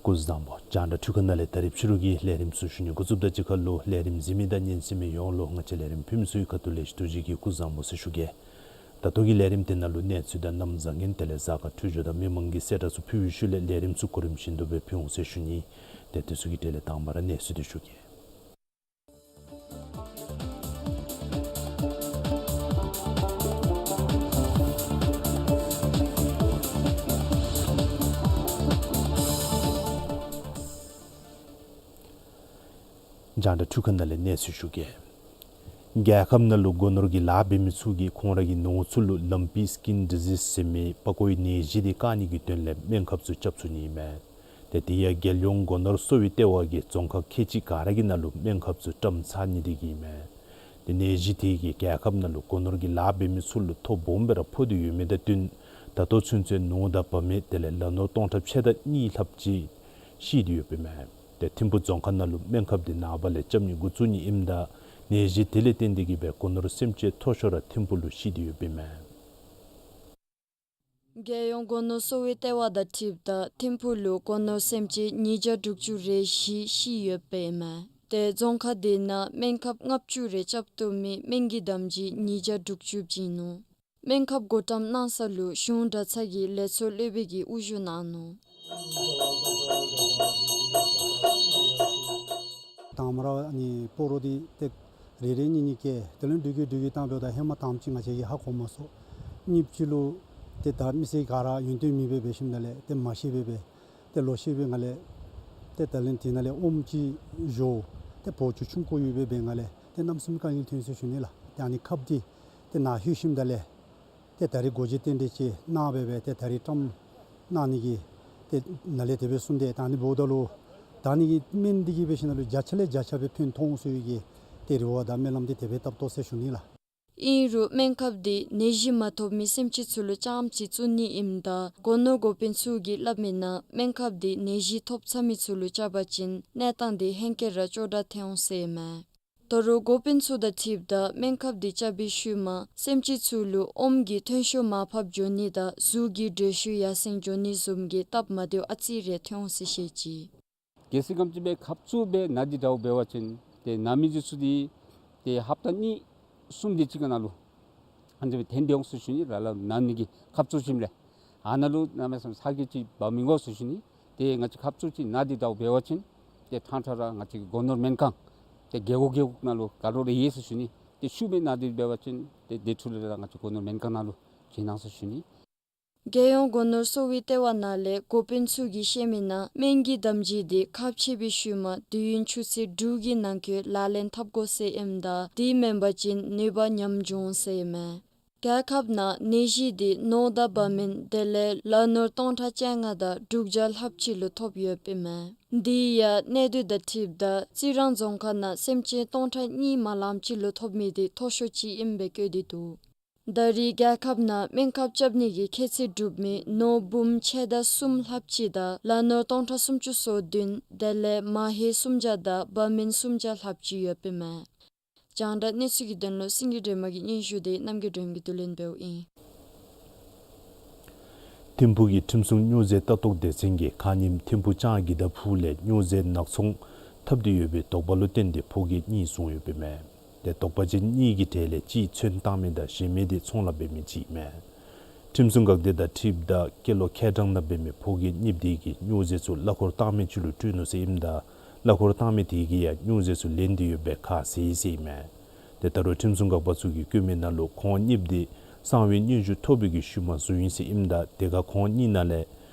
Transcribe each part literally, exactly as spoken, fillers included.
སྐུ་གཟུགས་བཟང་པོ། རྒྱང་བསྒྲགས་འཕྲུལ་ཁང་ནང་ལས་ད་རིས་ཕྱི་རུ་གི་ལས་རིམ་ཚུ་ཞུ་ནི་འགོ་བཙུགསཔ་དང་གཅིག་ཁར་ལུ་ལས་རིམ་གཟིགས་མི་དང་ཉན་གསན་མི་ཡོངས་ལུ་ང་བཅས་ལས་རིམ་ཕུལ་མི་ཚུ་གི་ཁ་ཐུག་ལས་ཐུགས་རྗེ་ཆེ་གི་སྐུ་གཟུགས་བཟང་པོ་ཟེར་ཞུ་གེ། ད་ལྟོ་གི་ལས་རིམ་དེ་ནང་ལུ་གནས་ཚུལ་དང་གནམ་བཟང་ངན་དེ་ལས་གཟའ་སྐར་འཕྲོད་སྦྱོར་དང་མི་མང་གི་གསལ་བསྒྲགས་ཚུ་ཕུལ་བའི་ཤུལ་ལས་ལས་རིམ་ཚུ་གོ་རིམ་བཞིན་དུ་སྦེ་ཕུལ་འོང་ཟེར་ཞུ་ནི། ཏེ་དེ་ཚུ་གི་གྲས་ལས་དང་པ་ར་གནས་ཚུལ་དེ་ཞུ་གེ། རྒྱང་བསྒྲགས་འཕྲུལ་ཁང་ནང་ལས་གནས་ཚུལ་ཞུ་གེ། རྒྱལ་ཁབ་ནང་ལུ་སྒོ་ནོར་གྱི་ལཱ་འབད་མི་ཚུ་གིས་ཁོང་ར་གི་ནོར་ཚུ་ལུ་ལམ་པི་སི་ཀིན་ཌི་ཟིསི་ཟེར་མི་པགས་ཀོའི་ནད་གཞི་དེ་བཀག་ནི་གི་དོན་ལས་སྨན་ཁབ་ཚུ་རྐྱབ་ཚུགས་ནི་ཨིན་མས། ཏེ་དེ་ཡང་རྒྱལ་ཡོངས་སྒོ་ནོར་གསོ་བའི་ལྟེ་བ་གིས་རྫོང་ཁག་ཁལ་གཅིག་ག་ར་གི་ནང་ལུ་སྨན་ཁབ་ཚུ་བཀྲམ་ཚར་ནི་དེ་གིས་ཨིན་མས། ཏེ་ནད་གཞི་དེ་གིས་རྒྱལ་ཁབ་ནང་ལུ་སྒོ་ནོར་གྱི་ལཱ་འབད་མི་ཚུ་ལུ་ཐོ་སྦོམ་སྦེ་ར་ཕོག་སྟེ་ཡོད་མི་དང་བསྟུན་ད་ལྟོ་ཚུན་ཚོད་ནོར་དང་བབ་མི་དེ་ལས་ལ་ནོར་སྟོང་ཕྲག་ཕྱེད་དང་གཉིས་ལྷགཔ་ཅིག་ཤི་སྟེ་ཡོདཔ་ཨིན་མས། ཏེ་ཐིམ་ཕུ་རྫོང་ཁག་ནང་ལུ་སྨན་ཁབ་དེ་ནངས་པ་ལས་རྐྱབ་ནི་འགོ་བཙུགས་ནི་ཨིནམ་ད་ནད་གཞི་དེ་ལས་བརྟེན་ཏེ་གིས་སྦེ་སྒོ་ནོར་སེམས་ཅན་མཐོ་ཤོས་ར་ཐིམ་ཕུ་ལུ་ཤི་སྟེ་ཡོདཔ་ཨིན་མས། རྒྱལ་ཡོངས་སྒོ་ནོར་གསོ་བའི་ལྟེ་བ་དང་འཁྲིལཝ་ད་ཐིམ་ཕུ་ལུ་སྒོ་ནོར་སེམས་ཅན་ཉིས་བརྒྱ་དྲུག་ཅུ་རེ་བཞི་ཤི་ཡོདཔ་ཨིན་མས། ཏེ་རྫོང་ཁག་དེ་ནང་སྨན་ཁབ་ལྔ་བཅུ་རེ་རྐྱབ་བཏུབ་མི་སྨན་གྱི་དམ་སྦྱིས་ཉིས་བརྒྱ་དྲུག་ཅུ་བྱིན་ནུག། སྨན་ཁབ་བགོ་བཀྲམ་གནང་ས་ལུ་གཞུང་གྲྭ་ཚང་གི་ལས་ཚོགས་སློབ་དཔོན་གྱིས་དབུ་བཞུགས་གནང་ནུག། དང་པ་ར་ཨ་ནི་སྤོ་རོ་འདི་ཏེ་རེ་རེ་གཉིས་གཉིས་བཀལ། དེ་ལས་འགྲུལ་སྐྱེལ་འགྲུལ་སྐྱེལ་བཏང་སྦེ་ད་ཧེ་མ་དང་པ་ཅིག་ང་བཅས་ཀྱིས་ཧ་གོ་མ་ཚུགས། གཉིས་པ་ཅིག་ལུ་ཏེ་ད་མི་སེར་ག་ར་ཡོན་ཏན་མེད་པར་འབད་ཞིནམ་ད་ལས་ཏེ་མ་ཤེས་པར་སྦེ་ཏེ་ལོག་ཤེས་པའི་སྒང་ལས་ཏེ་ད་ལན་དེ་ནང་ལས་ཨོམ་ཅིག་བཞོ་སྟེ་བོ་ཅུང་ཆུང་ཀུ་ཡོད་པའི་སྦེ་སྒང་ལས་ཏེ་གནམ་མེད་ས་མེད་དཀའ་ངལ་ཐོན་ཟེར་ཞུ་ནི་ལགས། ཏེ་ཨ་ནི་ཁབ་འདི་ཏེ་ནཱ་ལྷོད་ཞིནམ་ད་ལས་ཏེ་ད་རེས་སྒོ་འབྱེད་རྟེན་འབྲེལ་ཅིག་གནང་སྦེ་སྦེ་ཏེ་ད་རེས་བཀྲམ་གནང་ནི་གི་ཏེ་ནཱ་ལས་དེ་སྦེ་གསུངས་ཏེ་ད་ཨ་ནི་འབདཝ་ད་ལུ་ད་ཨ་ནི་གི་སྨན་འདི་གིས་འབད་ཞིནམ་ལུ་བརྒྱ་ཆ་ལས་བརྒྱ་ཆ་སྦེ་ཕན་ཐོགས་འོང་ཟེར་བའི་གི་ཏེ་རེ་བ་དང་སྨོན་ལམ་འདི་དེ་སྦེ་བཏབ་དོ་ཟེར་ཞུ་ནི་ལགས། ཨིན་རུང་སྨན་ཁབ་འདི་ནད་གཞི་མ་ཐོབ་མི་སེམས་ཅན་ཚུ་ལུ་རྐྱངམ་ཅིག་བཙུགས་ནི་ཨིནམ་ད་སྒོ་ནོར་འགོ་དཔོན་ཚུ་གིས་སླབ་མིའི་ནང་སྨན་ཁབ་འདི་ནད་གཞི་ཐོབ་ཚར་མི་ཚུ་ལུ་རྐྱབ་པ་ཅིན་གནས་སྟངས་འདི་ཧེང་སྐལ་ར་སྐྱོ་དྲགས་ཐལ་འོང་ཟེར་ཨིན་མས། ད་རུང་འགོ་དཔོན་ཚུ་དང་འཁྲིལཝ་ད་སྨན་ཁབ་འདི་རྐྱབ་པའི་ཤུལ་མ་སེམས་ཅན་ཚུ་ལུ་ཨོམ་གྱི་ཐོན་ཤུགས་མར་ཕབ་འགྱོ་ནི་དང་གཟུགས་ཀྱི་དྲོད་ཤུགས་ཡར་སེང་འགྱོ་ནི་བཟུམ་གྱི་སྟབས་མ་བདེཝ་ཨ་ཙི་རེ་ཐོན་འོང་ཟེར་བཤད་ཅི། གལ་སྲིད་ག་ཅི་སྦེ་ཁབ་བཙུགས་སྦེ་ནད་འདི་དྲགཔ་འབད་བ་ཅིན་ཏེ་ན་མི་འདི་ཚུ་འདི་ཏེ་ཧབ་ཏ་གཉིས་གསུམ་དེ་ཅིག་གི་ནང་ལུ་ཨ་ནི་སྦེ་ཐོན་ཏེ་འོང་ཟེར་ཞུ་ནི་ལགས། ལགས་ན་ནི་གི་ཁབ་བཙུགས་ཞིནམ་ལས་ཨ་ནཱ་ལུ་གནམ་མེད་ས་མེད་ཚ་གྱང་ཅིག་འབག་མི་དགོ་ཟེར་ཞུ་ནི། ཏེ་ང་བཅས་ཁབ་བཙུགས་ཅིག་ནད་འདི་དྲགཔ་འབད་བ་ཅིན་ཏེ་ཕྲང་ཕྲང་ར་ང་བཅས་ཀྱི་སྒོ་ནོར་སྨན་ཁང་ཏེ་རྒེད་འོག་རྒེད་འོག་ནང་ལུ་ག་ར་ལུ་ཡོད་ཟེར་ཞུ་ནི། ཏེ་ཤུལ་མའི་ནད་འདི་འབད་བ་ཅིན་ཏེ་དེ་འཕྲོ་ལས་ར་ང་བཅས་སྒོ་ནོར་སྨན་ཁང་ནང་ལུ་བྱིན་གནང་ཟེར་ཞུ་ནི། རྒྱལ་ཡོངས་སྒོ་ནོར་གསོ་བའི་ལྟེ་བ་ནང་ལས་འགོ་དཔོན་ཚུ་གིས་བཤད་མིའི་ནང་སྨན་གྱི་དམ་སྦྱིས་འདི་ཁབ་ཕྱེ་བའི་ཤུལ་མ་དུས་ཡུན་ཆུ་ཚོད་དྲུག་གི་ནང་འཁོད་ལག་ལེན་འཐབ་དགོ་ཟེར་ཨིནམ་ད་དེ་མེན་པ་ཅིན་ནུས་པ་ཉམས་འགྱོ་འོང་ཟེར་ཨིན་མས། རྒྱལ་ཁབ་ནང་ནད་གཞི་འདི་ནོར་དང་འབབ་མི་དེ་ལས་ལ་ནོར་སྟོང་ཕྲག་བཅོ་ལྔ་དང་དྲུག་བརྒྱ་ལྷགཔ་ཅིག་ལུ་ཐོབ་ཡོདཔ་ཨིན་མས། དེ་ཡང་གནས་སྡུད་དང་འཁྲིལཝ་ད་རྩི་རང་རྫོང་ཁག་ནང་སེམས་ཅན་སྟོང་ཕྲག་གཉིས་མ་ལངམ་ཅིག་ལུ་ཐོབ་མི་འདི་མཐོ་ཤོས་ཅིག་ཨིནམ་སྦེ་བཀོད་དེ་འདུག། ད་རེས་རྒྱལ་ཁབ་ནང་སྨན་ཁབ་རྐྱབ་ནི་གི་ཁྱད་ཚད་གྲུབ་མི་ནོར་འབུམ་ཕྱེད་དང་གསུམ་ལྷགཔ་ཅིག་དང་ལ་ནོར་སྟོང་ཕྲག་སུམ་ཅུ་སོ་བདུན་དེ་ལས་མ་ཧེ་སུམ་བརྒྱ་དང་བ་མེན་སུམ་བརྒྱ་ལྷགཔ་ཅིག་ཡོདཔ་ཨིན་མས། རྒྱང་བསྒྲགས་གནས་ཚུལ་གྱི་དོན་ལུ་སེང་གེ་སྒྲོལ་མ་གི་སྙན་ཞུ་དེ་རྣམ་རྒྱལ་སྒྲོལ་མ་གིས་བསྡུ་ལེན་འབདཝ་ཨིན། ཐིམ་ཕུག་གི་ཁྲིམས་སྲུང་སྨྱོ་རྫས་ལྟ་རྟོག་སྡེ་ཚན་གྱིས་ཁ་ཉིནམ་ཐིམ་ཕུག་ལྕང་གི་དྭགས་ཕུག་ལས་སྨྱོ་རྫས་ནག་ཚོང་འཐབ་སྟེ་ཡོད་པའི་དོགས་པ་ལུ་བརྟེན་ཏེ་ཕོ་སྐྱེས་གཉིས་བཟུང་ཡོདཔ་ཨིན་མས། ཏེ་དོགས་པ་ཅན་གཉིས་ཀྱི་གྲས་ལས་གཅིག་ཚོན་བཏང་མི་དང་གཞན་མི་དེ་ཚོང་ལཱ་འབད་མི་ཅིག་ཨིན་མས། ཁྲིམས་སྲུང་འགག་སྡེ་དང་འཁྲིལཝ་ད་སྐྱེས་ལོ་ཁལ་གྲངས་ནང་འབད་མི་ཕོ་སྐྱེས་གཉིསཔོ་དེ་གིས་སྨྱོ་རྫས་ཚུ་གླ་འཁོར་བཏང་མི་ཅིག་ལུ་སྤྲོད་ནུག་ཟེར་ཨིནམ་ད་གླ་འཁོར་བཏང་མི་དེ་གིས་ཡང་སྨྱོ་རྫས་ཚུ་ལེན་ཏེ་ཡོདཔ་སྦེ་ཁ་བཟེད་ཡི་ཟེར་ཨིན་མས། ཏེ་ད་རུང་ཁྲིམས་སྲུང་འགག་པ་ཚུ་གིས་བཀོད་མི་ནང་ལུ་ཁོང་གཉིསཔོ་དེ་གསང་བའི་སྙན་ཞུ་ཐོབ་པའི་གི་ཤུལ་མ་བཟུང་ཡི་ཟེར་ཨིནམ་ད་དེ་ཁར་ཁོང་གཉིས་ནང་ལས་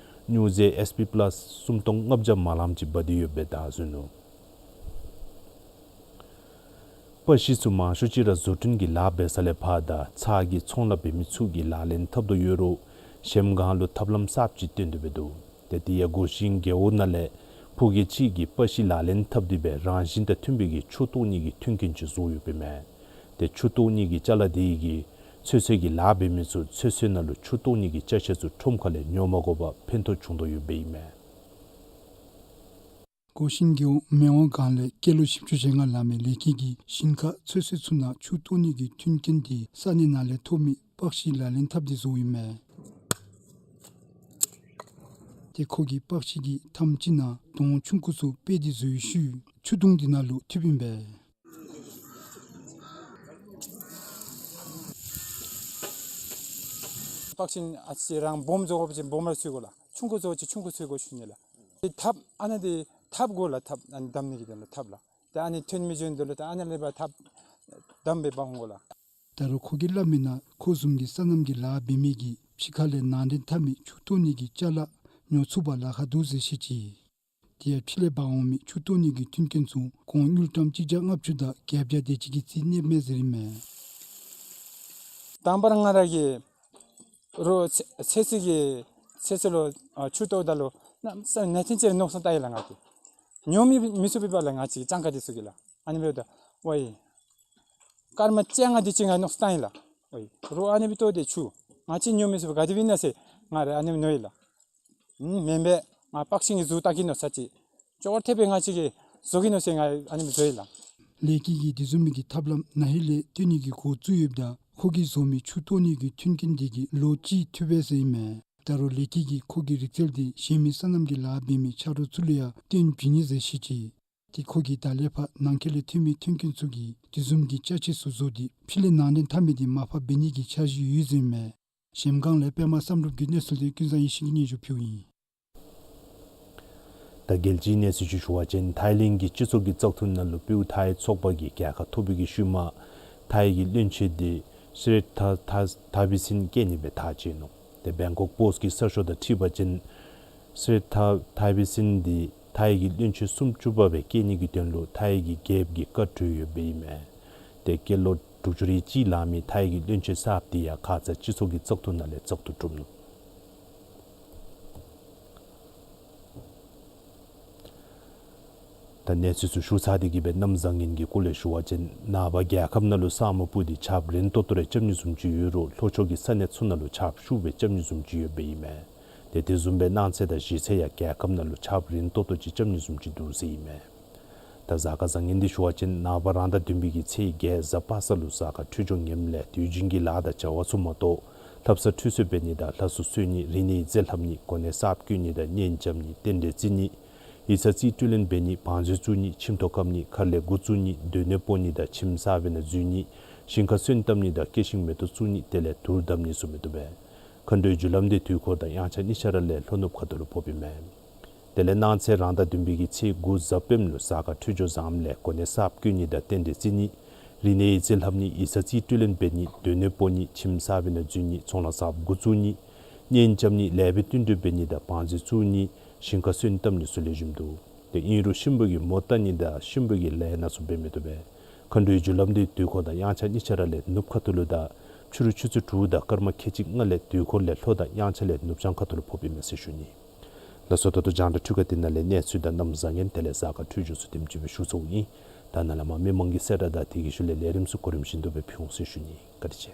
སྨྱོ་རྫས་ཨེས་པི་པ་ལཱས་སུམ་སྟོང་ལྔ་བརྒྱ་མ་ལངམ་ཅིག་འབག་སྟེ་ཡོདཔ་སྦེ་བདའ་བཟུང་ནུག། པར་ཤིང་ཚུ་མང་ཤོས་ཅིག་ར་བཟོ་སྐྲུན་གྱི་ལཱ་འབད་ས་ལས་ཕར་དང་ཚྭ་གི་ཚོང་ལཱ་འབད་མི་ཚུ་གིས་ལག་ལེན་འཐབ་དོ་ཡོད་རུང་གཞལམ་སྒང་ལུ་ཐབས་ལམ་གསརཔ་ཅིག་བཏོན་ཏེ་འབད་དོ། ཏེ་དེ་ཡང་སྒོ་ཤིང་རྒེད་འོག་ནང་ལས་ཕོ་སྐྱེས་ཅིག་གིས་པར་ཤིང་ལག་ལེན་འཐབ་སྟེ་སྦེ་རང་བཞིན་དང་མཐུན་པའི་གི་ཆུ་གཏོར་ནི་གི་མཐུན་རྐྱེན་ཅིག་བཟོ་ཡོདཔ་ཨིན་མས། ཏེ་ཆུ་གཏོར་ནི་གི་ཅ་ལ་དེ་གིས་ཚོད་བསྲེ་གི་ལཱ་འབད་མི་ཚུ་ཚོད་བསྲེ་ནང་ལུ་ཆུ་གཏོར་ནི་གི་ཅ་ཆས་ཚུ་ཁྲོམ་ཁ་ལས་ཉོ་མ་དགོ་པར་ཕན་ཐོགས་བྱུང་དོ་ཡོདཔ་ཨིན་མས། སྒོ་ཤིང་རྒེད་འོག་མེ་དབང་སྒང་ལས་སྐྱེས་ལོ་བཞི་བཅུ་ཞེ་ལྔ་ལང་མི་ལེགས་སྐྱིད་ཀྱིས་ཞིང་ཁ་ཚོད་བསྲེ་ཚུ་ནང་ཆུ་གཏོར་ནི་གི་མཐུན་རྐྱེན་དེ་ས་གནས་ནང་ལས་ཐོབ་མི་པར་ཤིང་ལག་ལེན་འཐབ་སྟེ་བཟོཝ་ཨིན་མས། ཏེ་ཁོ་གིས་པར་ཤིང་གི་ཐམ་ཅིག་ནང་དོང་ཆུང་ཀུ་ཚུ་སྤེལ་ཏེ་བཟོ་བའི་ཤུལ་ཆུ་དུང་དེ་ནང་ལུ་འཐིབས་ཨིན་པས། པར་ཤིང་ཨ་ཙི་རང་སྦོམ་བཟོ་དགོ་པ་ཅིན་སྦོམ་ར་འཚོལ་དགོ་ལགས། ཆུང་ཀུ་བཟོ་དགོ་པ་ཅིན་ཆུང་ཀུ་འཚོལ་དགོ་ཞུ་ནི་ལགས། ཏེ་ཐགཔ་ཨ་ནཱ་དེ་ཐགཔ་དགོ་ལགས། ཐགཔ་ཨ་ནི་བསྡམ་ནི་གི་དོན་ལུ་ཐགཔ་ལགས། ཏེ་ཨ་ནི་ཐོན་མི་འགྱོ་ནི་དོན་ལུ་ཏེ་ཨ་ནཱ་ལས་ཕར་ཐགཔ་བསྡམ་སྦེ་འབག་འོང་དགོ་ལགས། ད་རུང་ཁོ་གིས་སླབ་མི་ནང་ཁོ་བཟུམ་གྱི་སོ་ནམ་གྱི་ལཱ་འབད་མི་གིས་ཕྱི་ཁ་ལས་ནང་འདྲེན་འཐབ་མི་ཆུ་གཏོར་ནི་གི་ཅ་ལ་ཉོ་ཚུགས་པར་ལཱ་ཁག་འདུག་ཟེར་བཤད་ཅི། དེ་ཡང་ཕྱི་ལས་འབག་འོང་མི་ཆུ་གཏོར་ནི་གི་མཐུན་རྐྱེན་ཚུ་གོང་དངུལ་ཀྲམ་གཅིག་བརྒྱ་ལྔ་བཅུ་དང་བརྒྱད་བརྒྱ་དེ་ཅིག་གི་རྩིས་གནསཔ་མས་ཟེར་ཨིན་མས། དང་པ་ར་ང་ར་གིས་རོགས་ཚེ་ཚེ་སྲོག་གི་ཚེ་སྲོག་ལུ་ཨ་ཆུ་གཏོརཝ་ད་ལུ་གནམ་མེད་ས་མེད་ནང་འདྲེན་ཅིག་ར་མནོ་བསམ་བཏང་ཡི་ལགས་ང་གིས། ཉོ་མི་མི་ཚུགས་པའི་བར་ལུ་ང་བཅས་ཀྱི་སྤྱང་ཀ་འདི་ཚུ་གིས་ལགས། ཨ་ནི་འབདཝ་ད་ཝའི་སྐར་མ་བཅོ་ལྔ་དེ་ཅིག་ང་མནོ་བསམ་བཏང་ཡི་ལགས། ཝའི་རོགས་ཨ་ནི་སྦེ་གཏོར་ཏེ་ཆུ་ང་བཅས་ཉོ་མི་ཚུགས་པར་ག་དེ་སྦེ་ཨིན་ན་ཟེར་ང་ར་ཨ་ནི་སྦེ་མནོ་ཡི་ལགས། ཨུམ་མེན་པས། ང་པར་ཤིང་གི་གཟུགས་བལྟ་གེ་མནོ་ས་ཅིག་ཅོག་འཐདཔ་སྦེ་ང་བཅས་ཀྱིས་བཟོ་གེ་མནོ་ཟེར་ང་ཨ་ནི་སྦེ་བཟོ་ཡི་ལགས། ལེགས་སྐྱིད་ཀྱིས་དེ་བཟུམ་མའི་གི་ཐབས་ལམ་ན་ཧིང་ལས་བཏོན་ནི་གི་འགོ་བཙུགས་ཡོདཔ་ད་ཁོ་གིས་བཟོ་མི་ཆུ་གཏོར་ནི་གི་མཐུན་རྐྱེན་དེ་གིས་ལོ་གཅིག་ཐུབ་པས་ཟེར་ཨིན་མས། ད་རུང་ལེགས་སྐྱིད་ཀྱིས་ཁོ་གི་རིག་རྩལ་དེ་གཞན་མི་སོ་ནམ་གྱི་ལཱ་འབད་མི་ཆ་རོགས་ཚུ་ལུ་ཡང་སྟོན་བྱིན་ནི་ཟེར་བཤད་ཅི། ཏེ་ཁོ་གིས་ད་ལས་ཕར་ནང་འཁོད་ལས་ཐོན་མི་མཐུན་རྐྱེན་ཚུ་གིས་དེ་བཟུམ་གྱི་ཅ་ཆས་ཚུ་བཟོ་སྟེ་ཕྱི་ལས་ནང་འདྲེན་འཐབ་མི་དེ་མར་ཕབ་འབད་ནི་གི་འཆར་གཞི་ཡོད་ཟེར་ཨིན་མས། གཞལམ་སྒང་ལས་པདྨ་བསམ་གྲུབ་ཀྱི་གནས་ཚུལ་དེ་ཀུན་བཟང་ཡེ་ཤེས་ཀྱིས་སྙན་ཞུ་ཕུལཝ་ཨིན། ད་རྒྱལ་སྤྱིའི་གནས་ཚུལ་ཅིག་ཞུ་བ་ཅིན་ཐའི་ལེནཌ་གི་སྤྱི་ཚོགས་ཀྱི་བཙག་འཐུ་ནང་ལུ་པིའུ་ཐའི་ཚོགས་པ་གིས་རྒྱལ་ཁ་ཐོབ་པའི་གི་ཤུལ་མ་ཐའི་གི་བློན་ཆེན་དེ་སི་རེད་ཐ་ཐ་ཐ་བི་སིན་བཀལ་ནི་སྦེ་ཐག་བཅད་ནུག། ཏེ་བེང་ཀོག་པོསཊ་གི་གསར་ཤོག་དང་འཁྲིལ་བ་ཅིན་སི་རེད་ཐ་ཐ་བི་སིན་དེ་ཐའི་གི་བློན་ཆེན་སུམ་ཅུ་པ་སྦེ་བཀལ་ནི་གི་དོན་ལུ་ཐའི་གི་རྒྱལཔོ་གིས་བཀའ་གྲོས་ཡོདཔ་ཨིན་མས། ཏེ་སྐྱེས་ལོ་དྲུག་ཅུ་རེ་གཅིག་ལང་མི་ཐའི་གི་བློན་ཆེན་གསརཔ་དེ་ཡང་ཁ་ཙ་སྤྱི་ཚོགས་ཀྱི་བཙག་འཐུ་ནང་ལས་བཙག་འཐུ་གྲུབ་ནུག། ད་གནས་ཚུལ་ཚུ་ཞུ་ཚར་ཏེ་གི་སྦེ་གནམ་བཟང་ངན་གྱི་སྐོར་ལས་ཞུ་བ་ཅིན་ནངས་པ་རྒྱལ་ཁབ་ནང་ལུ་ས་སྨུག་སྤུབས་ཏེ་ཆརཔ་རན་ཏོག་ཏོ་རེ་རྐྱབ་ནི་བཟུམ་ཅིག་ཡོད་རུང་ལྷོ་ཕྱོགས་ཀྱི་ས་གནས་ཚུ་ནང་ལུ་ཆརཔ་ཤུགས་སྦེ་རྐྱབ་ནི་བཟུམ་ཅིག་ཡོདཔ་ཨིན་མས། ཏེ་དེ་བཟུམ་སྦེ་གནངས་ཚེ་དང་གཞེས་ཚེ་ཡང་རྒྱལ་ཁབ་ནང་ལུ་ཆརཔ་རན་ཏོག་ཏོ་ཅིག་རྐྱབ་ནི་བཟུམ་ཅིག་འདུག་ཟེར་ཨིན་མས། ད་གཟའ་སྐར་བཟང་ངན་འདི་ཞུ་བ་ཅིན་ནངས་པ་རང་ཟླ་བདུན་པའི་གི་ཚེས་བརྒྱད་གཟའ་པ་སངས་ལུ་གཟའ་སྐར་འཕྲོད་སྦྱོར་ངནམ་ལས་དུས་རྒྱུན་གྱི་ལཱ་དང་བྱ་བ་ཚུ་མ་གཏོགས་ལྷ་བསངས་ཁྲུས་གསོལ་འབད་ནི་དང་ལྷ་གསོལ་གསོལ་ནི་རིག་གནས་ཡིག་རྩིས་ལྷབ་ནི་གོ་གནས་གསརཔ་བསྐོ་ནི་དང་གཉེན་རྐྱབ་ནི་རྟེན་འབྲེལ་བརྩི་ནི་ཡིག་ཚང་རྩིས་སྤྲོད་ལེན་འབད་ནི་བང་མཛོད་བཙུགས་ནི་ཁྱིམ་ཐོག་བཀབ་ནི་མཁར་ལས་འགོ་བཙུགས་ནི་སྡོད་གནས་སྤོ་ནི་དང་ཁྱིམ་གསར་པའི་ནང་འཛུལ་ནི་ཞིང་ཁ་སོན་བཏབ་ནི་དང་སྐྱེ་ཤིང་མེ་ཏོག་བཙུགས་ནི་དེ་ལས་དུར་བརྡབ་ནི་ཚུ་མི་བཏུབ་པས། མཁའ་འགྲོའི་རྒྱུ་ལམ་འདི་དུས་འཁོར་དང་དབྱངས་འཆར་གཉིས་ཆ་ར་ལས་ལྷོ་ནུབ་ཁ་ཐུག་ལུ་ཕོགཔ་ཨིན་མས། དེ་ལས་གནངས་ཚེ་རང་ཟླ་བདུན་པའི་གི་ཚེས་དགུ་གཟའ་སྤེནམ་ལུ་གཟའ་སྐར་འཕྲོད་སྦྱོར་བཟངམ་ལས་གོ་གནས་གསརཔ་བསྐོ་ནི་དང་རྟེན་འབྲེལ་བརྩི་ནི་རིག་གནས་ཡིག་རྩིས་ལྷབ་ནི་ཡིག་ཚང་རྩིས་སྤྲོད་ལེན་འབད་ནི་སྡོད་གནས་སྤོ་ནི་ཁྱིམ་གསར་པའི་ནང་འཛུལ་ནི་ཚོང་ལཱ་གསརཔ་འགོ་བཙུགས་ནི་གཉེན་རྐྱབ་ནི་ལེགས་པའི་བསྟུན་གྲོས་འབད་ནི་དང་བང་མཛོད་བཙུགས་ནི་ཞིང་ཁ་སོན་བཏབ་ནི་ཚུ་ལེགས་ཤོམ་འདུག། ཏེ་ཨིན་རུང་གཤིན་པོ་གིས་མོ་བཏབ་ནི་དང་གཤིན་པོ་གིས་ལས་སྣ་ཚུ་འབད་མི་བཏུབ་པས། མཁའ་འགྲོའི་རྒྱུ་ལམ་འདི་དུས་འཁོར་དང་དབྱངས་འཆར་གཉིས་ཆ་ར་ལས་ནུབ་ཁ་ཐུག་ལུ་དང་ཕྱི་རུ་ཆུ་ཚོད་དྲུག་དང་སྐར་མ་ཁལ་གཅིག་ལྔ་ལས་དུས་འཁོར་ལས་ལྷོ་དང་དབྱངས་འཆར་ལས་ནུབ་བྱང་ཁ་ཐུག་ལུ་ཕོགཔ་ཨིན་མས་ཟེར་ཞུ་ནི། ལགས་སོ། ད་ལྟོ་རྒྱང་བསྒྲགས་འཕྲུལ་ཁང་འདི་ནང་ལས་གནས་ཚུལ་དང་གནམ་བཟང་ངན་དེ་ལས་གཟའ་སྐར་འཕྲོད་སྦྱོར་ཚུ་དེམ་ཅིག་སྦེ་ཞུ་ཚརཝ་ཨིན། ད་ནཱ་ལས་མར་མི་མང་གི་གསལ་བསྒྲགས་དང་དེ་གི་ཤུལ་ལས་ལས་རིམ་ཚུ་གོ་རིམ་བཞིན་དུ་སྦེ་ཕུལ་འོང་ཟེར་ཞུ་ནི། བཀའ་དྲིན་ཆེ།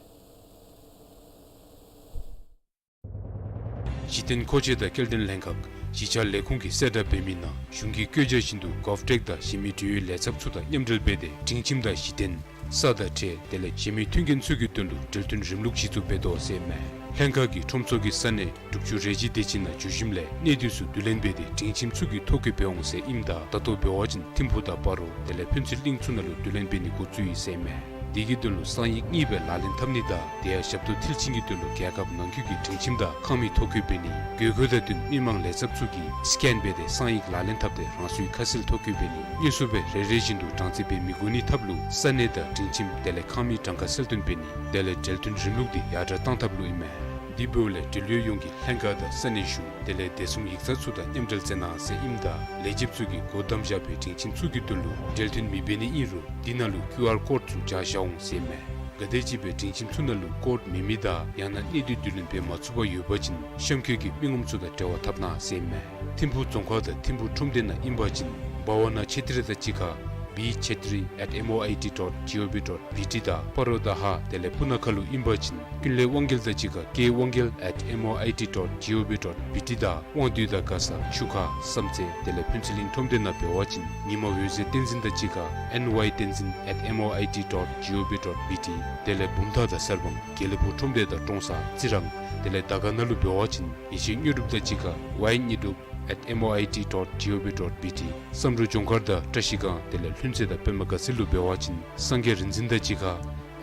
གཞི་རྟེན་མཁོ་ཆས་དང་སྐྱེལ་འདྲེན་ལྷན་ཁག་གཞིས་ཆགས་ལས་ཁུངས་ཀྱིས་གསལ་བསྒྲགས་འབད་མི་ནང་གཞུང་གི་བཀོད་རྒྱ་བཞིན་དུ་གོབ་ཊེཀ་དང་གཞན་མི་འབྲེལ་ཡོད་ལས་ཚབ་ཚུ་དང་མཉམ་འབྲེལ་འབད་དེ་སྒྲིང་ཁྱིམ་དང་གཞི་རྟེན་ས་དང་ཁྲལ་དེ་ལས་གཞན་མི་མཐུན་རྐྱེན་ཚུ་གི་དོན་ལུ་འབྲེལ་མཐུད་རིམ་ལུགས་གཞི་བཙུགས་འབད་དོ་ཟེར་ཨིན་མས། ལྷན་ཁག་གིས་ཁྲོམ་ཚོགས་ཀྱི་ས་གནས་དྲུག་ཅུ་རེ་བཞི་དེ་ཅིག་ནང་འགྱོ་ཞིནམ་ལས་གནས་སྡུད་ཚུ་བསྡུ་ལེན་འབད་དེ་སྒྲིང་ཁྱིམ་ཚུ་གི་ཐོ་བཀོད་འབད་འོང་ཟེར་ཨིནམ་ད་ད་ལྟོ་འབད་བ་ཅིན་ཐིམ་ཕུག་དང་སྤ་རོ་དེ་ལས་ཕུན་ཚོགས་གླིང་ཚུ་ནང་ལུ་བསྡུ་ལེན་འབད་ནི་འགོ་བཙུགས་ཡི་ཟེར་ཨིན་མས། དེ་གི་དོན་ལུ་གསང་ཡིག་གཉིས་སྦེ་ལག་ལེན་འཐབ་ནི་དང་དེ་ཡང་ཞབས་ཏོག་མཐིལ་ཕྱིན་གྱི་དོན་ལུ་རྒྱལ་ཁབ་ནང་འཁོད་ཀྱི་སྒྲིང་ཁྱིམ་དང་ཁང་མིག་ཐོ་བཀོད་འབད་ནི། དགོས་མཁོ་དང་བསྟུན་མི་མང་ལས་ཚབ་ཚུ་གིས་སི་ཀེན་འབད་དེ་གསང་ཡིག་ལག་ལེན་འཐབ་སྟེ་རང་སོའི་ཁ་གསལ་ཐོ་བཀོད་འབད་ནི། དངོས་སུ་སྦེ་རེ་རེ་བཞིན་དུ་གྲངས་རྩིས་འབད་མི་དགོ་ནི་ཐབས་ལུ་ས་གནས་དང་སྒྲིང་ཁྱིམ་དེ་ལས་ཁང་མིག་གྲངས་ཀ་གསལ་སྟོན་འབད་ནི། དེ་ལས་འབྲེལ་མཐུད་རིམ་ལུགས་འདི་ཡར་དྲག་གཏང་ཐབས་ལུ་ཨིན་མས། དེ་འབདཝ་ལས་འབྲེལ་ཡོད་ཡོངས་ཀྱིས་ལྷན་ཁག་དང་ས་གནས་གཞུང་དེ་ལས་བདེ་སྲུང་ཡིག་ཚང་ཚུ་དང་མཉམ་འབྲེལ་མཛད་གནང་ཟེར་ཨིནམ་ད་ལས་བྱེདཔ་ཚུ་གིས་སྒོ་བསྡམས་བཞག་པའི་སྒྲིང་ཁྱིམ་ཚུ་གི་དོན་ལུ་འབྲེལ་མཐུད་མི་འབད་ནི་ཨིན་རུང་དེ་ནང་ལུ་ཀིའུ་ཨར་ཀོཌ་ཚུ་སྦྱར་བཞག་འོང་ཟེར་ཨིན་མས། ག་དེམ་ཅིག་སྦེ་སྒྲིང་ཁྱིམ་ཚུ་ནང་ལུ་ཀོཌ་མེད་མི་དང་ཡང་ན་གནས་སྡུད་བསྡུ་ལེན་འབད་མ་ཚུགས་པར་ཡོད་པ་ཅིན་གཤམ་འཁོད་ཀྱི་མི་ངོམ་ཚུ་དང་འབྲེལ་བ་འཐབ་གནང་ཟེར་ཨིན་མས། ཐིམ་ཕུག་རྫོང་ཁག་དང་ཐིམ་ཕུག་ཁྲོམ་སྡེ་ནང་ཨིན་པ་ཅིན་བྷ་ཝ་ན་ཆེ་ཏྲི་དང་གཅིག་ཁར་བི་ཆེ་ཏྲི་ཨེཊ་ཨེམ་ཨོ་ཨའི་ཊི་ཌོཊ་ཇི་ཨོ་བི་ཌོཊ་བི་ཊི་དང་སྤ་རོ་དང་ཧཱ་དེ་ལས་སྤུ་ན་ཁ་ལུ་ཨིན་པ་ཅིན་ཀུན་ལེགས་དབང་རྒྱལ་དང་གཅིག་ཁར་ཀེ་དབང་རྒྱལ་ཨེཊ་ཨེམ་ཨོ་ཨའི་ཊི་ཌོཊ་ཇི་ཨོ་བི་ཌོཊ་བི་ཊི་དང་དབང་འདུས་དང་མགར་ས་ཆུ་ཁ་བསམ་རྩེ་དེ་ལས་ཕུན་ཚོགས་གླིང་ཁྲོམ་སྡེ་ནང་འབད་བ་ཅིན་ཉི་མ་འོད་ཟེར་བསྟན་འཛིན་དང་གཅིག་ཁར་ཨེན་ཝའི་བསྟན་འཛིན་ཨེཊ་ཨེམ་ཨོ་ཨའི་ཊི་ཌོཊ་ཇི་ཨོ་བི་ཌོཊ་བི་ཊི། དེ་ལས་བུམ་ཐང་དང་གསར་སྤང་དགེ་ལེགས་ཕུག་ཁྲོམ་སྡེ་དང་ཀྲོང་གསར་རྩི་རང་དེ་ལས་དར་དཀར་ནང་ལུ་འབད་བ་ཅིན་ཡེ་ཤེས་དངོས་གྲུབ་དང་གཅིག་ཁར་ཝའི་དངོས་གྲུབ་ཨེཊ་ཨེམ་ཨོ་ཨའི་ཊི་ཌོཊ་ཇི་ཨོ་བི་ཌོཊ་བི་ཊི། བསམ་འགྲུབ་ལྗོངས་མཁར་དང་བཀྲ་ཤིས་སྒང་དེ་ལས་ལྷུན་རྩེ་དང་པདྨ་དགའ་ཚལ་ལུ་འབད་བ་ཅིན་སངས་རྒྱས་རིག་འཛིན་དང་གཅིག་ཁར་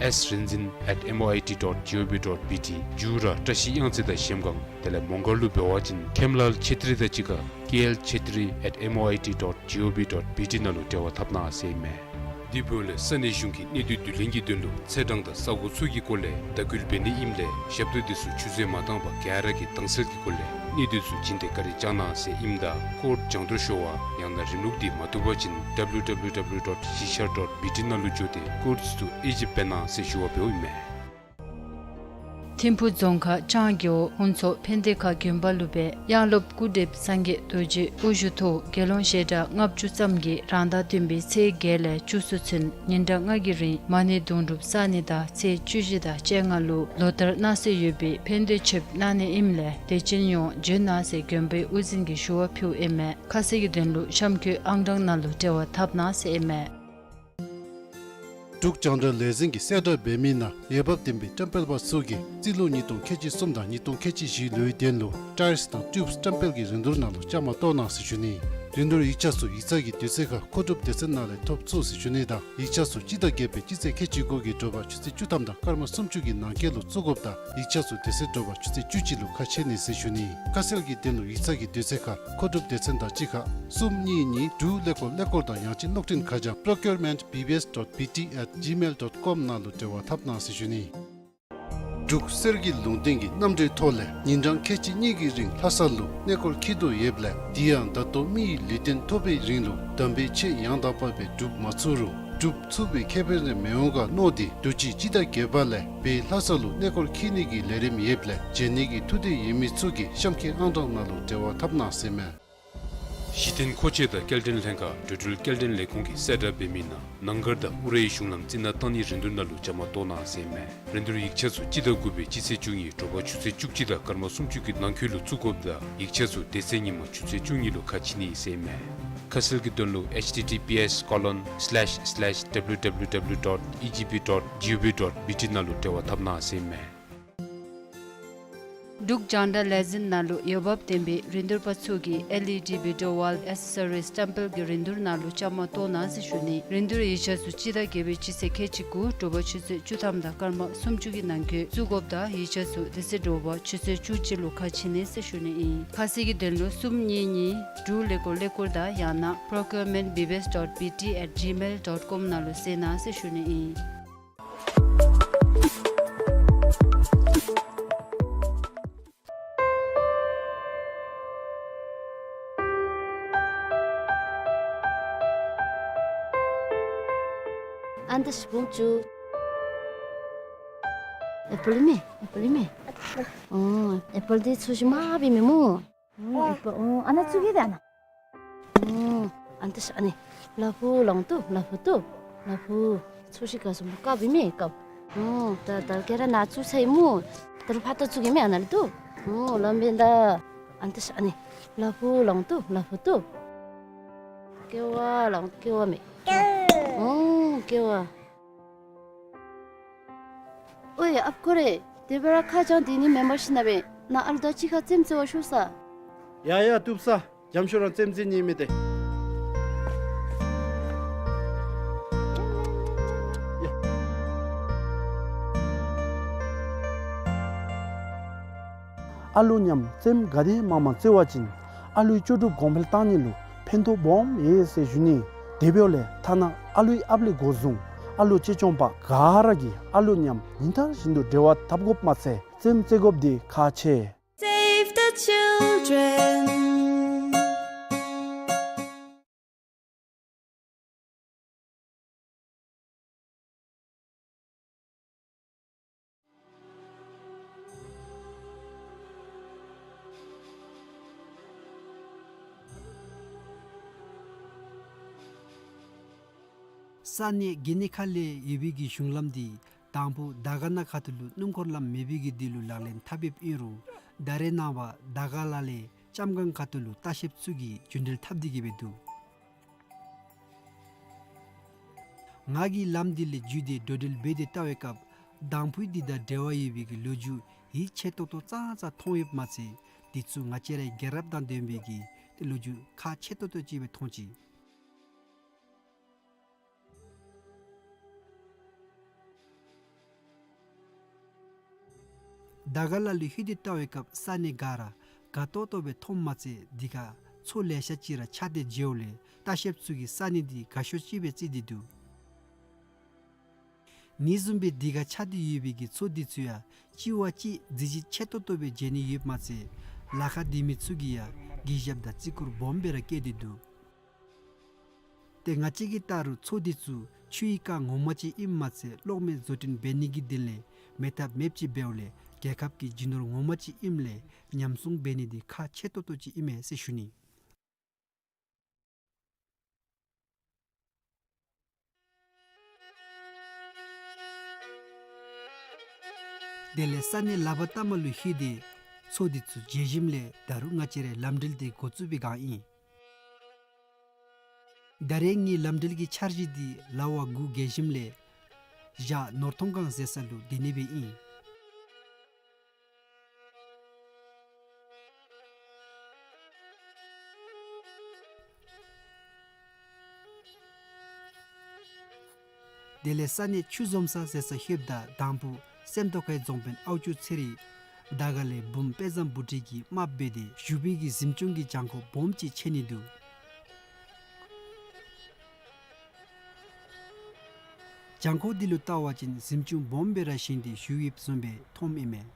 ཨེསི་རིག་འཛིན་ཨེཊ་ཨེམ་ཨོ་ཨའི་ཊི་ཌོཊ་ཇི་ཨོ་བི་ཌོཊ་བི་ཊི། མཇུག་ར་བཀྲ་ཤིས་གཡང་རྩེ་དང་གཞལམ་སྒང་དེ་ལས་མོང་སྒར་ལུ་འབད་བ་ཅིན་མཁནམ་ལཱལ་ཆེ་ཏྲི་དང་གཅིག་ཁར་ཀེ་ཨེལ་ཆེ་ཏྲི་ཨེཊ་ཨེམ་ཨོ་ཨའི་ཊི་ཌོཊ་ཇི་ཨོ་བི་ཌོཊ་བི་ཊི་ནང་ལུ་འབྲེལ་བ་འཐབ་གནང་ཟེར་ཨིན་མས། དེ་འབདཝ་ལས་ས་གནས་གཞུང་གིས་གནས་སྡུད་བསྡུ་ལེན་གྱི་དོན་ལུ་ཚེས་གྲངས་དང་ས་གོ་ཚུ་གི་སྐོར་ལས་དར་སྐུལ་འབད་ནི་ཨིནམ་ལས་ཞབས་ཏོག་དེ་ཚུ་ཆུད་ཟོས་མ་བཏང་པར་ག་ར་གིས་དྭངས་གསལ་གྱི་སྒོ་ལས་གནས་སྡུད་ཚུ་བྱིན་ཏེ་བཀའ་དྲིན་བསྐྱང་གནང་ཟེར་ཨིནམ་ད་ཀོཌ་བྱང་བསྡུར་ཞུ་བ་ཡང་ན་རིམ་ལུགས་འདི་མ་བཏུབ་པ་ཅིན་ཌབ་ལུ་ཌབ་ལུ་ཌབ་ལུ་ཌོཊ་གཞིས་ཆགས་ཌོཊ་བི་ཊི་ནང་ལུ་འགྱོ་སྟེ་ཀོཌ་ཚུ་ཨེ་ཇིབ་འབད་གནང་ཟེར་ཞུ་བ་འབདཝ་ཨིན་མས། ཐིམ་ཕུག་རྫོང་ཁག་ལྕང་རྒེད་འོག་ཧུན་ཚོ་ཕན་བདེ་ཁ་དགོན་པ་ལུ་སྦེ་དབྱངས་སློབ་སྐུ་བགྲེསཔ་སངས་རྒྱས་རྡོ་རྗེ་དབུ་བཞུགས་ཐོག་དགེ་སློང་ཞལ་གྲངས་ལྔ་བཅུ་ཙམ་གྱིས་རང་ཟླ་བདུན་པའི་ཚེས་བརྒྱད་ལས་བཅུ་གསུམ་ཚུན་ཉིན་གྲངས་ལྔ་གི་རིང་མ་ཎི་དུང་སྒྲུབ་བསགས་ནི་དང་ཚེས་བཅུ་བཞི་དང་བཅོ་ལྔ་ལུ་ལོ་ལྟར་གནང་སྲོལ་ཡོད་པའི་ཕན་བདེ་མཆོདཔ་གནང་ནི་ཨིནམ་ལས་དད་ཅན་ཡོངས་འབྱོན་གནང་ཟེར་དགོན་པའི་དབུ་འཛིན་གྱིས་ཞུ་བ་ཕུལཝ་ཨིན་མས། ཁ་གསལ་གྱི་དོན་ལུ་གཤམ་འཁོད་ཨང་གྲངས་ནང་ལུ་འབྲེལ་བ་འཐབ་གནང་ཟེར་ཨིན་མས། འབྲུག་རྒྱང་བསྒྲགས་ལས་འཛིན་གྱིས་གསལ་བསྒྲགས་འབད་མི་ནང་འོས་འབབ་ལྡན་པའི་བཀྲམ་སྤེལ་པ་ཚུ་གིས་རྩིས་ལོ་ཉིས་སྟོང་ཁལ་གཅིག་གསུམ་དང་ཉིས་སྟོང་ཁལ་གཅིག་བཞིའི་ལོའི་དོན་ལུ་ཊའིརསི་དང་ཊིའུབསི་བཀྲམ་སྤེལ་གྱི་རིན་བསྡུར་ནང་ལུ་བཅའ་མར་གཏོགས་གནང་ཟེར་ཞུ་ནི། རིན་བསྡུར་ཡིག་ཆ་ཚུ་ཡིག་ཚང་གི་དུས་ཚོད་ཁར་མཁོ་སྒྲུབ་སྡེ་ཚན་ནང་ལས་ཐོབ་ཚུགས་ཟེར་ཞུ་ནི་དང་ཡིག་ཆ་ཚུ་སྤྱི་ཟླ་བརྒྱད་པའི་སྤྱི་ཚེས་ཁལ་གཅིག་དགུ་གི་དྲོ་པ་ཆུ་ཚོད་བཅུ་ཐམ་དང་སྐར་མ་སུམ་ཅུ་གི་ནང་འཁོད་ལུ་བཙུགས་དགོཔ་དང་ཡིག་ཆ་ཚུ་དེ་ཚེ་དྲོ་པ་ཆུ་ཚོད་བཅུ་གཅིག་ལུ་ཁ་ཕྱེ་ནི་ཟེར་ཞུ་ནི། ཁ་གསལ་གྱི་དོན་ལུ་ཡིག་ཚང་གི་དུས་ཚོད་ཁར་མཁོ་སྒྲུབ་སྡེ་ཚན་དང་གཅིག་ཁར་གསུམ་གཉིས་གཉིས་དྲུག་ཀླད་ཀོར་ཀླད་ཀོར་དང་ཡང་ཅིན་གློག་འཕྲིན་ཁ་བྱང་procurement B B S dot B T at gmail dot com ནང་ལུ་འབྲེལ་བ་འཐབ་གནང་ཟེར་ཞུ་ནི། འབྲུག་གསེར་གྱི་ལུང་བསྟན་གྱི་རྣམ་འགྲེལ་ཐོག་ལས་ཉིན་གྲངས་ཁལ་གཅིག་གཉིས་ཀྱི་རིང་ལྷ་ས་ལུ་གནས་སྐོར་འཁྱིད་དོ་ཡོདཔ་ལས་དེ་ཡང་ད་ལྟོ་མི་ཡི་ལུས་རྟེན་ཐོབ་པའི་རིང་ལུ་དམ་པའི་ཆོས་ཡང་དག་པ་སྦེ་སྒྲུབ་མ་ཚུགས་རུང་སྒྲུབ་ཚུགས་པའི་ཁེ་ཕན་རེ་མི་འོང་ག་མནོ་སྟེ་དུས་ཅི་སྤྱི་ཟླ་བརྒྱད་པ་ལས་སྦེ་ལྷ་ས་ལུ་གནས་སྐོར་འཁྱིད་ནི་གི་ལས་རིམ་ཡོདཔ་ལས་བྱོན་ནི་གི་ཐུགས་འདོད་ཡོད་མི་ཚུ་གིས་གཤམ་འཁོད་ཨང་གྲངས་ནང་ལུ་འབྲེལ་བ་འཐབ་གནང་ཟེར་མས། གཞི་རྟེན་མཁོ་ཆས་དང་སྐྱེལ་འདྲེན་ལྷན་ཁག་འགྲོ་འགྲུལ་སྐྱེལ་འདྲེན་ལས་ཁུངས་ཀྱིས་གསལ་བསྒྲགས་འབད་མི་ནང་ནང་སྒར་དང་ཨུ་རའི་གཞུང་ལམ་རྩི་ནག་བཏང་ནིའི་རིན་བསྡུར་ནང་ལུ་བཅའ་མར་གཏོགས་གནང་ཟེར་མས། རིན་བསྡུར་ཡིག་ཆ་ཚུ་སྤྱི་ཟླ་དགུ་པའི་སྤྱི་ཚེས་བཅུ་གཉིས་དྲོ་པ་ཆུ་ཚོད་བཅུ་གཅིག་དང་སྐར་མ་སུམ་ཅུ་གི་ནང་འཁོད་ལུ་བཙུགས་དགོཔ་དང་ཡིག་ཆ་ཚུ་དེ་ཚེ་ཉིན་མ་ཆུ་ཚོད་བཅུ་གཉིས་ལུ་ཁ་ཕྱེ་ནི་ཟེར་མས། ཁ་གསལ་གྱི་དོན་ལུ་H T T P S colon slash slash W W W dot E G P dot G O V dot B T ནང་ལུ་འབྲེལ་བ་འཐབ་གནང་ཟེར་མས། འབྲུག་རྒྱང་བསྒྲགས་ལས་འཛིན་ནང་ལུ་འོས་འབབ་ལྡན་པའི་རིན་བསྡུར་པ་ཚུ་གིས་L E D video wall accessories བཀྲམ་སྤེལ་གྱི་རིན་བསྡུར་ནང་ལུ་བཅའ་མར་གཏོགས་གནང་ཟེར་ཞུ་ནི། རིན་བསྡུར་ཡིག་ཆ་ཚུ་སྤྱི་ཟླ་བརྒྱད་པའི་སྤྱི་ཚེས་ཁལ་གཅིག་དགུ་དྲོ་པ་ཆུ་ཚོད་བཅུ་ཐམ་དང་སྐར་མ་སུམ་ཅུ་གི་ནང་འཁོད་བཙུགས་དགོཔ་དང་ཡིག་ཆ་ཚུ་དེ་ཚེ་དྲོ་པ་ཆུ་ཚོད་བཅུ་གཅིག་ལུ་ཁ་ཕྱེ་ནི་ཟེར་ཞུ་ནི་ཨིན། ཁ་གསལ་གྱི་དོན་ལུ་གསུམ་གཉིས་གཉིས་དྲུག་ཀླད་ཀོར་ཀླད་ཀོར་དང་ཡང་ན་procurement B B S dot B T at gmail dot com ནང་ལུ་གསལ་གནང་ཟེར་ཞུ་ནི་ཨིན། ཨ་ནི་ད་ཤི་བུམ་ཅུ། ཨེ་པཱལ་མེ། ཨེ་པཱལ་མེ། ཨོ། ཨེ་པཱལ་འདི་ཚོས་ཤིག་མ་བི་མེ་མོ། ཨོ། ཨེ་པཱལ། ཨོ། ཨ་ནཱ་ཚུ་གི་དེ་ཨ་ནཱ། ཨོ། ཨ་ནི་ད་ཤི་ཨ་ནི། ལ་ཕུག་ལང་ཏོ། ལ་ཕུག་ཏོ། ལ་ཕུག་ཚོས་ཤིག་ག་སུམ་ཀ་བི་མེ་ཀ། ཨོ། ད་ད་ཀེ་ར་ནཱ་ཚུ་ཚེ་མོ། ད་རུང་ཕར་ད་ཚུ་གི་མེ་ཨ་ནཱ་ལི་ཏོ། ཨོ་ལམ་འབད་ད། ཨ་ནི་ད་ཤ་ཨ་ནི་ལ་ཕུག་ལང་ཏོ་ལ་ཕུག་ཏོ། ཀེ་བ་ལང་ཀེ་བ་མེ། ཨོ་ཀེ་བ། ཨོའི་ཨཔ་ཁོ་རེ། དེ་སྦེ་ར་ཁ་བྱང་དེ་ནི་མེན་པར་ཤེས་ན་སྦེ་ནཱ་ཨ་ལུ་དང་གཅིག་ཁར་རྩེདམོ་རྩེ་བར་ཤོག་ས། ཡ་ཡ་བཏུབ་ས། འཇམ་ཤོས་རང་རྩེདམོ་རྩེ་ནི་མེད་དེ། ཡ། ཨ་ལུ་མཉམ་རྩེདམོ་ག་དེ་མང་མང་རྩེ་བ་ཅིན་ཨ་ལུའི་ལྕོགས་གྲུབ་གོང་འཕེལ་གཏང་ནི་ལུ་ཕན་ཐོགས་སྦོམ་ཡོད་ཟེར་ཞུ་ནི། དེ་འབདཝ་ལས་ཐ་ན་ཨ་ལུའི་ཨཔ་ལས་འགོ་བཟུང་ཨ་ལུ་གཅེས་སྐྱོང་པ་ག་ར་གིས་ཨ་ལུ་མཉམ་ཉིན་ལྟར་བཞིན་དུ་འབྲེལ་བ་འཐབ་དགོཔ་མ་ཚད་རྩེདམོ་རྩེ་དགོཔ་འདི་ཁག་ཆེ། Save the children. ས་གནས་གན་ནི་ཁ་ལས་ཡོད་པའི་གི་གཞུང་ལམ་འདི་དང་ཕུ་དར་དཀར་ན་ཁ་ཐུག་ལུ་སྣུམ་འཁོར་ལམ་མེད་པའི་གི་དུས་ལུ་ལག་ལེན་འཐབ་ཡོདཔ་ཨིན་རུང་ད་རེས་ནངས་པ་དར་དཀར་ལ་ལས་ལྕམ་སྒང་ཁ་ཐུག་ལུ་ལྟ་བཤལཔ་ཚུ་གིས་རྒྱུན་འགྲུལ་འཐབ་སྟེ་གི་སྦེ་འདུག། ང་གིས་ལམ་འདི་ལས་བརྒྱུད་དེ་འགྲོ་འགྲུལ་འབད་དེ་བལྟ་བའི་སྐབས་དང་ཕུ་འདི་དང་འབྲེལ་བ་ཡོད་པའི་གི་ལོ་རྒྱུས་ཡིད་ཆེས་ཏོག་ཏོ་ཙང་ཙང་མཐོང་ཡོདཔ་མ་ཚད་དེ་ཚུ་ང་བཅས་རའི་རྒྱལ་རབས་དང་ལྡན་པའི་གི་ལོ་རྒྱུས་ཁག་ཆེ་ཏོག་ཏོ་ཅིག་སྦེ་མཐོང་ཅི། དར་དཀར་ལ་ལུ་ལྷོད་དེ་བལྟ་བའི་སྐབས་ས་གནས་ག་ར་དགའ་ཏོག་ཏོ་སྦེ་མཐོངམ་མ་ཚད་འདི་ཁར་མཚོ་ལེ་ཤ་ཅིག་ར་ཆགས་ཏེ་མཇལཝ་ལས་ལྟ་བཤལཔ་ཚུ་གིས་ས་གནས་འདི་དགའ་ཤོས་ཅིག་སྦེ་བརྩི་སྟེ་འདུག། ནི་བཟུམ་སྦེ་འདི་ཁར་ཆགས་ཏེ་ཡོད་པའི་གི་མཚོ་འདི་ཚུ་ཡང་གཅིག་བ་གཅིག་རྫིས་གཞི་ཆེ་ཏོག་ཏོ་སྦེ་མཇལ་ནི་ཡོདཔ་མ་ཚད་ལ་ཁར་སྡོད་མི་ཚུ་གིས་ཡང་གུས་ཞབས་དང་བརྩི་བཀུར་སྦོམ་སྦེ་ར་བསྐྱེད་དེ་འདུག། ཏེ་ང་བཅས་ཀྱིས་བལྟ་རུང་མཚོ་འདི་ཚུ་ཆུའི་རྐ་ངོ་མ་ཅིག་ཨིནམ་མ་ཚད་གློག་མེ་བཟོ་སྐྲུན་འབད་ནི་གི་དོན་ལས་མེད་ཐབས་མེདཔ་ཅིག་འབདཝ་ལས་རྒྱལ་ཁབ་ཀྱི་རྒྱུ་ནོར་ངོ་མ་ཅིག་ཨིནམ་ལས་ཉམས་སྲུང་འབད་ནི་འདི་ཁག་ཆེ་ཏོག་ཏོ་ཅིག་ཨིན་མས་ཟེར་ཞུ་ནི། དེ་ལས་ས་གནས་ལ་བ་ཏ་མ་ལུ་ལྷོད་དེ་མཚོ་འདི་ཚུ་མཇལ་ཞིནམ་ལས་ད་རུང་ང་བཅས་རའི་ལམ་འགྲུལ་འདི་འགོ་བཙུགས་པའི་སྒང་ཨིན། ད་རེས་ངེའི་ལམ་འགྲུལ་གྱི་འཆར་གཞི་འདི་ལ་བ་དགུ་བརྒལ་ཞིནམ་ལས་བཞག་ནོར་ཐོང་སྒང་ཟེར་ས་ལུ་སྡོད་ནི་སྦེ་ཨིན། དེ་ལས་ས་གནས་ཆུ་འཛོམས་ས་ཟེར་ས་ལྷོདཔ་ད་དང་ཕུ་སེམས་རྟོགས་ཁའི་རྫོང་དཔོན་ཨའུ་ཅུ་ཚེ་རིང་དར་དཀར་ལས་འབུམ་དཔལ་བཟང་བུ་ཁྲིད་ཀྱིས་དམགཔ་འབད་དེ་བཞུགས་པའི་གི་གཟིམ་ཆུང་གི་གྱང་ཁོག་སྦོམ་ཅིག་མཇལ་ནི་འདུག། གྱང་ཁོག་འདི་ལུ་བལྟ་བ་ཅིན་གཟིམ་ཆུང་སྦོམ་སྦེ་ར་བཞེངས་ཏེ་བཞུགས་ཡོདཔ་བཟུམ་སྦེ་མཐོངམ་ཨིན་མས།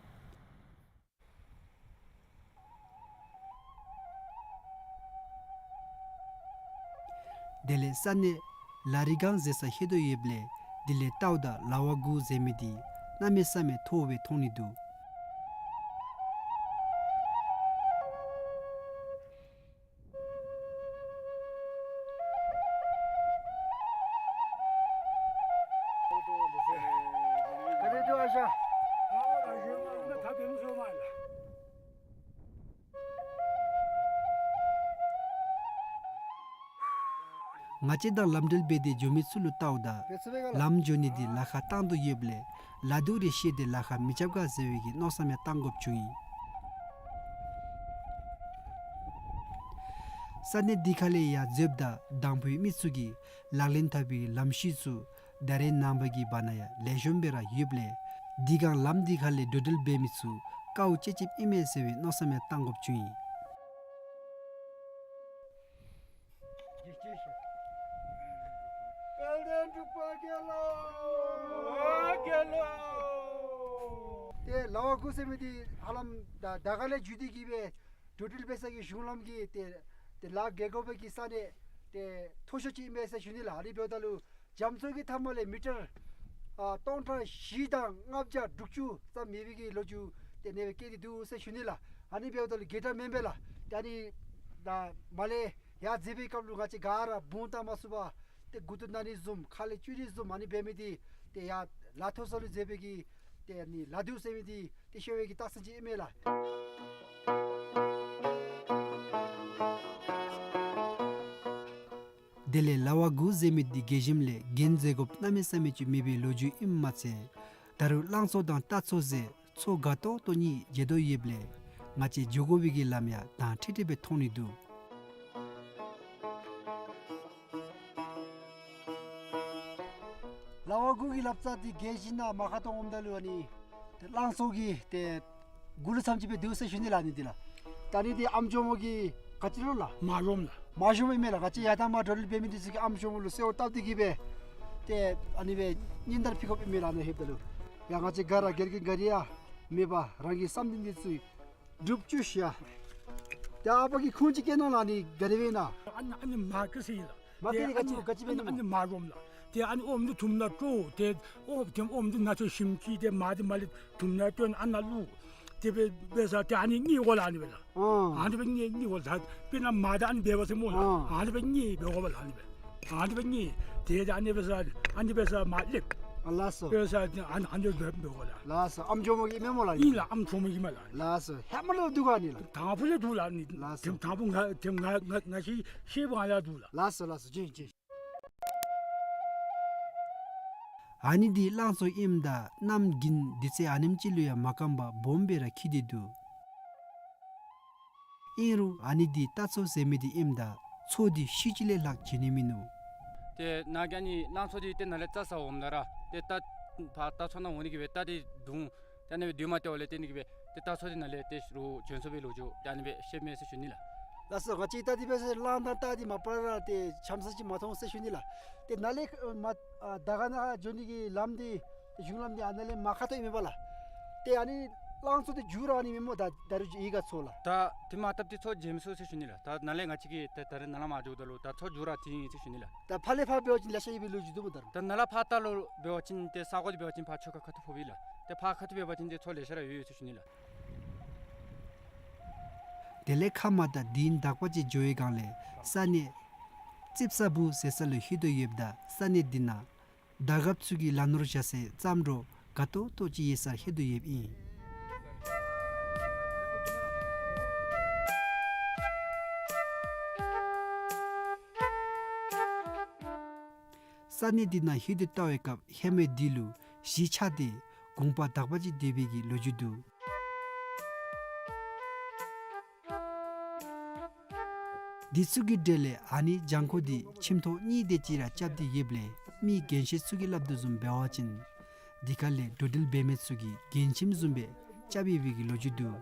དེ་ལས་ས་གནས་ལ་རི་སྒང་ཟེར་ས་ལྷོད་དོ་ཡོདཔ་ལས་འདི་ལས་བལྟཝ་ད་ལ་བ་དགུ་ཟེར་མི་འདི་གནམ་མེད་ས་མེད་མཐོ་བོ་སྦེ་མཐོང་ནི་འདུག། ང་བཅས་དང་ལམ་འགྲུལ་འབད་དེ་འགྱོ་མི་ཚུ་ལུ་བལྟཝ་ད་ལམ་འགྱོ་ནི་འདི་ལ་ཁར་བཏང་དོ་ཡོདཔ་ལས་ལ་དུག་རེ་ཤེས་ཏེ་ལ་ཁར་མི་རྐྱབ་ག་ཟེར་བའི་གི་མནོ་བསམ་ཡང་བཏང་དགོཔ་བྱུང་ཡི། ས་གནས་འདི་ཁ་ལས་ཡར་འཛེགཔ་ད་དང་ཕུའི་མི་ཚུ་གིས་ལག་ལེན་འཐབ་པའི་ལམ་ཤུལ་ཚུ་ད་རེས་ནངས་པ་གི་བར་ན་ཡང་ལེགས་ཤོམ་སྦེ་ར་ཡོདཔ་ལས་འདི་སྒང་ལམ་འདི་ཁ་ལས་འགྲོ་འགྲུལ་འབད་མི་ཚུ་དཀའཝ་སྤྱད་སྤྱདཔ་ཨིན་མས་ཟེར་བའི་མནོ་བསམ་ཡང་བཏང་དགོཔ་བྱུང་ཡི། དཔལ་ལྡན་འབྲུག་པ་རྒྱལ་ལོ། རྒྱལ་ལོ། ཏེ་ལ་བ་དགུ་ཟེར་མི་འདི་ཧ་ལམ་ད་དར་དཀར་ལས་བརྒྱུད་དེ་གི་སྦེ་འགྲོ་འགྲུལ་འབད་ས་གི་གཞུང་ལམ་གྱི་ཏེ་ཏེ་ལཱ་འགེལ་དགོ་པའི་གི་ས་གནས་ཏེ་མཐོ་ཤོས་ཅིག་ཨིན་མས་ཟེར་ཞུ་ནི་ལགས། ཨ་ནི་འབདཝ་ད་ལུ་རྒྱ་མཚོ་གི་མཐའ་མ་ལས་མི་ཊར་ཨ་སྟོང་ཕྲག་བཞི་དང་ལྔ་བརྒྱ་དྲུག་ཅུ་ཙམ་མེད་པའི་གི་ལོ་རྒྱུས་ཏེ་གནས་སྦེ་བཀོད་དེ་འདུག་ཟེར་ཞུ་ནི་ལགས། ཨ་ནི་འབདཝ་ད་ལུ་རྒྱལ་ཁྲ་མེན་པས་ལགས། ཏེ་ཨ་ནི་ད་མར་ལས་ཡར་འཛེག་པའི་སྐབས་ལུ་ང་བཅས་ག་ར་བུང་བཏང་མ་ཚུགས་པར་ཏེ་མགུ་ཏོ་ན་ནི་བཟུམ་ཁ་ལས་སྐྱུག་ནི་བཟུམ་ཨ་ནི་འབད་མི་འདི་ཏེ་ཡར་ལ་མཐོ་ས་ལུ་འཛེག་པའི་གི་ ཏེ་ཨ་ནི་ལ་དུ་ཟེར་མི་འདི་ཏེ་ཤོར་བའི་གི་རྟགས་མཚན་ཅིག་ཨིན་མས་ལགས། དེ་ལས་ལ་བ་གུ་ཟེར་མི་འདི་རྒྱལ་ཁམས་ལས་གྱེན་འཛེག་དགོཔ་གནམ་མེད་ས་མེད་ཅིག་མེད་པའི་ལོ་རྒྱུས་ཨིནམ་མ་ཚད་ད་རུང་གླང་མཚོ་དང་རྟ་མཚོ་ཟེར་མཚོ་དགའ་ཏོག་ཏོ་གཉིས་མཇལ་དོ་ཡོདཔ་ལས་ང་བཅས་འགྱོ་དགོ་པའི་གི་ལམ་ཡང་དྭངས་ཁྲིག་ཁྲི་སྦེ་མཐོང་ནི་འདུག། ལ་བ་གུ་གི་ལབ་རྩ་འདི་རྒྱལ་ཁམས་ནང་མ་ཁ་ཐོག་འོངམ་ད་ལུ་ཨ་ནི་ཏེ་གླང་མཚོ་གི་ཏེ་གུ་ལུ་ཙམ་ཅིག་སྦེ་འདུག་ཟེར་ཞུ་ནི་ལགས། ཨ་ནི་འདི་ལགས། ད་ཨ་ནི་འདི་ཨམ་ཅོག་མོ་གི་ག་ཅི་ལོ་ལགས། མ་ཞོམ་ལགས། མ་ཞོམ་ཨིན་མས་ལགས། ག་ཅི་ཡར་དང་མར་འགྲོ་འགྲུལ་འབད་མི་འདི་ཚུ་གིས་ཨམ་ཅོག་མོ་ལུ་གསོལཝ་བཏབ་སྟེ་གི་སྦེ་ཏེ་ཨ་ནི་སྦེ་སྙན་དར་ཕུལ་དགོཔ་ཨིན་མས་ལགས། ཨ་ནི་ལྷོདཔ་ད་ལུ་ཡ་ང་བཅས་ག་ར་དགེ་རྒན་ག་ར་ཡང་མེད་པར་རང་གི་བསམ་འདུན་འདི་ཚུ་སྒྲུབ་བཅུག་ཤིག་ཡ། ཏེ་ཨ་པ་གིས་ཁུངས་ཅིག་བཀལ་གནང་ལགས། ཨ་ནི་ག་དེ་སྦེ་ཨིན་ན། ཨ་ནི་ཨ་ནི་མ་ཀི་ཟེར་ཨིན་ལགས། མ་ཀི་ཏེ་ཟེར་ག་ཅི་ཨ་ནི་ག་ཅི་སྦེ་ཨ་ཨིན་ན། ནི་མ་ཞོམ་ལགས། ཏེ་ཨ་ནི་ཨོམ་འདི་དུམ་ནང་སྤྲོ། ཏེ་ཨོམ་ཏེ་ཨོམ་འདི་ནང་ཚུད་ཞིམ་ཅིག་ཏེ་མར་འདི་མར་ལས་དུམ་ནང་སྤྲོ་ཨ་ནཱ་བླུགས། ཏེ་སྦེ་འབད་ས་ཏེ་ཨ་ནི་མཉེ་དགོ་ལགས། ཨ་ནི་སྦེ་ལགས། ཨ་ཨ་ནི་སྦེ་མཉེ་མཉེ་དགོ་ལགས། དཔེར་ན་མར་དང་ཨ་ནི་འབད་བ་ཟེར་སྨོ་ལགས། ཨ་ཨ་ནི་སྦེ་མཉེ་འབད་དགོ་པས་ལགས། ཨ་ནི་སྦེ། ཨ་ནི་སྦེ་མཉེ། ཏེ་ཨ་ནི་འབད་ས་ཨ་ནི་འབད་ས་མར་ལེབ། ཨ་ལགས་སོ། འབད་ས་ཨ་ནི་ཨ་ནི་འབད་འབད་དགོ་ལགས། ལགས་སོ། ཨམ་ཅོག་མོ་གི་མེན་སྨོ་ལགས། ཨིན་ལགས། ཨམ་ཅོག་མོ་གི་མས་ལགས། ལགས་སོ། ཧེ་མ་ལས་འདུག་ག་ཨ་ནི་ལགས། དང་ཕུ་ལས་འདུག་ལགས་ཨ་ནི། ལགས་སོ། དེམ་དང་ཕུ་ང་དེམ་ང་ང་ང་ཤེས་ཤེས་པ་ང་ཡང་འདུག་ལགས། ལགས་སོ་ལགས་སོ། བྱིན་བྱིན། ཨ་ནི་འདི་གླང་མཚོ་ཨིནམ་ད་གནམ་དགུན་དུས་ཚོད་ཨ་ནེམ་ཅིག་ལུ་ཡང་མ་སྐམ་པར་སྦོམ་སྦེ་ར་འཁྱིལ་ཏེ་འདུག། ཨིན་རུང་ཨ་ནི་འདི་རྟ་མཚོ་ཟེར་མི་འདི་ཨིནམ་ད་མཚོ་འདི་ཤུལ་ཅིག་ལས་ལྷག་མཇལ་ནི་མིན་ནུག། ཏེ་ནཱ་གི་ཨ་ནི་གླང་མཚོ་འདི་ཏེ་ནཱ་ལས་རྩྭ་ཟ་འོངམ་ད་ར་ཏེ་རྟ་ཕར་རྟ་མཚོ་ནང་འོང་ནི་གི་སྦེ་རྟ་འདི་བརྡུང་ཏེ་ཨ་ནི་སྦེ་བརྡུང་མ་སྟེརཝ་ལས་ཏེ་ཨ་ནི་གི་སྦེ་ཏེ་རྟ་མཚོ་འདི་ནཱ་ལས་ཏེ་རོགས་བྱོན་སོང་བའི་ལོ་རྒྱུས་ཏེ་ཨ་ནི་སྦེ་བཤདཔ་མས་ཟེར་ཞུ་ནི་ལགས། ལགས་སོ། ང་བཅས་ད་འདི་འབད་ས་གླང་དང་རྟ་འདི་མ་པ་ར་ཏེ་འཆམ་ས་ཅིག་མ་མཐོང་ཟེར་ཞུ་ནི་ལགས། ཏེ་ནཱ་ལས་མར་ཨ་དར་དཀར་ནང་འགྱོ་ནི་གི་ལམ་འདི་གཞུང་ལམ་འདི་ཨ་ནཱ་ལས་མར་ཁ་ཐུག་ཨིན་མས་པ་ལགས། ཏེ་ཨ་ནི་གླང་མཚོ་འདི་མཇུག་ར་ཨ་ནི་མེན་སྨོ། ད་ད་རུང་ཡི་ག་མཚོ་ལགས། ད་དེ་མ་བཏབ་སྟེ་མཚོ་བརྗེ་མི་ཚུགས་ཟེར་ཞུ་ནི་ལགས། ད་ནཱ་ལས་ང་བཅས་ཀྱིས་ད་ད་རེས་ནཱ་ལས་མར་འགྱོཝ་ད་ལུ་ད་མཚོ་མཇུག་ར་འདི་ཨིན་ཟེར་ཞུ་ནི་ལགས། ད་ཕར་ལས་ཕར་འབད་བ་ཅིན་ལེ་ཤ་ཡོད་པའི་ལོ་རྒྱུས་འདུག་སྨོ་ད། ད་ནཱ་ལས་ཕར་ད་ལུ་འབད་བ་ཅིན་ཏེ་ས་གོ་འདི་འབད་བ་ཅིན་ཕར་ཆུ་ཁ་ཁ་ཐུག་ཕོགཔ་ཨིན་ལགས། ཏེ་ཕར་ཁ་ཐུག་འབད་བ་ཅིན་ཏེ་མཚོ་ལེ་ཤ་ར་ཡོད་ཡོད་ཟེར་ཞུ་ནི་ལགས། དེ་ལས་ཁ་མ་ད་དིན་དག་པ་ཅིག་འགྱོ་བའི་སྒང་ལས་ས་གནས་རྩིབས་ས་བུ་ཟེར་ས་ལུ་ལྷོད་དོ་ཡོདཔ་ད་ས་གནས་འདི་ནང་དར་རྒཔོ་ཚུ་གི་ལ་ནོར་བཞག་སའི་རྩྭ་འབྲོག་དགའ་ཏོག་ཏོ་ཅིག་ཡོད་སར་ལྷོད་དོ་ཡོདཔ་ཨིན། ས་གནས་འདི་ནང་ལྷོད་དེ་ལྟ་བའི་སྐབས་ཧེ་མའི་དུས་ལུ་གཞིས་ཆགས་ཏེ་གུང་པ་དག་པ་ཅིག་སྡོད་པའི་གི་ལོ་རྒྱུས་འདུག། འདི་ཚུ་གི་གྲས་ལས་ཨ་ནི་གྱང་ཁོག་འདི་ཁྱིམ་ཐོག་གཉིས་དེ་ཅིག་ར་རྐྱབ་སྟེ་ཡོདཔ་ལས་མི་རྒན་ཤོས་ཚུ་གིས་སླབ་དོ་བཟུམ་འབད་བ་ཅིན་འདི་ཁ་ལས་འགྲོ་འགྲུལ་འབད་མི་ཚུ་གི་རྒན་ཁྱིམ་བཟུམ་སྦེ་རྐྱབ་ཡོད་པའི་གི་ལོ་རྒྱུས་འདུག།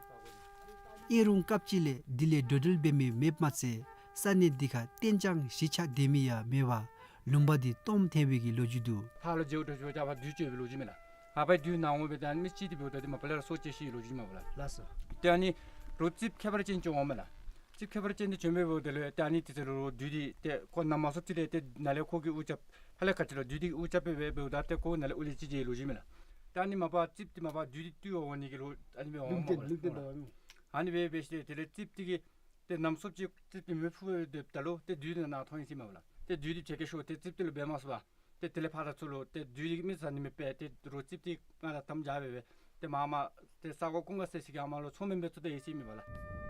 ཨིན་རུང་སྐབས་ཅིག་ལས་འདི་ལས་འགྲོ་འགྲུལ་འབད་མི་མེདཔ་མ་ཚད་ས་གནས་འདི་ཁར་གཏན་འཇགས་གཞིས་ཆགས་སྡོད་མི་ཡང་མེད་པར་ལུང་པ་འདི་སྟོངམ་ཐལ་བའི་གི་ལོ་རྒྱུས་འདུག། ཕར་ལུ་འགྱོ་དོ་འགྱོ་ད་ཕར་བདུད་བྱོན་པའི་ལོ་རྒྱུས་མས་ལགས། ཨ་པའི་བདུད་ནཱ་འོང་སྦེ་ད་མི་ཅིག་འདི་འབདཝ་ད་འདི་མ་པ་ལས་ར་སྲོག་བཅད་ཤི་ལོ་རྒྱུས་མས་པ་ལགས། ལགས་སོ། ཏེ་ཨ་ནི་རོགས་རྩིགཔ་ཁྱད་པར་ཅན་ཅིག་འོངམ་མས་ལགས། རྩིགཔ་ཁྱད་པར་ཅན་འདི་བྱོན་སྦེ་འབདཝ་ད་ལུ་ཏེ་ཨ་ནི་དེ་ཚུ་ལུ་བདུད་འདི་ཏེ་ཁོ་ནཱ་མ་སོངམ་ཅིག་ལས་ཏེ་ནཱ་ལས་ཁོ་གིས་དབུ་རྐྱབ་ཧ་ལས་ག་ཅི་ལོ་བདུད་འདི་གིས་དབུ་རྐྱབ་སྦེ་འབདཝ་ད་ཏེ་ཁོ་ནཱ་ལས་དབུ་ལས་ཅིག་བྱོན་ལོ་རྒྱུས་མས་ལགས། ཏེ་ཨ་ནི་མ་པ་རྩིགཔ་འདི་མ་པ་བདུད་འདི་བཏུལ་བར་འོང་ནི་གི་ལོ་ཨ་ནི་སྦེ་འོངམ་མས་པ་ལགས། ལུང་བསྟན་ལུང་བསྟན་འབདཝ་མས། ཨ་ནི་སྦེ་འབད་ཞིནམ་ལས་དེ་ལས་རྩིགཔ་འདི་གིས་ཏེ་ནཱ་མ་སོངམ་ཅིག་རྩིགཔ་འདི་མེ་ཕུ་སྦེ་སྡོདཔ་ད་ལུ་ཏེ་བདུད་འདི་ནཱ་ཐོན་ཡི་ཟེར་མས་པ་ལགས། ཏེ་བདུད་འདི་བྱེད་ཀྱི་ཤོག་ཏེ་རྩིགཔ་འདི་ལུ་འབད་མ་ཚུགས་པར་ཏེ་དེ་ལས་ཕར་ད་ཚུར་ལུ་ཏེ་བདུད་འདི་གིས་མི་བཟའ་ནི་མེད་པས། ཏེ་རོགས་རྩིགཔ་འདི་ང་དང་དམ་བཅའ་འབད་སྦེ་ཏེ་མར་མར་ཏེ་ས་གོ་ཀུན་དགའ་ཟེར་ས་གི་ཨ་མར་ལུ་མཚོ་སྨན་འབད་ཚུགས་ད་ཡི་ཟེར་མས་པ་ལགས།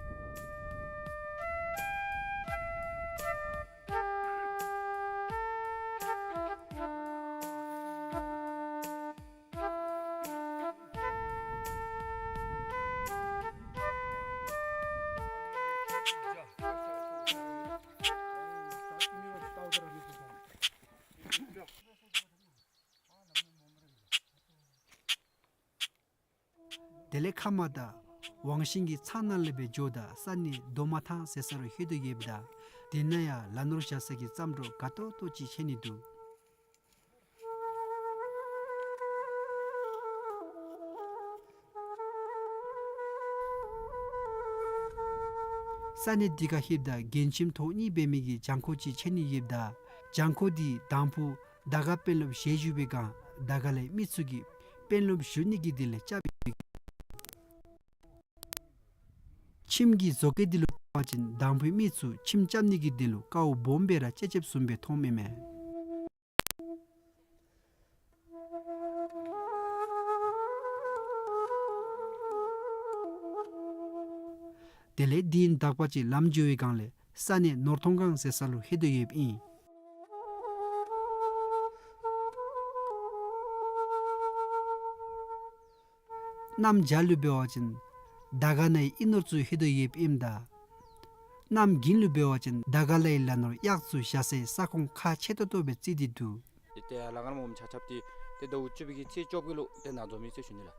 དེ་ལས་ཁ་མ་ད་ཝང་ཤིང་གི་ཚང་ནང་ལས་སྦེ་འགྱོཝ་ད་ས་གནས་རྡོ་མ་ཐང་ཟེར་ས་ལུ་ལྷོད་དོ་ཡོདཔ་ད་དེ་ནང་ཡང་ལ་ནོར་བཞག་ས་གི་རྩྭ་འབྲོག་དགའ་ཏོག་ཏོ་ཅིག་མཇལ་ནི་འདུག། ས་གནས་འདི་ཁར་ལྷོདཔ་ད་རྒན་ཁྱིམ་ཐོག་གཉིས་འབད་མི་གི་གྱང་ཁོག་ཅིག་མཇལ་ནི་ཡོདཔ་ད་གྱང་ཁོག་འདི་དང་ཕུ་དར་དཀར་དཔོན་སློབ་ཞལ་བཞུགས་པའི་སྒང་དར་དཀར་ལས་མི་ཚུ་གིས་དཔོན་སློབ་བཞུགས་ནི་གི་དོན་ལས་རྐྱབ་ཡོད། ཁྱིམ་གྱི་བཟོ་བཀོད་འདི་ལུ་བལྟ་བ་ཅིན་དང་ཕུའི་མི་ཚུ་ཁྱིམ་རྐྱབ་ནི་གི་དོན་ལུ་དཀའཝ་སྦོམ་སྦེ་ར་སྤྱད་སྤྱདཔ་བཟུམ་སྦེ་མཐོངམ་ཨིན་མས། དེ་ལས་དེ་ཡང་དག་པ་ཅིག་ལམ་འགྱོ་བའི་སྒང་ལས་ས་གནས་ནོར་ཐོང་སྒང་ཟེར་ས་ལུ་ལྷོད་དོ་ཡོདཔ་ཨིན། གནམ་བྱཱར་ལུ་འབད་བ་ཅིན་དར་དཀར་ནའི་ཨིན་ནོར་ཚུ་ལྷོད་དོ་ཡོདཔ་ཨིནམ་ད། གནམ་དགུན་ལུ་འབད་བ་ཅིན་དར་དཀར་ལའི་ལ་ནོར་གཡག་ཚུ་བཞག་སའི་ས་ཁོངས་ཁག་ཆེ་ཏོག་ཏོ་སྦེ་བརྩི་སྟེ་འདུག། ཏེ་ལ་ཁར་མོ་མི་ཆ་ཁྱབ་སྟེ་ཏེ་ཟླཝ་བཅུ་པའི་གི་ཚེས་བཅོ་བརྒྱད་ལུ་ཏེ་ནཱ་འཛོམས་ཡི་ཟེར་ཞུ་ནི་ལགས།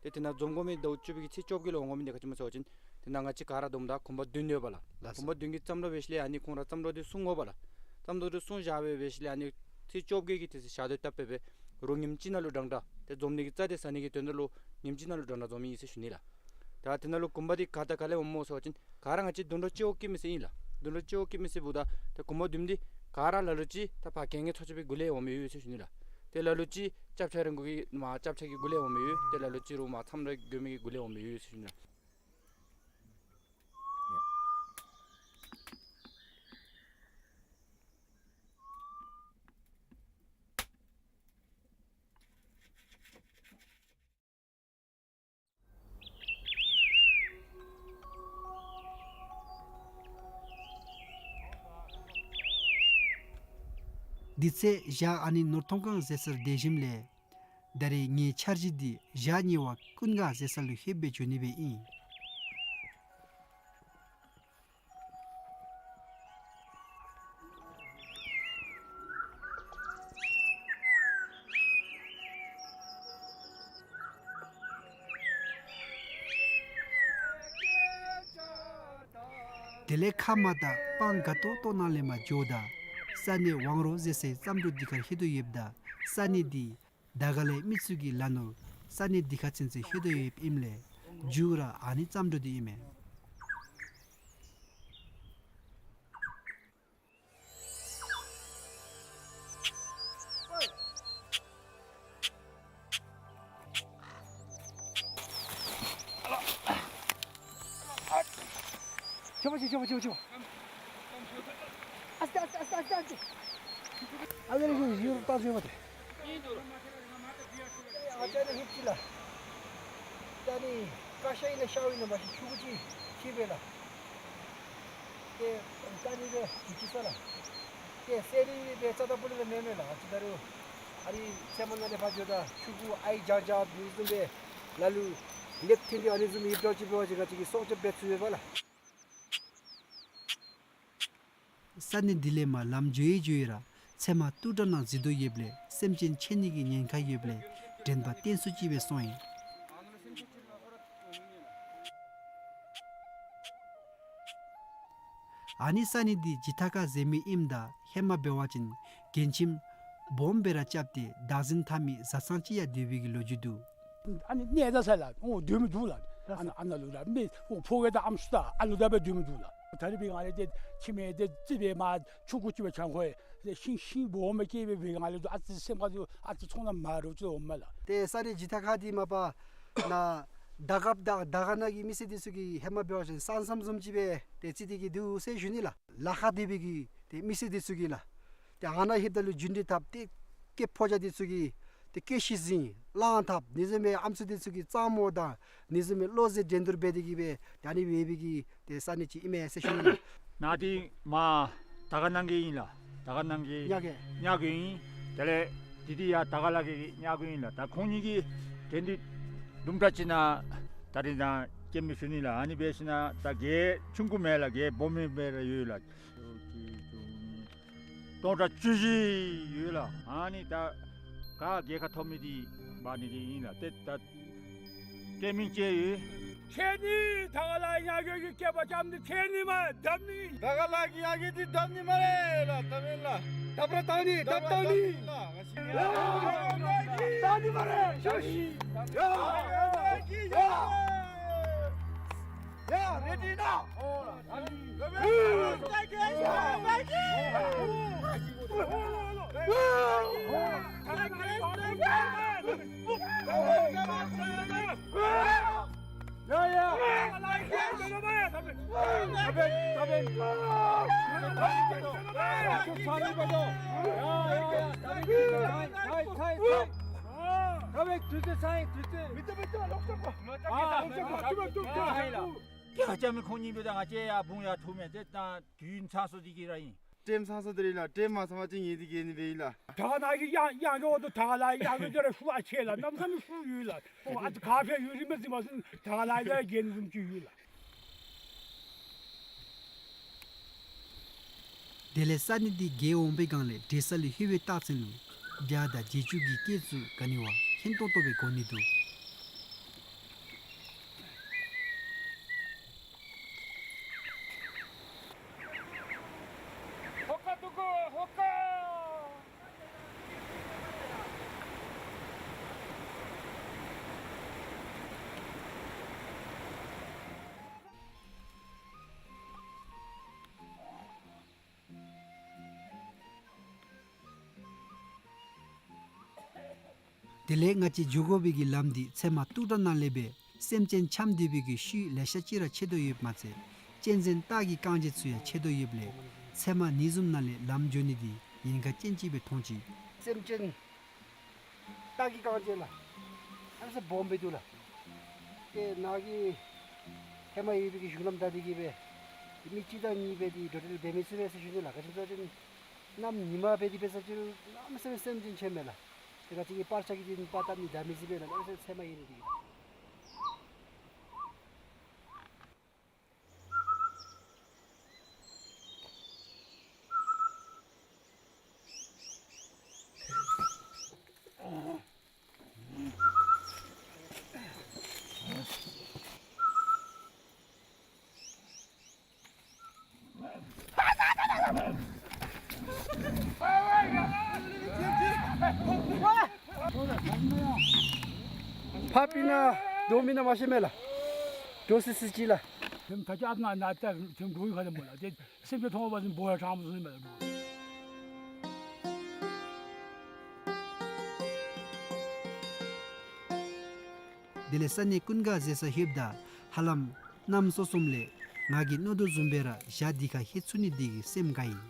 ཏེ་ཏེ་ནཱ་འཛོམས་དགོ་མི་ཟླཝ་བཅུ་པའི་གི་ཚེས་བཅོ་བརྒྱད་ལུ་འོང་དགོ་མི་འདི་ག་ཅི་སྨོ་ཟེར་བ་ཅིན་ཏེ་ནཱ་ང་བཅས་ག་ར་བསྡོམས་ད་གུང་པ་བདུན་ཡོད་པ་ལགས། ལགས་སོ། གུང་པ་བདུན་གྱིས་བརྩམས་གྲོས་འབད་ཞིནམ་ལས་ཨ་ནི་ཁོང་ར་བརྩམས་གྲོས་འདི་གསུང་དགོ་པ་ལགས། བརྩམས་གྲོས་འདི་གསུང་བཞག་སྦེ་འབད་ཞིནམ་ལས་ཨ་ནི་ཚེས་བཅོ་བརྒྱད་ཀྱི་དེ་ཚེ་ཞག་དུས་བཏབ་སྦེ་འབད་རུང་ཉིནམ་གཅིག་ནང་ལུ་འདྲན་འདྲ་ཏེ་འཛོམས་ནི་གི་རྩ་འདི་ཟ་ནི་གི་དོན་དག་ལུ་ཉིནམ་གཅིག་ནང་ལུ་འདྲན་འདྲ་འཛོམས་ཡི་ཟེར་ཞུ་ནི་ལགས། ད་དེ་ནང་ལུ་གུང་པ་འདི་ག་དང་ག་ལས་འོངམ་སྨོ་ཟེར་བ་ཅིན་ག་ར་ང་བཅས་དུད་འགྲོ་སྤྱི་འོག་གི་མི་སེར་ཨིན་ལགས། དུད་འགྲོ་སྤྱི་འོག་གི་མི་སེར་འབདཝ་ད་ཏེ་གུང་པ་བདུན་འདི་ག་ར་ལ་ལུ་ཅིག་ད་ཕར་རྒྱལ་ངེས་ཚོགས་ཆེན་གྱི་གུ་ལས་འོང་མི་ཡོད་ཟེར་ཞུ་ནི་ལགས། ཏེ་ལ་ལུ་ཅིག་སྐྱབས་ཆ་རིང་གུ་གི་མར་སྐྱབས་ཆ་གི་གུ་ལས་འོང་མི་ཡོད། ཏེ་ལ་ལུ་ཅིག་རུང་མར་མཚམས་ར་དགོན་མི་གི་གུ་ལས་འོང་མི་ཡོད་ཟེར་ཞུ་ནི་ལགས། དེ་ཚེ་ཞག་ཨ་ནི་ནོར་ཐོང་སྒང་ཟེར་སར་སྡོད་ཞིནམ་ལས་ད་རེས་ངེའི་འཆར་གཞི་འདི་ཞག་གཉིས་པ་ཀུན་དགའ་ཟེར་ས་ལུ་ལྷོདཔ་སྦེ་འགྱོ་ནི་སྦེ་ཨིན། དེ་ལས་ཁ་མ་བཏང་སྤང་དགའ་ཏོག་ཏོ་ནང་ལས་མར་འགྱོཝ་ད་ས་གནས་ཝང་རོ་ཟེར་སའི་རྩྭམ་འབྲུག་འདི་ཁར་ལྷོད་དོ་ཡོདཔ་ད་ས་གནས་འདི་དར་དཀར་ལའི་མི་ཚུ་གི་ལ་ནོར་ས་གནས་འདི་ཁར་ཚུན་ཚོད་ལྷོད་དོ་ཡོདཔ་ཨིནམ་ལས་མཇུག་ར་ཨ་ནི་རྩྭམ་འབྲུག་འདི་ཨིན་མས། ཁྱོད་པ་ཁྱོད་པ་ཁྱོད་པ་ཁྱོད་པ། ཨ་སྟེ་ཨ་སྟེ་ཨ་སྟེ་ཨ་སྟེ་ཨ་སྟེ། ཨ་ལེ་ལེ་ཡུར་ལྟ་ཞུ་བ་དེ། ཨ་ཅག་ནི་ཧིབ་ཅི་ལ། ད་ནི་ཀ་ཤ་ཨིན་ན་ཤཝ་ཨིན་ན་མ་ཤེས་ཆུང་ཀུ་ཅིག་ཅིག་སྦེ་ལགས། ཏེ་ད་ནི་སྦེ་ཅིག་ཅིག་ས་ལགས། ཏེ་གསེར་རི་སྦེ་རྩ་དང་པོ་ལས་མེན་མས་ལགས། ཨ་ཙི་ད་རུང་ཨ་རི་ཚལ་མ་ནང་ལས་ཕར་འགྱོཝ་ད་ཆུང་ཀུ་ཨའི་འཇའ་འཇའ་འདི་བཟུམ་སྦེ་ལ་ལུ་ལེགས་ཐོན་ཏེ་ཨ་ནི་བཟུམ་ཧིབ་ཏོག་ཅིག་འབད་བ་ཅིན་ང་བཅས་ཀྱིས་སྲོག་སྐྱབས་འབད་ཚུགས་པས་ལགས། ས་གནས་འདི་ལས་མར་ལམ་འགྱོ་ཡི་འགྱོ་ཡི་ར་ཚལ་མ་ཏུ་ཏྲ་ནང་འཛུལ་དོ་ཡོདཔ་ལས་སེམས་ཅན་ཆད་ནི་གི་ཉེན་ཁ་ཡོདཔ་ལས་དྲན་པ་བརྟན་སུ་ཅིག་སྦེ་སོང་ཡི། ཨ་ནི་ས་གནས་འདི་ཇི་ཐ་ཁ་ཟེར་མི་ཨིནམ་ད་ཧེ་མ་འབད་བ་ཅིན་རྒན་ཁྱིམ་སྦོམ་སྦེ་ར་རྐྱབ་སྟེ་བདག་འཛིན་འཐབ་མི་བཟའ་ཚང་ཅིག་ཡང་སྡོད་པའི་གི་ལོ་རྒྱུས་འདུག། ཨ་ནི་གནས་ད་ས་ལགས། འོ་སྡོད་མི་འདུག་ལགས། ཨ་ནཱ་ཨ་ནཱ་ལུ་ར་མི་འོ་ཕོ་རྒས་དང་ཨམ་སྲུ་དང་ཨ་ལུ་དང་སྦེ་སྡོད་མི་འདུག་ལགས། ད་རེས་འབད་སྒང་ལས་ཏེ་ཁྱིམ་ཡང་ཏེ་རྩིག་པའི་མར་ཆུང་ཀུ་ཅིག་སྦེ་ཆགས་ཁོ་ཏེ་ཤིང་ཤིང་སྦོམ་སྦེ་སྐྱེས་སྦེ་འབད་སྒང་ལས་ཏེ་ཨ་ཙི་སེམས་ཁར་ཏེ་ཨ་ཙི་ཚོར་སྣང་མ་འདྲཝ་ཅིག་འོངམ་མས་ལགས། ཏེ་ས་གནས་ཇི་ཐ་ཁ་འདི་མ་པ་ནཱ་དར་དཀར་དང་དར་དཀར་ནང་གི་མི་སེར་འདི་ཚུ་གིས་ཧེ་མ་འབད་བ་ཅིན་ས་མཚམས་བཟུམ་ཅིག་སྦེ་ཏེ་རྩིས་ཏེ་གི་འདུག་ཟེར་ཞུ་ནི་ལགས། ལ་ཁར་སྡོད་པའི་གི་ཏེ་མི་སེར་འདི་ཚུ་གིས་ལགས། ཏེ་ཨ་ནཱ་ལྷོདཔ་ད་ལུ་རྒྱུན་འདི་འཐབ་སྟེ་སྐྱེས་ཕོ་རྒྱས་འདི་ཚུ་གིས་ཏེ་སྐྱེས་ཤིང་བཟུང་གླང་འཐབ་ཨ་ནི་བཟུམ་སྦེ་ཨམ་སྲུ་འདི་ཚུ་གིས་གཙང་མོ་དང་ཨ་ནི་བཟུམ་སྦེ་བློ་རྩེ་འགྲན་བསྡུར་འབད་དེ་གི་སྦེ་ད་ཨ་ནི་སྦེ་འབད་བའི་གི་ཏེ་ས་གནས་ཅིག་ཨིན་མས་ཟེར་ཞུ་ནི་ལགས། ནཱ་འདི་མར་དར་དཀར་ནང་གི་ཨིན་ལགས། དར་དཀར་ནང་གི་ཉ་རྒོད་ཉ་རྒོད་ཨིན། དེ་ལས་འདི་འདི་ཡང་དར་དཀར་ལ་གི་ཉ་རྒོད་ཨིན་ལགས། ད་ཁོང་གཉིས་ཀྱི་འགྲན་བསྡུར་དུམ་གྲ་ཅིག་ནང་ད་རིས་ནཱ་སྐྱེལ་མི་ཞུ་ནི་ལགས། ཨ་ནི་འབད་ཞིནམ་ད་རྒོད་ཆུང་ཀུ་མེན་ལགས། རྒོད་སྦོམ་མི་སྦེ་ར་ཡོད་ལགས། སྟོང་ཕྲག་བཅུ་བཞི་ཡོད་ལགས། ཨ་ནི་ད་ག་རྒོད་ཁ་མཐོ་མི་འདི་འབག་ནི་འདི་ཨིན་ལགས། ཏེ་ད་ཏེ་མིང་ཅིག་ཡོད། ཁྱེད་ནི་དར་དཀར་ལ་གི་ཉ་རྒོད་ཀྱི་སྐེད་པ་བཅག་ནི་ཁྱེད་ནི་མ་བརྡབ་ནི། དར་དཀར་ལ་གི་ཉ་རྒོད་འདི་བརྡབ་ནི་སྨ་རེ་ལགས། བརྡབ་ཨིན་ལགས། བརྡབ་ར་བཏང་ནི་བརྡབ་བཏང་ནི། བརྡབ་ནི་སྨ་རེ། ཡ་ཡ་ཡ་ཡ། ཡ་རེ་ཌི་ནའོ། ཡ་ཅ་མི་ཁོང་གཉིས་སྦེ་ད་ང་བཅས་ཡར་བུང་ཡར་འཐུ་མས། ཏེ་ད་དུས་ཚང་སོ་འདི་གིས་ར་ཨིན། ཊེམ་ཚང་སོ་འདི་ར་ཨིན་ལགས། ཊེམ་མ་ཚང་པ་ཅིན་ངེ་འདི་གི་ནི་སྦེ་ཨིན་ལགས། ད་ནཱ་གི་ཡང་ཡང་འགྱོ་དོ། ད་ལ་ཡང་འགྱོ་དོ་ར་ཤུགས་ཨ་ཆེ་ལགས། གནམ་མེད་ས་མེད་ཤུགས་ཡོད་ལགས། ཨོ་ཨ་ཙི་ཁ་ཕྱེ་ཡོད་རིན་མེད་ཟེར་མ་སོང་། ད་ལ་ཡང་རྒྱན་བཟུམ་ཅིག་ཡོད་ལགས། དེ་ལས་ས་གནས་འདི་བརྒལ་འོང་པའི་སྒང་ལས་འབྲེལ་ས་ལུ་ལྷོད་པའི་རྟགས་མཚན་ལུ་བྱ་དང་རྗེས་འཇུག་གི་སྐད་ཚུ་ག་ནི་བ་མཁྱེན་ཏོག་ཏོ་སྦེ་གོ་ནི་འདུག། ཧོ་ཀ་ཏུ་ཀོ་ཧོ་ཀ། དེ་ལས་ང་བཅས་འགྱོ་དགོ་པའི་གི་ལམ་འདི་ཚལ་མ་སྟུག་དྲགས་ནང་ལས་སྦེ་སེམས་ཅན་འཁྱམས་སྡོད་པའི་གི་ཤུལ་ལེ་ཤ་ཅིག་ར་ཆད་དོ་ཡོདཔ་མ་ཚད་གཅན་གཟན་སྟག་གི་རྐང་རྗེས་ཚུ་ཡང་ཆད་དོ་ཡོདཔ་ལས་ཚལ་མ་ནི་བཟུམ་ནང་ལས་ལམ་འགྱོ་ནི་འདི་ཉེན་ཁ་ཅན་ཅིག་སྦེ་མཐོང་ཅི། སེམས་ཅན་སྟག་གི་རྐང་རྗེས་ལགས། ཨ་ནི་ས་སྦོམ་སྦེ་འདུག་ལགས། ཏེ་ནཱ་གི་ཧེ་མ་ཡོད་པའི་གི་གཞུང་ལམ་བདའ་སྟེ་གི་སྦེ་མི་གཅིག་དང་གཉིས་སྦེ་འདི་འགྲོ་འགྲུལ་འབད་མི་ཚུགས་པས་ཟེར་ཞུ་ནི་ལགས། ག་ཅི་སྨོ་ཟེར་བ་ཅིན་གནམ་ཉིན་མ་འབད་དེ་འབད་ས་ཅིག་རུང་གནམ་མེད་ས་མེད་སེམས་ཅན་འཁྱམས་མས་ལགས། ཏེ་ག་ཅི་གི་པར་ཆས་ཀྱིས་འདི་པར་བཏབ་ནི་བདའ་མི་ཚུགས་པས་ལགས། གནམ་མེད་ས་མེད་ཚལ་མ་ཡོད་ནི་འདི་གིས། ཕར་སྤིན་ན་དོ་མི་ན་མ་ཤེས་མས་ལགས། དོ་སི་སི་ཅིག་ལགས། ཐེམ་ཐ་ཅག་ང་ན་ད་ཐེམ་འགྲོ་ཡི་ཁ་ལས་མོ་ལགས། ཏེ་སེམས་ཅན་མཐོང་བ་ཅིན་འབོ་ཡ་ཁྲམ་སོང་མས་ལགས། དེ་ལས་ས་གནས་ཀུན་དགའ་ཟེར་ས་ལྷོདཔ་ད་ཧ་ལམ་གནམ་སྲོ་གསུམ་ལས་ང་གིས་མནོ་དོ་བཟུམ་སྦེ་ར་བྱ་འདི་ཁར་ལྷོད་ཚུགས་ནི་འདི་གིས་སེམས་དགའ་ཡི།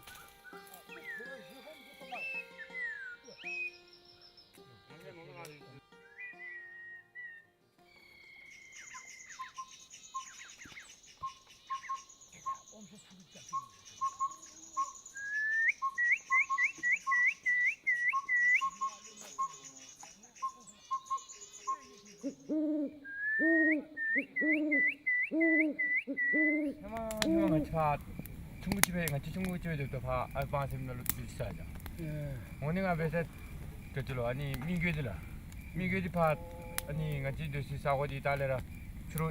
ཧེ་མ་ཧེ་མ་ང་བཅས་ཕར་ཆུང་ཀུ་ཅིག་སྦེ་ང་བཅས་ཆུང་ཀུ་ཅིག་སྦེ་སྡོདཔ་ད་ཕར་ཨའི་པང་སེམས་ནང་ལུ་སྡོད་ས་ཡོད། ཨེ། འོ་ནི་ང་འབད་ས་སྡོད་ཅི་ལོ། ཨ་ནི་མི་རྒོད་འདི་ལགས། མི་རྒོད་འདི་ཕར་ཨ་ནི་ང་བཅས་སྡོད་སའི་ས་གོ་འདི་ལྟག་ལས་ར་ཕྱི་རུ་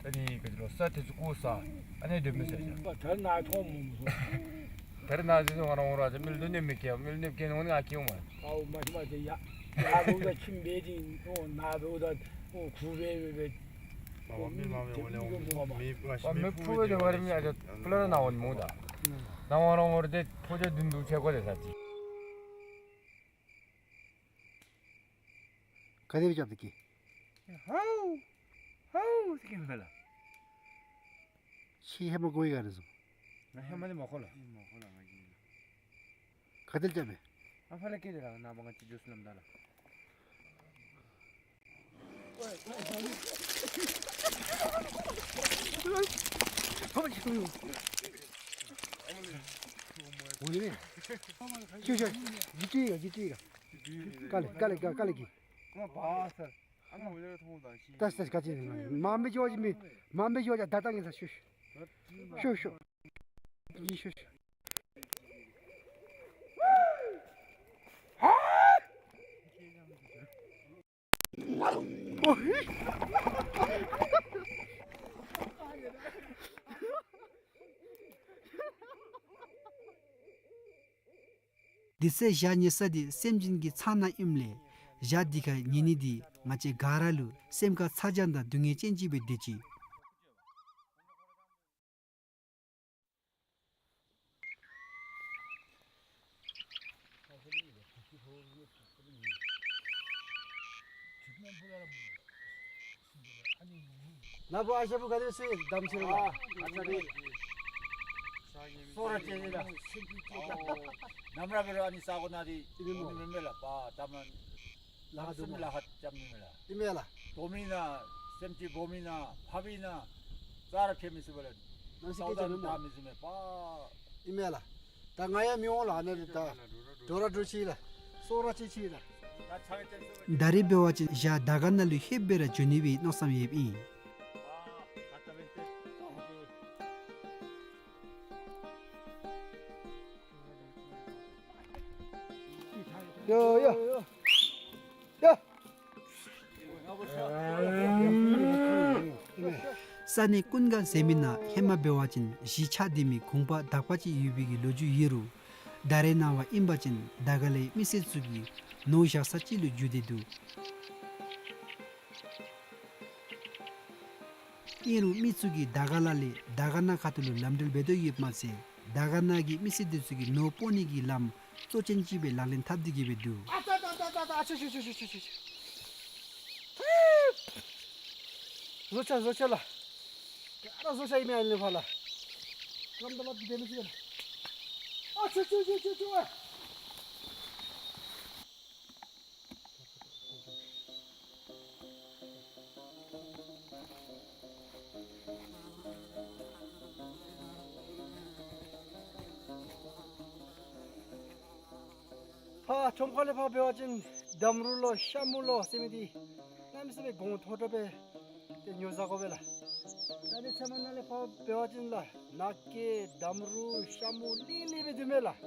ཨ་ནི་ག་ཅི་ལོ་ས་དེ་ཚུ་བརྐོ་ས་ཨ་ནི་སྡོད་མི་ས་ཡོད། ད་རེས་ནཱ་མཐོང་མི་མཐོང་། ད་རེས་ནཱ་འདི་ང་ར་འོང་ར་ཏེ་མི་ལུ་གནོདཔ་མི་བཀལ། མི་ལུ་གནོདཔ་བཀལ་ནི་འོང་ནི་ང་བཀལ་འོང་མས། ཨའོ་མ་ཤེས་མ་ཤེས། ཡ་ཡ་ལོ་ད་ཁྱིམ་སྦེ་འདི་ཨོ་ནཱ་ལོ་ད་ཨོ་ཁུ་སྦེ་སྦེ་སྦེ། མ་མི་མ་མི་འོང་ལེ་འོང་མི་མི་མ་མི་ཨ་ཕྲུ་གུ་འདི་བར་མི་ཨ་ཅག་ཕུ་ལ་ནཱ་འོང་མོ་ད། ནཱ་འོང་ར་འོང་ར་ཏེ་ཕོ་ཅོག་བདུན་དུ་ཆས་གོ་ལེ་ས་ཅིག། ག་དེ་སྦེ་རྐྱབ་སྟེ་སྐད། ཧའུ་ཧའུ་ཟེར་སྐད་མས་ལགས། ཁྱོད་ཧེ་མ་གོ་ཡི་ག་རེ་ཟེར། ང་ཧེ་མ་ལས་མ་གོ་ལགས། མ་གོ་ལགས་ང་གིས། ག་དེ་སྦེ་རྐྱབ་མས། ཨ་ཕར་ལས་སྐད་དེ་ལགས། ནངས་པ་ང་བཅས་འགྱོ་ས་ལམ་ད་ལགས། འོ་ལེ། ཤོག་ཤོག། འདི་ཅིག་ག་འདི་ཅིག་ག། དཀའ་ལས་དཀའ་ལས་དཀའ་ལས་ཀྱི། ད་ད་ག་ཅི་མ་འབད་འགྱོ་ཅི་མི་མ་འབད་འགྱོ་ཅི་ད་ད་ངེ་ས་ཤོག་ཤོག། ཤོག་ཤོག། འདི་ཤོག་ཤོག། དེ་ཚེ་བྱ་ཉལ་ས་འདི་སེམས་ཅན་གྱི་ཚང་ནང་ཨིནམ་ལས་བྱ་འདི་ཁར་ཉལ་ནི་འདི་ང་བཅས་ག་ར་ལུ་སེམས་ཁར་ཚ་གྱང་དང་སྡུག་བསྔལ་ཅན་ཅིག་སྦེ་སྡོད་ཅི། ནཱ་བུ་ཨ་ཞང་བུ་ག་དེ་སྦེ་གདམ་ཅི་རུང་ལགས། ཨ་ཙི་རེ། སོ་ར་ཅན་ལགས། ནམ་ར་འབད་རུང་ཨ་ནི་ས་གོ་ནང་འདི་ཨིན་མས་མེན་མས་ལགས། པ་ད་མ་ལ་ཧ་སེམས་ལ་ཧ་བཅམ་ནི་མས་ལགས། ཨིན་མས་ལགས། དོ་མི་ན་སེམས་ཅན་འབོ་མི་ན་ཕབ་ཨིན་ན། ཙ་ར་ཕྱེ་མི་ཚུགས་པས་ལགས། ནང་སྲིད་སྐད་ཆ་ནི་མ་མི་ཚུགས་མས་པ། ཨིན་མས་ལགས། ད་ང་ཡང་མི་འོང་ལགས། ཨ་ནི་ད་འགྲོ་ར་འགྲོ་ཅི་ལགས། སོང་ར་ཅི་ཅི་ལགས། ད་རེས་འབད་བ་ཅིན་ཞག་དར་དཀར་ནང་ལུ་ལྷོདཔ་སྦེ་ར་འགྱོ་ནི་སྦེ་མནོ་བསམ་ཡོདཔ་ཨིན། ཡ་ཡ་ཡ། ས་གནས་ཀུན་དགའ་ཟེར་མི་ནང་ཧེ་མ་འབད་བ་ཅིན་གཞིས་ཆགས་སྡོད་མི་གུང་པ་དག་པ་ཅིག་ཡོད་པའི་གི་ལོ་རྒྱུས་ཡོད་རུང་ད་རེས་ནངས་པ་ཨིན་པ་ཅིན་དར་དཀར་ལས་མི་སེར་ཚུ་གིས་ནོར་བཞག་ས་ཅིག་ལུ་འགྱུར་ཏེ་འདུག། ཨིན་རུང་མི་ཚུ་གིས་དར་དཀར་ལ་ལས་དར་དཀར་ན་ཁ་ཐུག་ལུ་ལམ་འགྲུལ་འབད་དོ་ཡོདཔ་མ་ཚད་དར་དཀར་ན་གི་མི་སེར་འདི་ཚུ་གིས་ནོར་སྤོ་ནི་གི་ལམ་གཙོ་ཅན་ཅིག་སྦེ་ལག་ལེན་འཐབ་སྟེ་གི་སྦེ་འདུག། ཨ་ཙ་ཙ་ཙ་ཙ་ཙ། ཨ་ཙི་ཙི་ཙི། བཟོ་ཆ་བཟོ་ཆ་ལགས། ག་ར་བཟོ་ཆ་ཨིན་མས། ཨ་ནི་ཕར་ལགས། ཀམ་ད་ལ་དེ་མི་ཤེས་ལགས། ཨ་ཙི་ཙི་ཙི་ཙི་ཙི། ཕར་ཁྲོམ་ཁ་ལས་ཕར་འབད་བ་ཅིན་འདམ་རུ་ལོ་ཤ་མུ་ལོ་ཟེར་མི་འདི་གནམ་མེད་ས་མེད་གོང་མཐོ་དྲགས་སྦེ་ཏེ་ཉོ་ཟ་དགོ་པས་ལགས། ད་ནི་ཚལ་མ་ནང་ལས་ཕར་འབད་བ་ཅིན་ལགས་ནགས་སྐྱེས་འདམ་རུ་ཤ་མུ་ལིང་ལིང་སྦེ་འདུག་མས་ལགས།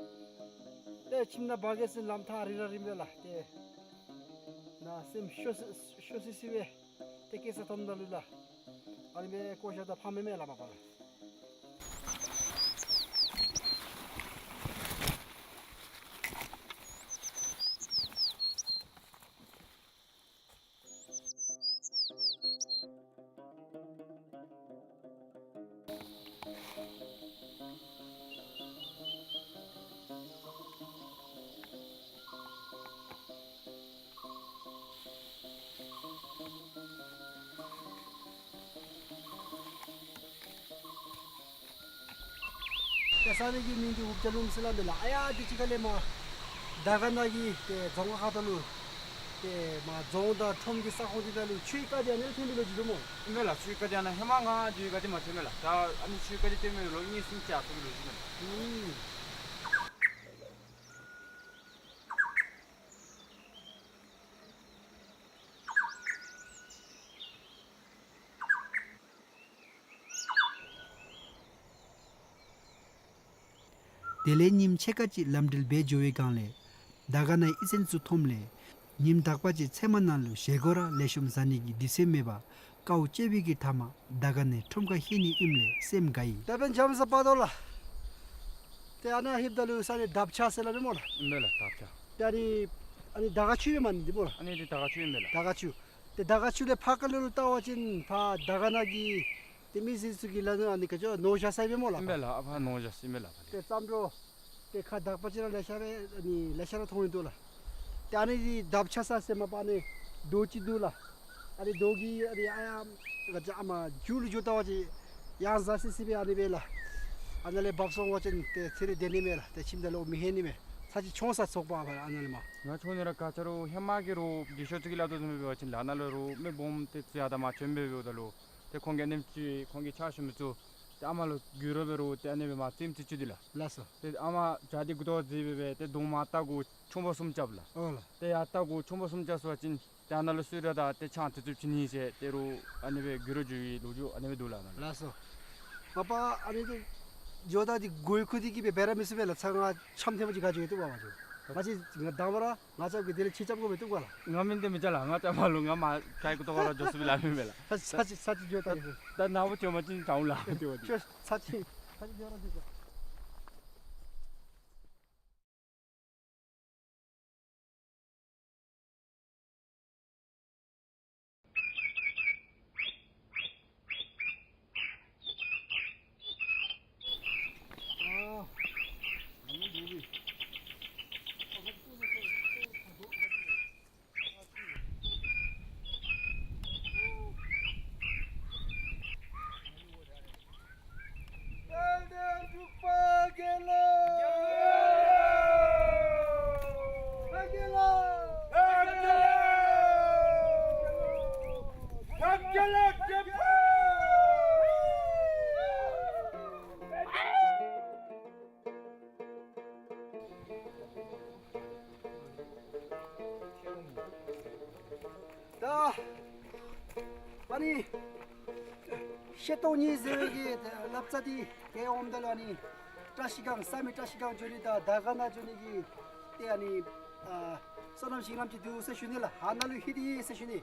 ཏེ་ཁྱིམ་ནང་འབག་གེ་ཟེར་ལམ་ཐག་རིང་ར་རིང་པས་ལགས། ཏེ་ནང་སེམས་ཤོར་སི་ཤོར་སི་སི་སྦེ་ཏེ་སྐྱེས་ས་མཐོངམ་ད་ལུ་ལགས། ཨ་ནི་སྦེ་བཀོ་བཞག་ད་ཕངས་མས་མས་ལགས་མ་པ་ལགས། ཏེ་ས་གནས་ཀྱི་མིང་འདི་འུབ་བྱ་ལུང་ཟེར་སླབ་མས་ལགས། ཨ་ཡ་འདི་ཅིག་ཁ་ལས་མར་དར་དཀར་ན་གི་ཏེ་རྫོང་ཁག་ཁ་ཐུག་ལུ་ཏེ་མར་རྫོང་དང་ཁྲོམ་གྱི་ས་ཁོངས་འདི་ནང་ལུ་ཆུའི་རྐ་འདི་ཨ་ནི་ལས་ཐོན་ཏེ་འགྱོ་དོ་སྨོ། ཨིན་མས་ལགས། ཆུའི་རྐ་འདི་ཨ་ནཱ་ཧེ་མ་ང་འགྱོ་བའི་རྐ་འདི་མ་ཐོན་མས་ལགས། ད་ཨ་ནི་ཆུའི་རྐ་འདི་ཐོན་མི་ལོ་གཉིས་གསུམ་ཅིག་ཡར་སོང་གི་ལོ་རྒྱུས་མས་ལགས། ཨུམ། དེ་ལས་ཉིནམ་ཕྱེད་ཀ་ཅིག་ལམ་འགྲུལ་འབད་འགྱོ་བའི་སྒང་ལས་དར་དཀར་ནའི་གཡུས་ཚན་ཚུ་མཐོངམ་ལས་ཉིནམ་དག་པ་ཅིག་ཚལ་མ་ནང་ལུ་བཞེས་སྒོ་ར་ལེགས་ཤོམ་བཟའ་ནི་གི་དུས་ཚོད་མེད་པར་དཀའཝ་སྤྱད་པའི་གི་མཐའ་མ་དར་དཀར་ནའི་ཁྲོམ་ཁར་ལྷོད་ནི་ཨིནམ་ལས་སེམས་དགའ་ཡི། ད་དཔོན་འཇམ་བཟའ་དཔའ་རྡོར་ལགས། ཏེ་ཨ་ནཱ་ལྷོདཔ་ད་ལུ་ས་གནས་དབ་ཆ་ཟེར་སླབ་མས་སྨོ་ལགས། ཨིན་མས་ལགས། དབ་ཆ། ཏེ་ཨ་ནི་ཨ་ནི་དར་དཀར་ཆུ་ཨིན་མས་ནི་འདི་སྨོ་ལགས། ཨ་ནི་འདི་དར་དཀར་ཆུ་ཨིན་མས་ལགས། དར་དཀར་ཆུ། ཏེ་དར་དཀར་ཆུ་ལས་ཕར་ཁ་ལུ་ལུ་བལྟ་བ་ཅིན་ཕར་དར་དཀར་ན་གི་ཏེ་མི་སེར་ཚུ་གིས་ལགས་ཨ་ནི་ག་ཅི་ནོར་བཞག་ས་ཨིན་མས་སྨོ་ལགས། ཨིན་མས་ལགས། ཨ་ཕར་ནོར་བཞག་ས་ཨིན་མས་ལགས། ཕར་ལས་ཏེ་རྩྭ་འབྲོག་ཏེ་ཁ་དག་པ་ཅིག་ར་ལེ་ཤ་སྦེ་ཨ་ནི་ལེ་ཤ་ར་མཐོང་ཡི་འདུག་ལགས། ཏེ་ཨ་ནི་འདི་དབ་ཆ་ས་ཟེར་མ་པ་ཨ་ནི་རྡོ་ཅིག་འདུག་ལགས། ཨ་ནི་རྡོ་གི་ཨ་ནི་ཨ་ཡ་ག་ཅི་ཨ་མ་མཇུག་ལུ་འགྱོ་བལྟ་བ་ཅིན་ཡང་ཟ་སི་སི་སྦེ་ཨ་ནི་སྦེ་ལགས། ཨ་ནཱ་ལས་འབབ་སོང་བ་ཅིན་ཏེ་ཚེ་རིང་སྡོད་ནི་མས་ལགས། ཏེ་ཁྱིམ་ད་ལུ་མི་ལྷོད་ནི་མས། ཚར་གཅིག་མཆོང་ས་ཚོགས་པ་ཨ་ནཱ་ལས་མར། ང་མཆོང་ནི་ར་ག་ཅི་རུང་ཧེ་མ་གི་རུང་རྒས་ཤོས་ཚུ་གིས་སླབ་དོ་བཟུམ་སྦེ་འབད་བ་ཅིན་ལགས་ནཱ་ལུ་རུང་མི་སྦོམ་ཏེ་ཚུ་ཡར་ད་མར་བྱོན་སྦེ་འབདཝ་ད་ལུ་ཏེ་ཁོང་གི་ཨ་ནེམ་ཅིག་ཁོང་གི་ཕྱག་ཞུ་མི་ཚུ་ཏེ་ཨ་མ་ལུ་རྒྱུས་ལོན་འབད་རུང་ཏེ་ཨ་ནི་སྦེ་མར་རྩེདམོ་རྩེ་བཅུག་དེས་ལགས། ལགས་སོ། ཏེ་ཨ་མ་བྱ་དེ་མགུ་ཏོ་རྩེ་སྦེ་སྦེ་ཏེ་གདོང་མར་བལྟ་དགོ་ཆུང་བ་གསུམ་རྐྱབ་ལགས། ཨོ་ལགས། ཏེ་ཡར་བལྟ་དགོ་ཆུང་བ་གསུམ་རྐྱབ་སོང་བ་ཅིན་ཏེ་ཨ་ནཱ་ལུ་གསོལ་རས་དང་ཏེ་ཆང་དེ་ཚུ་བྱིན་ནི་ཟེར་ཏེ་རུང་ཨ་ནི་སྦེ་རྒྱུས་ལོན་འབད་བའི་ལོ་རྒྱུས་ཨ་ནི་སྦེ་འདུག་ལགས་ནཱ་ལུ། ལགས་སོ། མ་པ་ཨ་ནི་འདི་འགྱོ་ད་འདི་སྒོ་ཡི་ཁུག་འདི་གིས་སྦེ་འབད་ར་མི་ཚུགས་པས་ལགས། ཚར་ང་འཆམ་ཐེངས་མ་ཅིག་ག་ཅི་འདུག་པ་མ་འགྱོ། ང་ཅིག་ང་དང་པ་ར་ང་རྐྱབ་གི་དེ་ལས་ཕྱི་རྐྱབ་དགོ་པས་འདུག་པ་ལགས། ང་མེན་ཏེ་མི་རྐྱབ་ལགས། ང་རྐྱབ་མ་ལུ་ང་མར་ག་ཡི་གུ་ཏོ་ག་ར་འགྱོ་ཚུགས་པས་ལགས་མེན་པས་ལགས། ཚར་ཚར་ཅིག་ཚར་ཅིག་འགྱོ་ད་ད་ད་ནཱ་བུ་འགྱོ་མ་ཅིན་དྲག་འོང་ལགས། ཏེ་བ་ཏེ། ཚར་ཅིག་ཚར་ཅིག་འགྱོ་ར་འགྱོ་ད། ཤེལ་སྟོང་གཉིས་ཟེར་བའི་གི་ལབ་རྩ་འདི་ཏེ་འོངམ་ད་ལུ་ཨ་ནི་བཀྲ་ཤིས་སྒང་ས་མི་བཀྲ་ཤིས་སྒང་འགྱོ་ནི་དང་དར་དཀར་ནང་འགྱོ་ནི་གི་ཏེ་ཨ་ནི་ཨ་སོ་ནམ་ཞིང་ལམ་ཅིག་འདུག་ཟེར་ཞུ་ནི་ལགས། ཨ་ནཱ་ལུ་ལྷོད་དེ་ཡོད་ཟེར་ཞུ་ནི།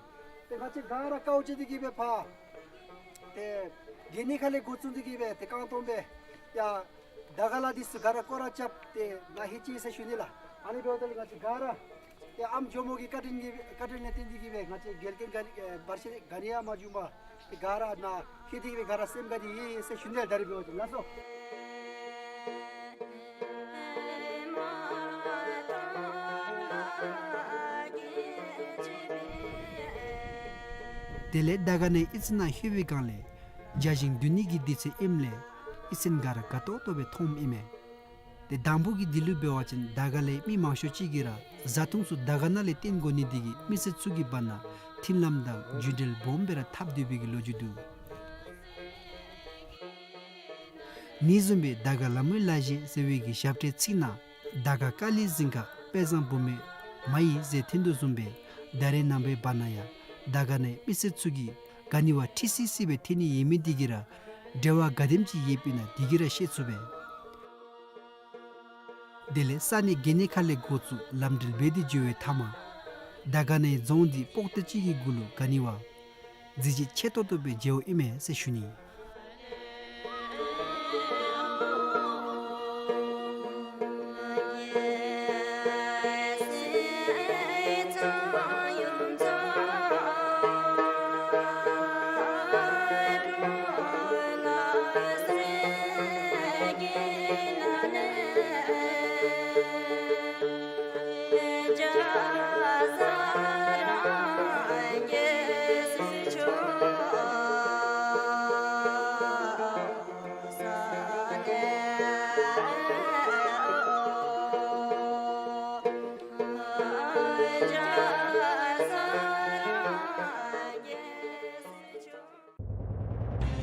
ཏེ་ང་བཅས་ག་ར་དཀའཝ་སྤྱད་དེ་གི་སྦེ་ཕར་ཏེ་གན་ནི་ཁ་ལས་འགོ་བཙུགས་ཏེ་གི་སྦེ་ཏེ་རྐང་སྟོང་སྦེ་ཡར་དར་དཀར་ལ་འདི་ཚུ་ག་ར་སྐོར་ར་རྐྱབ་སྟེ་ནཱ་ལྷོད་ཅི་ཟེར་ཞུ་ནི་ལགས། ཨ་ནི་འབདཝ་ད་ལུ་ང་བཅས་ག་ར་ཏེ་ཨམ་ཇོ་མོ་གི་བཀའ་དྲིན་གྱི་བཀའ་དྲིན་ལས་བརྟེན་ཏེ་གི་སྦེ་ང་བཅས་འགལ་རྐྱེན་ག་ཨེ་བར་ཆད་ག་ནི་ཡང་མ་བྱུང་པར་ཏེ་ག་ར་ནཱ་ལྷོད་དེ་གི་སྦེ་ག་ར་སེམས་དགའ་སྟེ་ཡོད་ཟེར་ཞུ་ནི་ལགས། ད་རིས་འབདཝ་ད་ལགས་སོ། དེ་ལས་དར་དཀར་ནང་གི་གཡུས་ཚན་ནང་ལྷོད་པའི་སྒང་ལས་བརྒྱ་བྱིན་འདུ་ནི་གི་དུས་ཚོད་ཨིནམ་ལས་གཡུས་ཚན་ག་ར་དགའ་ཏོག་ཏོ་སྦེ་མཐོངམ་ཨིན་མས། ཏེ་དང་པོ་གི་དུས་ལུ་འབད་བ་ཅིན་དར་དཀར་ལས་མི་མང་ཤོས་ཅིག་གིས་ར་བཟའ་འཐུང་ཚུ་དར་དཀར་ནང་ལས་བཏོན་དགོ་ནི་དེ་གིས་མི་སེར་ཚུ་གི་བར་ན་མཐུན་ལམ་དང་རྒྱུ་འབྲེལ་སྦོམ་སྦེ་ར་འཐབ་སྡོད་པའི་གི་ལོ་རྒྱུས་འདུག། ཨ་ནི་བཟུམ་སྦེ་དར་དཀར་ལ་མོའི་ལ་བཞི་ཟེར་བའི་གི་ཞབས་ཁྲའི་ཚིག་ནང་དར་དཀར་ཀ་ལི་འཛིན་ཁ་དཔལ་བཟང་བུ་མོའི་མ་ཡི་ཟེར་ཐོན་དོ་བཟུམ་སྦེ་ད་རེས་ནངས་པའི་བར་ན་ཡང་དར་དཀར་ནང་གི་མི་སེར་ཚུ་གིས་ག་ནི་བ་འཁྲིལ་སི་སི་སྦེ་ཐོན་ནི་ཡོད་མི་དེ་གིས་ར་འབྲེལ་བ་ག་དེམ་ཅིག་ཡོདཔ་ཨིན་ན་དེ་གིས་ར་ཤེས་ཚུགས་པས། དེ་ལས་ས་གནས་གན་ནི་ཁ་ལས་འགོ་བཙུགས་ལམ་འགྲུལ་འབད་དེ་འགྱོ་བའི་མཐའ་མ་དར་དཀར་ནང་གི་རྫོང་འདི་པོག་ཏོ་ཅིག་གི་གུ་ལུ་ག་ནི་བ་གཟི་བརྗིད་ཆེ་ཏོག་ཏོ་སྦེ་མཇལཝ་ཨིན་མས་ཟེར་ཞུ་ནི།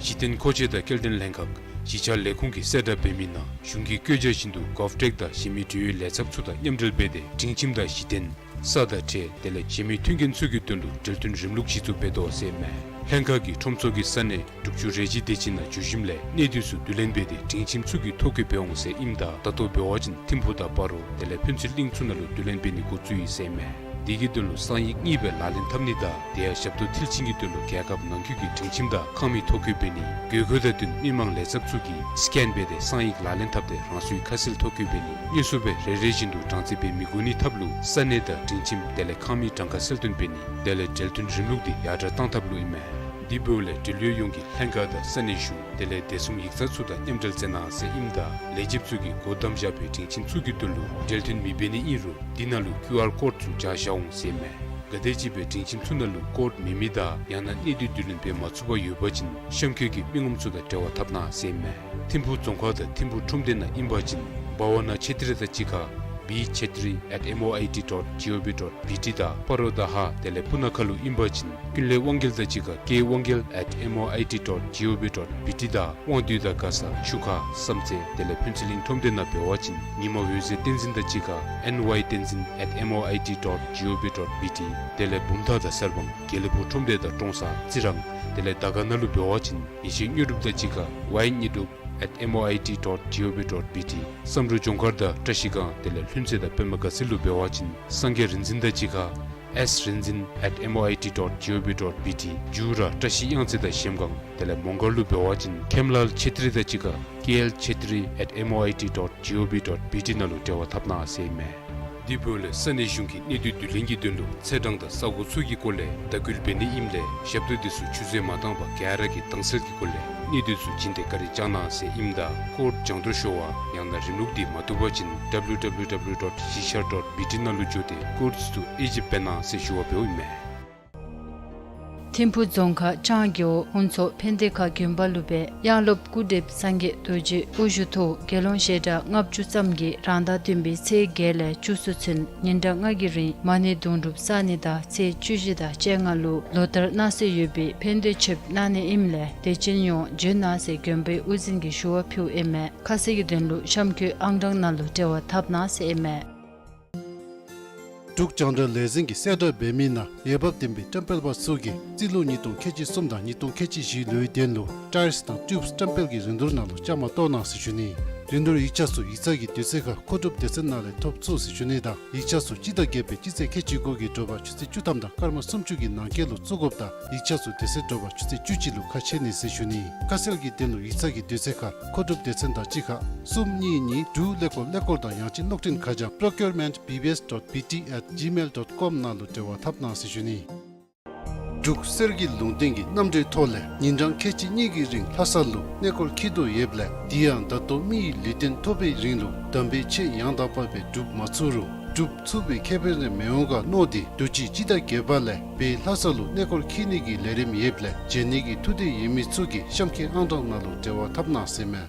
གཞི་རྟེན་མཁོ་ཆས་དང་སྐྱེལ་འདྲེན་ལྷན་ཁག་གཞིས་ཆགས་ལས་ཁུངས་ཀྱིས་གསལ་བསྒྲགས་འབད་མི་ནང་གཞུང་གི་བཀོད་རྒྱ་བཞིན་དུ་GovTech དང་གཞན་མི་འབྲེལ་ཡོད་ལས་ཚབ་ཚུ་དང་མཉམ་འབྲེལ་འབད་དེ་སྒྲིང་ཁྱིམ་དང་གཞི་རྟེན་ས་དང་ཁྲལ་དེ་ལས་གཞན་མི་མཐུན་རྐྱེན་ཚུ་གི་དོན་ལུ་འབྲེལ་མཐུན་རིམ་ལུགས་གཞི་བཙུགས་འབད་དོ་ཟེར་ཨིན་མས། ལྷན་ཁག་གིས་ཁྲོམ་ཚོགས་ཀྱི་ས་གནས་དྲུག་ཅུ་རེ་གཅིག་དེ་ཅིག་ནང་བྱོན་ཞིནམ་ལས་གནས་སྡུད་ཚུ་བསྡུ་ལེན་འབད་དེ་སྒྲིང་ཁྱིམ་ཚུ་གི་ཐོ་བཀོད་འབད་འོང་ཟེར་ཨིནམ་ད་ད་ལྟོ་འབད་བ་ཅིན་ཐིམ་ཕུག་དང་སྤ་རོ་དེ་ལས་ཕུན་ཚོགས་གླིང་ཚུ་ནང་ལུ་བསྡུ་ལེན་འབད་ནི་འགོ་བཙུགས་ཡི་ཟེར་ཨིན་མས། དེ་གི་དོན་ལུ་གསང་ཡིག་གཉིས་སྦེ་ལག་ལེན་འཐབ་ནི་དང་དེ་ཡང་ཞབས་ཏོག་མཐིལ་ཕྱིན་གྱི་དོན་ལུ་རྒྱལ་ཁབ་ནང་འཁོད་ཀྱི་སྒྲིང་ཁྱིམ་དང་ཁང་མིག་ཐོ་བཀོད་འབད་ནི་དགོས་མཁོ་དང་བསྟུན་མི་མང་ལས་ཚབ་ཚུ་གིས་སི་ཀེན་འབད་དེ་གསང་ཡིག་ལག་ལེན་འཐབ་སྟེ་རང་སོའི་ཁ་གསལ་ཐོ་བཀོད་འབད་ནི། དངོས་སུ་སྦེ་རེ་རེ་བཞིན་དུ་གྲངས་རྩིས་འབད་མི་དགོ་ནི་ཐབས་ལུ་ས་གནས་དང་སྒྲིང་ཁྱིམ་དེ་ལས་ཁང་མིག་གྲངས་ཀ་གསལ་སྟོན་འབད་ནི་དེ་ལས་འབྲེལ་མཐུན་རིམ་ལུགས་འདི་ཡར་དྲག་བཏང་ཐབས་ལུ་ཨིན་མས། དེ་འབདཝ་ལས་འབྲེལ་ཡོད་ཡོངས་ཀྱིས་ལྷན་ཁག་དང་ས་གནས་གཞུང་དེ་ལས་བདེ་སྲུང་ཡིག་ཚང་ཚུ་དང་མཉམ་འབྲེལ་མཛད་གནང་ཟེར་ཨིནམ་ད་ལས་བྱེདཔ་ཚུ་གིས་སྒོ་བསྡམས་བཞག་པའི་སྒྲིང་ཁྱིམ་ཚུ་གི་དོན་ལུ་འབྲེལ་མཐུན་མི་འབད་ནི་ཨིན་རུང་དེ་ནང་ལུ་ཀིའུ་ཨར་ཀོཌ་ཚུ་སྦྱར་བཞག་འོང་ཟེར་ཨིན་མས། ག་དེམ་ཅིག་སྦེ་སྒྲིང་ཁྱིམ་ཚུ་ནང་ལུ་ཀོཌ་མེད་མི་དང་ཡང་ན་གནས་སྡུད་བསྡུ་ལེན་འབད་མ་ཚུགས་པར་ཡོད་པ་ཅིན་གཤམ་འཁོད་ཀྱི་མི་ངོམ་ཚུ་དང་འབྲེལ་བ་འཐབ་གནང་ཟེར་ཨིན་མས། ཐིམ་ཕུག་རྫོང་ཁག་དང་ཐིམ་ཕུག་ཁྲོམ་སྡེ་ནང་ཨིན་པ་ཅིན་བྷ་ཝ་ན་ཆེ་ཏྲི་དང་གཅིག་ཁར་བི་ཆེ་ཏྲི་ཨེཊ་ཨེམ་ཨོ་ཨའི་ཊི་ཌོཊ་ཇི་ཨོ་བི་ཌོཊ་བི་ཊི་དང་སྤ་རོ་དང་ཧཱ་དེ་ལས་སྤུ་ན་ཁ་ལུ་ཨིན་པ་ཅིན་ཀུན་ལེགས་དབང་རྒྱལ་དང་གཅིག་ཁར་ཀེ་དབང་རྒྱལ་ཨེཊ་ཨེམ་ཨོ་ཨའི་ཊི་ཌོཊ་ཇི་ཨོ་བི་ཌོཊ་བི་ཊི་དང་དབང་འདུས་དང་མགར་ས་ཆུ་ཁ་བསམ་རྩེ་དེ་ལས་ཕུན་ཚོགས་གླིང་ཁྲོམ་སྡེ་ནང་འབད་བ་ཅིན་ཉི་མ་འོད་ཟེར་བསྟན་འཛིན་དང་གཅིག་ཁར་ཨེན་ཝའི་བསྟན་འཛིན་ཨེཊ་ཨེམ་ཨོ་ཨའི་ཊི་ཌོཊ་ཇི་ཨོ་བི་ཌོཊ་བི་ཊི་དེ་ལས་བུམ་ཐང་དང་གསར་སྤང་དགེ་ལེགས་ཕུག་ཁྲོམ་སྡེ་དང་ཀྲོང་གསར་རྩི་རང་དེ་ལས་དར་དཀར་ནང་ལུ་འབད་བ་ཅིན་ཡེ་ཤེས་དངོས་གྲུབ་དང་གཅིག་ཁར་ཝའི་དངོས་གྲུབ་ཨེཊ་ཨེམ་ཨོ་ཨའི་ཊི་ཌོཊ་ཇི་ཨོ་བི་ཌོཊ་བི་ཊི། བསམ་གྲུབ་ལྗོངས་མཁར་དང་བཀྲ་ཤིས་སྒང་དེ་ལས་ལྷུན་རྩེ་དང་པདྨ་དགའ་ཚལ་ལུ་འབད་བ་ཅིན་སངས་རྒྱས་རིག་འཛིན་དང་གཅིག་ཁར་ཨེསི་རིག་འཛིན་ཨེཊ་ཨེམ་ཨོ་ཨའི་ཊི་ཌོཊ་ཇི་ཨོ་བི་ཌོཊ་བི་ཊི། མཇུག་ར་བཀྲ་ཤིས་གཡང་རྩེ་དང་གཞལམ་སྒང་དེ་ལས་མོང་སྒར་ལུ་འབད་བ་ཅིན་ཁེམ་ལཱལ་ཆེ་ཏྲི་དང་གཅིག་ཁར་ཀེ་ཨེལ་ཆེ་ཏྲི་ཨེཊ་ཨེམ་ཨོ་ཨའི་ཊི་ཌོཊ་ཇི་ཨོ་བི་ཌོཊ་བི་ཊི་ནང་ལུ་འབྲེལ་བ་འཐབ་གནང་ཟེར་ཨིན་མས། དེ་འབདཝ་ལས་ས་གནས་གཞུང་གིས་གནས་སྡུད་བསྡུ་ལེན་གྱི་དོན་ལུ་ཚེས་གྲངས་དང་ས་གོ་ཚུ་གི་སྐོར་ལས་དྭགས་སྐུལ་འབད་ནི་ཨིནམ་ལས་ཞབས་ཏོག་དེ་ཚུ་ཆུད་ཟོས་མ་བཏང་པར་ག་ར་གིས་དྭངས་གསལ་གྱི་སྒོ་ལས་གནས་སྡུད་ཚུ་བྱིན་ཏེ་བཀའ་དྲིན་བསྐྱང་གནང་ཟེར་ཨིནམ་ད་ཀོཌ་སྦྱང་དོ་ཤོར་བ་ཡང་ན་རིམ་ལུགས་འདི་མ་བཏུབ་པ་ཅིན་ཌབ་ལུ་ཌབ་ལུ་ཌབ་ལུ་ཌོཊ་གཞིས་ཆགས་ཌོཊ་བི་ཊི་ནང་ལུ་འགྱོ་སྟེ་ཀོཌ་ཚུ་དབྱེ་ཞིབ་འབད་གནང་ཟེར་ཞུ་བ་འབདཝ་ཨིན་མས། ཐིམ་ཕུག་རྫོང་ཁག་ལྕང་རྒེད་འོག་ཧུན་ཚོ་ཕན་བདེ་ཁ་དགོན་པ་ལུ་སྦེ་དབྱངས་སློབ་སྐུ་ཕྲེང་སངས་རྒྱས་རྡོ་རྗེ་དབུ་བཞུགས་ཐོག་དགེ་སློང་ཞལ་གྲངས་ལྔ་བཅུ་ཙམ་གྱིས་རང་ཟླ་བདུན་པའི་ཚེས་བརྒྱད་ལས་བཅུ་གསུམ་ཚུན་ཉིན་གྲངས་ལྔ་གི་རིང་མ་ཎི་དུང་སྒྲུབ་བསགས་ནི་དང་ཚེས་བཅུ་བཞི་དང་བཅོ་ལྔ་ལུ་ལོ་ལྟར་གནང་སྲོལ་ཡོད་པའི་ཕན་བདེ་མཆོདཔ་གནང་ནི་ཨིནམ་ལས་དད་ཅན་ཡོངས་འབྱོན་གནང་ཟེར་དགོན་པའི་དབུ་འཛིན་གྱིས་ཞུ་བ་ཕུལཝ་ཨིན་མས། ཁ་གསལ་གྱི་དོན་ལུ་གཤམ་འཁོད་ཨང་གྲངས་ནང་ལུ་འབྲེལ་བ་འཐབ་གནང་ཟེར་ཨིན་མས། འབྲུག་རྒྱང་བསྒྲགས་ལས་འཛིན་གྱིས་གསལ་བསྒྲགས་འབད་མི་ནང་འོས་འབབ་ལྡན་པའི་བཀྲམ་སྤེལ་པ་ཚུ་གིས་རྩིས་ལོ་ཉིས་སྟོང་ཁལ་གཅིག་གསུམ་དང་ཉིས་སྟོང་ཁལ་གཅིག་བཞི་ལོའི་དོན་ལུ་ཊའིརསི་དང་ཊིའུབསི་བཀྲམ་སྤེལ་གྱི་རིན་བསྡུར་ནང་ལུ་བཅའ་མར་གཏོགས་གནང་ཟེར་ཞུ་ནི། རིན་བསྡུར་ཡིག་ཆ་ཚུ་ཡིག་ཚང་གི་དུས་ཚོད་ཁར་མཁོ་སྒྲུབ་སྡེ་ཚན་ནང་ལས་ཐོབ་ཚུགས་ཟེར་ཞུ་ནི་དང་ཡིག་ཆ་ཚུ་སྤྱི་ཟླ་བརྒྱད་པའི་སྤྱི་ཚེས་ཁལ་གཅིག་དགུ་གི་དྲོ་པ་ཆུ་ཚོད་བཅུ་ཐམ་དང་སྐར་མ་སུམ་ཅུ་གི་ནང་འཁོད་ལུ་བཙུགས་དགོཔ་དང་ཡིག་ཆ་ཚུ་དེ་ཚེ་དྲོ་པ་ཆུ་ཚོད་བཅུ་གཅིག་ལུ་ཁ་ཕྱེ་ནི་ཟེར་ཞུ་ནི། ཁ་གསལ་གྱི་དོན་ལུ་ཡིག་ཚང་གི་དུས་ཚོད་ཁར་མཁོ་སྒྲུབ་སྡེ་ཚན་དང་གཅིག་ཁར་གསུམ་གཉིས་གཉིས་དྲུག་ཀླད་ཀོར་ཀླད་ཀོར་དང་ཡང་ཅིན་གློག་འཕྲིན་ཁ་བྱང་procurement B B S dot B T at gmail dot com ནང་ལུ་འབྲེལ་བ་འཐབ་གནང་ཟེར་ཞུ་ནི། འབྲུག་གསེར་གྱི་ལུང་བསྟན་གྱི་རྣམ་འགྲེལ་ཐོག་ལས་ཉིན་གྲངས་ཁལ་གཅིག་གཉིས་ཀྱི་རིང་ལྷ་ས་ལུ་གནས་སྐོར་འཁྱིད་དོ་ཡོདཔ་ལས་དེ་ཡང་ད་ལྟོ་མི་ཡི་ལུས་རྟེན་ཐོབ་པའི་རིང་ལུ་དམ་པའི་ཆོས་ཡང་དག་པ་སྦེ་སྒྲུབ་མ་ཚུགས་རུང་སྒྲུབ་ཚུགས་པའི་ཁེ་ཕན་རེ་མི་འོང་ག་མནོ་སྟེ་དུས་ཅི་སྤྱི་ཟླ་བརྒྱད་པ་ལས་བོད་ལྷ་ས་ལུ་གནས་སྐོར་འཁྱིད་ནི་གི་ལས་རིམ་ཡོདཔ་ལས་བྱོན་ནི་གི་ཐུགས་འདོད་ཡོད་མི་ཚུ་གིས་གཤམ་འཁོད་ཨང་གྲངས་ནང་ལུ་འབྲེལ་བ་འཐབ་གནང་ཟེར་མས།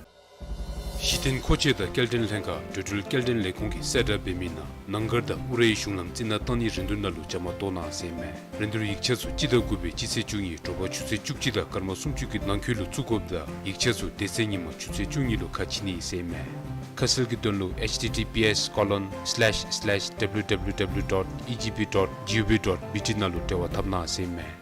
གཞི་རྟེན་མཁོ་ཆས་དང་སྐྱེལ་འདྲེན་ལྷན་ཁག་འགྲོ་འགྲུལ་སྐྱེལ་འདྲེན་ལས་ཁུངས་ཀྱིས་གསལ་བསྒྲགས་འབད་མི་ནང་ནང་སྒར་དང་ཨུ་རའི་གཞུང་ལམ་རྩི་ནག་བཏང་ནི་རིན་བསྡུར་ནང་ལུ་བཅའ་མར་གཏོགས་གནང་ཟེར་མས། རིན་བསྡུར་ཡིག་ཆ་ཚུ་སྤྱི་ཟླ་དགུ་པའི་སྤྱི་ཚེས་བཅུ་གཉིས་དྲོ་པ་ཆུ་ཚོད་བཅུ་གཅིག་དང་སྐར་མ་སུམ་ཅུ་གི་ནང་འཁོད་ལུ་བཙུགས་དགོཔ་དང་ཡིག་ཆ་ཚུ་དེ་ཚེ་ཉིན་མ་ཆུ་ཚོད་བཅུ་གཉིས་ལུ་ཁ་ཕྱེ་ནི་ཟེར་མས། ཁ་གསལ་གྱི་དོན་ལུ H T T P S colon slash slash W W W dot E G P dot G O V dot B T ནང་ལུ་འབྲེལ་བ་འཐབ་གནང་ཟེར་མས།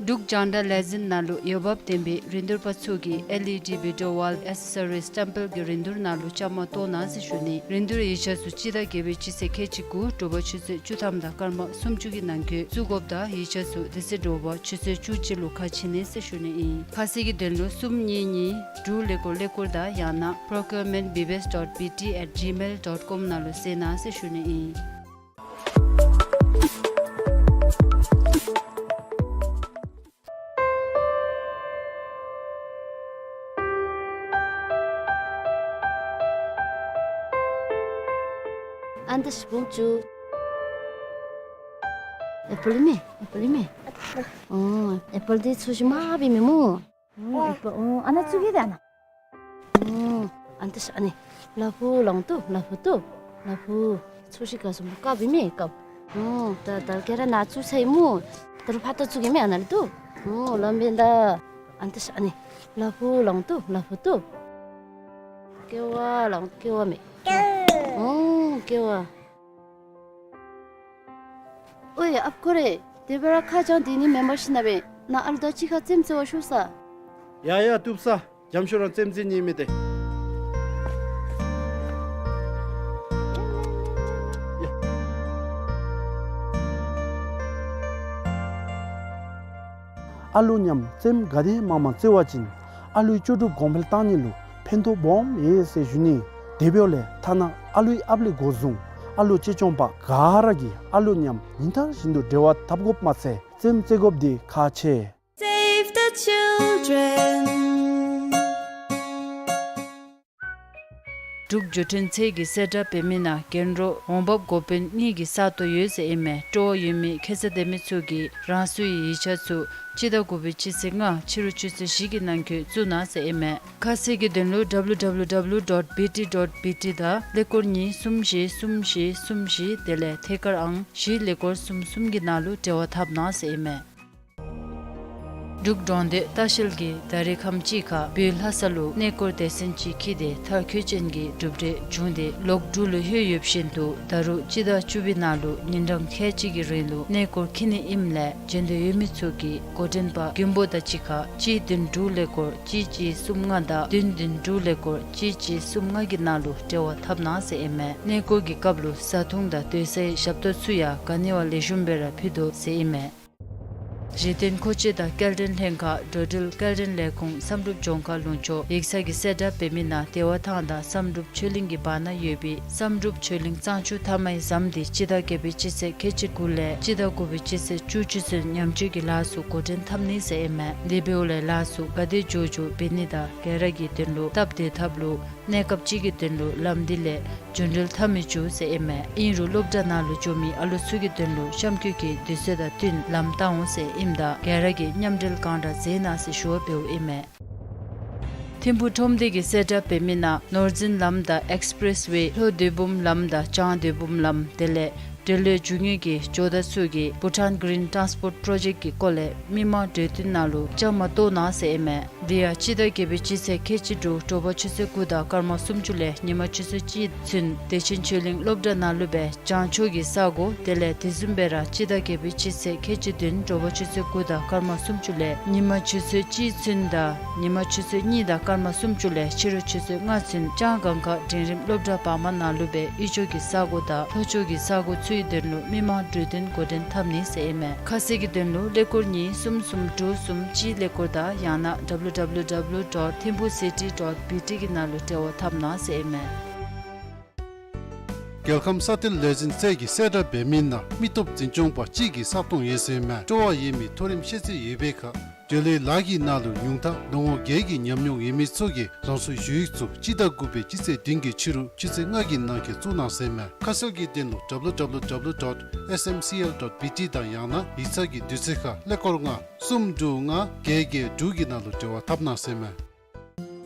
འབྲུག་རྒྱང་བསྒྲགས་ལས་འཛིན་ནང་ལུ་འོས་འབབ་ལྡན་པའི་རིན་བསྡུར་པ་ཚུ་གིས་L E D video wall accessories བཀྲམ་སྤེལ་གྱི་རིན་བསྡུར་ནང་ལུ་བཅའ་མར་གཏོགས་གནང་ཟེར་ཞུ་ནི། རིན་བསྡུར་ཡིག་ཆ་ཚུ་སྤྱི་ཟླ་བརྒྱད་པའི་སྤྱི་ཚེས་ཁལ་གཅིག་དགུ་དྲོ་པ་ཆུ་ཚོད་བཅུ་ཐམ་དང་སྐར་མ་སུམ་ཅུ་གི་ནང་འཁོད་བཙུགས་དགོཔ་དང་ཡིག་ཆ་ཚུ་དེ་ཚེ་དྲོ་པ་ཆུ་ཚོད་བཅུ་གཅིག་ལུ་ཁ་ཕྱེ་ནི་ཟེར་ཞུ་ནི་ཨིན། ཁ་གསལ་གྱི་དོན་ལུ་གསུམ་གཉིས་གཉིས་དྲུག་ཀླད་ཀོར་ཀླད་ཀོར་དང་ཡང་ན procurement B B S dot B T at gmail dot com ནང་ལུ་གསལ་གནང་ཟེར་ཞུ་ནི་ཨིན། ཨ་ནི་ད་ཤི་བོང་ཅུ། ཨེ་པཱལ་མེ། ཨེ་པཱལ་མེ། ཨོ། ཨེ་པཱལ་འདི་ཚུ་ཤི་མ་པི་མེ་སྨོ། ཨོ། ཨེ་པཱལ། ཨོ། ཨ་ནཱ་ཚུ་གི་ད་ན། ཨོ། ཨ་ནི་ད་ཤ་ཨ་ནི། ལ་ཕུག་ལོང་ཏོ། ལ་ཕུག་ཏོ། ལ་ཕུག། ཚུ་ཤི་ཀ་སུ་མོ་ཀ་པི་མེ་ཀ། ཨོ། ད་ད་ག་ར་ནཱ་ཚུ་ཚེ་སྨོ། ད་རུང་ཕར་ད་ཚུ་གི་མེ་ཨ་ནཱ་ལུ་ཏོ། ཨོ། ལམ་བེན་ད། ཨ་ནི་ད་ཤ་ཨ་ནི། ལ་ཕུག་ལོང་ཏོ། ལ་ཕུག་ཏོ། ཀེ་བ་ལོང་ཀེ་བ་མེ། ཨོ། ཀེ་བ། ཨོའི་ཨཔ་ཁོ་རེ། དེ་སྦེ་ར་ཁ་བྱང་དེ་ནི་མེན་པར་ཤེས་ན་སྦེ་ནཱ་ཨ་ལུ་དང་གཅིག་ཁར་རྩེདམོ་རྩེ་བར་ཤོག་ས། ཡ་ཡ་བཏུབ་ས། འཇམ་ཤོས་ར་རྩེདམོ་རྩེ་ནི་མེད་དེ། ཡ། ཨ་ལུ་མཉམ་རྩེདམོ་ག་དེ་མང་མང་རྩེ་བ་ཅིན་ཨ་ལུའི་ལྕོགས་གྲུབ་གོང་འཕེལ་གཏང་ནི་ལུ་ཕན་ཐོགས་སྦོམ་ཡོད་ཟེར་ཞུ་ནི། དེ་འབདཝ་ལས་ཐ་ན་ཨ་ལུའི་ཨཔ་ལས་འགོ་བཟུང་ཨ་ལུ་གཅེས་སྐྱོང་པ་ག་ར་གིས་ཨ་ལུ་མཉམ་ཉིན་ལྟར་བཞིན་དུ་འབྲེལ་བ་འཐབ་དགོཔ་མ་ཚད་རྩེདམོ་རྩེ་དགོཔ་འདི་ཁག་ཆེ། Save the children. འབྲུག་འགྲོ་གྲོན་ཚད་ཀྱིས་གསལ་བསྒྲགས་འབད་མི་ནང་རྒྱན་རོ་འོང་འབབ་འགོ་དཔོན་གཉིས་ཀྱི་ས་སྟོང་ཡོད་ཟེར་ཨིན་མས། སྤྲོ་བ་ཡོད་མི་ཁེ་ས་ལྡན་མི་ཚུ་གིས་རང་སོའི་ཡིག་ཆ་ཚུ་སྤྱི་ཟླ་དགུ་པའི་སྤྱི་ཚེས་ལྔ་ཕྱི་རུ་ཆུ་ཚོད་བཞི་གི་ནང་འཁོད་བཙུགས་གནང་ཟེར་ཨིན་མས། ཁ་གསལ་གྱི་དོན་ལུ་W W W dot B T dot B T དང་ཀླད་ཀོར་གཉིས་གསུམ་བཞི་གསུམ་བཞི་གསུམ་བཞི་དེ་ལས་ཐད་ཀར་ཨང་བཞི་ཀླད་ཀོར་གསུམ་གསུམ་གྱི་ནང་ལུ་འབྲེལ་བ་འཐབ་གནང་ཟེར་ཨིན་མས། འབྲུག་གྲོང་སྡེ་ལྟ་བཤལ་གྱིས་ད་རེས་ཁམས་ཅིག་ཁར་བོད་ལྷ་ས་ལུ་གནས་སྐོར་སྡེ་ཚན་ཅིག་འཁྱིད་དེ་མཐར་འཁྱོལ་ཅན་གྱི་གྲུབ་འབྲས་བྱུང་སྟེ་ལོག་འབྲུག་ལུ་ལྷོད་ཡོདཔ་བཞིན་དུ་ད་རུང་སྤྱི་ཟླ་བཅུ་པའི་ནང་ལུ་ཉིན་གྲངས་ཁལ་གཅིག་གི་རིང་ལུ་གནས་སྐོར་འཁྱིད་ནི་ཨིནམ་ལས་འབྱོན་འདོད་ཡོད་མི་ཚུ་གིས་འགོ་འདྲེན་པ་མགོན་པོ་དང་གཅིག་ཁར་གཅིག་བདུན་དྲུག་ཀླད་ཀོར་གཅིག་གཅིག་གསུམ་ལྔ་དང་བདུན་བདུན་དྲུག་ཀླད་ཀོར་གཅིག་གཅིག་གསུམ་ལྔ་གི་ནང་ལུ་འབྲེལ་བ་འཐབ་གནང་ཟེར་ཨིན་མས། གནས་སྐོར་གྱི་སྐབས་ལུ་བཟའ་འཐུང་དང་སྡོད་སའི་ཞབས་ཏོག་ཚུ་ཡང་ག་ནི་བ་ལེགས་ཤོམ་སྦེ་ར་ཕུལ་དོ་ཟེར་ཨིན་མས། གཞི་རྟེན་མཁོ་ཆས་དང་སྐྱེལ་འདྲེན་ལྷན་ཁག་འགྲོ་འགྲུལ་སྐྱེལ་འདྲེན་ལས་ཁུངས་བསམ་གྲུབ་ལྗོངས་མཁར་ལུང་ཕྱོགས་ཡིག་ཚང་གིས་གསལ་བསྒྲགས་འབད་མི་ནང་བདེ་བ་ཐང་དང་བསམ་གྲུབ་ཆོས་གླིང་གི་བར་ན་ཡོད་པའི་བསམ་གྲུབ་ཆོས་གླིང་གཙང་ཆུ་མཐའ་མའི་ཟམ་འདི་སྤྱི་ཟླ་བརྒྱད་པའི་སྤྱི་ཚེས་ཁལ་གཅིག་དགུ་ལས་སྤྱི་ཟླ་དགུ་པའི་སྤྱི་ཚེས་བཅུ་གཅིག་ཚུན་ཉམས་བཅོས་ཀྱི་ལཱ་ཚུ་འགོ་འདྲེན་འཐབ་ནི་ཟེར་ཨིན་མས། དེ་འབདཝ་ལས་ལཱ་ཚུ་ག་དེ་མགྱོགས་མགྱོགས་འབད་ནི་དང་ག་ར་གི་དོན་ལུ་སྟབས་བདེ་ཐབས་ལུ་གནས་སྐབས་ཅིག་གི་དོན་ལུ་ལམ་འདི་ལས་རྒྱུན་འགྲུལ་འཐབ་མི་བཅུག་ཟེར་ཨིན་མས། ཨིན་རུང་སློབ་གྲྭ་ནང་ལུ་འགྱོ་མི་ཨ་ལུ་ཚུ་གི་དོན་ལུ་གཤམ་འཁོད་ཀྱི་དུས་ཚོད་དང་བསྟུན་ལམ་བཏང་འོང་ཟེར་ཨིནམ་ད་ག་ར་གིས་མཉམ་འབྲེལ་གང་དྲག་མཛད་གནང་ཟེར་ཞུ་བ་འབདཝ་ཨིན་མས། ཐིམ་ཕུག་ཁྲོམ་སྡེ་གིས་གསལ་བསྒྲགས་འབད་མི་ནང་ནོར་འཛིན་ལམ་དང་ཨེགསི་པི་རེསི་ཝེ་ལྷོ་སྡོད་འབུམ་ལམ་དང་བྱང་སྡོད་འབུམ་ལམ་དེ་ལས་འབྲེལ་ཡོད་རྒྱུ་དངོས་ཀྱི་ཇོ་བདག་ཚུ་གིས་Bhutan Green Transport Project གི་སྐོར་ལས་མི་མང་གྲོས་བསྟུན་ནང་ལུ་བཅའ་མར་གཏོགས་གནང་ཟེར་ཨིན་མས། དེ་ཡང་སྤྱི་ཟླ་བརྒྱད་པའི་སྤྱི་ཚེས་ཁལ་གཅིག་དྲུག་དྲོ་པ་ཆུ་ཚོད་དགུ་དང་སྐར་མ་སུམ་ཅུ་ལས་ཉི་མ་ཆུ་ཚོད་གཅིག་ཚུན་བདེ་ཆེན་ཆོས་གླིང་སློབ་གྲྭ་ནང་ལུ་སྦེ་བྱང་ཕྱོགས་ཀྱི་ས་གོ་དེ་ལས་དེ་བཟུམ་སྦེ་ར་སྤྱི་ཟླ་བརྒྱད་པའི་སྤྱི་ཚེས་ཁལ་གཅིག་བདུན་དྲོ་པ་ཆུ་ཚོད་དགུ་དང་སྐར་མ་སུམ་ཅུ་ལས་ཉི་མ་ཆུ་ཚོད་གཅིག་ཚུན་དང་ཉི་མ་ཆུ་ཚོད་གཉིས་དང་སྐར་མ་སུམ་ཅུ་ལས་ཕྱི་རུ་ཆུ་ཚོད་ལྔ་ཚུན་ལྕང་སྒང་ཁ་འབྲིང་རིམ་སློབ་གྲྭ་བར་མ་ནང་ལུ་སྦེ་དབུས་ཕྱོགས་ཀྱི་ས་གོ་དང་ལྷོ་ཕྱོགས་ཀྱི་ས་གོ་ཚུའི་དོན་ལུ་མི་མང་གྲོས་བསྟུན་འགོ་འདྲེན་འཐབ་ནི་ཟེར་ཨིན་མས། ཁ་གསལ་གྱི་དོན་ལུ་ཀླད་ཀོར་གཉིས་གསུམ་གསུམ་དྲུག་གསུམ་གཅིག་ཀླད་ཀོར་དང་ཡང་ན་W W W dot thimphu city dot B T གི་ནང་ལུ་འབྲེལ་བ་འཐབ་གནང་ཟེར་ཨིན་མས། རྒྱལ་ཁམས་ས་མཐིལ་ལས་འཛིན་ཚད་ཀྱི་གསལ་བསྒྲགས་འབད་མི་ནང་མི་སྟོབས་འཛིན་སྐྱོང་པ་གཅིག་གི་ས་སྟོང་ཡོད་ཟེར་ཨིན་མས། སྤྲོ་བ་ཡོད་མི་མཐོ་རིམ་ཤེས་ཚད་ཡོད་པའི་ཁར་འབྲེལ་ཡོད་ལཱ་གི་ནང་ལུ་ཉུང་མཐའ་ལོ་ངོ་བརྒྱད་ཀྱི་ཉམས་མྱོང་ཡོད་མི་ཚུ་གིས་རང་སོའི་ཞུ་ཡིག་ཚུ་སྤྱི་ཟླ་དགུ་པའི་སྤྱི་ཚེས་བདུན་གྱི་ཕྱི་རུ་ཆུ་ཚོད་ལྔ་གི་ནང་འཁོད་བཙུགས་གནང་ཟེར་ཨིན་མས། ཁ་གསལ་གྱི་དོན་ལུ་W W W dot S M C L dot B T དང་ཡང་ན་ཡིག་ཚང་གི་དུས་ཚོད་ཁར་ཀླད་ཀོར་ལྔ་གསུམ་དྲུག་ལྔ་བརྒྱད་བརྒྱད་དྲུག་གི་ནང་ལུ་འབྲེལ་བ་འཐབ་གནང་ཟེར་ཨིན་མས།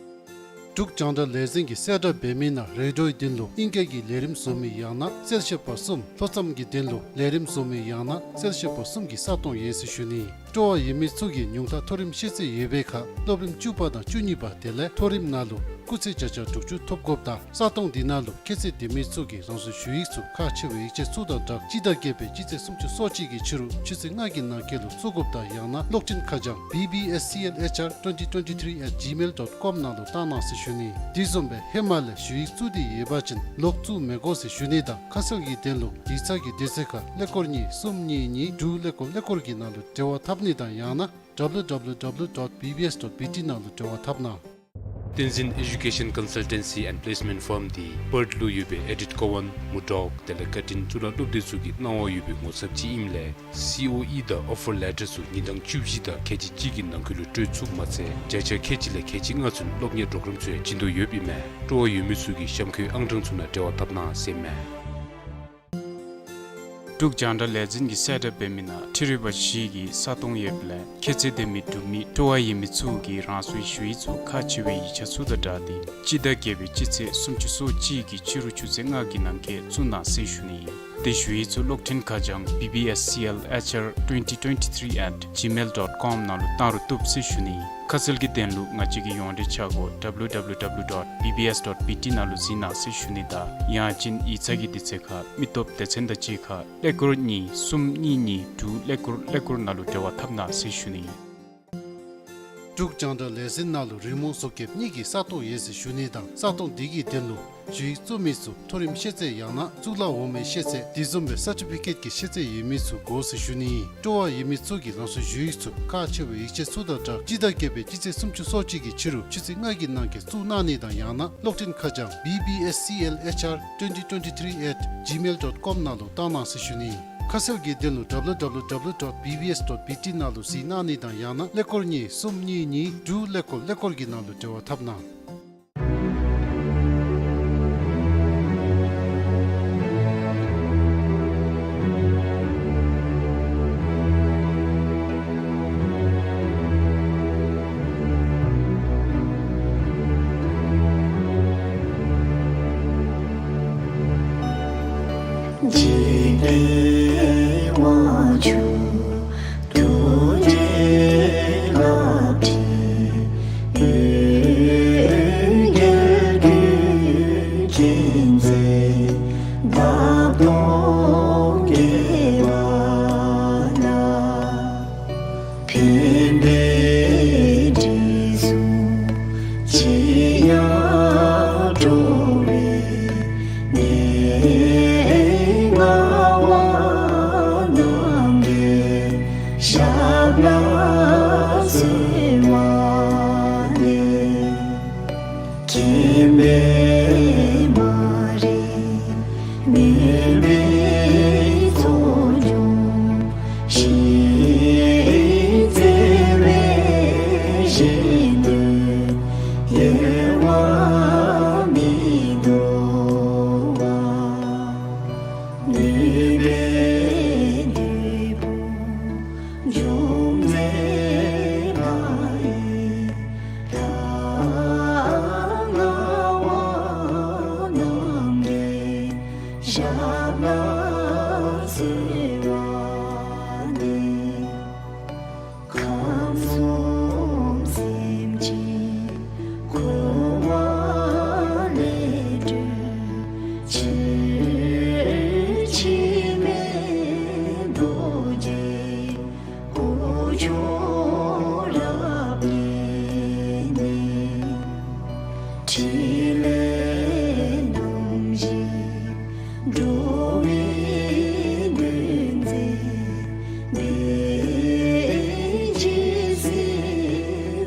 འབྲུག་རྒྱང་བསྒྲགས་ལས་འཛིན་གྱི་གསལ་བསྒྲགས་འབད་མི་ནང་རེ་ཌིའོའི་དོན་ལུ་ཨིང་སྐད་ཀྱི་ལས་རིམ་བཟོ་མི་ཡང་ན་གསལ་བཤད་པ་གསུམ། ལྷོ་མཚམས་ཀྱི་དོན་ལུ་ལས་རིམ་བཟོ་མི་ཡང་ན་གསལ་བཤད་པ་གསུམ་གྱི་ས་སྟོང་ཡོད་ཟེར་ཞུ་ནི། སྤྲོ་བ་ཡོད་མི་ཚུ་གིས་ཉུང་མཐའ་མཐོ་རིམ་ཤེས་ཚད་ཡོད་པའི་ཁར་སློབ་རིམ་བཅུ་པ་དང་བཅུ་གཉིས་པ་དེ་ལས་མཐོ་རིམ་ནང་ལུ་སྐུགས་ཚད་བརྒྱ་ཆ་དྲུག་ཅུ་ཐོབ་དགོཔ་དང་ས་སྟོང་འདི་ནང་ལུ་ཁྱད་ཚད་ལྡན་མི་ཚུ་གིས་རང་སོའི་ཞུ་ཡིག་ཚུ་ཁག་ཆེ་བའི་ཡིག་ཆ་ཚུ་དང་སྦྲགས་སྤྱི་ཟླ་བརྒྱད་པའི་སྤྱི་ཚེས་སུམ་ཅུ་སོ་གཅིག་གི་ཕྱི་རུ་ཆུ་ཚོད་ལྔ་གི་ནང་འཁོད་ལུ་བཙུགས་དགོཔ་དང་ཡང་ན་གློག་འཕྲིན་ཁ་བྱང་B B S C L H R twenty twenty-three at gmail dot com ནང་ལུ་བཏང་གནང་ཟེར་ཞུ་ནི། དེ་བཟུམ་སྦེ་ཧེ་མ་ལས་ཞུ་ཡིག་བཙུགས་ཏེ་ཡོད་པ་ཅིན་ལོག་བཙུགས་མི་དགོ་ཟེར་ཞུ་ནི་དང་ཁ་གསལ་གྱི་དོན་ལུ་ཡིག་ཚང་གི་དུས་ཚོད་ཁར་ཀླད་ཀོར་གཉིས་གསུམ་གཉིས་གཉིས་དྲུག་ཀླད་ཀོར་ཀླད་ཀོར་གྱི་ནང་ལུ་འབྲེལ་བ་འཐབ་ནི་དང་ཡང་ན་W W W dot B B S dot B T ནང་ལུ་འབྲེལ་བ་འཐབ་གནང་། བསྟན་འཛིན་Education Consultancy and Placement Firm འདི་པརཐ་ལུ་ཡོད་པའི་ཨེ་ཌིཊ་ཀོ་ཝཱན་མུར་ཌོག་དེ་ལས་ཀར་ཊིན་གཙུག་ལག་སློབ་སྡེ་ཚུ་གི་གནང་བ་ཡོད་པའི་ངོ་ཚབ་ཅིག་ཨིནམ་ལས་སི་ཨོ་ཨི་དང་ཨོ་ཕར་ལེ་ཊར་ཚུ་ཉིན་གྲངས་བཅུ་བཞི་དང་ཁལ་གཅིག་གཅིག་གི་ནང་འཁོད་ལུ་སྤྲོད་ཚུགསཔ་མ་ཚད་བརྒྱ་ཆ་ཁལ་གཅིག་ལས་ཁལ་གཅིག་ལྔ་ཚུན་སློབ་གཉེར་པོརོ་གརམ་ཚུ་ཡང་བྱིན་དོ་ཡོདཔ་ཨིན་མས། སྤྲོ་བ་ཡོད་མི་ཚུ་གིས་གཤམ་འཁོད་ཨང་གྲངས་ཚུ་ནང་འབྲེལ་བ་འཐབ་གནང་ཟེར་ཨིན་མས། འབྲུག་རྒྱང་བསྒྲགས་ལས་འཛིན་གྱི་གསལ་བསྒྲགས་འབད་མི་ནང་འཕྲུལ་རིག་པ་བཞི་གི་ས་སྟོང་ཡོདཔ་ལས་ཁྱད་ཚད་ལྡན་མི་འབྲུག་མི་སྤྲོ་བ་ཡོད་མི་ཚུ་གིས་རང་སོའི་ཞུ་ཡིག་ཚུ་ཁག་ཆེ་བའི་ཡིག་ཆ་ཚུ་དང་སྦྲགས་ཏེ་སྤྱི་ཟླ་བརྒྱད་པའི་སྤྱི་ཚེས་སུམ་ཅུ་སོ་གཅིག་གི་ཕྱི་རུ་ཆུ་ཚོད་ལྔ་གི་ནང་འཁོད་བཙུགས་གནང་ཟེར་ཞུ་ནི་ཨིན། དེ་ཞུ་ཡིག་ཚུ་གློག་འཕྲིན་ཁ་བྱང་B B S C L H R twenty twenty-three at gmail dot com ནང་ལུ་བཏང་རུང་བཏུབ་ཟེར་ཞུ་ནི་ཨིན། ཁ་གསལ་གྱི་དོན་ལུ་ང་བཅས་ཀྱི་ཡོངས་འབྲེལ་ཆ་སྒོ་W W W dot B B S dot B T ནང་ལུ་གཟིགས་གནང་ཟེར་ཞུ་ནི་དང་ཡང་ཅིན་ཡིག་ཚང་གི་དུས་ཚོད་ཁར་མི་སྟོབས་སྡེ་ཚན་དང་གཅིག་ཁར་ཀླད་ཀོར་གཉིས་གསུམ་གཉིས་གཉིས་དྲུག་ཀླད་ཀོར་ཀླད་ཀོར་ནང་ལུ་འབྲེལ་བ་འཐབ་གནང་ཟེར་ཞུ་ནི་ཨིན། འབྲུག་རྒྱང་བསྒྲགས་ལས་འཛིན་ནང་ལུ་རི་མོ་བཟོ་མཁསཔ་གཉིས་ཀྱི་ས་སྟོང་ཡོད་ཟེར་ཞུ་ནི་དང་ས་སྟོང་འདི་གི་དོན་ལུ་ཞུ་ཡིག་བཙུགས་མི་ཚུ་མཐོ་རིམ་ཤེས་ཚད་ཡང་ན་གཙུག་ལག་འོག་མའི་ཤེས་ཚད་དེ་བཟུམ་སྦེ་སར་ཊི་ཕི་ཀེཊ་ཀྱི་ཤེས་ཚད་ཡོད་མི་ཚུ་དགོ་ཟེར་ཞུ་ནི་ཨིན། སྤྲོ་བ་ཡོད་མི་ཚུ་གིས་རང་སོའི་ཞུ་ཡིག་ཚུ་ཁག་ཆེ་བའི་ཡིག་ཆ་ཚུ་དང་སྦྲགས་སྤྱི་ཟླ་བརྒྱད་པའི་སྤྱི་ཚེས་སུམ་ཅུ་སོ་གཅིག་གི་ཕྱི་རུ་ཆུ་ཚོད་ལྔ་གི་ནང་འཁོད་བཙུགས་གནང་ནི་དང་ཡང་ན་གློག་འཕྲིན་ཁ་བྱང་B B S C L H R twenty twenty-three at gmail dot com ནང་ལུ་བཏང་གནང་ཟེར་ཞུ་ནི་ཨིན། ཁ་གསལ་གྱི་དོན་ལུ་W W W dot B B S dot B T ནང་ལུ་གཟིགས་གནང་ནི་དང་ཡང་ན་ཀླད་ཀོར་གཉིས་གསུམ་གཉིས་གཉིས་དྲུག་ཀླད་ཀོར་ཀླད་ཀོར་གྱི་ནང་ལུ་འབྲེལ་བ་འཐབ་གནང་།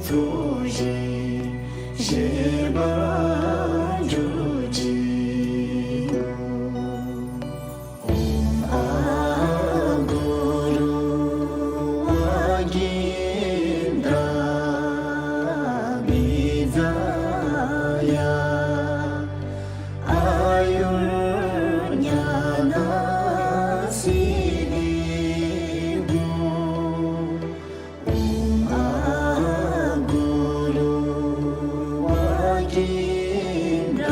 ཐུགས་རྗེ་བཞེས་པར་གྱུར་ཅིག། ཨོཾ་ཨཱཿུ་རུ་ཝཱ་ཀིནྡྲ་བི་ཛ་ཡ། ཨཱ་ཡུར་ཉ་ན་སིདྡྷི་ཧོ། ཨོཾ་ཨཱཿུ་རུ་ཝཱ་ཀིནྡྲ་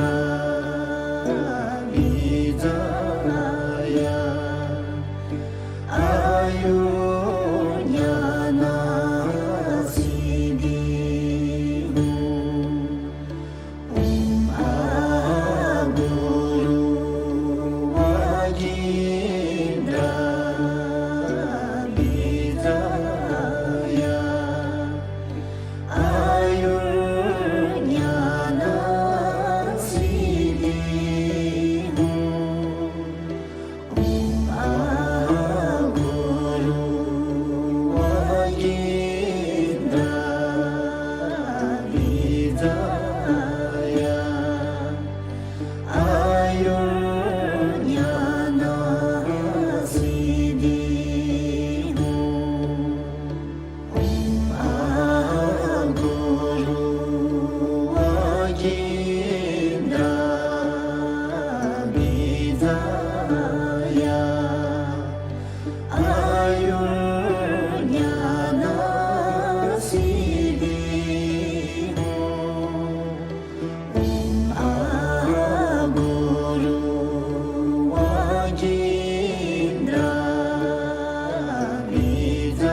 བི་ཛ་ཡ། ཨཱ་ཡུར་ཉ་ན་སིདྡྷི་ཧོ། ཨོཾ་ཨཱཿུ་རུ་ཝཱ་ཀིནྡྲ་བི་ཛ་ཡ། ཨཱ་ཡུར་ཉ་ན་སིདྡྷི་ཧོ། ཨོཾ་ཨཱཿུ་རུ་ཝཱ་ཀིནྡྲ་བི་ཛ་ཡ། ཨཱ་ཡུར་ཉ་ན་སིདྡྷི་ཧོ། ཨོཾ་ཨཱཿུ་རུ་ཝཱ་ཀིནྡྲ་བི་ཛ་ཡ། ཨཱ་ཡུར་ཉ་ན་སིདྡྷི་ཧོ། ཨོཾ་ཨཱཿུ་རུ་ཝཱ་ཀིནྡྲ་བི་ཛ་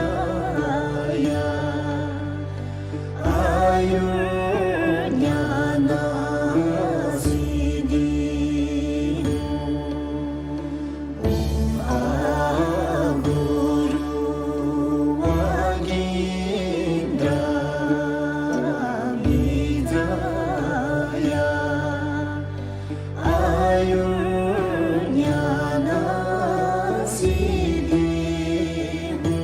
ཡ། ཨཱ་ཡུར་ཉ་ན་སིདྡྷི་ཧོ། ཨོཾ་ཨཱཿུ་རུ་ཝཱ་ཀིནྡྲ་བི་ཛ་ཡ། ཨཱ་ཡུར་ཉ་ན་སིདྡྷི་ཧོ།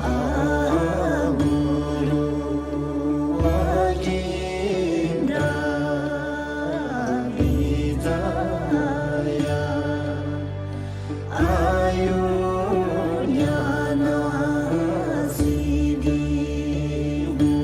ཨོཾ་ཨཱཿུ་རུ་ཝཱ་ཀིནྡྲ་བི་ཛ་ཡ། ཨཱ་ཡུར་ཉ་ན་སིདྡྷི་ཧོ།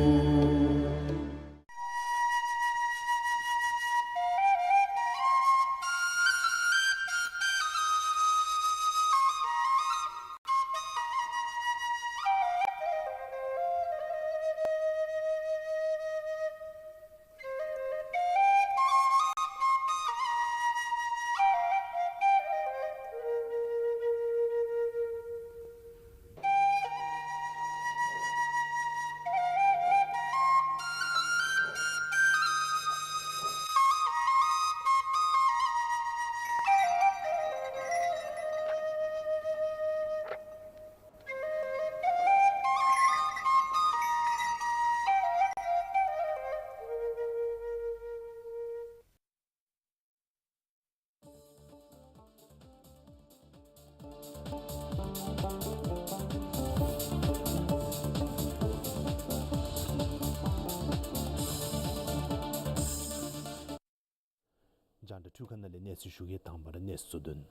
རྒྱང་བསྒྲགས་འཕྲུལ་ཁང་ནང་ལས་གནས་ཚུལ་ཞུ་གེ། དང་པ་ར་གནས་ཚུལ་དོན།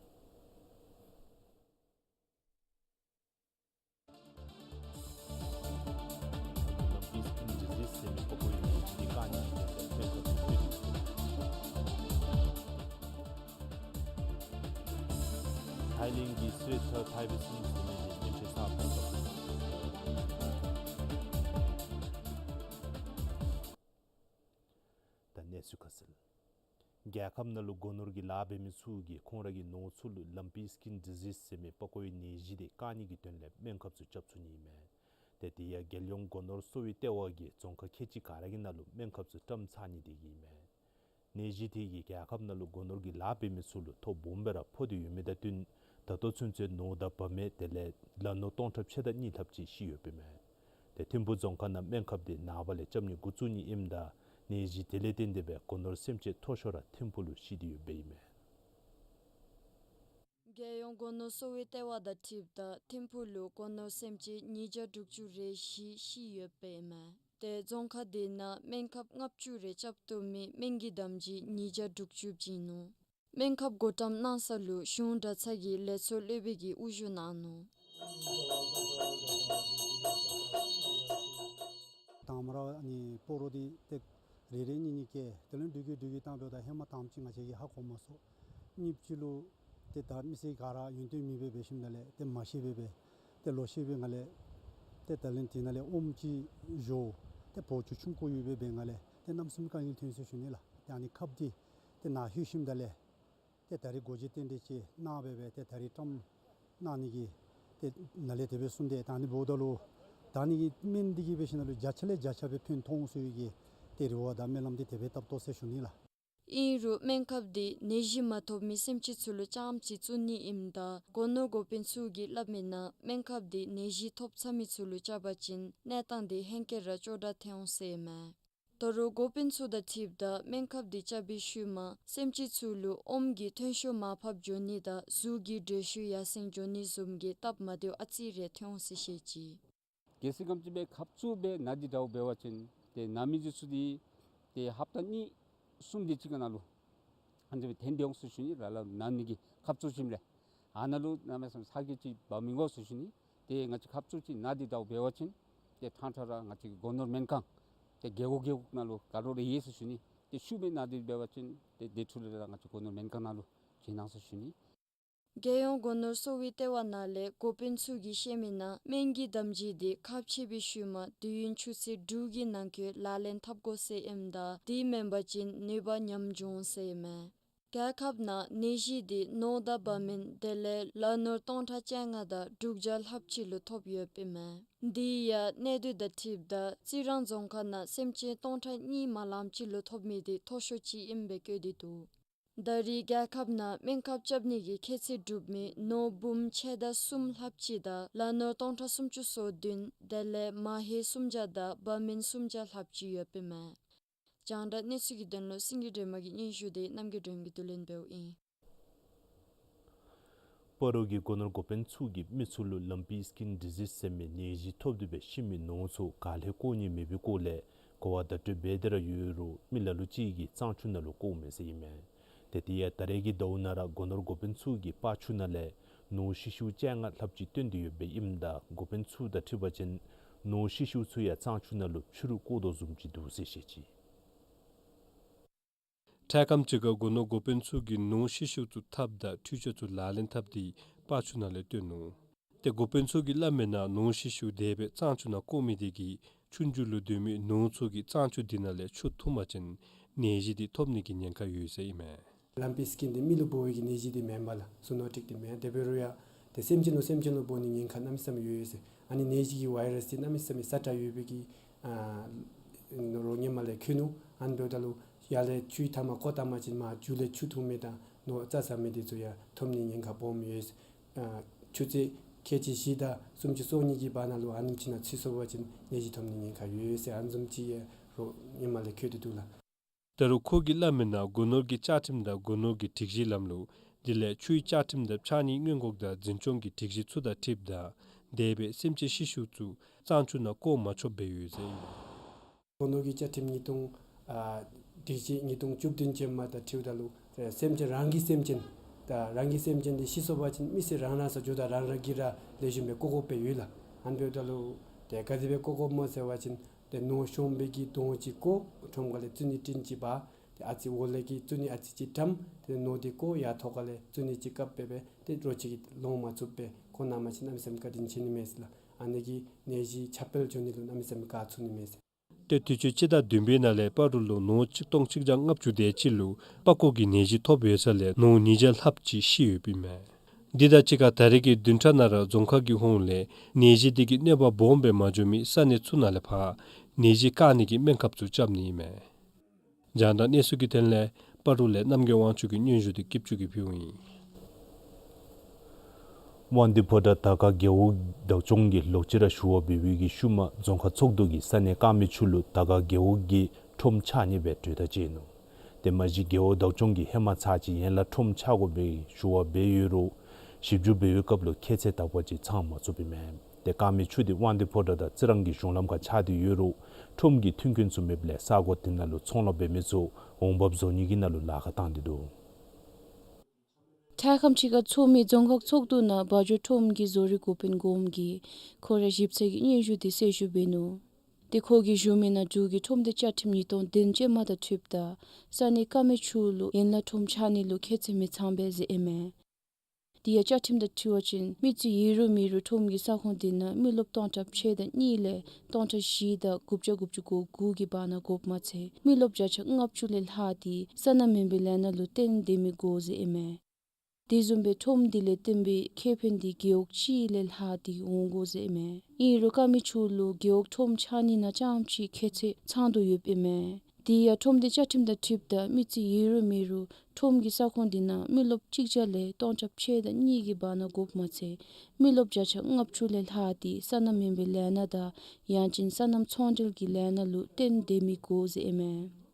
ཐའི་ལེནཌ་གི་སི་རི་ཐ་ཐའི་བི་སིན་ཟེར་མི་འདི་སྨན་བཅོས་ས་ཕར་ད་གནས་ཚུལ་ཁ་གསལ། རྒྱལ་ཁབ་ནང་ལུ་སྒོ་ནོར་གྱི་ལཱ་འབད་མི་ཚུ་གིས་ཁོང་ར་གི་ནོར་ཚུ་ལུ་ལམ་པི་སི་ཀིན་ཌི་ཟིསི་ཟེར་མི་པགས་ཀོའི་ནད་གཞི་དེ་བཀག་ནི་གི་དོན་ལས་སྨན་ཁབ་ཚུ་རྐྱབ་ཚུགས་ནི་ཨིན་མས། ཏེ་དེ་ཡང་རྒྱལ་ཡོངས་སྒོ་ནོར་གསོ་བའི་ལྟེ་བ་གིས་རྫོང་ཁག་ཁལ་གཅིག་ག་ར་གི་ནང་ལུ་སྨན་ཁབ་ཚུ་བཀྲམ་ཚར་ནི་དེ་གིས་ཨིན་མས། ནད་གཞི་དེ་གིས་རྒྱལ་ཁབ་ནང་ལུ་སྒོ་ནོར་གྱི་ལཱ་འབད་མི་ཚུ་ལུ་ཐོ་སྦོམ་སྦེ་ར་ཕོག་སྟེ་ཡོད་མི་དང་བསྟུན་ད་ལྟོ་ཚུན་ཚོད་ནོར་དང་བབ་མེད་དེ་ལས་ལ་ནོར་སྟོང་ཕྲག་ཕྱེད་དང་གཉིས་ལྷགཔ་ཅིག་ཤི་ཡོདཔ་ཨིན་མས། ཏེ་ཐིམ་ཕུག་རྫོང་ཁག་ནང་སྨན་ཁབ་དེ་ནངས་པ་ལས་རྐྱབ་ནི་འགོ་བཙུགས་ནི་ཨིནམ་ད་ནད་གཞི་དེ་ལས་བརྟེན་ཏེ་སྦེ་སྒོ་ནོར་སེམས་ཅན་མཐོ་ཤོས་ར་ཐིམ་ཕུག་ལུ་ཤི་སྟེ་ཡོདཔ་ཨིན་མས། རྒྱལ་ཡོངས་སྒོ་ནོར་གསོ་བའི་ལྟེ་བ་དང་འཁྲིལཝ་ད་ཐིམ་ཕུག་ལུ་སྒོ་ནོར་སེམས་ཅན་ཉིས་བརྒྱ་དྲུག་ཅུ་རེ་བཞི་ཤི་ཡོདཔ་ཨིན་མས། ཏེ་རྫོང་ཁག་དེ་ནང་སྨན་ཁབ་ལྔ་བཅུ་རེ་རྐྱབ་བཏུབ་མི་སྨན་གྱི་དམ་སྦྱིས་ཉིས་བརྒྱ་དྲུག་ཅུ་བྱིན་ནུག། སྨན་ཁབ་བགོ་བཀྲམ་གནང་ས་ལུ་གཞུང་གྲྭ་ཚང་གི་ལས་ཚོགས་སློབ་དཔོན་གྱིས་དབུ་བཞུགས་གནང་ནུག། དང་པ་ར་ཨ་ནི་སྤ་རོ་འདི་ཏེ་རེ་རེ་གཉིས་གཉིས་བཀལ། དེ་ལས་འགྲུལ་བསྐྱོད་འགྲུལ་བསྐྱོད་བཏང་འབདཝ་ད་ཧེ་མ་དང་པ་ཅིག་ང་བཅས་ཀྱིས་ཧ་གོ་མ་ཚུགས། གཉིས་པ་ཅིག་ལུ་ཏེ་ད་མི་སེར་ག་ར་ཡོན་ཏན་མེད་པར་འབད་ཞིནམ་ད་ལས་ཏེ་མ་ཤེས་པར་འབད། ཏེ་ལོག་ཤེས་པའི་སྒང་ལས་ཏེ་ད་ལན་དེ་ནང་ལས་ཨོམ་ཅིག་བཞོ། ཏེ་བོ་ཅུང་ཆུང་ཀུ་ཡོད་པའི་སྒང་ལས་ཏེ་གནམ་མེད་ས་མེད་དཀའ་ངལ་ཐོན་ཟེར་ཞུ་ནི་ལགས། ཏེ་ཨ་ནི་ཁབ་འདི་ཏེ་ནཱ་ལྷོད་ཞིནམ་ད་ལས་ཏེ་ད་རིས་སྒོ་འབྱེད་རྟེན་འབྲེལ་ཅིག་གནང་སྦེ་སྦེ་ཏེ་ད་རིས་བཀྲམ་གནང་ནི་གི་ཏེ་ནཱ་ལས་དེ་སྦེ་གསུངས་ཏེ། ད་ཨ་ནི་འབདཝ་ད་ལུ་ད་ཨ་ནི་གི་སྨན་འདི་གིས་འབད་ཞིནམ་ད་ལུ་བརྒྱ་ཆ་ལས་བརྒྱ་ཆ་སྦེ་ཕན་ཐོགས་འོང་ཟེར་བའི་གི་ཏེ་རེ་བ་དང་སྨོན་ལམ་འདི་དེ་སྦེ་བཏབ་དོ་ཟེར་ཞུ་ནི་ལགས། ཨིན་རུང་སྨན་ཁབ་འདི་ནད་གཞི་མ་ཐོབ་མི་སེམས་ཅན་ཚུ་ལུ་རྐྱངམ་ཅིག་བཙུགས་ནི་ཨིནམ་ད་སྒོ་ནོར་འགོ་དཔོན་ཚུ་གིས་སླབ་མིའི་ནང་སྨན་ཁབ་འདི་ནད་གཞི་ཐོབ་ཚར་མི་ཚུ་ལུ་རྐྱབ་པ་ཅིན་གནས་སྟངས་འདི་ཧེང་སྐལ་ར་སྐྱོ་དྲགས་ཐོན་འོང་ཟེར་མས། ད་རུང་འགོ་དཔོན་ཚུ་དང་འཁྲིལཝ་ད་སྨན་ཁབ་འདི་རྐྱབ་པའི་ཤུལ་མ་སེམས་ཅན་ཚུ་ལུ་ཨོམ་གྱི་ཐོན་ཤུགས་མར་ཕབ་འགྱོ་ནི་དང་གཟུགས་ཀྱི་དྲོད་ཤུགས་ཡར་སེང་འགྱོ་ནི་བཟུམ་གྱི་སྟབས་མ་བདེཝ་ཨ་ཙི་རེ་ཐོན་འོང་ཟེར་བཤད་ཅི། གལ་སྲིད་ག་ཅི་སྦེ་ཁབ་བཙུགས་སྦེ་ན་སྟེ་འདྲཝ་འབད་བ་ཅིན་ཏེ་ན་མི་འདི་ཚུ་འདི་ཏེ་ཧབ་ཏ་གཉིས་གསུམ་དེ་ཅིག་ཁར་ནང་ལུ་ཨ་ནི་སྦེ་ཐོན་ཏེ་འོང་ཟེར་ཞུ་ནི་ལགས། ལགས་ན་ནི་གི་ཁབ་བཙུགས་ཞིནམ་ལས་ཨ་ནཱ་ལུ་གནམ་མེད་ས་མེད་ཚ་གྱང་ཅིག་འབག་མི་དགོ་ཟེར་ཞུ་ནི། ཏེ་ང་བཅས་ཁབ་བཙུགས་ཅིག་ན་སྟེ་འདྲཝ་འབད་བ་ཅིན་ཏེ་ཕྲང་ཕྲང་ར་ང་བཅས་ཀྱི་སྒོ་ནོར་སྨན་ཁང་ཏེ་རྒེད་འོག་རྒེད་འོག་ནང་ལུ་ག་ར་ལུ་ཡོད་ཟེར་ཞུ་ནི། ཏེ་ཤུལ་མའི་ན་སྟེ་འབད་བ་ཅིན་ཏེ་དེ་འཕྲོ་ལས་ར་ང་བཅས་སྒོ་ནོར་སྨན་ཁང་ནང་ལུ་བྱིན་གནང་ཟེར་ཞུ་ནི། རྒྱལ་ཡོངས་སྒོ་ནོར་གསོ་བའི་ལྟེ་བ་ནང་ལས་འགོ་དཔོན་ཚུ་གིས་བཤད་མིའི་ནང་སྨན་གྱི་དམ་སྦྱིས་འདི་ཁག་ཆེ་བའི་ཤུལ་མ་དུས་ཡུན་ཆུ་ཚོད་དྲུག་གི་ནང་འཁོད་ལག་ལེན་འཐབ་དགོ་ཟེར་ཨིནམ་ད་དེ་མེན་པ་ཅིན་ནུས་པ་ཉམས་འགྱོ་འོང་ཟེར་མས། རྒྱལ་ཁབ་ནང་ནད་གཞི་འདི་ནོར་དང་བ་མེན་དེ་ལས་ལག་ནོར་སྟོང་ཕྲག་བཅོ་ལྔ་དང་དྲུག་བརྒྱ་ལྷགཔ་ཅིག་ལུ་ཐོབ་ཡོདཔ་ཨིན་མས། དེ་ཡང་གནས་སྡུད་དང་འཁྲིལཝ་ད་རྩི་རང་རྫོང་ཁག་ནང་སེམས་ཅན་སྟོང་ཕྲག་གཉིས་མ་ལངམ་ཅིག་ལུ་ཐོབ་མི་འདི་མཐོ་ཤོས་ཅིག་ཨིནམ་སྦེ་བཀོད་དེ་འདུག། ད་རེས་རྒྱལ་ཁབ་ནང་སྨན་ཁབ་རྐྱབ་ནི་གི་ཁྱད་ཚད་གྲུབ་མི་ནོར་འབུམ་ཕྱེད་དང་གསུམ་ལྷགཔ་ཅིག་དང་ལག་ནོར་སྟོང་ཕྲག་སུམ་ཅུ་སོ་བདུན་དེ་ལས་མ་ཧེ་སུམ་བརྒྱ་དང་བ་མེན་སུམ་བརྒྱ་ལྷགཔ་ཅིག་ཡོདཔ་ཨིན་མས། རྒྱང་བསྒྲགས་གནས་ཚུལ་གྱི་དོན་ལུ་སེང་གེ་སྒྲོལ་མ་གི་སྙན་ཞུ་འདི་རྣམ་རྒྱལ་སྒྲོལ་མ་གིས་བསྡུ་ལེན་འབདཝ་ཨིན། སྤ་རོ་གི་སྒོ་ནོར་འགོ་དཔོན་ཚུ་གིས་མི་ཚུ་ལུ་ལམ་པི་སི་ཀིན་ཌི་ཟིསི་ཟེར་མི་ནད་གཞི་ཐོབ་སྟེ་སྦེ་ཤི་མི་ནོར་ཚུ་ག་ལས་བཀོ་ནི་མེད་པའི་སྐོར་ལས་གོ་བ་བརྡ་སྤྲོད་འབད་དེ་ར་ཡོད་རུང་མི་ལ་ལུ་ཅིག་གིས་གཙང་ཆུ་ནང་ལུ་བཀོཝ་མས་ཟེར་ཨིན་མས། ཏེ་དེ་ཡང་ད་རེས་ཀྱི་ཟླཝ་ནང་ར་སྒོ་ནོར་འགོ་དཔོན་ཚུ་གིས་པར་ཆུ་ནང་ལས་ནོར་ཤི་ཤིཝ་བཅོ་ལྔ་ལྷགཔ་ཅིག་བཏོན་ཏེ་ཡོདཔ་ཨིནམ་ད་འགོ་དཔོན་ཚུ་དང་འཁྲིལ་བ་ཅིན་ནོར་ཤི་ཤིཝ་ཚུ་ཡང་གཙང་ཆུ་ནང་ལུ་ཕྱི་རུ་བཀོ་དོ་བཟུམ་ཅིག་འདུག་ཟེར་བཤད་ཅི། འཕྲལ་ཁམས་ཅིག་ཁར་སྒོ་ནོར་འགོ་དཔོན་ཚུ་གིས་ནོར་ཤི་ཤིཝ་ཚུ་ཐབས་དང་འཕྲུལ་ཆས་ཚུ་ལག་ལེན་འཐབ་སྟེ་པར་ཆུ་ནང་ལས་བཏོན་ནུག། ཏེ་འགོ་དཔོན་ཚུ་གིས་སླབ་མིའི་ནང་ནོར་ཤི་ཤིཝ་དེ་སྦེ་གཙང་ཆུ་ནང་བཀོ་མི་དེ་གིས་ཆུ་མཇུག་ལུ་སྡོད་མི་ནོར་ཚུ་གིས་གཙང་ཆུ་དེ་ནང་ལས་ཆུ་འཐུང་པ་ཅིན་ནད་གཞི་དེ་ཐོབ་ནི་གི་ཉེན་ཁ་ཡོད་ཟེར་ཨིན་མས། ལམ་པི་སི་ཀིན་འདི་མི་ལུ་འབོ་བའི་གི་ནད་གཞི་འདི་མེན་པས་ལགས། ཟུར་ནོར་ཊིཀ་འདི་མེན། དེ་འབད་རུང་ཡང་ཏེ་སེམས་ཅན་ལུ་སེམས་ཅན་ལུ་འབོ་ནི་ཉེན་ཁ་གནམ་མེད་ས་མེད་ཡོད་ཡོད་ཟེར། ཨ་ནི་ནད་གཞི་གི་ཝའི་རཱསི་འདི་གནམ་མེད་ས་མེད་ཡོད་པའི་གི་ཨ་རོགས་ཧེ་མ་ལས་ཁྱབ་ནུག། ཨ་ནི་འབདཝ་ད་ལུ་ཡར་ལས་ཆུའི་མཐའ་མར་བཀོ་བཏང་པ་ཅིན་མར་མཇུག་ལས་ཆུ་འཐུང་མི་དང་ནོར་བཙའ་ཟ་མི་དེ་ཚུ་ཡང་ཐོབ་ནི་ཉེན་ཁ་སྦོམ་ཡོད་ཟེར། ཨ་ཆུ་ཚོད་ཁལ་གཅིག་བཞི་དང་སུམ་ཅུ་སོ་གཉིས་ཀྱི་བར་ན་ལུ་ཨ་ནེམ་ཅིག་ནང་ཚུད་སོང་པ་ཅིན་ནད་གཞི་ཐོབ་ནི་ཉེན་ཁ་ཡོད་ཟེར་ཨ་ནི་བཟུམ་ཅིག་ཡང་རོགས་ཧེ་མ་ལས་ཁྱབ་སྟེ་འདུག་ལགས། ད་རུང་ཁོ་གིས་སླབ་མིའི་ནང་སྒོ་ནོར་གྱི་བཅའ་ཁྲིམས་དང་སྒོ་ནོར་གྱི་སྒྲིག་གཞིའི་ལམ་ལུགས་དེ་ལས་ཆུའི་བཅའ་ཁྲིམས་དང་ཕྱགས་སྙིགས་སྔོན་འགོག་དང་འཛིན་སྐྱོང་གི་སྒྲིག་གཞི་ཚུ་དང་འཁྲིལཝ་ད་དེ་སྦེ་སེམས་ཅན་ཤི་ཤིཝ་ཚུ་གཙང་ཆུ་ནང་བཀོ་མ་ཆོགཔ་སྦེ་ཡོད་ཟེར་ཨིན། སྒོ་ནོར་གྱི་བཅའ་ཁྲིམས་ཉིས་སྟོང་ཨ་སྒྲིག་གཞི་ཉིས་སྟོང་བཅུ་བདུན་ཅན་མ་དང་འཁྲིལཝ་ད་ལུ་སེམས་ཅན་རང་གི་སེམས་ཅན་ད་རང་གི་སེམས་ཅན་དེ་ཤི་སོང་པ་ཅིན་མི་སེར་རང་རང་སོ་སོ་ད་རང་རང་གིས་ར་ལེགས་ཤོམ་སྦེ་བཀོ་དགོཔ་སྦེ་ཡོད་ལགས། ཨ་ནི་འབདཝ་ད་ལུ་ཏེ་ག་དེ་སྦེ་བཀོ་དགོཔ་སྨོ་ཟེར་བ་ཅིན་ཏེ་ནོར་ཤོང་བའི་གི་དོང་ཅིག་བརྐོ། ཁྲོམ་ཁ་ལས་བཙུགས་ནི་ཊིན་ཅིག་འབག། ཏེ་ཨ་ཙི་འོག་ལས་ཀྱི་བཙུགས་ནི་ཨ་ཙི་ཅིག་བཀྲམ། ཏེ་ནོར་དེ་བརྐོ། ཡར་ཐོག་ཁ་ལས་བཙུགས་ནི་ཅིག་བཀབ་སྦེ་སྦེ་ཏེ་རོགས་ཅིག་གིས་ལོང་མ་ཚུགསཔ་སྦེ་བཀོ་གནང་པ་ཅིན་གནམ་མེད་ས་མེད་བཀའ་དྲིན་ཆེ་ནི་མས་ཟེར་ལགས། ཨ་ནི་གིས་ནད་གཞི་ཁྱབ་སྤེལ་འགྱོ་ནི་ལུ་གནམ་མེད་ས་མེད་ཁག་ཚུད་ནི་མས་ཟེར། ཏེ་དུས་ཅི་སྤྱི་ཟླ་བདུན་པའི་ནང་ལས་སྤ་རོ་ལུ་ནོར་ཆིག་སྟོང་ཆིག་བརྒྱ་ལྔ་བཅུ་དེ་ཅིག་ལུ་པགས་ཀོ་གི་ནད་གཞི་ཐོབ་ཡོད་ས་ལས་ནོར་ཉིས་བརྒྱ་ལྷགཔ་ཅིག་ཤི་ཡོདཔ་ཨིན་མས། དེ་དང་གཅིག་ཁར་ད་རེས་ཀྱི་བདུན་ཕྲག་ནང་ར་རྫོང་ཁག་གི་ཧོངས་ལས་ནད་གཞི་དེ་གི་གནོད་པ་སྦོམ་སྦེ་མ་འགྱོ་མི་ས་གནས་ཚུ་ནང་ལས་ཕར་ནད་གཞི་བཀག་ནི་གི་སྨན་ཁབ་ཚུ་རྐྱབ་ནི་ཨིན་མས། རྒྱང་བསྒྲགས་གནས་ཚུལ་གྱི་དོན་ལས་སྤ་རོ་ལས་རྣམ་རྒྱལ་དབང་ཕྱུག་གི་སྙན་ཞུ་དེ་སྐྱིད་ཆུ་གིས་ཕུལཝ་ཨིན། དབང་འདུས་ཕོ་བྲང་དར་དཀར་རྒེད་འོག་བདག་སྐྱོང་གིས་ལོག་ཅི་ར་ཞུ་བ་འབད་བའི་གི་ཤུལ་མ་རྫོང་ཁག་ཚོགས་འདུ་གིས་ས་གནས་དཀར་མེ་ཆུ་ལུ་དར་དཀར་རྒེད་འོག་གི་ཁྲོམ་ཆགས་ནི་སྦེ་གྲོས་ཐག་བཅད་ནུག། དེ་མ་གཞི་རྒེད་འོག་བདག་སྐྱོང་གིས་ཧེ་མ་ཚར་གཅིག་ཡན་ལག་ཁྲོམ་ཆགས་དགོ་པའི་ཞུ་བ་འབད་ཡོད་རུང་ ཞིབ་འཇུག་འབད་བའི་སྐབས་ལུ་ཁྱད་ཚད་དག་པ་ཅིག་ཚང་མ་ཚུགས་པའི་མས། ཏེ་དཀར་མེ་ཆུ་འདི་དབང་འདུས་ཕོ་བྲང་དང་རྩི་རང་གི་གཞུང་ལམ་ཁར་ཆགས་ཏེ་ཡོད་རུང་ཁྲོམ་གྱི་མཐུན་རྐྱེན་ཚུ་མེདཔ་ལས་ས་གོ་དེ་ནང་ལུ་ཚོང་ལཱ་འབད་མི་ཚུ་འོང་འབབ་བཟོ་ནི་གི་ནང་ལུ་ལཱ་ཁག་བཏང་སྟེ་འདུག། དྲག་ཁམས་ཅིག་ཁར་ཚོགས་མི་རྫོང་ཁག་ཚོགས་འདུ་ནང་བ་འཇོ་ཁྲོམ་གྱི་བཟོ་རིག་འགོ་དཔོན་གོངམ་གིས་ཁོ་རའི་ཞིབ་ཚགས་ཀྱི་སྙན་ཞུ་འདི་གསལ་ཞུ་འབད་ནུག། ཏེ་ཁོ་གིས་ཞུ་མི་ནང་འབྲུག་གི་ཁྲོམ་སྡེ་བཅའ་ཁྲིམས་ཉིས་སྟོང་བདུན་ཅན་མ་དང་འཁྲིལཝ་ད་ས་གནས་དཀར་མེ་ཆུ་ལུ་ཡན་ལག་ཁྲོམ་ཆགས་ནི་ལུ་ཁྱད་ཚད་མི་ཚངམ་སྦེ་ཟེར་ཨིན་མས། དེ་ཡང་བཅའ་ཁྲིམས་དང་འཁྲིལ་བ་ཅིན་མི་རྩིས་ཡོད་རུང་མེད་རུང་ཁྲོམ་གྱི་ས་ཁོངས་དེ་ནང་མི་རློབས་སྟོང་ཕྲག་ཕྱེད་དང་གཉིས་ལས་སྟོང་ཕྲག་བཞི་དང་དགུ་བརྒྱ་དགུ་བཅུ་གོ་དགུ་གི་བར་ན་དགོཔ་མ་ཚད་མི་རློབས་བརྒྱ་ཆ་ལྔ་བཅུ་ལས་ལྷག་སྟེ་སོ་ནམ་མེན་པའི་ལས་སྣ་ལུ་བརྟེན་སྡོད་མི་དགོ་ཟེར་ཨིན་མས། དེ་བཟུམ་སྦེ་ཁྲོམ་དེ་ལས་བརྟེན་པའི་ཁེ་ཕན་དེ་རྒེད་འོག་གཅིག་ལས་ལྷག་སྟེ་འོང་དགོ་ཟེར་ཨིན་མས། ཨིན་རུང་དཀར་མེ་ཆུ་ལུ་རྒེད་འོག་ཁྲོམ་ཆགས་ནི་ནང་རྐྱངམ་ཅིག་ཁྱད་ཚད་ཚང་དོ་ཡོདཔ་ཨིན་མས། དེ་ཡང་ཁྲོམ་སྡེ་བཅའ་ཁྲིམས་དང་འཁྲིལཝ་ད་མི་རྩིས་ཡོད་རུང་མེད་རུང་ཁྲོམ་གྱི་ས་ཁོངས་དེ་ནང་མི་རློབས་གཅིག་བརྒྱ་ལས་སྟོང་ཕྲག་ཕྱེད་དང་གཉིས་ཀྱི་བར་ན་དགོཔ་མ་ཚད་མི་རློབས་བརྒྱ་ཆ་ལྔ་བཅུ་ལས་ལྷག་སྟེ་སོ་ནམ་མེན་པའི་ལས་སྣ་དང་ཡང་ཅིན་སོ་ནམ་ཚོང་འབྲེལ་གྱི་ལས་སྣ་ལུ་བརྟེན་སྡོད་མི་དགོ་ཟེར་ཨིན་མས།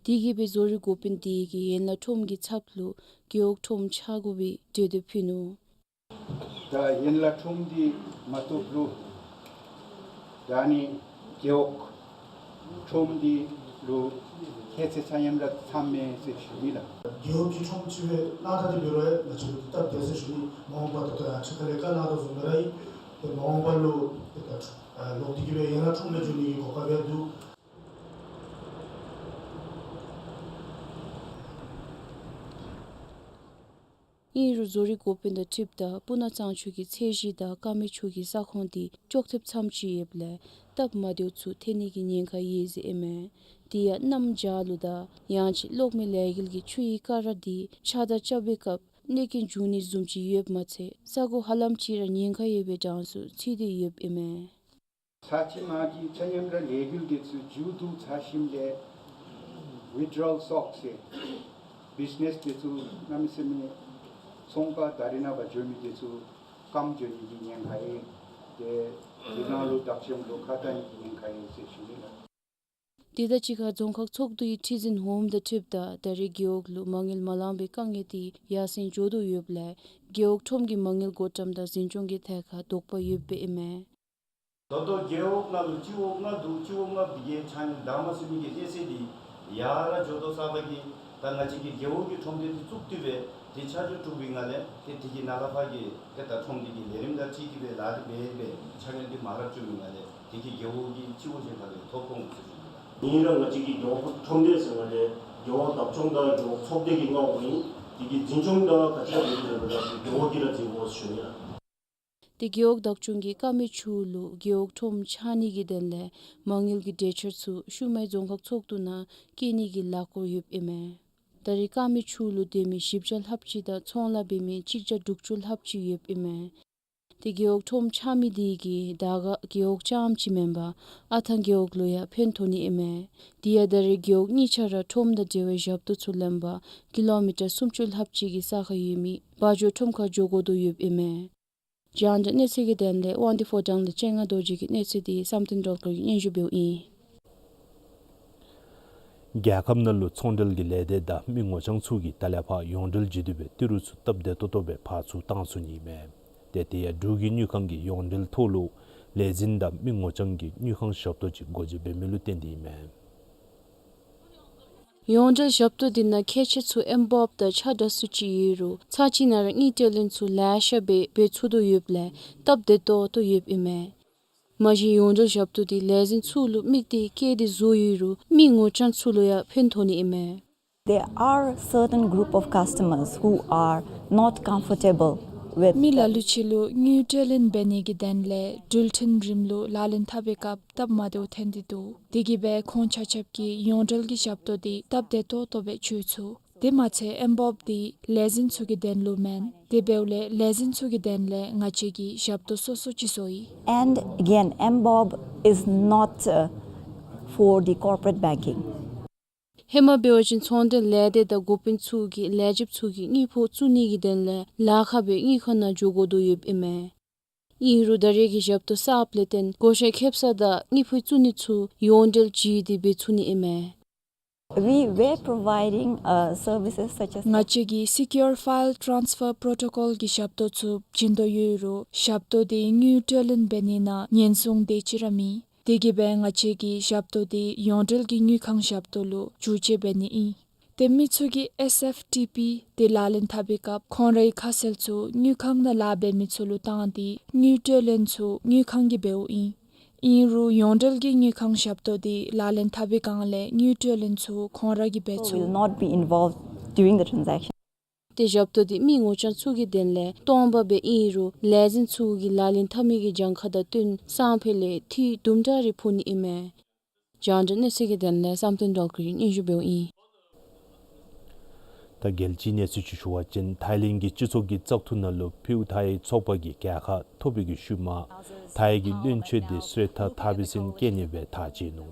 དེ་གིས་སྦེ་བཟོ་རིག་འགོ་དཔོན་དེ་གིས་ཡན་ལག་ཁྲོམ་གྱི་ཚབ་ལུ་རྒེད་འོག་ཁྲོམ་ཆགས་དགོ་པའི་གྲོས་འདེབས་ཕུལ་ནུག། ད་ཡན་ལག་ཁྲོམ་འདི་མ་བཏུབ་རུང་ད་ནི་རྒེད་འོག་ཁྲོམ་འདི་ལུ་ཁྱད་ཚད་ཚ་ཡམ་ར་ཚངམ་མས་ཟེར་ཞུ་ནི་ལགས། རྒེད་འོག་གི་ཁྲོམ་ཅིག་སྦེ་གནང་ད་དེ་འབད་རུང་ང་བཅས་ཀྱིས་སྟབས་བདེ་ཟེར་ཞུ་ནི། མ་འོངས་པ་ད་ལྟོ་ཡང་ཕྱི་ཁ་ལས་བཀའ་གནང་དོ་བཟུམ་སྦེ་ར་ཨིན། ཏེ་མ་འོངས་པ་ལུ་ཏེ་ད་ལོག་སྟེ་གི་སྦེ་ཡན་ལག་ཁྲོམ་ལས་འགྱོ་ནི་གི་གོ་སྐབས་ཡང་འདུག། ཨིན་རུང་བཟོ་རིག་འགོ་དཔོན་དང་འཁྲིལཝ་ད་སྤུ་ན་གཙང་ཆུ་གི་ཚད་གཞི་དང་དཀར་མེ་ཆུ་གི་ས་ཁོངས་དེ་ཅོག་འཐདཔ་ཙམ་ཅིག་ཡོདཔ་ལས་སྟབས་མ་བདེཝ་ཚུ་ཐོན་ནི་གི་ཉེན་ཁ་ཡོད་ཟེར་ཨིན་མས། དེ་ཡང་གནམ་བྱཱར་ལུ་དང་ཡང་ཅིན་གློག་མེ་ལས་འགུལ་གྱི་ཆུ་ཡི་ཀ་ར་དེ་ཆག་སྡང་རྐྱབ་པའི་སྐབས་གནོད་སྐྱོན་འབྱུང་ནི་བཟུམ་ཅིག་ཡོདཔ་མ་ཚད་ས་གོ་ཧ་ལམ་ཅིག་ར་ཉེན་ཁ་ཡོད་པའི་གྲངས་སུ་ཚུད་དེ་ཡོདཔ་ཨིན་མས། ཚ་གྱང་མ་གི་ཚ་ཡམ་ར་ལས་འགུལ་དེ་ཚུ་མཇུག་བསྡུ་ཚར་ཞིནམ་ལས་ཝི་ཌི་རོལ་སོགས་ཟེར་བིཛ་ནེས་དེ་ཚུ་གནམ་མེད་ས་མེད་ཚོང་པ་ད་རེས་ནངས་པ་འགྱོ་མི་དེ་ཚུ་སྐམ་འགྱོ་ནི་གི་ཉེན་ཁ་ཡོད། ཏེ་དེ་ནང་ལུ་བདག་སྐྱོང་ལུ་ཁག་ད་ནི་གི་ཉེན་ཁ་ཡོད་ཟེར་ཞུ་ནི་ལགས། དེ་དང་གཅིག་ཁར་རྫོང་ཁག་ཚོགས་འདུའི་ཁྲི་འཛིན་འོགམ་དང་འཁྲིལཝ་ད་ད་རེས་རྒེད་འོག་ལུ་མ་དངུལ་མ་ལང་པའི་དཀའ་ངལ་དེ་ཡར་སེང་འགྱོ་དོ་ཡོདཔ་ལས་རྒེད་འོག་ཁྲོམ་གྱི་མ་དངུལ་བགོ་བཀྲམ་དང་འཛིན་སྐྱོང་གི་ཐད་ཁར་དོགས་པ་ཡོདཔ་ཨིན་མས། ད་ལྟོ་རྒེད་འོག་ནང་ལུ་སྤྱི་འོག་ལྔ་འདུག། སྤྱི་འོག་ལྔ་འདི་གི་ཆ་ནི་བདའ་མ་ཚུགས་མི་གི་གནས་ཚད་འདི་ཡར་ར་འགྱོ་དོ་ས་ད་གི་ད་ང་བཅས་ཀྱི་རྒེད་འོག་གི་ཁྲོམ་སྡེ་འདི་བཙུགས་ཏེ་སྦེ་དེ་ཆ་འཇོག་གྲུབ་པའི་ངང་ལས་ཏེ་དེ་གི་ནང་ལས་ཕར་གྱི་ཏེ་ད་ཁྲོམ་སྡེ་གི་ལས་རིམ་དང་འཁྲིལ་ཏེ་སྦེ་ལཱ་འདི་འབད་སྦེ་ཆ་ནི་འདི་མ་ར་བཅུག་པའི་ངང་ལས་དེ་གིས་རྒེད་འོག་གི་སྤྱི་འོག་གཞན་ཁ་ལུ་ཐོ་ཕོག་འོང་ཟེར་ཞུ་ནི་ལགས། ཨིན་རུང་ང་བཅས་ཀྱི་རྒེད་འོག་ཁྲོམ་སྡེ་ཟེར་མི་འདི་རྒེད་འོག་བདག་སྐྱོང་དང་རྒེད་འོག་ཚོགས་སྡེ་གིས་མངགས་པ་ཨིན། དེ་གི་འཛིན་སྐྱོང་དང་ག་ཅི་ར་འབད་དེ་འབད་རུང་རྒེད་འོག་གིས་ར་འཛིན་དགོ་ཟེར་ཞུ་ནི་ལགས། ཏེ་རྒེད་འོག་བདག་སྐྱོང་གིས་དཀར་མེ་ཆུ་ལུ་རྒེད་འོག་ཁྲོམ་ཆགས་ནི་གི་དོན་ལས་མ་དངུལ་གྱི་གྲོས་འཆར་ཚུ་ཤུལ་མའི་རྫོང་ཁག་ཚོགས་འདུ་ནང་བཀོད་ནི་གི་ལས་འགུལ་ཡོདཔ་ཨིན་མས། ད་རེས་དཀར་མེ་ཆུ་ལུ་སྡོད་མི་བཞི་བརྒྱ་ལྷགཔ་ཅིག་དང་ཚོང་ལཱ་འབད་མི་གཅིག་བརྒྱ་དྲུག་ཅུ་ལྷགཔ་ཅིག་ཡོདཔ་ཨིན་མས། ཏེ་རྒེད་འོག་ཁྲོམ་ཆགས་མི་དེ་གིས་ད་ག་རྒེད་འོག་རྐྱངམ་ཅིག་མེན་པར་ཨ་ཐང་རྒེད་འོག་ལུ་ཡང་ཕན་ཐོགས་ནི་ཨིན་མས། དེ་ཡང་ད་རེས་རྒེད་འོག་གཉིས་ཆ་ར་ཁྲོམ་དང་འབྲེལ་བའི་ཞབས་ཏོག་ཚུ་ལེན་པར་ཀི་ལོ་མི་ཊར་སུམ་ཅུ་ལྷགཔ་ཅིག་གི་ས་ཁར་ཡོད་མི་བ་འཇོ་ཁྲོམ་ཁར་འགྱོ་དགོ་དོ་ཡོདཔ་ཨིན་མས། རྒྱང་བསྒྲགས་གནས་ཚུལ་གྱི་དོན་ལས་དབང་འདུས་ཕོ་བྲང་ལས་སྤྱན་སྔ་རྡོ་རྗེ་གི་གནས་ཚུལ་དེ་བསམ་གཏན་སྒྲོལ་དཀར་གྱིས་སྙན་ཞུ་འབདཝ་ཨིན། རྒྱལ་ཁབ་ནང་ལུ་ཚོང་འབྲེལ་གྱི་ལས་སྡེ་དང་མི་ངོ་རྐྱང་ཚུ་གིས་ད་ལས་ཕར་ཡོངས་འབྲེལ་བྱིན་དོ་བའི་ཏི་རུ་ཚུ་སྟབས་བདེ་ཏོག་ཏོ་སྦེ་ཕར་ཚུར་བཏང་ཚུགས་ནི་མས། ཏེ་དེ་ཡང་འབྲུག་གི་དངུལ་ཁང་གིས་ཡོངས་འབྲེལ་ཐོག་ལུ་ལས་འཛིན་དང་མི་ངོ་རྐྱང་གི་དངུལ་ཁང་ཞབས་ཏོག་ཅིག་སྒོ་འབྱེད་འབད་མི་ལུ་བརྟེན་ཏེ་ཨིན་མས། ཡོངས་འབྲེལ་ཞབས་ཏོག་དེ་ནང་ཁྱད་ཆོས་ཚུ་ཨེམ་བོབ་དང་ཆ་འདྲ་སུ་ཅིག་ཡོད་རུང་ཚར་གཅིག་ནང་ར་དངུལ་སྤྲོད་ལེན་ཚུ་ལེ་ཤ་སྦེ་འབད་ཚུགས་དོ་ཡོདཔ་ལས་སྟབས་བདེ་ཏོག་ཏོ་ཡོདཔ་ཨིན་མས། མ་གཞི་ཡོངས་འབྲེལ་ཞབས་ཏོག་དེ་ལས་འཛིན་ཚུ་ལུ་དམིགས་ཏེ་བཀོད་དེ་བཟོ་ཡོད་རུང་མི་ངོ་རྐྱང་ཚུ་ལུ་ཡང་ཕན་ཐོགས་ནི་ཨིན་མས། There are certain group of customers who are not comfortable with མི་ལ་ལུ་ཅིག་ལུ་དངུལ་སྤྲོད་ལེན་འབད་ནི་གི་དོན་ལས་འགྲུལ་འཕྲིན་རིམ་ལུགས་ལག་ལེན་འཐབ་པའི་སྐབས་སྟབས་མ་བདེཝ་ཐོན་ཏེ་འདུག། དེ་གིས་སྦེ་ཁོང་ཆ་ཁྱབ་ཀྱིས་ཡོངས་འབྲེལ་གྱི་ཞབས་ཏོག་དེ་སྟབས་བདེ་ཏོག་ཏོ་སྦེ་སྤྱོད་ཚུགས། དེ་མ་ཚད་ཨེམ་བོབ་དེ་ལས་འཛིན་ཚུ་གི་དོན་ལུ་མེན། དེ་འབདཝ་ལས་ལས་འཛིན་ཚུ་གི་དོན་ལས་ང་བཅས་ཀྱིས་ཞབས་ཏོག་སོ་སོ་ཅིག་བཟོ་ཡི། And again, M bob is not, uh, for the corporate banking. ཧེ་མ་འབད་བ་ཅིན་ཚོང་འབྲེལ་ལས་སྡེ་དང་འགོ་དཔོན་ཚུ་གིས་ལས་བྱེདཔ་ཚུ་གི་དངུལ་ཕོགས་བཙུགས་ནི་གི་དོན་ལས་ལཱ་ཁག་སྦེ་དངུལ་ཁང་ནང་འགྱོ་དགོ་དོ་ཡོདཔ་ཨིན་མས། ཨིན་རུང་ད་རེས་ཀྱི་ཞབས་ཏོག་གསརཔ་ལས་བརྟེན་བགོ་བཤའ་ཁེབ་ས་དང་དངུལ་ཕོགས་བཙུགས་ནི་ཚུ་ཡོངས་འབྲེལ་བརྒྱུད་དེ་འབད་ཚུགས་ནི་ཨིན་མས། We were providing, uh, services such as ང་བཅས་ཀྱིས་Secure File Transfer Protocol གི་ཞབས་ཏོག་ཚུ་བྱིན་དོ་ཡོད་རུང་ཞབས་ཏོག་དེ་དངུལ་སྤྲོད་ལེན་འབད་ནི་ནང་ཉེན་སྲུང་དེ་ཅིག་ར་མེད། དེ་གིས་སྦེ་ང་བཅས་ཀྱིས་ཞབས་ཏོག་དེ་ཡོངས་འབྲེལ་གྱི་དངུལ་ཁང་ཞབས་ཏོག་ལུ་བསྒྱུར་བཅོས་འབད་ནི་ཨིན། ཏེ་མི་ཚུ་གིས་ཨེསི་ཨེཕ་ཊི་པི་དེ་ལག་ལེན་འཐབ་པའི་སྐབས་ཁོང་རའི་ཁ་གསལ་ཚུ་དངུལ་ཁང་ནང་ལཱ་འབད་མི་ཚུ་ལུ་བཏང་སྟེ་དངུལ་སྤྲོད་ལེན་ཚུ་དངུལ་ཁང་གིས་འབདཝ་ཨིན། ཨིན་རུང་ཡོངས་འབྲེལ་གྱི་དངུལ་ཁང་ཞབས་ཏོག་དེ་ལག་ལེན་འཐབ་པའི་སྒང་ལས་དངུལ་སྤྲོད་ལེན་ཚུ་ཁོང་ར་གིས་འབད་ཚུགས། Will not be involved during the transaction. ཏེ་ཞབས་ཏོག་དེ་མི་ངོ་རྐྱང་ཚུ་གི་དོན་ལས་སྟོང་པ་སྦེ་ཨིན་རུང་ལས་འཛིན་ཚུ་གིས་ལག་ལེན་འཐབ་མི་གི་གྱངས་ཁ་དང་བསྟུན་སང་ཕོད་ལས་འཐུས་དུམ་གྲ་རེ་ཕོག་ནི་ཨིན་མས། རྒྱང་བསྒྲགས་གནས་ཚུལ་གྱི་དོན་ལས་བསམ་གཏན་སྒྲོལ་དཀར་གྱིས་སྙན་ཞུ་འབདཝ་ཨིན། ད་རྒྱལ་སྤྱིའི་གནས་ཚུལ་ཅིག་ཞུ་བ་ཅིན་ཐའི་ལེནཌ་གི་སྤྱི་ཚོགས་ཀྱི་བཙག་འཐུ་ནང་ལུ་ཕིའུ་ཐའི་ཚོགས་པ་གིས་རྒྱལ་ཁ་ཐོབ་པའི་གི་ཤུལ་མ་ཐའི་གི་བློན་ཆེན་དེ་སི་རི་ཐ་ཐ་བི་སིན་བཀལ་ནི་སྦེ་ཐག་བཅད་ནུག།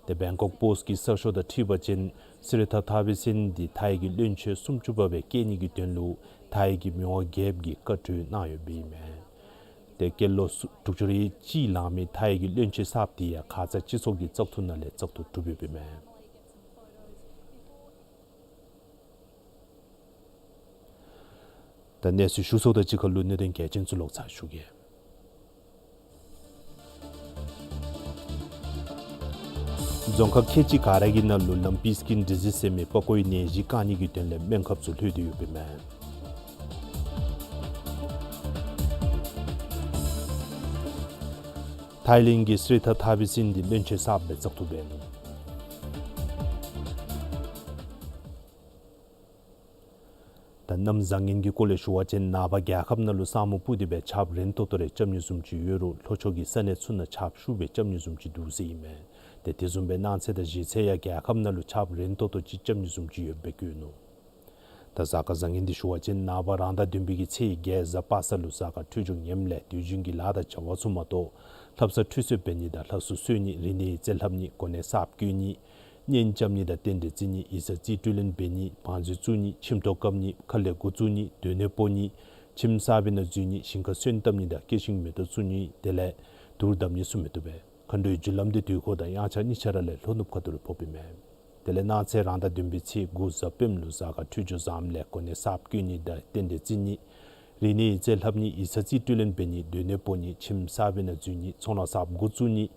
ཏེ་བེང་ཀོག་པོསཊ་གི་གསར་ཤོག་དང་འཁྲིལ་བ་ཅིན་སི་རི་ཐ་ཐ་བི་སིན་དེ་ཐའི་གི་བློན་ཆེན་སུམ་ཅུ་པ་སྦེ་བཀལ་ནི་གི་དོན་ལུ་ཐའི་གི་མི་དབང་རྒྱལཔོ་གིས་བཀའ་འཁྲོལ་གནང་ཡོདཔ་ཨིན་མས། ཏེ་སྐྱེས་ལོ་སུ་དྲུག་ཅུ་རེ་གཅིག་ལང་མི་ཐའི་གི་བློན་ཆེན་གསརཔ་དེ་ཡང་ཁ་ཙ་སྤྱི་ཚོགས་ཀྱི་བཙག་འཐུ་ནང་ལས་བཙག་འཐུ་གྲུབ་ཡོདཔ་ཨིན་མས། ད་གནས་ཚུལ་ཞུ་ཚརཝ་དང་གཅིག་ཁར་ལུ་གནད་དོན་གལ་ཆེན་ཚུ་ལོག་ཚར་ཞུ་གེ། རྫོང་ཁག་ཁལ་གཅིག་ག་ར་གི་ནང་ལུ་ལམ་པི་སི་ཀིན་ཌི་ཟིས་ཟེར་མི་པགས་ཀོའི་ནད་གཞི་བཀག་ནི་གི་དོན་ལས་སྨན་ཁབ་ཚུ་ལྷོད་དེ་ཡོདཔ་ཨིན་མས། ཐའི་ལེནཌ་གི་སི་རི་ཐ་ཐ་བི་སིན་དེ་བློན་ཆེན་གསརཔ་སྦེ་བཙག་འཐུ་འབད་ནུག། ད་གནམ་བཟང་ངན་གྱི་སྐོར་ལས་ཞུ་བ་ཅིན་ནངས་པ་རྒྱལ་ཁབ་ནང་ལུ་ས་སྨུག་སྤུབས་ཏེ་སྦེ་ཆརཔ་རན་ཏོག་ཏོ་རེ་རྐྱབ་ནི་བཟུམ་ཅིག་ཡོད་རུང་ལྷོ་ཕྱོགས་ཀྱི་ས་གནས་ཚུ་ནང་ཆརཔ་ཤུགས་སྦེ་རྐྱབ་ནི་བཟུམ་ཅིག་འདུག་ཟེར་ཨིན་མས། ཏེ་དེ་བཟུམ་སྦེ་གནངས་ཚེ་དང་གཞེས་ཚེ་ཡང་རྒྱལ་ཁབ་ནང་ལུ་ཆརཔ་རན་ཏོག་ཏོ་ཅིག་རྐྱབ་ནི་བཟུམ་ཅིག་ཡོདཔ་སྦེ་བཀོད་ནུག། ད་གཟའ་སྐར་བཟང་ངན་འདི་ཞུ་བ་ཅིན་ནངས་པ་རང་ཟླ་བདུན་པའི་གི་ཚེས་བརྒྱད་གཟའ་པ་སངས་ལུ་གཟའ་སྐར་འཕྲོད་སྦྱོར་ངནམ་ལས་དུས་རྒྱུན་གྱི་ལཱ་དང་བྱ་བ་ཚུ་མ་གཏོགས་ལྷ་བསངས་ཁྲུས་གསོལ་འབད་ནི་དང་ལྷ་གསོལ་གསོལ་ནི་རིག་གནས་ཡིག་རྩིས་ལྷབ་ནི་གོ་གནས་གསརཔ་བསྐོ་ནི་གཉེན་རྐྱབ་ནི་དང་རྟེན་འབྲེལ་བརྩི་ནི་ཡིག་ཚང་རྩིས་སྤྲོད་ལེན་འབད་ནི་བང་མཛོད་བཙུགས་ནི་ཁྱིམ་ཐོག་བཀབ་ནི་ཁ་ལས་འགོ་བཙུགས་ནི་སྡོད་གནས་སྤོ་ནི་ཁྱིམ་གསར་པའི་ནང་འཛུལ་ནི་ཞིང་ཁར་སོན་བཏབ་ནི་དང་སྐྱེ་ཤིང་མེ་ཏོག་བཙུགས་ནི་དེ་ལས་དུར་བརྡབ་ནི་ཚུ་མི་བཏུབ་པས། མཁའ་འགྲོའི་རྒྱུ་ལམ་དེ་དུས་འཁོར་དང་དབྱངས་འཆར་གཉིས་ཆ་ར་ལས་ལྷོ་ནུབ་ཁ་ཐུག་ལུ་ཕོགཔ་ཨིན་མས། དེ་ལས་གནངས་ཚེ་རང་ཟླ་བདུན་པའི་ཚེས་དགུ་གཟའ་སྤེནམ་ལུ་གཟའ་སྐར་འཕྲོད་སྦྱོར་བཟངམ་ལས་གོ་གནས་གསརཔ་བསྐོ་ནི་དང་རྟེན་འབྲེལ་བརྩི་ནི་རིག་གནས་ཡིག་རྩིས་ལྷབ་ནི་ཡིག་ཚང་རྩིས་སྤྲོད་ལེན་འབད་ནི་སྡོད་གནས་སྤོ་ནི་ཁྱིམ་གསར་པའི་ནང་འཛུལ་ནི་ཚོང་ལཱ་གསརཔ་འགོ་བཙུགས་ནི་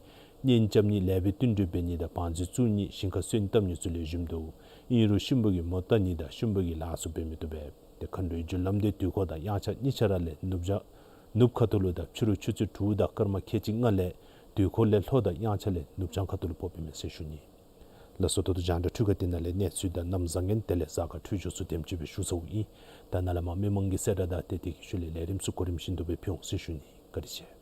གཉེན་རྐྱབ་ནི་ལེགས་པའི་བསྟུན་གྲོས་འབད་ནི་དང་བང་མཛོད་བཙུགས་ནི་ཞིང་ཁར་སོན་བཏབ་ནི་ཚུ་ལེགས་ཤོམ་འདུག། ཨིན་རུང་གཤིན་པོ་གིས་མོ་བཏབ་ནི་དང་གཤིན་པོ་གི་ལཱ་ཚུ་འབད་མི་བཏུབ་པས། ཏེ་མཁའ་འགྲོའི་རྒྱུ་ལམ་དེ་དུས་འཁོར་དང་དབྱངས་འཆར་གཉིས་ཆ་ར་ལས་ནུབ་བྱང་ནུབ་ཁ་ཐུག་ལུ་དང་ཕྱི་རུ་ཆུ་ཚོད་དྲུག་དང་སྐར་མ་ཁལ་གཅིག་ལྔ་ལས་དུས་འཁོར་ལས་ལྷོ་དང་དབྱངས་འཆར་ལས་ནུབ་བྱང་ཁ་ཐུག་ལུ་ཕོགཔ་ཨིན་མས་ཟེར་ཞུ་ནི། ལགས་སོ། ད་ལྟོ་རྒྱང་བསྒྲགས་འཕྲུལ་ཁང་འདི་ནང་ལས་གནས་ཚུལ་དང་གནམ་བཟང་ངན་དེ་ལས་གཟའ་སྐར་འཕྲོད་སྦྱོར་ཚུ་དེམ་ཅིག་སྦེ་ཞུ་ཚརཝ་ཨིན། ད་ནཱ་ལས་མར་མི་མང་གི་གསལ་བསྒྲགས་དང་དེ་དེ་གི་ཤུལ་ལས་ལས་རིམ་ཚུ་གོ་རིམ་བཞིན་དུ་སྦེ་ཕུལ་འོང་ཟེར་ཞུ་ནི། བཀའ་དྲིན་ཆེ།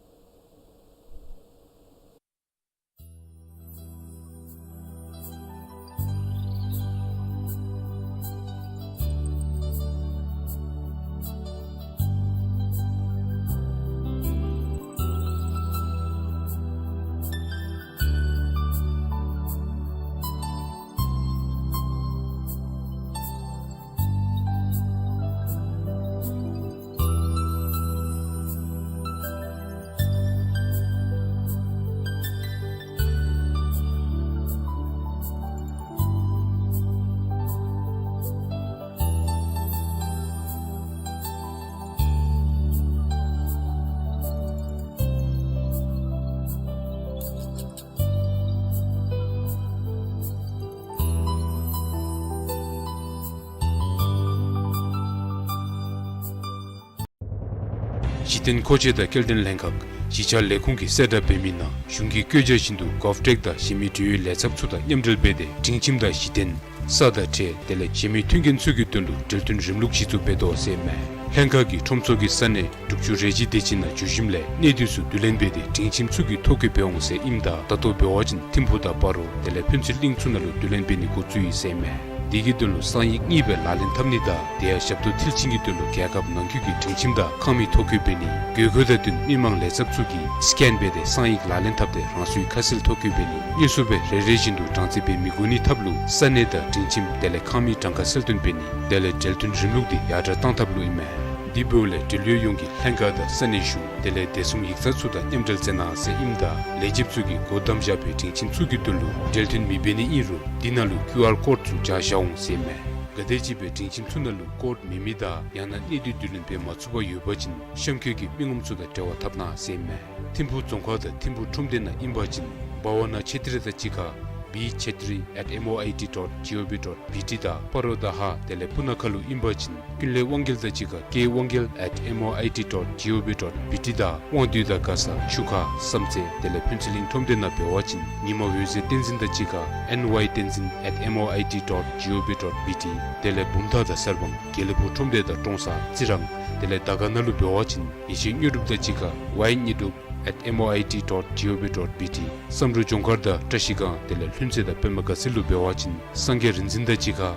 གཞི་རྟེན་མཁོ་ཆས་དང་སྐྱེལ་འདྲེན་ལྷན་ཁག་གཞིས་ཆགས་ལས་ཁུངས་ཀྱིས་གསལ་བསྒྲགས་འབད་མི་ནང་གཞུང་གི་བཀོད་རྒྱ་བཞིན་དུ་GovTech དང་གཞན་མི་འབྲེལ་ཡོད་ལས་ཚབ་ཚུ་དང་མཉམ་འབྲེལ་འབད་དེ་སྒྲིང་ཁྱིམ་དང་གཞི་རྟེན་ས་དང་ཁྲལ་དེ་ལས་གཞན་མི་མཐུན་རྐྱེན་ཚུ་གི་དོན་ལུ་འབྲེལ་མཐུན་རིམ་ལུགས་གཞི་བཙུགས་འབད་དོ་ཟེར་ཨིན་མས། ལྷན་ཁག་གིས་ཁྲོམ་ཚོགས་ཀྱི་ས་གནས་དྲུག་ཅུ་རེ་གཅིག་དེ་ཅིག་ནང་བརྒྱུད་ཞིནམ་ལས་གནས་སྡུས་ཚུ་བསྡུ་ལེན་འབད་དེ་སྒྲིང་ཁྱིམ་ཚུ་གི་ཐོ་བཀོད་འབད་འོང་ཟེར་ཨིནམ་ད་ད་ལྟོ་འབད་བ་ཅིན་ཐིམ་ཕུག་དང་སྤ་རོ་དེ་ལས་ཕུན་ཚོགས་གླིང་ཚུ་ནང་ལུ་བསྡུ་ལེན་འབད་ནི་འགོ་བཙུགས་ཡི་ཟེར་ཨིན་མས། དེ་གི་དོན་ལུ་གསང་ཡིག་གཉིས་སྦེ་ལག་ལེན་འཐབ་ནི་དང་དེ་ཡང་ཞབས་ཏོག་མཐིལ་ཕྱིན་གྱི་དོན་ལུ་རྒྱལ་ཁབ་ནང་འཁོད་ཀྱི་སྒྲིང་ཁྱིམ་དང་ཁང་མིག་ཐོ་བཀོད་འབད་ནི་དགོས་མཁོ་དང་བསྟུན་མི་མང་ལས་ཚབ་ཚུ་གིས་སི་ཀེན་འབད་དེ་གསང་ཡིག་ལག་ལེན་འཐབ་སྟེ་རང་སོའི་ཁ་གསལ་ཐོ་བཀོད་འབད་ནི། དངོས་སུ་སྦེ་རེ་རེ་བཞིན་དུ་གྲངས་རྩིས་འབད་མི་དགོ་ནི་ཐབས་ལུ་ས་གནས་དང་སྒྲིང་ཁྱིམ་དེ་ལས་ཁང་མིག་གྲངས་ཀ་གསལ་སྟོན་འབད་ནི་དེ་ལས་འབྲེལ་མཐུན་རིམ་ལུགས་འདི་ཡར་དྲག་བཏང་ཐབས་ལུ་ཨིན་མས། དེ་འབདཝ་ལས་འབྲེལ་ཡོད་ཡོངས་ཀྱིས་ལྷན་ཁག་དང་ས་གནས་གཞུང་དེ་ལས་བདེ་སྲུང་ཡིག་ཚང་ཚུ་དང་མཉམ་འབྲེལ་མཛད་གནང་ཟེར་ཨིནམ་ད་ལས་བྱེདཔ་ཚུ་གིས་འགོ་དམ་བཞག་པའི་སྒྲིང་ཁྱིམ་ཚུ་གི་དོན་ལུ་འབྲེལ་མཐུད་མི་འབད་ནི་ཨིན་རུང་དེ་ནང་ལུ་ཀིའུ་ཨར་ཀོཌ་ཚུ་སྦྱར་བཞག་འོང་ཟེར་ཨིན་མས། ག་དེམ་ཅིག་སྦེ་སྒྲིང་ཁྱིམ་ཚུ་ནང་ལུ་ཀོཌ་མེད་མི་དང་ཡང་ན་གནས་སྡུད་བསྡུ་ལེན་འབད་མ་ཚུགས་པར་ཡོད་པ་ཅིན་གཤམ་འཁོད་ཀྱི་མི་ངོམ་ཚུ་དང་འབྲེལ་བ་འཐབ་གནང་ཟེར་ཨིན་མས། ཐིམ་ཕུག་རྫོང་ཁག་དང་ཐིམ་ཕུག་ཁྲོམ་སྡེ་ནང་ཨིན་པ་ཅིན་བྷ་ཝ་ན་ཆེ་ཏྲི་དང་གཅིག་ཁར་བི་ཆེ་ཏྲི་ཨེཊ་ཨེམ་ཨོ་ཨའི་ཊི་ཌོཊ་ཇི་ཨོ་ཝི་ཌོཊ་བི་ཊི་དང་པ་རོ་ད་ཧ་དེ་ལས་སྤུ་ན་ཁ་ལུ་ཨིན་པ་ཅིན་ཀུན་ལེགས་དབང་རྒྱལ་དང་གཅིག་ཁར་ཀེ་དབང་རྒྱལ་ཨེཊ་ཨེམ་ཨོ་ཨའི་ཊི་ཌོཊ་ཇི་ཨོ་ཝི་ཌོཊ་བི་ཊི་དང་དབང་འདུས་དང་མགར་ས་ཆུ་ཁ་བསམ་རྩེ་དེ་ལས་ཕུན་ཚོགས་གླིང་ཁྲོམ་སྡེ་ནང་འབད་བ་ཅིན་ཉི་མ་འོད་ཟེར་བསྟན་འཛིན་དང་གཅིག་ཁར་ཨེན་ཝའི་བསྟན་འཛིན་ཨེཊ་ཨེམ་ཨོ་ཨའི་ཊི་ཌོཊ་ཇི་ཨོ་ཝི་ཌོཊ་བི་ཊི་དེ་ལས་བུམ་ཐང་དང་གསར་སྤང་དགེ་ལེགས་ཕུག་ཁྲོམ་སྡེ་དང་ཀྲོང་གསར་རྩི་རང་དེ་ལས་དར་དཀར་ནང་ལུ་འབད་བ་ཅིན་ཡེ་ཤེས་དངོས་གྲུབ་དང་གཅིག་ཁར་ཝའི་དངོས་གྲུབ་ཨེཊ་ཨེམ་ཨོ་ཨའི་ཊི་ཌོཊ་ཇི་ཨོ་ཝི་ཌོཊ་བི་ཊི། བསམ་འགྲུབ་ལྗོངས་མཁར་དང་བཀྲ་ཤིས་སྒང་དེ་ལས་ལྷུན་རྩེ་དང་པདྨ་དགའ་ཚལ་ལུ་འབད་བ་ཅིན་སངས་རྒྱས་རིག་འཛིན་དང་གཅིག་ཁར་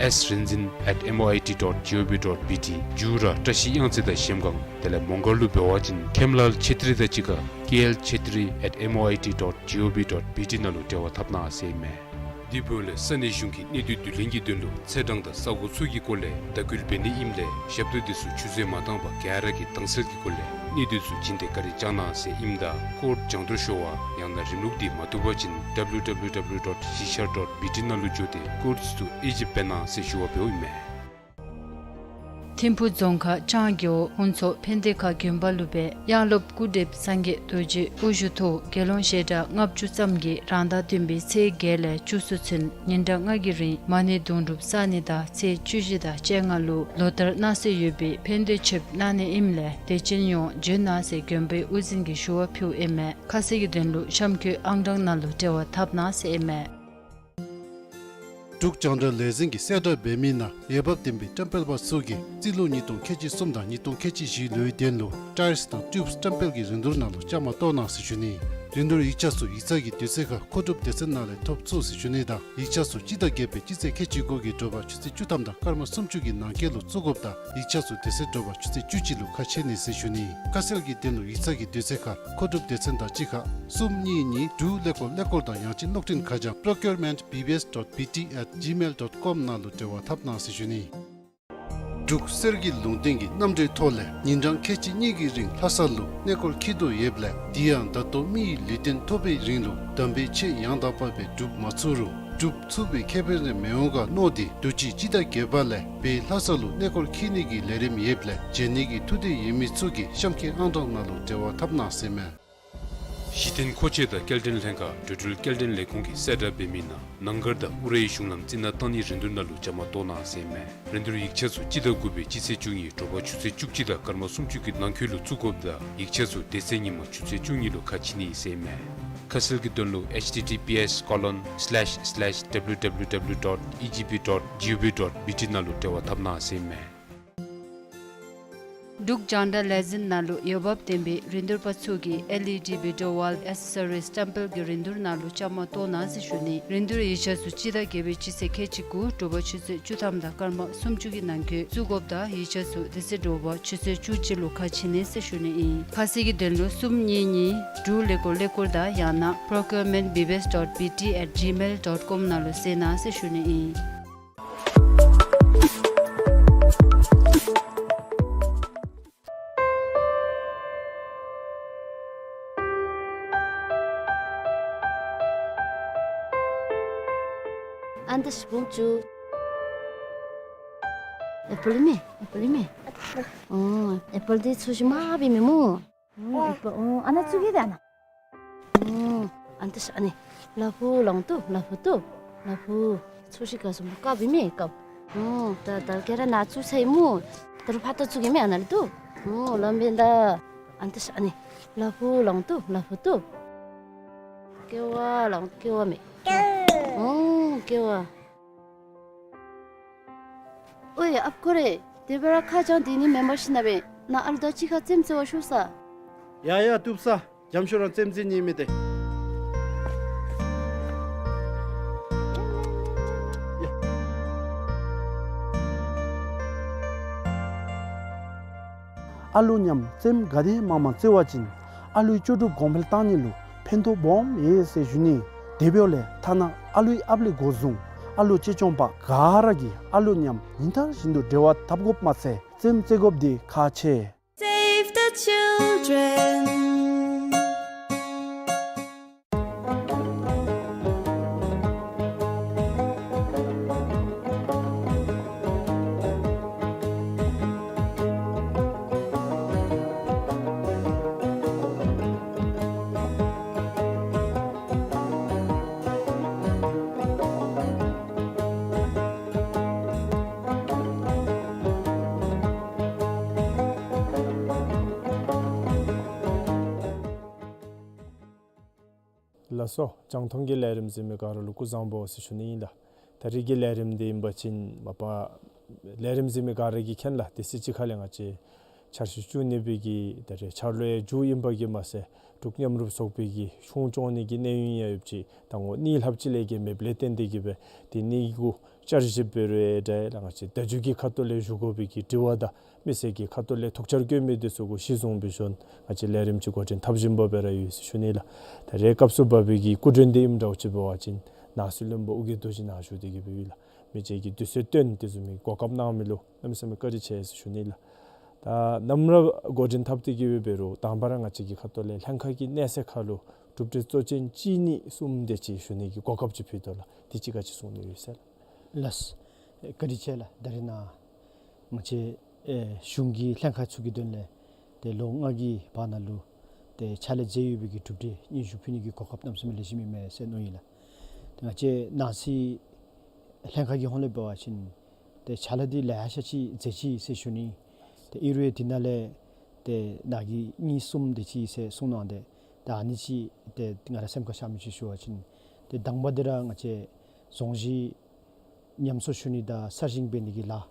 ཨེསི་རིག་འཛིན་ཨེཊ་ཨེམ་ཨོ་ཨའི་ཊི་ཌོཊ་ཇི་ཨོ་ཝི་ཌོཊ་བི་ཊི། མཇུག་ར་བཀྲ་ཤིས་གཡང་རྩེ་དང་གཞལམ་སྒང་དེ་ལས་མོང་སྒར་ལུ་འབད་བ་ཅིན་ཁེམ་ལཱལ་ཆེ་ཏྲི་དང་གཅིག་ཁར་ཀེ་ཨེལ་ཆེ་ཏྲི་ཨེཊ་ཨེམ་ཨོ་ཨའི་ཊི་ཌོཊ་ཇི་ཨོ་ཝི་ཌོཊ་བི་ཊི་ནང་ལུ་འབྲེལ་བ་འཐབ་གནང་ཟེར་ཨིན་མས། དེ་འབདཝ་ལས་ས་གནས་གཞུང་གིས་གནས་སྡུད་བསྡུ་ལེན་གྱི་དོན་ལུ་ཚེས་གྲངས་དང་ས་གོ་ཚུ་གི་སྐོར་ལས་བརྡ་སྐུལ་འབད་ནི་ཨིནམ་ལས་ཞབས་ཏོག་དེ་ཚུ་ཆུད་ཟོས་མ་བཏང་པར་ག་ར་གིས་དྭངས་གསལ་གྱི་སྒོ་ལས་གནས་སྡུད་ཚུ་བྱིན་ཏེ་བཀའ་དྲིན་བསྐྱང་གནང་ཟེར་ཨིནམ་ད་ཀོཌ་སྦྱང་བརྡར་ཞུ་བ་ཡང་ན་རིམ་ལུགས་འདི་མ་བཏུབ་པ་ཅིན་ཌབ་ལུ་ཌབ་ལུ་ཌབ་ལུ་ཌོཊ་གཞིས་ཆགས་ཌོཊ་བི་ཊི་ནང་ལུ་འགྱོ་སྟེ་ཀོཌ་ཚུ་དབྱེ་ཞིབ་འབད་གནང་ཟེར་ཞུ་བ་འབདཝ་ཨིན་མས། ཐིམ་ཕུ་རྫོང་ཁག་ལྕང་རྒེད་འོག་ཧུན་ཚོ་ཕན་བདེ་ཁ་དགོན་པ་ལུ་སྦེ་དབྱངས་སློབ་སྐུ་ཕྲེང་སངས་རྒྱས་རྡོ་རྗེ་དབུ་བཞུགས་ཐོག་དགེ་སློང་ཞལ་གྲངས་ལྔ་བཅུ་ཙམ་གྱིས་རང་ཟླ་བདུན་པའི་ཚེས་བརྒྱད་ལས་བཅུ་གསུམ་ཚུན་ཉིན་གྲངས་ལྔ་གི་རིང་མ་ཎི་དུང་སྒྲུབ་བསགས་ནི་དང་ཚེས་བཅུ་བཞི་དང་བཅོ་ལྔ་ལུ་ལོ་ལྟར་གནང་སྲོལ་ཡོད་པའི་ཕན་བདེ་མཆོདཔ་གནང་ནི་ཨིནམ་ལས་དད་ཅན་ཡོངས་འབྱོན་གནང་ཟེར་དགོན་པའི་དབུ་འཛིན་གྱིས་ཞུ་བ་ཕུལཝ་ཨིན་མས། ཁ་གསལ་གྱི་དོན་ལུ་གཤམ་འཁོད་ཨང་གྲངས་ནང་ལུ་འབྲེལ་བ་འཐབ་གནང་ཟེར་ཨིན་མས། འབྲུག་རྒྱང་བསྒྲགས་ལས་འཛིན་གྱིས་གསལ་བསྒྲགས་འབད་མི་ནང་འོས་འབབ་ལྡན་པའི་བཀྲམ་སྤེལ་པ་ཚུ་གིས་རྩིས་ལོ་ཉིས་སྟོང་ཁལ་གཅིག་གསུམ་དང་ཉིས་སྟོང་ཁལ་གཅིག་བཞིའི་ལོའི་དོན་ལུ་ཊའིརསི་དང་ཊིའུབསི་བཀྲམ་སྤེལ་གྱི་རིན་བསྡུར་ནང་ལུ་བཅའ་མར་གཏོགས་གནང་ཟེར་ཞུ་ནི། རིན་བསྡུར་ཡིག་ཆ་ཚུ་ཡིག་ཚང་གི་དུས་ཚོད་ཁར་མཁོ་སྒྲུབ་སྡེ་ཚན་ནང་ལས་ཐོབ་ཚུགས་ཟེར་ཞུ་ནི་དང་ཡིག་ཆ་ཚུ་སྤྱི་ཟླ་བརྒྱད་པའི་སྤྱི་ཚེས་ཁལ་གཅིག་དགུ་གི་དྲོ་པ་ཆུ་ཚོད་བཅུ་ཐམ་དང་སྐར་མ་སུམ་ཅུ་གི་ནང་འཁོད་ལུ་བཙུགས་དགོཔ་དང་ཡིག་ཆ་ཚུ་དེ་ཚེ་དྲོ་པ་ཆུ་ཚོད་བཅུ་གཅིག་ལུ་ཁ་ཕྱེ་ནི་ཟེར་ཞུ་ནི། ཁ་གསལ་གྱི་དོན་ལུ་ཡིག་ཚང་གི་དུས་ཚོད་ཁར་མཁོ་སྒྲུབ་སྡེ་ཚན་དང་གཅིག་ཁར་གསུམ་གཉིས་གཉིས་དྲུག་ཀླད་ཀོར་ཀླད་ཀོར་དང་ཡང་ཅིན་གློག་འཕྲིན་ཁ་བྱང་procurement B B S dot B T at gmail dot com ནང་ལུ་འབྲེལ་བ་འཐབ་གནང་ཟེར་ཞུ་ནི། འབྲུག་གསེར་གྱི་ལུང་བསྟན་གྱི་རྣམ་འགྲེལ་ཐོག་ལས་ཉིན་གྲངས་ཁལ་གཅིག་གཉིས་ཀྱི་རིང་ལྷ་ས་ལུ་གནས་སྐོར་འཁྱིད་དོ་ཡོདཔ་ལས་དེ་ཡང་ད་ལྟོ་མི་ཡི་ལུས་རྟེན་ཐོབ་པའི་རིང་ལུ་དམ་པའི་ཆོས་ཡང་དག་པ་སྦེ་སྒྲུབ་མ་ཚུགས་རུང་སྒྲུབ་ཚུགས་པའི་ཁེ་ཕན་རེ་མི་འོང་ག་མནོ་སྟེ་དུས་ཅི་སྤྱི་ཟླ་བརྒྱད་པ་ལས་སྦེ་ལྷ་ས་ལུ་གནས་སྐོར་འཁྱིད་ནི་གི་ལས་རིམ་ཡོདཔ་ལས་བྱོན་ནི་གི་ཐུགས་འདོད་ཡོད་མི་ཚུ་གིས་གཤམ་འཁོད་ཨང་གྲངས་ནང་ལུ་འབྲེལ་བ་འཐབ་གནང་ཟེར་མས། གཞི་རྟེན་མཁོ་ཆས་དང་སྐྱེལ་འདྲེན་ལྷན་ཁག་འགྲོ་འགྲུལ་སྐྱེལ་འདྲེན་ལས་ཁུངས་ཀྱིས་གསལ་བསྒྲགས་འབད་མི་ནང་ནང་སྒར་དང་ཨུ་རའི་གཞུང་ལམ་རྩི་ནག་བཏང་ནི་རིན་བསྡུར་ནང་ལུ་བཅའ་མར་གཏོགས་གནང་ཟེར་མས། རིན་བསྡུར་ཡིག་ཆ་ཚུ་སྤྱི་ཟླ་དགུ་པའི་སྤྱི་ཚེས་བཅུ་གཉིས་དྲོ་པ་ཆུ་ཚོད་བཅུ་གཅིག་དང་སྐར་མ་སུམ་ཅུ་གི་ནང་འཁོད་ལུ་བཙུགས་དགོཔ་དང་ཡིག་ཆ་ཚུ་དེ་ཚེ་ཉིན་མ་ཆུ་ཚོད་བཅུ་གཉིས་ལུ་ཁ་ཕྱེ་ནི་ཟེར་མས། ཁ་གསལ་གྱི་དོན་ལུ་H T T P S colon slash slash W W W dot E G P dot G O V dot B T ནང་ལུ་འབྲེལ་བ་འཐབ་གནང་ཟེར་མས། འབྲུག་རྒྱང་བསྒྲགས་ལས་འཛིན་ནང་ལུ་འོས་འབབ་ལྡན་པའི་རིན་བསྡུར་པ་ཚུ་གིས་L E D video wall accessories བཀྲམ་སྤེལ་གྱི་རིན་བསྡུར་ནང་ལུ་བཅའ་མར་གཏོགས་གནང་ཟེར་ཞུ་ནི། རིན་བསྡུར་ཡིག་ཆ་ཚུ་སྤྱི་ཟླ་བརྒྱད་པའི་སྤྱི་ཚེས་ཁལ་གཅིག་དགུ་དྲོ་པ་ཆུ་ཚོད་བཅུ་ཐམ་དང་སྐར་མ་སུམ་ཅུ་གི་ནང་འཁོད་བཙུགས་དགོཔ་དང་ཡིག་ཆ་ཚུ་དེ་ཚེ་དྲོ་པ་ཆུ་ཚོད་བཅུ་གཅིག་ལུ་ཁ་ཕྱེ་ནི་ཟེར་ཞུ་ནི་ཨིན། ཁ་གསལ་གྱི་དོན་ལུ་གསུམ་གཉིས་གཉིས་དྲུག་ཀླད་ཀོར་ཀླད་ཀོར་དང་ཡང་ན་procurement B B S dot B T at gmail dot com ནང་ལུ་གསལ་གནང་ཟེར་ཞུ་ནི་ཨིན། ཨ་ནི་ད་སྤུངས་བཅུག། ཨེ་པཱལ་ཨིན་མས། ཨེ་པཱལ་ཨིན་མས། ཨོ་ཨེ་པཱལ་འདི་ཚོས་ཤིག་མ་འབད་མི་སྨོ། ཨོ་ཨེ་པཱལ་ཨོ་ཨ་ནཱ་བཙུགས་གེ་ད་ཨ་ནཱ། ཨོ་ཨ་ནི་ད་ཨ་ནི་ལ་ཕུག་ལང་ཏོ་ལ་ཕུག་ཏོ་ལ་ཕུག་ཚོས་ཤིག་ག་སོང་སྨོ། དཀརཔོ་ཨིན་མས་དཀརཔོ། ཨོ་ད་ད་ག་ར་ནཱ་བཙུགས་ཚར་ཡི་སྨོ། ད་རུང་ཕར་ད་བཙུགས་གེ་མས། ཨ་ནཱ་ལས་ཏོ། ཨོ་ལམ་འབད་ད། ཨ་ནི་ད་ཨ་ནི་ལ་ཕུག་ལང་ཏོ་ལ་ཕུག་ཏོ། ཀེ་བ་ལང་ཀེ་བ་མས། ཨོ་ཀེ་བ། ཨོའི་ཨཔ་ཁོ་རེ། དེ་སྦེ་ར་ཁ་བྱང་དེ་ནི་མེན་པར་ཤེས་ན་སྦེ་ནཱ་ཨ་ལུ་དང་གཅིག་ཁར་རྩེདམོ་རྩེ་བར་ཤོག་ས། ཡ་ཡ་བཏུབ་ས། འཇམ་ཤོས་ར་རྩེདམོ་རྩེ་ནི་མས་ཏེ། ཡ། ཨ་ལུ་མཉམ་རྩེདམོ་ག་དེ་མང་མང་རྩེ་བ་ཅིན་ཨ་ལུའི་ལྕོགས་གྲུབ་གོང་འཕེལ་གཏང་ནི་ལུ་ཕན་ཐོགས་སྦོམ་ཡོད་ཟེར་ཞུ་ནི། དེ་འབདཝ་ལས་ཐ་ན་ཨ་ལུའི་ཨཔ་ལས་འགོ་བཟུང་ ཨ་ལོ་གཅེས་སྐྱོང་པ་ག་ར་གིས་ཨ་ལོ་མཉམ་ཉིན་ལྟར་བཞིན་དུ་འབྲེལ་བ་འཐབ་དགོཔ་མ་ཚད་རྩེདམོ་རྩེ་དགོཔ་འདི་ཁག་ཆེ། Save the children. ལགས་སོ། རྒྱང་མཐོང་གི་ལས་རིམ་གཟིགས་མི་ག་ར་ལུ་སྐུ་གཟུགས་བཟང་པོ་ཟེར་ཞུ་ནི་ཨིན་ལགས། ད་རིས་ཀྱི་ལས་རིམ་འདི་ཨིན་པ་ཅིན་མ་པ་ལས་རིམ་གཟིགས་མི་ག་ར་གིས་མཁྱེན་ལགས། དེ་ཚེས་གཅིག་ཁ་ལས་ང་བཅས་འཆར་གཞི་བཅུ་གཉིས་པའི་གི་ད་རིས་འཆར་ལོའི་མཇུག་ཨིན་པ་གིས་མ་ཚད་འབྲུག་མཉམ་རུབ་ཚོགས་པའི་གི་གཞུང་སྐྱོང་ནི་གི་གནས་ཡུན་ཡང་ཡོདཔ་ཅིག་ད་ངོ་གཉིས་ལྷགཔ་ཅིག་ལས་བརྒལ་མེདཔ་ལས་བརྟེན་ཏེ་གིས་སྦེ་དེ་ནི་གུ་བསྐྱར་ཞིབ་འབད་རུང་ཡང་འདྲ་ལགས། ང་བཅས་བརྡ་བརྒྱུད་ཀྱི་ཁ་ཐུག་ལས་ཞུ་དགོ་པའི་གི་དྲི་བ་དང་མི་སེར་གྱི་ཁ་ཐུག་ལས་ཐུགས་འཆར་བཀོད་མི་འདི་ཚུ་གུ་གཞི་བཟུང་སྦེ་ཞུ་ནི་ང་བཅས་ལས་རིམ་ཅིག་འགོ་འདྲེན་འཐབ་བཞིན་པ་སྦེ་ར་ཡོད་ཟེར་ཞུ་ནི་ལགས། ད་རེས་སྐབས་སུ་བབས་པའི་གི་སྐུ་མགྲོན་འདི་ཨིནམ་འདྲཝ་ཅིག་འབད་བ་ཅིན་ནང་སྲིད་བློན་པོ་ཨོ་རྒྱན་རྡོ་རྗེ་ནཱ་བཞུགས་ཏེ་གིས་སྦེ་ཡོད་ལགས། མི་རྗེ་གིས་དུས་ཚོད་བཏོན་དེ་བཟུམ་མའི་གོ་སྐབས་གནང་མི་ལུ་གནམ་མེད་ས་མེད་བཀའ་དྲིན་ཆེ་ཟེར་ཞུ་ནི་ལགས། ད་ནམ་ར་འགོ་འདྲེན་འཐབ་སྟེ་གིས་སྦེ་འབད་རུང་དང་པ་ར་ང་བཅས་ཀྱི་ཁ་ཐུག་ལས་ལྷན་ཁག་གི་གནས་ཚད་ཁར་ལུ་གྲུབ་འབྲས་གཙོ་ཅན་གཅིག་གཉིས་གསུམ་དེ་ཅིག་ཞུ་ནི་གི་གོ་སྐབས་ཅིག་ཕུལ་དོ་ལགས། དེ་ཅིག་ག་ཅི་གསུང་ནི་ཡོད་ཟེར་ལགས། ལགས། བཀའ་དྲིན་ཆེ་ལགས། ད་རིས་ནཱ་ང་བཅས་ཨེ་གཞུང་གི་ལྷན་ཁག་ཚུ་གི་དོན་ལས་ཏེ་ལོ་ལྔ་གི་བར་ན་ལུ་ཏེ་ཕྱག་ལཱ་མཛད་ཡོད་པའི་གི་གྲུབ་འབྲས་སྙན་ཞུ་ཕུལ་ནི་གི་གོ་སྐབས་གནམ་མེད་ས་མེད་ལེགས་ཤོམ་ཨིན་མས་ཟེར་མནོཝ་ཨིན་ལགས། ཏེ་ང་བཅས་ནང་སྲིད་ལྷན་ཁག་གི་ཧོངས་ལས་འབད་བ་ཅིན་ཏེ་ཕྱག་ལཱ་འདི་ལེ་ཤ་ཅིག་མཛད་ཅི་ཟེར་ཞུ་ནི། ཏེ་ཨིན་རུང་འདི་ནང་ལས་ཏེ་ནང་གི་གཉིས་གསུམ་དེ་ཅིག་ཟེར་གསུང་གནང་སྟེ་ད་ཨ་ནི་ཅིག་ཏེ་ང་ར་སེམས་ཁར་ཤར་མི་ཅིག་ཞུ་བ་ཅིན་ཏེ་དང་པ་འདི་ར་ང་བཅས་རྫོང་གཞི་ཉམས་གསོ་ཞུ་ནི་དང་གསར་བཞེངས་འབད་ནི་གི་ལཱ་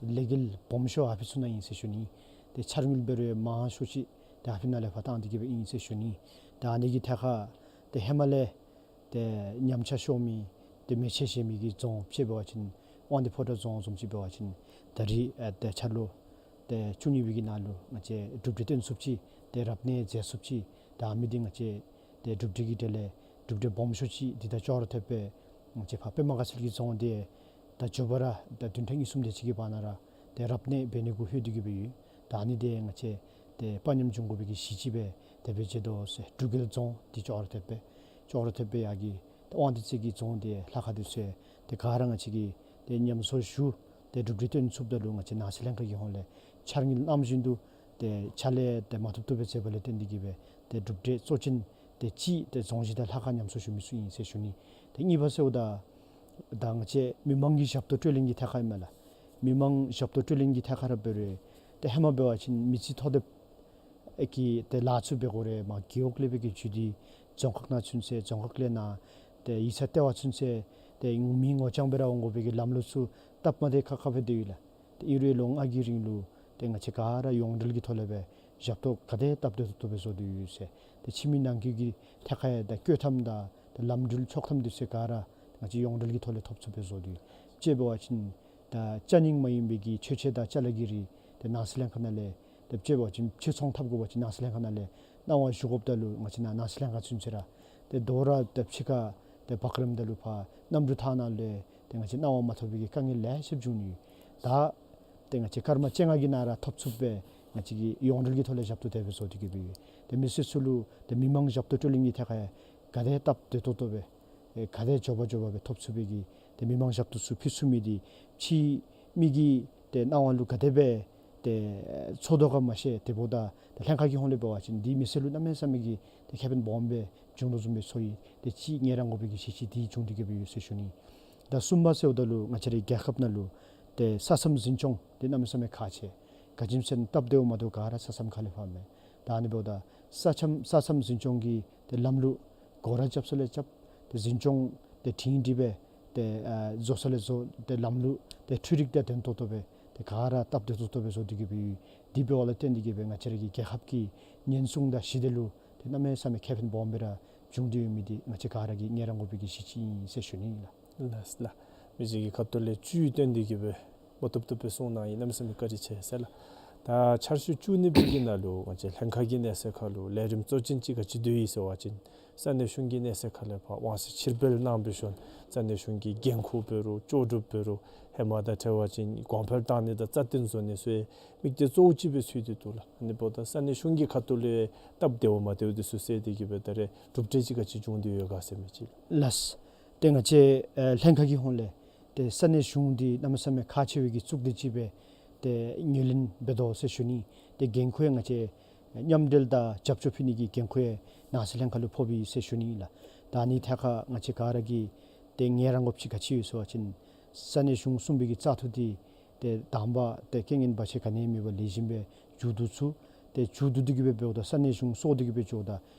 ལས་འགུལ་སྦོམ་ཤོས་ཨ་ཕི་ཚུ་ནང་ཨིན་ཟེར་ཞུ་ནི། ཏེ་འཆར་དངུལ་འབད་རུང་མང་ཤོས་ཅིག་ཏེ་ཨ་ཕི་ནང་ལས་ཕར་བཏང་སྟེ་གིས་སྦེ་ཨིན་ཟེར་ཞུ་ནི། ད་ཨ་ནི་གི་ཐད་ཁར་ཏེ་ཧེ་མ་ལས་ཏེ་ཉམས་ཆག་ཤོར་མི་ཏེ་མེ་མཆོད་བཞེས་མི་གི་རྫོང་ཅིག་འབད་བ་ཅིན་དབང་འདུས་ཕོ་བྲང་རྫོང་བཟུམ་ཅིག་འབད་བ་ཅིན་ད་རིས་ཨེ་ཏེ་འཆར་ལོ་ཏེ་བཅུ་གཉིས་པའི་གི་ནང་ལུ་ང་བཅས་གྲུབ་འབྲས་སྟོན་ཚུགསཔ་ཅིག་ཏེ་རབ་གནས་མཛད་ཚུགསཔ་ཅིག་ད་ཨ་མི་འདི་ང་བཅས་ཏེ་གྲུབ་འབྲས་ཀྱི་གྲས་ལས་གྲུབ་འབྲས་སྦོམ་ཤོས་ཅིག་འདི་དང་ཅོག་ར་འཐདཔ་སྦེ་ང་བཅས་ཕར་པདྨ་དགའ་ཚལ་གྱི་རྫོང་འདི་ད་མགྱོགས་པ་ར་ད་བདུན་ཕྲག་གཉིས་གསུམ་དེ་ཅིག་གི་བར་ན་ར་ཏེ་རབ་གནས་འབད་ནི་གུ་ལྷོད་དེ་གིས་སྦེ་ཡོད། ད་ཨ་ནི་འདི་ང་བཅས་ཏེ་དཔའ་ཉམས་འབྱུང་དགོ་པའི་གི་གཞི་ཅིག་སྦེ་དེ་སྦེ་མཇལ་དོ་ཟེར། འབྲུག་རྒྱལ་རྫོང་འདི་ཅོག་ར་འཐདཔ་སྦེ་ཅོག་ར་འཐདཔ་སྦེ་ཡར་གྱི་ཏེ་དབང་འདུས་རྩེ་གི་རྫོང་འདི་ལྷ་ཁང་འདི་ཚུ་ཏེ་ག་ར་ང་བཅས་ཀྱིས་ཏེ་ཉམས་གསོ་ཞུ་ཏེ་གྲུབ་འབྲས་སྟོན་ཚུགསཔ་ད་ལུ་ང་བཅས་ནང་སྲིད་ལྷན་ཁག་གི་ཧོངས་ལས་འཆར་དངུལ་གནང་བཞིན་དུ་ཏེ་ཕྱག་ལཱ་ཏེ་མ་ཐུབ་ཐུབ་སྦེ་མཛད་པ་ལས་བརྟེན་ཏེ་གིས་སྦེ་ཏེ་གྲུབ་འབྲས་གཙོ་ཅན་ཏེ་གཅིག་ཏེ་རྫོང་གཞི་དང་ལྷ་ཁང་ཉམས་གསོ་ཞུ་མི་ཚུ་ཨིན་ཟེར་ཞུ་ནི། ཏེ་གཉིས་པ་ཟེརཝ་ད་ད་ང་བཅས་མི་མང་གི་ཞབས་ཏོག་སྤྲོད་ལེན་གྱི་ཐད་ཁར་ཨིན་མས་ལགས། མི་མང་ཞབས་ཏོག་སྤྲོད་ལེན་གྱི་ཐད་ཁར་ར་འབད་རུང་ཏེ་ཧེ་མ་འབད་བ་ཅིན་མི་རྩིས་མཐོ་འདེགས་ཨེ་གི་ཏེ་ལཱ་ཚུ་འབད་དགོ་རུང་མར་རྒེད་འོག་ལས་སྦེ་གི་བརྒྱུད་དེ་རྫོང་ཁག་ནང་ཚུན་ཚོད་རྫོང་ཁག་ལས་ནཱ་ཏེ་ཡིག་ཚང་ལྟེ་བ་ཚུན་ཚོད་ཏེ་མི་ངོ་རྐྱང་སྦེ་ར་འོང་དགོ་པའི་གི་ལམ་ལུགས་ཚུ་སྟབས་མ་བདེ་ཁག་ཁ་སྦེ་སྡོད་ཡོད་ལགས། ཏེ་ཨིན་རུང་ལོ་ལྔ་གི་རིང་ལུ་ཏེ་ང་བཅས་ག་ར་ཡོངས་འབྲེལ་གྱི་ཐོག་ལས་སྦེ་ཞབས་ཏོག་ག་དེ་སྟབས་བདེ་ཏོག་ཏོ་སྦེ་བཟོ་སྟེ་ཡོད་ཟེར། ཏེ་ཕྱི་མི་ནང་འཁོད་ཀྱི་ཐད་ཁར་ཡང་ད་བཀོད་ཐམ་དང་ཏེ་ལམ་འགྲུལ་ཆོག་ཐམ་འདི་ཚུ་ག་ར་ང་བཅས་ཡོངས་འབྲེལ་གྱི་ཐོག་ལས་ཐོབ་ཚུགསཔ་སྦེ་བཟོ་སྟེ་ཡོད། དཔྱེ་འབད་བ་ཅིན་ད་ཅ་རྙིང་མ་ཡིན་པའི་གི་མཆོད་ཆས་དང་ཅ་ལ་གི་རིགས་ཏེ་ནང་སྲིད་ལྷན་ཁག་ནང་ལས་ཏེ་དཔྱེ་འབད་བ་ཅིན་ཕྱིར་ཚོང་འཐབ་དགོ་པ་ཅིན་ནང་སྲིད་ལྷན་ཁག་ནང་ལས་གནང་བ་ཞུ་དགོཔ་ད་ལུ་ང་བཅས་ནཱ་ནང་སྲིད་ལྷན་ཁག་ཚུན་ཚོད་ར་ཏེ་དོ་རུང་ཏེ་ཕྱི་ཁར་ཏེ་འབག་རནམ་ད་ལུ་ཕར་གནམ་གྲུ་ཐང་ནང་ལས་ཏེ་ང་བཅས་གནང་བ་མ་ཐོབ་པའི་གི་དཀའ་ངལ་ལེ་ཤ་བྱུང་ནི་ཡོད། ད་ཏེ་ང་བཅས་སྐར་མ་བཅོ་ལྔ་གི་ནང་ར་ཐོབ་ཚུགསཔ་སྦེ་ང་བཅས་ཀྱིས་ཡོངས་འབྲེལ་གྱི་ཐོག་ལས་ཞབས་ཏོག་དེ་སྦེ་བཟོ་སྟེ་གིས་སྦེ་ཡོད། ཏེ་མི་སེར་ཚུ་ལུ་ཏེ་མི་མང་ཞབས་ཏོག་སྤྲོད་ལེན་གྱི་ཐད་ཁར་ཡང་ག་དེ་སྟབས་བདེ་ཏོག་ཏོ་སྦེ་ཨེ་ག་དེ་མགྱོགས་པ་མགྱོགས་པ་སྦེ་ཐོབ་ཚུགས་པའི་གི་ཏེ་མི་མང་ཞབས་ཏོག་ཚུ་ཕུལ་ཚུགས་མི་འདི་ཕྱི་མི་གི་ཏེ་གནང་བ་ལུ་ག་དེ་སྦེ་ཏེ་ཚོར་དོ་ག་མ་ཤེས། དེ་འབདཝ་ད་ཏེ་ལྷན་ཁག་གི་ཧོངས་ལས་འབད་བ་ཅིན་འདི་མི་སེར་ལུ་གནམ་མེད་ས་མེད་ཀྱི་ཏེ་ཁེ་ཕན་སྦོམ་སྦེ་འབྱུང་དོ་བཟུམ་སྦེ་ཚོར་ཡི། ཏེ་གཅིག་ངལ་རངས་དགོ་པའི་གི་གཞི་ཅིག་འདི་བྱུང་སྟེ་གིས་སྦེ་ཡོད་ཟེར་ཞུ་ནི། ད་གསུམ་པ་ཟེརཝ་ད་ལུ་ང་བཅས་རའི་རྒྱལ་ཁབ་ནང་ལུ་ཏེ་ས་མཚམས་འཛིན་སྐྱོང་འདི་གནམ་མེད་ས་མེད་ཁག་ཆེ། ག་ཅི་སྨོ་ཟེར་ན་སྟབས་བདེཝ་མ་བདེཝ་ག་ར་ས་མཚམས་ཁ་ལས་ཕར་མས། ད་ཨ་ནི་འབདཝ་ད་ས་མཚམས་ས་མཚམས་འཛིན་སྐྱོང་གི་ཏེ་ལམ་ལུགས་སྒོ་ར་རྐྱབ་ས་ལས་རྐྱབ་ཏེ་འཛིན་སྐྱོང་ཏེ་སྒྲིང་སྒྲི་སྦེ་ཏེ་ཨ་བཟོ་ས་ལས་བཟོ་ཏེ་ལམ་ལུགས་ཏེ་འཕྲུལ་རིག་དང་ལྡན་ཏོག་ཏོ་སྦེ་ཏེ་ག་ར་སྟབས་བདེ་ཏོག་ཏོ་སྦེ་བཟོ་སྟེ་གིས་སྦེ་ཡོད། དེ་འབདཝ་ལས་བརྟེན་ཏེ་གིས་སྦེ་ང་བཅས་ར་གི་རྒྱལ་ཁབ་ཀྱི་ཉེན་སྲུང་དང་ཞི་བདེ་ལུ་ཏེ་གནམ་མེད་ས་མེད་ཁེ་ཕན་སྦོམ་སྦེ་ར་བྱུང་སྟེ་ཡོད་མི་འདི་ང་བཅས་ག་ར་གིས་ངལ་རངས་དགོ་པའི་གི་གཞི་ཅིག་ཨིན་ཟེར་ཞུ་ནི་ཨིན་ལགས། ལགས་ལགས། མི་རྗེ་གི་ཁ་ཐུག་ལས་བཅུད་བཏོན་ཏེ་གིས་སྦེ་མ་བཏུབ་བཏུབ་སྦེ་གསུང་གནང་ཡི། གནམ་མེད་ས་མེད་བཀའ་དྲིན་ཆེ་ཟེར་ལགས། ད་འཆར་གཞི་བཅུ་གཉིས་པའི་གི་ནང་ལུ་ང་བཅས་ལྷན་ཁག་གི་གནས་ཚད་ཁར་ལུ་ལས་རིམ་གཙོ་ཅན་ཅིག་ག་ཅི་སྡོད་ཡི་ཟེར་བ་ཅིན་ས་གནས་གཞུང་གི་གནས་ཚད་ཁ་ལས་ཕར་དབང་ཚད་ཕྱིར་སྤེལ་གནང་བའི་ཤུལ་ས་གནས་གཞུང་གི་འགན་ཁུར་འབད་རུང་ལྕོགས་གྲུབ་འབད་རུང་ཧེ་མ་དང་འཕྲད་པ་ཅིན་གོང་འཕེལ་བཏང་ནི་དང་རྩ་བརྟན་བཟོ་ནི་ཚུ་དམིགས་གཏད་གཙོ་བོ་ཅིག་སྦེ་ཚུད་དེ་འདུག་ལགས། ཨ་ནི་འབདཝ་ད་ས་གནས་གཞུང་གི་ཁ་ཐུག་ལས་སྟབས་བདེཝ་མ་བདེཝ་འདི་ཚུ་བསལ་ཏེ་གི་སྦེ་ད་རེས་གྲུབ་འབྲས་ཅིག་ག་ཅི་བྱུང་སྟེ་ཡོད་ག་ཟེར་མི་ཅིག་ལགས། ལགས། ཏེ་ང་བཅས་ཨེ་ལྷན་ཁག་གི་ཧོངས་ལས་ཏེ་ས་གནས་གཞུང་འདི་གནམ་མེད་ས་མེད་ཁག་ཆེ་བའི་གི་གཙུག་སྡེ་ཅིག་སྦེ་ཏེ་ངོས་ལེན་འབད་དོ་ཟེར་ཞུ་ནི། ཏེ་འགན་ཁུར་ཡང་ང་བཅས་མཉམ་འབྲེལ་དང་རྒྱབ་སྐྱོར་ཕུལ་ནི་གི་འགན་ཁུར་ཡང་ནང་སྲིད་ལྷན་ཁག་ལུ་ཕོག་པས་ཟེར་ཞུ་ནི་ལགས། ད་ཨ་ནི་ཐད་ཁར་ང་བཅས་ག་ར་གིས་ཏེ་ངལ་རངས་དགོཔ་ཅིག་ག་ཅི་ཡོད་ཟེར་བ་ཅིན་ས་གནས་གཞུང་གསུམ་པའི་གི་བཙག་འཐུ་འདི་ཏེ་དང་པ་ཏེ་རྐྱེན་ངན་བར་ཆད་ག་ནི་ཡང་མེད་པར་ལེགས་ཤོམ་སྦེ་མཇུག་བསྡུ་ཚུགས། ཏེ་མཇུག་བསྡུ་སྟེ་གི་སྦེ་འབདཝ་ད་ས་གནས་གཞུང་སོར་ཏེ་གི་སྦེ་འགྱོཝ་ད་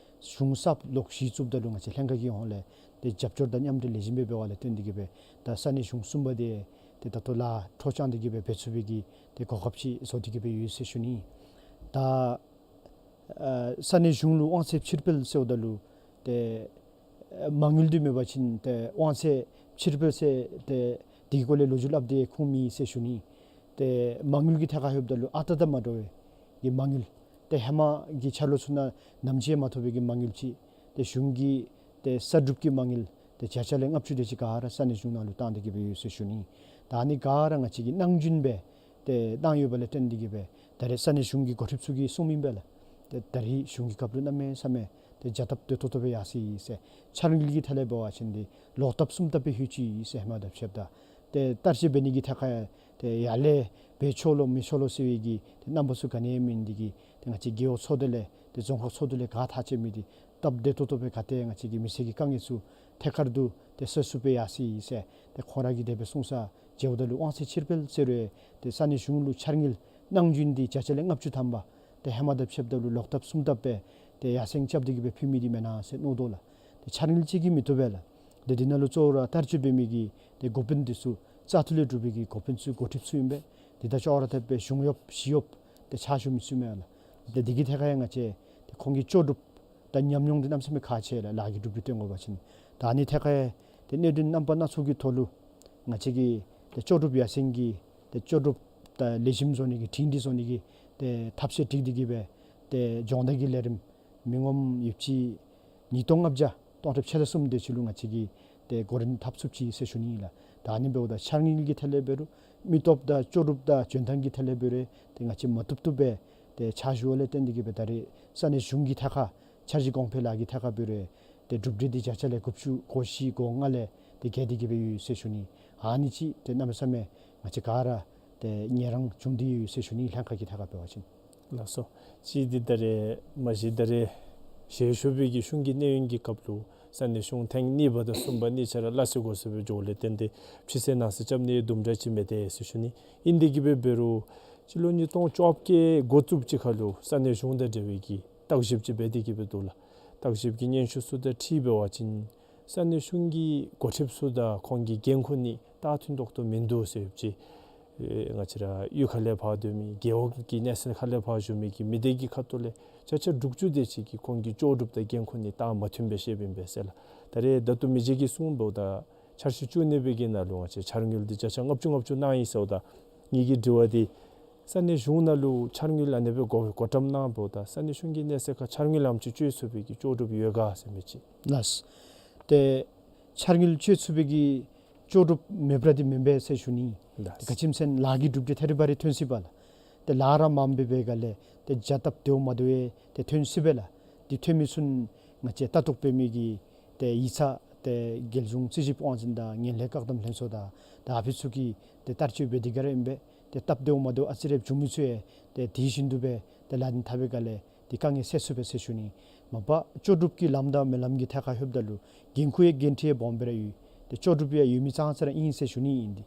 གཞུང་གསརཔ་ལོག་གཞི་བཙུགསཔ་ད་ལུ་ང་བཅས་ལྷན་ཁག་གི་ཧོངས་ལས་ཏེ་རྒྱབ་སྐྱོར་དང་མཉམ་འབྲེལ་ལེགས་ཤོམ་སྦེ་འབད་བ་ལས་བརྟེན་ཏེ་གི་སྦེ་ད་ས་གནས་གཞུང་གསུམ་པ་འདི་ཏེ་ད་ལྟོ་ལཱ་འཕྲོ་བཅངས་ཏེ་གི་སྦེ་འབད་ཚུགས་པའི་གི་ཏེ་གོ་སྐབས་ཅིག་བཟོ་སྟེ་གི་སྦེ་ཡོད་ཟེར་ཞུ་ནི། ད་ཨ་ས་གནས་གཞུང་ལུ་དབང་ཚད་ཕྱིར་སྤེལ་ཟེརཝ་ད་ལུ་ཏེ་ཨ་མ་དངུལ་འདི་མེད་པ་ཅིན་ཏེ་དབང་ཚད་ཕྱིར་སྤེལ་ཟེར་ཏེ་དེ་གི་སྐོར་ལས་ལོ་རྒྱུས་སླབ་སྟེ་ཁུངས་མེད་ཟེར་ཞུ་ནི། ཏེ་མ་དངུལ་གྱི་ཐད་ཁར་ལྷོདཔ་ད་ལུ་ཨ་རྟག་དང་མ་འདྲ་བའི་གི་མ་དངུལ་ཏེ་ཧེ་མ་གི་འཆར་ལོ་ཚུ་ནང་ནམ་ཅིག་ཡང་མ་ཐོབ་པའི་གི་མ་དངུལ་ཅིག་ཏེ་གཞུང་གི་ཏེ་གསར་སྒྲུབ་ཀྱི་མ་དངུལ་ཏེ་བརྒྱ་ཆ་ལས་ལྔ་བཅུ་དེ་ཅིག་ག་ར་ས་གནས་གཞུང་ནང་ལུ་བཏང་སྟེ་གི་སྦེ་ཡོད་ཟེར་ཞུ་ནི། ད་ཨ་ནི་ག་ར་ང་བཅས་ཀྱིས་སྣང་ཆེན་སྦེ་ཏེ་བཏང་ཡོདཔ་ལས་བརྟེན་ཏེ་གི་སྦེ་ད་རེས་ས་གནས་གཞུང་གི་འགོ་ཁྲིདཔ་ཚུ་གིས་གསུངམ་ཨིན་པས་ལགས། ཏེ་ད་རེས་གཞུང་གི་སྐབས་ལུ་གནམ་མེད་ས་མེད་ཏེ་བྱ་སྟབས་བདེ་ཏོག་ཏོ་སྦེ་ཡར་སོ་ཡི་ཟེར། འཆར་དངུལ་གྱི་ཐད་ལས་འབད་བ་ཅིན་འདི་ལོག་ལྟབ་གསུམ་ལྟབ་སྦེ་ལྷོད་ཅི་ཟེར་ཧེ་མ་དང་ཕྱདཔ་ད། ཏེ་བསྟར་སྤྱོད་འབད་ནི་གི་ཐད་ཁར་ཡང་ཏེ་ཡར་ལས་འབད་ཆོག་ལོ་མི་ཆོག་ལོ་ཟེར་བའི་གི་ཏེ་རྣམ་པ་ཚུ་ག་ནི་ཡང་མེད་ནི་འདི་གིས་ཏེ་ང་བཅས་རྒེད་འོག་ཚོགས་སྡེ་ལས་ཏེ་རྫོང་ཁག་ཚོགས་སྡེ་ལས་ག་ཐག་བཅད་མི་འདི་སྟབས་བདེ་ཏོག་ཏོ་སྦེ་ག་ཏེ་ང་བཅས་ཀྱི་མི་སེར་གྱི་དཀའ་ངལ་ཚུ་ཐད་ཀར་དུ་ཏེ་སེལ་ཚུགསཔ་སྦེ་ཡར་སོ་ཡི་ཟེར། ཏེ་ཁོང་ར་གིས་དེ་སྦེ་གསུངས་ས་མཇལཝ་ད་ལུ་དབང་ཚད་ཕྱིར་སྤེལ་ཟེར་རུང་ཏེ་ས་གནས་གཞུང་ལུ་འཆར་དངུལ་གནང་རྒྱུ་འདི་བརྒྱ་ཆ་ལས་ལྔ་བཅུ་ཐམ་པ་ཏེ་ཧེ་མ་དང་ཕྱདཔ་ད་ལུ་ལོག་ལྟབ་གསུམ་ལྟབ་སྦེ་ཏེ་ཡར་སེང་རྐྱབ་སྟེ་གི་སྦེ་ཕུལ་མི་འདི་མེན་ན་ཟེར་མནོ་དོ་ལགས། ཏེ་འཆར་དངུལ་ཅིག་གིས་མི་བཏུབ་པས་ལགས། ཏེ་འདི་ནང་ལུ་གཙོ་བོ་ར་བསྟར་སྤྱོད་འབད་མི་གི་ཏེ་འགོ་དཔོན་འདི་ཚུ་བཙག་འཐུ་ལས་གྲུབ་པའི་གི་འགོ་དཔོན་ཚུ་འགོ་ཁྲིདཔ་ཚུ་ཨིན་པས། འདི་དང་ཅོག་ར་འཐདཔ་སྦེ་གཞུང་གཡོགཔ་ཞི་གཡོགཔ་ཏེ་ཕྱག་ཞུ་མི་ཚུ་མས་ལགས། ཏེ་འདི་གི་ཐད་ཁར་ཡང་ང་བཅས་ཏེ་ཁོང་གི་ལྕོགས་གྲུབ་དང་ཉམས་མྱོང་འདི་གནམ་མེད་ས་མེད་ཁག་ཆེ་ལགས། ལཱ་གི་གྲུབ་འབྲས་སྟོན་དགོ་པ་ཅིན། ད་ཨ་ནི་ཐད་ཁར་ཡང་ཏེ་གནད་དོན་རྣམ་པ་སྣ་ཚོགས་ཀྱི་ཐོག་ལུ་ང་བཅས་ཀྱིས་ཏེ་ལྕོགས་གྲུབ་ཡར་སེང་གི་ཏེ་ལྕོགས་གྲུབ་དང་ལེགས་ཤོམ་བཟོ་ནི་གི་སྒྲིང་སྒྲི་བཟོ་ནི་གི་ཏེ་ཐབས་ཤེས་སྒྲིག་སྟེ་གི་སྦེ་ཏེ་སྦྱོང་བརྡར་གྱི་ལས་རིམ་མི་ངོམ་ཡོདཔ་ཅིག་ཉིས་སྟོང་ལྔ་བརྒྱ་སྟོང་ཕྲག་ཕྱེད་དང་གསུམ་དེ་ཅིག་ལུ་ང་བཅས་ཀྱིས་ཏེ་འགོ་འདྲེན་འཐབ་ཚུགསཔ་ཅིག་ཟེར་ཞུ་ནི་ཨིན་ལགས། ད་ཨ་ནི་འབདཝ་ད་འཆར་དངུལ་གྱི་ཐད་ལས་འབད་རུང་མི་སྟོབས་དང་ལྕོགས་གྲུབ་དང་འཇོན་ཐང་གི་ཐད་ལས་འབད་རུང་ཏེ་ང་བཅས་མ་བཏུབ་བཏུབ་སྦེ་ཏེ་ཕྱག་ཞུ་བ་ལས་བརྟེན་ཏེ་གི་སྦེ་ད་རེས་ས་གནས་གཞུང་གི་ཐད་ཁར་འཆར་གཞི་གོང་འཕེལ་ལཱ་གི་ཐད་ཁར་འབད་རུང་ཏེ་གྲུབ་འབྲས་འདི་བརྒྱ་ཆ་ལས་དགུ་བཅུ་གོ་བཞི་གོ་ལྔ་ལས་ཏེ་བརྒལ་ཏེ་གི་སྦེ་ཡོད་ཟེར་ཞུ་ནི། ཨ་ནི་ཅིག་ཏེ་གནམ་མེད་ས་མེད་ང་བཅས་ག་ར་ཏེ་ངལ་རངས་བྱུང་སྟེ་ཡོད་ཟེར་ཞུ་ནི། ལྷན་ཁག་གི་ཐད་ཁར་འབད་བ་ཅིན། ལགས་སོ། གཅིག་འདི་ད་རེས་མ་གཞི་ད་རེས་ཞལ་བཞུགས་པའི་གི་གཞུང་གི་གནས་ཡུན་གྱི་སྐབས་ལུ་ས་གནས་གཞུང་ཐེངས་གཉིས་པ་དང་གསུམ་པ་གཉིས་ཆ་ར་སླ་བསྲེ་སྒོ་བསྲེ་སྦེ་འགྱོཝ་ལས་བརྟེན་ཏེ་ཕྱི་གསལ་ནང་གསལ་རྐྱབ་ནི་དུམ་གྲ་ཅིག་མེད་དེ་ཟེར་ཞུ་ནི། ཨིན་ཏེ་གི་སྦེ་འབད་རུང་སྤྱི་ལོ་ཉིས་སྟོང་བཅོ་བརྒྱད་འགོ་བཙུགསཔ་ཅིག་ཁར་ལུ་ས་གནས་གཞུང་དང་འབྲེལ་བའི་གི་བརྟག་ཞིབ་ཅིག་འབད་དེ་གི་སྦེ་འདུག་ལགས། བརྟག་ཞིབ་ཀྱི་སྙན་ཞུ་ཚུ་དང་འཁྲིལ་འབད་བ་ཅིན་ས་གནས་གཞུང་གི་འགོ་ཁྲིདཔ་ཚུ་དང་ཁོང་གི་འགན་ཁུར་ནི་ད་མཐུན་ཏོག་ཏོ་མིན་འདུག་ཟེར་ཡོདཔ་ཅིག། ཨེ་ང་བཅས་ར་གཡུས་ཁ་ལས་ཕར་སྡོད་མི་རྒེད་འོག་གི་གནས་ཚད་ཁ་ལས་ཕར་བཞུགས་མི་གི་མི་སྡེ་གི་ཁ་ཐུག་ལས་བརྒྱ་ཆ་དྲུག་ཅུ་དེ་ཅིག་གིས་ཁོང་གི་ལྕོགས་གྲུབ་དང་འགན་ཁུར་ནི་ད་མ་མཐུན་པས་ཟེར་བའི་ཨིན་པས་ཟེར་ལགས། ད་རེས་ད་ལྟོ་མི་རྗེ་གིས་གསུངས་འབདཝ་ད་འཆར་གཞི་བཅུ་གཉིས་པའི་གི་ནང་ལུ་ང་བཅས་འཆར་དངུལ་འདི་བརྒྱ་ཆ་ལྔ་བཅུ་ལྔ་བཅུ་གནང་ཡི་ཟེརཝ་ད་ངེ་གི་དྲི་བ་འདི་ས་གནས་གཞུང་ནང་ལུ་འཆར་དངུལ་ཨ་ནེ་སྦེ་བགོ་བགོ་བཀྲམ་གནང་འབདཝ་ད་ས་གནས་གཞུང་གི་གནས་ཚད་ཁར་འཆར་དངུལ་ལམ་ཅིག་སྤྱོད་ཚུགས་པའི་གི་ལྕོགས་གྲུབ་ཡོད་ག་ཟེར་མི་ཅིག། ལགས། ཏེ་འཆར་དངུལ་སྤྱོད་ཚུགས་པའི་གི་ལྕོགས་གྲུབ་མེདཔ་ར་འདི་མེན་པས་ཟེར་ཞུ་ནི། ལགས། ག་ཅི་སྨོ་ཟེར་ན་ལཱ་གི་གྲུབ་འབྲས་ཐད་རི་བ་རི་ཐོན་སྲིད་པས་ལགས། ཏེ་ལཱ་ར་མངམ་སྦེ་འབད་སྒང་ལས་ཏེ་བྱ་སྟབས་བདེཝ་མ་བདེཝ་ཡང་ཏེ་ཐོན་སྲིད་པས་ལགས། འདི་ཐོན་མི་ཚུན་ང་བཅས་ལྟ་རྟོག་འབད་མི་གི་ཏེ་ཡིག་ཚང་ཏེ་རྒྱལ་གཞུང་རྩིས་ཞིབ་དབང་འཛིན་དང་ངན་ལྷད་བཀག་སྡོམ་ལྷན་ཚོགས་དང་ད་ཨ་ཕི་ཚུ་གིས་ཏེ་བསྟར་སྤྱོད་འབད་དེ་ག་ར་ཨིན་པས། ཏེ་སྟབས་བདེཝ་མ་བདེཝ་ཨ་ཙི་རེ་བྱུང་མི་ཚུ་ཡང་ཏེ་དེ་བཞིན་དུ་སྦེ་ཏེ་ལཱ་འདི་འཐབ་པའི་སྒང་ལས་ཏེ་དཀའ་ངལ་སེལ་ཚུགས་པས་ཟེར་ཞུ་ནི། མ་པ་ལྕོགས་གྲུབ་ཀྱི་ལམ་དང་མ་ལམ་གྱི་ཐད་ཁར་ལྷོདཔ་ད་ལུ་འགན་ཁུར་ཡང་འགན་འཁྲི་ཡང་སྦོམ་སྦེ་ར་ཡོད། ཏེ་ལྕོགས་གྲུབ་ཡང་ཡོད་མི་ཙང་ཙ་ར་ཨིན་ཟེར་ཞུ་ནི་ཨིན། ཏེ་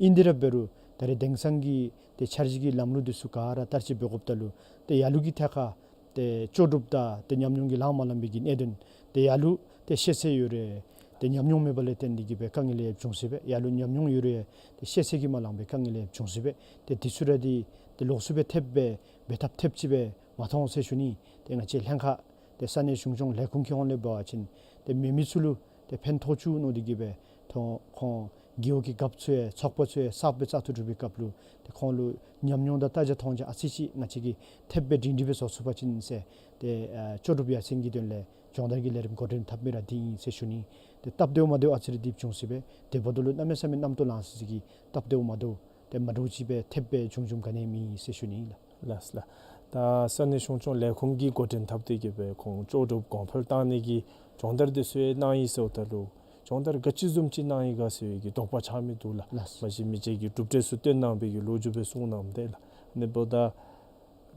ཨིན་ཏེ་ར་འབད་རུང་ད་རེས་དེང་སང་གི་ཏེ་འཆར་གཞི་གི་ལམ་ལུགས་འདི་ཚུ་ག་ར་བསྟར་སྤྱོད་འབད་དགོཔ་ད་ལུ་ཏེ་ལ་ལུ་གི་ཐད་ཁར་ཏེ་ལྕོགས་གྲུབ་དང་ཏེ་ཉམས་མྱོང་གིས་ལང་མ་ལངམ་པའི་གི་གནད་དོན་ཏེ་ལ་ལུ་ཏེ་ཤེས་ཚད་ཡོད་རུང་ཏེ་ཉམས་མྱོང་མེད་པ་ལས་བརྟེན་ཏེ་གི་སྦེ་དཀའ་ངལ་ཡང་བྱུང་སྲིད་པས། ལ་ལུ་ཉམས་མྱོང་ཡོད་རུང་ཏེ་ཤེས་ཚད་ཀྱིས་མ་ལང་པའི་དཀའ་ངལ་ཡང་བྱུང་སྲིད་པས། ཏེ་འདི་ཚུ་ར་འདི་ཏེ་ལོགས་སུ་སྦེ་ཐེབས་སྦེ་འབད་ཐབས་ཐེབས་ཅིག་སྦེ་མ་མཐོང་ཟེར་ཞུ་ནི། ཏེ་ང་བཅས་ལྷན་ཁག་ཏེ་ས་གནས་གཞུང་སྐྱོང་ལས་ཁུངས་ཀྱི་ཧོང་ལས་འབད་བ་ཅིན་ཏེ་མེད་མི་ཚུ་ལུ་ཏེ་ཕན་ཐོགས་བཅུག་མནོ་སྟེ་གི་སྦེ་ཏེ་ཁོང་ རྒེད་འོག་གི་རྒཔོ་ཚུ་ཡང་ཚོགས་པ་ཚུ་ཡང་གསརཔ་སྦེ་བཙག་འཐུ་གྲུབ་པའི་སྐབས་ལུ་ཏེ་ཁོང་ལུ་ཉམས་མྱོང་དང་ལྟ་རྒྱ་མཐོང་རྒྱ་ཨ་ཙི་ཅིག་ང་བཅས་ཀྱིས་ཐེབས་སྦེ་སྒྲིང་སྒྲི་སྦེ་བཟོ་ཚུགས་པ་ཅིན་ཟེར་ཏེ་ཨ་ལྕོགས་གྲུབ་ཡར་སེང་གི་དོན་ལས་སྦྱོང་བརྡར་གྱི་ལས་རིམ་འགོ་འདྲེན་འཐབ་མི་ར་འདི་ཨིན་ཟེར་ཞུ་ནི། ཏེ་སྟབས་བདེཝ་མ་བདེཝ་ཨ་ཙི་རེ་འདི་བྱུང་སྲིད་པས། དེ་འབདཝ་ད་ལུ་གནམ་མེད་ས་མེད་རྣམ་རྟོག་ལང་སི་སི་གི་སྟབས་བདེཝ་མ་བདེཝ་ཏེ་མ་འདྲཝ་ཅིག་སྦེ་ཐེབས་སྦེ་བྱུང་བྱུངམ་ག་ནི་མེད་ཟེར་ཞུ་ནི་ལགས། ལགས་ལགས། ད་ས་གནས་གཞུང་སྐྱོང་ལས་ཁུངས་ཀྱིས་འགོ་འདྲེན་འཐབ་སྟེ་གི་སྦེ་ཁོང་ལྕོགས་གྲུབ་གོང་འཕེལ་བཏང་ནི་གི་སྦྱོང་བརྡར་འདི་ཚུ་གནང་ཡི་ཟེརཝ་ད་ལུ་སྦྱོང་བརྡར་ག་ཅི་བཟུམ་ཅིག་གནང་ཡི་ག་ཟེར་བའི་གི་དོགས་པ་ཆགས་མི་འདུག་ལགས། ལགས། མ་གཞི་མི་རྗེ་གིས་གྲུབ་འབྲས་ཚུ་སྟོན་གནང་བའི་གི་ལོ་རྒྱུས་སྦེ་གསུངས་གནངམ་ད་ལགས། ཨ་ནི་འབདཝ་ད་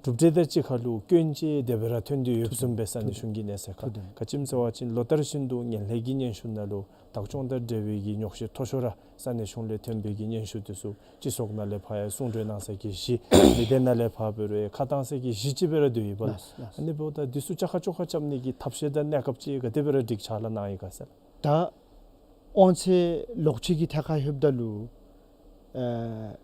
གྲུབ་འབྲས་དང་གཅིག་ཁར་ལུ་སྐྱོན་ཅིག་དེ་སྦེ་ར་ཐོན་ཏེ་ཡོདཔ་བཟུམ་སྦེ་ས་གནས་གཞུང་གི་གནས་ཚད་ཁར། ཐུགས་དམ། ག་ཅི་སྨོ་ཟེར་བ་ཅིན་ལོ་ལྟར་བཞིན་དུ་ངན་ལྷད་ཀྱི་སྙན་ཞུ་ནང་ལུ་བདག་སྐྱོང་དང་འབྲེལ་བའི་གི་ཉོགས་བཤད་མཐོ་ཤོས་ར་ས་གནས་གཞུང་ལས་ཐོན་པའི་གི་སྙན་ཞུ་འདི་ཚུ་སྤྱི་ཚོགས་ནང་ལས་ཕར་ཡང་གསུང་གྲོས་གནང་ས་གི་གཞི་མི་སྡེ་ནང་ལས་ཕར་འབད་རུང་ཁ་བཏང་ས་གི་གཞི་ཅིག་སྦེ་ར་སྡོད་ཡི་པ་ལགས། ལགས་ལགས། ཨ་ནི་འབདཝ་ད་འདི་ཚུ་བཅའ་ཁ་བཅོ་ཁ་རྐྱབ་ནི་གི་ཐབས་ཤེས་དང་གནས་སྐབས་ཅིག་ག་དེ་སྦེ་ར་སྒྲིག་འཆར་ལགས་གནང་ཡི་ག་ཟེར། ད་དབང་ཚད་ལོག་སྤྱོད་ཀྱི་ཐད་ཁར་ལྷོདཔ་ད་ལུ་ཨ་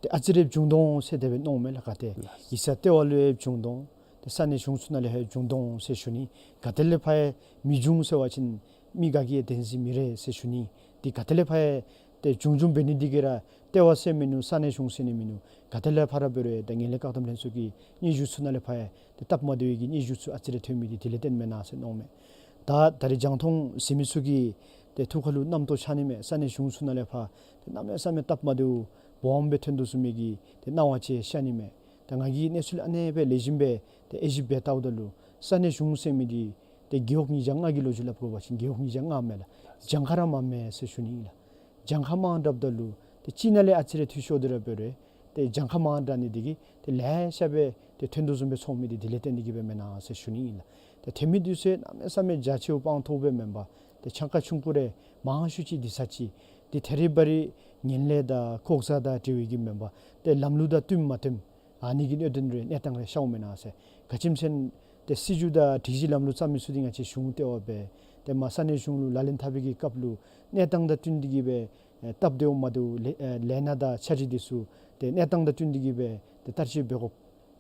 ཏེ་ཨ་ཙི་རེ་བྱུང་དོ་འོང་ཟེར་དེ་སྦེ་མནོཝ་མས་ལགས། ག་ཏེ་ཡིག་ཚང་ལྟེ་བ་ལུ་ཡང་བྱུང་དོ་འོང་། ཏེ་ས་གནས་གཞུང་ཚུ་ནང་ལས་ཡང་བྱུང་དོ་འོང་ཟེར་ཞུ་ནི། ག་ཏེ་ལས་ཕར་ཡང་མི་བྱུང་ཟེར་བ་ཅིན་མི་ག་གིས་ཡང་བདེན་འཛིན་མི་རེ་ཟེར་ཞུ་ནི། འདི་ག་ཏེ་ལས་ཕར་ཡང་ཏེ་བྱུང་བྱུངམ་འབད་ནི་འདི་གིས་ར་ལྟེ་བ་ཟེར་མི་ནུག། ས་གནས་གཞུང་ཟེར་ནི་མི་ནུག། ག་ཏེ་ལས་ཕར་ར་འབད་རུང་ཡང་ད་ངན་ལྷད་བཀག་སྡོམ་ལྷན་ཚོགས་ཀྱི་སྙན་ཞུ་ཚུ་ནང་ལས་ཕར་ཡང་ཏེ་སྟབས་མ་བདེ་བའི་གི་སྙན་ཞུ་ཚུ་ཨ་ཙི་རེ་ཐོན་མི་འདི་དེ་ལས་བརྟེན་མེན་ན་ཟེར་མནོཝ་མས། ད་ད་རེས་རྒྱང་མཐོང་གཟིགས་མི་ཚུ་གི་ཏེ་ཐུགས་ཁར་ལུ་རྣམ་རྟོག་ཆགས་ནི་མས། ས་གནས་གཞུང་ཚུ་ནང་ལས་ཕར་ཏེ་གནམ་མེད་ས་མེད་སྟབས་མ་བདེཝ་སྦོམ་སྦེ་ཐོན་དོ་བཟུམ་མའི་གི་ཏེ་སྣང་བ་ཅིག་ཤར་ནི་མས། ད་ང་གིས་གནས་ཚུལ་ཨ་ནེ་སྦེ་ལེགས་ཤོམ་སྦེ་ཏེ་དབྱེ་ཞིབ་འབད་བལྟཝ་ད་ལུ་ས་གནས་གཞུང་ཟེར་མི་འདི་ཏེ་རྒེད་འོག་ཉིས་བརྒྱ་ལྔ་གི་ལོ་རྒྱུས་སླབ་དགོ་པ་ཅིན་རྒེད་འོག་ཉིས་བརྒྱ་ལྔ་མས་ལགས། གྱངས་ཁ་ར་མངམ་མས་ཟེར་ཞུ་ནི་ཨིན་ལགས། གྱངས་ཁ་མངམ་དྲགཔ་ད་ལུ་ཏེ་གཅིག་ནང་ལས་ཨ་ཙི་རེ་འཐུས་ཤོར་ཏེ་ར་འབད་རུང་ཏེ་གྱངས་ཁ་མངམ་དྲག་ནི་འདི་གིས་ཏེ་ལེ་ཤ་སྦེ་ཏེ་ཐོན་དོ་བཟུམ་སྦེ་ཚོར་མི་འདི་དེ་ལས་བརྟེན་ཏེ་གིས་སྦེ་མེན་ན་ཟེར་ཞུ་ནི་ཨིན་ལགས། ཏེ་ཐོན་མི་འདི་ཚུ་གནམ་མེད་ས་མེད་རྒྱ་ཆེཝ་སྤང་ཐོག་སྦེ་མེན་པར་ཏེ་ཆང་ཁ་ཆུང་ཀུ་རེ་མང་ཤོས་ཅིག་འདི་ཚར་ཅིག་ཏེ་ཐད་རི་བ་རི་ངན་ལྷད་དང་ལྐོག་ཟ་དང་འབྲེལ་བའི་གི་མེན་པར་ཏེ་ལམ་ལུགས་དང་བསྟུནམ་མ་བསྟུནམ་ཨ་ནི་གི་གནད་དོན་རེ་གནས་སྟངས་རེ་ཤརཝ་མེན་ན་ཟེར། ག་ཅི་སྨོ་ཟེར་ན་ཏེ་སྲིད་བྱུས་དང་སྒྲིག་གཞི་ལམ་ལུགས་བརྩམ་མི་ཚུ་འདི་ང་བཅས་གཞུང་ལྟེ་བ་འབད་ཏེ་མར་ས་གནས་གཞུང་ལུ་ལག་ལེན་འཐབ་པའི་གི་སྐབས་ལུ་གནས་སྟངས་དང་བསྟུན་ཏེ་གིས་སྦེ་ཨེ་སྟབས་བདེཝ་མ་བདེཝ་ལས་ཨེ་ལས་སྣ་དང་འཆར་གཞི་འདི་ཚུ་ཏེ་གནས་སྟངས་དང་བསྟུན་ཏེ་གིས་སྦེ་ཏེ་བསྟར་སྤྱོད་འབད་དགོཔ་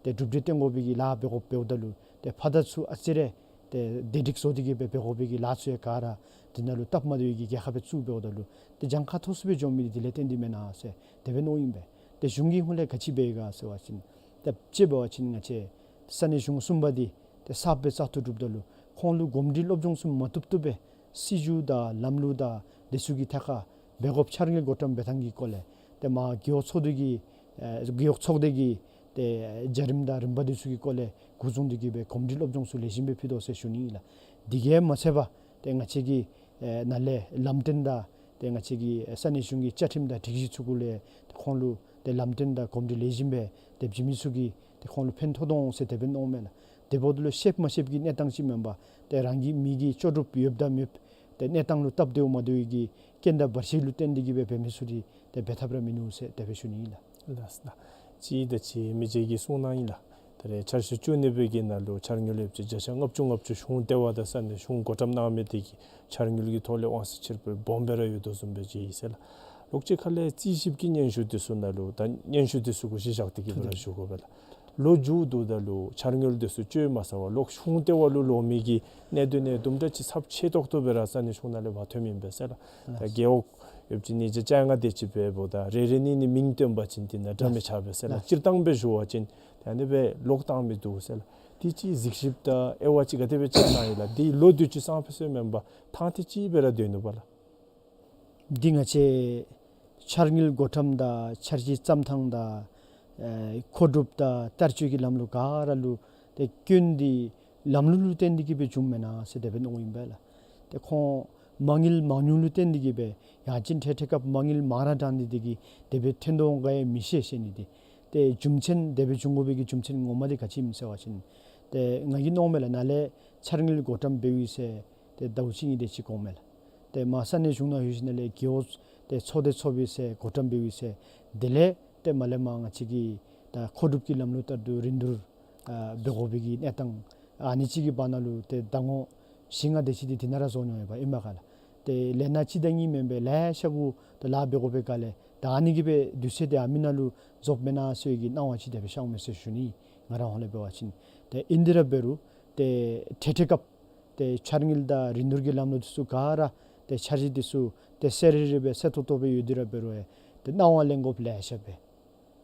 ཏེ་གྲུབ་འབྲས་སྟོན་དགོ་པའི་གི་ལཱ་འབད་དགོཔ་འབདཝ་ད་ལུ་ཏེ་ཕར་དང་ཚུར་ཨ་ཙི་རེ་ཏེ་བདེ་སྒྲིག་བཟོ་སྟེ་གིས་སྦེ་འབད་དགོ་པའི་གི་ལཱ་ཚུ་ཡང་ག་ར་འདི་ནང་ལུ་སྟབས་མ་བདེ་བའི་གི་རྒྱལ་ཁ་སྦེ་བཙུགས་འབདཝ་ད་ལུ་ཏེ་གྱངས་ཁ་མཐོ་སུ་སྦེ་འགྱོ་མི་འདི་དེ་ལས་བརྟེན་ཏེ་མེན་ན་ཟེར་དེ་སྦེ་མནོཝ་ཨིན་པས། ཏེ་གཞུང་གིས་ཧོངས་ལས་ག་ཅི་འབད་ཡི་ག་ཟེར་བ་ཅིན་ཏེ་དཔྱེ་འབད་བ་ཅིན་ང་བཅས་ས་གནས་གཞུང་གསུམ་པ་འདི་ཏེ་གསརཔ་སྦེ་བཙག་འཐུ་གྲུབ་ད་ལུ་ཁོང་ལུ་གོམས་འདྲིས་སློབ་སྦྱོང་ཚུ་མ་བཏུབ་བཏུབ་སྦེ་སྲིད་བྱུས་དང་ལམ་ལུགས་དང་འདི་ཚུ་གི་ཐད་ཁར་འབད་དགོཔ་འཆར་དངུལ་བགོ་བཀྲམ་འབད་ཐངས་ཀྱི་སྐོར་ལས་ཏེ་མར་རྒེད་འོག་ཚོགས་སྡེ་གི་ཨེ་རྒེད་འོག་ཚོགས་སྡེ་གི་ཏེ་བརྒྱུད་རིམ་དང་རིམ་པ་འདི་ཚུ་གི་སྐོར་ལས་འགོ་བཟུང་སྟེ་གིས་སྦེ་གོམས་འདྲིས་སློབ་སྦྱོང་ཚུ་ལེགས་ཤོམ་སྦེ་ཕུལ་དོ་ཟེར་ཞུ་ནི་ཨིན་ལགས། འདི་གིས་མ་ཚད་པར་ཏེ་ང་བཅས་ཀྱི་ཨེ་ནཱ་ལས་ལམ་སྟོན་དང་ཏེ་ང་བཅས་ཀྱི་ས་གནས་གཞུང་གི་བཅའ་ཁྲིམས་དང་སྒྲིག་གཞི་ཚུ་གུ་ལས་ཏེ་ཁོང་ལུ་ཏེ་ལམ་སྟོན་དང་གོམས་འདྲིས་ལེགས་ཤོམ་སྦེ་ཏེ་བྱིན་མི་ཚུ་གིས་ཏེ་ཁོང་ལུ་ཕན་ཐོགས་དོ་འོང་ཟེར་དེ་སྦེ་མནོཝ་མས་ལགས། དེ་འབདཝ་ད་ལུ་ཤེསཔ་མ་ཤེསཔ་ཀྱི་གནས་སྟངས་ཅིག་མེན་པར་ཏེ་རང་གི་མི་གི་ལྕོགས་གྲུབ་ཡོདཔ་དང་མེདཔ་ཏེ་གནས་སྟངས་ལུ་སྟབས་བདེཝ་མ་བདེཝ་གི་རྐྱེན་དང་བར་ཆད་ལུ་བརྟེན་ཏེ་གིས་སྦེ་འབད་མི་ཚུ་འདི་ཏེ་འབད་ཐབས་ར་མིན་ནུག་ཟེར་དེ་སྦེ་ཞུ་ནི་ཨིན་ལགས། ལགས་ལགས། གཅིག་དང་གཅིག་མི་རྗེ་གིས་གསུངས་གནང་ཡི་ལགས། ད་རེས་འཆར་གཞི་བཅུ་གཉིས་པའི་གི་ནང་ལུ་འཆར་དངུལ་ཡོདཔ་ཅིག་བརྒྱ་ཆ་ལྔ་བཅུ་ལྔ་བཅུ་གཞུང་ལྟེ་བ་དང་ས་གནས་གཞུང་བགོ་བཀྲམ་གནང་མི་དེ་གིས་འཆར་དངུལ་གྱི་ཐོག་ལས་དབང་ཚད་ཕྱིར་འབུད་སྦོམ་སྦེ་ར་ཡོད་དོ་བཟུམ་སྦེ་མཇལ་ཡི་ཟེར་ལགས། ལོག་ཅིག་ཁ་ལས་རྩིས་ཞིབ་ཀྱི་སྙན་ཞུ་འདི་ཚུ་ནང་ལུ་ད་སྙན་ཞུ་འདི་ཚུ་གུ་གཞི་བཞག་སྟེ་གིས་སྦེ་ར་ཞུ་དགོ་པས་ལགས། ལོ་མཇུག་བསྡུཝ་ད་ལུ་འཆར་དངུལ་འདི་ཚུ་སྤྱོད་མ་ཚར་བར་ལོག་གཞུང་ལྟེ་བ་ལུ་ལོག་མི་གི་གནད་དོན་ནི་དུམ་གྲ་ཅིག་ཚབས་ཆེ་ཏོག་ཏོ་སྦེ་ར་ས་གནས་གཞུང་ནང་ལས་ཕར་ཐོན་མི་ཨིན་པས་ཟེར་ལགས། ད་རྒེད་འོག་ཡོདཔ་ཅིག་ཉིས་བརྒྱ་བཅོ་ལྔ་དེ་ཅིག་འབདཝ་ད་རེ་རེ་གཉིས་གཉིས་མིང་བཏོན་པ་ཅིན་འདི་ནང་འདྲ་མི་ཆགས་པས་ཟེར་ལགས། ལགས། སྤྱིར་བཏང་སྦེ་ཞུ་བ་ཅིན་ད་ཨ་ནི་སྦེ་ལོག་བཏང་མི་འདུག་ཟེར་ལགས། དེ་ཅིག་གཟིགས་ཞིབ་དང་དབྱེ་བ་ཅིག་ག་དེ་སྦེ་ཕྱེ་གནང་ཡི་ལགས། འདི་ལོ་དུས་ཅི་སང་ཕོད་ཚུན་མེན་པར་ཐང་ཐེངས་ཅིག་སྦེ་ར་སྡོད་ནུག་པ་ལགས། འདི་ང་བཅས་འཆར་དངུལ་བགོ་བཀྲམ་དང་འཆར་གཞི་བརྩམ་ཐངས་དང་ཨེ་མཁོ་སྒྲུབ་དང་བསྟར་སྤྱོད་ཀྱི་ལམ་ལུགས་ག་ར་ལུ་ཏེ་སྐྱོན་འདི་ལམ་ལུགས་ལུ་བརྟེན་ཏེ་གིས་སྦེ་བྱུངམ་མེན་ན་ཟེར་དེ་སྦེ་མནོཝ་ཨིན་པས་ལགས། ཏེ་ཁོང་མ་དངུལ་མང་ཉུང་ལུ་བརྟེན་ཏེ་གིས་སྦེ་ཡང་ཅིན་འཕྲལ་འཕྲལ་སྐབས་མ་དངུལ་མང་ར་དྲང་ནི་དེ་གིས་དེ་སྦེ་ཐོན་དོ་འོང་ག་ཡང་མི་ཤེས་ཟེར་ནི་འདི་ཏེ་རྒྱུ་མཚན་དེ་སྦེ་བྱུང་དགོ་པའི་གི་རྒྱུ་མཚན་ངོ་མ་འདི་ག་ཅི་ཨིནམ་ཟེར་བ་ཅིན་ཏེ་ང་གིས་མནོཝ་མས་ལགས། ནཱ་ལས་འཆར་དངུལ་བགོ་བཀྲམ་འབདཝ་ཨིན་ཟེར་ཏེ་ཟླཝ་གཅིག་གཉིས་དེ་ཅིག་གོང་མས་ལགས། ཏེ་མར་ས་གནས་གཞུང་ནང་ལྷོད་ཞིནམ་ལས་རྒེད་འོག་ཏེ་ཚོགས་སྡེ་ཚོགསཔ་ཨིན་ཟེར་བགོ་བཀྲམ་འབདཝ་ཨིན་ཟེར་དེ་ལས་ཏེ་མར་ལས་མར་ང་བཅས་ཀྱིས་ད་མཁོ་སྒྲུབ་ཀྱི་ལམ་ལུགས་ལྟར་དུ་རིན་བསྡུར་ཨ་འབད་དགོ་པའི་གི་གནས་སྟངས་ཨ་ནི་ཅིག་གི་བར་ན་ལུ་ཏེ་ཟླ་ངོ་བཞི་ལྔ་དེ་ཅིག་འདི་དེ་ནང་ར་རྫོགས་འགྱོཝ་ཨིན་པས་ཨིན་མས་ག་ལགས། ཏེ་ལས་སྣ་གཅིག་དང་གཉིས་མེན་པར་ལེ་ཤ་གུ་ཏེ་ལཱ་འབད་དགོ་པའི་སྒང་ལས་ད་ཨ་ནི་གིས་སྦེ་དུས་ཚོད་འདི་ཨ་མི་ནང་ལུ་རྫོགསཔ་མེན་ན་ཟེར་བའི་གི་སྣང་བ་ཅིག་དེ་སྦེ་ཤརཝ་མས་ཟེར་ཞུ་ནི། ང་ར་ཧོངས་ལས་འབད་བ་ཅིན་ཏེ་ཨིན་དེ་ར་འབད་རུང་ཏེ་འཕྲལ་འཕྲལ་སྐབས་ཏེ་འཆར་དངུལ་དང་རིན་བསྡུར་གྱི་ལམ་ལུགས་འདི་ཚུ་ག་ར་ ཏེ་འཆར་གཞི་འདི་ཚུ་ཏེ་གསལ་རི་རི་སྦེ་གསལ་ཏོག་ཏོ་སྦེ་ཡོད་དེ་ར་འབད་རུང་ཨེ་ཏེ་གནང་བ་ལེན་དགོཔ་ལེ་ཤ་སྦེ།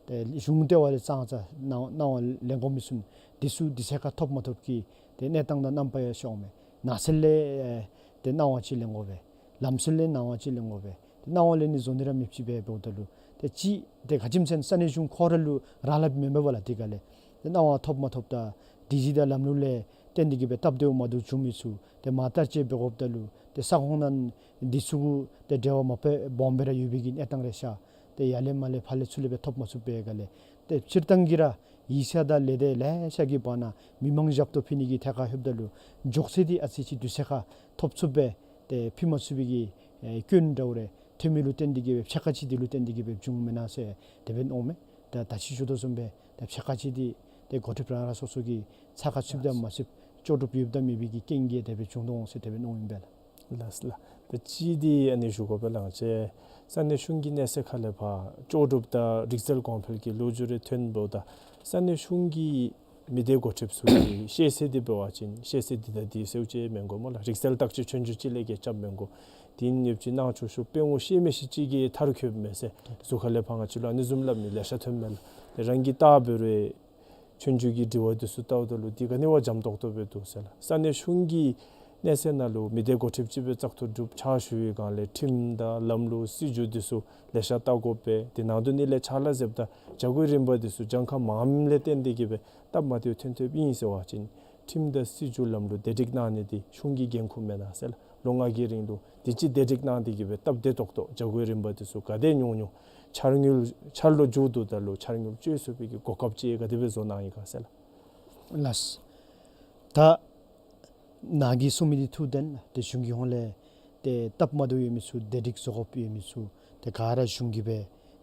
ཏེ་གཞུང་ལྟེ་བ་ལས་ཙང་ཙ་གནང་གནང་བ་ལེན་དགོ་མི་ཚུ་འདི་ཚུ་དུས་ཚོད་ཁར་ཐོབ་མ་ཐོབ་ཀྱི་ཏེ་གནས་སྟངས་དང་རྣམ་པ་ཡང་ཤོང་མས། ནང་གསེས་ལས་ཨེ་ཏེ་གནང་བ་ཅིག་ལེན་དགོ་པས། ལམ་སྲོལ་ལས་གནང་བ་ཅིག་ལེན་དགོ་པས། ཏེ་གནང་བ་ལེན་ནི་བཟོ་ནི་ར་མེདཔ་ཅིག་སྦེ་འབདཝ་ད་ལུ་ཏེ་ཅིག་ཏེ་ག་ཅི་སྨོ་ཟེར་ན་ས་གནས་གཞུང་ཁོ་ར་ལུ་རག་ལས་མེན་པས་ལགས། དེ་ག་ལས་ཏེ་གནང་བ་ཐོབ་མ་ཐོབ་དང་སྒྲིག་གཞི་དང་ལམ་ལུགས་ལས་བརྟེན་ཏེ་གིས་སྦེ་སྟབས་བདེཝ་མ་བདེཝ་བྱུང་མི་ཚུ་ཏེ་མར་བསྟར་སྤྱོད་འབད་དགོཔ་ད་ལུ་ཏེ་ས་ཁོངས་ནང་འདི་ཚུ་གུ་ཏེ་འབྲེལ་བ་མ་དཔེ་སྦོམ་སྦེ་ར་ཡོད་པའི་གི་གནས་སྟངས་རེ་ཤར། ཏེ་ཡར་ལས་མར་ལས་ཕར་ལས་ཚུར་ལས་སྦེ་ཐོབ་མ་ཚུགས་པའི་སྒང་ལས་ཏེ་སྤྱིར་བཏང་གི་ར་ཡིག་ཚང་དང་ལས་སྡེ་ལེ་ཤ་གི་བར་ན་མི་མང་ཞབས་ཏོག་ཕུལ་ནི་གི་ཐད་ཁར་ལྷོདཔ་ད་ལུ་མགྱོགས་ཚད་འདི་ཨ་ཙི་ཅིག་དུས་ཚོད་ཁར་ཐོབ་ཚུགསཔ་སྦེ་ཏེ་ཕུལ་མ་ཚུགས་པའི་གི་ཨེ་སྐྱོན་འདྲཝ་རེ་ཐོན་མི་ལུ་བརྟེན་ཏེ་གིས་སྦེ་ཕྱེད་ཀ་ཅིག་འདི་ལུ་བརྟེན་ཏེ་གིས་སྦེ་བྱུངམ་མེན་ན་ཟེར་དེ་སྦེ་མནོཝ་མས། ད་ད་ཅི་ཞུ་དོ་བཟུམ་སྦེ་ད་ཕྱེད་ཀ་ཅིག་འདི་ཏེ་འགོ་ཁྲིདཔ་རང་རང་སོ་སོ་གི་ཚགས་ཁར་ཚུདཔ་དང་མ་ཚུདཔ་ལྕོགས་གྲུབ་ཡོདཔ་དང་མེད་པའི་གི་རྐྱེན་གྱིས་དེ་སྦེ་བྱུང་དོ་འོང་ཟེར་དེ་སྦེ་མནོཝ་ཨིན་པས་ལགས། ལགས་ལགས། ད་ཅི་འདི་ཨ་ནི་ཞུ་དགོ་པས་ལགས། ང་བཅས་ས་གནས་གཞུང་གི་གནས་ཚད་ཁ་ལས་ཕར་ལྕོགས་གྲུབ་དང་རིག་རྩལ་གོང་འཕེལ་གྱི་ལོ་རྒྱུས་རེ་ཐོན་འབདཝ་ད་ས་གནས་གཞུང་གི་མི་སྡེ་འགོ་ཁྲིདཔ་ཚུ་གིས་ཤེས་ཚད་འདི་འབད་བ་ཅིན་ཤེས་ཚད་འདི་དང་འདི་ཟེར་ཅིག་མེན་དགོ་སྨོ་ལགས། རིག་རྩལ་བརྟག་དཔྱད་ཆོས་རྒྱུགས་ཅིག་ལས་ཀྱི་རྐྱབ་མེན་དགོ། དེ་ནི་ཡོདཔ་ཅིག་ནང་ཆོས་ཤོག་དཔོན་ངོ་ཤེས་མི་ཤེས་ཅིག་གིས་མཐར་འཁྱོལཝ་མས་ཟེར་ཟུར་ཁ་ལས་ཕར་ང་བཅས་ལུ་ཨ་ནི་བཟུམ་སླབ་མི་ལེ་ཤ་ཐོནམ་མས་ལགས། དེ་རང་གིས་བལྟ་འབད་རུང་ཆོས་རྒྱུགས་ཀྱི་དྲི་བ་འདི་ཚུ་བལྟཝ་ད་ལུ་འདི་ག་ནི་བ་འཇམ་ཏོག་ཏོ་སྦེ་འདུག་ཟེར་ལགས། ས་གནས་གཞུང་གི་གནས་ཚད་ནང་ལུ་མི་སྡེ་འགོ་ཁྲིདཔ་ཅིག་སྦེ་བཙག་འཐུ་གྲུབ་ཕྱག་ཞུ་བའི་སྒང་ལས་ཁྲིམས་དང་ལམ་ལུགས་སྲིད་བྱུས་འདི་ཚུ་ལེ་ཤ་བལྟ་དགོ་པས། དེ་ནང་དོན་ནི་ལས་ཕྱག་ལཱ་མཛདཔ་ད་བྱ་སྒོའི་རིམ་པ་འདི་ཚུ་གྱངས་ཁ་མངམ་ལས་བརྟེན་ཏེ་གིས་སྦེ་སྟབས་མ་བདེཝ་ཐོན་ཐོནམ་ཨིན་ཟེར་བ་ཅིན་ཁྲིམས་དང་སྲིད་བྱུས་ལམ་ལུགས་བདེ་སྒྲིག་གནང་ནི་འདི་གཞུང་གི་འགན་ཁུར་མེན་ན་ཟེར་ལགས། ལོ་ལྔ་གི་རིང་ལུ་དེ་ཅིག་བདེ་སྒྲིག་གནང་སྟེ་གིས་སྦེ་སྟབས་བདེ་ཏོག་ཏོ་བྱ་སྒོའི་རིམ་པ་འདི་ཚུ་ག་དེ་ཉུང་ཉུང་འཆར་དངུལ་འཆར་ལོ་མཇུག་བསྡུཝ་ད་ལུ་འཆར་དངུལ་སྤྱོད་ཚུགས་པའི་གི་གོ་སྐབས་ཅིག་ག་དེ་སྦེ་བཟོ་གནང་ཡི་ག་ཟེར་ལགས། ལགས། ད་ནཱ་གིས་གསུང་མི་འདི་ཐུགས་བདེན་ལགས། ཏེ་གཞུང་གི་ཧོངས་ལས་ཏེ་སྟབས་མ་བདེཝ་ཡོད་མི་ཚུ་བདེ་སྒྲིག་བཟོ་དགོཔ་ཡོད་མི་ཚུ་ཏེ་ག་ར་གཞུང་གིས་སྦེ་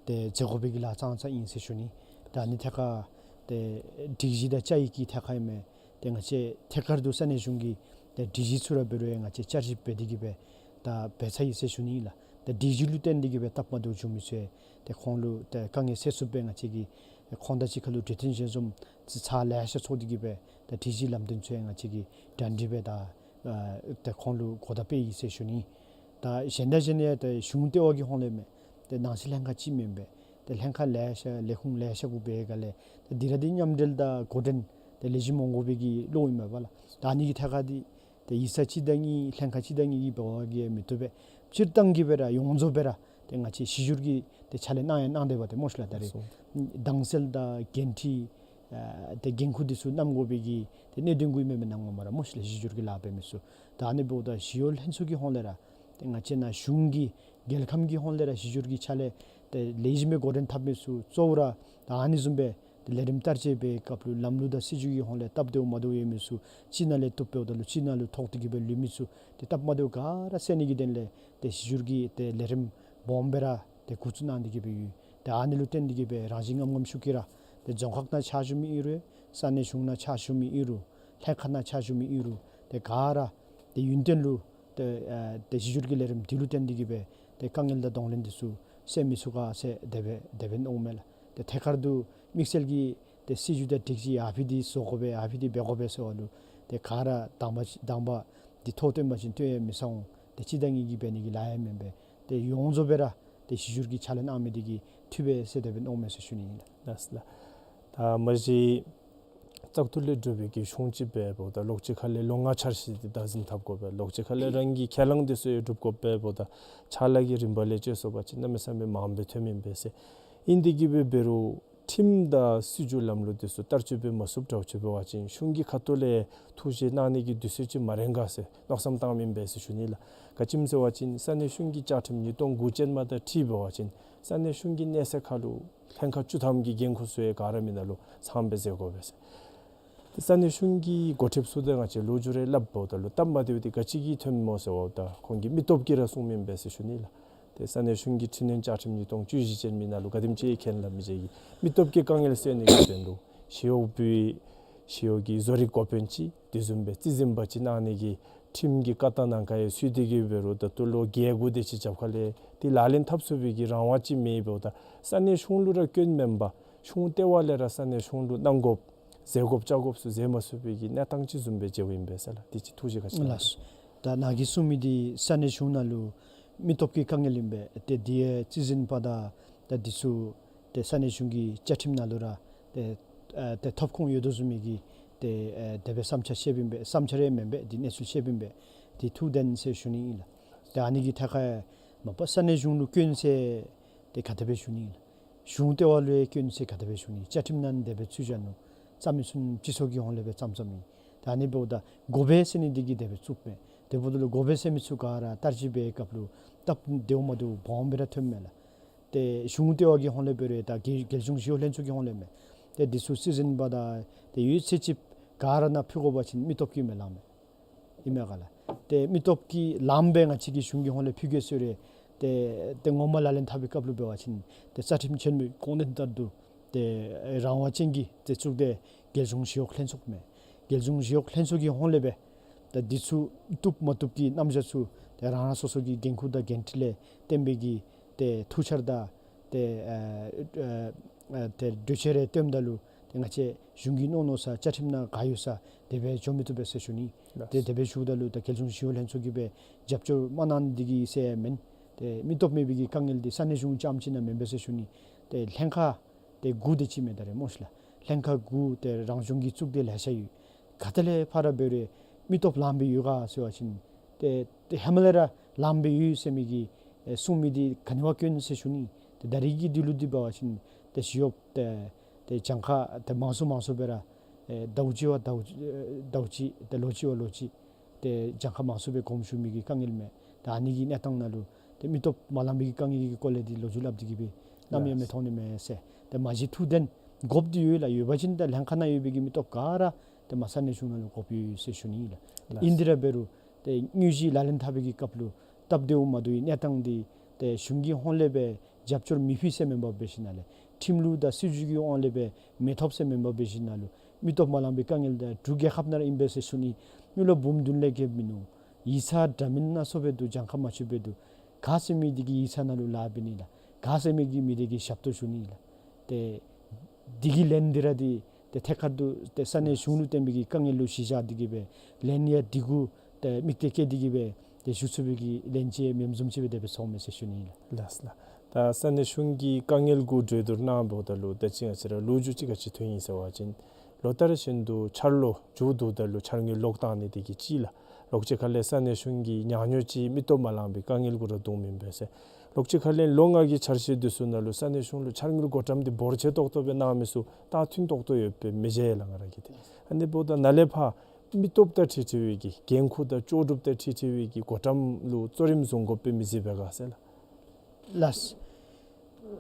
ཏེ་མཛད་དགོ་པའི་གི་ལཱ་ཙང་ཙ་ཨིན་ཟེར་ཞུ་ནི། ད་ཨ་ནི་ཐད་ཁར་ཏེ་སྒྲིག་གཞི་དང་བཅའ་ཡིག་གི་ཐད་ཁར་ཨིན་མས། ཏེ་ང་བཅས་ཐད་ཀར་དུ་ས་གནས་གཞུང་གི་ཏེ་སྒྲིག་གཞི་ཚུ་ར་འབད་རུང་ཡང་ང་བཅས་བསྐྱར་ཞིབ་འབད་དེ་གིས་སྦེ་ད་འབད་ཚར་ཡི་ཟེར་ཞུ་ནི་ཨིན་ལགས། ཏེ་སྒྲིག་གཞི་ལུ་བརྟེན་ཏེ་གིས་སྦེ་སྟབས་མ་བདེཝ་བྱུང་མི་ཚུ་ཏེ་ཁོང་ལུ་ཏེ་དཀའ་ངལ་སེལ་ཚུགསཔ་སྦེ་ང་བཅས་ཀྱིས་ཁོང་དང་གཅིག་ཁར་ལུ་གྲོས་བསྟུན་ཞལ་འཛོམས་ཚར་ལེ་ཤ་ཚོགས་ཏེ་གིས་སྦེ་ད་སྒྲིག་གཞི་ལམ་སྟོན་ཚུ་ཡང་ང་བཅས་ཀྱིས་གྲ་སྒྲིག་འབད་ད་ཨ་ཏེ་ཁོང་ལུ་གོ་བརྡ་སྤེལ་ཡི་ཟེར་ཞུ་ནི། ད་གཞན་དང་གཞན་ཡང་ཏེ་གཞུང་ལྟེ་བ་གི་ཧོངས་ལས་མེན། ཏེ་ནང་སྲིད་ལྷན་ཁག་ཅིག་མེན་པས། ཏེ་ལྷན་ཁག་ལེ་ཤ་ལས་ཁུངས་ལེ་ཤ་གུ་འབད་སྒང་ལས་ཏེ་འདི་ར་འདི་མཉམ་འབྲེལ་དང་འགོ་འདྲེན་ཏེ་ལེགས་ཤོམ་འོང་དགོ་པའི་གི་བློ་ཨིན་མས་པ་ལགས། ད་ཨ་ནི་གི་ཐད་ཁར་འདི་ཏེ་ཡིག་ཚང་གཅིག་དང་གཉིས་ལྷན་ཁག་གཅིག་དང་གཉིས་ཀྱིས་འབད་བ་གིས་མི་བཏུབ་པས། སྤྱིར་བཏང་གི་སྦེ་ར་ཡོངས་རྫོགས་སྦེ་ར་ཏེ་ང་བཅས་གཞི་བསྒྱུར་གྱི་ཏེ་ཕྱག་ལཱ་གནང་ཡང་གནང་སྡོད་པ་ཏེ་སྨོ་ཤིག་ལགས། ད་རེས་དྭངས་གསལ་དང་འགན་འཁྲི་ཨ་ཏེ་འགན་ཁུར་འདི་ཚུ་བསྣམ་དགོ་པའི་གི་ཏེ་གནད་དོན་གུ་མེན་མེན་ནང་ངོ་མ་ར་སྨོ་ཤིག་ལགས། གཞི་བསྒྱུར་གྱི་ལཱ་འབད་མི་ཚུ་ད་ཨ་ནི་འབདཝ་ད་ཞི་གཡོག་ལྷན་ཚོགས་ཀྱི་ཧོངས་ལས་ར་ཏེ་ང་བཅས་ནཱ་གཞུང་གི་རྒྱལ་ཁམས་ཀྱི་ཧོངས་ལས་ར་གཞི་བསྒྱུར་གྱི་ཕྱག་ལཱ་ཏེ་ལེགས་ཤོམ་སྦེ་འགོ་འདྲེན་འཐབ་མི་ཚུ་གཙོ་བོ་ར་ད་ཨ་ནི་བཟུམ་སྦེ་ཏེ་ལས་རིམ་བསྟར་སྤྱོད་འབད་བའི་སྐབས་ལུ་ལམ་ལུགས་དང་སྲིད་བྱུས་ཀྱི་ཧོངས་ལས་སྟབས་བདེཝ་མ་བདེཝ་ཡོད་མི་ཚུ་གཅིག་ནང་ལས་བཏུབ་འབདཝ་ད་ལུ་གཅིག་ནང་ལུ་ཐོགས་ཏེ་གིས་སྦེ་ལུས་མི་ཚུ་ཏེ་སྟབས་མ་བདེཝ་ག་ར་སེལ་ནི་གི་དོན་ལས་ཏེ་གཞི་བསྒྱུར་གྱི་ཏེ་ལས་རིམ་སྦོམ་སྦེ་ར་ཏེ་འགོ་བཙུགས་གནང་སྟེ་གིས་སྦེ་ཡོད། ཏེ་ཨ་ནི་ལུ་བརྟེན་ཏེ་གིས་སྦེ་རང་བཞིན་ངམ་ངམ་ཤུགས་ཀྱིས་ར་ཏེ་རྫོང་ཁག་ནང་ཕྱག་ཞུ་མི་ཨིན་རུང་ས་གནས་གཞུང་ནང་ཕྱག་ཞུ་མི་ཨིན་རུང་ལྷན་ཁག་ནང་ཕྱག་ཞུ་མི་ཨིན་རུང་ཏེ་ག་ར་ཏེ་ཡུན་བརྟན་ལུ་ཏེ་ཨ་ཏེ་གཞི་བསྒྱུར་གྱི་ལས་རིམ་འདི་ལུ་བརྟེན་ཏེ་གིས་སྦེ་ཏེ་དཀའ་ངལ་དང་གདོང་ལེན་འདི་ཚུ་སེལ་མི་ཚུགས་ག་ཟེར་དེ་སྦེ་དེ་སྦེ་མནོཝ་མས་ལགས། ཏེ་ཐད་ཀར་དུ་དམིགས་བསལ་གྱིས་ཏེ་སྲིད་བྱུས་དང་སྒྲིག་གཞི་ཨ་ཕི་འདི་བཟོ་དགོ་པས་ཨ་ཕི་འདི་འབད་དགོ་པས་ཟེར་བ་ལུ་ཏེ་ག་ར་དང་པ་དང་པ་འདི་ཐོ་བཏོན་པ་ཅིན་བཏོན་ཡང་མི་ཚང་འོང་། ཏེ་གཅིག་དང་གཉིས་ཀྱིས་འབད་ནི་གི་ལཱ་ཡང་མེན་པས། ཏེ་ཡོངས་རྫོགས་སྦེ་ར་ཏེ་གཞི་བསྒྱུར་གྱི་ཕྱག་ལཱ་གནང་མི་འདི་གིས་འཐུས་པས་ཟེར་དེ་སྦེ་མནོཝ་མས་ཟེར་ཞུ་ནི་ཨིན་ལགས། ལགས་ལགས། ད་མ་གཞི་བཙག་འཐུ་ལས་གྲུབ་པའི་གི་གཞུང་ཅིག་འབདཝ་ད་ལོགས་ཅིག་ཁ་ལས་ལོ་ལྔ་འཆར་གཞི་འདི་བདག་འཛིན་འཐབ་དགོ་པས། ལོགས་ཅིག་ཁ་ལས་རང་གི་ཁས་བླངས་འདི་ཚུ་ཡང་སྒྲུབ་དགོ་པས། འབདཝ་ད་ཕྱག་ལཱ་གི་རིམ་པ་ལས་བཅད་སོང་པ་ཅིན་གནམ་མེད་ས་མེད་མངམ་སྦེ་ཐོནམ་ཨིན་པས་ཟེར། ཨིན་ཏེ་གིས་སྦེ་འབད་རུང་ཁྲིམས་དང་སྲིད་བྱུས་ལམ་ལུགས་འདི་ཚུ་བསྟར་སྤྱོད་འབད་མ་ཚུགསཔ་འདྲཝ་ཅིག་འབད་བ་ཅིན་གཞུང་གི་ཁ་ཐུག་ལས་ཐུགས་བཞེད་གནང་ནི་གི་དུས་ཚོད་ཅིག་མ་རན་ག་ཟེར་མནོ་བསམ་བཏངམ་ཨིན་པས་ཟེར་ཞུ་ནི་ལགས། ག་ཅི་སྨོ་ཟེར་བ་ཅིན་ས་གནས་གཞུང་གི་བཅའ་ཁྲིམས་ཉིས་སྟོང་དགུ་ཅན་མ་དང་འཁྲིལ་འབད་བ་ཅིན་ས་གནས་གཞུང་གི་གནས་ཚད་ཁར་ལུ་ལྷན་ཁག་བཅུ་ཐམ་གྱི་འགན་ཁུར་ཚུ་ཡང་ག་ར་མི་ནང་ལུ་ཚང་སྦེ་མཛད་དགོ་པས་ཟེར། ཏེ་ས་གནས་གཞུང་གི་འགོ་ཁྲིདཔ་ཚུ་དང་ང་བཅས་ལོ་རྒྱུས་རེ་སླབ་འབདཝ་ད་ལུ་སྟབས་མ་བདེཝ་འདི་ག་ཅི་གིས་ཐོནམ་སྨོ་ཟེར་བ་ད་ཁོང་གིས་མི་སྟོབས་ཀྱིས་ར་གསུངམ་ཨིན་པས་ཟེར་ཞུ་ནི་ལགས། ཏེ་ས་གནས་གཞུང་གི་འཕྲི་སྣོན་བཅའ་ཁྲིམས་ཉིས་སྟོང་བཅུ་བཞི་ཅན་མའི་ནང་ལུ་ག་དེམ་ཅིག་མཁྱེན་ལགས། མི་ཅིག་གིས་མི་སྟོབས་ཀྱིས་དཀའ་ངལ་སེལ་ནི་གི་དོན་ལུ་ཞི་གཡོགཔ་ཞི་གཡོག་གི་བཟོ་རིག་འགོ་དཔོན་ཅིག་དེ་བཟུམ་སྦེ་རྩིས་འཛིན་པ་ཅིག་གནང་ནི་གི་ཁྲིམས་ཀྱི་བཀའ་ལྟར་ནང་ཁར་ཡང་ཚུད་དེ་གིས་འབད་རུང་ད་ལྟོ་ལོ་བརྒྱད་དགུ་དེ་ཅིག་རྒྱབ་ཁ་ལས་ཏེ་ལག་ལེན་འཐབ་ཚུགས་པའི་གི་རང་དབང་ཅིག་མེད་འབདཝ་ད་ས་གནས་གཞུང་ལུ་ར་སྐྱོན་མེན་པར་གཞུང་ལྟེ་བ་ལས་ར་ས་གནས་གཞུང་ལུ་གནང་དགོཔ་མཛད་དགོཔ་བཅའ་དགོཔ་ཚུ་མཛད་མ་ཚུགས་པའི་གི་གནས་སྟངས་ཅིག་བཟུམ་སྦེ་མཇལཝ་ཨིན་པས་ཟེར་ལགས། དེ་ཅིག་ཐུགས་བཞེད་ག་ཅི་གནང་ལགས། ད་ནཱ་གིས་གསུངས་མི་འདི་ས་གནས་གཞུང་ནང་ལུ་མི་སྟོབས་ཀྱི་དཀའ་ངལ་ཨིན་པས། ཏེ་འདི་ཡང་རྩིས་འཛིན་པ་དང་ད་འདི་ཚུ་ཏེ་ས་གནས་གཞུང་གི་བཅའ་ཁྲིམས་ནང་ལུ་ར་ཏེ་ཨ་ཏེ་ཐོབ་ཁུངས་ཡོད་དོ་བཟུམ་མའི་གི་ཏེ་ཨ་དེ་སྦེ་བསམ་འཆར་བཤདཔ་ཨིན་པས། བསམ་འཆར་ཡང་མེན་པས། འདི་གནས་ཚུལ་བཤདཔ་ཨིན་པས། འདི་ཐུགས་བདེན་ཟེར་ཞུ་ནི་ཨིན་ལགས། ཏེ་ཨ་ནི་གི་ཐད་ཁར་མ་པ་ས་གནས་གཞུང་ལུ་སྐྱོན་ཟེར་ཏེ་ག་དེ་སྦེ་ཞུ་ནི་ཨིན་ལགས། གཞུང་ལྟེ་བ་ལུ་ཡང་སྐྱོན་ཟེར་ག་དེ་སྦེ་ཞུ་ནི། བཅའ་ཁྲིམས་ནང་དེ་སྦེ་ཚུད་བཞག་ནུག། རྩ་མི་ཚུན་སྤྱི་ཚོགས་ཀྱི་ཧོང་ལས་སྦེ་བརྩམ་བརྩམ་ཨིན། ད་ཨ་ནི་འབདཝ་ད་དགོ་པས་ཟེར་ནི་འདི་གིས་དེ་སྦེ་བཙུགསཔ་མས། དེ་འབདཝ་ད་ལུ་དགོ་པས་ཟེར་མི་ཚུ་ག་ར་བསྟར་སྤྱོད་འབད་བའི་སྐབས་ལུ་སྟབས་བདེཝ་མ་བདེཝ་སྦོམ་སྦེ་ར་ཐོནམ་མས་ལགས། ཏེ་གཞུང་ལྟེ་བ་གི་ཧོང་ལས་འབད་རུང་ད་རྒྱལ་རྒྱལ་གཞུང་ཞི་གཡོག་ལྷན་ཚོགས་ཀྱི་ཧོང་ལས་མས། ཏེ་འདི་ཚུ་རྩིས་འཛིན་པ་དང་ཏེ་ཡོད་ཚད་ཅིག་ག་ར་ནང་ཕུལ་དགོ་པ་ཅིན་མི་སྟོབས་ཀྱིས་མི་ལངམ་མས། ཨིན་མས་ག་ལགས། ཏེ་མི་སྟོབས་ཀྱིས་ལངམ་སྦེ་ང་བཅས་ཀྱིས་གཞུང་གི་ཧོང་ལས་ཕུལ་གེ་ཟེར་རུང་ཏེ་ཏེ་ངོ་མ་ལག་ལེན་འཐབ་པའི་སྐབས་ལུ་འབད་བ་ཅིན་ཏེ་རྩ་ཁྲིམས་ཆེན་མོའི་དགོངས་དོན་ལྟར་དུ་ཏེ་རང་དབང་ཅན་གྱི་ཏེ་གཙུག་སྡེ་རྒྱལ་གཞུང་ཞི་གཡོག་ལྷན་ཚོགས་མས། རྒྱལ་གཞུང་ཞི་གཡོག་ལྷན་ཚོགས་ཀྱི་ཧོང་ལས་སྦེ་ད་འདི་ཚུ་བཏུབ་མ་བཏུབ་ཀྱི་རྣམ་གཞག་ཚུ་ཏེ་རང་རང་སོ་སོ་གི་འགན་ཁུར་དང་འགན་འཁྲི་ལས་བརྟེན་པའི་གི་ཏེ་ཐུགས་འཆར་དང་ཏེ་ཨ་ཨ་ཨ་ཏེ་གྲོས་ཆོད་རེ་བཏོནམ་ད་ལུ་ཏེ་ང་བཅས་གཞུང་གིས་མནོ་མནོ་ས་བཅའ་ཁྲིམས་ནང་ག་ཡོད་ས་དེ་སྦེ་འགྱོ་མི་བཏུབ་པས་ཟེར་ཞུ་ནི། ལགས། ཏེ་དེ་སྦེ་ཞུཝ་ད་ལུ་ད་རྒྱལ་གཞུང་ཞི་གཡོག་ལྷན་ཚོགས་ཀྱིས་སྦེ་རྒྱབ་སྐྱོར་མ་གནང་ནི་འདི་གིས་ཟེར་མེན། ཏེ་མི་སྟོབས་མེད་པའི་གི་དཀའ་ངལ་འདི་ས་གནས་གཞུང་རྐྱངམ་ཅིག་ནང་མེན་པས་ཟེར་ཞུ་ནི། ཏེ་ལྷན་ཁག་ཏེ་དགུ་དེ་ཅིག་མས་ད་རེས་སྨོ་ཤིག་ལགས། ལྷན་ཁག་དགུ་ཏེ་རང་གཞུང་གི་གཙུག་སྡེ་ལེ་ཤ་ཡོད། ག་ཏེ་ལས་ཕར་འབད་རུང་མི་སྟོབས་ལངམ་སྦེ་ཡོད་ག་ཟེར་བ་ཅིན་ཏེ་ཏེ་ཧེ་མ་ལས་ར་ལངམ་སྦེ་ཡོད་ཟེར་མི་གི་ཨེ་གསུང་མི་འདི་ག་ནི་བ་སྐྱོན་ཟེར་ཞུ་ནི། ཏེ་ད་རེས་ཀྱི་འདི་ལུ་འདི་འབད་བ་ཅིན་ཏེ་ཞི་གཡོགཔ་ཏེ་ཏེ་གྱངས་ཁ་ཏེ་མང་སུ་མང་སུ་སྦེ་ར་ཨེ་ཟླཝ་གཅིག་བ་ཟླཝ་ཨེ་ཟླཝ་གཅིག་ཏེ་ལོ་གཅིག་བ་ལོ་གཅིག་ཏེ་གྱངས་ཁ་མང་སུ་སྦེ་གོངམ་ཞུ་མི་གི་དཀའ་ངལ་མས། ད་ཨ་ནི་གི་གནས་སྟངས་ནང་ལུ་ཏེ་མི་སྟོབས་མ་ལངམ་པའི་གི་དཀའ་ངལ་གྱི་སྐོར་ལས་འདི་ལོ་རྒྱུས་སླབ་སྟེ་གིས་སྦེ་གནམ་མེད་ས་མེད་མཐོང་ནི་མེད་ཟེར། ཏེ་མ་གཞི་ཐུགས་བདེན་དགོཔ་འདི་ཡོད་ལགས། ཡོད་པ་ཅིན་ད་ལྷན་ཁག་ནང་ཡོད་པའི་གི་མི་སྟོབས་ག་ར་ཏེ་མ་ས་གནས་གཞུང་ནང་ལུ་དགོཔ་ཡོད་ཟེར་ཞུ་ནི་ལགས། ལགས། ཨིན་དེ་ར་འབད་རུང་ཏེ་དངོས་གཞི་ལག་ལེན་འཐབ་པའི་གི་སྐབས་ལུ་སྟབས་བདེཝ་མ་བདེཝ་གི་གནས་སྟངས་འདི་ཏེ་གཞུང་གི་ཧོང་ལས་སྦེ་རྒྱབ་སྐྱོར་མི་ཕུལ་ཟེར་མེན་པར་འབད་ཞིནམ་ལས་ཁྲིམས་ལུགས་དང་སྲིད་བྱུས་ཀྱི་དབང་ལས་སྦེ་མི་ཐོབ་ཟེར་མེན་པར་འབད་ཞིནམ་ལས་མི་སྟོབས་མ་ལངམ་པའི་དཀའ་ངལ་འདི་འབྲུག་རྒྱལ་ཁབ་ནང་ར་ཨིན་པས་ཟེར་ཞུ་ནི། མི་ལོ་འབུམ་བདུན་ལས་བརྒལ་མིན་ནུག། ཡིག་ཚང་འདྲ་མིན་སྣ་ཚོགས་སྦེ་འདུག། གྱངས་ཁ་མ་ཆོདཔ་སྦེ་འདུག། ག་ཟེར་མི་འདི་གིས་ཡིག་ཚང་ནང་ལུ་ལཱ་འབད་ནི་ལགས། ག་ཟེར་མི་གིས་མི་འདི་གི་ཞབས་ཏོག་ཞུ་ནི་ལགས། ཏེ་འདི་གི་ལན་འདི་ར་འདི་ཏེ་ཐད་ཀར་དུ་ཏེ་ས་གནས་གཞུང་ལུ་བརྟེན་པའི་གི་དཀའ་ངལ་ལུ་གཞི་བཞག་སྟེ་གིས་སྦེ་ལན་ཡང་འདི་གུ་ཏེ་དམིགས་གཏད་བསྐྱེད་དེ་གིས་སྦེ་ཏེ་ཞུ་ཚུགས་པའི་གི་ལན་ཅིག་མེནམ་བཟུམ་ཅིག་སྦེ་དེ་སྦེ་ཚོརཝ་མས་ཟེར་ཞུ་ནི་ལགས། ལགས་ལགས། ད་ས་གནས་གཞུང་གི་དཀའ་ངལ་གུ་གྲོས་བསྡུར་གནང་འབདཝ་ད་ལུ་ད་ཅི་ང་བཅས་ར་ལོ་རྒྱུས་ཅིག་ག་ཅི་ཐོན་ཡི་ཟེར་བ་ཅིན་ལོ་ལྟར་བཞིན་དུ་འཆར་ལོ་མཇུག་བསྡུཝ་ད་ལུ་འཆར་དངུལ་ལོག་བཏང་ནི་དེ་གིས་ཅིག་ལགས། ལོག་ཅི་ཁ་ལས་ས་གནས་གཞུང་གི་ཉག་ཉོག་ཅིག་མི་སྟོབས་མ་ལངམ་པའི་དཀའ་ངལ་གུ་ར་བརྡུང་མི་ཨིན་པས་ཟེར། ལོག་ཅི་ཁ་ལས་ལོ་ལྔ་གི་འཆར་གཞི་འདི་ཚུ་ནང་ལུ་ས་གནས་གཞུང་ལུ་འཆར་དངུལ་བགོ་བཀྲམ་འདི་འབོར་ཆེ་ཏོག་ཏོ་སྦེ་གནང་མི་ཚུ་ད་མཐུན་ཏོག་ཏོ་ཡོདཔ་སྦེ་མི་མཇལ་ལགས་ང་ར་གིས་ཏེ། ཨ་ནི་འབདཝ་ད་ནཱ་ལས་ཕར་མི་སྟོབས་དང་འཁྲིལ་འཁྲིལ་བའི་གི་འགན་ཁུར་དང་ལྕོགས་གྲུབ་དང་འཁྲིལ་འཁྲིལ་བའི་གི་བགོ་བཀྲམ་ལུ་གཙོ་རིམ་བཟུང་དགོཔ་སྦེ་མི་གཟིགས་པས་ག་ཟེར་ལགས། ལགས།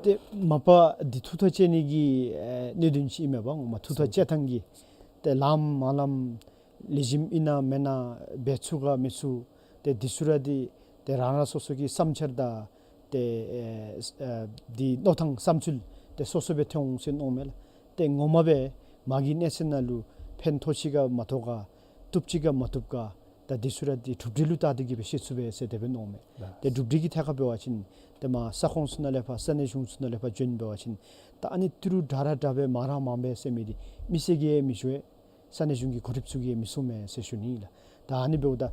ཏེ་མ་པ་འདི་ཐུགས་ཐག་བཅད་ནི་གི་ཨེ་གནད་དོན་ཅིག་ཨིན་མས་པ། མ་ཐུགས་ཐག་བཅད་ཐངས་ཀྱི་ཏེ་ལངམ་མ་ལངམ་ལེགས་ཤོམ་ཨིན་ན་མེན་ན་འབད་ཚུགས་ག་མི་ཚུགས་ཏེ་འདི་ཚུ་ར་འདི་ཏེ་རང་རང་སོ་སོ་གི་བསམ་འཆར་དང་ཏེ་ཨེ་ཨེ་འདི་མནོ་ཐངས་བསམ་ཚུལ་ཏེ་སོ་སོ་སྦེ་ཐོན་འོང་ཟེར་མནོཝ་མས་ལགས། ཏེ་ངོ་མ་སྦེ་མ་གི་གནས་ཚད་ནང་ལུ་ཕན་ཐོགས་ཅི་ག་མ་ཐོགས་ག་བཏུབ་ཅི་ག་མ་བཏུབ་ག་ད་འདི་ཚུ་ར་འདི་གྲུབ་འབྲས་ལུ་བལྟ་སྟེ་གིས་སྦེ་ཤེས་ཚུགས་པས་ཟེར་དེ་སྦེ་མནོཝ་མས། ལགས། ཏེ་གྲུབ་འབྲས་ཀྱི་ཐད་ཁར་འབད་བ་ཅིན་ཏེ་མར་ས་ཁོངས་ཚུ་ནང་ལས་ཕར་ས་གནས་གཞུང་ཚུ་ནང་ལས་ཕར་བྱོན་འབད་བ་ཅིན་ད་ཨ་ནི་ཏི་རུ་དྲག་ར་དྲག་པས་མང་ར་མང་པས་ཟེར་མི་འདི་མི་སེར་གྱིས་མི་ཞུ་བས། ས་གནས་གཞུང་གི་འགོ་ཁྲིདཔ་ཚུ་གིས་མི་གསུང་མས་ཟེར་ཞུ་ནི་ལགས། ད་ཨ་ནི་འབདཝ་ད་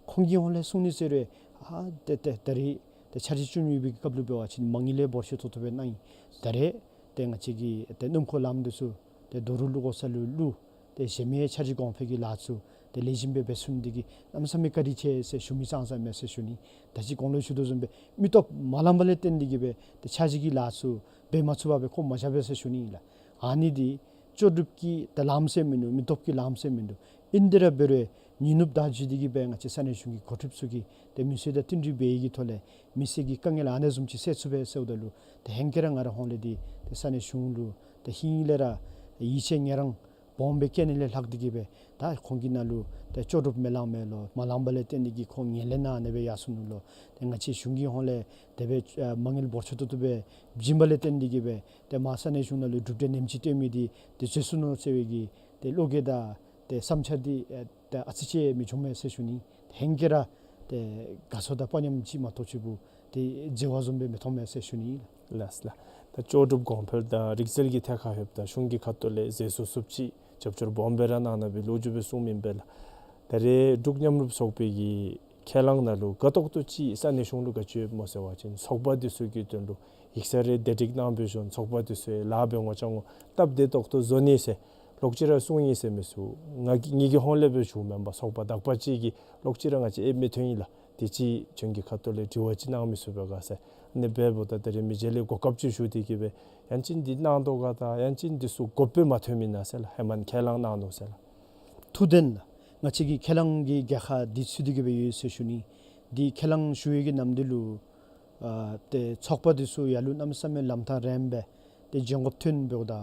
ཁོང་གི་ཧོང་ལས་གསུང་ནི་ཟེར་རུང་ཨ་ཏེ་ཏེ་ད་རེས་ཏེ་འཆར་གཞི་བཅུ་གཉིས་པའི་སྐབས་ལུ་འབད་བ་ཅིན་མ་དངུལ་ལས་འབོར་ཆེ་ཏོག་ཏོ་སྦེ་གནང་ཡི། ད་རེས་ཏེ་ང་བཅས་ཀྱི་ཏེ་སྣུམ་འཁོར་ལམ་འདི་ཚུ་ཏེ་རྡོ་རུག་བླུག་དགོ་ས་ལུ་བླུག། ཏེ་གཞན་མི་འཆར་གཞི་གོང་འཕེལ་གྱི་ལཱ་ཚུ་ཏེ་ལེགས་ཤོམ་སྦེ་འབད་ཚུགས་ནི་འདི་གིས་གནམ་མེད་ས་མེད་བཀའ་དྲིན་ཆེ་ཟེར་ཞུ་མི་ཙང་ཙ་མས་ཟེར་ཞུ་ནི། ད་ཅི་གོང་ལུ་ཞུ་དོ་བཟུམ་སྦེ་མི་སྟོབས་མ་ལངམ་ལས་བརྟེན་ཏེ་གིས་སྦེ་ཏེ་འཆར་གཞི་གི་ལཱ་ཚུ་འབད་མ་ཚུགས་པར་སྦེ་ཁོ་མ་བཞག་པས་ཟེར་ཞུ་ནི་ལགས། ཨ་ནི་འདི་ལྕོགས་གྲུབ་ཀྱིས་ཏེ་ལངམ་ཟེར་མིན་འདུག། མི་སྟོབས་ཀྱིས་ལངམ་ཟེར་མིན་འདུག། ཨིན་དེ་ར་འབད་རུང་ཉིན་ནུབ་ཟླ་བརྒྱད་དེ་གིས་སྦེ་ང་བཅས་ས་གནས་གཞུང་གི་འགོ་ཁྲིདཔ་ཚུ་གིས་ཏེ་མི་སེར་དང་བསྟུན་གྲོས་འབད་བའི་གི་ཐོག་ལས་མི་སེར་གྱི་དཀའ་ངལ་ཨ་ནི་བཟུམ་ཅིག་སེལ་ཚུགས་པས་ཟེརཝ་ད་ལུ་ཏེ་ཧེང་སྐལ་ར་ང་རའི་ཧོང་ལས་འདི་ཏེ་ས་གནས་གཞུང་ལུ་ཏེ་ཧིང་ལས་ར་ཡིད་ཆེས་ངལ་རངས་སྦོམ་སྦེ་བསྐྱེད་ནི་ལས་ལྷག་སྟེ་གིས་སྦེ་ད་ཁོང་གི་ནང་ལུ་ཏེ་ལྕོགས་གྲུབ་མི་ལངམ་མས་ལོ། མ་ལངམ་ལས་བརྟེན་ཏེ་གིས་ཁོང་ངལ་ལས་ནང་ཨ་ནི་སྦེ་ཡར་སོ་ནུག་ལོ། ཏེ་ང་བཅས་གཞུང་གི་ཧོང་ལས་དེ་སྦེ་ཨ་མ་དངུལ་འབོར་ཆེ་ཏོག་ཏོ་སྦེ་བྱིན་པ་ལས་བརྟེན་ཏེ་གིས་སྦེ་ཏེ་མར་ས་གནས་གཞུང་ནང་ལུ་གྲུབ་འབྲས་ཉིནམ་གཅིག་སྟོན་མི་འདི་ཏེ་བཟོད་ཚུགས་ནུག་ཟེར་བའི་གི་ཏེ་བློ་འགྱོད་དང་ཏེ་བསམ་འཆར་འདི་ཨེ་ཏེ་ཨ་ཙི་ཅིག་མི་བྱུང་མས་ཟེར་ཞུ་ནི། ཧེང་སྐལ་ར་ཏེ་དགའ་ཚོར་དང་དཔའ་ཉམས་ཅིག་མ་གཏོགས་ཅིག་པུ་ཏེ་བརྗེད་པ་བཟུམ་སྦེ་མི་མཐོང་མས་ཟེར་ཞུ་ནི་ལགས། ལགས་ལགས། ད་ལྕོགས་གྲུབ་གོང་འཕེལ་དང་རིག་རྩལ་གྱི་ཐད་ཁར་ལྷོདཔ་ད་གཞུང་གི་ཁ་ཐུག་ལས་ཟད་སུ་སུབ་ཅིག་རྒྱབ་སྐྱོར་སྦོམ་སྦེ་ར་གནང་གནང་བའི་ལོ་རྒྱུས་སྦེ་གསུངམ་ཨིན་པས་ལགས། ད་རེས་འབྲུག་མཉམ་རུབ་ཚོགས་པའི་གི་ ཁས་བླངས་ནང་ལུ་དགའ་ཏོག་ཏོ་ཅིག་ས་གནས་གཞུང་ལུ་ག་ཅི་ཡོདཔ་སྨོ་ཟེར་བ་ཅིན་ཚོགས་པ་འདི་ཚུ་གི་དོན་ལུ་ཡིག་ཚང་རེ་བདེ་སྒྲིག་གནང་སྦེ་བྱོན། ཚོགས་པ་འདི་ཚུ་ལཱ་འབད་འོང་ཅི་འོང་སྟབས་བདེ་ཏོག་ཏོ་བཟོ་ནི་ཟེར་ལོག་ཅི་ར་གསུང་ཡི་ཟེར་མི་ཚུ་ང་གི་ངེ་གི་ཧོངས་ལས་སྦེ་ཞུཝ་མེན་པར་ཚོགས་པ་དག་པ་ཅིག་གིས་ལོག་ཅི་ར་ང་བཅས་ཨེབ་མི་ཐོན་ཡི་ལགས། དེ་ཅིག་ཁྱོད་ཀྱི་ཁ་ཐུག་ལས་དྲི་བ་ཅིག་གནང་མི་ཚུགས་པས་ག་ཟེར། ཨ་ནི་འབདཝ་ད་ད་རེས་མི་རྗེ་ལས་གོ་སྐབས་ཅིག་ཞུ་སྟེ་གི་སྦེ་ཡང་ཅིན་འདི་གནང་དོ་ག་དང་ཡང་ཅིན་འདི་ཚུ་དགོཔ་སྦེ་མ་ཐོན་མི་ན་ཟེར་ལགས། ཧེ་མ་ཁས་བླངས་གནང་ནུག་ཟེར་ལགས། ཐུགས་བདེན་ལགས། ང་བཅས་ཀྱི་ཁས་བླངས་ཀྱི་རྒྱལ་ཁ་འདི་ཚུད་དེ་གི་སྦེ་ཡོད་ཟེར་ཞུ་ནི། འདི་ཁས་བླངས་ཞུ་ཡི་གི་ནམ་འདི་ལུ་ཨ་ཏེ་ཚོགས་པ་འདི་ཚུ་ཡར་ལུ་གནམ་མེད་ས་མེད་ལམ་ཐག་རིངམ་སྦེ་ཏེ་འབྱོན་དགོཔ་ཐོན་འབདཝ་ད་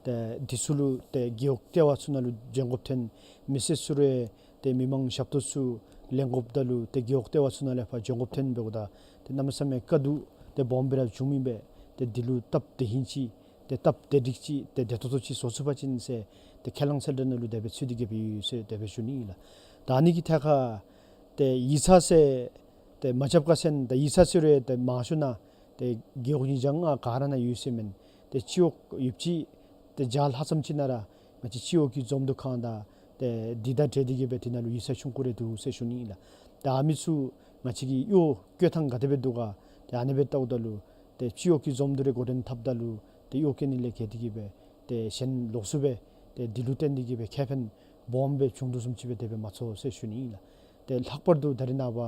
ཏེ་འདི་ཚུ་ལུ་ཏེ་རྒེད་འོག་ལྟེ་བ་ཚུ་ནང་ལུ་འབྱོན་དགོཔ་ཐོན། མི་སེར་ཚུ་རེ་ཏེ་མི་མང་ཞབས་ཏོག་ཚུ་ལེན་དགོཔ་ད་ལུ་ཏེ་རྒེད་འོག་ལྟེ་བ་ཚུ་ནང་ལས་ཕར་འབྱོན་དགོཔ་ཐོན་འབདཝ་ད་ཏེ་གནམ་མེད་ས་མེད་དཀའ་སྡུག་ཏེ་སྦོམ་སྦེ་ར་བྱུང་མི་སྦེ་ཏེ་འདི་ལུ་སྟབས་བདེ་ཧིང་ཅིག་ཏེ་སྟབས་བདེ་སྒྲིག་ཅིག་ཏེ་བདེ་ཏོག་ཏོ་ཅིག་བཟོ་ཚུགས་པ་ཅིན་ཟེར་ཏེ་ཁས་བླངས་གསལ་བསྒྲགས་ནང་ལུ་དེ་སྦེ་ཚུད་དེ་གི་སྦེ་ཡོད་ཟེར་དེ་སྦེ་ཞུ་ནི་ཨིན་ལགས། ད་ཨ་ནི་གི་ཐད་ཁར་ཏེ་ཡིག་ཚང་ཟེར་ཏེ་མ་རྐྱབ་ག་ཟེར་ན་ད་ཡིག་ཚང་ཟེར་རུང་ཏེ་མང་ཤོས་ནང་ཏེ་རྒེད་འོག་ཉིས་བརྒྱ་ལྔ་ག་ར་ནང་ཡོད་ཟེར་མེན། ཏེ་སྤྱི་འོག་ཡོདཔ་ཅིག་ཏེ་བརྒྱ་ལྷག་ཙམ་ཅིག་ནང་ར་ང་བཅས་སྤྱི་འོག་གི་འཛོམས་འདུ་ཁང་དང་ཏེ་འདི་དང་འབྲེལ་ཏེ་གི་སྦེ་འདི་ནང་ལུ་ཡིག་ཚང་ཆུང་ཀུ་རེ་འདུག་ཟེར་ཞུ་ནི་ཨིན་ལགས། ཏེ་ཨ་མི་ཚུ་ང་བཅས་ཀྱི་གཡོག་བཀོལ་ཐངས་ག་དེ་སྦེ་འདུག་ག། ཏེ་ཨ་ནི་སྦེ་བལྟཝ་ད་ལུ་ཏེ་སྤྱི་འོག་གི་འཛོམས་འདུ་རེ་འགོ་འདྲེན་འཐབ་ད་ལུ་ཏེ་གཡོག་བཀོལ་ནི་ལས་བརྒལ་ཏེ་གི་སྦེ་ཏེ་གཞན་ལོགས་སུ་སྦེ་ཏེ་འདི་ལུ་བརྟེན་ཏེ་གི་སྦེ་ཁེ་ཕན་སྦོམ་སྦེ་བྱུང་དོ་བཟུམ་ཅིག་སྦེ་དེ་སྦེ་མ་ཚོར་ཟེར་ཞུ་ནི་ཨིན་ལགས། ཏེ་ལྷག་པར་དུ་ད་རེས་ནངས་པ་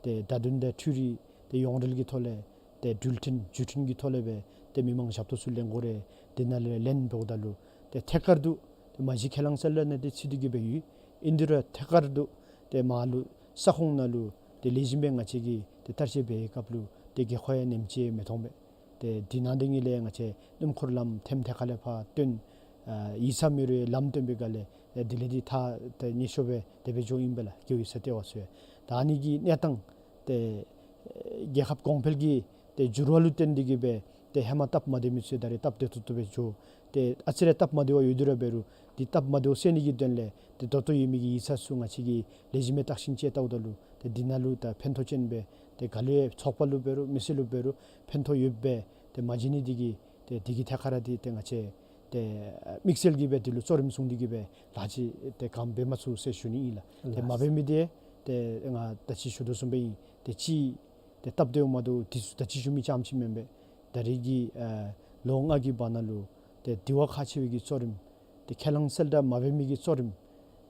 ཏེ་བརྡ་དོན་དང་འཕྲུལ་རིག་ཏེ་ཡོངས་འབྲེལ་གྱི་ཐོག་ལས་ཏེ་འགྲུལ་འཕྲིན་བརྒྱུད་འཕྲིན་གྱི་ཐོག་ལས་སྦེ་ཏེ་མི་མང་ཞབས་ཏོག་ཚུ་ལེན་དགོ་རུང་འདི་ནང་ལས་ལེན་འབདཝ་ད་ལུ་ཏེ་ཐད་ཀར་དུ་ཏེ་མ་གཞི་ཁས་བླངས་གསལ་བསྒྲགས་ནང་ཏེ་ཚུད་དེ་གི་སྦེ་ཡོད། ཨིན་དེ་རུང་ཐད་ཀར་དུ་ཏེ་མར་ལུ་ས་ཁོངས་ནང་ལུ་ཏེ་ལེགས་ཤོམ་སྦེ་ང་བཅས་ཀྱིས་ཏེ་བསྟར་སྤྱོད་འབད་བའི་སྐབས་ལུ་ཏེ་རྒྱལ་ཁ་ཡང་ནེམ་ཅིག་མི་མཐོང་པས། ཏེ་འདི་ནང་འདི་ནང་ལས་ང་བཅས་སྣུམ་འཁོར་ལམ་ཐེམ་ཐད་ཁ་ལས་ཕར་བཏོན། ཨ་ཡིག་ཚང་མེད་རུང་ལམ་བཏོན་པའི་སྒང་ལས་ཨེ་དེ་ལས་འདི་ཐག་ཏེ་ཉེ་ཤོས་སྦེ་དེ་སྦེ་འགྱོ་ཨིན་པས་ལགས། རྒེད་འོག་ཡིག་ཚང་ལྟེ་བ་ཚུ་ཡང་། ད་ཨ་ནི་གི་གནས་སྟངས་ཏེ་ཨེ་རྒྱལ་ཁབ་གོང་འཕེལ་གྱི་ཏེ་འགྱུར་བ་ལུ་བརྟེན་ཏེ་གི་སྦེ་ཏེ་ཧེ་མ་སྟབས་མ་བདེ་མི་ཚུ་ད་རེས་སྟབས་བདེ་ཏོག་ཏོ་སྦེ་འགྱོ། ཏེ་ཨ་ཙི་རེ་སྟབས་མ་བདེ་བ་ཡོད་དེ་ར་འབད་རུང་འདི་སྟབས་མ་བདེཝ་སེལ་ནི་གི་དོན་ལས་ཏེ་ད་ལྟོ་ཡོད་མི་གི་ཡིག་ཚང་ཚུ་ང་བཅས་ཀྱིས་ལེགས་ཤོམ་སྦེ་བརྟག་ཞིབ་དཔྱད་བལྟཝ་ད་ལུ་ཏེ་འདི་ནང་ལུ་ད་ཕན་ཐོགས་ཅན་སྦེ་ཏེ་ག་ལུ་ཡང་ཚོགས་པ་ལུ་འབད་རུང་མི་སེར་ལུ་འབད་རུང་ཕན་ཐོགས་ཡོདཔ་སྦེ་ཏེ་མ་མཇལ་ནི་འདི་གིས་ཏེ་འདི་གི་ཐད་ཁར་ར་འདི་ཏེ་ང་བཅས་ཏེ་དམིགས་བསལ་གྱི་སྦེ་འདི་ལུ་གཙོ་རིམ་བཟུང་སྟེ་གི་སྦེ་ལཱ་ཅིག་ཏེ་ག་ནི་འབད་མ་ཚུགས་ཟེར་ཞུ་ནི་ཨིན་ལགས། ཏེ་མ་འབད་མི་འདི་ཏེ་ང་ད་ཅི་ཞུ་དོ་བཟུམ་སྦེ་ཨིན། ཏེ་གཅིག་ཏེ་སྟབས་བདེཝ་མ་བདེཝ་འདི་ཚུ་ད་ཅི་ཞུ་མི་ཙམ་ཅིག་མེན་པས། ད་རེས་ཀྱི་ཨ་ལོ་ལྔ་གི་བར་ན་ལུ་ཏེ་དེ་བ་ཁག་ཆེ་བའི་གི་གཙོ་རིམ་ཏེ་ཁས་བླངས་གསལ་བསྒྲགས་མ་འབད་མི་གི་གཙོ་རིམ་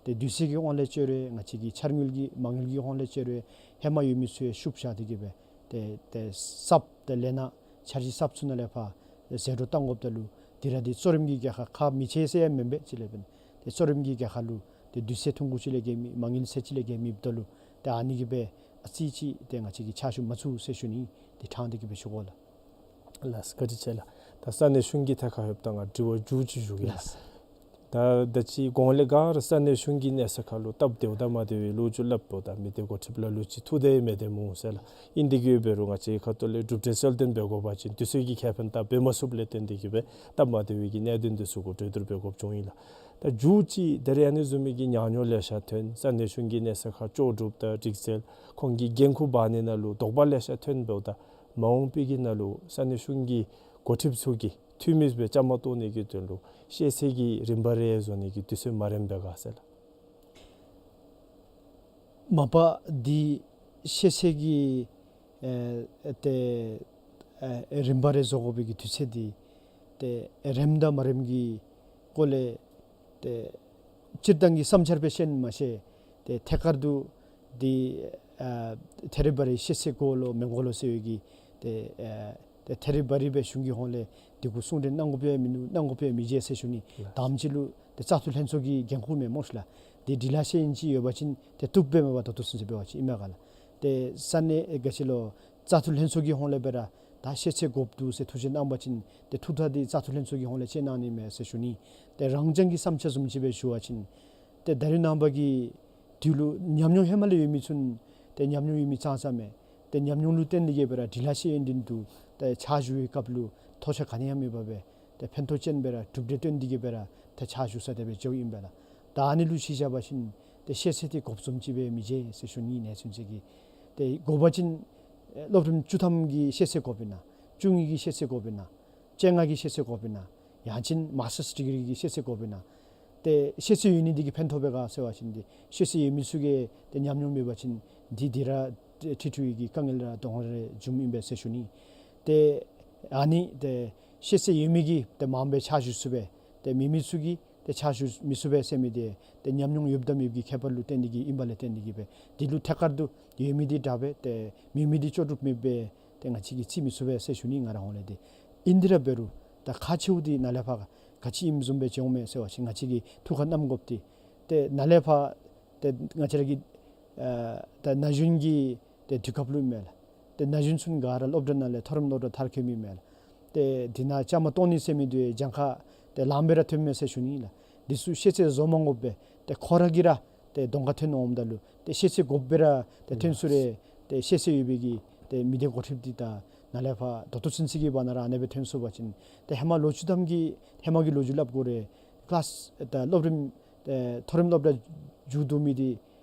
ཏེ་དུས་ཚོད་ཀྱི་དབང་ལས་བཅད་རུང་ང་བཅས་ཀྱི་འཆར་དངུལ་གྱི་མ་དངུལ་གྱི་དབང་ལས་བཅད་རུང་ཧེ་མ་ཡོད་མི་ཚུ་ཡང་བཤུབ་བཞག་སྟེ་གི་སྦེ་ཏེ་ཏེ་གསརཔ་ཏེ་ལས་སྣ་འཆར་གཞི་གསརཔ་ཚུ་ནང་ལས་ཕར་ཟད་འགྲོ་བཏང་དགོཔ་ད་ལུ་འདི་ར་འདི་གཙོ་རིམ་གྱི་རྒྱལ་ཁ་ཁག་མི་ཆེ་ཟེར་ཡང་མེན་པས། ཅིག་ལས་འབདན་ཏེ་གཙོ་རིམ་གྱི་རྒྱལ་ཁ་ལུ་ཏེ་དུས་ཚོད་ཐུང་ཀུ་ཅིག་ལས་བརྒལ་མེད། མ་དངུལ་ཚད་ཅིག་ལས་བརྒལ་མེདཔ་ད་ལུ་ཏེ་ཨ་ནི་གི་སྦེ་ཨ་ཙི་ཅིག་ཏེ་ང་བཅས་ཀྱིས་ཕྱག་ཞུ་མ་ཚུགས་ཟེར་ཞུ་ནི་འདི་དྲང་སྟེ་གི་སྦེ་ཞུ་དགོ་ལགས། ལགས་བཀའ་དྲིན་ཆེ་ལགས། ད་ས་གནས་གཞུང་གི་ཐད་ཁར་ཡོདཔ་ད་ང་དྲི་བ་མཇུག་ཅིག་ཞུ་གེ་ལགས། ལགས། ད་ད་ཅི་གོང་ལས་ག་ར་ས་གནས་གཞུང་གི་གནས་ས་ཁར་ལུ་སྟབས་བདེཝ་དང་མ་བདེ་བའི་ལོ་རྒྱུས་སླབ་འབདཝ་ད་མི་སྡེ་འགོ་ཁྲིདཔ་ལ་ལུ་ཅིག་ཐུགས་བདེ་མི་བདེ་སྨོ་ཟེར་ལགས། ཨིན་དེ་གི་འབད་རུང་ང་བཅས་ཁ་ཐུག་ལས་གྲུབ་འབྲས་གསལ་སྟོན་འབད་དགོ་པ་ཅིན་དུས་ཚོད་ཀྱི་ཁེ་ཕན་དང་འབད་མ་ཚུགསཔ་ལས་བརྟེན་ཏེ་གི་སྦེ་སྟབས་མ་བདེ་བའི་གི་གནད་དོན་འདི་ཚུ་གུ་གྲོས་བསྡུར་འབད་དགོཔ་བྱུང་ཡི་ལགས། ད་མཇུག་ཅིག་ད་རེས་ཨ་ནི་བཟུམ་མའི་གི་ཉམས་མྱོང་ལེ་ཤ་ཐོན། ས་གནས་གཞུང་གི་གནས་ས་ཁར་ལྕོགས་གྲུབ་དང་སྒྲིག་འཛུགས་ཁོང་གི་འགན་ཁུར་འབག་ནི་ནང་ལུ་དོགས་པ་ལེ་ཤ་ཐོན་འབདཝ་ད་མ་འོངས་པའི་གི་ནང་ལུ་ས་གནས་གཞུང་གི་འགོ་ཁྲིདཔ་ཚུ་གིས་འཐུས་མི་སྦེ་བཅའ་མར་གཏོགས་ནི་གི་དོན་ལུ་ཤེས་ཚད་ཀྱི་རིམ་པ་རེ་བཟོ་ནི་གི་དུས་ཚོད་མ་རནམ་པས་ག་ཟེར་ལགས། མ་པ་འདི་ཤེས་ཚད་ཀྱི་ཨེ་ཏེ་ཨེ་རིམ་པ་རེ་བཟོ་དགོ་པའི་གི་དུས་ཚོད་འདི་ཏེ་རནམ་དང་མ་རནམ་གྱི་སྐོར་ལས་ཏེ་སྤྱིར་བཏང་གི་བསམ་འཆར་སྦེ་ཤེས་མ་ཤེས། ཏེ་ཐད་ཀར་དུ་འདི་ཨ་ཐད་རི་བ་རི་ཤེས་ཚད་དགོ་ལོ་མི་དགོ་ལོ་ཟེར་བའི་གི་ཏེ་ཨ་ཏེ་ཐད་རི་བ་རི་སྦེ་གཞུང་གི་ཧོངས་ལས་འདི་གུ་གསུང་གྲོས་གནང་དགོཔ་ཡང་མིན་འདུག། གནང་དགོཔ་ཡང་མི་མཇལ་ཟེར་ཞུ་ནི། ལགས། དང་པ་ཅིག་ལུ་ཏེ་བཙག་འཐུ་ལྷན་ཚོགས་ཀྱི་འགན་ཁུར་མས་སྨོ་ཤི་ལགས། འདི་འདི་ལ་ཤེས་ཡོན་ཅིག་ཡོད་པ་ཅིན་ཏེ་བཏུབ་པས་མ་པ་ད་ལྟོ་ཚུན་ཚོད་འབད་བ་ཅིན་ཨིན་མས་ག་ལགས། ཏེ་ས་གནས་ག་ཅི་ལོ་བཙག་འཐུ་ལྷན་ཚོགས་ཀྱི་ཧོངས་ལས་སྦེ་ར་ད་ཤེས་ཚད་དགོཔ་འདུག་ཟེར་ཐུགས་བཞེད་གནང་བ་ཅིན་ཏེ་ཐུགས་ཐག་འདི་བཙག་འཐུ་ལྷན་ཚོགས་ཀྱི་ཧོངས་ལས་བཅད་གནང་ནི་མས་ཟེར་ཞུ་ནི། ཏེ་རང་རྐྱང་གི་བསམ་འཆར་བཟུམ་ཅིག་སྦེ་ཞུ་བ་ཅིན་ཏེ་ད་རེས་ནངས་པ་གི་དུས་ལུ་ཉམས་མྱོང་ཧེ་མ་ལས་ཡོད་མི་ཚུན་ཏེ་ཉམས་མྱོང་ཡོད་མི་ཙང་ཙ་མས། ཏེ་ཉམས་མྱོང་ལུ་བརྟེན་ཏེ་གི་སྦེ་ར་འབྲི་ལྷག་ཤེས་ཡོན་འདི་ནང་ཏེ་ཕྱག་ཞུ་བའི་སྐབས་ལུ་ཐོགས་ཆགས་ག་ནི་ཡང་མེད་པར་སྦེ་ཏེ་ཕན་ཐོགས་ཅན་སྦེ་ར་གྲུབ་འབྲས་སྟོན་ཏེ་གི་སྦེ་ར་ཏེ་ཕྱག་ཞུ་ས་དེ་སྦེ་འགྱོཝ་ཨིན་པས་ལགས། ད་ཨ་ནི་ལུ་གཞི་བཞག་པ་ཅིན་ཏེ་ཤེས་ཚད་འདི་དགོཔ་བཟུམ་ཅིག་སྦེ་མི་མཇལ་ཟེར་ཞུ་ནི། གནས་ཚུན་ཚོད་ཀྱི་ཏེ་དགོ་པ་ཅིན་ཨེ་སློབ་རིམ་བཅུ་ཐམ་གྱི་ཤེས་ཚད་དགོཔ་ཨིན་ན་བཅུ་གཉིས་ཀྱི་ཤེས་ཚད་དགོཔ་ཨིན་ན་བཅོ་ལྔ་གི་ཤེས་ཚད་དགོཔ་ཨིན་ན་ཡང་ཅིན་མཱས་ཊརསི་ཌི་གི་རི་གི་ཤེས་ཚད་དགོཔ་ཨིན་ན། ཏེ་ཤེས་ཚད་ཡོད་ནི་འདི་གིས་ཕན་ཐོགས་པས་ག་ཟེར་བ་ཅིན་འདི་ཤེས་ཚད་ཡོད་མི་ཚུ་གིས་ཏེ་ཉམས་མྱོང་མེད་པ་ཅིན་འདི་འདི་ར་ཁྲིད་ཁྲིད་ཀྱི་དཀའ་ངལ་ར་དོ་རུང་རེ་འབྱུངམ་ཨིན་པས་ཟེར་ཞུ་ནི། ཏེ་ཨ་ནི་ཏེ་ཤེས་ཚད་ཡོད་མི་གིས་ཏེ་མངམ་སྦེ་ཕྱག་ཞུ་ཚུགས་པས། ཏེ་མེད་མི་ཚུ་གིས་ཏེ་ཕྱག་ཞུ་མི་ཚུགས་པས་ཟེར་མི་འདི་ཏེ་ཉམས་མྱོང་ཡོདཔ་དང་མེདཔ་ཀྱི་ཁྱད་པར་ལུ་བརྟེན་ཏེ་གིས་ཨིནམ་ལས་བརྟེན་ཏེ་གིས་སྦེ་འདི་ལུ་ཐད་ཀར་དུ་ཡོད་མི་འདི་དྲག་པས། ཏེ་མེད་མི་འདི་ལྕོགས་གྲུབ་མེད་པས། ཏེ་ང་བཅས་ཀྱིས་རྩི་མི་ཚུགས་པས་ཟེར་ཞུ་ནི། ང་ར་ཧོང་ལས་འདི་ཨིན་དེ་ར་འབད་རུང་ད་ཁག་ཆེཝ་འདི་ནཱ་ལས་ཕར་ག་ཅི་ཨིནམ་བཟུམ་སྦེ་འགྱོཝ་མས་ཟེར་བ་ཅིན་ང་བཅས་ཀྱིས་ཐུགས་ཁར་བསྣམ་དགོཔ་འདི་ཏེ་ནཱ་ལས་ཕར་ཏེ་ང་བཅས་ར་གི་ཨ་ད་ན་གཞོན་གྱི་ཏེ་དུས་སྐབས་ལུ་ཨིན་མས་ལགས། ཏེ་ན་གཞོན་ཚུ་ག་ར་སློབ་གྲྭ་ནང་ལས་མཐོ་རིམ་སློབ་གྲྭ་མཐར་འཁྱོལ་མི་ཨིན་མས་ལགས། ཏེ་འདི་ནང་བཅའ་མར་གཏོགས་ནི་ཟེར་མི་འདི་གྱངས་ཁ་ཏེ་ལངམ་སྦེ་ར་ཐོནམ་མས་ཟེར་ཞུ་ནི་ལགས། འདི་ཚུ་ཤེས་ཚད་བཟོ་མ་དགོ་པར་ཏེ་ཁོ་ར་གིས་ར་ཏེ་གདོང་ཁར་ཐོན་འོངམ་ད་ལུ་ཏེ་ཤེས་ཚད་དགོཔ་སྦེ་ར་ཏེ་ཐོན་ཚུགས་རུང་ཏེ་ཤེས་ཚད་ཡོད་པའི་གི་ཏེ་མི་སྡེ་འགོ་ཁྲིདཔ་འདི་ད་ནཱ་ལས་ཕར་ད་ལྟོ་ཚུན་ཚོད་ཀྱི་བར་ན་ར་ཨ་ནེ་སྦེ་ཐོན་སོང་པ་ཅིན་ཏེ་ཧེ་མ་ལོ་བཅུ་ཐམ་གྱི་ཧེ་མ་གི་ལོ་རྒྱུས་སླབ་དགོ་རུང་ཀི་ལཱསི་ད་སློབ་རིམ་ཏེ་མཐོ་རིམ་སློབ་གྲྭ་མཇུག་བསྡུ་མི་འདི་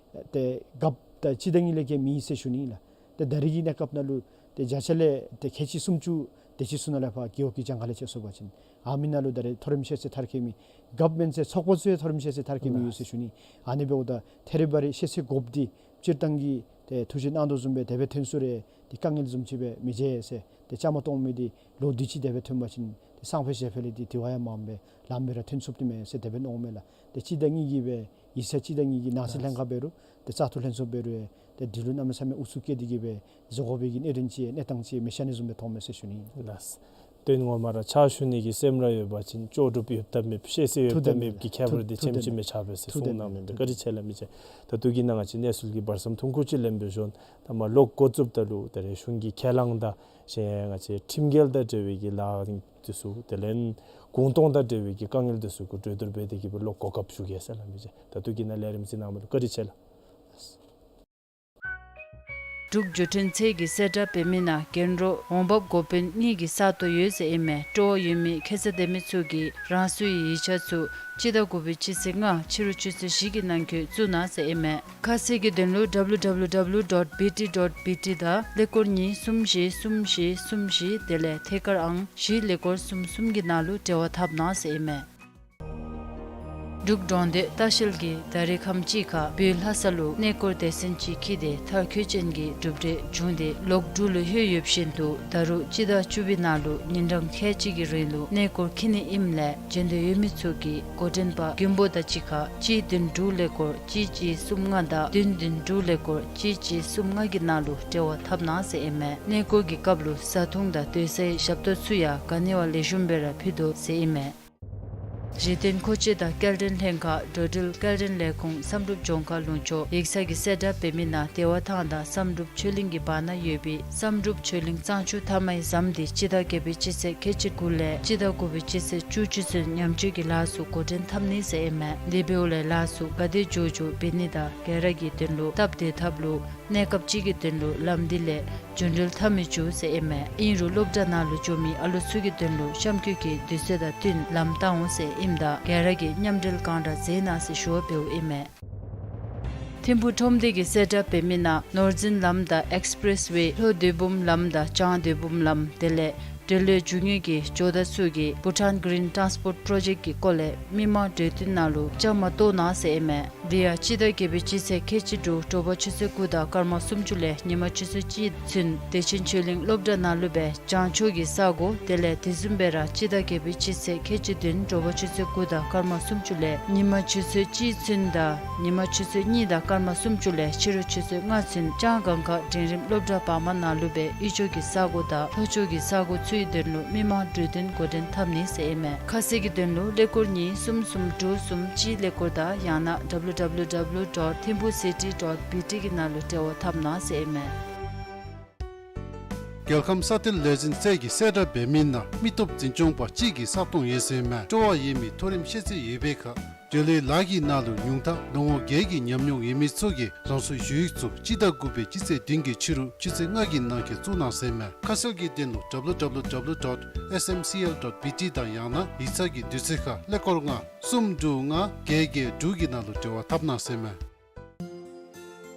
ཏེ་རྒཔོ་ད་གཅིག་དང་གཉིས་ལས་བརྒལ་མེད་ཟེར་ཞུ་ནི་ལགས། ཏེ་ད་རེས་ཀྱི་གནས་སྐབས་ནང་ལུ་ཏེ་བརྒྱ་ཆ་ལས་ཏེ་ཁལ་གཅིག་སུམ་ཅུ་དེ་ཅིག་ཚུ་ནཱ་ལས་ཕར་རྒེད་འོག་གི་གྱངས་ཁ་ལས་ཕྱེ་སོང་པ་ཅིན་ཨ་མི་ནང་ལུ་ད་རེས་མཐོ་རིམ་ཤེས་ཚད་མཐར་འཁྱོལ་མི་རྒཔོ་མེན་ཚེ་ཚོགས་པ་ཚུ་ཡང་མཐོ་རིམ་ཤེས་ཚད་མཐར་འཁྱོལ་མི་ཡོད་ཟེར་ཞུ་ནི། ཨ་ནི་འབདཝ་ད་ཐད་རི་བ་རི་ཤེས་ཚད་དགོཔ་འདི་སྤྱིར་བཏང་གི་ཏེ་ཐུགས་བཞེད་གནང་དོ་བཟུམ་སྦེ་དེ་སྦེ་ཐོན་ཚུགས་རུང་འདི་དཀའ་ངལ་བཟུམ་ཅིག་སྦེ་མི་འབྱུང་ཟེར། ཏེ་བཅའ་མར་གཏོགས་མི་འདི་ལོ་དུས་ཅི་དེ་སྦེ་ཐོན་པ་ཅིན་ཏེ་སང་ཕོད་གཞེས་ཕོད་ལས་འདི་དེ་བ་ཡང་མངམ་སྦེ་ལངམ་སྦེ་ར་ཐོན་ཚུགསཔ་འདི་མས་ཟེར་དེ་སྦེ་མནོཝ་མས་ལགས། ཏེ་གཅིག་དང་གཉིས་ཀྱིས་སྦེ་ཡིག་ཚང་གཅིག་དང་གཉིས་ཀྱིས་ནང་སྲིད་ལྷན་ཁག་འབད་རུང་ཏེ་བཙག་འཐུ་ལྷན་ཚོགས་འབད་རུང་ཏེ་འདི་ལུ་གནམ་མེད་ས་མེད་ཨུ་ཚུགས་བསྐྱེད་དེ་གིས་སྦེ་བཟོ་དགོ་པའི་གི་གནད་དོན་ཅིག་གནས་སྟངས་ཅིག་མི་ཤར་ནི་བཟུམ་སྦེ་མཐོངམ་མས་ཟེར་ཞུ་ནི་ཨིན། ལགས། དོན་ངོ་མ་ར་ཕྱག་ཞུ་ནི་གི་སེམས་ར་ཡོད་པ་ཅིན་ལྕོགས་གྲུབ་ཡོདཔ་དང་མེདཔ་ཤེས་ཚད་ཡོདཔ་དང་མེདཔ་ཀྱི་ཁྱད་པར་འདི་ཐུགས་དམ་ཅིག་མི་ཆགས་པས་ཟེར་གསུང་གནངམ་ཨིན། བཀའ་དྲིན་ཆེ་ལགས་མི་རྗེ། ད་ལྟོ་གི་ནང་ང་བཅས་གནས་ཚུལ་གྱི་བར་མཚམས་ཐུང་ཀུ་ཅིག་ལེན་པའི་ཞོར་ད་མར་ལོག་འགོ་བཙུགསཔ་ད་ལུ་ད་རེས་གཞུང་གི་ཁས་བླངས་དང་གཞན་ང་བཅས་ཁྲིམས་འགལ་དང་འབྲེལ་བའི་གི་ལཱ་འདི་ཚུ་དེ་ལས་གུང་སྟོང་དང་འབྲེལ་བའི་གི་དཀའ་ངལ་འདི་ཚུ་གུ་གྲོས་བསྡུར་འབད་དེ་གིས་སྦེ་ལོག་གོ་སྐབས་ཞུ་གེ་ཟེར་ལགས་མི་རྗེ། ད་ལྟོ་གི་ནང་ལས་རིམ་གཟིགས་གནང་མི་ལུ་བཀའ་དྲིན་ཆེ་ལགས། འབྲུག་འགྲུལ་འཕྲིན་ཚད་ཀྱི་གསལ་བསྒྲགས་འབད་མི་ནང་རྒྱན་རོ་འོང་འབབ་འགོ་དཔོན་གཉིས་ཀྱི་ས་སྟོང་ཡོད་ཟེར་ཨིན་མས། སྤྲོ་བ་ཡོད་མི་ཁེ་ས་ལྡན་མི་ཚུ་གིས་རང་སོའི་ཡིག་ཆ་ཚུ་སྤྱི་ཟླ་དགུ་པའི་སྤྱི་ཚེས་ལྔ་ཕྱི་རུ་ཆུ་ཚོད་བཞི་གི་ནང་འཁོད་བཙུགས་གནང་ཟེར་ཨིན་མས། ཁ་གསལ་གྱི་དོན་ལུ་ཌབ་ལུ་ཌབ་ལུ་ཌབ་ལུ་ཌོཊ་བི་ཊི་ཌོཊ་བི་ཊི་དང་ཀླད་ཀོར་གཉིས་གསུམ་བཞི་གསུམ་བཞི་གསུམ་བཞི་དེ་ལས་ཐད་ཀར་ཨང་བཞི་ཀླད་ཀོར་གསུམ་གསུམ་གྱི་ནང་ལུ་འབྲེལ་བ་འཐབ་གནང་ཟེར་ཨིན་མས། འབྲུག་གྲོང་སྡེ་ལྟ་བཤལ་གྱིས་ད་རེས་ཁམས་ཅིག་ཁར་བོད་ལྷ་ས་ལུ་གནས་སྐོར་སྡེ་ཚན་ཅིག་འཁྱིད་དེ་མཐར་འཁྱོལ་ཅན་གྱི་གྲུབ་འབྲས་བྱུང་སྟེ་ལོག་འབྲུག་ལུ་ལྷོད་ཡོདཔ་བཞིན་དུ་ད་རུང་སྤྱི་ཟླ་བཅུ་པའི་ནང་ལུ་ཉིན་གྲངས་ཁལ་གཅིག་གི་རིང་ལུ་གནས་སྐོར་འཁྱིད་ནི་ཨིནམ་ལས་འབྱོན་འདོད་ཡོད་མི་ཚུ་གིས་འགོ་འདྲེན་པ་མགོན་པོ་དང་གཅིག་ཁར་གཅིག་བདུན་དྲུག་ཀླད་ཀོར་གཅིག་གཅིག་གསུམ་ལྔ་དང་བདུན་བདུན་དྲུག་ཀླད་ཀོར་གཅིག་གཅིག་གསུམ་ལྔ་གི་ནང་ལུ་འབྲེལ་བ་འཐབ་གནང་ཟེར་ཨིན་མས། གནས་སྐོར་གྱི་སྐབས་ལུ་བཟའ་འཐུང་དང་སྡོད་སའི་ཞབས་ཏོག་ཚུ་ཡང་ག་ནི་བ་ལེགས་ཤོམ་སྦེ་ར་ཕུལ་དོ་ཟེར་ཨིན་མས། གཞི་རྟེན་མཁོ་ཆས་དང་སྐྱེལ་འདྲེན་ལྷན་ཁག་འགྲོ་འགྲུལ་སྐྱེལ་འདྲེན་ལས་ཁུངས་བསམ་གྲུབ་ལྗོངས་མཁར་ལུང་ཕྱོགས་ཡིག་ཚང་གི་གསལ་བསྒྲགས་འབད་མི་ནང་བདེ་བ་ཐང་དང་བསམ་གྲུབ་ཆོས་གླིང་གི་བར་ན་ཡོད་པའི་བསམ་གྲུབ་ཆོས་གླིང་གཙང་ཆུ་མཐའ་མའི་ཟམ་འདི་སྤྱི་ཟླ་བརྒྱད་པའི་སྤྱི་ཚེས་ཁལ་གཅིག་དགུ་ལས་སྤྱི་ཟླ་དགུ་པའི་སྤྱི་ཚེས་བཅུ་གཅིག་ཚུན་ཉམས་བཅོས་ཀྱི་ལཱ་ཚུ་འགོ་འདྲེན་འཐབ་ནི་ཟེར་ཨིན་མས། དེ་འབདཝ་ལས་ལཱ་ཚུ་ག་དེ་མགྱོགས་མགྱོགས་འབད་ནི་དང་ག་ར་གི་དོན་ལུ་སྟབས་བདེ་ཐབས་ལུ་གནས་སྐབས་ཅིག་གི་དོན་ལུ་ལམ་འདི་ལས་རྒྱུན་འགྲུལ་འཐབ་མི་བཅུག་ཟེར་ཨིན་མས། ཨིན་རུང་སློབ་གྲྭ་ནང་ལུ་འགྱོ་མི་ཨ་ལོ་ཚུ་གི་དོན་ལུ་གཤམ་འཁོད་ཀྱི་དུས་ཚོད་དང་བསྟུན་ལམ་བཏང་འོང་ཟེར་ཨིནམ་ད་ག་ར་གིས་མཉམ་འབྲེལ་གང་དྲག་མཛད་གནང་ཟེར་ཞུ་བ་འབདཝ་ཨིན་མས། ཐིམ་ཕུག་ཁྲོམ་སྡེ་གི་གསལ་བསྒྲགས་འབད་མི་ནང་ནོར་འཛིན་ལམ་དང་ཨེགསི་པི་རེསི་ཝེ་ལྷོ་སྡོད་འབུམ་ལམ་དང་བྱང་སྡོད་འབུམ་ལམ་དེ་ལས་འབྲེལ་ཡོད་རྒྱུ་དངོས་ཀྱི་ཇོ་བདག་ཚུ་གིས་བྷུ་ཊཱན་གི་རིན་ཊཱནསི་པོརཊ་པྲོ་ཇེཀཊ་ཀྱི་སྐོར་ལས་མི་མང་གྲོས་བསྟུན་ནང་ལུ་བཅའ་མར་གཏོགས་གནང་ཟེར་ཨིན་མས། དེ་ཡང་སྤྱི་ཟླ་བརྒྱད་པའི་སྤྱི་ཚེས་ཁལ་གཅིག་དྲུག་དྲོ་པ་ཆུ་ཚོད་དགུ་དང་སྐར་མ་སུམ་ཅུ་ལས་ཉིན་མ་ཆུ་ཚོད་གཅིག་ཚུན་བདེ་ཆེན་ཆོས་གླིང་སློབ་གྲྭ་ནང་ལུ་སྦེ་བྱང་ཕྱོགས་ཀྱི་ས་གོ་དེ་ལས་དེ་བཟུམ་སྦེ་ར་སྤྱི་ཟླ་བརྒྱད་པའི་སྤྱི་ཚེས་ཁལ་གཅིག་བདུན་དྲོ་པ་ཆུ་ཚོད་དགུ་དང་སྐར་མ་སུམ་ཅུ་ལས་ཉིན་མ་ཆུ་ཚོད་གཅིག་ཚུན་དང་ཉིན་མ་ཆུ་ཚོད་གཉིས་དང་སྐར་མ་སུམ་ཅུ་ལས་ཕྱི་རུ་ཆུ་ཚོད་ལྔ་ཚུན་ལྕང་སྒང་ཁ་འབྲིང་རིམ་སློབ་གྲྭ་བར་མ་ནང་ལུ་སྦེ་དབུས་ཕྱོགས་ཀྱི་ས་གོ་དང་ལྷོ་ཕྱོགས་ཀྱི་ས་གོ་ཚུའི་དོན་ལུ་མི་མང་གྲོས་བསྟུན་འགོ་འདྲེན་འཐབ་ནི་ཟེར་ཨིན་མས། ཁ་གསལ་གྱི་དོན་ལུ་ཀླད་ཀོར་གཉིས་གསུམ་གསུམ་དྲུག་གསུམ་གཅིག་ཀླད་ཀོར་དང་ཡང་ན་ཌབ་ལུ་ཌབ་ལུ་ཌབ་ལུ་ཌོཊ་ཐིམ་ཕུག་སི་ཊི་ཌོཊ་བི་ཊི་གི་ནང་ལུ་འབྲེལ་བ་འཐབ་གནང་ཟེར་ཨིན་མས། རྒྱལ་ཁམས་ས་གཏེར་ལས་འཛིན་ཚད་ཀྱི་གསལ་བསྒྲགས་འབད་མི་ནང་མི་སྟོབས་འཛིན་སྐྱོང་པ་གཅིག་གི་ས་སྟོང་ཡོད་ཟེར་ཨིན་མས། སྤྲོ་བ་ཡོད་མི་མཐོ་རིམ་ཤེས་ཚད་ཡོད་པའི་ཁར་འབྲེལ་ཡོད་ལཱ་གི་ནང་ལུ་ཉུང་མཐའ་ལོ་ངོ་བརྒྱད་ཀྱི་ཉམས་མྱོང་ཡོད་མི་ཚུ་གིས་རང་སོའི་ཞུ་ཡིག་ཚུ་སྤྱི་ཟླ་དགུ་པའི་སྤྱི་ཚེས་བདུན་གྱི་ཕྱི་རུ་ཆུ་ཚོད་ལྔ་གི་ནང་འཁོད་བཙུགས་གནང་ཟེར་ཨིན་མས། ཁ་གསལ་གྱི་དོན་ལུ་ཌབ་ལུ་ཌབ་ལུ་ཌབ་ལུ་ཌོཊ་ཨེསི་ཨེམ་སི་ཨེལ་ཌོཊ་བི་ཊི་དང་ཡང་ན་ཡིག་ཚང་གི་དུས་ཚོད་ཁར་ཀླད་ཀོར་ལྔ་གསུམ་དྲུག་ལྔ་བརྒྱད་བརྒྱད་དྲུག་གི་ནང་ལུ་འབྲེལ་བ་འཐབ་གནང་ཟེར་ཨིན་མས།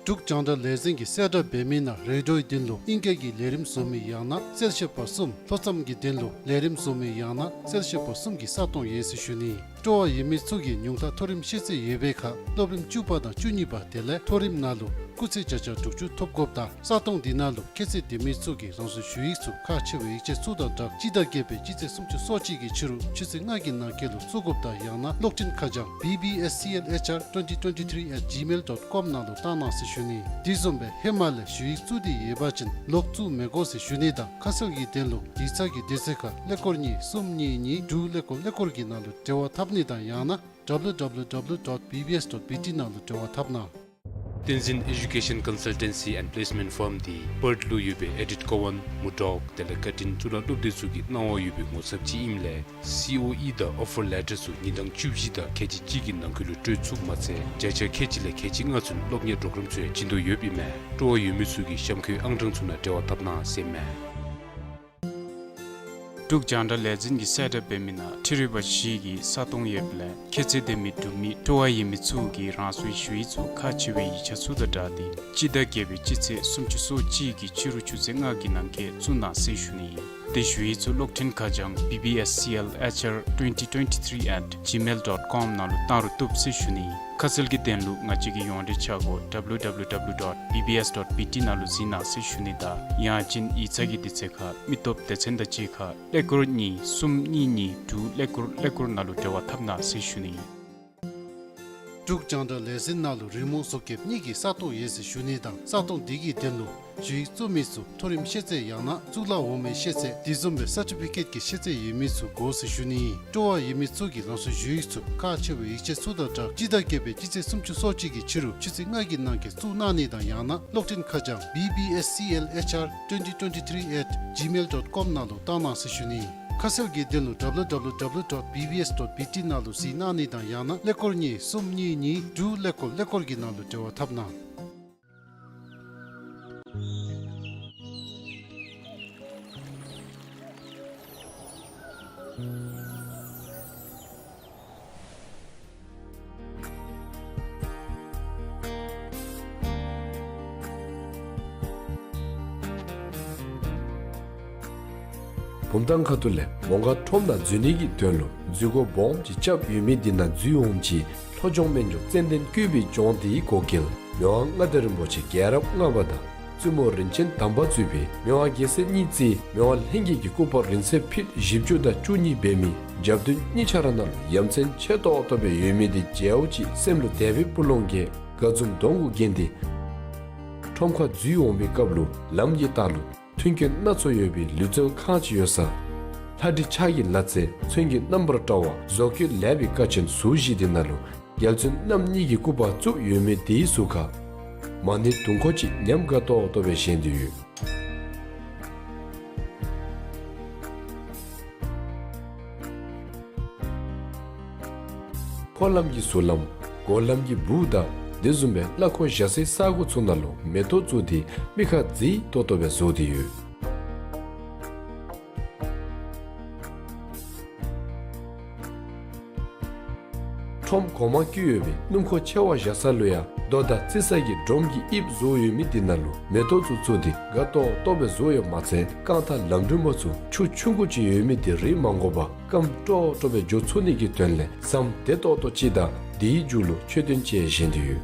འབྲུག་རྒྱང་བསྒྲགས་ལས་འཛིན་གྱི་གསལ་བསྒྲགས་འབད་མི་ནང་རེ་ཌིའོའི་དོན་ལུ་ཨིང་སྐད་ཀྱི་ལས་རིམ་བཟོ་མི་ཡང་ན་གསལ་བཤད་པ་གསུམ། ལྷོ་མཚམས་ཀྱི་དོན་ལུ་ལས་རིམ་བཟོ་མི་ཡང་ན་གསལ་བཤད་པ་གསུམ་གྱི་ས་སྟོང་ཡོད་ཟེར་ཞུ་ནི། སྤྲོ་བ་ཡོད་མི་ཚུ་གིས་ཉུང་མཐའ་མཐོ་རིམ་ཤེས་ཚད་ཡོད་པའི་ཁར་སློབ་རིམ་བཅུ་པ་དང་བཅུ་གཉིས་པ་དེ་ལས་མཐོ་རིམ་ནང་ལུ་སྐུགས་ཚད་བརྒྱ་ཆ་དྲུག་ཅུ་ཐོབ་དགོཔ་དང་ས་སྟོང་འདི་ནང་ལུ་ཁྱད་ཚད་ལྡན་མི་ཚུ་གིས་རང་སོའི་ཞུ་ཡིག་ཚུ་ཁག་ཆེ་བའི་ཡིག་ཆ་ཚུ་དང་སྦྲགས་སྤྱི་ཟླ་བརྒྱད་པའི་སྤྱི་ཚེས་སུམ་ཅུ་སོ་གཅིག་གི་ཕྱི་རུ་ཆུ་ཚོད་ལྔ་གི་ནང་འཁོད་ལུ་བཙུགས་དགོཔ་དང་ཡང་ན་གློག་འཕྲིན་ཁ་བྱང་B B S C L H R twenty twenty-three at gmail dot com ནང་ལུ་བཏང་གནང་ཟེར་ཞུ་ནི། དེ་བཟུམ་སྦེ་ཧེ་མ་ལས་ཞུ་ཡིག་བཙུགས་ཏེ་ཡོད་པ་ཅིན་ལོག་བཙུགས་མི་དགོ་ཟེར་ཞུ་ནི་དང་ཁ་གསལ་གྱི་དོན་ལུ་ཡིག་ཚང་གི་དུས་ཚོད་ཁར་ཀླད་ཀོར་གཉིས་གསུམ་གཉིས་གཉིས་དྲུག་ཀླད་ཀོར་ཀླད་ཀོར་གྱི་ནང་ལུ་འབྲེལ་བ་འཐབ་ནི་དང་ཡང་ན་W W W dot B B S dot B T ནང་ལུ་འབྲེལ་བ་འཐབ་གནང་། བསྟན་འཛིན་Education Consultancy and Placement Firm འདི་པརཐ་ལུ་ཡོད་པའི་ཨེ་ཌིཊ་ཀོ་ཝན་མུ་ཌོག་དེ་ལས་ཀར་ཊིན་གཙུག་ལག་སློབ་སྡེ་ཚུ་གི་གནང་བ་ཡོད་པའི་ངོ་ཚབ་ཅིག་ཨིནམ་ལས་སི་ཨོ་ཨི་དང་ཨོ་ཕར་ལེ་ཊར་ཚུ་ཉིན་གྲངས་བཅུ་བཞི་དང་ཁལ་གཅིག་གཅིག་གི་ནང་འཁོད་ལུ་སྤྲོད་ཚུགསཔ་མ་ཚད་བརྒྱ་ཆ་ཁལ་གཅིག་ལས་ཁལ་གཅིག་ལྔ་ཚུན་སློབ་གཉེར་པོརོ་གརམ་ཚུ་ཡང་བྱིན་དོ་ཡོདཔ་ཨིན་མས། སྤྲོ་བ་ཡོད་མི་ཚུ་གིས་གཤམ་འཁོད་ཨང་གྲངས་ཚུ་ནང་འབྲེལ་བ་འཐབ་གནང་ཟེར་མས། འབྲུག་རྒྱང་བསྒྲགས་ལས་འཛིན་གྱིས་གསལ་བསྒྲགས་འབད་མི་ནང་ཁྲི་རིལ་པ་བཞི་གི་ས་སྟོང་ཡོདཔ་ལས་ཁྱད་ཚད་ལྡན་མི་འབྲུག་མི་སྤྲོ་བ་ཡོད་མི་ཚུ་གིས་རང་སོའི་ཞུ་ཡིག་ཚུ་ཁག་ཆེ་བའི་ཡིག་ཆ་ཚུ་དང་སྦྲགས་ཏེ་སྤྱི་ཟླ་བརྒྱད་པའི་སྤྱི་ཚེས་སུམ་ཅུ་སོ་གཅིག་གི་ཕྱི་རུ་ཆུ་ཚོད་ལྔ་གི་ནང་འཁོད་བཙུགས་གནང་ཟེར་ཞུ་ནི། དེ་ཞུ་ཡིག་ཚུ་གློག་འཕྲིན་ཁ་བྱང་B B S C L H R twenty twenty-three at gmail dot com ནང་ལུ་བཏང་རུང་བཏུབ་ཟེར་ཞུ་ནི། ཁ་གསལ་གྱི་དོན་ལུ་ང་བཅས་ཀྱི་ཡོངས་འབྲེལ་ཆ་སྒོ་W W W dot B B S dot B T ནང་ལུ་གཟིགས་གནང་ཟེར་ཞུ་ནི་དང་ཡང་ཅིན་ཡིག་ཚང་གི་དུས་ཚོད་ཁར་མི་སྟོབས་སྡེ་ཚན་དང་གཅིག་ཁར་ཀླད་ཀོར་གཉིས་གསུམ་གཉིས་གཉིས་དྲུག་ཀླད་ཀོར་ཀླད་ཀོར་ནང་ལུ་འབྲེལ་བ་འཐབ་གནང་ཟེར་ཞུ་ནི། འབྲུག་རྒྱང་བསྒྲགས་ལས་འཛིན་ནང་ལུ་རི་མོ་བཟོ་མཁསཔ་གཉིས་ཀྱི་ས་སྟོང་ཡོད་ཟེར་ཞུ་ནི་དང་ས་སྟོང་འདི་གི་དོན་ལུ་ཞུ་ཡིག་བཙུགས་མི་ཚུ་མཐོ་རིམ་ཤེས་ཚད་ཡང་ན་གཙུག་ལག་འོག་མའི་ཤེས་ཚད་དེ་བཟུམ་སྦེ་སར་ཊི་ཕི་ཀེཊ་ཀྱི་ཤེས་ཚད་ཡོད་མི་ཚུ་དགོ་ཟེར་ཞུ་ནི། སྤྲོ་བ་ཡོད་མི་ཚུ་གིས་རང་སོའི་ཞུ་ཡིག་ཚུ་ཁག་ཆེ་བའི་ཡིག་ཆ་ཚུ་དང་སྦྲགས་སྤྱི་ཟླ་བརྒྱད་པའི་སྤྱི་ཚེས་སུམ་ཅུ་སོ་གཅིག་གི་ཕྱི་རུ་ཆུ་ཚོད་ལྔ་གི་ནང་འཁོད་བཙུགས་གནང་ནི་དང་ཡང་ན་གློག་འཕྲིན་ཁ་བྱང་B B S C L H R twenty twenty-three at gmail dot com ནང་ལུ་བཏང་གནང་ཟེར་ཞུ་ནི། ཁ་གསལ་གྱི་དོན་ལུ་W W W dot B B S dot B T ནང་ལུ་གཟིགས་གནང་ནི་དང་ཡང་ན་ཀླད་ཀོར་གཉིས་གསུམ་གཉིས་གཉིས་དྲུག་ཀླད་ཀོར་ཀླད་ཀོར་གྱི་ནང་ལུ་འབྲེལ་བ་འཐབ་གནང་། བུམ་ཐང་ཁ་ཐུག་ལས་མོང་སྒར་ཁྲོམ་ནང་འཛུལ་ནི་གི་དོན་ལུ་འཛུལ་སྒོ་སྦོམ་ཅིག་རྐྱབ་ཡོད་མི་འདི་ནང་འཛུལ་འོངམ་ཅིག་ལྷོ་ལྗོངས་སྨན་ལྗོངས་ཙན་དན་བཀོད་པའི་ལྗོངས་འདི་གི་འགོ་འགལ་མི་དབང་མངའ་བདག་རིན་པོ་ཆེ་རྒྱལ་རབས་ལྔ་པ་དང་བཙུན་མོ་རིན་ཆེན་དམ་པ་གཙོས་པའི་མི་དབང་རྒྱལ་སྲས་གཉིས་བརྩེགས་མི་དབང་ལྷན་རྒྱས་ཀྱི་སྐུ་པར་རིང་བསྲེལ་ཕིཊ་བཞི་བཅུ་དང་བཅུ་གཉིས་འབད་མི་རྒྱབ་མདུན་གཉིས་ཆ་ར་ནང་ལུ་ཡ་མཚན་ཆེ་ཏོག་ཏོ་སྦེ་ཡོད་མི་འདི་མཇལཝ་ཅིག་སེམས་ལུ་དད་པའི་སྤུ་ལོང་རྒྱས་དགའ་འཛུམ་གདོང་གུ་བརྒྱན་ཏེ་ཁྲོམ་ཁར་འཛུལ་འོང་བའི་སྐབས་ལུ་ལམ་གྱི་ལྟག་ལུ་མཐུན་རྐྱེན་སྣ་ཚོགས་ཡོད་པའི་ལུས་རྩལ་ཁང་ཅིག་ཡོད་ས། ལྷ་འབྲི་ཕྱག་གི་ལ་རྩེ་མཚོན་གྱི་རྣམ་པར་བཀྲ་བ་བཟོ་བཀོད་ལེགས་པའི་ཀ་ཆེན་ཟུར་བཞི་འདི་ནང་ལུ་རྒྱལ་བཙུན་རྣམ་གཉིས་ཀྱི་སྐུ་པར་བཙུགས་ཡོད་མི་དེའི་ཟུར་ཁར་མ་ཎི་དུང་འཁོར་ཅིག་ཉམས་དགའ་ཏོག་ཏོ་སྦེ་བཞེངས་ཏེ་ཡོད། འཁོར་ལམ་གྱི་ཟུར་ལམ་སྒོ་ལམ་གྱི་སྦུག་དང་དེ་བཟུམ་སྦེ་གླ་འཁོར་བཞག་སའི་ས་སྒོ་ཚུ་ནང་ལུ་མེ་ཏོག་བཙུགས་ཏེ་མི་ཁ་མཛེས་ཏོག་ཏོ་སྦེ་བཟོ་སྟེ་ཡོད། ཁྲོམ་གོང་མ་བཀོད་ཡོད་པའི་སྣུམ་འཁོར་ཆེ་བ་བཞག་ས་ལུ་ཡང་རྡོ་དང་བརྩིགས་ས་གི་སྒྲོམ་གྱི་དབྱིབས་བཟོ་ཡོད་མི་འདི་ནང་ལུ་མེ་ཏོག་ཚུ་བཙུགས་ཏེ་དགའ་ཏོག་ཏོ་སྦེ་བཟོ་ཡོདཔ་མ་ཚད་རྐང་ཐང་ལམ་རིམ་པ་ཚུ་ཆུ་ཆུང་ཀུ་ཅིག་ཡོད་མི་འདི་རིག་མ་དགོ་པར་སྐམ་ཏོག་ཏོ་སྦེ་འགྱོ་ཚུགས་ནི་གི་དོན་ལས་ཟམ་བདེ་ཏོག་ཏོ་ཅིག་དང་དེའི་མཇུག་ལུ་མཆོད་རྟེན་ཅིག་བཞེངས་ཏེ་ཡོད།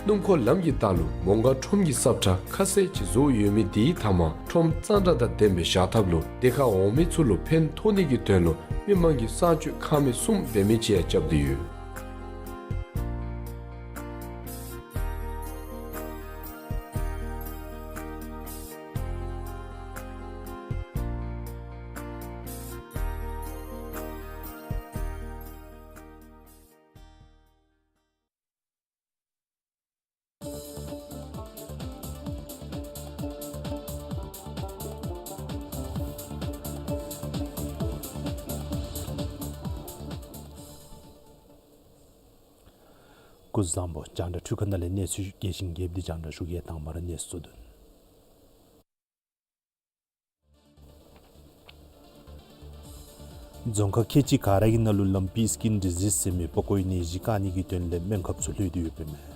སྣུམ་འཁོར་ལམ་གྱི་ལྟག་ལུ་མོང་སྒར་ཁྲོམ་གྱི་སབ་ཁྲ་ཁ་གསལ་ཅིག་བཟོ་ཡོད་མི་དེའི་མཐའ་མར་ཁྲོམ་གཙང་སྦྲ་དང་ལྡན་པའི་བཞག་ཐབས་ལུ་དེ་ཁར་འོང་མི་ཚུ་ལུ་ཕན་ཐོགས་ནི་གི་དོན་ལུ་མི་མང་གི་གསང་སྤྱོད་ཁང་མིག་གསུམ་འབད་མི་ཅིག་ཡང་རྐྱབ་སྟེ་ཡོད། སྐུ་གཟུགས་བཟང་པོ། རྒྱང་བསྒྲགས་འཕྲུལ་ཁང་ནང་ལས་གནས་ཚུལ་རྒྱས་ཤིང་རྒྱསཔ་འདི་རྒྱང་བསྒྲགས་ཞུ་གེ། དང་པ་ར་གནས་ཚུལ་དོན། རྫོང་ཁག་ཁལ་གཅིག་ག་ར་གི་ནང་ལུ་ལམ་པི་སི་ཀིན་ཌི་ཟིསི་ཟེར་མི་པགས་ཀོའི་ནད་གཞི་བཀག་ནི་གི་དོན་ལས་སྨན་ཁབ་ཚུ་ལྷོད་དེ་ཡོདཔ་ཨིན་མས།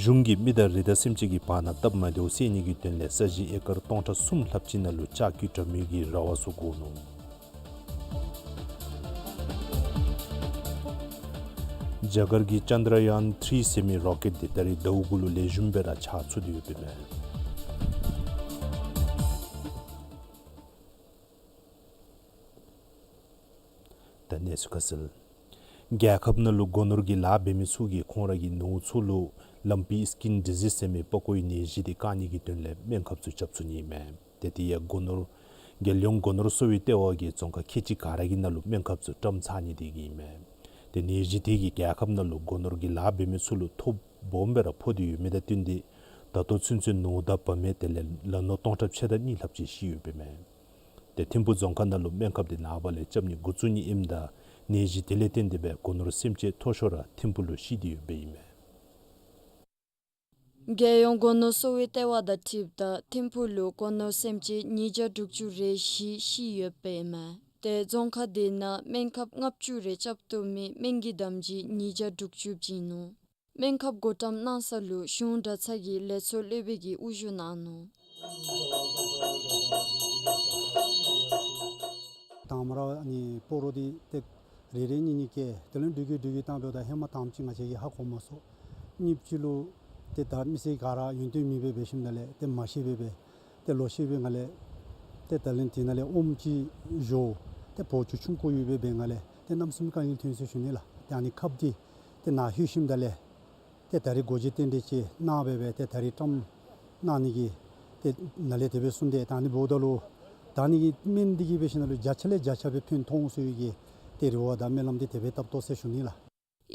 གཞུང་གིས་མི་དང་རི་དྭགས་སེམས་ཅན་གྱི་བར་ན་སྟབས་མ་བདེཝ་སེལ་ནི་གི་དོན་ལས་ས་གཞི་ཨེ་ཀར་སྟོང་ཕྲག་གསུམ་ལྷགཔ་ཅིག་ནང་ལུ་ལྕགས་ཀྱུ་དྲ་མིག་གི་ར་བ་ཚུ་བསྒོར་ནུག། རྒྱ་གར་གྱི་ཅཱནྡྲ་ཡཱན་ཐྲི་ཟེར་མི་རོ་ཀེཊ་འདི་ད་རིས་ཟླཝ་དགུ་ལུ་ལེགས་ཤོམ་སྦེ་ར་ཕྱག་ཚུགས་ཏེ་ཡོདཔ་ཨིན་མས། ད་གནས་ཚུལ་ཁ་གསལ། རྒྱལ་ཁབ་ནང་ལུ་སྒོ་ནོར་གྱི་ལཱ་འབད་མི་ཚུ་གིས་ཁོང་ར་གི་ནོར་ཚུ་ལུ་ལམ་པི་སི་ཀིན་ཌི་ཟིསི་ཟེར་མི་པགས་ཀོའི་ནད་གཞི་འདི་བཀག་ནི་གི་དོན་ལས་སྨན་ཁབ་ཚུ་རྐྱབ་ཚུགས་ནི་ཨིན་མས། ཏེ་དེ་ཡང་སྒོ་ནོར་རྒྱལ་ཡོངས་སྒོ་ནོར་གསོ་བའི་ལྟེ་བ་གིས་རྫོང་ཁག་ཁལ་གཅིག་ག་ར་གི་ནང་ལུ་སྨན་ཁབ་ཚུ་བཀྲམ་ཚར་ནི་དེ་གིས་ཨིན་མས། ཏེ་ནད་གཞི་དེ་གིས་རྒྱལ་ཁབ་ནང་ལུ་སྒོ་ནོར་གྱི་ལཱ་འབད་མི་ཚུ་ལུ་ཐོ་སྦོམ་སྦེ་ར་ཕོག་སྟེ་ཡོད་མི་དང་བསྟུན་ཏེ་ད་ལྟོ་ཚུན་ཚོད་ནོར་དང་བ་མེན་དེ་ལས་ལ་ནོར་སྟོང་ཕྲག་ཕྱེད་དང་གཉིས་ལྷགཔ་ཅིག་ཤི་ཡོདཔ་ཨིན་མས། ཏེ་ཐིམ་ཕུ་རྫོང་ཁག་ནང་ལུ་སྨན་ཁབ་དེ་ནངས་པ་ལས་རྐྱབ་ནི་འགོ་བཙུགས་ནི་ཨིནམ་ད་ནད་གཞི་དེ་ལས་བརྟེན་ཏེ་སྦེ་སྒོ་ནོར་སེམས་ཅན་མཐོ་ཤོས་ར་ཐིམ་ཕུ་ལུ་ཤི་སྟེ་ཡོདཔ་ཨིན་མས། རྒྱལ་ཡོངས་སྒོ་ནོར་གསོ་བའི་ལྟེ་བ་དང་འཁྲིལཝ་ད་ཐིམ་ཕུ་ལུ་སྒོ་ནོར་སེམས་ཅན་ཉིས་བརྒྱ་དྲུག་ཅུ་རེ་བཞི་ཤི་ཡོདཔ་ཨིན་མས། ཏེ་རྫོང་ཁག་དེ་ནང་སྨན་ཁབ་ལྔ་བཅུ་རེ་རྐྱབ་བཏུབ་མི་སྨན་གྱི་དམ་སྦྱིས་ཉིས་བརྒྱ་དྲུག་ཅུ་བྱིན་ནུག། སྨན་ཁབ་བགོ་བཀྲམ་གནང་ས་ལུ་གཞུང་གྲྭ་ཚང་གི་ལས་ཚོགས་སློབ་དཔོན་གྱིས་དབུ་བཞུགས་གནང་ནུག། དང་མ་ར་ཨ་ནི་སྤོ་རོ་འདི་ཏེ་རེ་རེ་གཉིས་གཉིས་བཀལ། དེ་ལས་འགྲུལ་སྐྱོད་འགྲུལ་སྐྱོད་བཏང་འབདཝ་ད་ཧེ་མ་དང་པ་ཅིག་ང་བཅས་ཀྱིས་ཧ་གོ་མ་ཚུགས། གཉིས་པ་ཅིག་ལུ་ཏེ་ད་མི་སེར་ག་ར་ཡོན་ཏན་མེད་པར་འབད་ཞིནམ་ལས་ཏེ་མ་ཤེས་པར་སྦེ་ཏེ་ལོག་ཤེས་པའི་ངང་ལས་ཏེ་ད་ལན་དེ་ནང་ལས་ཨོམ་ཅིག་བཞོ། ཏེ་བོ་ཅུ་ཆུང་ཀུ་ཡོད་པའི་སྦེ་ངང་ལས་ཏེ་གནམ་མེད་ས་མེད་དཀའ་ངལ་ཐོན་སོ་ཞུ་ནི་ལགས། ཏེ་ཨ་ནི་ཁབ་འདི་ཏེ་ནཱ་ལྷོད་ཞིནམ་ད་ལས་ཏེ་ད་རིས་སྒོ་འབྱེད་རྟེན་འབྲེལ་ཅིག་གནང་སྦེ་སྦེ་ཏེ་ད་རིས་བཀྲམ་གནང་ནི་གི་ཏེ་ནཱ་ལས་དེ་སྦེ་གསུངས་ཏེ། ད་ཨ་ནི་འབདཝ་ད་ལུ་ད་ཨ་ནི་གི་སྨན་འདི་གིས་འབད་ཞིནམ་ལས་བརྒྱ་ཆ་ལས་བརྒྱ་ཆ་སྦེ་ཕན་ཐོགས་འོང་ཟེར་བའི་གི་ཏེ་རེ་བ་དང་སྨོན་ལམ་འདི་དེ་སྦེ་བཏབ་དོ་ཟེར་ཞུ་ནི་ལགས།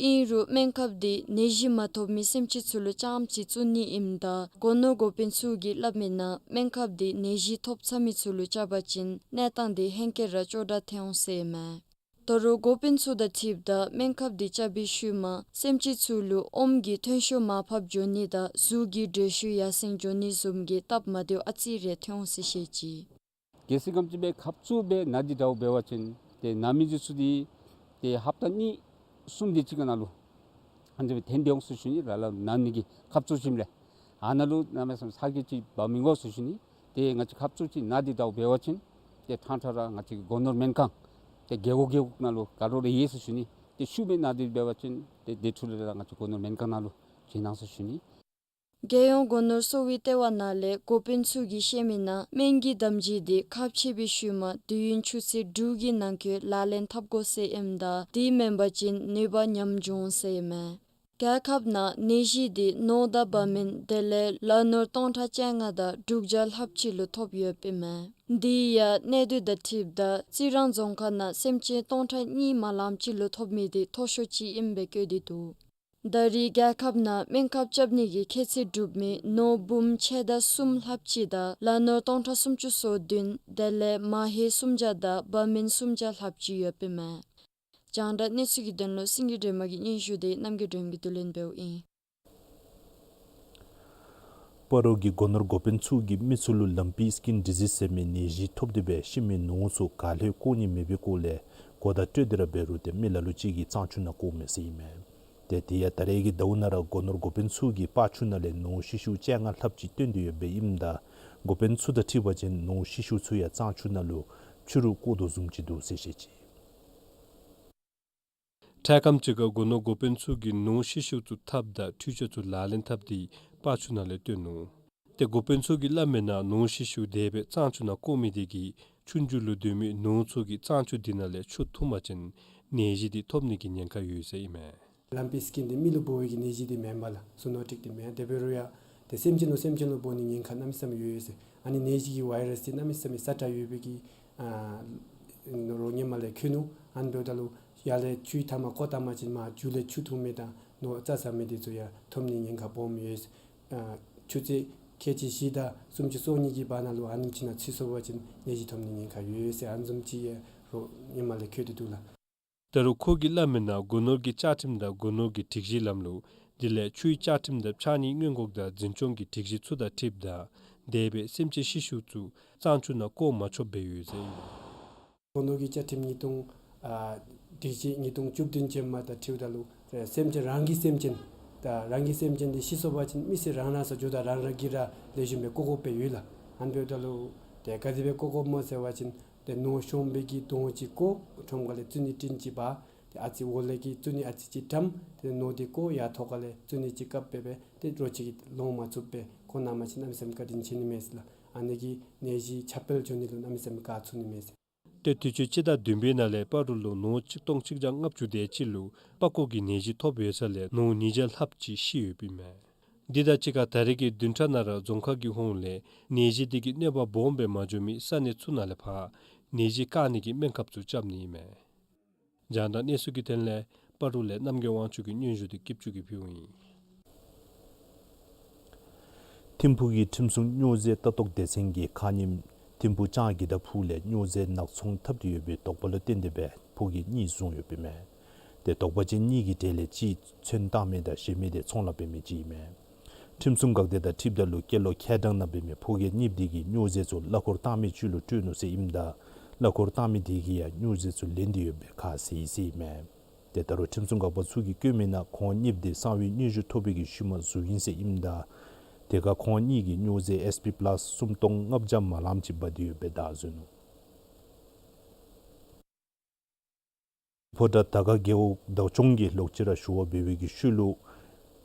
ཨིན་རུང་སྨན་ཁབ་འདི་ནད་གཞི་མ་ཐོབ་མི་སེམས་ཅན་ཚུ་ལུ་རྐྱངམ་ཅིག་བཙུགས་ནི་ཨིནམ་ད་སྒོ་ནོར་འགོ་དཔོན་ཚུ་གིས་སླབ་མིའི་ནང་སྨན་ཁབ་འདི་ནད་གཞི་ཐོབ་ཚར་མི་ཚུ་ལུ་རྐྱབ་པ་ཅིན་གནས་སྟངས་འདི་ཧེང་སྐལ་ར་སྐྱོ་དྲགས་ཐོན་འོང་ཟེར་ཨིན་མས། ད་རུང་འགོ་དཔོན་ཚུ་དང་འཁྲིལཝ་ད་སྨན་ཁབ་འདི་རྐྱབ་པའི་ཤུལ་མ་སེམས་ཅན་ཚུ་ལུ་ཨོམ་གྱི་ཐོན་ཤུགས་མར་ཕབ་འགྱོ་ནི་དང་གཟུགས་ཀྱི་དྲོད་ཤུགས་ཡར་སེང་འགྱོ་ནི་བཟུམ་གྱི་སྟབས་མ་བདེཝ་ཨ་ཙི་རེ་ཐོན་འོང་ཟེར་བཤད་ཅི། གལ་སྲིད་ག་དེམ་ཅིག་སྦེ་ཁབ་བཙུགས་སྦེ་ན་དེ་འདྲཝ་འབད་བ་ཅིན་ཏེ་ན་མི་འདི་ཚུ་འདི་ཏེ་ཧབ་ཏ་གཉིས་གསུམ་དེ་ཅིག་གི་ནང་ལུ་ཨ་ནི་སྦེ་ཐོན་ཏེ་འོང་ཟེར་ཞུ་ནི་ལགས། ལགས་ན་ནི་གི་ཁབ་བཙུགས་ཞིནམ་ལས་ཨ་ནཱ་ལུ་གནམ་མེད་ས་མེད་ཚ་གྱང་ཅིག་འབག་མི་དགོ་ཟེར་ཞུ་ནི། ཏེ་ང་བཅས་ཁབ་བཙུགས་ཅིག་ན་དེ་འདྲཝ་འབད་བ་ཅིན་ཏེ་ཕྲང་ཕྲང་ར་ང་བཅས་ཀྱི་སྒོ་ནོར་སྨན་ཁང་ཏེ་རྒེད་འོག་རྒེད་འོག་ནང་ལུ་ག་ར་ར་ཡོད་ཟེར་ཞུ་ནི། ཏེ་ཤུལ་མའི་ན་དེ་འབད་བ་ཅིན་ཏེ་དེ་འཕྲོ་ལས་ར་ང་བཅས་སྒོ་ནོར་སྨན་ཁང་ནང་ལུ་བྱོན་གནང་ཟེར་ཞུ་ནི། རྒྱལ་ཡོངས་སྒོ་ནོར་གསོ་བའི་ལྟེ་བ་ནང་ལས་འགོ་དཔོན་ཚུ་གིས་བཤད་མིའི་ནང་སྨན་གྱི་དམ་སྦྱིས་འདི་ཁབ་ཕྱེ་བའི་ཤུལ་མ་དུས་ཡུན་ཆུ་ཚོད་དྲུག་གི་ནང་འཁོད་ལག་ལེན་འཐབ་དགོ་ཟེར་ཨིནམ་ད་དེ་མེན་པ་ཅིན་ནུས་པ་ཉམས་འགྱོ་འོང་ཟེར་ཨིན་མས། རྒྱལ་ཁབ་ནང་ནད་གཞི་འདི་ནོར་དང་བ་མེན་དེ་ལས་ལ་ནོར་སྟོང་ཕྲག་བཅོ་ལྔ་དང་དྲུག་བརྒྱ་ལྷགཔ་ཅིག་ལུ་ཐོབ་ཡོདཔ་ཨིན་མས། དེ་ཡང་གནས་སྡུད་དང་འཁྲིལཝ་ད་རྩི་རང་རྫོང་ཁག་ནང་སེམས་ཅན་སྟོང་ཕྲག་གཉིས་མ་ལངམ་ཅིག་ལུ་ཐོབ་མི་འདི་མཐོ་ཤོས་ཅིག་ཨིནམ་སྦེ་བཀོད་དེ་འདུག། ད་རེས་རྒྱལ་ཁབ་ནང་སྨན་ཁབ་རྐྱབ་ནི་གི་ཁྱད་ཚད་གྲུབ་མི་ནོར་འབུམ་ཕྱེད་དང་གསུམ་ལྷགཔ་ཅིག་དང་ལ་ནོར་སྟོང་ཕྲག་སུམ་ཅུ་སོ་བདུན་དེ་ལས་མ་ཧེ་སུམ་བརྒྱ་དང་བ་མེན་སུམ་བརྒྱ་ལྷགཔ་ཅིག་ཡོདཔ་ཨིན་མས། རྒྱང་བསྒྲགས་གནས་ཚུལ་གྱི་དོན་ལུ་སེང་གེ་སྒྲོལ་མ་གི་སྙན་ཞུ་དེ་རྣམ་རྒྱལ་སྒྲོལ་མ་གིས་བསྡུ་ལེན་འབདཝ་ཨིན། སྤ་རོ་གི་སྒོ་ནོར་འགོ་དཔོན་ཚུ་གིས་མི་ཚུ་ལུ་ལམ་པི་སི་ཀིན་ཌི་ཟིསི་ཟེར་མི་ནད་གཞི་ཐོབ་སྟེ་སྦེ་ཤི་མི་ནོར་ཚུ་ག་ལྷོད་བཀོ་ནི་མེད་པའི་སྐོར་ལས་གོ་བརྡ་སྤྲོད་དེ་ར་འབད་རུང་ཏེ་མི་ལ་ལུ་ཅིག་གིས་གཙང་ཆུ་ནང་བཀོ་མི་ཟེར་ཨིན་མས། ཏེ་དེ་ཡང་ད་རེས་ཀྱི་ཟླཝ་ནང་ར་སྒོ་ནོར་འགོ་དཔོན་ཚུ་གིས་སྤ་ཆུ་ནང་ལས་ནོར་ཤི་ཤུལ་བཅོ་ལྔ་ལྷགཔ་ཅིག་བཏོན་ཏེ་ཡོདཔ་ཨིནམ་ད་འགོ་དཔོན་ཚུ་དང་འཁྲིལ་བ་ཅིན་ནོར་ཤི་ཤུལ་ཚུ་ཡང་གཙང་ཆུ་ནང་ལུ་ཕྱི་རུ་བཀོ་དོ་བཟུམ་ཅིག་འདུག་ཟེར་བཤད་ཅི། འཕྲལ་ཁམས་ཅིག་ཁར་སྒོ་ནོར་འགོ་དཔོན་ཚུ་གིས་ནོར་ཤི་ཤུལ་ཚུ་འཐབ་དང་འཕྲུལ་ཆས་ཚུ་ལག་ལེན་འཐབ་སྟེ་སྤ་ཆུ་ནང་ལས་བཏོན་ནུག། ཏེ་འགོ་དཔོན་ཚུ་གིས་སླབ་མིའི་ནང་ནོར་ཤི་ཤུལ་དེ་སྦེ་གཙང་ཆུ་ནང་བཀོ་མི་དེ་གིས་ཆུ་མཇུག་ལུ་སྡོད་མི་ནོར་ཚུ་གིས་གཙང་ཆུ་དེ་ནང་ལས་ཆུ་འཐུང་པ་ཅིན་ནད་གཞི་དེ་ཐོབ་ནི་གི་ཉེན་ཁ་ཡོད་ཟེར་ཨིན་མས། ལམ་པི་སི་ཀིན་འདི་མི་ལུ་འབོ་བའི་གི་ནད་གཞི་འདི་མེན་པས་ལགས། ཟུར་ནོར་ཊིཀ་འདི་མེན། དེ་འབད་རུང་ཡང་ཏེ་སེམས་ཅན་ལུ་སེམས་ཅན་ལུ་འབོ་ནི་ཉེན་ཁ་གནམ་མེད་ས་མེད་ཡོད་ཡོད་ཟེར། ཨ་ནི་ནད་གཞི་གི་ཝའི་རཱསི་འདི་གནམ་མེད་ས་མེད་ས་དྲག་ཡོད་པའི་གི་ཨ་རོགས་ཧེ་མ་ལས་ཁོལ་ནུག། ཨ་ནི་འབདཝ་ད་ལུ་ཡར་ལས་ཆུའི་མཐའ་མར་བཀོ་བཏང་པ་ཅིན་མར་མཇུག་ལས་ཆུ་འཐུང་མི་དང་ནོར་རྩྭ་ཟ་མི་འདི་ཚུ་ཡང་ཐོབ་ནི་ཉེན་ཁ་སྦོམ་ཡོད་ཟེར། ཨ་ཆུ་ཚོད་ཁལ་གཅིག་བཞི་དང་སུམ་ཅུ་སོ་གཉིས་ཀྱི་བར་ན་ལུ་ཨ་ནེམ་ཅིག་ནང་ཚུད་སོང་པ་ཅིན་ནད་གཞི་ཐོབ་ནི་ཉེན་ཁ་ཡོད་ཟེར་ཨ་ནི་བཟུམ་ཅིག་ཡང་རོགས་ཧེ་མ་ལས་ཁོལ་ཏེ་འདུག་ལགས། ད་རུང་ཁོ་གིས་སླབ་མིའི་ནང་སྒོ་ནོར་གྱི་བཅའ་ཁྲིམས་དང་སྒོ་ནོར་གྱི་སྒྲིག་གཞིའི་ལམ་ལུགས་དེ་ལས་ཆུའི་བཅའ་ཁྲིམས་དང་ཕྱགས་སྙིགས་སྔོན་འགོག་དང་འཛིན་སྐྱོང་གི་སྒྲིག་གཞི་ཚུ་དང་འཁྲིལཝ་ད་དེ་སྦེ་སེམས་ཅན་ཤི་ཤུལ་ཚུ་གཙང་ཆུ་ནང་བཀོ་མ་ཆོགཔ་སྦེ་ཡོད་ཟེར་ཨིན་མས། སྒོ་ནོར་གྱི་བཅའ་ཁྲིམས་ཉིས་སྟོང་ཨ་སྒྲིག་གཞི་ཉིས་སྟོང་བཅུ་བདུན་ཅན་མ་དང་འཁྲིལཝ་ད་ལུ་སེམས་ཅན་རང་གི་སེམས་ཅན་ ད་རང་གི་སེམས་ཅན་འདི་ཤི་སོང་པ་ཅིན་མི་ཚུ་རང་རང་སོ་འགྱོཝ་ད་རང་རང་གིས་ར་ལེགས་ཤོམ་སྦེ་བཀོ་བཀོཝ་སྦེ་ཡོད་ལགས། ཨ་ནི་འབདཝ་ད་ལུ་ཏེ་ག་དེ་སྦེ་བཀོ་བཀོཝ་སྨོ་ཟེར་བ་ཅིན་ཏེ་ནོར་ཤོང་བའི་གི་དོང་ཅིག་བཀོ། ཁྲོམ་ཁ་ལས་བཙུགས་ནི་ཊིན་ཅིག་འབག། ཏེ་ཨ་ཙི་འོག་ལས་ཀྱི་བཙུགས་ནི་ཨ་ཙི་ཅིག་བཀྲམ། ཏེ་ནོར་འདི་བཀོ། ཡར་ཐོག་ཁ་ལས་བཙུགས་ནི་ཅིག་བཀབ་སྦེ་སྦེ་ཏེ་རོ་ཁྱི་གིས་ལོང་མ་ཚུགསཔ་སྦེ་ཁོ་ནང་མ་ཕྱིན་གནམ་མེད་ས་མེད་བཀའ་དྲིན་ཆེ་ནི་མས་ཟེར་ལགས། ཨ་ནི་གིས་ནད་གཞི་ཁྱབ་སྤེལ་འགྱོ་ནི་ལུ་གནམ་མེད་ས་མེད་ཁག་ཚུགས་ནི་མས་ཟེར། ཏེ་དུས་ཅི་སྤྱི་ཟླ་བདུན་པའི་ནང་ལས་སྤ་རོ་ལུ་ནོར་གཅིག་སྟོང་གཅིག་བརྒྱ་ལྔ་བཅུ་དེ་ཅིག་ལུ་པགས་ཀོ་གི་ནད་གཞི་ཐོབ་ཡོད་ས་ལས་ནོར་ཉིས་བརྒྱ་ལྷགཔ་ཅིག་ཤི་ཡོདཔ་ཨིན་མས། འདི་དང་གཅིག་ཁར་ད་རེས་ཀྱི་བདུན་ཕྲག་ནང་ར་རྫོང་ཁག་གི་ཧོངས་ལས་ནད་གཞི་འདི་གི་གནོད་པ་སྦོམ་སྦེ་མ་འགྱོ་མི་ས་གནས་ཚུ་ནང་ལས་ཕར་ནད་གཞི་བཀག་ནི་གི་སྨན་ཁབ་ཚུ་རྐྱབ་ནི་ཨིན་མས། རྒྱང་བསྒྲགས་གནས་ཚུལ་གྱི་དོན་ལས་སྤ་རོ་ལས་རྣམ་རྒྱལ་དབང་ཕྱུག་གི་སྙན་ཞུ་འདི་སྐྱིད་ཆུ་གིས་ཕུལཝ་ཨིན། ཐིམ་ཕུག་གི་ཁྲིམས་སྲུང་སྨྱོ་རྫས་ལྟ་རྟོག་སྡེ་ཚན་གྱིས་ཁ་ཉིནམ་ཐིམ་ཕུག་ལྕང་གི་ད་ཕུག་ལས་སྨྱོ་རྫས་ནག་ཚོང་འཐབ་སྟེ་ཡོད་པའི་དོགས་པ་ལུ་བརྟེན་ཏེ་སྦེ་ཕོ་སྐྱེས་གཉིས་བཟུང་ཡོདཔ་ཨིན་མས། ཏེ་དོགས་པ་ཅན་གཉིས་ཀྱི་གྲས་ལས་གཅིག་ཚོན་བཏགས་མི་དང་གཞན་མི་དེ་ཚོང་ལཱ་འབད་མི་ཅིག་ཨིན་མས། ཁྲིམས་སྲུང་འགག་སྡེ་དང་འཁྲིལཝ་ད་ལུ་སྐྱེས་ལོ་ཁལ་གྲངས་ནང་འབད་མི་ཕོ་སྐྱེས་གཉིས་འདི་གིས་སྨྱོ་རྫས་ཚུ་གླ་འཁོར་བཏང་མི་ཅིག་ལུ་སྤྲོད་ནུག་ཟེར་ཨིནམ་ད་གླ་འཁོར་བཏང་མི་དེ་གིས་ཡང་སྨྱོ་རྫས་ཚུ་ལེན་ཏེ་ཡོདཔ་སྦེ་ཁ་བཟེད་ཡི་ཟེར་ཨིན་མས། ཏེ་ད་རུང་ཁྲིམས་སྲུང་འགག་པ་ཚུ་གིས་བཀོད་མི་ནང་ཁོང་གཉིས་འདི་གསང་བའི་སྙན་ཞུ་ཐོབ་པའི་གི་ཤུལ་མ་བཟུང་ཡི་ཟེར་ཨིནམ་ད་དེ་ཁར་ཁོང་གཉིས་ཀྱིས་སྨྱོ་རྫས་ཨེས་པི་པ་ལཱསི་སུམ་སྟོང་ལྔ་བརྒྱ་མ་ལངམ་ཅིག་འབག་སྟེ་ཡོདཔ་སྦེ་བདའ་བཟུང་ནུག། ཕོ་བྲང་དར་དཀར་རྒེད་འོག་བདག་སྐྱོང་གིས་ལོག་ཅི་ར་ཞུ་བ་འབད་བའི་གི་ཤུལ་ལུ་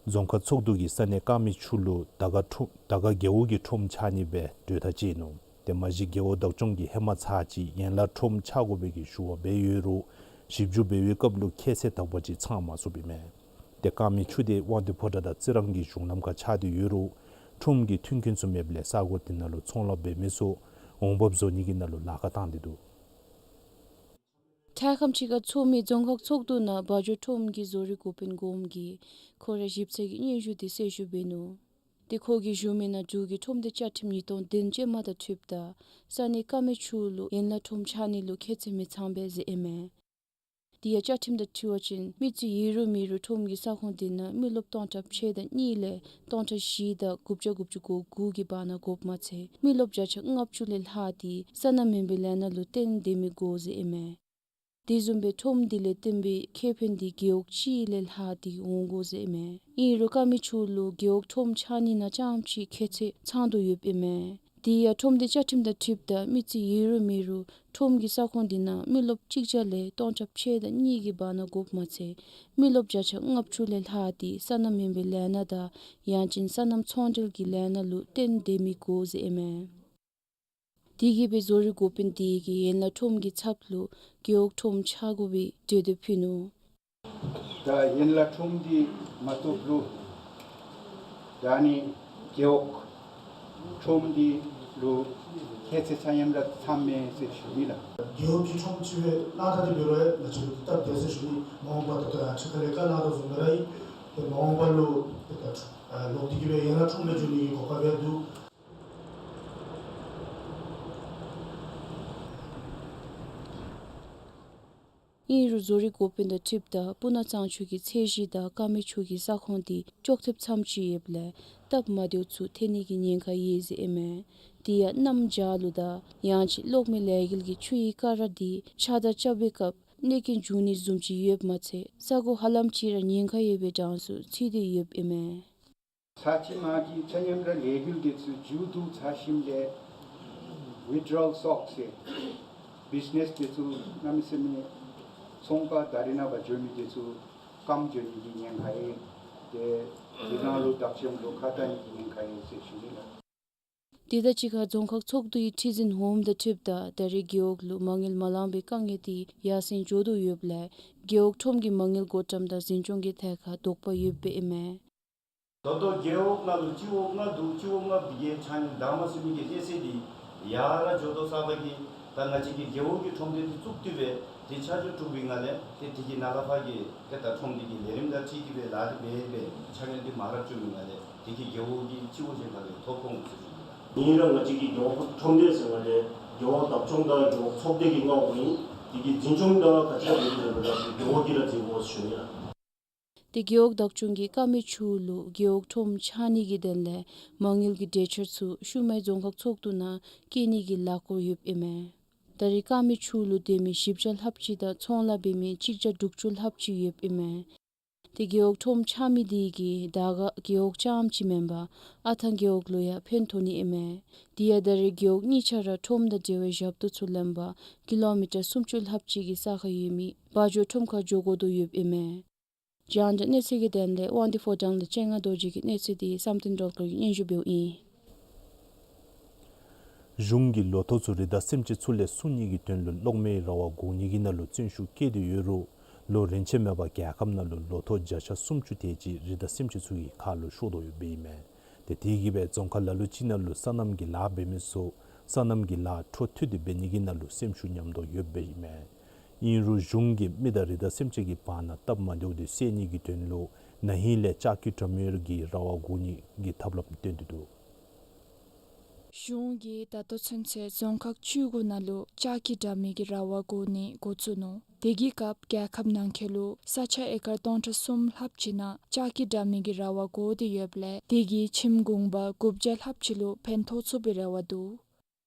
རྫོང་ཁག་ཚོགས་འདུ་གིས་ས་གནས་ཀ་མི་ཕྱུག་ལུ་དར་དཀར་ཁྲོམ་དར་དཀར་རྒེད་འོག་གི་ཁྲོམ་ཆགས་ནི་སྦེ་གྲོས་ཐག་བཅད་ནུག། ཏེ་མ་གཞི་རྒེད་འོག་བདག་སྐྱོང་གིས་ཧེ་མ་ཚར་གཅིག་ཡན་ལག་ཁྲོམ་ཆགས་དགོ་པའི་གི་ཞུ་བ་འབད་ཡོད་རུང་ཞིབ་འཇུག་འབད་བའི་སྐབས་ལུ་ཁྱད་ཚད་དག་པ་ཅིག་ཚང་མ་ཚུགསཔ་ཨིན་མས། ཏེ་ཀ་མི་ཕྱུག་དེ་དབང་འདུས་ཕོ་བྲང་དང་རྩི་རང་གི་གཞུང་ལམ་ཁར་ཆགས་ཏེ་ཡོད་རུང་ཁྲོམ་གྱི་མཐུན་རྐྱེན་ཚུ་མེདཔ་ལས་ས་གོ་དེ་ནང་ལུ་ཚོང་ལཱ་འབད་མི་ཚུ་འོང་འབབ་བཟོ་ནི་གི་ནང་ལུ་ལཱ་ཁག་བཏང་སྟེ་འདུག། དྲག་ཁམས་ཅིག་ཁར་ཚོགས་མི་རྫོང་ཁག་ཚོགས་འདུ་ནང་བ་འཇོ་ཁྲོམ་གྱི་བཟོ་རིག་འགོ་དཔོན་གོངམ་གིས་ཁོ་རའི་ཞིབ་འཚོལ་གྱི་སྙན་ཞུ་དེ་གསལ་ཞུ་འབད་ནུག། ཏེ་ཁོ་གིས་ཞུ་མི་ནང་འབྲུག་གི་ཁྲོམ་སྡེ་བཅའ་ཁྲིམས་ཉིས་སྟོང་བདུན་ཅན་མ་དང་འཁྲིལཝ་ད་ས་གནས་ཀ་མི་ཕྱུག་ལུ་ཡན་ལག་ཁྲོམ་ཆགས་ནི་ལུ་ཁྱད་ཚད་མི་ཚང་པས་ཟེར་ཨིན་མས། དེ་ཡང་བཅའ་ཁྲིམས་དང་འཁྲིལ་བ་ཅིན་མི་ཚུ་ཡོད་རུང་མེད་རུང་ཁྲོམ་གྱི་ས་ཁོངས་དེ་ནང་མི་རློབས་སྟོང་ཕྲག་ཕྱེད་དང་གཉིས་ལས་སྟོང་ཕྲག་བཞི་དང་དགུ་བརྒྱ་དགུ་བཅུ་གོ་དགུ་གི་བར་ན་དགོཔ་མ་ཚད་མི་རློབས་བརྒྱ་ཆ་ལྔ་བཅུ་ལས་ལྷག་སྟེ་སོ་ནམ་མེན་པའི་ལཱ་ནང་ལུ་བརྟེན་སྡོད་མི་དགོ་ཟེར་ཨིན་མས། དེ་བཟུམ་སྦེ་ཁྲོམ་དེ་ལས་བརྟེན་པའི་ཁེ་ཕན་དེ་རྒེད་འོག་གཅིག་ལས་ལྷག་སྟེ་འོང་དགོ་ཟེར་ཨིན་མས། ཨིན་རུང་ཀ་མི་ཕྱུག་ལུ་རྒེད་འོག་ཁྲོམ་ཆགས་ནི་ནང་རྐྱངམ་ཅིག་ཁྱད་ཚད་ཚང་དོ་ཡོདཔ་ཨིན་མས། དེ་ཡང་ཁྲོམ་སྡེ་བཅའ་ཁྲིམས་དང་འཁྲིལཝ་ད་མི་ཚུ་ཡོད་རུང་མེད་རུང་ཁྲོམ་གྱི་ས་ཁོངས་དེ་ནང་མི་རློབས་གཅིག་བརྒྱ་ལས་སྟོང་ཕྲག་ཕྱེད་དང་གཉིས་ཀྱི་བར་ན་དགོཔ་མ་ཚད་མི་རློབས་བརྒྱ་ཆ་ལྔ་བཅུ་ལས་ལྷག་སྟེ་སོ་ནམ་མེན་པའི་ལཱ་ནང་དང་ཡང་ཅིན་སོ་ནམ་ཚོང་འབྲེལ་གྱི་ལཱ་ནང་ལུ་བརྟེན་སྡོད་མི་དགོ་ཟེར་ཨིན་མས། དེ་གིས་སྦེ་བཟོ་རིག་འགོ་དཔོན་དེ་གིས་ཡན་ལག་ཁྲོམ་གྱི་ཚབ་ལུ་རྒེད་འོག་ཁྲོམ་ཆགས་དགོ་པའི་གྲོས་འདེབས་ཕུལ་ནུག། ད་ཡན་ལག་ཁྲོམ་འདི་མ་བཏུབ་རུང་ད་ནི་རྒེད་འོག་ཁྲོམ་འདི་ལུ་ཁྱད་ཚད་ཆ་མཉམ་ར་ཚང་མས་ཟེར་ཞུ་ནི་ལགས། རྒེད་འོག་གི་ཁྲོམ་ཅིག་སྦེ་གནང་ད་དེ་འབད་རུང་ང་བཅས་ཀྱིས་སྟབས་བདེ་ཟེར་ཞུ་ནི། མ་འོངས་པ་ད་ལྟོ་ཡང་ཕྱི་ཁ་ལས་བཀའ་གནང་དོ་བཟུམ་སྦེ་ར་ཨིན། ཏེ་མ་འོངས་པ་ལུ་ཏེ་ད་ལོག་སྟེ་གི་སྦེ་ཡན་ལག་ཁྲོམ་ལས་འགྱོ་ནི་གི་གོ་སྐབས་ཡང་འདུག། ཨིན་རུང་བཟོ་རིག་འགོ་དཔོན་དང་འཁྲིལཝ་ད་སྤུ་ན་གཙང་ཆུ་གི་ཚད་གཞི་དང་ཀ་མི་ཆུ་གི་ས་ཁོངས་དེ་ཅོག་འཐདཔ་ཙམ་ཅིག་ཡོདཔ་ལས་སྟབས་མ་བདེཝ་ཚུ་ཐོན་ནི་གི་ཉེན་ཁ་ཡོད་ཟེར་ཨིན་མས། དེ་ཡང་གནམ་བྱཱར་ལུ་དང་ཡང་ཅིན་གློག་མེ་ལས་འགུལ་གྱི་ཆུ་ཡི་སྐ་རགས་དེ་ཆག་སྡང་རྐྱབ་པའི་སྐབས་གནོད་སྐྱོན་འབྱུང་ནི་བཟུམ་ཅིག་ཡོདཔ་མ་ཚད་ས་གོ་ཧ་ལམ་ཅིག་ར་ཉེན་ཁ་ཡོད་པའི་གྲངས་སུ་ཚུད་དེ་ཡོདཔ་ཨིན་མས། ཚར་གཅིག་མ་གི་ཆ་མཉམ་ར་ལས་འགུལ་དེ་ཚུ་མཇུག་བསྡུ་ཚར་ཞིནམ་ལས་ཝི་ཌི་རོལ་སོགས་ཟེར་བིཛ་ནེས་དེ་ཚུ་གནམ་མེད་ས་མེད་ཚོང་པ་ད་རེས་ནངས་པ་འགྱོ་མི་དེ་ཚུ་སྐམ་འགྱོ་ནི་གི་ཉེན་ཁ་ཡོད། དེ་དེ་ནང་ལུ་བདག་སྐྱོང་ལུ་ཁ་གཏད་ནི་གི་ཉེན་ཁ་ཡོད་ཟེར་ཞུ་ནི་ལགས། དེ་དང་གཅིག་ཁར་རྫོང་ཁག་ཚོགས་འདུའི་ཁྲི་འཛིན་ཧོངམ་དང་འཁྲིལཝ་ད་ད་རེས་རྒེད་འོག་ལུ་མ་དངུལ་མ་ལང་པའི་དཀའ་ངལ་དེ་ཡར་སེང་འགྱོ་དོ་ཡོདཔ་ལས་རྒེད་འོག་ཁྲོམ་གྱི་མ་དངུལ་བགོ་བཀྲམ་དང་འཛིན་སྐྱོང་གི་ཐད་ཁར་དོགས་པ་ཡོདཔ་ཨིན་མས། ད་ལྟོ་རྒེད་འོག་ནང་ལུ་སྤྱི་འོག་ལྔ་འདུག། སྤྱི་འོག་ལྔ་འདི་གི་ཆ་མཉམ་བདའ་མ་ཚུགས་མི་གི་གནས་ཚད་འདི་ཡར་ར་འགྱོ་དོ་ཟེར་བ་གིས་ད་ང་བཅས་ཀྱི་རྒེད་འོག་གི་ཁྲོམ་སྡེ་འདི་བཙུགས་ཏེ་སྦེ་དེ་ཆ་འཇོག་གྲུབ་པའི་ངང་ལས་ཏེ་དེ་གི་ནང་ལས་ཕར་གྱི་ཏེ་ད་ཁྲོམ་སྡེ་གི་ལས་རིམ་དང་འཁྲིལ་ཏེ་སྦེ་ལཱ་འདི་འབད་སྦེ་ཆ་རྐྱེན་འདི་མ་རབས་བྱུང་བའི་ངང་ལས་དེ་གིས་རྒེད་འོག་གི་སྤྱི་འོག་གཞན་ཁ་ལས་ཐོ་ཕོག་འོང་ཟེར་ཞུ་ནི་ལགས། ཨིན་རུང་ང་བཅས་ཀྱི་རྒེད་འོག་ཁྲོམ་སྡེ་ཟེར་བ་ལས་རྒེད་འོག་བདག་སྐྱོང་དང་རྒེད་འོག་ཚོགས་སྡེ་གིས་མངགས་དགོཔ་ཨིན། དེ་གི་འཛིན་སྐྱོང་དང་ག་ཅི་འབད་དགོཔ་ཨིན་པ་ད་རྒེད་འོག་གིས་ར་འཛིན་དགོ་ཟེར་ཞུ་ནི་ལགས། ཏེ་རྒེད་འོག་བདག་སྐྱོང་གིས་ཀ་མི་ཆུ་ལུ་རྒེད་འོག་ཁྲོམ་ཆགས་ནི་གི་དོན་ལས་མ་དངུལ་གྱི་གྲོས་འཆར་ཚུ་ཤུལ་མའི་རྫོང་ཁག་ཚོགས་འདུ་ནང་བཀོད་ནི་གི་ལས་འགུལ་ཡོདཔ་ཨིན་མས། ད་རེས་ཀ་མི་ཆུ་ལུ་སྡོད་མི་བཞི་བརྒྱ་ལྷགཔ་ཅིག་དང་ཚོང་ལཱ་འབད་མི་གཅིག་བརྒྱ་དྲུག་ཅུ་ལྷགཔ་ཅིག་ཡོདཔ་ཨིན་མས། ཏེ་རྒེད་འོག་ཁྲོམ་ཆགས་མི་དེ་གིས་ད་ག་རྒེད་འོག་རྐྱངམ་ཅིག་མེན་པར་ཨ་ཐང་རྒེད་འོག་ལུ་ཡང་ཕན་ཐོགས་ནི་ཨིན་མས། དེ་ཡང་ད་རེས་རྒེད་འོག་གཉིས་ཆ་ར་ཁྲོམ་དང་འབྲེལ་བའི་ཞབས་ཏོག་ཚུ་ལེན་པར་ཀི་ལོ་མི་ཊར་སུམ་ཅུ་ལྷགཔ་ཅིག་གི་ས་ཁར་ཡོད་མི་བ་འཇོ་ཁྲོམ་ཁར་འགྱོ་དགོ་དོ་ཡོདཔ་ཨིན་མས། རྒྱང་བསྒྲགས་གནས་ཚུལ་གྱི་དོན་ལས་དབང་འདུས་ཕོ་བྲང་ལས་སྤྱན་སྔ་རྡོ་རྗེ་གི་གནས་ཚུལ་འདི་བསམ་གཏན་སྒྲོལ་དཀར་གྱིས་སྙན་ཞུ་འབདཝ་ཨིན། གཞུང་གིས་ལོ་ཐོག་ཚུ་རི་དྭགས་སེམས་ཅན་ཚུ་ལས་སྲུང་ནི་གི་དོན་ལུ་གློག་མེའི་ར་བ་བསྒོར་ནི་གི་ནང་ལུ་བརྩོན་ཤུགས་བསྐྱེད་དེ་ཡོད་རུང་ལོ་རིམ་ཆད་མེད་པར་རྒྱལ་ཁབ་ནང་ལུ་ལོ་ཐོག་བརྒྱ་ཆ་སུམ་ཅུ་དེ་ཅིག་རི་དྭགས་སེམས་ཅན་ཚུ་གི་ཁ་ལུ་ཤོར་དོ་ཡོདཔ་ཨིན་མས། ཏེ་དེ་གིས་སྦེ་རྫོང་ཁག་ལ་ལུ་ཅིག་ནང་ལུ་སོ་ནམ་གྱི་ལཱ་འབད་མི་ཚུ་སོ་ནམ་གྱི་ལཱ་འཕྲོ་མཐུད་དེ་འབད་ནི་གི་ནང་ལུ་སེམས་ཤུགས་ཉམས་དོ་ཡོདཔ་ཨིན་མས། ཨིན་རུང་གཞུང་གིས་མི་དང་རི་དྭགས་སེམས་ཅན་གྱི་བར་ན་སྟབས་མ་བདེཝ་དེ་སེལ་ནི་གི་དོན་ལུ་ན་ཧིང་ལས་ལྕགས་ཀྱི་དྲ་མིག་གི་ར་བ་བསྒོར་ནི་གི་ཐབས་ལམ་བཏོན་ཏེ་འདུག། གཞུང་གིས་ད་ལྟོ་ཚུན་ཚོད་རྫོང་ཁག་བཅུ་དགུ་ནང་ལུ་ལྕགས་ཀྱི་དྲ་མིག་གི་ར་བ་བསྒོར་ནི་འགོ་བཙུགས་ནུག། དེ་གི་སྐབས་རྒྱལ་ཁབ་ནང་འཁོད་ལུ་ས་ཆ་ཨེ་ཀར་སྟོང་ཕྲག་གསུམ་ལྷགཔ་ཅིག་ནང་ལྕགས་ཀྱི་དྲ་མིག་གི་ར་བ་བསྒོར་ཏེ་ཡོདཔ་ལས་དེ་གིས་ཁྱིམ་གུང་པ་དགུ་བརྒྱ་ལྷགཔ་ཅིག་ལུ་ཕན་ཐོགས་ཚུགས་པའི་རེ་བ་འདུག།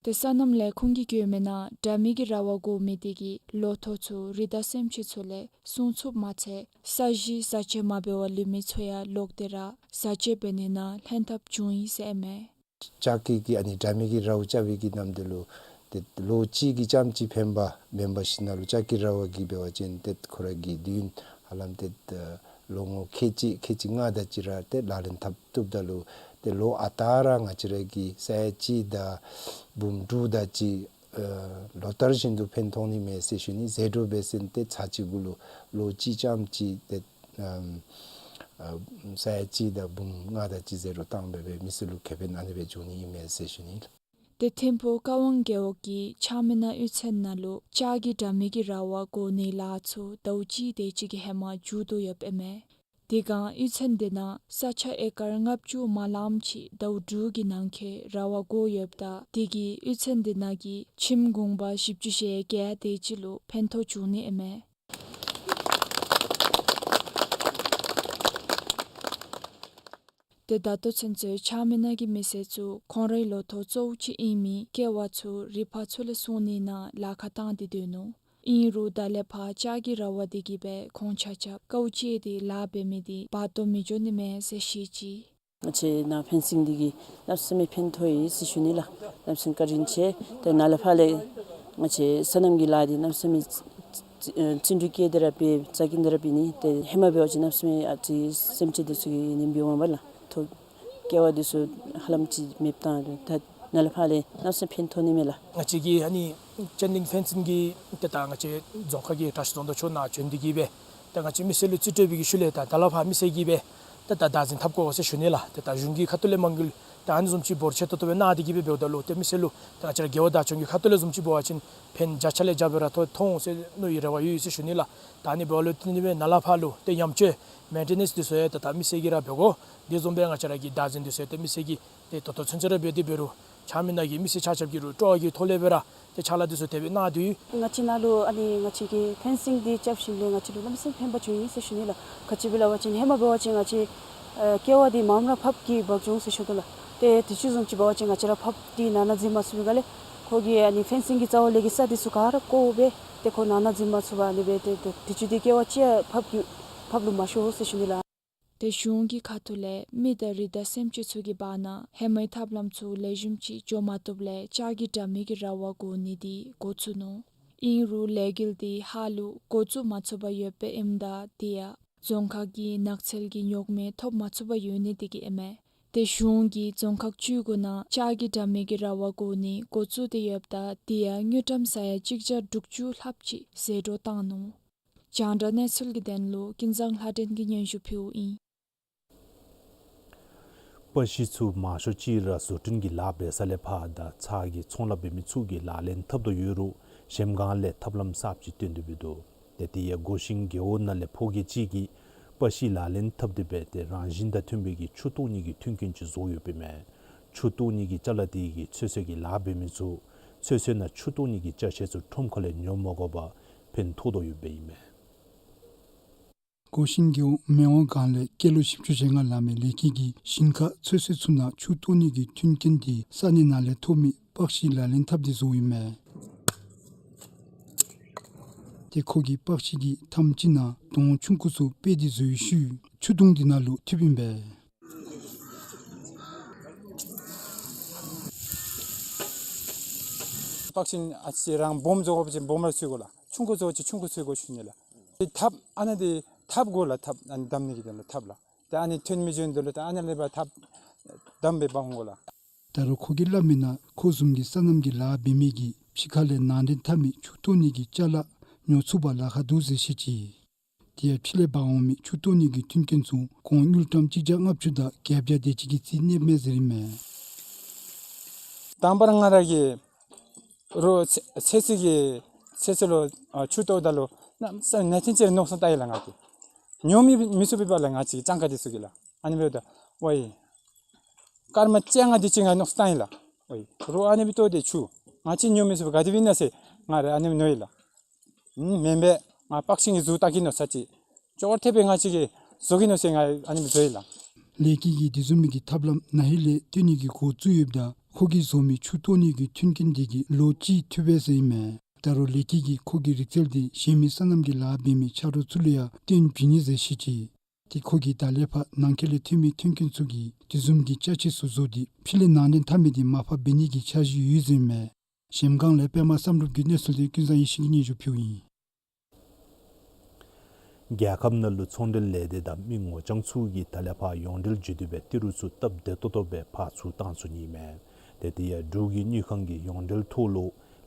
ཏེ་སོ་ནམ་ལས་ཁུངས་ཀྱིས་བཀོད་མི་ནང་དྲ་མིག་གི་ར་བ་བསྒོར་མི་དེ་གིས་ལོ་ཐོག་ཚུ་རི་དྭགས་སེམས་ཅན་ཚུ་ལས་སྲུང་ཚུགསཔ་མ་ཚད་ས་གཞི་བཟའ་བཅའ་མ་འབད་བར་ལུས་མི་ཚུ་ཡང་ལོག་སྟེ་ར་བཟའ་བཅའ་འབད་ནི་ནང་ལྷན་ཐབས་བྱུང་ཡི་ཟེར་ཨིན་མས། ལྕགས་ཀྱི་གི་ཨ་ནི་དྲ་མིག་གི་རཝ་རྐྱབ་པའི་གི་ནམ་དུས་ལུ་ཏེ་ལོ་གཅིག་གི་རྐྱངམ་ཅིག་ཕན་པ་མེན་པར་ཞིན་ན་ལུ་ལྕགས་ཀྱི་རཝ་གིས་འབད་བ་ཅིན་ཏེ་ཁོ་ར་གི་དུས་ཡུན་ཧ་ལམ་ཏེ་ལོ་ངོ་ཁལ་གཅིག་ཁལ་གཅིག་ལྔ་དེ་ཅིག་ར་ཏེ་ལག་ལེན་འཐབ་བཏུབ་ད་ལུ་ཏེ་ལོ་ཨ་རྟག་ར་ང་བཅས་ར་གི་ས་ཡ་གཅིག་དང་འབུམ་དྲུག་དེ་ཅིག་ལོ་ལྟར་བཞིན་དུ་ཕན་ཐོགས་ནི་མས་ཟེར་ཞུ་ནི། ཟད་འགྲོ་འབད་ཟེར་ཏེ་ཚར་གཅིག་གུ་ལུ་ལོ་གཅིག་རྐྱངམ་ཅིག་ཏེ་ཨམ་ཨ་ས་ཡ་གཅིག་དང་འབུམ་ལྔ་དེ་ཅིག་ཟད་འགྲོ་བཏང་སྦེ་སྦེ་མི་སེར་ལུ་ཁེ་ཕན་ཨ་ནི་སྦེ་འབྱུང་ནི་ཨིན་མས་ཟེར་ཞུ་ནི་ལགས། ཏེ་ཐིམ་ཕུག་ཀ་ཝང་རྒེད་འོག་གི་ཆ་མི་ན་གཡུས་ཚན་ནང་ལུ་ལྕགས་ཀྱི་དྲ་མིག་གི་ར་བ་བསྒོར་ནིའི་ལཱ་ཚུ་ཟླཝ་གཅིག་དེ་ཅིག་གི་ཧེ་མ་མཇུག་བསྡུ་ཡོདཔ་ཨིན་མས། དེ་སྒང་གཡུས་ཚན་དེ་ནང་ས་ཆ་ཨེ་ཀར་ལྔ་བཅུ་མ་ལངམ་ཅིག་ཟླཝ་དྲུག་གི་ནང་འཁོད་ར་བ་བསྒོར་ཡོདཔ་ད་དེ་གིས་གཡུས་ཚན་དེ་ནང་གི་ཁྱིམ་གུང་པ་བཞི་བཅུ་ཞེ་བརྒྱད་དེ་ཅིག་ལུ་ཕན་ཐོགས་བྱུང་ནི་ཨིན་མས། ཏེ་ད་ལྟོ་ཚུན་ཚོད་ཆ་མི་ན་གི་མི་སེར་ཚུ་ཁོང་རའི་ལོ་ཐོག་གཙོ་བོ་ཅིག་ཨིན་མི་ཀེ་བ་ཚུ་རི་ཕག་ཚུ་ལས་སྲུང་ནི་ནང་ལཱ་ཁག་བཏང་སྟེ་སྡོད་ནུག། ཨིན་རུང་ད་ལས་ཕར་ལྕགས་ཀྱི་ར་བ་དེ་གིས་སྦེ་ཁོང་ཆ་ཁྱབ་དཀའཝ་སྤྱད་དེ་ལཱ་འབད་མི་དེ་བར་སྟོང་མི་འགྱོ་ནི་མས་ཟེར་བཤད་ཅི། ང་བཅས་ནཱ་ཕེན་སིང་འདི་གིས་གནམ་མེད་ས་མེད་ཕན་ཐོགས་ཡི་ཟེར་ཞུ་ནི་ལགས། གནམ་མེད་ས་མེད་བཀའ་དྲིན་ཆེ། ཏེ་ནཱ་ལས་ཕར་ལས་ང་བཅས་སོ་ནམ་གྱི་ལཱ་འདི་གནམ་མེད་ས་མེད་བརྩི་བརྩོན་འགྲུས་བསྐྱེད་དེ་ར་འབད་རྩ་འགེངས་ཏེ་ར་འབད་ནི། ཏེ་ཧེ་མ་འབད་བ་ཅིན་གནམ་མེད་ས་མེད་ཨ་ཙི་སེམས་ཅན་འདི་ཚུ་གི་ནད་འབྱུང་མ་པ་ལགས། ཐོག་ཀེ་བ་འདི་ཚུ་ཧ་ལམ་ཅིག་མེདཔ་བཏང་། ད་ནཱ་ལས་ཕར་ལས་གནམ་མེད་ས་མེད་ཕན་ཐོགས་ནི་མས་ལགས། ང་བཅས་ཀྱི་ཨ་ནི་ཅན་ལིང་ཕེན་སིང་གི་ཏེ་ད་ང་བཅས་རྫོང་ཁག་གི་བཀྲ་ཤིས་རྫོང་བདག་མཆོག་ནཱ་བྱོན་ཏེ་གིས་སྦེ་ད་ང་བཅས་མི་སེར་ལུ་རྩིས་སྤྲོད་པའི་གི་ཤུལ་ལས་ད་ད་ལས་ཕར་མི་སེར་གྱིས་སྦེ་ད་ད་བདག་འཛིན་འཐབ་དགོ་ཟེར་ཞུ་ནི་ལགས། ཏེ་ད་གཞུང་གི་ཁ་ཐུག་ལས་མ་དངུལ་ད་ཨ་ནི་བཟུམ་ཅིག་འབོར་ཆེ་ཏོག་ཏོ་སྦེ་གནང་སྟེ་གིས་སྦེ་འབདཝ་ད་ལུ་ཏེ་མི་སེར་ལུ་ད་ང་བཅས་ར་རྒེད་འོག་བདག་སྐྱོང་གི་ཁ་ཐུག་ལས་བཟུམ་ཅིག་འབད་བ་ཅིན་ཕན་བརྒྱ་ཆ་ལས་བརྒྱ་སྦེ་ར་ཐོ་ཐོབ་འོང་ཟེར་མནོ་བའི་རེ་བ་ཡོད་ཟེར་ཞུ་ནི་ལགས། ད་ཨ་ནི་འབདཝ་ལུ་བརྟེན་ཏེ་སྦེ་ནཱ་ལས་ཕར་ལུ་ཏེ་ཡང་བསྐྱར་མེན་ཊེ་ནེནསི་འདི་ཚུ་ཡང་ཏེ་ད་མི་སེར་གྱིས་ར་འབད་དགོ། དེ་བཟུམ་སྦེ་ང་བཅས་ར་གི་བདག་འཛིན་འདི་ཚུ་ཡང་ཏེ་མི་སེར་གྱིས་ཏེ་ད་ལྟོ་ཚུན་ཚོད་ར་འབད་དེ་འབད་རུང་ཆ་མི་ན་གི་མི་སེར་ཆ་ཁྱབ་ཀྱིས་རུང་སྤྲོ་བ་གི་ཐོག་ལས་སྦེ་ར་ཏེ་ཕྱག་ལཱ་འདི་ཚུ་དེ་སྦེ་གནང་སྟེ་ཡོད། ང་བཅས་ནཱ་ལུ་ཨ་ནི་ང་བཅས་ཀྱི་ཕེན་སིང་འདི་རྐྱབ་ཞིནམ་ལས་ང་བཅས་ལུ་གནམ་མེད་ས་མེད་ཕན་པ་བྱུང་ཡི་ཟེར་ཞུ་ནི་ལགས། ག་ཅི་སྦེ་སླབ་པ་ཅིན་ཧེ་མ་འབད་བ་ཅིན་ང་བཅས་ཨེ་ཀེ་བ་འདི་མངམ་ར་ཕགཔ་གིས་འབག་འགྱོ་འོང་ཟེར་ཞུ་དོ་ལགས། ཏེ་དུས་ཅི་བཟུམ་ཅིག་འབད་བ་ཅིན་ང་བཅས་ར་ཕགཔ་འདི་ནང་ན་འཛུལ་མ་ཚུགས་པའི་སྒང་ལས་ཁོ་གིས་ཨ་ནི་ཕེན་སིང་གི་རྩ་བ་ལས་ཀྱི་ས་འདི་ཚུ་ག་ར་བརྐོ་སྦེ་ཏེ་ཁོ་ནང་ན་འཛུལ་མ་ཚུགས་པར་ཨ་ནི་སྦེ་ཏེ་ཏེ་དུས་ཅི་འདི་ཀེ་བ་ཅིག་ཡང་ཕགཔ་གི་ཕགཔ་ལུ་མ་ཤོར་ཟེར་ཞུ་ནི་ལགས། ཏེ་གཞུང་གི་ཁ་ཐུག་ལས་མི་དང་རི་དྭགས་སེམས་ཅན་ཚུ་གི་བར་ན་ཧེ་མའི་ཐབས་ལམ་ཚུ་ལེགས་ཤོམ་ཅིག་འགྱོ་མ་བཏུབ་ལས་ལྕགས་ཀྱི་དྲ་མིག་གི་ར་བ་བསྒོར་ནི་འདི་འགོ་བཙུགས་ནུག། ཨིན་རུང་ལས་འགུལ་འདི་ཧ་ལུགས་འགོ་བཙུགས་མ་ཚུགས་པར་ཡོདཔ་ཨིནམ་ད་དེ་ཡང་རྫོང་ཁག་གི་ནགས་ཚལ་གྱི་རྙོག་མེ་ཐོབ་མ་ཚུགས་པར་ཡོད་ནི་དེ་གིས་ཨིན་མས། ཏེ་གཞུང་གིས་རྫོང་ཁག་བཅུ་དགུ་ནང་ལྕགས་ཀྱི་དྲ་མིག་གི་ར་བ་བསྒོར་ནི་འགོ་བཙུགས་ཏེ་ཡོདཔ་ད་དེ་ཡང་དངུལ་ཀྲམ་ས་ཡ་གཅིག་བརྒྱ་དྲུག་ཅུ་ལྷགཔ་ཅིག་ཟད་འགྲོ་བཏང་ནུག། རྒྱང་བསྒྲགས་གནས་ཚུལ་གྱི་དོན་ལུ་ཀུན་བཟང་ལྷ་སྒྲོན་གྱིས་སྙན་ཞུ་ཕུལཝ་ཨིན། པ་ཤི་ཚུ་མང་ཤོས་ཅིག་ར་བཟོ་སྐྲུན་གྱི་ལཱ་འབད་ས་ལས་ཕར་དང་ཚྭ་གི་ཚོང་ལཱ་འབད་མི་ཚུ་གིས་ལག་ལེན་འཐབ་དོ་ཡོད་རུང་གཞལམ་སྒང་ལས་ཐབས་ལམ་གསརཔ་ཅིག་བཏོན་ཏེ་འབད་དོ། ཏེ་དེ་ཡང་སྒོ་ཤིང་རྒེད་འོག་ནང་ལས་ཕོ་རྒྱས་ཅིག་གིས་པ་ཤི་ལག་ལེན་འཐབ་སྟེ་འབད་དེ་རང་བཞིན་དང་མཐུན་པའི་གི་ཆུ་གཏོར་ནི་གི་མཐུན་རྐྱེན་ཅིག་བཟོ་ཡོདཔ་ཨིན་མས། ཆུ་གཏོར་ནི་གི་ཅ་ལ་དེ་གིས་ཚོད་བསྲེ་གི་ལཱ་འབད་མི་ཚུ་ཚོད་བསྲེ་ནང་ཆུ་གཏོར་ནི་གི་ཅ་ཆས་ཚུ་ཁྲོམ་ཁ་ལས་ཉོ་མ་དགོ་པར་ཕན་ཐོགས་དོ་ཡོདཔ་ཨིན་མས། སྒོ་ཤིང་རྒེད་འོག་མེ་དབོན་སྒང་ལས་སྐྱེས་ལོ་བཞི་བཅུ་ཞེ་ལྔ་ལང་མི་ལས་སྐྱིད་ཀྱིས་ཞིང་ཁ་ཚོད་བསྲེ་ཚུ་ནང་ཆུ་གཏོར་ནི་གི་མཐུན་རྐྱེན་དེ་ས་གནས་ནང་ལས་ཐོབ་མི་པ་ཤི་ལག་ལེན་འཐབ་སྟེ་བཟོཝ་ཨིན་མས། ཏེ་ཁོ་གིས་པག་ཤིང་གི་ཐམ་ཅིག་ནང་དོང་ཆུང་ཀུ་ཚུ་སྤེལ་ཏེ་བཟོ་བའི་ཤུལ་ཆུ་དོང་འདི་ནང་ལུ་འཐིབས་ཨིན་པས། པག་ཤིང་ཨ་ཙི་རང་སྦོམ་བཟོ་དགོ་པ་ཅིན་སྦོམ་ར་འཚོལ་དགོ་ལགས། ཆུང་ཀུ་བཟོ་དགོ་ཅིན་ཆུང་ཀུ་འཚོལ་དགོ་ཞུ་ནི་ལགས། ཏེ་ཐགཔ་ཨ་ནཱ་འདི་ཐགཔ་དགོ་ལགས། ཐགཔ་ཨ་ནི་བསྡམ་ནི་གི་དོན་ལུ་ཐགཔ་ལགས། ཏེ་ཨ་ནི་ཐོན་མི་འགྱོ་ནི་དོན་ལུ་ཏེ་ཨ་ནཱ་ལས་ཕར་ཐགཔ་བསྡམ་སྦེ་འབག་འོང་དགོ་ལགས། ད་རུང་ཁོ་གིས་སླབ་མིའི་ནང་ཁོ་བཟུམ་གྱི་སོ་ནམ་གྱི་ལཱ་འབད་མི་གིས་ཕྱི་ཁ་ལས་ནང་འདྲེན་འཐབ་མི་ཆུ་གཏོར་ནི་གི་ཅ་ལ་ཉོ་ཚུགས་པར་ལཱ་ཁག་འདུག་ཟེར་བཤད་ཅི། དེ་ཡང་ཕྱི་ལས་འབག་འོང་མི་ཆུ་གཏོར་ནི་གི་མཐུན་རྐྱེན་ཚུ་ཁོང་དངུལ་ཀྲམ་གཅིག་བརྒྱ་ལྔ་བཅུ་དང་བརྒྱད་བརྒྱ་དེ་ཅིག་གི་རྩིས་གནསཔ་མས་ཟེར་ཨིན་མས། དང་པ་ར་ང་ར་གིས་རོགས་ཚེ་ཚེ་སྲོག་གི་ཚེ་སྲོག་ལུ་ཨ་ཆུ་གཏོརཝ་ད་ལུ་གནམ་མེད་ས་མེད་ཐེངས་ཅིག་མནོ་བསམ་བཏང་ཡི་ལགས། ང་གིས་ཉོ་མི་མི་ཚུགས་པའི་བར་ལུ་ང་བཅས་གཙང་ཁ་འདི་ཚུ་གིས་ལགས། ཨ་ནི་འབདཝ་ད་ཝའི་སྐར་མ་བཅོ་ལྔ་དེ་ཅིག་ང་མནོ་བསམ་བཏང་ཡི་ལགས། ཝའི་རོགས་ཨ་ནི་སྦེ་གཏོར་ཏེ་ཆུ་ང་བཅས་ཉོ་མི་ཚུགས་པར་ག་དེ་སྦེ་ཨིན་ན་ཟེར་ང་ར་ཨ་ནི་སྦེ་མནོ་ཡི་ལགས། ཨུམ་མེན་པས། ང་པག་ཤིང་གི་གཟུགས་བལྟ་གེ་མནོ་ས་ཅིག་ཅོག་འཐདཔ་སྦེ་ང་བཅས་ཀྱིས་བཟོ་གེ་མནོ་ཟེར་ང་ཨ་ནི་སྦེ་བཟོ་ཡི་ལགས། ལེགས་སྐྱིད་ཀྱིས་དེ་བཟུམ་མའི་གི་ཐབས་ལམ་ན་ཧིང་ལས་སྟོན་ནི་གི་འགོ་བཙུགས་ཡོདཔ་ད་ཁོ་གིས་བཟོ་མི་ཆུ་གཏོར་ནི་གི་མཐུན་རྐྱེན་དེ་གིས་ལོ་གཅིག་འཐུས་པས་ཟེར་ཨིན་མས། ད་རུང་ལེགས་སྐྱིད་ཀྱིས་ཁོ་གི་རིག་རྩལ་དེ་གཞན་མི་སོ་ནམ་གྱི་ལཱ་འབད་མི་ཆ་རོགས་ཚུ་ལུ་ཡང་སྟོན་བྱིན་ནི་ཟེར་བཤད་ཅི། ཏེ་ཁོ་གིས་ད་ལས་ཕར་ནང་འཁོད་ལས་ཐོན་མི་མཐུན་རྐྱེན་ཚུ་གིས་དེ་བཟུམ་གྱི་ཅ་ཆས་ཚུ་བཟོ་སྟེ་ཕྱི་ལས་ནང་འདྲེན་འཐབ་མི་དེ་མར་ཕབ་འབད་ནི་གི་འཆར་གཞི་ཡོད་ཟེར་ཨིན་མས། གཞལམ་སྒང་ལས་པདྨ་བསམ་གྲུབ་ཀྱི་གནས་ཚུལ་དེ་ཀུན་བཟང་ཡེ་ཤེས་ཀྱིས་སྙན་ཞུ་ཕུལཝ་ཨིན། རྒྱལ་ཁབ་ནང་ལུ་ཚོང་འབྲེལ་ལས་སྡེ་དང་མི་ངོ་རྐྱང་ཚུ་གིས་ད་ལས་ཕར་ཡོངས་འབྲེལ་བརྒྱུད་དེ་སྦེ་ཏི་རུ་ཚུ་སྟབས་བདེ་ཏོག་ཏོ་སྦེ་ཕར་ཚུར་བཏང་ཚུགས་ནི་ཨིན་མས། ཏེ་དེ་ཡང་འབྲུག་གི་དངུལ་ཁང་གིས་ཡོངས་འབྲེལ་ཐོག་ལུ་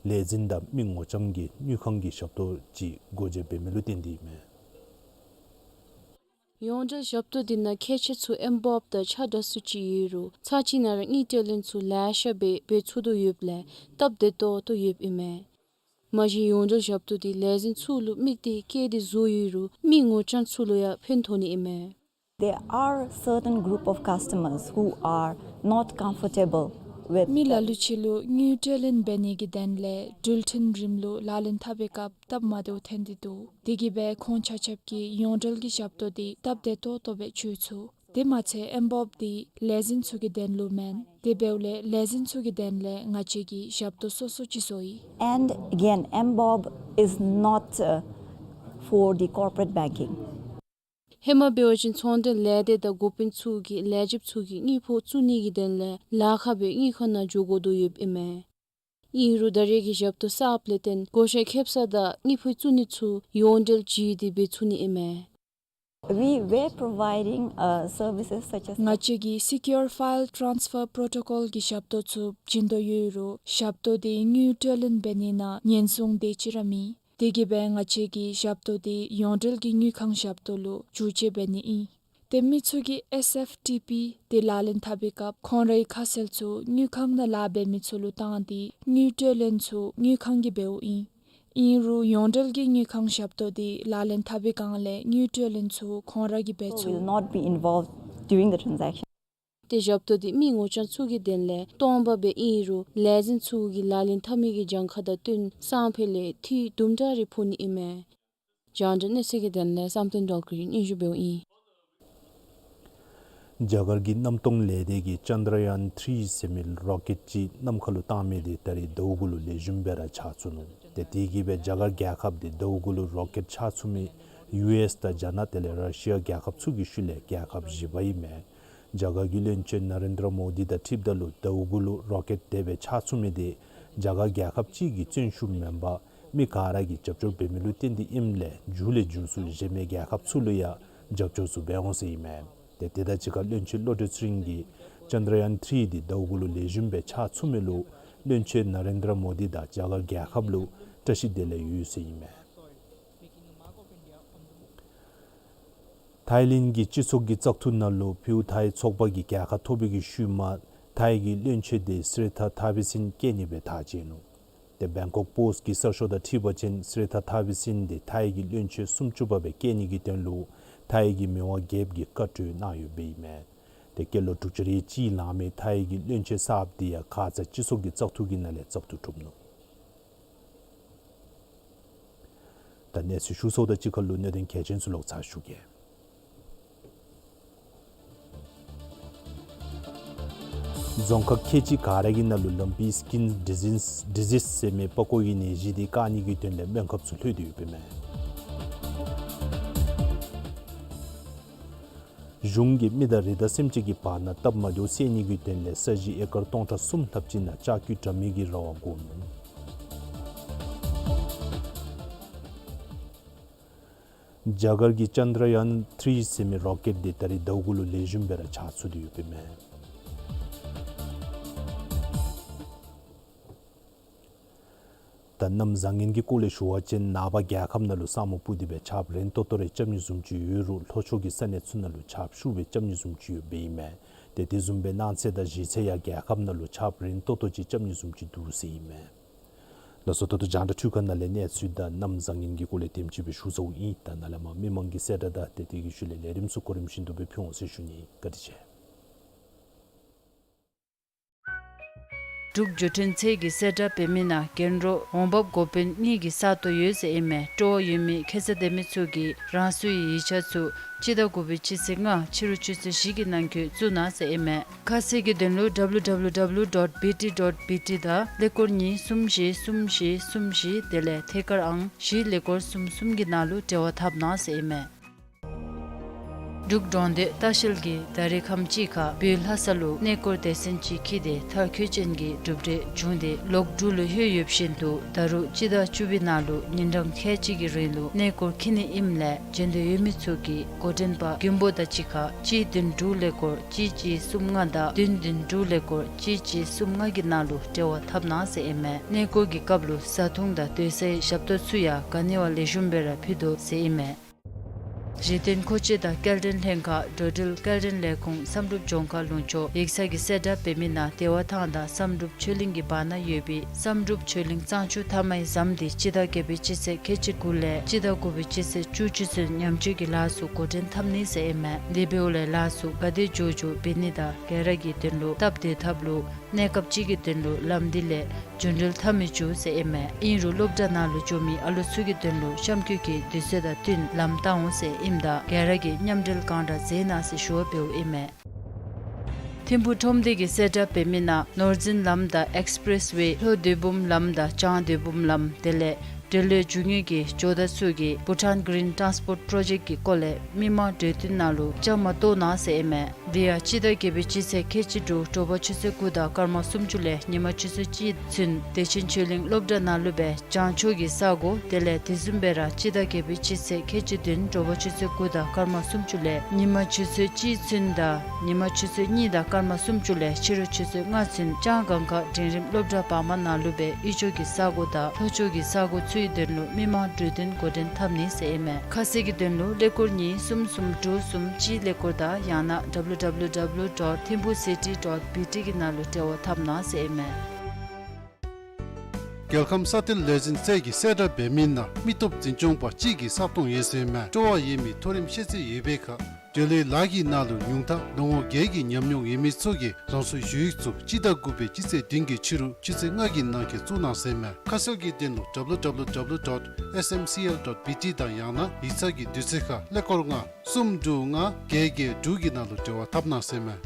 ལས་འཛིན་དང་མི་ངོ་རྐྱང་གིས་དངུལ་ཁང་གི་ཞབས་ཏོག་ཅིག་སྒོ་འབྱེད་འབད་མི་ལུ་བརྟེན་ཏེ་ཨིན་མས། ཡོངས་འབྲེལ་ཞབས་ཏོག་འདི་ནང་ཁེ་ཆེ་ཚུ་ཨེམ་བོབ་དང་ཆ་འདྲ་སུ་ཅིག་ཡོད་རུང་ཚར་གཅིག་ནང་ར་དངུལ་སྤྲོད་ལེན་ཚུ་ལེ་ཤ་སྦེ་འབད་ཚུགས་དོ་ཡོདཔ་ལས་སྟབས་བདེ་ཏོག་ཏོ་ཡོདཔ་ཨིན་མས། མ་གཞི་ཡོངས་འབྲེལ་ཞབས་ཏོག་འདི་ལས་འཛིན་ཚུ་ལུ་དམིགས་ཏེ་བཀལ་ཏེ་བཟོ་ཡོད་རུང་མི་ངོ་རྐྱང་ཚུ་ལུ་ཡང་ཕན་ཐོགས་ནི་ཨིན་མས། There are certain group of customers who are not comfortable with མི་ལ་ལུ་ཅིག་ལུ་དངུལ་སྤྲོད་ལེན་འབད་ནི་གི་དོན་ལས་འགྲུལ་འཕྲིན་རིམ་ལུགས་ལག་ལེན་འཐབ་པའི་སྐབས་སྟབས་མ་བདེཝ་ཐོན་ཏེ་འདུག། དེ་གིས་སྦེ་ཁོང་ཆ་ཁྱབ་ཀྱིས་ཡོངས་འབྲེལ་གྱི་ཞབས་ཏོག་འདི་སྟབས་བདེ་ཏོག་ཏོ་སྦེ་སྤྱོད་ཚུགས། དེ་མ་ཚད་ཨེམ་བོབ་འདི་ལས་འཛིན་ཚུ་གི་དོན་ལུ་མེན། དེ་འབདཝ་ལས་ལས་འཛིན་ཚུ་གི་དོན་ལས་ང་བཅས་ཀྱིས་ཞབས་ཏོག་སོ་སོ་ཅིག་བཟོ་ཡི། And again, M bob is not, uh, for the corporate banking. ཧེ་མ་འབད་བ་ཅིན་ཚོང་འབྲེལ་ལས་སྡེ་དང་འགོ་དཔོན་ཚུ་གིས་ལས་བྱེདཔ་ཚུ་གི་དངུལ་ཕོགས་བཙུགས་ནི་གི་དོན་ལས་ལཱ་ཁག་སྦེ་དངུལ་ཁང་ནང་འགྱོ་དགོ་དོ་ཡོདཔ་ཨིན་མས། ཨིན་རུང་ད་རེས་ཀྱི་ཞབས་ཏོག་གསརཔ་ལས་བརྟེན་བགོ་བཤའ་ཁེབ་ས་དང་དངུལ་ཕོགས་བཙུགས་ནི་ཚུ་ཡོངས་འབྲེལ་བརྒྱུད་དེ་འབད་ཚུགས་ནི་ཨིན་མས། We were providing, uh, services such as ང་བཅས་ཀྱིས་Secure File Transfer Protocol གི་ཞབས་ཏོག་ཚུ་བྱིན་དོ་ཡོད་རུང་ཞབས་ཏོག་དེ་དངུལ་སྤྲོད་ལེན་འབད་ནི་ནང་ཉེན་སྲུང་དེ་ཅིག་ར་མེད། དེ་གིས་སྦེ་ང་བཅས་ཀྱིས་ཞབས་ཏོག་དེ་ཡོངས་འབྲེལ་གྱི་དངུལ་ཁང་ཞབས་ཏོག་ལུ་བསྒྱུར་བཅོས་འབད་ནི་ཨིན། ཏེ་མི་ཚུ་གིས་ཨེས་ཨེཕ་ཊི་པི་དེ་ལག་ལེན་འཐབ་པའི་སྐབས་ཁོང་རའི་ཁ་གསལ་ཚུ་དངུལ་ཁང་ནང་ལཱ་འབད་མི་ཚུ་ལུ་བཏང་སྟེ་དངུལ་སྤྲོད་ལེན་ཚུ་དངུལ་ཁང་གིས་འབདཝ་ཨིན། ཨིན་རུང་ཡོངས་འབྲེལ་གྱི་དངུལ་ཁང་ཞབས་ཏོག་དེ་ལག་ལེན་འཐབ་པའི་སྒང་ལས་དངུལ་སྤྲོད་ལེན་ཚུ་ཁོང་ར་གིས་འབད་ཚུགས། Will not be involved during the transaction. ཏེ་ཞབས་ཏོག་དེ་མི་ངོ་རྐྱང་ཚུ་གི་དོན་ལས་སྟོང་པ་སྦེ་ཨིན་རུང་ལས་འཛིན་ཚུ་གིས་ལག་ལེན་འཐབ་མི་གི་གྱངས་ཁ་དང་བསྟུན་སང་ཕོད་ལས་འཐུས་དུམ་གྲ་རེ་ཕོག་ནི་ཨིན་མས། རྒྱང་བསྒྲགས་གནས་ཚུལ་གྱི་དོན་ལས་བསམ་གཏན་སྒྲོལ་དཀར་གྱིས་སྙན་ཞུ་འབདཝ་ཨིན། རྒྱ་གར་གྱི་གནམ་སྟོང་ལས་སྡེ་གིས་ཅན་དྲ་ཡཱན་ཐྲི་ཟེར་མི་རོ་ཀེཊ་ཅིག་གནམ་ཁ་ལུ་བཏང་མི་དེ་ད་རེས་ཟླཝ་དགུ་ལུ་ལེགས་ཤོམ་སྦེ་ར་ཆགས་ཚུགས་ནུག། ཏེ་དེ་གིས་སྦེ་རྒྱ་གར་རྒྱལ་ཁབ་དེ་ཟླཝ་དགུ་ལུ་རོ་ཀེཊ་ཆགས་ཚུགས་མི་ཡུ་ཨེསི་དང་རྒྱ་ནག་དེ་ལས་ར་ཤི་ཡ་རྒྱལ་ཁབ་ཚུ་གི་ཤུལ་ལས་རྒྱལ་ཁབ་བཞི་པ་ཨིན་མས། རྒྱ་གར་གྱི་བློན་ཆེན་ན་རེན་དྲ་མོ་དི་དང་འཁྲིལཝ་ད་ལུ་ཟླཝ་དགུ་ལུ་རོ་ཀེཊ་དེ་སྦེ་ཆགས་ཚུགས་མི་དེ་རྒྱ་གར་རྒྱལ་ཁབ་ཅིག་གི་བརྩོན་ཤུགས་མེན་པར་མི་ག་ར་གིས་རྒྱབ་སྐྱོར་འབད་མི་ལུ་བརྟེན་ཏེ་ཨིནམ་ལས་མཇུག་ལས་མཇུག་སུ་གཞན་མི་རྒྱལ་ཁབ་ཚུ་ལུ་ཡང་རྒྱབ་སྐྱོར་ཚུ་འབད་འོང་ཟེར་ཨིན་མས། ཏེ་དེ་དང་གཅིག་ཁར་བློན་ཆེན་བློ་གྲོས་ཚེ་རིང་གིས་ཅན་དྲ་ཡཱན་ཐྲི་དེ་ཟླཝ་དགུ་ལུ་ལེགས་ཤོམ་སྦེ་ཆགས་ཚུགས་མི་ལུ་བློན་ཆེན་ན་རེན་དྲ་མོ་དི་དང་རྒྱ་གར་རྒྱལ་ཁབ་ལུ་བཀྲ་ཤིས་བདེ་ལེགས་ཡོད་ཟེར་ཨིན་མས། ཐའི་ལེནཌ་གི་སྤྱི་ཚོགས་ཀྱི་བཙག་འཐུ་ནང་ལུ་ཕུའུ་ཐའི་ཚོགས་པ་གིས་རྒྱལ་ཁ་ཐོབ་པའི་ཤུལ་མ་ཐའི་གི་བློན་ཆེན་དེ་སི་རི་ཐ་ཐ་བི་སིན་བཀལ་ནི་སྦེ་ཐག་བཅད་ནུག། ཏེ་བེང་ཀོག་པོསཊ་གི་གསར་ཤོག་དང་འཁྲིལ་བ་ཅིན་སི་རི་ཐ་ཐ་བི་སིན་དེ་ཐའི་གི་བློན་ཆེན་སུམ་ཅུ་པ་སྦེ་བཀལ་ནི་གི་དོན་ལུ་ཐའི་གི་མི་དབང་རྒྱལཔོ་གིས་བཀའ་གྲོས་གནང་ཡོདཔ་ཨིན་མས། ཏེ་སྐྱེས་ལོ་དྲུག་ཅུ་རེ་གཅིག་ལང་མི་ཐའི་གི་བློན་ཆེན་གསརཔ་དེ་ཡང་ཁ་ཙ་སྤྱི་ཚོགས་ཀྱི་བཙག་འཐུ་གི་ནང་ལས་བཙག་འཐུ་གྲུབ་ནུག། ད་གནས་ཚུལ་ཞུ་ཚརཝ་དང་གཅིག་ཁར་ལུ་གནད་དོན་གལ་ཆེན་ཚུ་ལོག་ཚར་ཞུ་གེ། རྫོང་ཁག་ཁལ་གཅིག་ག་ར་གི་ནང་ལུ་ལམ་པི་སི་ཀིན་ཌི་ཟིས་ཟེར་མི་པགས་ཀོ་གི་ནད་གཞི་དེ་བཀག་ནི་གི་དོན་ལས་སྨན་ཁབ་ཚུ་ལྷོད་དེ་ཡོདཔ་ཨིན་མས། གཞུང་གིས་མི་དང་རི་དྭགས་སེམས་ཅན་གྱི་བར་ན་སྟབས་མ་བདེཝ་སེལ་ནི་གི་དོན་ལས་ས་གཞི་ཨེ་ཀར་སྟོང་ཕྲག་གསུམ་ལྷགཔ་ཅིག་ནང་ལྕགས་ཀྱུ་དྲ་མིག་གི་ར་བ་བསྒོར་ནུག། རྒྱ་གར་གྱི་ཅན་དྲ་ཡཱན་ཐྲི་ཟེར་མི་རོ་ཀེཊ་དེ་ད་རིས་ཟླཝ་དགུ་ལུ་ལེགས་ཤོམ་སྦེ་ར་ཆགས་ཚུགས་ཏེ་ཡོདཔ་ཨིན་མས། ད་གནམ་བཟང་ངན་གྱི་སྐོར་ལས་ཞུ་བ་ཅིན་ནངས་པ་རྒྱལ་ཁབ་ནང་ལུ་ས་སྨུག་སྤུབས་ཏེ་སྦེ་ཆརཔ་རན་ཏོག་ཏོ་རེ་རྐྱབ་ནི་བཟུམ་ཅིག་ཡོད་རུང་ལྷོ་ཕྱོགས་ཀྱི་ས་གནས་ཚུ་ནང་ལུ་ཆརཔ་ཤུགས་སྦེ་རྐྱབ་ནི་བཟུམ་ཅིག་ཡོདཔ་ཨིན་མས། ཏེ་དེ་བཟུམ་སྦེ་གནངས་ཚེ་དང་གཞེས་ཚེ་ཡང་རྒྱལ་ཁབ་ནང་ལུ་ཆརཔ་རན་ཏོག་ཏོ་ཅིག་རྐྱབ་ནི་བཟུམ་ཅིག་འདུག་ཟེར་ཨིན་མས། ལགས་སོ། ད་ལྟོ་རྒྱང་བསྒྲགས་འཕྲུལ་ཁང་ནང་ལས་གནས་ཚུལ་དང་གནམ་བཟང་ངན་གྱི་སྐོར་ལས་དེམ་ཅིག་སྦེ་ཞུ་ཚརཝ་ཨིན། ད་ནཱ་ལས་མར་མི་མང་གི་གསལ་བསྒྲགས་དང་ཏེ་དེ་གི་ཤུལ་ལས་ལས་རིམ་ཚུ་གོ་རིམ་བཞིན་དུ་སྦེ་ཕུལ་འོང་ཟེར་ཞུ་ནི། བཀའ་དྲིན་ཆེ། འབྲུག་བརྒྱུད་འཕྲིན་ཚད་ཀྱི་གསལ་བསྒྲགས་འབད་མི་ནང་རྒྱན་རོ་འོང་འབབ་འགོ་དཔོན་གཉིས་ཀྱི་ས་སྟོང་ཡོད་ཟེར་ཨིན་མས། སྤྲོ་བ་ཡོད་མི་ཁྱད་ཚད་ལྡན་མི་ཚུ་གིས་རང་སོའི་ཡིག་ཆ་ཚུ་སྤྱི་ཟླ་དགུ་པའི་སྤྱི་ཚེས་ལྔ་ཕྱི་རུ་ཆུ་ཚོད་བཞི་གི་ནང་འཁོད་བཙུགས་གནང་ཟེར་ཨིན་མས། ཁ་གསལ་གྱི་དོན་ལུ་W W W dot B T dot B T དང་ཀླད་ཀོར་གཉིས་གསུམ་བཞི་གསུམ་བཞི་གསུམ་བཞི་དེ་ལས་ཐད་ཀར་ཨང་བཞི་ཀླད་ཀོར་གསུམ་གསུམ་གྱི་ནང་ལུ་འབྲེལ་བ་འཐབ་གནང་ཟེར་ཨིན་མས། འབྲུག་འབྲོང་སྟོད་ལྟ་བཤལ་གྱིས་ད་རིས་ཁམས་ཅིག་ཁར་བོད་ལྷ་ས་ལུ་གནས་སྐོར་སྡེ་ཚན་ཅིག་འཁྱིད་དེ་མཐར་འཁྱོལ་ཅན་གྱི་གྲུབ་འབྲས་བྱུང་སྟེ་ལོག་འབྲུག་ལུ་ལྷོད་ཡོདཔ་བཞིན་དུ་ད་རུང་སྤྱི་ཟླ་བཅུ་པའི་ནང་ལུ་ཉིན་གྲངས་ཁལ་གཅིག་གི་རིང་ལུ་གནས་སྐོར་འཁྱིད་ནི་ཨིནམ་ལས་འབྱོན་འདོད་ཡོད་མི་ཚུ་གིས་འགོ་འདྲེན་པ་མགོན་པོ་དང་གཅིག་ཁར་གཅིག་བདུན་དྲུག་ཀླད་ཀོར་གཅིག་གཅིག་གསུམ་ལྔ་དང་བདུན་བདུན་དྲུག་ཀླད་ཀོར་གཅིག་གཅིག་གསུམ་ལྔ་གི་ནང་ལུ་འབྲེལ་བ་འཐབ་གནང་ཟེར་ཨིན་མས། གནས་སྐོར་གྱི་སྐབས་ལུ་བཟའ་འཐུང་དང་སྡོད་སའི་ཞབས་ཏོག་ཚུ་ཡང་ག་ནི་བ་ལེགས་ཤོམ་སྦེ་ར་ཕུལ་དོ་ཟེར་ཨིན་མས། གཞི་རྟེན་མཁོ་ཆས་དང་སྐྱེལ་འདྲེན་ལྷན་ཁག་འགྲོ་འགྲུལ་སྐྱེལ་འདྲེན་ལས་ཁུངས་བསམ་གྲུབ་ལྗོངས་མཁར་ལུང་ཕྱོགས། ཡིག་ཚང་གི་གསལ་བསྒྲགས་འབད་མི་ནང་བདེ་བ་ཐང་དང་བསམ་གྲུབ་ཆོས་གླིང་གི་བར་ན་ཡོད་པའི་བསམ་གྲུབ་ཆོས་གླིང་གཙང་ཆུ་མཐའ་མའི་ཟམ་དེ་སྤྱི་ཟླ་བརྒྱད་པའི་སྤྱི་ཚེས་ཁལ་གཅིག་དགུ་ལས་སྤྱི་ཟླ་དགུ་པའི་སྤྱི་ཚེས་བཅུ་གཅིག་ཚུན་ཉམས་བཅོས་ཀྱི་ལཱ་ཚུ་འགོ་འདྲེན་འཐབ་ནི་ཟེར་ཨིན་མས། དེ་འབདཝ་ལས་ལཱ་ཚུ་ག་དེ་མགྱོགས་མགྱོགས་འབད་ནི་དང་ག་ར་གི་དོན་ལུ་སྟབས་བདེ་ཐབས་ལུ་གནས་སྐབས་ཅིག་གི་དོན་ལུ་ལམ་འདི་ལས་རྒྱུན་འགྲུལ་འཐབ་མི་བཅུག་ཟེར་ཨིན་མས། ཨིན་རུང་སློབ་གྲྭ་ནང་ལུ་འགྱོ་མི་ཨ་ལོ་ཚུ་གི་དོན་ལུ་གཤམ་འཁོད་ཀྱི་དུས་ཚོད་དང་བསྟུན་ལམ་བཏང་འོང་ཟེར་ཨིནམ་ད་ག་ར་གིས་མཉམ་འབྲེལ་གང་དྲག་མཛད་གནང་ཟེར་ཞུ་བ་འབདཝ་ཨིན་མས། ཐིམ་ཕུག་ཁྲོམ་སྡེ་གི་གསལ་བསྒྲགས་འབད་མི་ནང་ནོར་འཛིན་ལམ་དང་ཨེགསི་པི་རེསི་ཝེ་ལྷོ་སྡོད་འབུམ་ལམ་དང་བྱང་སྡོད་འབུམ་ལམ་དེ་ལས་འབྲེལ་ཡོད་རྒྱུ་དངོས་ཀྱི་ཇོ་བདག་ཚུ་གིས་བྷུ་ཊཱན་གི་རིན་ཊཱན་སི་པོརཊ་པྲོ་ཇེཀཊ་ཀྱི་སྐོར་ལས་མི་མང་གྲོས་བསྟུན་ནང་ལུ་བཅའ་མར་གཏོགས་གནང་ཟེར་ཨིན་མས། དེ་ཡང་སྤྱི་ཟླ་བརྒྱད་པའི་སྤྱི་ཚེས་ཁལ་གཅིག་དྲུག་དྲོ་པ་ཆུ་ཚོད་དགུ་དང་སྐར་མ་སུམ་ཅུ་ལས་ཉིན་མ་ཆུ་ཚོད་གཅིག་ཚུན་བདེ་ཆེན་ཆོས་གླིང་སློབ་གྲྭ་ནང་ལུ་སྦེ་བྱང་ཕྱོགས་ཀྱི་ས་སྒོ་དེ་ལས་དེ་བཟུམ་སྦེ་ར་སྤྱི་ཟླ་བརྒྱད་པའི་སྤྱི་ཚེས་ཁལ་གཅིག་བདུན་དྲོ་པ་ཆུ་ཚོད་དགུ་དང་སྐར་མ་སུམ་ཅུ་ལས་ཉིན་མ་ཆུ་ཚོད་གཅིག་ཚུན་དང་ཉིན་མ་ཆུ་ཚོད་གཉིས་དང་སྐར་མ་སུམ་ཅུ་ལས་ཕྱི་རུ་ཆུ་ཚོད་ལྔ་ཚུན་ལྕང་སྒང་ཁ་འབྲིང་རིམ་སློབ་གྲྭ་བར་མ་ནང་ལུ་སྦེ་དབུས་ཕྱོགས་ཀྱི་ས་སྒོ་དང་ལྷོ་ཕྱོགས་ཀྱི་ས་སྒོ་ཚུའི་དོན་ལུ་མི་མང་གྲོས་བསྟུན་འགོ་འདྲེན་འཐབ་ནི་ཟེར་ཨིན་མས། ཁ་གསལ་གྱི་དོན་ལུ་ཀླད་ཀོར་གཉིས་གསུམ་གསུམ་དྲུག་གསུམ་གཅིག་ཀླད་ཀོར་དང་ཡང་ན་W W W dot thimphu city dot B T གི་ནང་ལུ་འབྲེལ་བ་འཐབ་གནང་ཟེར་ཨིན་མས། རྒྱལ་ཁམས་ས་གཏེར་ལས་འཛིན་ཚད་ཀྱི་གསལ་བསྒྲགས་འབད་མི་ནང་མི་སྟོབས་འཛིན་སྐྱོང་པ་གཅིག་གི་ས་སྟོང་ཡོད་ཟེར་ཨིན་མས། སྤྲོ་བ་ཡོད་མི་མཐོ་རིམ་ཤེས་ཚད་ཡོད་པའི་ཁར་འབྲེལ་ཡོད་ལཱ་གི་ནང་ལུ་ཉུང་མཐའ་ལོ་ངོ་བརྒྱད་ཀྱི་ཉམས་མྱོང་ཡོད་མི་ཚུ་གིས་རང་སོའི་ཞུ་ཡིག་ཚུ་སྤྱི་ཟླ་དགུ་པའི་སྤྱི་ཚེས་བདུན་གྱི་ཕྱི་རུ་ཆུ་ཚོད་ལྔ་གི་ནང་འཁོད་བཙུགས་གནང་ཟེར་ཨིན་མས། ཁ་གསལ་གྱི་དོན་ལུ་W W W dot S M C L dot B T དང་ཡང་ན་ཡིག་ཚང་གི་དུས་ཚོད་ཁར་ཀླད་ཀོར་ལྔ་གསུམ་དྲུག་ལྔ་བརྒྱད་བརྒྱད་དྲུག་གི་ནང་ལུ་འབྲེལ་བ་འཐབ་གནང་ཟེར་ཨིན་མས།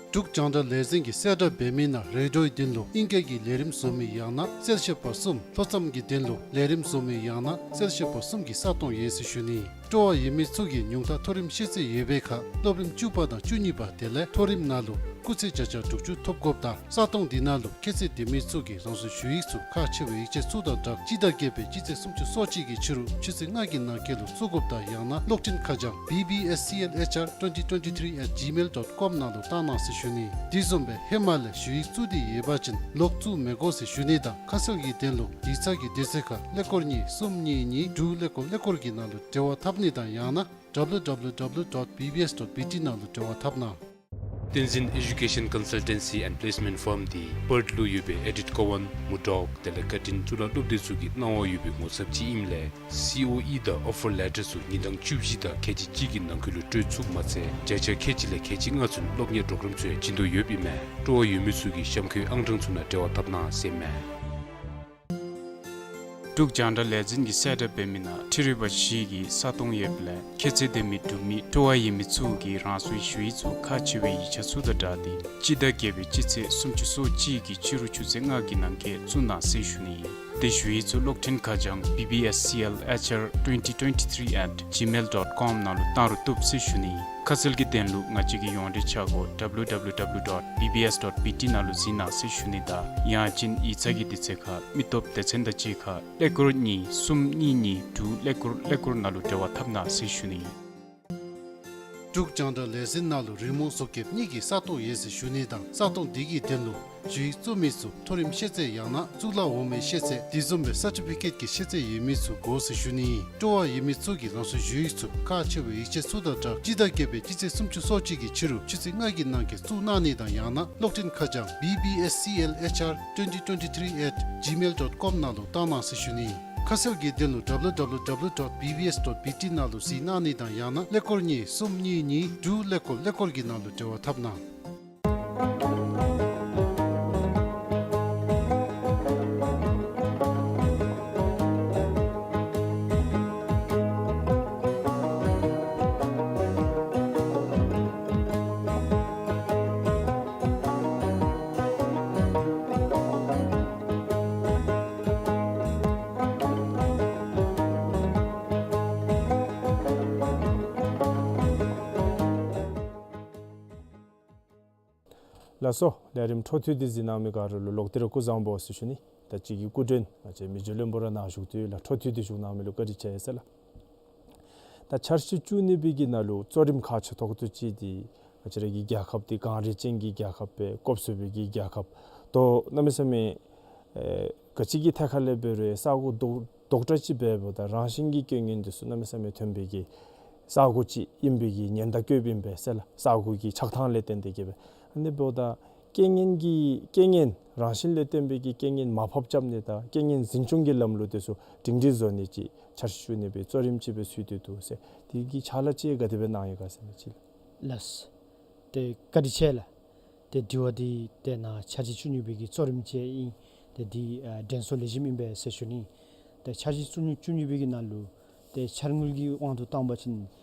འབྲུག་རྒྱང་བསྒྲགས་ལས་འཛིན་གྱི་གསལ་བསྒྲགས་འབད་མི་ནང་རེ་ཌིའོའི་དོན་ལུ་ཨིང་སྐད་ཀྱི་ལས་རིམ་བཟོ་མི་ཡང་ན་གསལ་བཤད་པ་གསུམ། ལྷོ་མཚམས་ཀྱི་དོན་ལུ་ལས་རིམ་བཟོ་མི་ཡང་ན་གསལ་བཤད་པ་གསུམ་གྱི་ས་སྟོང་ཡོད་ཟེར་ཞུ་ནི། སྤྲོ་བ་ཡོད་མི་ཚུ་གིས་ཉུང་མཐའ་མཐོ་རིམ་ཤེས་ཚད་ཡོད་པའི་ཁར་སློབ་རིམ་བཅུ་པ་དང་བཅུ་གཉིས་པ་དེ་ལས་མཐོ་རིམ་ནང་ལུ་སྐུགས་ཚད་བརྒྱ་ཆ་དྲུག་ཅུ་ཐོབ་དགོཔ་དང་ས་སྟོང་འདི་ནང་ལུ་ཁྱད་ཚད་ལྡན་མི་ཚུ་གིས་རང་སོའི་ཞུ་ཡིག་ཚུ་ཁག་ཆེ་བའི་ཡིག་ཆ་ཚུ་དང་སྦྲགས་སྤྱི་ཟླ་བརྒྱད་པའི་སྤྱི་ཚེས་སུམ་ཅུ་སོ་གཅིག་གི་ཕྱི་རུ་ཆུ་ཚོད་ལྔ་གི་ནང་འཁོད་ལུ་བཙུགས་དགོཔ་དང་ཡང་ན་གློག་འཕྲིན་ཁ་བྱང་B B S C L H R twenty twenty-three at gmail dot com ནང་ལུ་བཏང་གནང་ཟེར་ཞུ་ནི། དེ་བཟུམ་སྦེ་ཧེ་མ་ལས་ཞུ་ཡིག་བཙུགས་ཏེ་ཡོད་པ་ཅིན་ལོག་བཙུགས་མི་དགོ་ཟེར་ཞུ་ནི་དང་ཁ་གསལ་གྱི་དོན་ལུ་ཡིག་ཚང་གི་དུས་ཚོད་ཁར་ཀླད་ཀོར་གཉིས་གསུམ་གཉིས་གཉིས་དྲུག་ཀླད་ཀོར་ཀླད་ཀོར་གྱི་ནང་ལུ་འབྲེལ་བ་འཐབ་ནི་དང་ཡང་ན་W W W dot B B S dot B T ནང་ལུ་འབྲེལ་བ་འཐབ་གནང་། བསྟན་འཛིན་Education Consultancy and Placement Firm འདི་པརཐ་ལུ་ཡོད་པའི་ཨེ་ཌིཊ་ཀོ་ཝཱན་མུར་ཌོག་དེ་ལས་ཀར་ཊིན་གཙུག་ལག་སློབ་སྡེ་ཚུ་གི་གནང་བ་ཡོད་པའི་ངོ་ཚབ་ཅིག་ཨིནམ་ལས་སི་ཨོ་ཨི་དང་ཨོ་ཕར་ལེ་ཊར་ཚུ་ཉིན་གྲངས་བཅུ་བཞི་དང་ཁལ་གཅིག་གཅིག་གི་ནང་འཁོད་ལུ་སྤྲོད་ཚུགསཔ་མ་ཚད་བརྒྱ་ཆ་ཁལ་གཅིག་ལས་ཁལ་གཅིག་ལྔ་ཚུན་སློབ་གཉེར་པྲོ་གརམ་ཚུ་ཡང་བྱིན་དོ་ཡོདཔ་ཨིན་མས། སྤྲོ་བ་ཡོད་མི་ཚུ་གིས་གཤམ་འཁོད་ཨང་གྲངས་ཚུ་ནང་འབྲེལ་བ་འཐབ་གནང་ཟེར་ཨིན་མས། འབྲུག་རྒྱང་བསྒྲགས་ལས་འཛིན་གྱི་གསལ་བསྒྲགས་འབད་མི་ནང་འཕྲུལ་རིག་པ་བཞི་གི་ས་སྟོང་ཡོདཔ་ལས་ཁྱད་ཚད་ལྡན་མི་འབྲུག་མི་སྤྲོ་བ་ཡོད་མི་ཚུ་གིས་རང་སོའི་ཞུ་ཡིག་ཚུ་ཁག་ཆེ་བའི་ཡིག་ཆ་ཚུ་དང་སྦྲགས་ཏེ་སྤྱི་ཟླ་བརྒྱད་པའི་སྤྱི་ཚེས་སུམ་ཅུ་སོ་གཅིག་གི་ཕྱི་རུ་ཆུ་ཚོད་ལྔ་གི་ནང་འཁོད་བཙུགས་གནང་ཟེར་ཞུ་ནི་ཨིན། དེ་ཞུ་ཡིག་ཚུ་གློག་འཕྲིན་ཁ་བྱང་B B S C L H R twenty twenty-three at gmail dot com ནང་ལུ་བཏང་རུང་བཏུབ་ཟེར་ཞུ་ནི། ཁ་གསལ་གྱི་དོན་ལུ་ང་བཅས་ཀྱི་ཡོངས་འབྲེལ་ཆ་སྒོ་W W W dot B B S dot B T ནང་ལུ་གཟིགས་གནང་ཟེར་ཞུ་ནི་དང་ཡང་ཅིན་ཡིག་ཚང་གི་དུས་ཚོད་ཁར་མི་སྟོབས་སྡེ་ཚན་དང་གཅིག་ཁར་ཀླད་ཀོར་གཉིས་གསུམ་གཉིས་གཉིས་དྲུག་ཀླད་ཀོར་ཀླད་ཀོར་ནང་ལུ་འབྲེལ་བ་འཐབ་གནང་ཟེར་ཞུ་ནི། འབྲུག་རྒྱང་བསྒྲགས་ལས་འཛིན་ནང་ལུ་རི་མོ་བཟོ་མཁན་གཉིས་ཀྱི་ས་སྟོང་ཡོད་ཟེར་ཞུ་ནི་དང་ས་སྟོང་འདི་གི་དོན་ལུ་ཞུ་ཡིག་བཙུགས་མི་ཚུ་མཐོ་རིམ་ཤེས་ཚད་ཡང་ན་གཙུག་ལག་འོག་མའི་ཤེས་ཚད་དེ་བཟུམ་སྦེ་སར་ཊི་ཕི་ཀེཊ་ཀྱི་ཤེས་ཚད་ཡོད་མི་ཚུ་དགོ་ཟེར་ཞུ་ནི། སྤྲོ་བ་ཡོད་མི་ཚུ་གིས་ལམ་སང་ཞུ་ཡིག་ཚུ་ཁག་ཆེ་བའི་ཡིག་ཆ་ཚུ་དང་སྦྲགས་སྤྱི་ཟླ་བརྒྱད་པའི་སྤྱི་ཚེས་སུམ་ཅུ་སོ་གཅིག་གི་ཕྱི་རུ་ཆུ་ཚོད་ལྔ་གི་ནང་འཁོད་བཙུགས་གནང་ནི་དང་ཡང་ན་གློག་འཕྲིན་ཁ་བྱང་B B S C L H R twenty twenty-three at gmail dot com ནང་ལུ་བཏང་གནང་ཟེར་ཞུ་ནི། ཁ་གསལ་གྱི་དོན་ལུ་W W W dot B B S dot B T ནང་ལུ་གཟིགས་གནང་ནི་དང་ཡང་ན་ཀླད་ཀོར་གཉིས་གསུམ་གཉིས་གཉིས་དྲུག་ཀླད་ཀོར་ཀླད་ཀོར་གྱི་ནང་ལུ་འབྲེལ་བ་འཐབ་གནང་། ལགས་སོ། ལས་རིམ་འཕྲོ་མཐུད་དེ་གཟིགས་གནང་མི་ག་ར་ལུ་ལོག་སྟེ་ར་སྐུ་གཟུགས་བཟང་པོ་ཟེར་ཞུ་ནི། ད་ཅི་གི་སྐུ་མགྲོན་ང་བཅས་མི་རྗེ་བློན་པོ་ར་ནཱ་བཞུགས་ཏེ་ཡོད་ལགས། འཕྲོ་མཐུད་དེ་བཞུགས་གནང་མི་ལུ་བཀའ་དྲིན་ཆེ་ཟེར་ལགས། ད་འཆར་གཞི་བཅུ་གཉིས་པའི་གི་ནང་ལུ་གཙོ་རིམ་ཁག་ཆེ་ཏོག་ཏོ་ཅིག་འདི་ང་བཅས་ར་གི་རྒྱལ་ཁབ་འདི་གངས་རི་ཅན་གྱི་རྒྱལ་ཁབ་སྦེ་བཀོད་ཚུགས་པའི་གི་རྒྱལ་ཁབ་དོ་གནམ་མེད་ས་མེད་ཨེ་ག་ཅི་གི་ཐད་ཁར་ལས་འབད་རུང་ས་གོ་རྡོག་རྡོག་ཁྲ་ཅིག་འབདཝ་ད་རང་བཞིན་གྱི་རྐྱེན་ངན་འདི་ཚུ་གནམ་མེད་ས་མེད་ཐོན་པའི་གི་ས་གོ་ཅིག་ཨིན་པའི་གི་ཉེན་བརྡ་བཀོདཔ་ཨིན་པས་ཟེར་ལགས། ས་གོ་གི་ཆགས་ཐངས་ལས་བརྟེན་ཏེ་གིས་སྦེ། ཨ་ནི་འབདཝ་ད་རྐྱེན་ངན་གྱི་རྐྱེན་ངན་རང་བཞིན་ལས་བརྟེན་པའི་གི་རྐྱེན་ངན་མར་ཕབ་རྐྱབ་ནི་དང་རྐྱེན་ངན་འཛིན་སྐྱོང་གི་ལམ་ལུགས་འདི་ཚུ་སྒྲིང་སྒྲིང་བཟོ་ནི་ཅིག་འཆར་གཞི་བཅུ་གཉིས་པའི་གཙོ་རིམ་ཅིག་སྦེ་ཚུད་དེ་འདུག་ཟེར། དེ་གི་ཕྱག་ལཱ་ཅིག་ག་དེ་སྦེ་གནང་ཡི་ག་ཟེར་མི་ཅིག་ལགས། ལགས། ཏེ་བཀའ་དྲིན་ཆེ་ལགས། ཏེ་དྲི་བ་འདི་ཏེ་ནཱ་འཆར་གཞི་བཅུ་གཉིས་པའི་གི་གཙོ་རིམ་ཅིག་ཨིན། ཏེ་འདི་ཨ་དྲན་གསོ་ལེགས་ཤོམ་ཨིན་པས་ཟེར་ཞུ་ནི། ཏེ་འཆར་གཞི་བཅུ་གཉིས་བཅུ་གཉིས་པའི་གི་ནང་ལུ་ཏེ་འཆར་དངུལ་གྱི་དབང་དུ་བཏང་པ་ཅིན་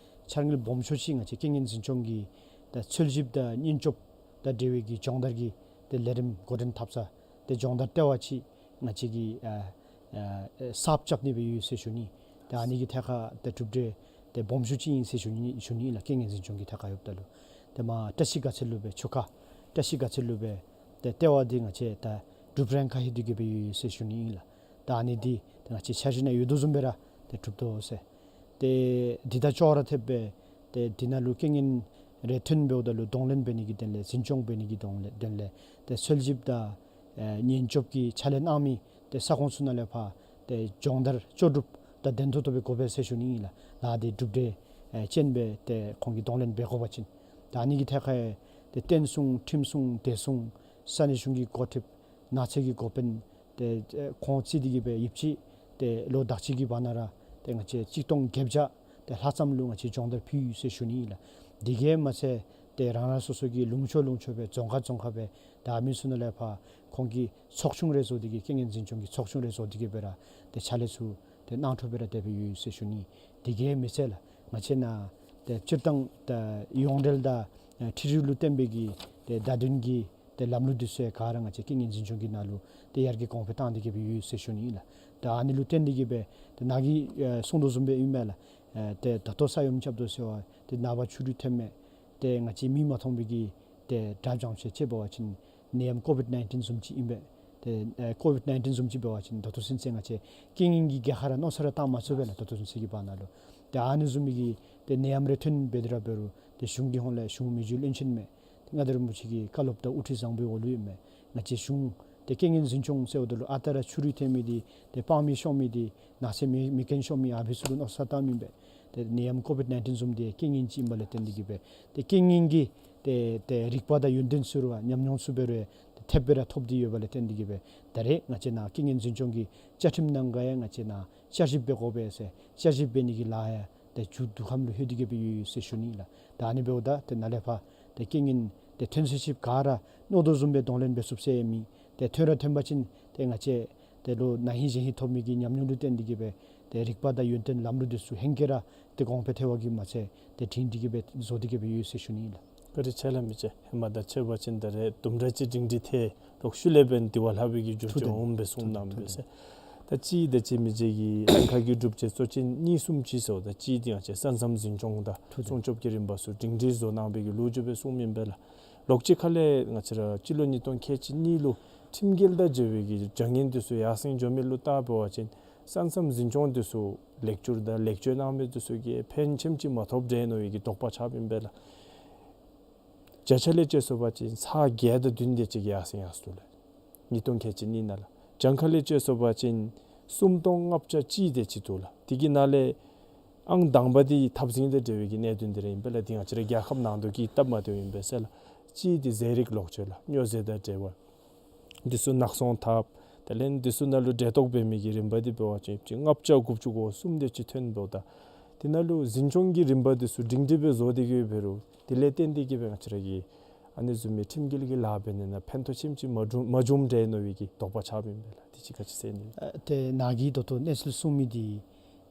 འཆར་དངུལ་སྦོམ་ཤོས་ཅིག་ང་བཅས་རྐྱེན་ངན་འཛིན་སྐྱོང་གི་ཏེ་འཚོལ་ཞིབ་དང་སྙན་ཅོབ་དང་འབྲེལ་བའི་གི་སྦྱོང་བརྡར་གྱི་ཏེ་ལས་རིམ་འགོ་འདྲེན་འཐབ་ས་ཏེ་སྦྱོང་བརྡར་ལྟེ་བ་ཅིག་ང་བཅས་ཀྱིས་ཨ་ཨ་གསརཔ་རྐྱབ་ནི་སྦེ་ཡོད་ཟེར་ཞུ་ནི། ཏེ་ཨ་ནི་གི་ཐད་ཁར་ཏེ་གྲུབ་འབྲས་ཏེ་སྦོམ་ཤོས་ཅིག་ཨིན་ཟེར་ཞུ་ནི་ཞུ་ནི་ལགས། རྐྱེན་ངན་འཛིན་སྐྱོང་གི་ཐད་ཁར་ཡོདཔ་ད་ལུ་ཏེ་མ་བཀྲིས་དགའ་ཚལ་ལུ་སྦེ་ཆུ་ཁ་བཀྲིས་དགའ་ཚལ་ལུ་སྦེ་ཏེ་ལྟེ་བ་འདི་ང་བཅས་ད་གྲུབ་རན་ཁ་ཧེ་འདི་གིས་སྦེ་ཡོད་ཡོད་ཟེར་ཞུ་ནི་ཨིན་ལགས། ད་ཨ་ནི་འདི་ཏེ་ང་བཅས་འཆར་གཞི་ནང་ཡོད་དོ་བཟུམ་སྦེ་ར་ཏེ་གྲུབ་དོ་ཟེར། ཏེ་འདི་དང་ཅོག་ར་འཐདཔ་སྦེ་ཏེ་འདི་ནང་ལུ་རྐྱེན་ངན་རེ་ཐོན་འབདཝ་ད་ལུ་གདོང་ལེན་འབད་ནི་གི་དོན་ལས་འཛིན་སྐྱོང་འབད་ནི་གི་གདོང་ལེན་དོན་ལས་ཏེ་འཚོལ་ཞིབ་དང་ཨེ་ཉེན་སྐྱོབ་ཀྱི་ཕྱག་ལཱ་གནང་མི་ཏེ་ས་ཁོངས་ཚུ་ནང་ལས་ཕར་ཏེ་སྦྱོང་བརྡར་ལྕོགས་གྲུབ་དང་ལྡན་ཏོག་ཏོ་སྦེ་དགོ་པས་ཟེར་ཞུ་ནི་ཨིན་ལགས། ལཱ་འདི་གྲུབ་འབྲས་ཨེ་ཅན་སྦེ་ཏེ་ཁོང་གིས་གདོང་ལེན་འབད་དགོ་པ་ཅིན། ད་ཨ་ནི་གི་ཐད་ཁར་ཏེ་བརྟན་སྲུང་ཁྲིམས་སྲུང་བདེ་སྲུང་ས་གནས་གཞུང་གི་འགོ་ཁྲིདཔ་ནགས་ཚལ་གྱི་འགོ་དཔོན་ཏེ་ཨེ་ཁོང་བརྩིས་ཏེ་གིས་སྦེ་ཡོདཔ་ཅིག་ཏེ་ལོ་དག་ཅིག་གི་བར་ན་ར་ཏེ་ང་བཅས་གཅིག་སྟོང་བརྒྱད་བརྒྱ་ཏེ་ལྷག་ཙམ་ལུ་ང་བཅས་སྦྱོང་བརྡར་ཕུལ་ཡི་ཟེར་ཞུ་ནི་ཨིན་ལགས། དེ་གིས་མ་ཚད་ཏེ་རང་རང་སོ་སོ་གི་ལུང་ཕྱོགས་ལུང་ཕྱོགས་སྦེ་རྫོང་ཁག་རྫོང་ཁག་སྦེ་ད་མི་ཚུ་ནང་ལས་ཕར་ཁོང་གི་ཚོགས་ཆུང་རེ་བཟོ་སྟེ་གིས་རྐྱེན་ངན་འཛིན་སྐྱོང་གི་ཚོགས་ཆུང་རེ་བཟོ་སྟེ་གིས་སྦེ་ར་ཏེ་ཕྱག་ལཱ་ཚུ་ཏེ་གནང་ཐོག་སྦེ་ར་ཏེ་སྦེ་ཡོད་ཟེར་ཞུ་ནི། དེ་གིས་མ་ཚད་ལགས་ང་བཅས་ནཱ་ཏེ་སྤྱིར་བཏང་ད་ཡོངས་འབྲེལ་དང་ཨེ་འཕྲུལ་རིག་ལུ་བརྟེན་པའི་གི་ཏེ་བརྡ་དོན་གྱི་ཏེ་ལམ་ལུགས་འདི་ཚུ་ག་ར་ང་བཅས་རྐྱེན་ངན་འཛིན་སྐྱོང་གི་ནང་ལུ་ཏེ་ཡར་རྒྱས་གོང་འཕེལ་བཏང་སྟེ་གིས་སྦེ་ཡོད་ཟེར་ཞུ་ནི་ཨིན་ལགས། ད་ཨ་ནི་ལུ་བརྟེན་ཏེ་གིས་སྦེ་ཏེ་ནཱ་གིས་ཨེ་གསུང་དོ་བཟུམ་སྦེ་ཨིན་མས་ལགས། ཨེ་ཏེ་ད་ལྟོ་ས་ཡོམ་རྐྱབ་དོ་ཟེར་བ་ཏེ་ནངས་པ་ཆུ་རུད་ཐོན་མས། ཏེ་ང་བཅས་མིག་མ་མཐོང་པའི་གི་ཏེ་དགྲ་བྱང་ཆེ་ཅིག་འབད་བ་ཅིན་ནད་ཡམས་ཀོ་བིཌ་ནའིན་ཊིན་བཟུམ་ཅིག་ཨིན་པས། ཏེ་ཨེ་ཀོ་བིཌ་ནའིན་ཊིན་བཟུམ་ཅིག་འབད་བ་ཅིན་ད་ལྟོ་ཚུན་ཚོད་ང་བཅས་རྐྱེན་ངན་གྱི་རྒྱལ་ཁ་ར་མནོ་ས་ར་བཏང་མ་ཚུགས་པས་ལགས། ད་ལྟོ་ཚུན་ཚོད་ཀྱི་བར་ན་ལུ་ཏེ་ཨ་ནི་བཟུམ་མའི་གི་ཏེ་ནད་ཡམས་རེ་ཐོན་འབད་དེ་ར་འབད་རུང་ཏེ་གཞུང་གི་ཧོངས་ལས་གཞུང་མི་རྗེ་བློན་ཆེན་མས། ཏེ་མངའ་བདག་རིན་པོ་ཆེ་གི་བཀའ་སློབ་དང་དབུ་ཁྲིད་བཟང་པོའི་འོག་ལུ་ཨིན་མས། ང་བཅས་གཞུང་ཏེ་རྐྱེན་ངན་འཛིན་སྐྱོང་ཟེརཝ་ད་ལུ་ཨ་རྟག་ར་ཆུ་རུད་ཐོན་མི་འདི་ཏེ་སྤང་མི་ཤོང་མི་འདི་ནགས་ཚལ་མེ་མེ་རྐྱེན་ཤོར་མི་ཨ་ཕི་ཚུ་ལུ་མནོ་བསམ་བཏངམ་ཨིན་པས། ཏེ་ནད་ཡམས་ཀོ་བིཌ་ནའིན་ཊིན་བཟུམ་འདི་རྐྱེན་ངན་ཅིག་ཨིན་པ་ལས་བརྟེན་ཏེ་གིས་སྦེ་ཏེ་རྐྱེན་ངན་གྱི་ཏེ་ཏེ་རིག་པ་དང་ཡོན་ཏན་ཚུ་ར་ཉམས་མྱོང་ཚུ་འབད་རུང་ཏེ་ཐེབས་སྦེ་ར་ཐོབ་སྟེ་ཡོད་པ་ལས་བརྟེན་ཏེ་གིས་སྦེ་ད་རེས་ང་བཅས་ནཱ་རྐྱེན་ངན་འཛིན་སྐྱོང་གི་བཅའ་ཁྲིམས་ནང་ག་ཡང་ང་བཅས་ནཱ་བསྐྱར་ཞིབ་འབད་དགོ་པས་ཟེར་བསྐྱར་ཞིབ་འབད་ནི་གི་ལཱ་ཡང་ཏེ་མཇུག་བསྡུ་ཁམས་ལུ་ལྷོད་དེ་གིས་སྦེ་ཡོད་ཡོད་ཟེར་ཞུ་ནི་ལགས། ད་ཨ་ནི་འབདཝ་ད་ཏེ་ནཱ་ལས་ཕར་ཏེ་རྐྱེན་ངན་ཏེ་ཐོན་ས་ཅིག་ག་ར་མནོ་དོ་བཟུམ་སྦེ་གདོང་ལེན་འབད་ཚུགསཔ་ཟེར་མེད། ཏེ་ཐོན་ར་ཐོན་པ་ཅིན་ཏེ་ང་བཅས་ཏེ་ལོ་ན་ཧིང་གཞེས་ཧིང་ཐོབ་མི་གི་ཉམས་མྱོང་ལུ་བརྟེན་ཏེ་གིས་སྦེ་ཏེ་རིག་པ་དང་ཡོན་ཏན་ལམ་ལུགས་འདི་ཚུ་ཧེང་སྐལ་ར་ཏེ་གོང་འཕེལ་ཐལ་བ་གིས་མ་ཚད་ཏེ་སྒྲིང་སྒྲི་གིས་སྦེ་བཟོ་སྟེ་གིས་སྦེ་ཡོད་ཟེར་ཞུ་ནི་ཨིན་ལགས། བཀའ་དྲིན་ཆེ་ལགས་མི་རྗེ། ཧེ་མ་དང་ཕྱད་པ་ཅིན་ད་རེས་དུམ་གྲ་ཅིག་སྒྲིང་སྒྲི་ཐལ། ལོག་ཤུལ་ལས་འབདན་དེ་བ་ལྷག་པའི་གི་འགྱུར་བཅོས་འོངམ་སྦེ་གསུངས་གནངམ་མས་ཟེར། ད་གཅིག་དེ་ཅིག་མི་རྗེ་གི་ལན་ཁག་གི་སྒྲུབ་བྱེད་གཙོ་ཅན་གཉིས་གསུམ་ཅིག་ཟེརཝ་ད་གཅིག་དེ་ང་བཅས་ས་མཚམས་འཛིན་སྐྱོང་དང་ཐུགས་སྲུང་སྐྱོབ་ཀྱི་རིམ་པ་ཚུ་སྒྲིང་སྒྲི་བཟོ་གནང་བའི་གི་ལོ་རྒྱུས་སྦེ་གསུངམ་ཨིན་པས་ལགས། ལོགས་ཅིག་ཁ་ལས་ང་བཅས་ར་སྤྱི་ལོ་ཉིས་སྟོང་ཁལ་གཅིག་གཉིས་ལུ་ཁྲིམས་འགལ་དང་འབྲེལ་བའི་གི་བྱ་ངན་དེ་ཚུ་ཡར་སེང་འགྱོ་མི་ལུ་བལྟ་བ་ཅིན་ས་མཚམས་འཛིན་སྐྱོང་དེ་ཚུ་ལེགས་བསྒྱུར་དང་ལེགས་བཅོས་གནང་མི་དེ་ཚུ་གིས་ཕན་ཆེམ་ཅིག་མ་ཐོབ་དྲན་ནོ་བའི་གི་དོགས་པ་ཆགསཔ་ཨིན་པས་ལགས། བརྒྱ་ཆ་ལས་དཔྱད་སོང་པ་ཅིན་ཚག་བརྒྱད་དང་བདུན་དེ་ཅིག་ཡར་སེང་ཡར་སོང་ལགས། ཉིས་སྟོང་ཁལ་གཅིག་གཉིས་ནང་ལགས། གྱངས་ཁ་ལས་དཔྱད་སོང་པ་ཅིན་སུམ་སྟོང་ལྔ་བརྒྱ་གཅིག་དེ་ཅིག་འདུག་ལགས། དེ་གི་ནང་ལས་ཨང་དང་པ་དེ་འཐབ་འཛིང་དང་འབྲེལ་བའི་གི་གནད་དོན་དེ་ར་ཨིན་པས་ལགས། དེ་ང་བཅས་ར་རྒྱལ་ཁབ་ནང་དོན་གྱི་སྟབས་མ་བདེཝ་ཨིན་པས་ཟེར་ལགས། གཅིག་དེ་ཟས་རིགས་ལོག་སྤྱོད་ལགས། སྨྱོ་རྫས་དང་འབྲེལ་བ། དེ་ཚུ་ནག་ཚོང་འཐབ། དེ་ལས་དེ་ཚུ་ནང་ལུ་འབྲེལ་གཏོགས་འབད་མི་གི་རིམ་པ་དེ་འབད་བ་ཅིན་ལྔ་བརྒྱ་དགུ་བཅུ་གོ་གསུམ་དེ་ཅིག་ཐོན་འདུག། ད་དེ་ནང་ལུ་འཛིན་སྐྱོང་གི་རིམ་པ་དེ་ཚུ་སྒྲིང་སྒྲི་སྦེ་བཟོ་སྟེ་གི་འབད་རུང་དེ་ལས་བརྟེན་ཏེ་གི་སྦེ་ང་བཅས་ར་གི་ཨ་ནི་བཟུམ་མའི་ཁྲིམས་འགལ་གྱི་ལཱ་འབད་ནི་ནང་ཕན་ཐོགས་ཆེམ་ཅིག་མ་བྱུང་མ་བྱུངམ་འདྲས་མནོ་བའི་གི་དོགས་པ་ཆགསཔ་ཨིན་པས་ལགས། དེ་ཅིག་ག་ཅི་ཟེར་ནི། ཨ་ཏེ་ནཱ་གིས་ད་ལྟོ་གནས་ཚུལ་གསུངས་མི་དེ་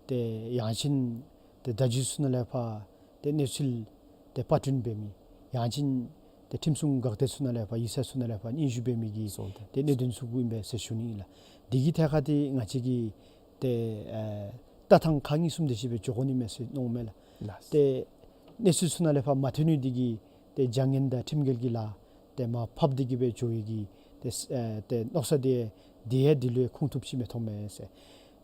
ཏེ་ཡང་ཅིན་ཏེ་བརྡ་བརྒྱུད་ཚུ་ནང་ལས་ཕར་ཏེ་གནས་ཚུལ་ཏེ་པར་སྐྲུན་འབད་མི་ཡང་ཅིན་ཏེ་ཁྲིམས་སྲུང་འགག་སྡེ་ཚུ་ནང་ལས་ཕར་ཡིག་ཚང་ཚུ་ནང་ལས་ཕར་སྙན་ཞུ་འབད་མི་གི་སོང་ཏེ་ཏེ་གནད་དོན་ཚུ་གུ་ཨིན་པས་ཟེར་ཞུ་ནི་ཨིན་ལགས། དེ་གི་ཐད་ཁར་ཏེ་ང་བཅས་ཀྱིས་ཏེ་ཨེ་ལྟ་ཐངས་ཁག་གཉིས་གསུམ་དེ་ཅིག་སྦེ་འགྱོ་དགོ་ནི་མས་ཟེར་མནོཝ་མས་ལགས། ལགས། ཏེ་གནས་ཚུལ་ཚུ་ནང་ལས་ཕར་མ་ཐོན་ནི་དེ་གིས་ཏེ་བྱ་ངན་དང་ཁྲིམས་འགལ་གྱི་ལཱ་ཏེ་མར་ཕབ་སྟེ་གི་སྦེ་འགྱོ་བའི་གི་ཏེ་ཨེ་ཏེ་མནོ་བསམ་དེ་དེ་ཡང་དེ་ལུ་ཡང་ཁུངས་ཐུབ་ཅིག་མི་ཐོབ་མས་ཟེར།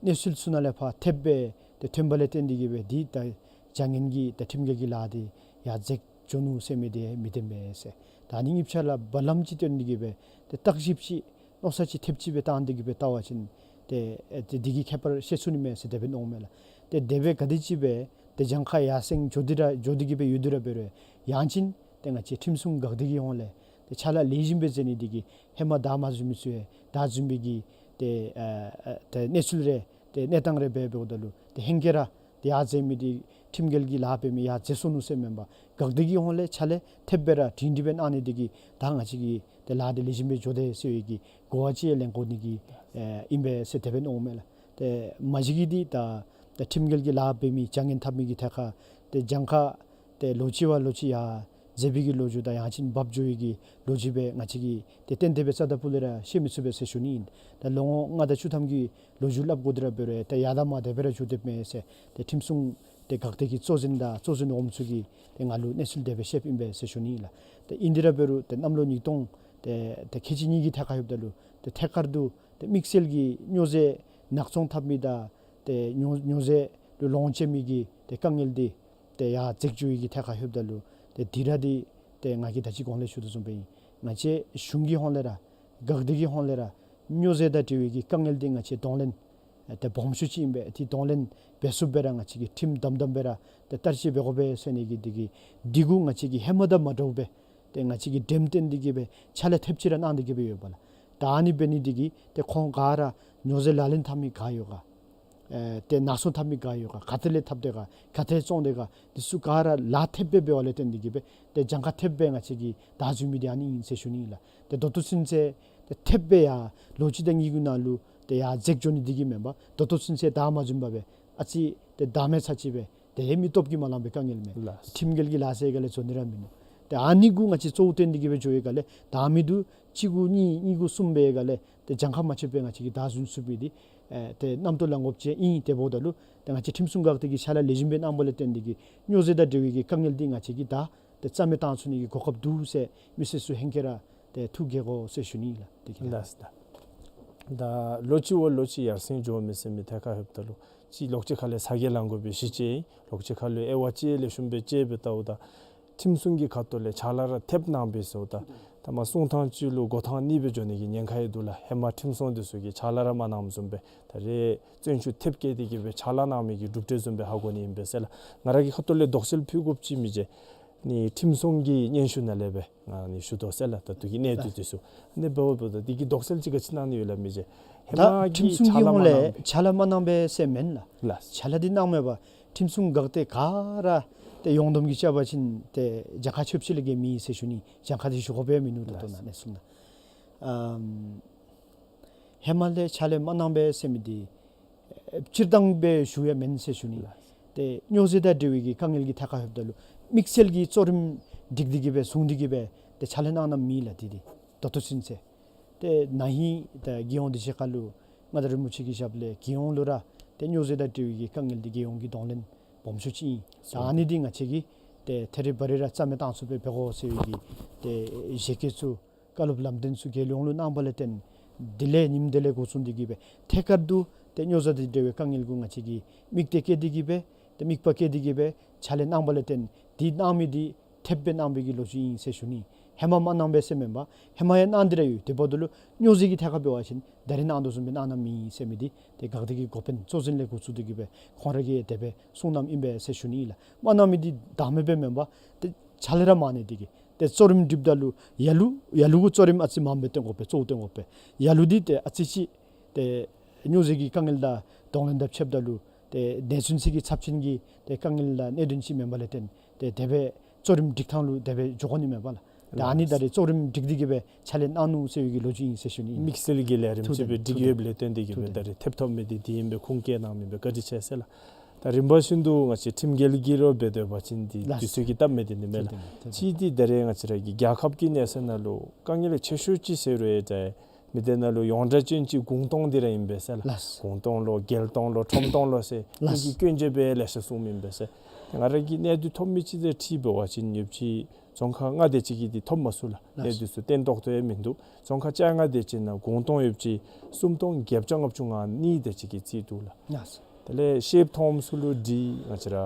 གནས་ཚུལ་ཚུ་ནང་ལས་ཕར་ཐེབས་སྦེ་ཏེ་ཐོན་པ་ལས་བརྟེན་ཏེ་གི་སྦེ་དེ་ད་བྱ་ངན་གྱི་ད་ཁྲིམས་འགལ་གྱི་ལཱ་དེ་ཡར་འཛེགས་འགྱོ་ནུག་ཟེར་མི་དེ་མི་བདེན་པས་ཟེར། ད་ཨ་ནི་གཉིས་ཆ་ལུ་བར་ལམ་ཅིག་སྟོན་ཏེ་གི་སྦེ་ཏེ་བརྟག་ཞིབ་ཅིག་མནོ་བསམ་ཅིག་ཐེབས་ཅིག་སྦེ་བཏང་སྟེ་གི་སྦེ་བལྟ་བ་ཅིན་ཏེ་ཨེ་ཏེ་དེ་གི་ཁྱད་པར་ཤེས་ཚུགས་ནི་མས་ཟེར་དེ་སྦེ་མནོཝ་མས་ལགས། ཏེ་དེ་སྦེ་ག་དེམ་ཅིག་སྦེ་ཏེ་གྱངས་ཁ་ཡར་སེང་འགྱོ་སྟེ་ར་འགྱོ་སྟེ་གི་སྦེ་ཡོད་དེ་ར་འབད་རུང་ཡང་ཅིན་ཏེ་ང་བཅས་ཁྲིམས་སྲུང་འགག་སྡེ་གི་ཧོང་ལས་ཏེ་ཕྱག་ལཱ་ལེགས་ཤོམ་སྦེ་མཛད་ནི་དེ་གིས་ཧེ་མ་བདའ་མ་ཟུན་མི་ཚུ་ཡང་བདའ་ཟུན་པའི་གི་ཏེ་ཨ་ཨ་ཏེ་གནས་ཚུལ་རེ་ཏེ་གནས་སྟངས་རེ་འབད་འབདཝ་ད་ལུ་ཏེ་ཧེང་སྐལ་ར་ཏེ་ཡར་འཛེགས་མི་དེ་ཁྲིམས་འགལ་གྱི་ལཱ་འབད་མི་ཡར་འཛེགས་སོ་ནུག་ཟེར་མེན་པར་འགག་སྡེ་གི་ཧོང་ལས་ཕྱག་ལཱ་ཐེབས་སྦེ་ར་སྒྲིང་སྒྲི་སྦེ་གནང་ནི་དེ་གིས་ད་ང་བཅས་ཀྱི་ཏེ་ལཱ་དེ་ལེགས་ཤོམ་སྦེ་འགྱོ་དེས་ཟེར་བའི་གི་གོ་བ་ཅིག་ལེན་དགོ་ནི་གི་ཨེ་ཨིན་པས་ཟེར་དེ་སྦེ་མནོཝ་མས་ལགས། ཏེ་མ་གཞི་གིས་འདི་ད་ད་ཁྲིམས་འགལ་གྱི་ལཱ་འབད་མི་བྱ་ངན་འཐབ་མི་གི་ཐད་ཁར་ཏེ་གྱངས་ཁ་ཏེ་ལོ་གཅིག་བ་ལོ་གཅིག་ཡར་འཛེགས་པའི་གི་ལོ་རྒྱུས་དང་ཡང་ཅིན་འབབ་འགྱོ་བའི་གི་ལོ་རྒྱུས་སྦེ་ང་བཅས་ཀྱིས་ཏེ་གཏན་གཏན་སྦེ་རྩ་དང་སྤུ་ལས་ར་ཤེས་མི་ཚུགས་པས་ཟེར་ཞུ་ནི་ཨིན། ད་ལོ་ངོ་ལྔ་དང་བཅུ་ཐམ་གྱི་ལོ་རྒྱུས་སླབ་དགོ་སྟེ་ར་འབད་རུང་ཏེ་ཡར་དང་མར་དེ་སྦེ་ར་འགྱོ་དོ་མས་ཟེར་ཏེ་ཁྲིམས་སྲུང་ཏེ་འགག་སྡེ་གི་གཙོ་འཛིན་དང་གཙོ་འཛིན་འོགམ་ཚུ་གིས་ཏེ་ང་ལུ་གནས་ཚུལ་དེ་སྦེ་བཤདཔ་ཨིན་པས་ཟེར་ཞུ་ནི་ཨིན་ལགས། ཏེ་ཨིན་དེ་ར་འབད་རུང་ཏེ་གནམ་ལོ་ཉིས་སྟོང་ཏེ་ཏེ་ཁལ་གཅིག་གཉིས་ཀྱི་ཐད་ཁར་ལྷོདཔ་ད་ལུ་ཏེ་ཐད་ཀར་དུ་ཏེ་དམིགས་བསལ་གྱི་སྨྱོ་རྫས་ནག་ཚོང་འཐབ་མི་དང་ཏེ་སྨྱོ་སྨྱོ་རྫས་ལུ་ལོངས་སྤྱོད་མི་གི་ཏེ་དཀའ་ངལ་འདི་ཏེ་ཡར་འཛེགས་འགྱོ་བའི་གི་ཐད་ཁར་ལྷོདཔ་ད་ལུ་ཏེ་འདི་ར་འདི་ཏེ་ང་གིས་ད་ཅི་གོང་ལས་ཞུ་དོ་བཟུམ་སྦེ་ཨིན། ང་བཅས་གཞུང་གི་ཧོང་ལས་ར་འགག་སྡེ་གི་ཧོང་ལས་ར་སྨྱོ་རྫས་དང་འབྲེལ་བའི་གི་དཀའ་ངལ་འདི་ང་བཅས་གདོང་ལེན་ཏེ་སྦོམ་ཤོས་ཅིག་ཨིན་པས། ཏེ་གདོང་ལེན་འབད་ཚུགསཔ་སྦེ་ར་ང་བཅས་ཀྱིས་ཁྲིམས་དམ་དམ་སྦེ་ར་ཏེ་བསྟར་སྤྱོད་འབད་དགོ་པས་ཟེར་ནི་གི་འདི་གིས་འདི་གུ་ང་བཅས་ཀྱིས་ཧེ་མ་དང་མ་འདྲཝ་སྦེ་ཏེ་ང་བཅས་ཀྱིས་འགྲེམས་སྟོན་འདི་གིས་སྦེ་ཕྱག་ལཱ་ཐེབས་ཅིག་ར་གནང་སྟེ་གི་སྦེ་ཡོདཔ་ལགས། ད་ཨ་ནི་འབད་ནི་འདི་གིས་ཏེ་ཁོང་ག་ར་སྨྱོ་རྫས་ལག་ལེན་འཐབ་མི་ག་ཡོད་ག་ཨེ་ཏེ་ནག་ཚོང་འཐབ་མི་ག་ཡོད་ག་ག་ཏེ་ལས་འཐབ་དེས་ག་ག་ཏེ་ལས་བཙོང་དེས་ག་འདི་ཚུ་ག་ར་ལཱ་ཐེབས་སྦེ་འབདཝ་ལས་བརྟེན་འདི་གིས་སྦེ་ཏེ་གྱངས་ཁ་ཐེབས་སྦེ་ང་བཅས་ཀྱིས་བདའ་ཟུན་མི་འདི་ཨ་ནི་ཨིན་ཟེར་ཞུ་ནི་ཨིན་ལགས། ཏེ་ད་ལྟོ་ཚུན་ཚོད་ཏེ་ཐེབས་སྦེ་ཡར་ལོ་གཅིག་དང་གཉིས་ཀྱི་ནང་ལུ་ཏེ་ཡར་འཛེགས་འགྱོ་ནི་འདི་གིས་མེན་པར་ད་ལྟོ་ཚུན་ཚོད་བདའ་མ་ཟུན་པར་སྦེ་ཨ་ཙི་ཏེ་བདའ་མི་ཚར་ཅིག་སྦེ་ཏེ་ཧེ་མ་སྟོབས་ཀྱིས་མ་ལང་པའི་དཀའ་ངལ་མས། ལགས། ཁྲིམས་འགལ་གྱི་ལཱ་ཟེར་ག་ལས་བཟོ་ནི་ར་མིན་ནུག། ཏེ་ཨ་ནི་གུ་ང་བཅས་གཙོ་བོ་བཏོན་འདི་གིས་སྦེ་འགྱོ་བའི་ག་ལས་བདའ་མི་འདི་གཅིག་གུ་གཉིས་གཉིས་གུ་གསུམ་འབད་ག་ལས་ཏེ་གྱངས་ཁ་མ་ཆོདཔ་སྦེ་ང་བཅས་ཀྱིས་བདའ་ཟུན་ཚུགས་པའི་འདི་ཨེ་ཏེ་རྣམ་རྟོག་ལང་དགོཔ་ཅིག་ཨིན། དེ་འབདཝ་ད་ལུ་ཏེ་ང་བཅས་ཁྲིམས་སྲུང་འགག་སྡེ་གིས་ཕྱག་ལཱ་ལེགས་ཤོམ་སྦེ་གནངམ་ལས་བརྟེན་འདི་གིས་སྨྱོ་རྫས་དང་འབྲེལ་བའི་གི་དཀའ་ངལ་འདི་ང་བཅས་ཀྱིས་ད་ཏེ་རྩ་མེད་བཏང་ཚུགས་ནི་གི་གོ་སྐབས་འདུག་ཟེར་མི་སེར་ཚུ་ཧེང་སྐལ་ར་ཏེ་ཐུགས་དགྱེས་དགོ་ཟེར་ཞུ་ནི་ལགས། དེ་གིས་ལགས། ལགས་སོ། ད་ལོ་གཅིག་བ་ལོ་གཅིག་ཡར་སེང་འགྱོ་མི་ཟེར་མི་ཐད་ཁར་ལྷོདཔ་ད་ལུ་ཅིག་ལོགས་ཅིག་ཁ་ལས་ཚ་གྱང་ལང་དགོ་པའི་གཞི་ཅིག་ཨིན། ལོགས་ཅིག་ཁ་ལུ་དབྱེ་བ་ཅིག་ལེགས་ཤོམ་སྦེ་དཔྱད་སྦེ་བལྟཝ་ད་ཁྲིམས་སྲུང་གི་ཁ་ཐུག་ལས་ཕྱག་ལཱ་ར་ཐེབས་གནང་པས་ཟེརཝ་ད་ཐ་མ་སྲུང་ཐངས་ཅིག་ལུ་འགོ་ཐངས་གཉིས་སྦེ་འགྱོ་ནི་གི་ཉེན་ཁ་ཡང་འདུག་ལགས། ཧེ་མ་ཁྲིམས་སྲུང་འདི་ཚུ་གིས་ཕྱག་ལཱ་ར་མ་གནངམ་བཟུམ་སྦེ་ད་རེས་བཙོན་ཆུ་ཐེབས་བཀལ་ཏེ་གི་སྦེ་ཕྱག་ལཱ་གནང་མི་གི་གྲུབ་འབྲས་བཟུམ་སྦེ་ཧ་གོ་ནི་ཨིན་པས་ཟེར་ལགས། ང་ར་གི་ཁ་ཐུག་ལས་དོགས་སེལ་ཕུལ་དགོཔ་ཅིག་མི་རྗེ་ནི་ཁྲིམས་སྲུང་གི་སྙན་ཞུ་ནང་ལས་སྦེ་ང་ནི་ཞུ་དོ་ཟེར་ལགས། ད་ལྟོ་གི་གནས་སྟངས་འདི་ཚུ་ཨ་ནི་འབདཝ་ད་འདི་གི་དོགས་སེལ་ཅིག་ག་ཅི་གནང་ནི་ཡོད་ལགས་མི་རྗེ། ཧེ་ད་མ་ཁྲིམས་གི་སྲུང་ཕྱག་གི་ལཱ་ཧོང་མ་ལས་གནང་པས། ཕྱག་ལཱ་མ་གནང་པས་ཟེར་མེན་ལགས། ལགས། ཕྱག་ལཱ་འདི་གནངམ་མས་པ། ཁྲིམས་སྲུང་འགག་སྡེ་ག་ར་ཏེ་ཡོངས་བསྡོམས་ཀྱིས་རྐྱབ་པ་ཅིན་ཏེ་གྱངས་ཁ་ཆོདཔ་ཅིག་ལས་བརྒལ་མེད་ཟེར་ཞུ་ནི། གྱངས་ཁ་འདི་ཞུ་དགོཔ་ཡང་མིན་ནུག། ད་ལྟོ་ལགས། ནཱ་ནས་གསུངས་ན་ཨམ་ཧེ་མ་ལས་ཕྱག་ལཱ་མ་གནང་པས་ཟེར་མི་འདི་ཨེ་སྤྱིར་བཏང་སྦེ་ཞུ་ཡང་མེན་ཟེར་ཞུ་ནི། ལགས། ཏེ་སྨྱོ་རྫས་དང་འབྲེལ་བའི་གི་དཀའ་ངལ་གྱི་ཐད་ཁར་ལྷོདཔ་ད་ལུ་དམིགས་བསལ་གྱི་གཙོ་རིམ་སྒྲིག་སྟེ་གི་སྦེ་བཟུང་སྟེ་གི་སྦེ་ཏེ་ཕྱག་ལཱ་གནང་གནངམ་མེད་ལགས། འདི་འདི་ད་ལྟོ་ཚུན་ཚོད་ཏེ་ན་ཧིང་ད་རྒྱལ་ཡོངས་འདི་ཚུ་ཁ་ལུ་ མངའ་བདག་རིན་པོ་ཆེ་གི་ཞབས་ལས་རྒྱལ་ཡོངས་ལུ་ར་ཏེ་སྨྱོ་རྫས་དང་འབྲེལ་བའི་གི་དཀའ་ངལ་འདི་རྒྱལ་ཡོངས་ཀྱི་གདོང་ལེན་སྦོམ་ཤོས་ཅིག་ཨིན། ད་ཨ་ནི་འདི་ང་བཅས་ཀྱིས་ཏེ་ཐད་རི་བ་རི་ར་རྩ་མེད་བཏང་ཚུགསཔ་སྦེ་འབད་དགོ་ཟེར་བའི་གི་ཏེ་བཞེད་བཀོད་ཚུ་བཀའ་སློབ་ལམ་སྟོན་ཚུ་རྒྱལ་ཡོངས་ལུ་གནང་བ་ལས་བརྟེན་དེ་ལས་ཉིནམ་དེ་ལས་འགོ་བཙུགས་ཏེ་གི་སྦེ་ཐད་ཀར་དུ་ཏེ་སྨྱོ་རྫས་དང་འབྲེལ་བའི་དཀའ་ངལ་གུ་ང་བཅས་ཀྱིས་དམིགས་གཏད་བསྐྱེད་དེ་གི་སྦེ་ཏེ་དམིགས་པ་བསྐྱེད་དེ་གི་སྦེ་ཕྱག་ལཱ་གནང་བ་ལས་བརྟེན་དེ་གནང་མི་འདི་ཐེབས་སྦེ་གནང་བའི་གི་ལོ་རྒྱུས་ཨིན་ཟེར་ཞུ་ནི། ཧེ་མ་མ་གནང་པས་ཟེར་མེན་པར་ཧེ་མ་ཡང་གནང་སྟེ་ར་ཡོད། དེ་འབདཝ་ད་ལུ་སྨྱོ་རྫས་ཀྱི་ཐད་ཁར་འབད་བ་ཅིན་ད་རིས་གནང་དོ་བཟུམ་སྦེ་གནང་གནངམ་ཨིན་ཟེར་མི་འདི་ཏེ་འགག་སྡེ་གི་འགོ་དཔོན་གཙོ་འཛིན་ལས་འགོ་བཙུགས་ཏེ་གི་སྦེ་ཁོང་ར་གིས་དེ་སྦེ་གསུངས་གནངམ་ཨིན་པས་ཟེར་ཞུ་ནི་ཨིན་ལགས། མ་གནང་མི་འདི་བདའ་མི་སྦེ་མེན་པར་ཏེ་ཕྱག་ལཱ་ར་མ་གནང་སྟེ་གི་ཏེ་གཙོ་རིམ་སྒྲིགཔ་ད་ལུ་ཡ་ལུ་ཡ་ལུ་གུ་གཙོ་རིམ་ཨ་ཙི་མངམ་སྦེ་སྟོན་དགོ་པས། གཙོ་བོ་སྟོན་དགོ་པས། ཡ་ལུ་འདི་ཏེ་ཨ་ཙི་ཅིག་ཏེ་སྨྱོ་རྫས་ཀྱི་དཀའ་ངལ་དང་གདོང་ལེན་དང་ཕྱདཔ་ད་ལུ་ཏེ་གནས་ཚུལ་ཅིག་གི་ཚབས་ཆེན་གྱི་ཏེ་དཀའ་ངལ་དང་གནད་དོན་ཅིག་མེན་པ་ལས་བརྟེན་ཏེ་དེ་སྦེ་གཙོ་རིམ་སྒྲིག་ཐངས་ལུ་དེ་སྦེ་འགྱོ་དགོ་ནི་མེན་པ་ལགས། ད་ཨ་ནི་ད་རིས་གཙོ་རིམ་སྒྲིག་སྟེ་གི་སྦེ་ཕྱག་ལཱ་གནང་ནུག་ཟེར་བའི་གི་ལོ་རྒྱུས་ཨིན་ཟེར་ཞུ་ནི་ཨིན། དམིགས་བསལ་གྱི་ལས་རིམ་ཅིག་སྦེ་སྒྲིག་ཡོདཔ་ལས་བརྟེན་ཏེ་གི་སྦེ་ད་རིས་ཐེབས་ཐོབ་མི་འདི་འདི་ཨིན་པས། ཁུངས་སྐྱེལ་གནང་མི་འབད་བཀའ་དྲིན་ཆེ་ཟེར་ལགས། ད་རིམ་པ་བཞིན་དུ་ང་བཅས་ཁྲིམས་འགལ་གྱི་རོགས་འབད་སྡོད་པ་ཅིན་འདི་དུས་ཚོད་ཀྱིས་སྟབས་མི་བདེ་ནི་མས་ལགས། གཅིག་འདི་ད་རིས་ང་བཅས་ར་གི་རྒྱལ་ཁབ་ཀྱི་གནས་ཚད་ནང་ལུ་དཀའ་ངལ་ཆེ་ཤོས་ཅིག་ཟེར་རུང་ཡང་ད་མི་སྡེ་ནང་ལུ་ཡོངས་གྲགས་ཅན་ཅིག་གུང་སྟོང་འདི་ར་ཨིན་པས་ཟེར་ལགས། ལགས། གུང་སྟོང་ལོ་རྒྱལ་སྟོང་ལོ་ཁྲོམ་སྟོང་ལོ་ཟེར་ལགས། མི་གི་སྐྱོན་བརྗོད་འབད་ལེ་ཤ་གསུངམ་ཨིན་པས་ཟེར། ང་ར་གིས་གནས་ཚུལ་ཐོབ་མི་ཅིག་དང་འཁྲིལ་འབད་བ་ཅིན་ཡོདཔ་ཅིག་རྫོང་ཁག་ལྔ་དེ་ཅིག་གིས་འདི་ཐོབ་མ་ཚུགས་ལགས། ལགས། གནས་ཚུལ་ཚུ་བརྟན་ཏོག་ཏོ་ཡང་མིན་འདུག། རྫོང་ཁག་བཅོ་ལྔ་དེ་ཅིག་ནང་གུང་སྟོང་ཡོདཔ་ཅིག་སུམ་སྟོང་བརྒྱད་བརྒྱ་ལྔ་བཅུ་ང་གཉིས་དེ་ཅིག་གིས་རྩིས་འདུག་ལགས། ལགས། དེ་ལས་ཤེསཔ་མཐོངམ་ཚུ་ལུ་འདི་ང་བཅས་ར་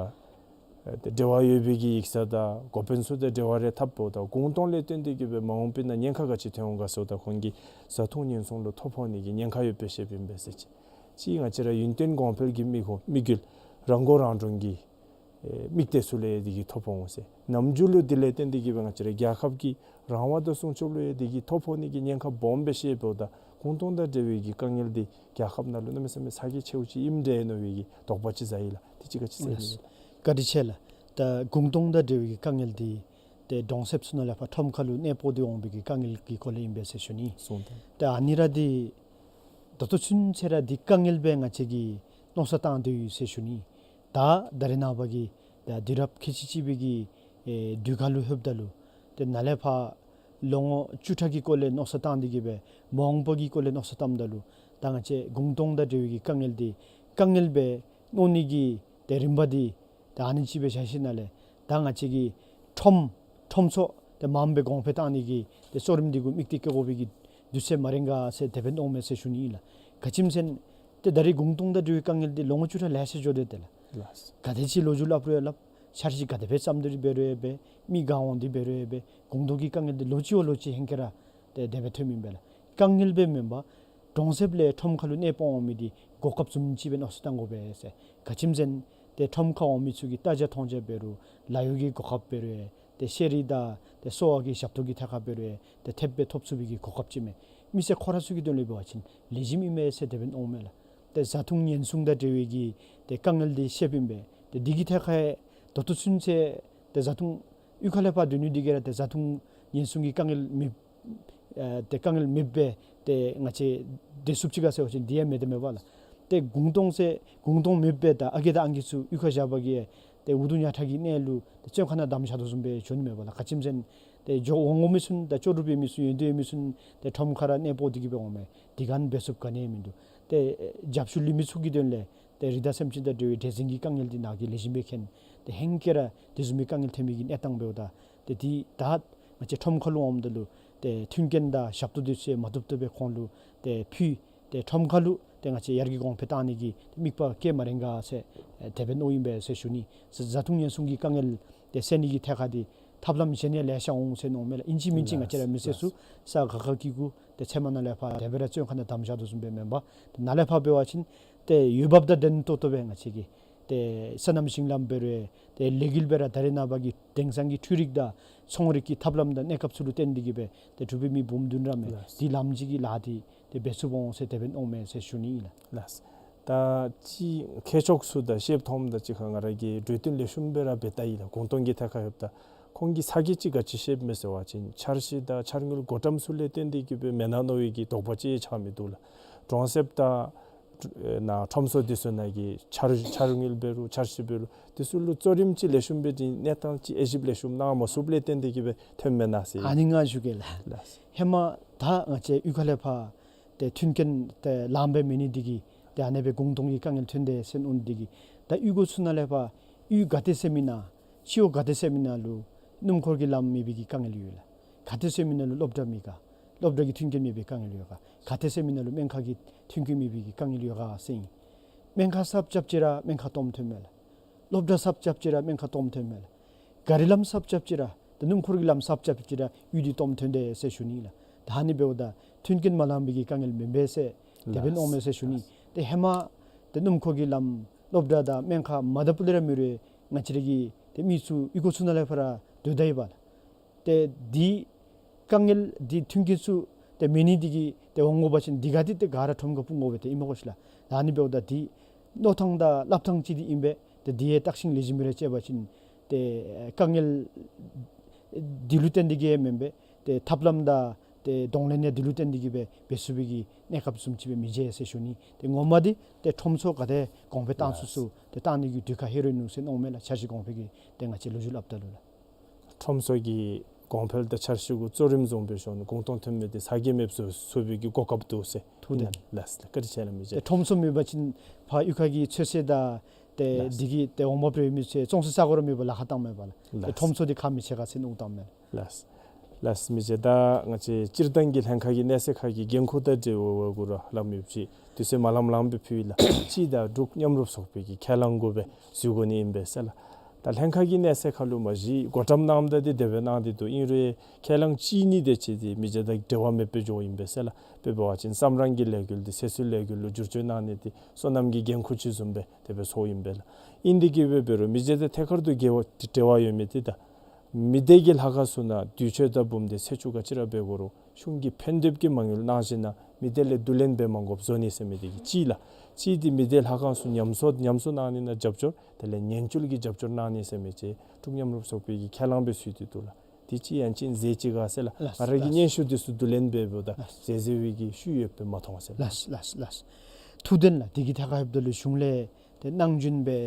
ཨེ་ཏེ་འབྲེལ་བ་ཡོད་པའི་གི་ཡིག་ཚང་དང་འགོ་དཔོན་ཚུ་དང་འབྲེལ་བ་རེ་འཐབ་འབདཝ་ད་གུང་སྟོང་ལས་བརྟེན་ཏེ་གི་སྦེ་མ་འོངས་པའི་ནང་ཉེན་ཁ་ག་ཅི་ཐོན་འོང་ག་ཟེརཝ་ད་ཁོང་གིས་བཟའ་འཐུང་ཉེན་སྲུང་ལུ་ཐོ་ཕོག་ནི་གི་ཉེན་ཁ་ཡོད་པའི་ཤེསཔ་ཨིན་པས་ཟེར་ཅིག། གཅིག་ང་བཅས་ར་ཡུན་བརྟན་གོང་འཕེལ་གྱི་དམིགས་ཡུལ་དམིགས་ཡུལ་རང་མགོ་རང་འདྲོངས་ཀྱི་ཨེ་དམིགས་གཏད་ཚུ་ལུ་ཡང་དེ་གིས་ཐོ་ཕོག་འོང་ཟེར། ནམ་རྒྱུན་ལུ་དེ་ལས་བརྟེན་ཏེ་གི་སྦེ་ང་བཅས་ར་རྒྱལ་ཁབ་ཀྱི་རང་དབང་དང་སྲུང་སྐྱོབ་ལུ་ཡང་དེ་གིས་ཐོ་ཕོག་ནི་གི་ཉེན་ཁ་སྦོམ་སྦེ་ཤེས་འབདཝ་ད་གུང་སྟོང་དང་འབྲེལ་བའི་གི་དཀའ་ངལ་འདི་རྒྱལ་ཁབ་ནང་ལུ་གནམ་མེད་ས་མེད་ཚ་གྱང་ཆེཝ་ཅིག་ཨིནམ་འདྲས་མནོ་བའི་གི་དོགས་པ་ཅིག་ཟ་ཡི་ལགས། དེ་ཅིག་ག་ཅི་ཟེར་ཨིན་ན། བཀའ་དྲིན་ཆེ་ལགས། ད་གུང་སྟོང་དང་འབྲེལ་བའི་གི་དཀའ་ངལ་འདི་ཏེ་གྲོང་གསེབ་ཚུ་ནང་ལས་ཕར་ཁྲོམ་ཁ་ལུ་གནས་སྤོ་སྟེ་འོང་བའི་གི་དཀའ་ངལ་གྱི་སྐོར་ལས་ཨིན་པས་ཟེར་ཞུ་ནི། གསུངས་ཏེ། ད་ཨ་ནི་ར་འདི་ད་ལྟོ་ཚུན་ཚོད་ར་འདི་དཀའ་ངལ་སྦེ་ང་བཅས་ཀྱིས་མནོ་བསམ་བཏང་སྡོད་ཡི་ཟེར་ཞུ་ནི། ད་ད་རིས་ནངས་པ་གི་ད་དུས་རབས་ཁལ་གཅིག་གཅིག་པའི་གི་ཨེ་དུས་སྐབས་ལུ་ལྷོདཔ་ད་ལུ་ཏེ་ནཱ་ལས་ཕར་ལོ་ངོ་བཅུ་ཕྲག་གི་སྐོར་ལས་མནོ་བསམ་བཏང་སྟེ་གི་སྦེ་མ་འོངས་པ་གི་སྐོར་ལས་མནོ་བསམ་བཏངམ་ད་ལུ་ད་ང་བཅས་གུང་སྟོང་དང་འབྲེལ་བའི་གི་དཀའ་ངལ་འདི་དཀའ་ངལ་སྦེ་མནོ་ནི་གི་ཏེ་རིམ་པ་འདི་ད་ཨ་ནི་ཅིག་སྦེ་བཞག་ཞིནམ་ལས་ད་ང་བཅས་ཀྱིས་ཁྲོམ་ཁྲོམ་ཚུ་ཏེ་མངམ་སྦེ་གོང་འཕེལ་བཏང་ནི་གི་ཏེ་གཙོ་རིམ་འདི་གུ་དམིགས་གཏད་བསྐྱེད་དགོ་པའི་གི་དུས་ཚོད་མ་རན་ག་ཟེར་དེ་སྦེ་མནོཝ་མས་ཟེར་ཞུ་ནི་ཨིན་ལགས། ག་ཅི་སྨོ་ཟེར་ན་ཏེ་ད་རིས་གུང་སྟོང་དང་འབྲེལ་བའི་དཀའ་ངལ་འདི་ལོ་ངོ་བཅུ་ཕྲག་ལེ་ཤ་འགྱོ་སྟེ་ཏེ་ལགས། ལགས། ག་དེ་ཅིག་ལོ་རྒྱུས་སླབ་རུང་ཡང་སླབ། འཆར་གཞི་ག་དེ་སྦེ་བརྩམ་སྟེ་འབད་རུང་ཡང་འབད། མི་ག་འོང་སྟེ་འབད་རུང་ཡང་འབད། གུང་སྟོང་གི་དཀའ་ངལ་འདི་ལོ་གཅིག་བ་ལོ་གཅིག་ཧེང་སྐལ་ར་ཏེ་དེ་སྦེ་ཐོནམ་ཨིན་པས་ལགས། དཀའ་ངལ་སྦེ་མེན་པར་གྲོང་གསེབ་ལས་ཁྲོམ་ཁ་ལུ་གནས་སྤོ་འོང་མི་འདི་གོ་སྐབས་བཟུམ་ཅིག་སྦེ་མནོ་བསམ་བཏང་དགོ་པས་ཟེར། ག་ཅི་སྨོ་ཟེར་ན་ཏེ་ཁྲོམ་ཁར་འོང་མི་ཚུ་གི་ལྟ་རྒྱ་མཐོང་རྒྱ་འབད་རུང་ལཱ་གཡོག་གི་གོ་སྐབས་འབད་རུང་ཡང་ཏེ་ཤེས་རིག་དང་ཏེ་གསོ་བ་གི་ཞབས་ཏོག་གི་ཐད་ཁར་འབད་རུང་ཡང་ཏེ་ཐེབས་སྦེ་ཐོབ་ཚུགས་པའི་གི་གོ་སྐབས་ཅིག་མས། མི་སེར་ཁོ་ར་ཚུ་གི་དོན་ལས་འབད་བ་ཅིན་ལེགས་ཤོམ་ཨིན་མས་ཟེར་དེ་སྦེ་མནོཝ་མས་ལགས། ཏེ་བཟའ་འཐུང་ཉེན་སྲུང་དང་འབྲེལ་བའི་གི་ཏེ་དཀའ་ངལ་འདི་བཤདཔ་ཨིན་པས། ཏེ་འདི་གི་ཐད་ཁར་ད་ལྟོ་ཚུན་ཚོད་ཏེ་བཟའ་འཐུང་གཡུས་ཁ་ལས་ཕར་སྡོད་ནི་འདི་གིས་ར་ཏེ་བཟའ་འཐུང་ཉེན་སྲུང་གི་དཀའ་ངལ་མེད་ཨེ་ཏེ་དཀའ་ངལ་མེདཔ་སྦེ་ཏེ་ང་བཅས་སྡོད་ཚུགསཔ་ཅིག་ག་ཟེར་བ་ཅིན་འདི་ཡང་མེད་དེ་མེད་པ་ལགས། ཏེ་གུང་སྟོང་ཟེར་གུང་སྟོང་མེདཔ་སྦེ་ད་ཨ་རྒས་དང་ཨང་རྒས་ཚུ་གཡུས་ཁར་བཞག་པ་གིས་ཏེ་འུ་སྡུག་ཉལ་ཁྲག་གི་གནས་ལུ་ཏེ་བཙོན་ཁང་ནང་བསྡམས་བཞག་དོ་བཟུམ་སྦེ་འགྱོ་ནི་མས་པ་ལགས། ག་ཅི་སྨོ་ཟེར་ན་ཏེ་འགྱོ་འོང་འོང་མི་ཚུ་དང་ལྕོགས་གྲུབ་ཡོད་མི་ཚུ་ཡོན་ཏན་ཡོད་མི་ཚུ་ཏེ་ཁྲོམ་ཁར་ར་གནས་སྤོ་སྟེ་གི་སྦེ་འོངམ་མས། དེ་ཁར་འབད་ཚུགསཔ་ག་ནི་ཡང་མིན་འདུག། ཏེ་རྒྱབ་ཤུལ་ལུས་མི་ཚུ་གི་དོན་ལས་ཏེ་རི་དྭགས་སེམས་ཅན་དང་འབྲེལ་བའི་འདྲེ་འཛིང་གི་དཀའ་ངལ་འདི་ནཱ་གིས་ལེགས་ཤོམ་སྦེ་མཁྱེན། ཏེ་ཧེང་སྐལ་ར་དེ་བཟུམ་མའི་དཀའ་ངལ་ཐོན་མི་གི་གནས་སྟངས་འབདཝ་ད་ཏེ་འདི་ད་ང་བཅས་ཁྲོམ་ཁ་ལུ་འོངམ་ད་ལུ་ཏེ་མཐུན་རྐྱེན་དང་ཞབས་ཏོག་འདི་ཚུ་མ་བཏུབ་བཏུབ་སྦེ་ཁོང་ལུ་ཏེ་ཕུལ། ཏེ་ཁྲོམ་ཁ་ལུ་ཏེ་ང་བཅས་ཡར་རྒྱས་གོང་འཕེལ་བཏང་ནི་གི་དམིགས་པ་བསྐྱེད་མ་རན་ག་ཟེར་ཨེ་དེ་སྦེ་མནོཝ་ཨིན་པས་ཟེར་ཞུ་ནི། བཟའ་བཟའ་འཐུང་ཉེན་སྲུང་གི་དཀའ་ངལ་ཏེ་སེལ་ནི་གི་ཐད་ཁར་འདི་ཐབས་ལམ་གཞན་ཡང་ལེ་ཤ་འོང་ཟེར་མནོཝ་མས་ལགས། ཨིན་ཅི་མིན་ཅི་ང་བཅས་ར་མི་སེར་ཚུ་ས་ག་ག་གི་གུ་ཏེ་ཚལ་མ་ནང་ལས་ཕར་དེ་སྦེ་ར་བཙོན་ཁང་ནང་བསྡམས་བཞག་དོ་བཟུམ་སྦེ་མེན་པར་ཏེ་ནཱ་ལས་ཕར་འབད་བ་ཅིན་ཏེ་འོས་འབབ་དང་ལྡན་ཏོག་ཏོ་སྦེ་ང་བཅས་ཀྱིས་ཏེ་སོ་ནམ་ཞིང་ལམ་འབད་རུང་ཡང་ཏེ་ལས་འགུལ་སྦེ་ར་ད་རེས་ནངས་པ་གི་དེང་སང་གི་འཕྲུལ་རིག་དང་ཚོང་རིག་གི་ཐབས་ལམ་དང་གནས་སྐབས་ཚུ་ལུ་བརྟེན་ཏེ་གི་སྦེ་ཏེ་འབྲུག་པའི་མི་འབུམ་བདུན་ར་མས། ལགས། འདི་ལམ་ཅིག་གི་ལཱ་འདི་ཏེ་འབད་ཚུགསཔ་འོང་ཟེར་དེ་སྦེ་མནོཝ་མས་ཟེར་ཞུ་ནི་ཨིན་ལགས། ལགས། ད་ཅི་མཁས་མཆོག་ཚུ་དང་ཤེསཔ་མཐོངམ་དང་གཅིག་ཁར་ང་ར་གིས་གྲོས་བསྟུན་ལེགས་ཤོམ་སྦེ་ར་འབད་བལྟ་ཡི་ལགས། གུང་སྟོང་གི་ཐད་ཁར་ལྷོདཔ་ད་ཁོང་གིས་ཚ་གྱང་ཅིག་ག་ཅི་བཤདཔ་མས་ཟེར་བ་ཅིན་འཆར་གཞི་དང་འཆར་དངུལ་བགོ་བཀྲམ་ཚུ་ལས་བརྟེན་ཏེ་གི་སྦེ་མེན་ན་མནོ་བའི་གི་དོགས་པ་ཅིག་ཆགས་མི་འདུག་ལགས། གྲོང་གསེབ་དང་ནང་ཁྲོམ་ཚུ་འདི་ཚུ་ནང་གི་འཆར་འཆར་དངུལ་འབད་རུང་འཆར་གཞི་འབད་རུང་འདི་ཚུ་ལུ་གཙོ་རིམ་ཅིག་ལེགས་ཤོམ་སྦེ་འདི་གནས་སྟངས་ཅིག་དབྱེ་ཞིབ་ལེགས་ཤོམ་གནང་མ་ཚུགསཔ་ལས་བརྟེན་ཏེ་གི་སྦེ་ཐོནམ་མེན་ན་ཟེར། ཨ་ནི་ང་ཞུ་གེ་ལགས། ལགས། ཧེ་མ་ད་ང་བཅས་གཡུས་ཁ་ལས་ཕར་ ཏེ་མཐུན་རྐྱེན་ཏེ་ལངམ་སྦེ་མེད་ནི་འདི་གིས་ཏེ་ཨ་ནེ་སྦེ་གུང་སྟོང་གི་དཀའ་ངལ་ཐོན་དེས་ཟེར་མནོ་ནི་འདི་གིས། ད་གཡུས་སྒོ་ཚུ་ནང་ལས་ཕར་གཡུས་ག་ཏེ་ཟེར་མི་ནང་སྤྱི་འོག་ག་ཏེ་ཟེར་མི་ནང་ལུ་སྣུམ་འཁོར་གྱི་ལམ་མེད་པའི་གི་དཀའ་ངལ་ཡོད་ལགས། ག་ཏེ་ཟེར་མི་ནང་ལུ་སློབ་གྲྭ་མེད་ག། སློབ་གྲྭ་གི་མཐུན་རྐྱེན་མེད་པའི་དཀའ་ངལ་ཡོད་ག། ག་ཏེ་ཟེར་མི་ནང་ལུ་སྨན་ཁང་གི་མཐུན་རྐྱེན་མེད་པའི་གི་དཀའ་ངལ་ཡོད་ག་ཟེར་ཨིན། སྨན་ཁང་གསརཔ་རྐྱབ་ཅི་ར་སྨན་ཁང་སྟོངམ་ཐོནམ་མས་ལགས། སློབ་གྲྭ་གསརཔ་རྐྱབ་ཅི་ར་སྨན་ཁང་སྟོངམ་ཐོནམ་མས་ལགས། ག་རི་ལམ་གསརཔ་རྐྱབ་ཅི་ར་ཏེ་སྣུམ་འཁོར་གྱི་ལམ་གསརཔ་རྐྱབ་ཅི་ར་གཡུས་འདི་སྟོངམ་ཐོན་དེས་ཟེར་ཞུ་ནི་ལགས། ད་ཨ་ནི་འབདཝ་ད་མཐུན་རྐྱེན་མ་ལང་པའི་གི་དཀའ་ངལ་མེན་པས་ཟེར་དེ་སྦེ་མནོཝ་མས་ཟེར་ཞུ་ནི། ཏེ་ཧེ་མ་ཏེ་སྣུམ་འཁོར་གྱི་ལམ་སློབ་གྲྭ་དང་སྨན་ཁང་མ་དང་པ་ལས་ར་མེད་རུང་ང་བཅས་ར་གི་ཏེ་མི་ཚུ་གཡུས་སྒོ་ཚུ་ནང་ལས་ཕར་ར་སྡོད་ད་ཡི་པ་ལགས། ཏེ་འདི་དཀའ་ངལ་འདི་མཐུན་རྐྱེན་ཚུ་ཏེ་མེད་ནི་འདི་གིས་ཏེ་འོང་དགོ་པ་ཅིན་འདི་ག་འདི་ཏེ་ག་ར་ཁྲོམ་ཁར་སྤུངས་དགོ་པས་ཏེ་ཨིན་མས་གོ་ཤིག་ལགས། ད་ཨ་ནི་འབདཝ་ད་འདི་མནོ་ཐངས་དང་སླབ་ཐངས་ཅིག་འདི་ཨིན་པས། ཏེ་འདི་ཡང་བརྟག་ཞིབ་ལེགས་ཤོམ་རེ་རྐྱབ་པ་ཅིན་ཏེ་དཀའ་ངལ་འདི་ལུ་བརྟེན་ཏེ་གིས་མེན་པས། ཏེ་ཐབས་ལམ་དང་ཏེ་གདོང་ལེན་ཡང་འདི་ལུ་བརྟེན་ཏེ་གིས་སྦེ་འབད་ཚུགས་པའི་གི་གནས་སྐབས་བཟུམ་ཅིག་སྦེ་མི་མཇལ་ཟེར་ཞུ་ནི། ཏེ་ངོ་མ་འདི་ཏེ་ཁྲོམ་ཚོགས་ག་དེ་གོང་འཕེལ་བཏང་ཚུགས་ཚུགས་ཏེ་བཏང་ནི་གི་དུས་ཁར་ལྷོད་རན་ནུག་ཟེར་མནོཝ་མས་ལགས། འཆར་གཞི་གོང་འཕེལ་གྱི་ཏེ་ང་བཅས་ལོ་རྒྱུས་སླབ་ད་ལུ་ལགས། ཁྲོམ་ཚོགས་ཀྱི་གོང་འཕེལ་དང་འཆར་གཞི་གུ་གཙོ་རིམ་བཟུམ་སྦེ་ཞུ་ནི་གུང་སྟོང་ཐོན་མི་འདི་ས་གོ་མེདཔ་བཟོ་བཟོ་བའི་གི་གོ་སྐབས་འདུག་ཟེར། ཐུགས་བདེན་ལགས། བཀའ་དྲིན་ཆེ་ལགས་མི་རྗེ། ཏེ་ཁྲོམ་ཚོགས་མེད་པ་ཅིན་ཕར་གཡུས་ཁ་གི་ཚོད་བསྲེ་དང་ཏེ་ལགས། འདི་གི་ཏེ་འོང་འབབ་རེ་མི་ཚེ་བཙོང་ས་ས་གོ་ར་མེད་པར་ལཱ་ཁག་བཏངམ་མས་པ་ལགས། ཏེ་ལགས། ཁྲོམ་ཚོགས་འདི་ཁག་མི་ཆེ་ག་ཟེར་མནོ་བཏངམ་མས། ལགས། ལགས་མི་རྗེ། ད་ང་བཅས་སྤྱིར་བཏང་གི་ལྷན་ཁག་གི་གནས་ཚད་ཁག་གི་འགན་ཁུར་དང་འབྲེལ་བའི་སྐོར་ར་སླབ་མི་ཅིག་དུས་ཚོད་མ་ལངམ་ལངམ་སྦེ་ཕུལ་ཡི་ལགས། གཅིག་ད་འབྲུག་མཉམ་རུབ་ཚོགས་པའི་གི་ཁས་བླངས་གུ་སྦེ་ཞུ་དགོ་ནི་ཨིན་པས་ཟེར་ལགས། ད་ལྷན་ཁག་གི་གནས་ཚད་ཁར་ལུ་མ་གཞི་བགོ་བཀྲམ་གནངམ་ད་འདི་དེ་སྦེ་གནང་སྟེ་འདུག། ཨིན་རུང་ཁས་བླངས་བཅད་ནི་དེ་ཅིག་འདི་མི་རྗེ་དང་འབྲེལ་བ་མེདཔ་སྦེ་འགྱོཝ་ཨིན་པས་ཟེར་ལགས། དཔེ་འབད་བ་ཅིན་བསམ་རང་གི་ལས་འགུལ་འདི་ཚེ་སྲོག་ལས་འགུལ་ལུ་བསྒྱུར་བཅོས་གནང་ནི་འདི་སོ་ནམ་གྱི་འགན་ཁུར་ཅིག་བཟུམ་སྦེ་དེ་སྦེ་ཚོརཝ་ཨིན་པས་ལགས། ཨིན་དེ་གིས་སྦེ་འབད་རུང་མི་རྗེ་དང་ཐད་ཀར་དུ་འབྲེལ་བ་འབྲེལ་བ་ཡོད་མི་འདི་ད་མི་སྡེ་གི་ལྷ་ཁང་ཚུ་ནང་དུས་མཆོད་དང་འབུམ་སྡེ་ཚེས་བཅུ་ག་ཅི་ར་འབད་དགོ་རུང་གཞུང་གིས་ཕན་ཐོགས་ཀྱི་མ་དངུལ་གནང་ཞིནམ་ལས་མི་སྡེ་ལས་བསྡུ་ལེན་འབད་མ་དགོཔ་བཟོ་ནི་ཟེར་མི་འདི་གིས་གཅིག་ལགས། གཅིག་འདི་མི་སྡེ་ལྷ་ཁང་ཚུ་ཉམས་གསོ་ཉམས་གསོ་གནང་ནི་ནང་རྒྱབ་སྐྱོར་དེ་ལས་ཉེན་བཅོལ་གྱི་རྒྱབ་སྐྱོར་གནང་ནི་ཟེར་མི་ཅིག་འབྲུག་མཉམ་རུབ་ཚོགས་པའི་གི་ཁས་བླངས་སྦེ་ཞུ་སྟེ་འདུག་ལགས། དེ་ཅིག་ཡང་ཅིན་མཛད་ཅི་ག་ཟེར་ལགས། ལགས། ང་ར་གིས་ལགས། སྙན་ཞུ་འདི་ཚུ་བསྡུ་ལེན་འབད་འབདཝ་ད་ལགས། མཛད་མཛད་པའི་གི་ཤུལ་ཡོདཔ་སྦེ་མ་མཐོང་ཟེར་ལགས། ལགས་ལགས་ལགས། ཐུགས་བདེན་ལགས། དེ་གི་ཐད་ཁར་ལྷོདཔ་ད་ལུ་གཞུང་ལས་ཏེ་གནང་རྒྱུན་སྦེ་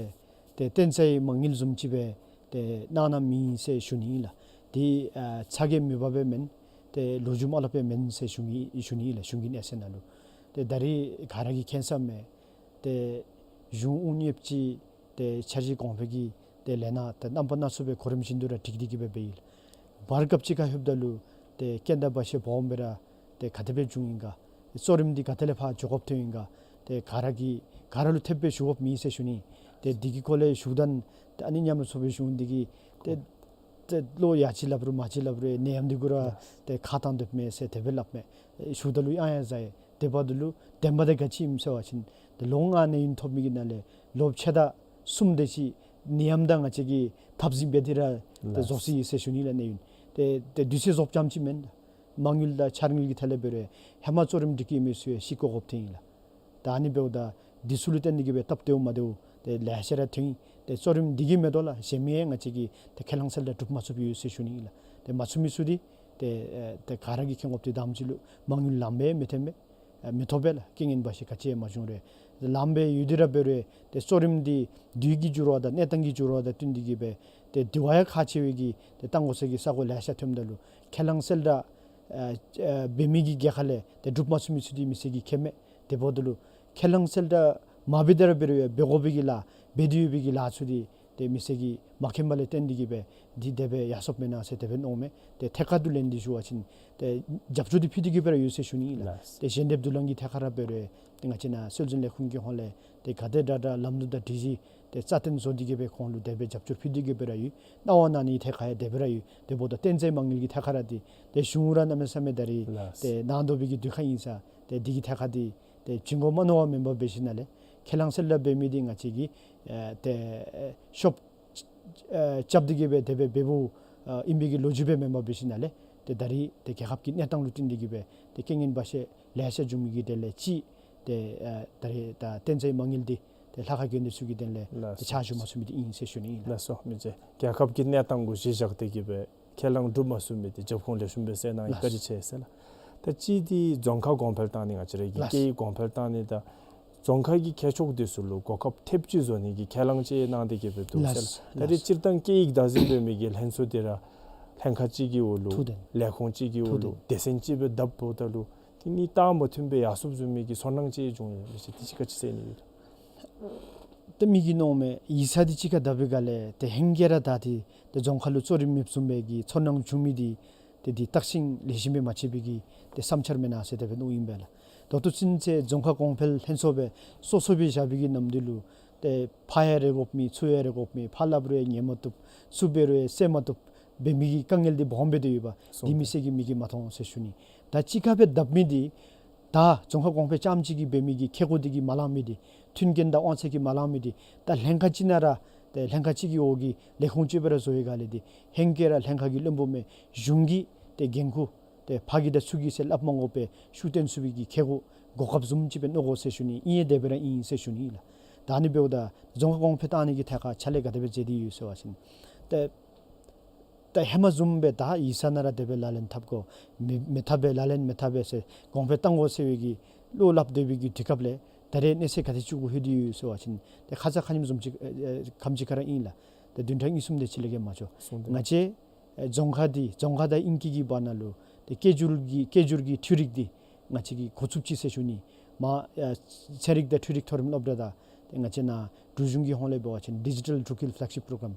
ཏེ་བརྟན་གཞིའི་མ་དངུལ་བཟུམ་ཅིག་སྦེ་ཏེ་གནང་གནངམ་ཨིན་ཟེར་ཞུ་ནི་ཨིན་ལགས། དེ་ཨ་ཚ་གྱང་མེད་པ་སྦེ་མེན། ཏེ་ལོ་རྒྱུས་མ་སླབ་པའི་མེན་ཟེར་ཞུ་ནི་ཞུ་ནི་ཨིན་ལགས། གཞུང་གི་གནས་ཚད་ནང་ལུ། ཏེ་ད་རེས་ག་ར་གིས་མཁྱེན་ས་མས། ཏེ་གཞུང་དབུ་བརྙེས་ཅིག་ཏེ་འཆར་གཞི་གོང་འཕེལ་གྱི་ཏེ་ལས་སྣ་ཏེ་རྣམ་པ་སྣ་ཚོགས་སྦེ་གོ་རིམ་བཞིན་དུ་ར་སྒྲིག་སྟེ་གིས་སྦེ་འབད་ཡི་ལགས། བར་སྐབས་ཅིག་ཁར་ལྷོདཔ་ད་ལུ་ཏེ་རྐྱེན་དང་བར་ཆད་སྦོམ་སྦེ་ར་ཏེ་ག་དེ་སྦེ་བྱུང་ཡི་ག། གཙོ་རིམ་འདི་ག་ཏེ་ལས་ཕར་འགྱོ་དགོཔ་ཐོན་ཡི་ག། ཏེ་ག་ར་གིས་ག་ར་ལུ་ཐེབས་སྦེ་ཞུ་དགོཔ་མེད་ཟེར་ཞུ་ནི། ཏེ་འདི་གི་སྐོར་ལས་ཞུཝ་ད་ཏེ་ཨ་ནི་མཉམ་རུབ་ཚོགས་པའི་གཞུང་འདི་གིས་ཏེ་ཏེ་བློ་ཡ་ཅིག་སླབ་རུང་མ་ཅིག་སླབ་རུང་ནད་ཡམས་འདི་གུ་ར་ཏེ་ཁ་བཏང་སྡོདཔ་མས་ཟེར་དེ་སྦེ་སླབ་མས། ཞུཝ་ད་ལུ་ཡང་ཡང་ཟ་ཡི། དེ་འབདཝ་ད་ལུ་བདེན་པ་འདི་ག་ཅི་ཨིནམ་ཟེར་བ་ཅིན་ཏེ་ལོ་ལྔ་གནས་ཡུན་ཐོབ་མི་གི་ནང་ལས་ལོ་ཕྱེད་དང་གསུམ་དེ་ཅིག་ནད་ཡམས་དང་ང་བཅས་ཀྱིས་འཐབ་འཛིང་འབད་དེ་ར་ཏེ་ལགས། རྫོགས་སོ་ཡི་ཟེར་ཞུ་ནི་ལགས། གནས་ཡུན་ཏེ་ཏེ་དུས་ཚོད་རྫོགསཔ་ཙམ་ཅིག་མེན། མ་དངུལ་དང་འཆར་དངུལ་གྱི་ཐད་ལས་འབད་རུང་ཧེ་མ་གཙོ་རིམ་སྒྲིག་མི་ཚུ་ཡང་ཤི་དགོ་དགོཔ་ཐོན་ཡི་ལགས། ད་ཨ་ནི་འབདཝ་ད་འདི་ཚུ་ལུ་བརྟེན་ཏེ་གིས་སྦེ་སྟབས་བདེཝ་མ་བདེཝ་ཏེ་ལེ་ཤ་ར་ཐོན་ཡི། ཏེ་གཙོ་རིམ་འདི་གིས་མེན་ཏོ་ལགས། གཞན་མི་ཡང་ང་བཅས་ཀྱིས་ཏེ་ཁས་བླངས་གསལ་བསྒྲགས་གྲུབ་མ་ཚུགསཔ་ཡོད་ཟེར་ཞུ་ནི་ཨིན་ལགས། ཏེ་མ་ཚུགས་མི་ཚུ་འདི་ཏེ་ཨེ་ཏེ་ག་ར་གིས་མཁྱེན་དགོཔ་འདི་དང་པ་ཅིག་ལུ་མ་དངུལ་ལངམ་སྦེ་མི་ཐོནམ་མས། ཨེ་མི་ཐོབ་པས་ལགས། རྐྱེན་ངན་བར་ཆད་ག་ཅི་ཡང་མ་བྱུང་རུང་། ལངམ་སྦེ་ཡོད་དེ་ར་འབད་རུང་ཏེ་གཙོ་རིམ་འདི་དུས་ཀྱི་འགྱུར་བ་དང་གནས་སྟངས་ཀྱི་འགྱུར་བ་དང་བསྟུན་ཏེ་གིས་སྦེ་ཏེ་དེ་བ་ཡང་ཁག་ཆེ་བའི་གི་ཏེ་གཏང་དགོ་ས་གི་ས་གོ་ལེ་ཤ་ཐོནམ་ད་ལུ་ཁས་བླངས་གསལ་བསྒྲགས་ཨེ་ཨེ་འབད་མི་གི་གྲས་ཁ་ལས་ཏེ་གྲུབ་མ་ཚུགས་མི་ཚུ་འདི་མི་སེར་གྱིས་མཁྱེན་མས། དེ་འབདཝ་ད་ལུ་ཁས་བླངས་གསལ་བསྒྲགས་མ་འབད་དེ་ར་འབད་རུང་ཡང་འབད་དགོ་པའི་གི་ལཱ་འབད་དེ་ཡོད་པའི་གི་ལཱ་ཚུ་འདི་ཏེ་མི་སེར་གྱིས་མ་མཁྱེན་པ་ལས་བརྟེན་ཏེ་གིས་སྦེ་འདི་དེ་སྦེ་ཡར་སོངམ་མེན་ན་ཟེར་དེ་སྦེ་མནོཝ་མས། ཏེ་ཐད་ཀར་དུ་ལེན་ཏེ་ཞུ་བ་ཅིན་ཏེ་རྒྱབ་སྐྱོར་འདི་ཕུལ་ཏེ་གིས་སྦེ་ར་ཡོད་ཟེར་ཞུ་ནི་ཨིན་ལགས། ལགས། ཏེ་ཞལ་འདེབས་བསྡུ་ལེན་གྱི་ཐད་ཁར་ར་འབད་རུང་ཏེ་ང་བཅས་ནཱ་སྲོལ་འཛིན་ལས་ཁུངས་ཀྱི་ཧོངས་ལས་ཏེ་ག་དེ་དྲག་དྲག་ལམ་ལུགས་དང་སྒྲིག་གཞི་ཏེ་རྩ་བརྟན་བཟོ་སྟེ་གིས་སྦེ་ཁོང་ལུ་དེ་སྦེ་རྒྱབ་སྐྱོར་ཕུལ་ཏེ་གིས་སྦེ་ར་ཡོད། གནང་བ་གནང་ནི་ཐད་ཁར་ཡང་དེ་སྦེ་ར་ཡོད། དེ་འབདཝ་ད་བརྟན་གཞིའི་མ་དངུལ་གྱི་ཐད་ཁར་ར་འདི་ཏེ་གཞུང་ར་གནམ་མེད་ས་མེད་ད་རེས་ལགས། ཏེ་གནང་དོ་བའི་གི་དུས་ཁར་ཨིན་ས། ཏེ་འདི་གི་ཐད་ཁར་འདི་ཏེ་བྱིན་དགོ་མ་མནོ་བ་མེན་པར་འབད་ཞིནམ་ལས་ཁས་བླངས་གསལ་བསྒྲགས་འབད་མི་འདི་ང་བཅས་ཀྱིས་ཨེ་ཏེ་ཨེ་ཤོབ་ཨེ་རྐྱབ་སྟེ་གིས་སྦེ་དེ་སྦེ་འབདཝ་ཨེ་ཨིན་པའི་གི་ལོ་རྒྱུས་སྦེ་མེན་པར་འབད་ཞིནམ་ལས་ཏེ་ད་རེས་ཏེ་རྒྱལ་ཁབ་ཀྱི་གནས་སྟངས་ལུ་བརྟེན་ཏེ་གིས་སྦེ་ཏེ་རྐྱེན་ངན་བར་ཆད་ལེ་ཤ་བྱུང་མི་གི་གྲས་ལས་གཅིག་ཏེ་ཨེ་ད་རེས་ད་བརྟན་གཞིའི་མ་དངུལ་འདི་ཏེ་ལྷ་ཁང་དགོན་སྡེ་ཚུ་གི་དོན་ལས་ལགས་ཏེ་ཕྱག་ཞུ་མ་ཚུགས་མི་འདི་ཨིན་ཟེར་ཞུ་ནི་ཨིན་ལགས། ལགས་སོ་མི་རྗེ། རྒྱལ་ཁབ་ཀྱི་གནས་སྟངས་གུ་གཞི་བཞག་སྟེ་གིས་སྦེ་ཁས་བླངས་གྲུབ་མ་ཚུགས་མི་འདི་རྒྱབ་ཁུངས་ལེགས་ཤོམ་སྦེ་གསལ་གནང་ཡི། ལགས། བཀའ་དྲིན་ཆེ་ཟེར་ལགས། ད་གཅིག་འདི་རྫོང་ཁག་གོང་འཕེལ་བཏང་ནི་ང་བཅས་ར་གི་ལགས། སྐད་ཡིག་གོང་འཕེལ་བཏང་ནི་དང་རྫོང་ཁག་གི་ཁྱད་ཆོས་འདི་ཚུ་ལུ་གོ་སྐབས་ཐེབས་ཅིག་བཟོ་ནི་གི་ཁས་བླངས་ཅིག་གནང་སྟེ་གིས་སྦེ་འདུག་ཟེར་ལགས། ད་རེས་ལགས། སྤྱིར་བཏང་སྐད་ཡིག་བདག་འཛིན་འབད་མི་གི་ལྷན་ཚོགས་འདི་ར་ལྷན་ཁག་ཅིག་གི་འོག་ལུ་ཐུགས་བདེན། ལས་ཁུངས་ཅིག་གི་འོག་ལུ་ཐུགས་བདེན། སྡེ་ཚན་ཅིག་སྦེ་བརྡབ་འབདཝ་ད་ལུ་ དེ་གཉིས་སྟབས་མ་མཐུན་པའི་ཡར་སོངམ་བཟུམ་མའི་གི་ཚོར་སྣང་ཅིག་བྱུང་ཡོད། མི་ཅིག་དེ་ཅིག་ག་ཅི་ཟེར་ནི་ཡོད། ཏེ་མི་གིས་མནོཝ་མས། ཡིག་ཚང་འདི་གཅིག་ཁར་བསྡབ་པའི་སྒང་ལས་ཏེ་ཧེང་སྐལ་ར་ད་འདི་ཏེ་རྫོང་ཁ་ལུ་གཙོ་རིམ་མེདཔ་བཟུམ་མའི་གི་ཚོར་སྣང་བྱུང་མི་འདི་ཏེ་འདི་བརྟག་ཞིབ་ལེགས་ཤོམ་སྦེ་མ་རྐྱབ་པའི་གི་ཏེ་བསམ་འཆར་མེན་ན་ཟེར་དེ་སྦེ་མནོཝ་ཨིན་པས་ལགས། ད་ལྟོ་ཚུན་ཚོད་རྫོང་ཁ་གོང་འཕེལ་ལྷན་ཚོགས་སྦེ་སོ་སོ་སྦེ་བཞག་པའི་གི་ནམ་དུས་ལུ་ཏེ་ཕར་ཡང་རེ་དགོཔ་མེད་ཚུར་ཡང་རེ་དགོཔ་མེད། ཕར་སླབ་རུང་ཡང་ཉན་མ་བཏུབ། ཚུར་འབད་རུང་ཡང་གསན་མ་བཏུབ་འབད་མི་གི་དཀའ་ངལ་འདི་སྦོམ་སྦེ་སྡོད་ཡོདཔ་འདི་མི་སེར་གྱི་མིག་གིས་མ་མཐོང་ཟེར་ཞུ་ནི། ད་གཅིག་ཁར་སྦེ་བསྡབ་མི་འདི་ད་རྫོང་ཁ་གོང་འཕེལ་རྐྱངམ་གཅིག་གིས་འབད་མི་གི་ཁེ་ཀོ་འདི་གིས་མ་ལང་མི་འདི་མཐུན་རྐྱེན་དང་དབང་ཚད་ཀྱིས་མ་ལང་མི་འདི་ད་ལྷན་ཁག་གཅིག་ནང་ར་ཏེ་ལྷན་ཁག་གཅིག་གི་འོག་གི་ལས་ཁུངས་ཅིག་སྦེ་ར་བཟོ་བའི་སྒང་ལས་འདི་ཧེང་སྐལ་ར་ལྷན་ཁག་གི་བློན་པོ་མེན་གཞུང་གི་ཏེ་འགན་ཁུར་ཏེ་ཕར་གི་དང་ཚུར་གི་ཟེར་སླབ་མ་དགོ་པའི་ཤུགས་བཏོན་ཚུགས་པའི་གི་ཁེ་ཀོ་གོ་སྐབས་བཟུམ་ཅིག་སྦེ་མནོ་དགོ་ཟེར་ཞུ་ནི། ཨིན་ཡང་དེ་སྦེ་ར་ཨིན་ཟེར་ཞུ་ནི་ལགས། ད་ཨ་ནི་འབདཝ་ད་རྫོང་ཁ་གོང་འཕེལ་བཏང་ནི་གི་ཐད་ཁར་ཕྱག་ལཱ་ག་དེ་སྦེ་མཛད་དེ་ཡོད་ཟེར་བ་ཅིན་ཏེ་ད་ཧེ་མ་བཟུམ་སྦེ་ད་ཡིག་ཚང་ནང་ར་དེ་སྦེ་ལག་ལེན་འཐབ་དགོ། མི་མི་འཐབ་པས་ལག་ལེན་མི་འཐབ་པས་ཟེར་གོང་འཕེལ་བཏང་དགོ་ཟེར་བའི་གི་བློ་སླབ་སྡོད་པའི་གི་དུས་སྐབས་ལས་ད་རེས་གནས་ཚད་ག་དེ་ཅིག་གུ་ལྷོད་དེ་ཡོད་ཟེར་བ་ཅིན་ཏེ་ཁ་ཙ་ཁ་ཉིནམ་བཟུམ་ཅིག་ཨེ་ཨེ་ཁམས་ཅིག་ཁར་ཨིན་ལགས། ཏེ་བདུན་ཕྲག་གཉིས་གསུམ་དེ་ཅིག་ལས་བརྒལ་མ་འགྱོ། སོང་སྟེ། ང་བཅས་ཨེ་རྫོང་ཁག་འདི་རྫོང་ཁག་དང་དབྱིན་སྐད་ཀྱི་བར་ན་ལུ་ཏེ་སྐད་སྒྱུར་གྱི་སྐད་སྒྱུར་གྱི་འཕྲུལ་རིག་འདི་ང་བཅས་ཀྱིས་འགོ་བཙུགས་ཅི་ཟེར་ཞུ་ནི། མ་ཨེ་ཚན་རིག་དང་འཕྲུལ་རིག་མཐོ་རིམ་སློབ་གྲྭ་དང་ཏེ་ང་བཅས་ནཱ་འབྲུག་གཞུང་གི་ཧོངས་ལས་འབད་བ་ཅིན་ཌི་ཇི་ཊལ་འབྲུག་ཁྱིལ་ཕེ་ལེག་ཤིཔ་པོ་རོ་གརམ་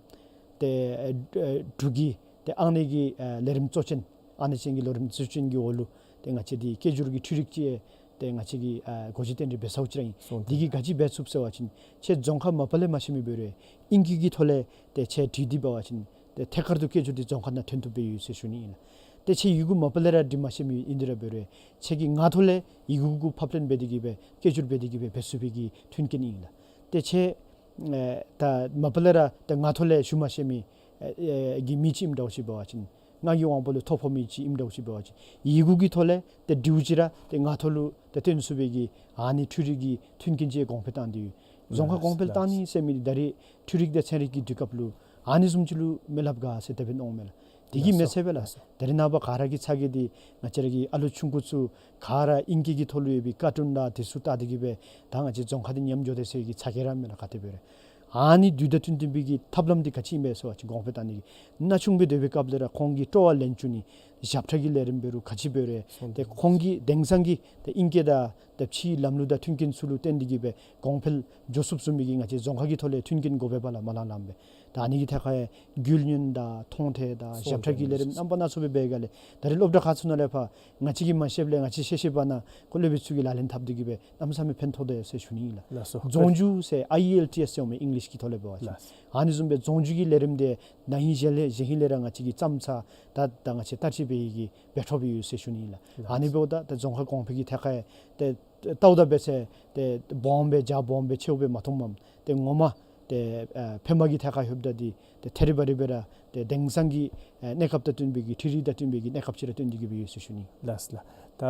ཏེ་ཨེ་ཨེ་འབྲུག་གི་ཏེ་ཨང་གནས་ཀྱི་ཨེ་ལས་རིམ་གཙོ་ཅན་ཨང་གནས་ཅན་གྱི་ལས་རིམ་གཙོ་ཅན་གྱི་འོག་ལུ་ཏེ་ང་བཅས་འདི་སྐད་སྒྱུར་གྱི་འཕྲུལ་རིག་ཅིག་ཏེ་ང་བཅས་ཀྱིས་ཨ་སྒོ་འབྱེད་རྟེན་འབྲེལ་འབད་ཚརཝ་ཅིག་ར་ཨིན། སོང་སྟེ། འདི་གིས་ག་ཅི་འབད་ཚུགས་ཟེར་བ་ཅིན་ཁྱེད་རྫོང་ཁ་མ་པ་ལས་མ་ཤེས་མི་འབད་རུང་དབྱིན་སྐད་ཀྱི་ཐོག་ལས་ཏེ་ཁྱེད་བྲིས་ཏེ་འབད་བ་ཅིན་ཏེ་ཐད་ཀར་དུ་སྐད་སྒྱུར་འདི་རྫོང་ཁ་ནང་ཐོན་བཏུབ་སྦེ་ཡོད་ཟེར་ཞུ་ནི་ཨིན་ལགས། ཏེ་ཁྱེད་ཡི་གུ་མ་པ་ལས་ར་འབྲི་མ་ཤེས་མི་ཨིན་དེ་ར་འབད་རུང་ཁྱེད་ཀྱིས་ངག་ཐོག་ལས་ཡི་གུ་གུ་ཕབ་ལེན་འབད་དེ་གིས་སྦེ་སྐད་སྒྱུར་འབད་དེ་གིས་སྦེ་འབད་ཚུགས་པའི་གི་མཐུན་རྐྱེན་ཨིན་ལགས། ཏེ་ཁྱེད་ཨེ་ད་མ་པ་ལས་ར་ཏེ་ངག་ཐོག་ལས་ཞུ་མ་ཤེས་མི་ཨེ་ཨེ་གི་མི་ཅིག་ཨིནམ་འདྲཝ་ཅིག་འབད་བ་ཅིན་ངག་གི་དབང་པོ་ལས་ཐོ་ཕོག་མི་ཅིག་ཨིནམ་འདྲཝ་ཅིག་འབད་བ་ཅིན་ཡི་གུ་གི་ཐོག་ལས་ཏེ་འབྲིཝ་ཅིག་ར་ཏེ་ངག་ཐོག་ལུ་ཏེ་སྟོན་ཚུགས་པའི་གི་ཨ་ནི་འཕྲུལ་རིག་གི་མཐུན་རྐྱེན་ཅིག་གོང་འཕེལ་བཏང་སྟེ་ཡོད། རྫོང་ཁ་གོང་འཕེལ་བཏང་ནི་ཟེར་མི་འདི་ད་རེས་འཕྲུལ་རིག་དང་ཚན་རིག་གི་དུས་སྐབས་ལུ་ཨ་ནི་བཟུམ་ཅིག་ལུ་མི་སླབ་ག་ཟེར་དེ་སྦེ་མནོཝ་མས་ལགས། དེ་གིས་མ་ཚད་སྦེ་ལགས། ད་རེས་ནངས་པ་ག་ར་གི་ཚ་གྱང་འདི་ང་བཅས་ར་གི་ཨ་ལུ་ཆུང་ཀུ་ཚུ་ག་ར་དབྱིན་སྐད་ཀྱི་ཐོག་ལུ་ཡོད་པའི་ཀར་ཊུན་དང་དེ་ཚུ་བལྟ་སྟེ་གིས་སྦེ་ད་ང་བཅས་རྫོང་ཁ་འདི་ཉམས་འགྱོ་དེས་ཟེར་གྱི་ཚ་གྱང་ར་མས་ལགས། ག་དེ་འབད་རུང་ཨ་ནི་དུས་དང་བསྟུན་བསྟུན་པའི་གི་ཐབས་ལམ་འདི་ག་ཅི་ཨིན་པས་ཟེར་བ་ཅིན་གོང་འཕེལ་བཏང་ནི་གི་ན་ཆུང་སྦེ་སྡོད་པའི་སྐབས་ལས་ར་ཁོང་གི་སྤྲོ་བ་ལེན་བཅུག་ནི། ཞབས་ཁྲ་གི་ལས་རིམ་འབད་རུང་ག་ཅི་འབད་རུང་ཏེ་ཁོང་གིས་དེང་སང་གི་ཏེ་དབྱིན་སྐད་དང་ཏེ་ཕྱིའི་ལམ་ལུགས་དང་མཐུན་རྐྱེན་ཚུ་ལུ་བརྟེན་ཏེ་གིས་སྦེ་གོང་འཕེལ་འགྱོ་ཚུགསཔ་བཟུམ་མའི་གི་ང་བཅས་རྫོང་ཁ་གི་ཐོག་ལས་མཐུན་རྐྱེན་དགོ་པས་པ་ལགས། མ་ལང་ལངམ་སྦེ། ད་ཨ་ནི་གི་ཐད་ཁར་ཡང་རྒྱུས་ལོན་དང་མཐོང་ཐོས་དང་ཞབས་ཁྲ་གི་ལས་རིམ་རྣམ་པ་སྣ་ཚོགས་སྦེ་འབད་སྒང་ལས་ད་རེས་སློབ་གྲྭ་ཁག་ཚུ་ནང་ལས་ཕར་ང་བཅས་ཀྱིས་མ་ཤེསཔ་ལས་ང་བཅས་ཤེས་ཤེསཔ་ནང་ཁོང་སློབ་དཔོན་ཚུ་གིས་ལག་ལེན་འཐབ་སྟེ་གིས་སྦེ་གནམ་མེད་ས་མེད་ཕན་ཐོགས་དོ་ཟེར་ཞུ་ནི་ཨིན་ལགས། ལགས་སོ། རྫོང་རྒྱུགས་ཟེར་ཨའི་ཨེལ་ཊི་ཨེསི་ཟེར་འོང་མས་ཨིང་ལིཤ་གི་ཐོག་ལས་འབད་བ་ཅིན། ལགས། ཨ་ནི་བཟུམ་སྦེ་རྫོང་རྒྱུགས་ཀྱི་ལས་རིམ་འདི་ན་ཧིང་གཞེས་ལས་གཞེས་ཧིང་ལས་ར་ང་བཅས་ཀྱིས་བརྩམས་ཚར། ད་ད་ང་བཅས་བསྟར་སྤྱོད་འབད་ནི་གི་འབད་འཕྲོ་སྦེ་ཡོད་ཟེར་ཞུ་ནི་ཨིན་ལགས། ལགས། ཨ་ནི་འབདཝ་ད་ད་རྫོང་ཁ་གོང་འཕེལ་གྱི་ཐད་ཁར་ཡང་ཏེ་ལྟཝ་ད་འབད་ཚེ་ཏེ་སྦོམ་སྦེ་རྒྱ་སྦོམ་སྦེ་ཆེཝ་སྦེ་མ་མཐོངམ་མས། ཏེ་ངོ་མ་ཏེ་ཨ་ཕན་པ་གི་ཐད་ཁར་ལྷོདཔ་ད་འདི་ཏེ་ཐེ་རི་བ་རི་སྦེ་ར་ཏེ་དེང་སང་གི་ཨ་གནས་སྐབས་དང་བསྟུན་པའི་གི་འཕྲུལ་རིག་དང་བསྟུན་པའི་གི་གནས་སྐབས་ཅིག་ར་བསྟུན་ཏེ་གིས་སྦེ་ཡོད་ཟེར་ཞུ་ནི། ལགས་ལགས། ད་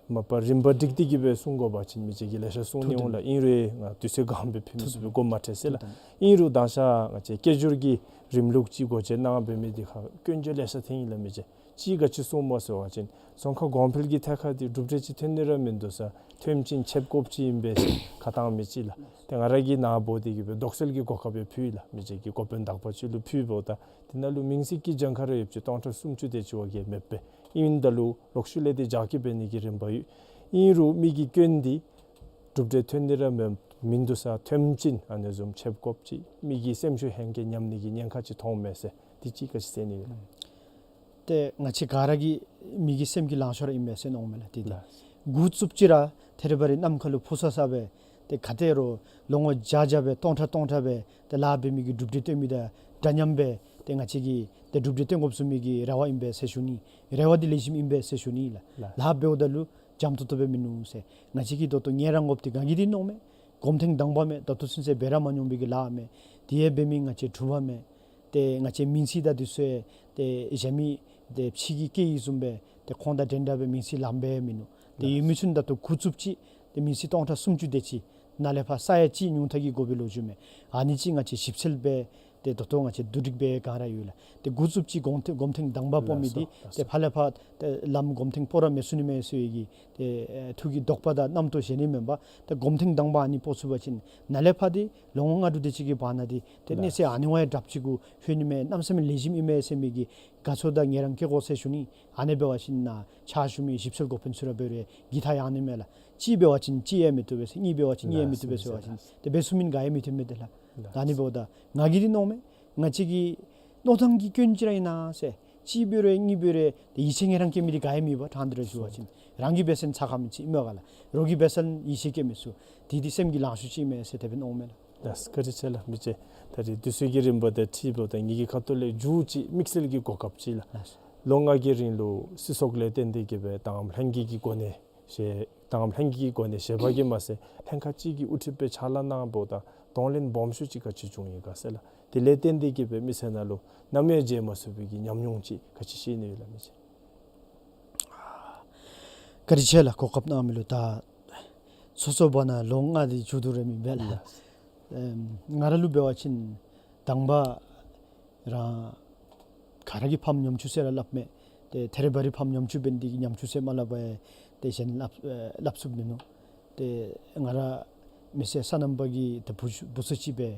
མ་པ་རིམ་པ་སྒྲིག་སྟེ་གིས་སྦེ་གསུང་དགོ་པ་ཅིན་མི་རྗེ་གིས་ལེ་ཤ་གསུང་ནི་འོང་ལགས། ཨིན་རུང་ང་དུས་ཚོད་གང་སྦེ་ཕུལ་མི་ཚུགས་པའི་གོ་མ་ཐོན་ཟེར་ལགས། ཨིན་རུང་མདང་ཞག་ང་བཅས་སྐད་སྒྱུར་གྱི་རིམ་ལུགས་ཅིག་སྒོ་འབྱེད་གནང་འབད་མི་འདི་ཁར་སྐྱོན་བརྗོད་ལེ་ཤ་ཐོན་ཡི་ལགས། མི་རྗེ་གཅིག་ག་ཅི་གསུངམ་སྨོ་ཟེར་བ་ཅིན་རྫོང་ཁ་གོང་འཕེལ་གྱི་ཐད་ཁར་འདི་གྲུབ་འབྲས་ཅིག་ཐོན་ནི་ར་མིན་འདུག་ས། ཐོནམ་ཅིག་ཆེབ་བཀོགཔ་ཅིག་ཨིན་པས་ཟེར་ཁ་བཏང་མི་ཅིག་ལགས། ཏེ་ང་ར་གིས་ནཱ་འབོ་སྟེ་གིས་སྦེ་དོགས་སེལ་གྱི་གོ་སྐབས་ཡང་ཕུལ་ཡི་ལགས། མི་རྗེ་གི་འགོ་དཔོན་དག་པ་ཅིག་ལུ་ཕུལཝ་ད་དེ་ནང་ལུ་མིང་སྲིང་གི་གྱངས་ཁ་ར་ཡོདཔ་ཅིག་སྟོང་ཕྲག་སུམ་ཅུ་དེ་ཅིག་བ་གིས་མེད་པས། ཨིན་ད་ལུ་ལོག་ཤུལ་ལས་ཏེ་རྒྱ་སྐྱེད་འབད་ནི་གི་རིམ་པ་ཡོད། ཨིན་རུང་མི་གི་སྐྱོན་འདི་གྲུབ་འབྲས་ཐོན་ནི་ར་མེན་མིན་འདུག་ས། ཐོནམ་ཅིག་ཨ་ནི་བཟུམ་ཆེབ་བཀོགཔ་ཅིག་མི་གི་སེམས་ཤུགས་ཧེང་སྐལ་ཉམས་ནི་གི་ཉེན་ཁ་ཅིག་མཐོངམ་མས་ཟེར། དེ་ཅིག་ག་ཅི་ཟེར་ནི་ཡོད། ཏེ་ང་བཅས་ག་ར་གི་མི་གི་སེམས་ཀྱི་ལང་ཤོར་ཨིན་པས་ཟེར་མནོཝ་མས་ལགས། ཏེ་འདི་ལགས། འགོ་བཙུགསཔ་ཅིག་ར་ཐེ་རི་བ་རི་གནམ་ཁ་ལུ་འཕུར་ས་ས་སྦེ་ཏེ་ག་དེ་རུང་ལོ་ངོ་བརྒྱ་བརྒྱ་སྦེ་སྟོང་ཕྲག་སྟོང་ཕྲག་སྦེ་ཏེ་ལཱ་འབད་མི་གི་གྲུབ་འབྲས་ཐོན་མི་དང་འདྲ་མཉམ་སྦེ་ཏེ་ང་བཅས་ཀྱིས་ཏེ་གྲུབ་འབྲས་ཐོན་དགོཔ་བཟུམ་མའི་གི་རེ་བ་ཨིན་པས་ཟེར་ཞུ་ནི། རེ་བ་འདི་ལེགས་ཤོམ་ཨིན་པས་ཟེར་ཞུ་ནི་ལགས། ལགས། ལཱ་འབདཝ་ད་ལུ་འཇམ་ཏོག་ཏོ་སྦེ་མིན་ནུག་ཟེར། ང་བཅས་ཀྱིས་ད་ལྟོ་ངལ་རངས་དགོཔ་འདི་ག་གིས་འདི་མནོཝ་མས། གོམ་ཐེངས་དང་པ་མས། ད་ལྟོ་ཚུན་ཚོད་འབད་ར་མ་མྱོང་བའི་གི་ལཱ་མས། དེ་ཡང་འབད་མི་ང་བཅས་གྲུབ་པ་མས། ཏེ་ང་བཅས་མིང་ཚིག་དང་འདི་ཚུ་ཏེ་གཞན་མི་ཏེ་ཕྱི་གི་སྐད་ཡིག་བཟུམ་སྦེ་ཏེ་ཁོང་དང་འདྲན་འདྲ་སྦེ་མིང་ཚིག་ལམ་སྦེ་མིན་ནུག། ཏེ་ཡོད་མི་ཚུ་ད་ལྟོ་འགོ་བཙུགསཔ་ཅིག་ཏེ་མིང་ཚིག་སྟོང་ཕྲག་སུམ་ཅུ་དེ་ཅིག་ནང་ལས་ཕར་ས་ཡ་གཅིག་ཉུང་མཐའ་གི་དགོ་པའི་ལོ་རྒྱུས་མས། ཨ་ནི་ཅིག་ང་བཅས་ཞིབ་འཚོལ་འབད་ ཏེ་ད་ལྟོ་ང་བཅས་བསྡུ་སྒྲིག་འབད་ག་ར་ཡོད་ལགས། ཏེ་འགོ་བཙུགསཔ་ཅིག་སྒོམ་ཐེངས་སྒོམ་ཐེངས་དང་པ་སྤོ་མི་འདི་ལགས་སོ། ཏེ་ཕར་ལས་ཕར་ཏེ་ལམ་སྒོམ་ཐེངས་སྤོ་ར་མི་ཚུགས་ནི་མས་ཟེར་བའི་གི་ཏེ་ཨེ་ཐུགས་ཀྱི་དོགས་པ་དང་རྣམ་རྟོག་བཞེས་ནི་མེན་པར་ཏེ་སྒོམ་ཐེངས་དང་པ་ཨ་ནི་སྤོ་ཚུགས་པ་ཅིན་ནཱ་ལས་ཕར་འདི་ལོ་ངོ་ལྔ་དྲུག་དེ་ཅིག་གི་བར་ན་འདི་ཏེ་གནས་ཚད་ཨ་ནི་བ་ཡང་དྲགཔ་ཅིག་གུ་ལྷོད་ནི་མས། གནམ་མེད་ས་མེད་ལེགས་ཤོམ་ཨིན་མས་ཟེར་མི་གི་དགའ་ཚོར་དང་ངལ་རངས་སྐྱེ་དགོ་ཟེར་ཞུ་ནི། ཨ་ནི་འབད་བ་ཅིན་ནཱ་ཕྱག་ཞུ་མི་ཞིབ་འཚོལ་འགོ་དཔོན་ཚུ་ར་འབད་རུང་གི་ཐ་ཡང་ནི་མས་ལགས། གཅིག་འབད་བ་ཅིན་གཅིག་ཡང་མི་བཏུབ་པས་ཟེར། གཉིས་འབད་བ་ཅིན་གཉིས་ཡང་མི་བཏུབ་པས་ཟེར་བ་ཅིན་ཏེ་འབད་ཚུགས་མི་ག་ཡང་མི་ཐོན་མས་ཏེ་ལགས། ད་ཨ་ནི་འབདཝ་ད་ང་གིས་འདི་མནོཝ་མས། ང་བཅས་ཀྱི་མནོ་ཐངས་ཀྱི་སྐྱོན་ཅིག་ར་ཨིན་ན་ཟེར། གཅིག་འབད་རུང་གཉིས་འབད་རུང་ཏེ་ཡིད་ཆེས་ངལ་རངས་སྐྱེ་མི་འདི་ག་ཡང་མེད་པར་ཕྲང་སྟེ་ར་ཞུ་བ་ཅིན་རང་གིས་འབད་ས་ཚ་ཁ་མི་ཚིག་སྨོ་ག་ལགས། རོགས་ཀྱིས་འབད་ས་ཡིད་ཆེས་སྐྱེ་མི་ཚུགས། འདི་འདི་སེམས་ཀྱི་ལང་ཤོར་ཅིག་མས་ཟེར་དེ་སྦེ་མནོཝ་མས་ལགས། ལགས་སོ། བཀའ་དྲིན་ཆེ་ལགས། མི་རྗེ་ད་རིས་དུས་ཚོད་ཀྱི་རིམ་པ་དང་འཁྲིལཝ་ད་ངེ་གི་ཁ་ཐུག་ལས་མཇུག་ཅིག་དམིགས་བསལ་གྱི་གོ་སྐབས་ཅིག་ལགས། ལགས་སོ། ལོ་ལྔ་གི་རིང་ལུ་སྲིད་ཚོགས་ལས་བརྟེན་ཏེ་གི་སྦེ་དང་པ་ལྷན་རྒྱས་ཀྱི་གོ་གནས་ཞེས་དང་པ་ལྷན་རྒྱས་ཀྱི་གོ་གནས་ཞེས་པ་གིས་མ་ཚད་ལྷན་ཁག་ཅིག་གི་དབུ་ཁྲིདཔ་སྦེ་ཕྱག་ལཱ་གནངམ་ད་གདོང་ལེན་སྦོམ་ཤོས་ཅིག་ག་ཅི་བྱུང་ཡི་ག་ཟེར་ལགས། དེ་ལས་བརྟེན་ཏེ་གི་སྦེ་མི་ཚེ་ནང་ལུ་ནམ་ཡང་བརྗེད་མ་ཚུགས་པའི་གི་ཉམས་མྱོང་ཅིག་ག་ཅི་ཤེས་ནི་ཡོད་ལགས་མི་རྗེ། བཀའ་དྲིན་ཆེ་ལགས། གོ་སྐབས་གནང་མི་ལུ། ད་སོ་སོ་འབད་ན་ལོ་ལྔ་འདི་མཇུག་བསྡུ་རན་མི་འབད་ལགས། ལགས། ཨེམ་ང་ར་ལུ་འབད་བ་ཅིན་དང་པ་རང་ག་ར་གིས་ཕམ་ཉམ་ཆུང་ཟེར་ར་སླབ་མས། ཏེ་ཐད་རི་བ་རི་ཕམ་ཉམ་ཆུང་འབད་ནི་འདི་གིས་ཉམ་ཆུང་ཟེར་མ་སླབ་པར་ཏེ་གཞན་སླབ་ཨེ་སླབ་ཚུགས་མིན་ནུག། ཏེ་ང་ར་མི་སེར་སོ་ནམ་པ་གི་ཏེ་བུ་བུ་ཚ་ཅིག་སྦེ་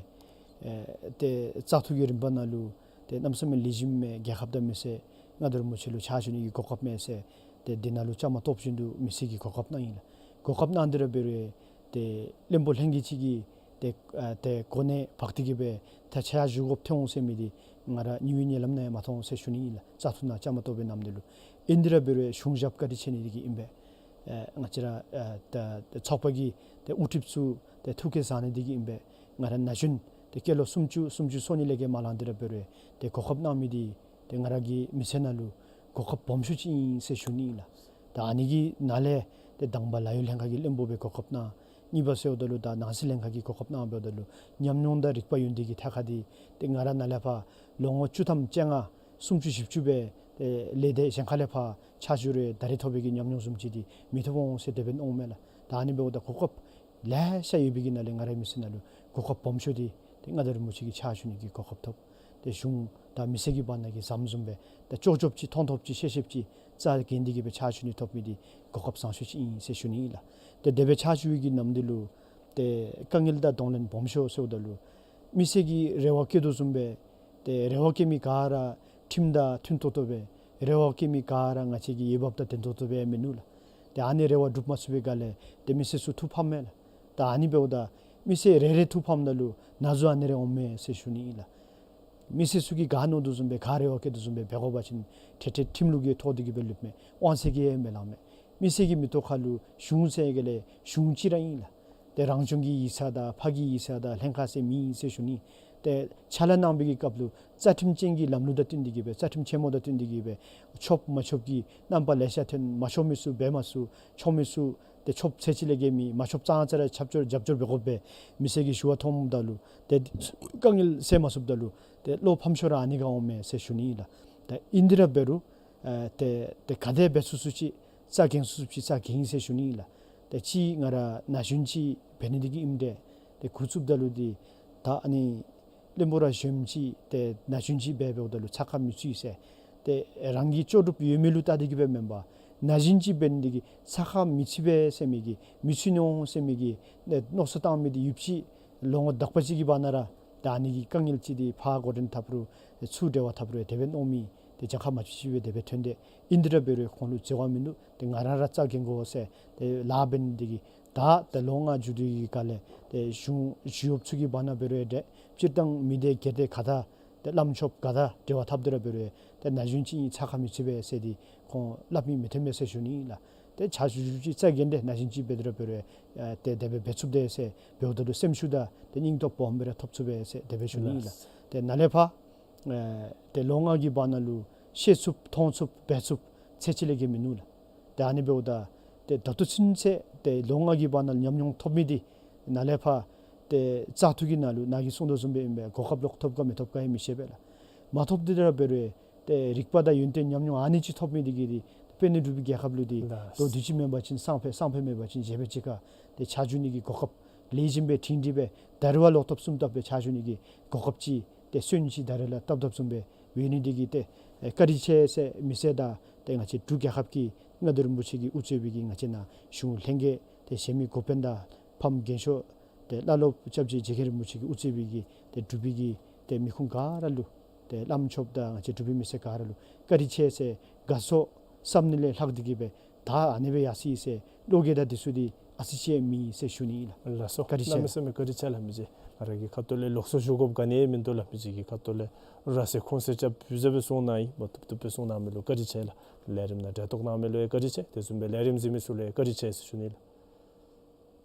ཨེ་ཏེ་བཙག་འཐུ་གི་རིམ་པ་ནང་ལུ་ཏེ་གནམ་མེད་ས་མེད་ལེགས་ཤོམ་མས། རྒྱལ་ཁབ་དང་མི་སེར་མངའ་བདག་རིན་པོ་ཆེ་ལུ་ཕྱག་ཞུ་ནི་གི་གོ་སྐབས་མས་ཟེར་ཏེ་འདི་ནང་ལུ་བཅའ་མར་གཏོགསཔ་བཞིན་དུ་མི་སེར་གྱི་གོ་སྐབས་གནང་ཡི་ལགས། གོ་སྐབས་གནང་སྟེ་ར་འབད་རུང་ཏེ་བློན་པོ་ལྷན་རྒྱས་ཅིག་གིས་ཏེ་ཨ་ཏེ་གོ་གནས་འབག་སྟེ་གི་སྦེ་ད་ཕྱག་ཞུ་དགོཔ་ཐོན་འོང་ཟེར་མི་འདི་ང་ར་ཉི་འོད་ཉེ་ལམ་ནང་ཡང་མ་མཐོང་ཟེར་ཞུ་ནི་ཨིན་ལགས། བཙག་འཐུ་ནང་བཅའ་མར་གཏོགས་པའི་ནམ་དུས་ལུ། ཨིན་ཏེ་ར་འབད་རུང་གཞུང་ཞབས་བཀའ་དྲིན་ཆེ་ནི་འདི་གིས་ཨིན་པས། ཨེ་ང་བཅས་ར་ཨེ་ད་ད་ཚོགས་པ་གི་ཏེ་དབུ་ཁྲིདཔ་ཚུ་ཏེ་ཐུགས་ཁར་བཟང་ནི་འདི་གིས་ཨིན་པས། ང་ར་ན་གཞོན་ཏེ་སྐྱེས་ལོ་སུམ་ཅུ་སུམ་ཅུ་སོ་གཉིས་ལས་བརྒལ་མ་ལང་སྟེ་ར་འབད་རུང་ཏེ་གོ་སྐབས་གནང་མི་འདི་ཏེ་ང་ར་གི་མི་ཚེ་ནང་ལུ་གོ་སྐབས་སྦོམ་ཤོས་ཅིག་ཨིན་ཟེར་ཞུ་ནི་ཨིན་ལགས། ད་ཨ་ནི་གི་ནང་ལས་ཏེ་དང་པ་ལཱ་གཡོག་ལྷན་ཁག་གི་བློན་པོ་སྦེ་གོ་སྐབས་གནང་། གཉིས་པ་ཟེརཝ་ད་ལུ་ད་ནང་སྲིད་ལྷན་ཁག་གི་གོ་སྐབས་གནངམ་ད་ལུ་ཉམས་མྱོང་དང་རིག་པ་ཡོན་ཏན་གྱི་ཐད་ཁར་འདི་ཏེ་ང་ར་ནཱ་ལས་ཕར་ལོ་ངོ་བཅུ་ཐམ་བཅོ་ལྔ་སུམ་ཅུ་བཞི་བཅུ་སྦེ་ཏེ་ལས་སྡེ་གཞན་ཁ་ལས་ཕར་ཕྱག་ཞུ་རུང་ད་རེས་ཐོབ་པའི་གི་ཉམས་མྱོང་བཟུམ་ཅིག་འདི་མི་ཐོབ་འོང་ཟེར་དེ་སྦེ་མནོཝ་མས་ལགས། ད་ཨ་ནི་འབདཝ་ད་གོ་སྐབས་ལེ་ཤ་ཡོད་པའི་གི་ནང་ལས་ང་རའི་མི་ཚེ་ནང་ལུ་གོ་སྐབས་སྦོམ་ཤོས་འདི་ཏེ་མངའ་བདག་རིན་པོ་ཆེ་གི་ཕྱག་ཞུ་ནི་གི་གོ་སྐབས་ཐོབ། ཏེ་གཞུང་དང་མི་སེར་གྱི་བར་ན་གི་ཟམ་བཟུམ་སྦེ་ཏེ་ལྕོགས་ལྕོགསཔ་ཅིག་མཐོང་ཐོབ་ཅིག་ཤེས་ཤེསཔ་ཅིག་རྩ་འགེངས་ཏེ་གི་སྦེ་ཕྱག་ཞུ་ནི་ཐོབ་མི་འདི་གོ་སྐབས་བཟང་ཤོས་ཅིག་ཨིན་ཟེར་ཞུ་ནི་ཨིན་ལགས། ཏེ་དེ་སྦེ་ཕྱག་ཞུ་བའི་གི་ནམ་དུས་ལུ་ཏེ་དཀའ་ངལ་དང་གདོང་ལེན་སྦོམ་ཤོས་ཟེརཝ་ད་ལུ་མི་སེར་གྱིས་རེ་བ་བསྐྱེད་དོ་བཟུམ་སྦེ་ཏེ་རེ་བ་བསྐྱེད་མི་ག་ར་ཁྲིམས་དང་མཐུན་ཏོག་ཏོ་སྦེ་རེ་བ་བསྐྱེད་མི་ག་ར་ང་བཅས་ཀྱི་འོས་འབབ་དང་ལྡན་ཏོག་ཏོ་སྦེ་མིན་ནུག་ལགས། ཏེ་ཨ་ནི་རེ་བ་འགྲུབ་མ་ཚུགས་པའི་སྒང་ལས་ཏེ་མི་སེར་ཚུ་ཐུགས་ཕམ་མས་ལགས། ད་ཨ་ནི་འབདཝ་ད་མི་སེར་རེ་རེ་ཐུགས་ཕམ་ད་ལུ་ན་ཟུག་ཨ་ནི་རེ་འོང་མས་ཟེར་ཞུ་ནི་ཨིན་ལགས། མི་སེར་ཚུ་གིས་ག་མནོ་དོ་བཟུམ་སྦེ་ག་རེ་བ་བསྐྱེད་དོ་བཟུམ་སྦེ་འབད་དགོ་པ་ཅིན་ཏེ་ཏེ་ཁྲིམས་ལུགས་ཀྱི་ཐོག་འདི་གི་སྦེ་ལུསཔ་མས། དབང་ཚད་ཀྱིས་ཡང་མི་ལང་མས། མི་སེར་གྱི་མིག་ཏོ་ཁ་ལུ་གཞུང་ཟེར་ག་ལས་གཞུང་གཅིག་ར་ཨིན་ལགས། ཏེ་རང་སྐྱོང་གི་ཡིག་ཚང་དང་ཕ་གི་ཡིག་ཚང་དང་ལྷན་ཁག་ཟེར་མེད་ཟེར་ཞུ་ནི། ཏེ་ཕྱག་ལཱ་གནང་བའི་གི་སྐབས་ལུ་རྩ་ཁྲིམས་ཅན་གྱི་ལམ་ལུགས་དང་བསྟུན་ཏེ་གི་སྦེ་རྩ་ཁྲིམས་ཆེན་མོ་དང་བསྟུན་ཏེ་གི་སྦེ་ཆོབ་མ་ཆོབ་ཀྱི་རྣམ་པ་ལེ་ཤ་ཐོན། མ་ཆོབ་མི་ཚུ་འབད་མ་ཚུགས། ཆོབ་མི་ཚུ་ཏེ་ཆོབ་ཚད་ཅིག་ལས་བརྒལ་མེད། མ་ཆོབ་ཙང་ཙ་ར་ཆབ་སྦྱོར་རྒྱབ་སྐྱོར་འབད་དགོ་པས། མི་སེར་གྱིས་ཞུ་བ་མཐོངམ་ད་ལུ་ཏེ་དཀའ་ངལ་སེལ་མ་ཚུགསཔ་ད་ལུ་ཏེ་བློ་ཕམ་ཤོས་ར་ཨ་ནི་ག་འོང་མས་ཟེར་ཞུ་ནི་ཨིན་ལགས། ཏེ་ཨིན་ཏེ་ར་འབད་རུང་ཨ་ཏེ་ཏེ་ག་དེ་འབད་ཚུགས་ཚུགས་ཅིག་རྩ་འགེངས་ཚུགས་ཚུགས་ཅིག་རྩ་འགེངས་ཟེར་ཞུ་ནི་ཨིན་ལགས། ཏེ་གཅིག་ང་ར་ན་གཞོན་ཅིག་འབད་ནི་འདི་གིས་ཨིནམ་འདྲས། ཏེ་འགོ་བཙུགསཔ་ད་ལུ་འདི་ད་ཨ་ནི་བློན་པོ་ར་གཞོནམ་ཅིག་ཏེ་ན་གཞོན་ཅིག་འབད་འབདཝ་ད་ལུ་ཚ་ཁ་མི་ཚུད་ཟེར། ཏེ་རང་གི་ལྕོགས་གྲུབ་ཡོད་མེད་ལུ་བལྟ་སྟེ་གི་སྦེ་མེན་པར་ན་གཞོན་ཅིག་འབད་ནི་འདི་གིས་ཚ་ཁ་མི་ཚུད་པས་ཟེར་མི་གི་མི་ཚུད་ནི་འོང་ཟེར་མི་གི་ཏེ་མནོ་བསམ་བཏང་མི་འདི་ཡུདཔ་ཅིག་ལོ་ངོ་དག་པ་ཅིག་གི་བར་ན་ར་ད་ཨ་ནི་གི་དཀའ་ངལ་ཅིག་འདི་ཕར་འགོ་འདྲེན་འཐབ་རུང་ཚུར་འབྲེལ་བ་འཐབ་རུང་དེ་སྦེ་མནོ་མི་ཏེ་གྱངས་ཁ་མ་ཆོདཔ་ཅིག་སྦེ་དེ་སྦེ་ཐོན་ཏེ་ཨིན་ཏེ་ར་འབད་རུང་ཁོང་ལུ་འཛོལ་བ་མིན་འདུག། ཏེ་ང་ར་ར་རྩ་འགེངས་དགོ་ཟེར་ཏེ་ལཱ་འབད་ནི་འདི་གིས་ད་ཏེ་ལོ་ལྔ་མཇུག་བསྡུ་གི་སྐབས་ལས་ཏེ་གཞུང་ཞུ་ཡོདཔ་ཚུ་གི་བར་ན་འབད་རུང་ཏེ་སྤྱིར་བཏང་མི་སྡེ་སྒེར་སྡེ་ག་དང་ཏེ་བླམ་ཆོསཔ་ག་དང་འབྲེལ་བ་འཐབ་སྟེ་ར་འབད་རུང་ཏེ་ན་གཞོན་ཅིག་ཨིན་ཚ་ཁ་མི་ཚུད་པས་ཟེར་འདི་ཁོང་སླབ་མི་མི་ཐོན་པས་ཟེར་ཞུ་ནི་ཨིན་ལགས། ཏེ་ཕྱག་ཞུ་ཞུཝ་ཅིག་རྩ་འགེངས་ཏེ་ན་གཞོན་ཅིག་འབད་དེ་ར་འབད་རུང་ཨ་ཏེ་དེ་སྦེ་འབད་ཚུགསཔ་དེ་ཟེར་འབདཝ་ད་ལུ་སེམས་ཤུགས་དང་ཏེ་སྙིང་སྟོབས་སྦོམ་སྦེ་ར་ཐོབ་ཚུགས་པས་ཟེར་དེ་སྦེ་ཞུ་ནི་ཨིན་ལགས། ཏེ་ནཱ་ལས་ཕར་ཨེ་ཏེ་ལོ་ལྔ་གི་བར་ན་ལུ་ཤེས་ཚུགསཔ་མཐོང་ཚུགསཔ་འབད་ཚུགསཔ་ཚད་ཅིག་ལས་བརྒལ་མིན་འདུག་ལགས། ཏེ་ཨ་ནི་འབདཝ་ད་ཏེ་ད་ལྟོ་ཚུན་ཚོད་ཏེ་ལོ་ལྔ་གི་བར་ན་ལུ་ཉམས་མྱོང་ཐོབ་མི་འདི་ནཱ་ལས་ཕར་ཏེ་བཙག་འཐུ་གི་ནང་ལུ་ནཱ་གིས་གསུངས་དོ་བཟུམ་སྦེ་ཨིན་པས། གོ་སྐབས་ལོག་ཐོབ་ག་མི་ཐོབ་ག་ཡང་མི་ཤེས་པས་ལགས། མ་ཐོབ་སྟེ་ར་འབད་རུང་ཏེ་རིག་པ་དང་ཡོན་ཏན་ཉམས་མྱོང་ཨ་ནི་ཅིག་ཐོབ་མི་འདི་གིས་འདི་དཔལ་ལྡན་འབྲུག་པའི་རྒྱལ་ཁབ་ལུ་འདི་ལགས། ལོ་དུས་ཅི་མེན་པ་ཅིན་སང་ཕོད་སང་ཕོད་མེན་པ་ཅིན་གཞེས་ཕོད་ཅིག་ཁར་ཏེ་ཕྱག་ཞུ་ནི་གི་གོ་སྐབས་ལེགས་ཤོམ་སྦེ་ཁྲིན་ཏེ་སྦེ་ད་རེས་བ་ལོག་ཐོབ་སོངམ་ད་སྦེ་ཕྱག་ཞུ་ནི་གི་གོ་སྐབས་ཅིག་ ཏེ་སོན་ཅིག་ད་རེས་ལས་བཏབ་བཏབ་བཟུམ་སྦེ་འབད་ནི་འདི་གིས་ཏེ་ཨེ་བཀའ་དྲིན་ཆེ་ཟེར་མི་སེར་དང་ཏེ་ང་བཅས་འབྲུག་རྒྱལ་ཁབ་ཀྱི་མངའ་བདག་རིན་པོ་ཆེ་གིས་དབུ་གཙོས་པའི་གི་ང་བཅས་ནཱ་གཞུང་ལྷན་རྒྱས་ཏེ་གཞན་མི་འགོ་དཔོན་དང་ཕམ་རྒན་ཤོས་ཏེ་བླ་སློབ་སྐྱབས་རྗེ་རྗེ་མཁན་རིན་པོ་ཆེ་གིས་དབུ་གཙོས་པའི་གི་ཏེ་འབྲུག་པའི་གི་ཏེ་མི་ཁུངས་ག་ར་ལུ་ཏེ་བླམ་ཆོསཔ་དང་ང་བཅས་འབྲུག་པའི་མི་སེར་ག་ར་ལུ་བཀའ་དྲིན་ཆེ་ཟེར་དགའ་ཚོར་བསམ་ནི་ལས་ལྷག་སྟེ་གི་སྦེ་ད་ཨ་ནི་སྦེ་ཡར་སོ་ཡི་ཟེར་བློ་འགྱོད་དང་འདི་ཚུ་འདི་ཨ་ཙི་ཅིག་མེད་ཟེར་ཞུ་ནི་ཨིན་ལགས། ལགས་སོ། བཀའ་དྲིན་ཆེ། གནམ་མེད་ས་མེད་བཀའ་དྲིན་ཆེ་ལགས། མི་རྗེ་ང་ར་གི་ཁ་ཐུག་ལས་ལོགས་སུ་ཞུ་དགོཔ་ག་ནི་ཡང་མིན་འདུག་ལགས། མི་རྗེ་གི་ཁ་ཐུག་ལས་ར་སེ་ཁུངས་སེ་རྐྱབ་ཕུལ་ཟེར་སྦེ་གསུངས་གནང་ཡི། མ་བཏུབ་བཏུབ་སྦེ་གསུངས་གནང་མི་ལུ་བཀའ་དྲིན་ཆེ་ལགས། ལས་རིམ་ནང་གྲལ་གཏོགས་གནང་མི་ལུ་ཡང་བཀའ་དྲིན་ཆེ། དེ་བཟུམ་སྦེ་ལས་རིམ་གཟིགས་མི་ཚུ་ལུ་ཡང་བཀའ་དྲིན་ཆེ་ཟེར་ཞུ་ནི་ལགས།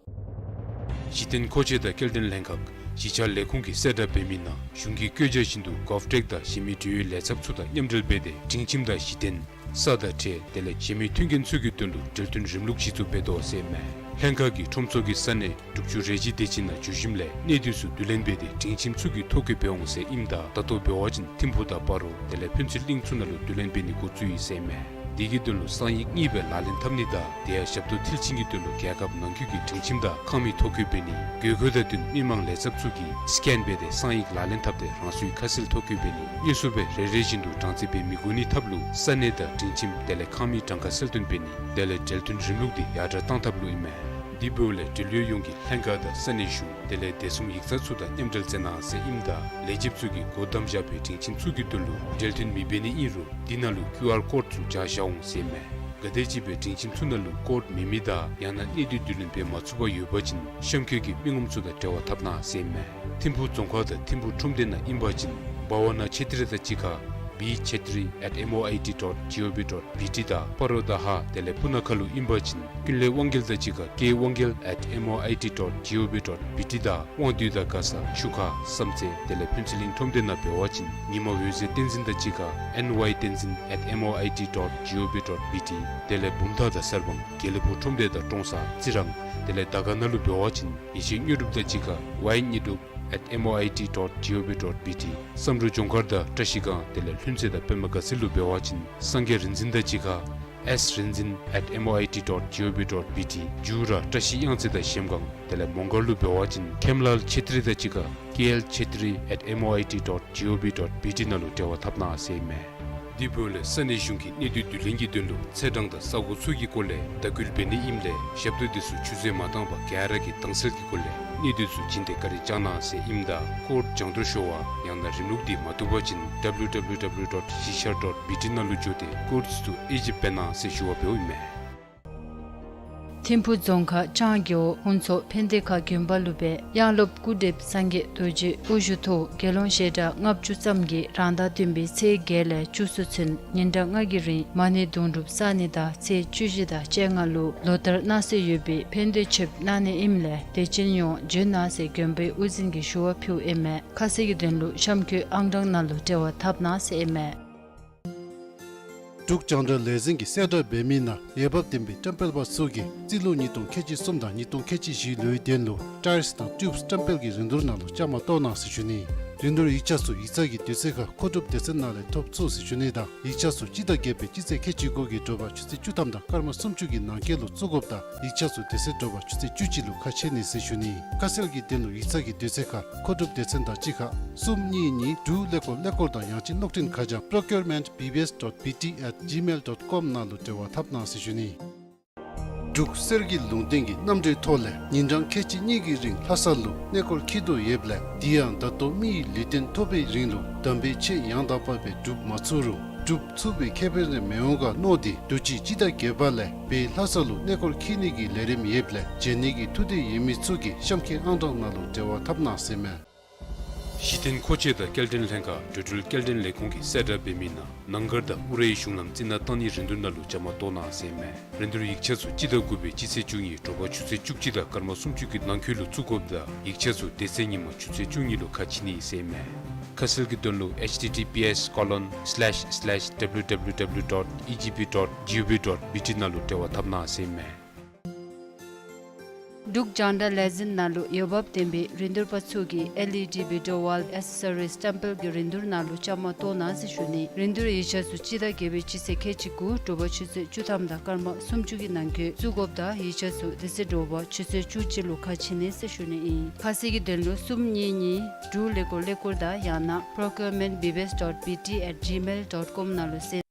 གཞི་རྟེན་མཁོ་ཆས་དང་སྐྱེལ་འདྲེན་ལྷན་ཁག་གཞིས་ཆགས་ལས་ཁུངས་ཀྱིས་གསལ་བསྒྲགས་འབད་མི་ནང་གཞུང་གི་བཀོད་རྒྱ་བཞིན་དུ་གོབ་ཊེཀ་དང་གཞན་མི་འབྲེལ་ཡོད་ལས་ཚབ་ཚུ་དང་མཉམ་འབྲེལ་འབད་དེ་སྒྲིང་ཁྱིམ་དང་གཞི་རྟེན་ས་དང་ཁྲལ་དེ་ལས་གཞན་མི་མཐུན་རྐྱེན་ཚུ་གི་དོན་ལུ་འབྲེལ་མཐུན་རིམ་ལུགས་གཞི་བཙུགས་འབད་དོ་ཟེར་ཨིན་མས། ལྷན་ཁག་གིས་ཁྲོམ་ཚོགས་ཀྱི་ས་གནས་འབྲུག་ཆུ་རལ་གྲི་སྡེ་བཞི་ནང་འགྱོ་ཞིནམ་ལས་གནས་སྡུད་ཚུ་བསྡུ་ལེན་འབད་དེ་སྒྲིང་ཁྱིམ་ཚུ་གི་ཐོ་བཀོད་འབད་འོང་ཟེར་ཨིནམ་ད་ད་ལྟོ་འབད་བ་ཅིན་ཐིམ་ཕུག་དང་སྤ་རོ་དེ་ལས་ཕུན་ཚོགས་གླིང་ཚུ་ནང་ལུ་བསྡུ་ལེན་འབད་ནི་འགོ་བཙུགས་ཡི་ཟེར་ཨིན་མས། དེ་གི་དོན་ལུ་གསང་ཡིག་གཉིས་སྦེ་ལག་ལེན་འཐབ་ནི་དང་དེ་ཡང་ཞབས་ཏོག་མཐིལ་ཕྱིན་གྱི་དོན་ལུ་རྒྱལ་ཁབ་ནང་འཁོད་ཀྱི་སྒྲིང་ཁྱིམ་དང་ཁང་མིག་ཐོ་བཀོད་འབད་ནི། དགོས་མཁོ་དང་བསྟུན་མི་མང་ལས་ཚབ་ཚུ་གིས་སི་ཀེན་འབད་དེ་གསང་ཡིག་ལག་ལེན་འཐབ་སྟེ་རང་སོའི་ཁ་གསལ་ཐོ་བཀོད་འབད་ནི། དངོས་སུ་སྦེ་རེ་རེ་བཞིན་དུ་གྲངས་རྩིས་འབད་མི་དགོ་ནི་ཐབས་ལུ་ས་གནས་དང་སྒྲིང་ཁྱིམ་དེ་ལས་ཁང་མིག་གྲངས་ཀ་གསལ་སྟོན་འབད་ནི་དེ་ལས་འབྲེལ་མཐུན་རིམ་ལུགས་འདི་ཡར་དྲག་བཏང་ཐབས་ལུ་ཨིན་མས། དེ་འབདཝ་ལས་འབྲེལ་ཡོད་ཡོངས་ཀྱིས་ལྷན་ཁག་དང་ས་གནས་གཞུང་དེ་ལས་བདེ་སྲུང་ཡིག་ཚང་ཚུ་དང་མཉམ་འབྲེལ་མཛད་གནང་ཟེར་ཨིནམ་ད་ལས་བྱེདཔ་ཚུ་གིས་སྒོ་བསྡམས་བཞག་པའི་སྒྲིང་ཁྱིམ་ཚུ་གི་དོན་ལུ་འབྲེལ་མཐུན་མི་འབད་ནི་ཨིན་རུང་དེ་ནང་ལུ་ཀིའུ་ཨར་ཀོཌ་ཚུ་སྦྱར་བཞག་འོང་ཟེར་ཨིན་མས། ག་དེམ་ཅིག་སྦེ་སྒྲིང་ཁྱིམ་ཚུ་ནང་ལུ་ཀོཌ་མེད་མི་དང་ཡང་ན་གནས་སྡུད་བསྡུ་ལེན་འབད་མ་ཚུགས་པར་ཡོད་པ་ཅིན་གཤམ་འཁོད་ཀྱི་མི་ངོམ་ཚུ་དང་འབྲེལ་བ་འཐབ་གནང་ཟེར་ཨིན་མས། ཐིམ་ཕུག་རྫོང་ཁག་དང་ཐིམ་ཕུག་ཁྲོམ་སྡེ་ནང་ཨིན་པ་ཅིན་བྷ་ཝ་ན་ཆེ་ཏྲི་དང་གཅིག་ཁར་བི་ཆེ་ཏྲི་ཨེཊ་ཨེམ་ཨོ་ཨའི་ཊི་ཌོཊ་ཇི་ཨོ་ཝི་ཌོཊ་བི་ཊི་དང་སྤ་རོ་དང་ཧཱ་དེ་ལས་སྤུ་ན་ཁ་ལུ་ཨིན་པ་ཅིན་ཀུན་ལེགས་དབང་རྒྱལ་དང་གཅིག་ཁར་ཀེ་དབང་རྒྱལ་ཨེཊ་ཨེམ་ཨོ་ཨའི་ཊི་ཌོཊ་ཇི་ཨོ་ཝི་ཌོཊ་བི་ཊི་དང་དབང་འདུས་དང་མགར་ས་ཆུ་ཁ་བསམ་རྩེ་དེ་ལས་ཕུན་ཚོགས་གླིང་ཁྲོམ་སྡེ་ནང་འབད་བ་ཅིན་ཉི་མ་འོད་ཟེར་བསྟན་འཛིན་དང་གཅིག་ཁར་ཨེན་ཝའི་བསྟན་འཛིན་ཨེཊ་ཨེམ་ཨོ་ཨའི་ཊི་ཌོཊ་ཇི་ཨོ་ཝི་ཌོཊ་བི་ཊི། དེ་ལས་བུམ་ཐང་དང་གསར་སྤང་དགེ་ལེགས་ཕུག་ཁྲོམ་སྡེ་དང་ཀྲོང་གསར་རྩི་རང་དེ་ལས་དར་དཀར་ནང་ལུ་འབད་བ་ཅིན་ཡེ་ཤེས་དངོས་གྲུབ་དང་གཅིག་ཁར་ཝའི་དངོས་གྲུབ་ཨེཊ་ཨེམ་ཨོ་ཨའི་ཊི་ཌོཊ་ཇི་ཨོ་ཝི་ཌོཊ་བི་ཊི། བསམ་འགྲུབ་ལྗོངས་མཁར་དང་བཀྲ་ཤིས་སྒང་དེ་ལས་ལྷུན་རྩེ་དང་པདྨ་དགའ་ཚལ་ལུ་འབད་བ་ཅིན་སངས་རྒྱས་རིག་འཛིན་དང་གཅིག་ཁར་ཨེསི་རིག་འཛིན་ཨེཊ་ཨེམ་ཨོ་ཨའི་ཊི་ཌོཊ་ཇི་ཨོ་ཝི་ཌོཊ་བི་ཊི། མཇུག་ར་བཀྲ་ཤིས་གཡང་རྩེ་དང་གཞལམ་སྒང་དེ་ལས་མོང་སྒར་ལུ་འབད་བ་ཅིན་ཁེམ་ལཱལ་ཆེ་ཏྲི་དང་གཅིག་ཁར་ཀེ་ཨེལ་ཆེ་ཏྲི་ཨེཊ་ཨེམ་ཨོ་ཨའི་ཊི་ཌོཊ་ཇི་ཨོ་ཝི་ཌོཊ་བི་ཊི་ནང་ལུ་འབྲེལ་བ་འཐབ་གནང་ཟེར་ཨིན་མས། དེ་འབདཝ་ལས་ས་གནས་གཞུང་གིས་གནས་སྡུད་བསྡུ་ལེན་གྱི་དོན་ལུ་ཚེས་གྲངས་དང་ས་གོ་ཚུ་གི་སྐོར་ལས་དྭགས་སྐུལ་འབད་ནི་ཨིནམ་ལས་ཞབས་ཏོག་འདི་ཚུ་ཆུད་ཟོས་མ་བཏང་པར་ག་ར་གིས་དྭངས་གསལ་གྱི་སྒོ་ལས་གནས་སྡུད་ཚུ་བྱིན་ཏེ་བཀའ་དྲིན་བསྐྱང་གནང་ཟེར་ཨིནམ་ད་ཀོཌ་སྦྱང་བརྡར་ཞུ་བ་ཡང་ན་རིམ་ལུགས་འདི་མ་བཏུབ་པ་ཅིན་ཌབ་ལུ་ཌབ་ལུ་ཌབ་ལུ་ཌོཊ་གཞིས་ཆགས་ཌོཊ་བི་ཊི་ནང་ལུ་འགྱོ་སྟེ་ཀོཌ་ཚུ་དབྱེ་ཞིབ་འབད་གནང་ཟེར་ཞུ་བ་འབདཝ་ཨིན་མས། ཐིམ་ཕུ་རྫོང་ཁག་ལྕང་རྒེད་འོག་ཧུན་ཚོ་ཕན་བདེ་ཁ་དགོན་པ་ལུ་སྦེ་དབྱངས་སློབ་སྐུ་བགྲེསཔ་སངས་རྒྱས་རྡོ་རྗེ་དབུ་བཞུགས་ཐོག་དགེ་སློང་ཞལ་གྲངས་ལྔ་བཅུ་ཙམ་གྱིས་རང་ཟླ་བདུན་པའི་ཚེས་བརྒྱད་ལས་བཅུ་གསུམ་ཚུན་ཉིན་གྲངས་ལྔ་གི་རིང་མ་ཎི་དུང་སྒྲུབ་བསགས་ནི་དང་ཚེས་བཅུ་བཞི་དང་བཅོ་ལྔ་ལུ་ལོ་ལྟར་གནང་སྲོལ་ཡོད་པའི་ཕན་བདེ་མཆོདཔ་གནང་ནི་ཨིནམ་ལས་དད་ཅན་ཡོངས་འབྱོན་གནང་ཟེར་དགོན་པའི་དབུ་འཛིན་གྱིས་ཞུ་བ་ཕུལཝ་ཨིན་མས། ཁ་གསལ་གྱི་དོན་ལུ་གཤམ་འཁོད་ཨང་གྲངས་ནང་ལུ་འབྲེལ་བ་འཐབ་གནང་ཟེར་ཨིན་མས། འབྲུག་རྒྱང་བསྒྲགས་ལས་འཛིན་གྱིས་གསལ་བསྒྲགས་འབད་མི་ནང་འོས་འབབ་ལྡན་པའི་བཀྲམ་སྤེལ་པ་ཚུ་གིས་རྩིས་ལོ་ཉིས་སྟོང་ཁལ་གཅིག་གསུམ་དང་ཉིས་སྟོང་ཁལ་གཅིག་བཞི་ལོའི་དོན་ལུ་ཊའིརསི་དང་ཊིའུབསི་བཀྲམ་སྤེལ་གྱི་རིན་བསྡུར་ནང་ལུ་བཅའ་མར་གཏོགས་གནང་ཟེར་ཞུ་ནི། རིན་བསྡུར་ཡིག་ཆ་ཚུ་ཡིག་ཚང་གི་དུས་ཚོད་ཁར་མཁོ་སྒྲུབ་སྡེ་ཚན་ནང་ལས་ཐོབ་ཚུགས་ཟེར་ཞུ་ནི་དང་ཡིག་ཆ་ཚུ་སྤྱི་ཟླ་བརྒྱད་པའི་སྤྱི་ཚེས་ཁལ་གཅིག་དགུ་གི་དྲོ་པ་ཆུ་ཚོད་བཅུ་ཐམ་དང་སྐར་མ་སུམ་ཅུ་གི་ནང་འཁོད་ལུ་བཙུགས་དགོཔ་དང་ཡིག་ཆ་ཚུ་དེ་ཚེ་དྲོ་པ་ཆུ་ཚོད་བཅུ་གཅིག་ལུ་ཁ་ཕྱེ་ནི་ཟེར་ཞུ་ནི། ཁ་གསལ་གྱི་དོན་ལུ་ཡིག་ཚང་གི་དུས་ཚོད་ཁར་མཁོ་སྒྲུབ་སྡེ་ཚན་དང་གཅིག་ཁར་གསུམ་གཉིས་གཉིས་དྲུག་ཀླད་ཀོར་ཀླད་ཀོར་དང་ཡང་ཅིན་གློག་འཕྲིན་ཁ་བྱང་procurement B B S dot B T at gmail dot com ནང་ལུ་འབྲེལ་བ་འཐབ་གནང་ཟེར་ཞུ་ནི། འབྲུག་གསེར་གྱི་ལུང་བསྟན་གྱི་རྣམ་འགྲེལ་ཐོག་ལས་ཉིན་གྲངས་ཁལ་གཅིག་གཉིས་ཀྱི་རིང་ལྷ་ས་ལུ་གནས་སྐོར་འཁྱིད་དོ་ཡོདཔ་ལས་དེ་ཡང་ད་ལྟོ་མི་ཡི་ལུས་རྟེན་ཐོབ་པའི་རིང་ལུ་དམ་པའི་ཆོས་ཡང་དག་པ་སྦེ་སྒྲུབ་མ་ཚུགས་རུང་སྒྲུབ་ཚུགས་པའི་ཁེ་ཕན་རེ་མི་འོང་ག་མནོ་སྟེ་དུས་ཅི་སྤྱི་ཟླ་བརྒྱད་པ་ལས་བོད་ལྷ་ས་ལུ་གནས་སྐོར་འཁྱིད་ནི་གི་ལས་རིམ་ཡོདཔ་ལས་བྱོན་ནི་གི་ཐུགས་འདོད་ཡོད་མི་ཚུ་གིས་གཤམ་འཁོད་ཨང་གྲངས་ནང་ལུ་འབྲེལ་བ་འཐབ་གནང་ཟེར་མས། གཞི་རྟེན་མཁོ་ཆས་དང་སྐྱེལ་འདྲེན་ལྷན་ཁག་འགྲོ་འགྲུལ་སྐྱེལ་འདྲེན་ལས་ཁུངས་ཀྱིས་གསལ་བསྒྲགས་འབད་མི་ནང་ནང་སྒར་དང་ཨུ་རའི་གཞུང་ལམ་རྩི་ནག་བཏང་ནིའི་རིན་བསྡུར་ནང་ལུ་བཅའ་མར་གཏོགས་གནང་ཟེར་མས། རིན་བསྡུར་ཡིག་ཆ་ཚུ་སྤྱི་ཟླ་དགུ་པའི་སྤྱི་ཚེས་བཅུ་གཉིས་དྲོ་པ་ཆུ་ཚོད་བཅུ་གཅིག་དང་སྐར་མ་སུམ་ཅུ་གི་ནང་འཁོད་ལུ་བཙུགས་དགོཔ་དང་ཡིག་ཆ་ཚུ་དེ་ཚེ་ཉིན་མ་ཆུ་ཚོད་བཅུ་གཉིས་ལུ་ཁ་ཕྱེ་ནི་ཟེར་མས། ཁ་གསལ་གྱི་དོན་ལུ་H T T P S colon slash slash W W W dot E G P dot G O V dot B T ནང་ལུ་འབྲེལ་བ་འཐབ་གནང་ཟེར་མས། འབྲུག་རྒྱང་བསྒྲགས་ལས་འཛིན་ནང་ལུ་འོས་འབབ་ལྡན་པའི་རིན་བསྡུར་པ་ཚུ་གིས་ཨེལ་ཨི་ཌི་བི་ཌི་ཨོ་ཝཱལ་ཨེག་སེ་སོ་རིས་ཊེམ་པལ་གྱི་རིན་བསྡུར་ནང་ལུ་བཅའ་མར་གཏོགས་གནང་ཟེར་ཞུ་ནི། རིན་བསྡུར་ཡིག་ཆ་ཚུ་སྤྱི་ཟླ་བརྒྱད་པའི་སྤྱི་ཚེས་ཁལ་གཅིག་དགུ་དྲོ་པ་ཆུ་ཚོད་བཅུ་ཐམ་དང་སྐར་མ་སུམ་ཅུ་གི་ནང་འཁོད་བཙུགས་དགོཔ་དང་ཡིག་ཆ་ཚུ་དེ་ཚེ་དྲོ་པ་ཆུ་ཚོད་བཅུ་གཅིག་ལུ་ཁ་ཕྱེ་ནི་ཟེར་ཞུ་ནི་ཨིན། ཁ་གསལ་གྱི་དོན་ལུ་གསུམ་གཉིས་གཉིས་དྲུག་ཀླད་ཀོར་ཀླད་ཀོར་དང་ཡང་ན་procurement B B S dot B T at gmail dot com ནང་ལུ་གསན།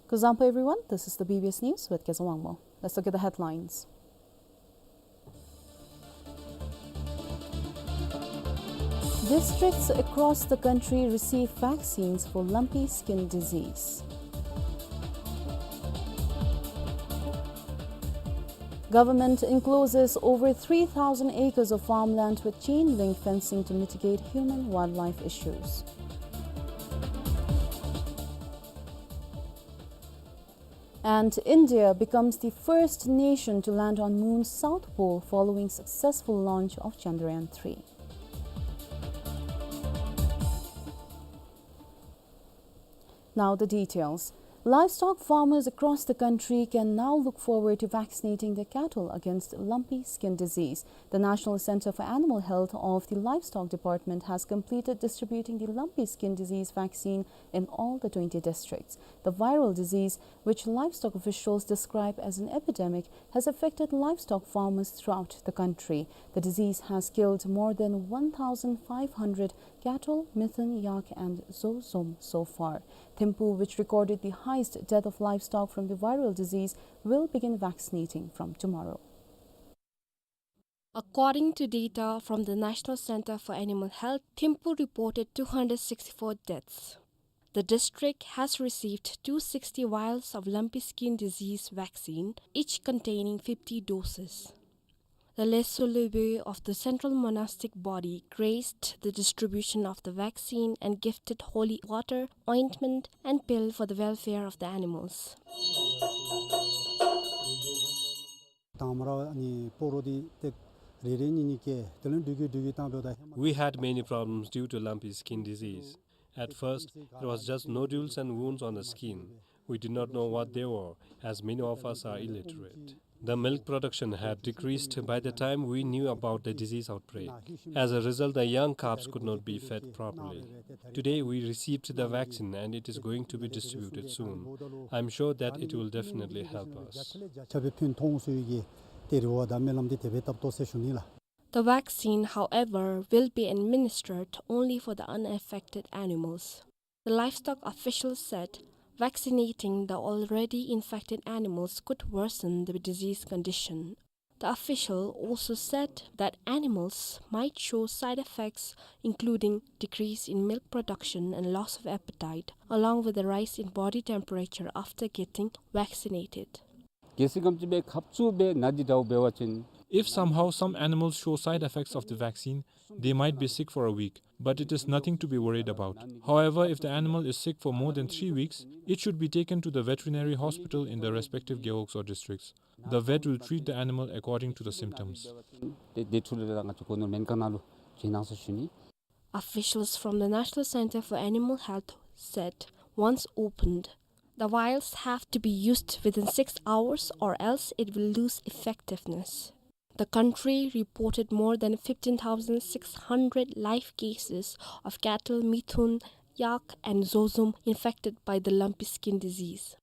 Kuzuzangpo everyone, this is the B B S News with Kezang Wangmo. Let's look at the headlines. Districts across the country receive vaccines for lumpy skin disease. Government encloses over three thousand acres of farmland with chain link fencing to mitigate human-wildlife issues. And India becomes the first nation to land on moon's south pole following successful launch of Chandrayaan three. Now the details. Livestock farmers across the country can now look forward to vaccinating their cattle against lumpy skin disease. The National Center for Animal Health of the Livestock Department has completed distributing the lumpy skin disease vaccine in all the twenty districts. The viral disease, which livestock officials describe as an epidemic, has affected livestock farmers throughout the country. The disease has killed more than one thousand five hundred cattle, mithun, yak and zozom so far. Thimphu, which recorded the highest death of livestock from the viral disease, will begin vaccinating from tomorrow. According to data from the National Center for Animal Health, Thimphu reported two hundred sixty-four deaths. The district has received two sixty vials of lumpy skin disease vaccine, each containing fifty doses. The Lhotse Lhunmab of the Central Monastic Body graced the distribution of the vaccine and gifted holy water, ointment, and pill for the welfare of the animals. དང་མ་ར་ཨ་ནི་སྤོ་རོ་འདི་ཏེ་རེ་རེ་གཉིས་གཉིས་སྐྱེ། དེ་ལས་འགྲུལ་གྱི་འགྲུལ་གྱི་བཏང་བའི་ད་ཧེ་མ། We had many problems due to lumpy skin disease. At first, it was just nodules and wounds on the skin. We did not know what they were, as many of us are illiterate. The milk production had decreased by the time we knew about the disease outbreak. As a result, the young calves could not be fed properly. Today, we received the vaccine and it is going to be distributed soon. I'm sure that it will definitely help us. ཁྱབ་སྤེལ་ཕུལ་ཐོངས་སུ་ཡི་གེ་ཏེ་རི་བོ་དང་སྨོན་ལམ་འདི་དེ་སྦེ་བཏབ་དོ་ཟེར་ཞུ་ནི་ལགས། The vaccine, however, will be administered only for the unaffected animals. The livestock officials said vaccinating the already infected animals could worsen the disease condition. The official also said that animals might show side effects, including decrease in milk production and loss of appetite, along with a rise in body temperature after getting vaccinated. གལ་སྲིད་ག་ཅི་སྦེ་ཁབ་ཚུ་སྦེ་ནད་འདི་འདྲཝ་འབད་བ་ཅིན། If somehow some animals show side effects of the vaccine, they might be sick for a week, but it is nothing to be worried about. However, if the animal is sick for more than three weeks, it should be taken to the veterinary hospital in the respective gewogs or districts. The vet will treat the animal according to the symptoms. དེ་དེ་འཕྲོ་ལས་ར་ང་བཅས་སྒོ་ནོར་སྨན་ཁང་ནང་ལུ་བྱོན་གནང་ཟེར་ཞུ་ནི། Officials from the National Center for Animal Health said, once opened, the vials have to be used within six hours or else it will lose effectiveness. The country reported more than fifteen thousand six hundred live cases of cattle, mithun, yak, and zozom infected by the lumpy skin disease.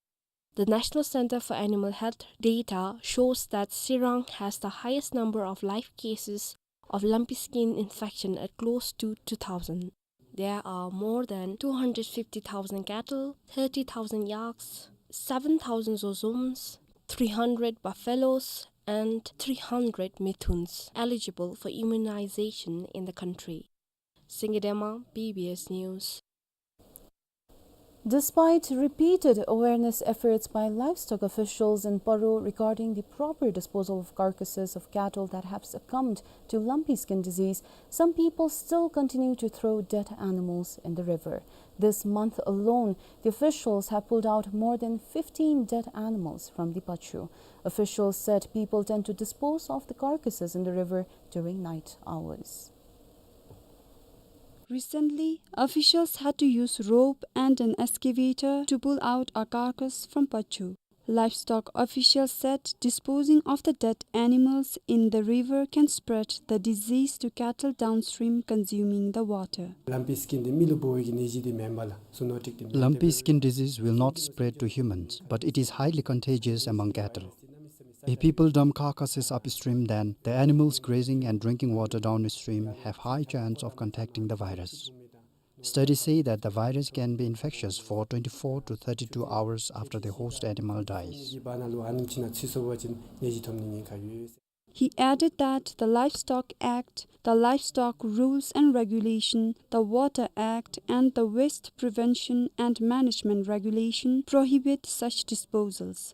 The National Center for Animal Health data shows that Sirang has the highest number of live cases of lumpy skin infection at close to two thousand. There are more than two hundred fifty thousand cattle, thirty thousand yaks, seven thousand zozoms, three hundred buffaloes, and three hundred mithuns eligible for immunization in the country. Singye Dema, B B S News. Despite repeated awareness efforts by livestock officials in Paro regarding the proper disposal of carcasses of cattle that have succumbed to lumpy skin disease, some people still continue to throw dead animals in the river. This month alone, the officials have pulled out more than fifteen dead animals from the Pachu. Officials said people tend to dispose of the carcasses in the river during night hours. Recently, officials had to use rope and an excavator to pull out a carcass from Pachu. Livestock officials said disposing of the dead animals in the river can spread the disease to cattle downstream, consuming the water. Lumpy skin འདི་མི་ལུ་འབོ་བའི་གི་ནད་གཞི་འདི་མེན་པ་ལགས། Zoonotic འདི་མེན། Lumpy skin disease will not spread to humans, but it is highly contagious among cattle. If people dump carcasses upstream, then the animals grazing and drinking water downstream have high chance of contacting the virus. Studies say that the virus can be infectious for twenty-four to thirty-two hours after the host animal dies. He added that the Livestock Act, the Livestock Rules and Regulation, the Water Act, and the Waste Prevention and Management Regulation prohibit such disposals.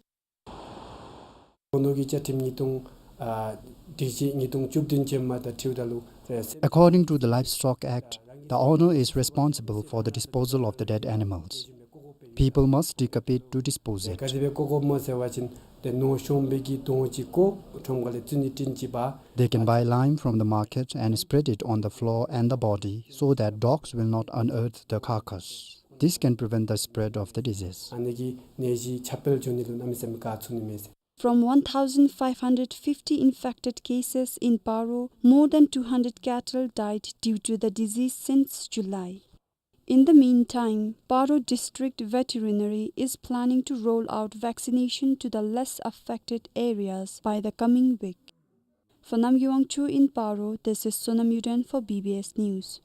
ལོ་ནོར་གྱི་བཅའ་ཁྲིམས་ཉིས་སྟོང་ཨ་དྲུག་ཅུ་ཉིས་སྟོང་བཅུ་བདུན་ཅན་མ་དང་འཁྲིལཝ་ད་ལུ། According to the Livestock Act, the owner is responsible for the disposal of the dead animals. People must dig a pit to dispose it. ག་དེ་སྦེ་བཀོ་བཀོཝ་སྨོ་ཟེར་བ་ཅིན་ཏེ་ནོར་གཞོནམ་སྦེ་གི་དོང་ཅིག་བཀོ་ཁྲོམ་ཁ་ལས་བཙུགས་ནི་ཊིན་ཅིག་འབག། They can buy lime from the market and spread it on the floor and the body so that dogs will not unearth the carcass. This can prevent the spread of the disease. ཨ་ནི་གིས་ནད་གཞི་ཁྱབ་སྤེལ་འགྱོ་ནི་ལུ་གནམ་མེད་ས་མེད་དཀའ་ཚུགས་ནི་མས་ཟེར། From one thousand five hundred fifty infected cases in Paro, more than two hundred cattle died due to the disease since July. In the meantime, Paro District Veterinary is planning to roll out vaccination to the less affected areas by the coming week. For Namgay Wangchuk in Paro, this is Sonam Yuden for B B S News.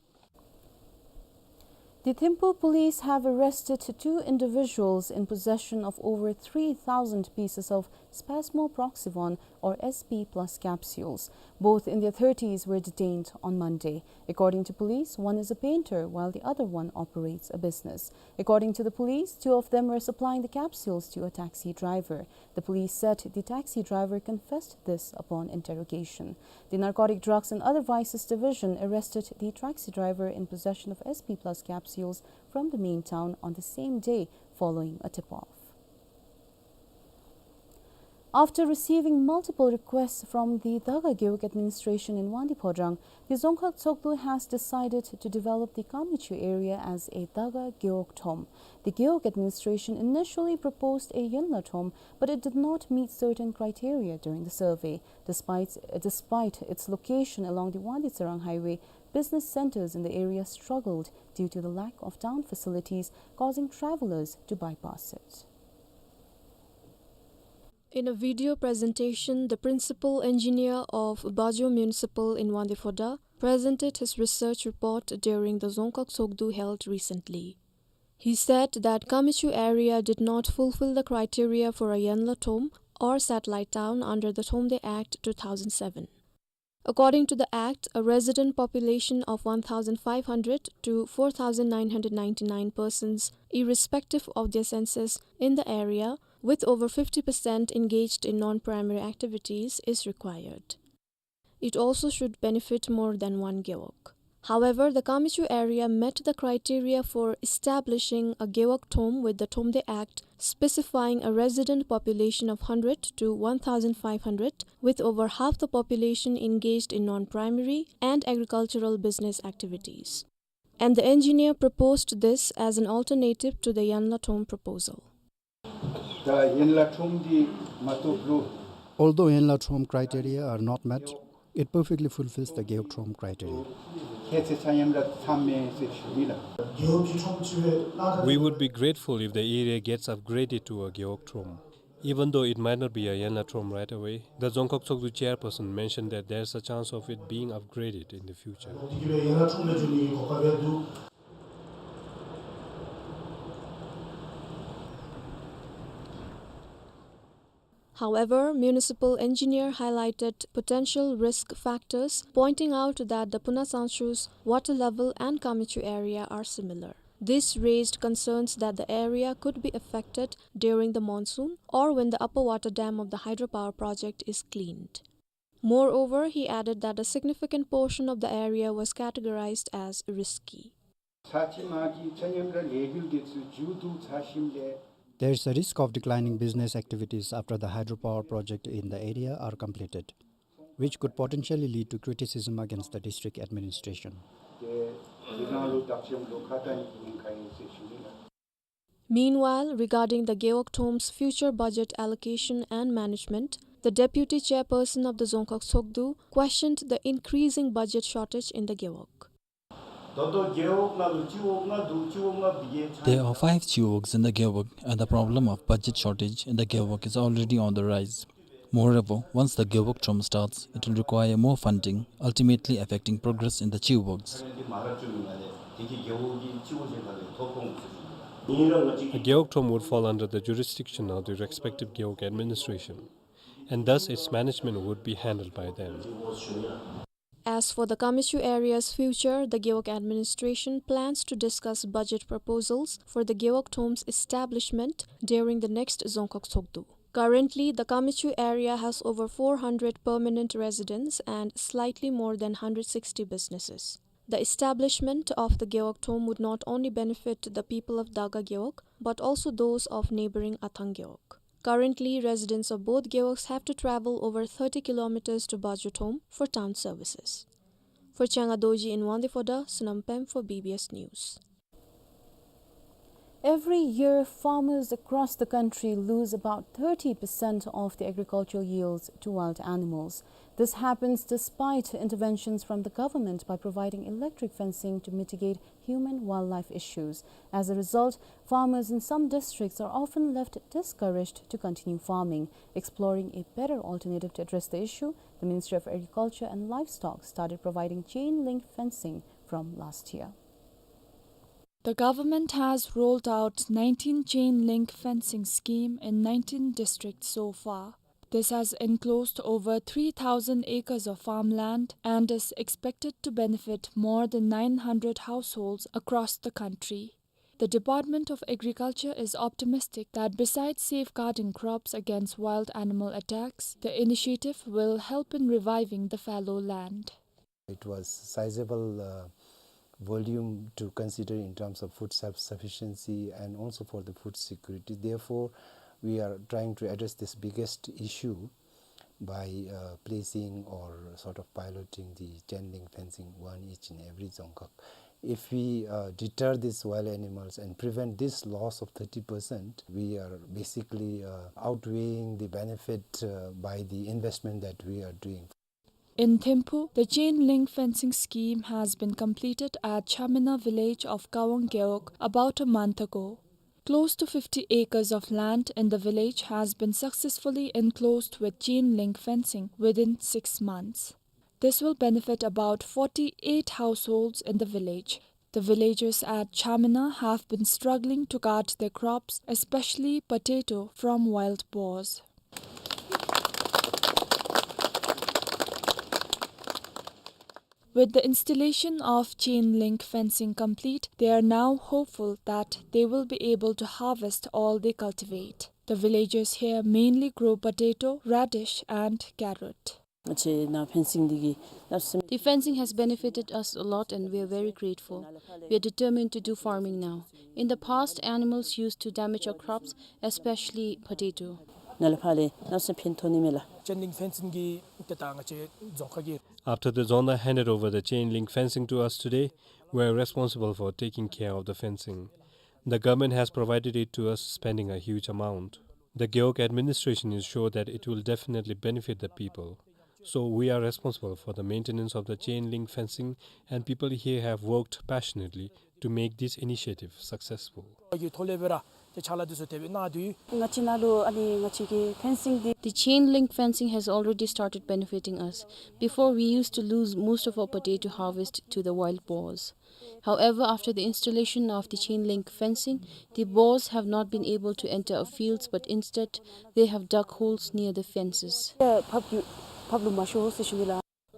The Thimphu police have arrested two individuals in possession of over three thousand pieces of spasmoproxivon or S P plus capsules. Both in their thirties were detained on Monday. According to police, one is a painter while the other one operates a business. According to the police, two of them were supplying the capsules to a taxi driver. The police said the taxi driver confessed this upon interrogation. The Narcotic Drugs and Other Vices Division arrested the taxi driver in possession of S P plus capsules from the main town on the same day following a tip-off. After receiving multiple requests from the Daga Gewog administration in Wangdue Phodrang, the Dzongkhag Tshogdu has decided to develop the Kamichu area as a Daga Gewog Thom. The Gewog administration initially proposed a Yenla Thom, but it did not meet certain criteria during the survey. Despite, despite its location along the Wangdue Tsirang Highway, business centers in the area struggled due to the lack of town facilities, causing travelers to bypass it. In a video presentation, the principal engineer of Bajo Municipal in Wangdue Phodrang presented his research report during the Dzongkhag Tshogdu held recently. He said that Kamichu area did not fulfill the criteria for a Yenla Thom or satellite town under the Thomde Act two thousand seven. According to the Act, a resident population of one thousand five hundred to four thousand nine hundred ninety-nine persons, irrespective of their census, in the area, with over fifty percent engaged in non-primary activities, is required. It also should benefit more than one gewog. However, the Kamichu area met the criteria for establishing a Gewog Thom with the Thomde Act, specifying a resident population of hundred to one thousand five hundred, with over half the population engaged in non-primary and agricultural business activities. And the engineer proposed this as an alternative to the Yenla Thom proposal. ད་ཡན་ལ་ཁྲོམ་འདི་མ་གཏོགས་ལུ། Although Yenla Thom criteria are not met, it perfectly fulfills the Gewog Thom criteria. ཁྱད་ཚད་ཆ་མཉམ་ར་ཚང་མས་ཟེར་ཞུ་ནི་ལགས། We would be grateful if the area gets upgraded to a Gewog Thom. Even though it might not be a Yenla Thom right away, the Dzongkhag Tshogdu chairperson mentioned that there's a chance of it being upgraded in the future. However, municipal engineer highlighted potential risk factors, pointing out that the Puna Tsangchu's water level and Kamichu area are similar. This raised concerns that the area could be affected during the monsoon or when the upper water dam of the hydropower project is cleaned. Moreover, he added that a significant portion of the area was categorized as risky. ཚ་ཆེན་མ་གི་ཚ་ཉམས་ར་ལས་འགུལ་དེ་ཚུ་མཇུག་བསྡུ་ཚར་ཞིནམ་ལས། There is a risk of declining business activities after the hydropower project in the area are completed, which could potentially lead to criticism against the district administration. དེ་དེ་ནང་ལུ་བདག་ཅན་ལོ་ཁ་ཏ་ནི་གི་ཉེན་ཁ་ཡོད་ཟེར་ཞུ་ནི་ལགས། Meanwhile, regarding the Gewog Thom's future budget allocation and management, the deputy chairperson of the Dzongkhag Tshogdu questioned the increasing budget shortage in the Gewog. There are five Chiwogs in the Gewog, and the problem of budget shortage in the Gewog is already on the rise. Moreover, once the Gewog Thom starts, it will require more funding, ultimately affecting progress in the Chiwogs. A Gewog Thom would fall under the jurisdiction of the respective Gewog administration, and thus its management would be handled by them. As for the Kamichu area's future, the Gewog administration plans to discuss budget proposals for the Gewog Thom's establishment during the next Dzongkhag Tshogdu. Currently, the Kamichu area has over four hundred permanent residents and slightly more than hundred sixty businesses. The establishment of the Gewog Thom would not only benefit the people of Daga Gewog, but also those of neighboring Athang Gewog. Currently, residents of both Gewogs have to travel over thirty kilometers to Bajo Thom for town services. For Changa Dorji in Wangdue Phodrang, Sonam Pem for B B S News. Every year, farmers across the country lose about thirty percent of the agricultural yields to wild animals. This happens despite interventions from the government by providing electric fencing to mitigate human-wildlife issues. As a result, farmers in some districts are often left discouraged to continue farming. Exploring a better alternative to address the issue, the Ministry of Agriculture and Livestock started providing chain link fencing from last year. The government has rolled out nineteen chain link fencing scheme in nineteen districts so far. This has enclosed over three thousand acres of farmland and is expected to benefit more than nine hundred households across the country. The Department of Agriculture is optimistic that besides safeguarding crops against wild animal attacks, the initiative will help in reviving the fallow land. It was sizable, uh, volume to consider in terms of food self-sufficiency and also for the food security. Therefore, we are trying to address this biggest issue by, uh, placing or sort of piloting the chain link fencing, one each in every Dzongkhag. If we, uh, deter these wild animals and prevent this loss of thirty percent, we are basically, uh, outweighing the benefit, uh, by the investment that we are doing. In Thimphu, the chain link fencing scheme has been completed at Chamina village of Kawang Gewog about a month ago. Close to fifty acres of land in the village has been successfully enclosed with chain link fencing within six months. This will benefit about forty-eight households in the village. The villagers at Chamina have been struggling to guard their crops, especially potato, from wild boars. With the installation of chain link fencing complete, they are now hopeful that they will be able to harvest all they cultivate. The villagers here mainly grow potato, radish, and carrot. The fencing has benefited us a lot and we are very grateful. We are determined to do farming now. In the past, animals used to damage our crops, especially potato. After the Dzongda handed over the chain link fencing to us today, we are responsible for taking care of the fencing. The government has provided it to us, spending a huge amount. The Gewog administration is sure that it will definitely benefit the people. So we are responsible for the maintenance of the chain link fencing, and people here have worked passionately to make this initiative successful. The chain link fencing has already started benefiting us. Before, we used to lose most of our potato harvest to the wild boars. However, after the installation of the chain link fencing, the boars have not been able to enter our fields, but instead they have dug holes near the fences.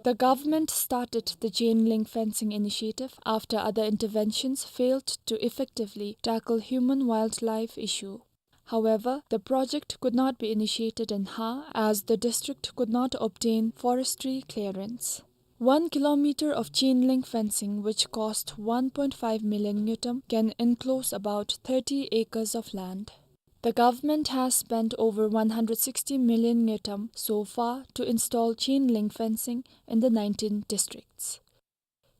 The government started the chain link fencing initiative after other interventions failed to effectively tackle human-wildlife issue. However, the project could not be initiated in Ha as the district could not obtain forestry clearance. One kilometer of chain link fencing, which cost one point five million ngultrum, can enclose about thirty acres of land. The government has spent over one hundred sixty million ngultrum so far to install chain link fencing in the nineteen districts.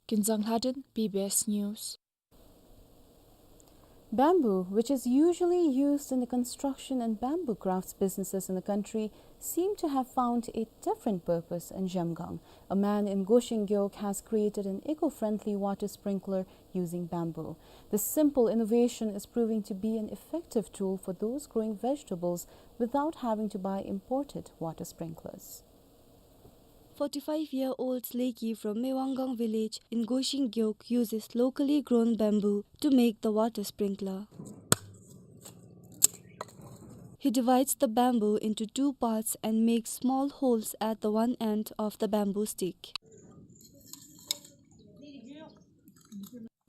Kinzang Lhadon, B B S News. Bamboo, which is usually used in the construction and bamboo crafts businesses in the country, seem to have found a different purpose in Zhemgang. A man in Goshing Gewog has created an eco-friendly water sprinkler using bamboo. This simple innovation is proving to be an effective tool for those growing vegetables without having to buy imported water sprinklers. Forty-five-year-old Leki from Mewanggang village in Goshing Gewog uses locally grown bamboo to make the water sprinkler. He divides the bamboo into two parts and makes small holes at the one end of the bamboo stick.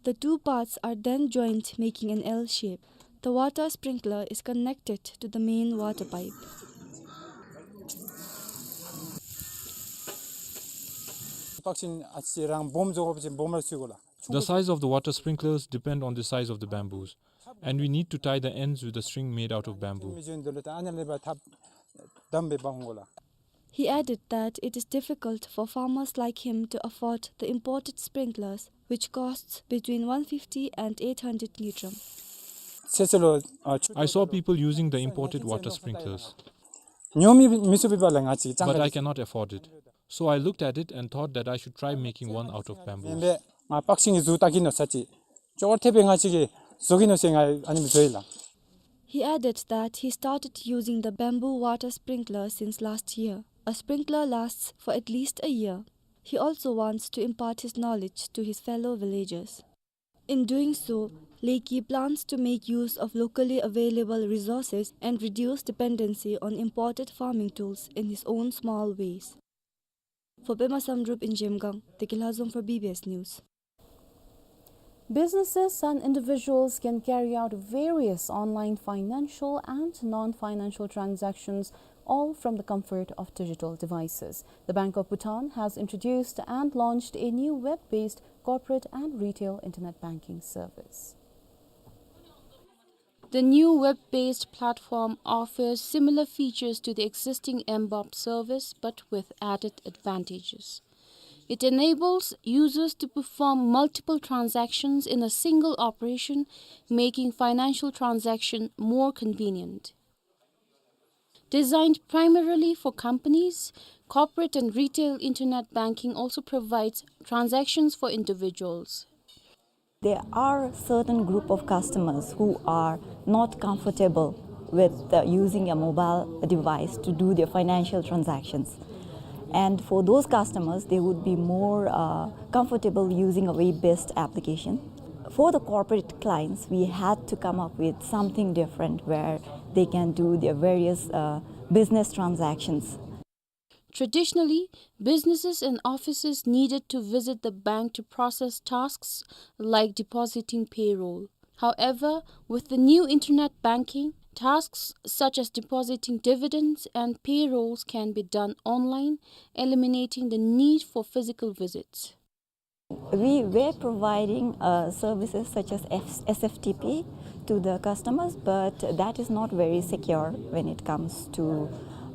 The two parts are then joined, making an L shape. The water sprinkler is connected to the main water pipe. ལྕོག་ཅན་ཨ་ཙི་རང་སྦོམ་བཟོ་དགོ་པ་ཅིན་སྦོམ་ར་བཙུགས་དགོ་ལགས། The size of the water sprinklers depend on the size of the bamboos, and we need to tie the ends with a string made out of bamboo. He added that it is difficult for farmers like him to afford the imported sprinklers, which costs between one fifty and eight hundred ngultrum. I saw people using the imported water sprinklers, but I cannot afford it. So I looked at it and thought that I should try making one out of bamboo. He added that he started using the bamboo water sprinkler since last year. A sprinkler lasts for at least a year. He also wants to impart his knowledge to his fellow villagers. In doing so, Leki plans to make use of locally available resources and reduce dependency on imported farming tools in his own small ways. For Pema Samdrup in Zhemgang, Teki Lhazom for B B S News. Businesses and individuals can carry out various online financial and non-financial transactions, all from the comfort of digital devices. The Bank of Bhutan has introduced and launched a new web-based corporate and retail internet banking service. The new web-based platform offers similar features to the existing mBOP service, but with added advantages. It enables users to perform multiple transactions in a single operation, making financial transaction more convenient. Designed primarily for companies, corporate and retail internet banking also provides transactions for individuals. There are certain group of customers who are not comfortable with, uh, using a mobile device to do their financial transactions. And for those customers, they would be more, uh, comfortable using a web-based application. For the corporate clients, we had to come up with something different where they can do their various, uh, business transactions. Traditionally, businesses and offices needed to visit the bank to process tasks like depositing payroll. However, with the new internet banking, tasks such as depositing dividends and payrolls can be done online, eliminating the need for physical visits. We were providing, uh, services such as F-, S F T P to the customers, but that is not very secure when it comes to,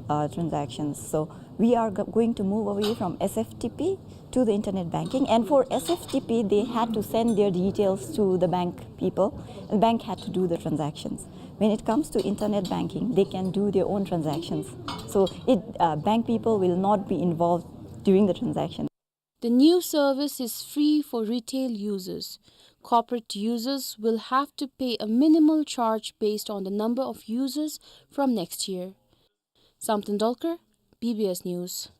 uh, transactions. So we are go-, going to move away from S F T P to the internet banking. And for S F T P, they had to send their details to the bank people. The bank had to do the transactions. When it comes to internet banking, they can do their own transactions. So it, uh, bank people will not be involved during the transaction. The new service is free for retail users. Corporate users will have to pay a minimal charge based on the number of users from next year. Samten Dolkar, B B S News.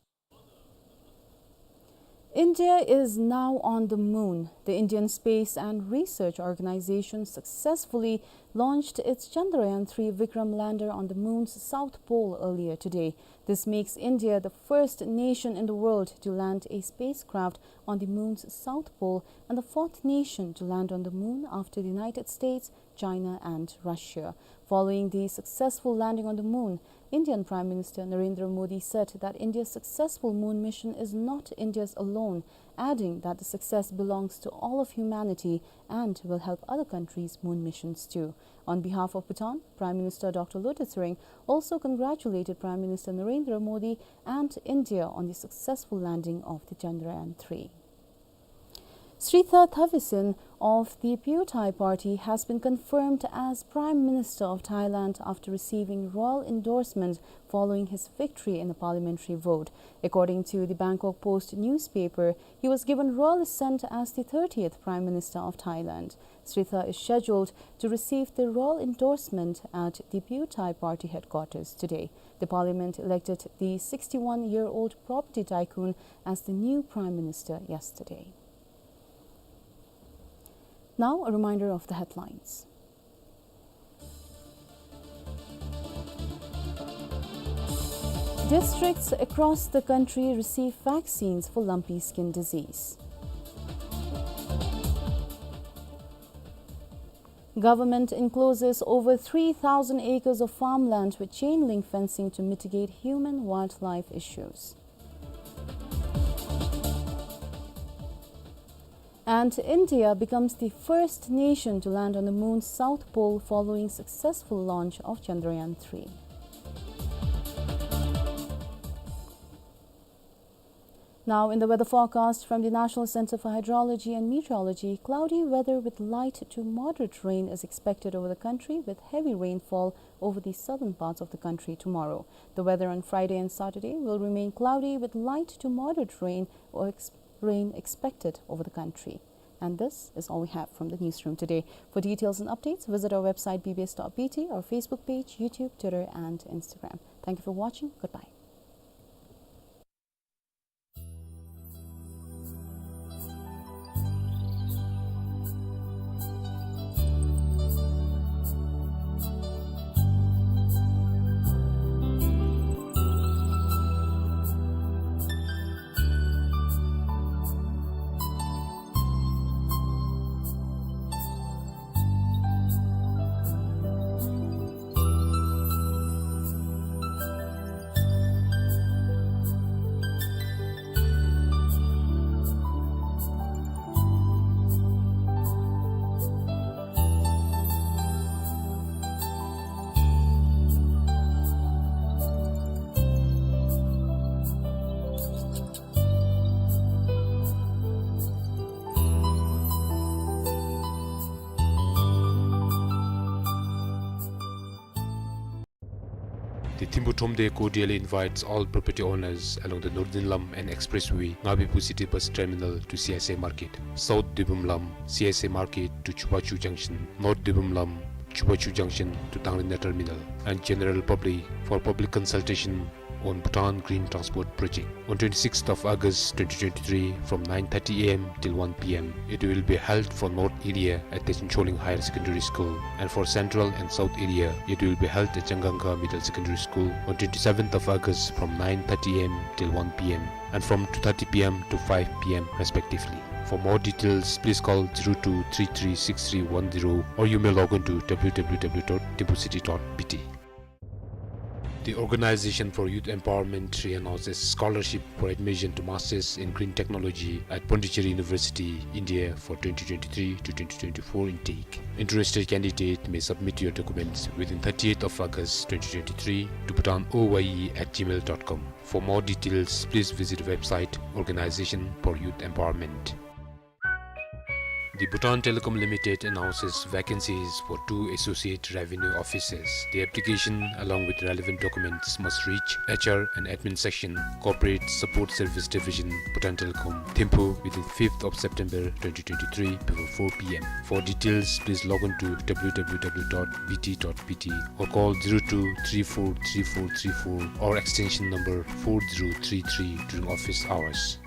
India is now on the moon. The Indian Space and Research Organization successfully launched its Chandrayaan three Vikram lander on the moon's south pole earlier today. This makes India the first nation in the world to land a spacecraft on the moon's south pole and the fourth nation to land on the moon after the United States, China and Russia. Following the successful landing on the moon, Indian Prime Minister Narendra Modi said that India's successful moon mission is not India's alone, adding that the success belongs to all of humanity and will help other countries' moon missions too. On behalf of Bhutan, Prime Minister Doctor Lotay Tshering also congratulated Prime Minister Narendra Modi and India on the successful landing of the Chandrayaan three. Srettha Thavisin of the Pheu Thai Party has been confirmed as Prime Minister of Thailand after receiving royal endorsement following his victory in the parliamentary vote. According to the Bangkok Post newspaper, he was given royal assent as the thirtieth Prime Minister of Thailand. Srettha is scheduled to receive the royal endorsement at the Pheu Thai Party headquarters today. The parliament elected the sixty-one-year-old property tycoon as the new prime minister yesterday. Now, a reminder of the headlines. Districts across the country receive vaccines for lumpy skin disease. Government encloses over three thousand acres of farmland with chain link fencing to mitigate human-wildlife issues. And India becomes the first nation to land on the moon's south pole following successful launch of Chandrayaan three. Now, in the weather forecast from the National Centre for Hydrology and Meteorology, cloudy weather with light to moderate rain is expected over the country, with heavy rainfall over the southern parts of the country tomorrow. The weather on Friday and Saturday will remain cloudy with light to moderate rain or ex-, rain expected over the country. And this is all we have from the newsroom today. For details and updates, visit our website B B S dot B T, our Facebook page, YouTube, Twitter, and Instagram. Thank you for watching. Goodbye. The Thimphu Thromde cordially invites all property owners along the Noordin Lam and Expressway, Ngabiphu City Bus Terminal to C S A Market, South Deibum Lam, C S A Market to Chubachu Junction, North Deibum Lam, Chubachu Junction to Thangrina Terminal, and general public for public consultation on Bhutan Green Transport Project on twenty-sixth of August twenty twenty-three from nine thirty A M till one P M. It will be held for North area at Techen Choling Higher Secondary School, and for Central and South area, it will be held at Changangkha Middle Secondary School on twenty-seventh of August from nine thirty A M till one P M, and from two thirty P M to five P M respectively. For more details, please call zero two three three six three one zero, or you may log on to W W W dot thimphucity dot B T. The Organization for Youth Empowerment re-announces scholarship for admission to Masters in Green Technology at Pondicherry University, India for twenty twenty-three to twenty twenty-four intake. Interested candidate may submit your documents within thirtieth of August twenty twenty-three to bhutan O Y E at gmail dot com. For more details, please visit website Organization for Youth Empowerment. The Bhutan Telecom Limited announces vacancies for two associate revenue officers. The application, along with relevant documents, must reach H R and Admin Section, Corporate Support Service Division, Bhutan Telecom, Thimphu, within fifth of September twenty twenty-three before four P M. For details, please log on to W W W dot B T dot B T or call zero two three four three four three four or extension number four zero three three during office hours.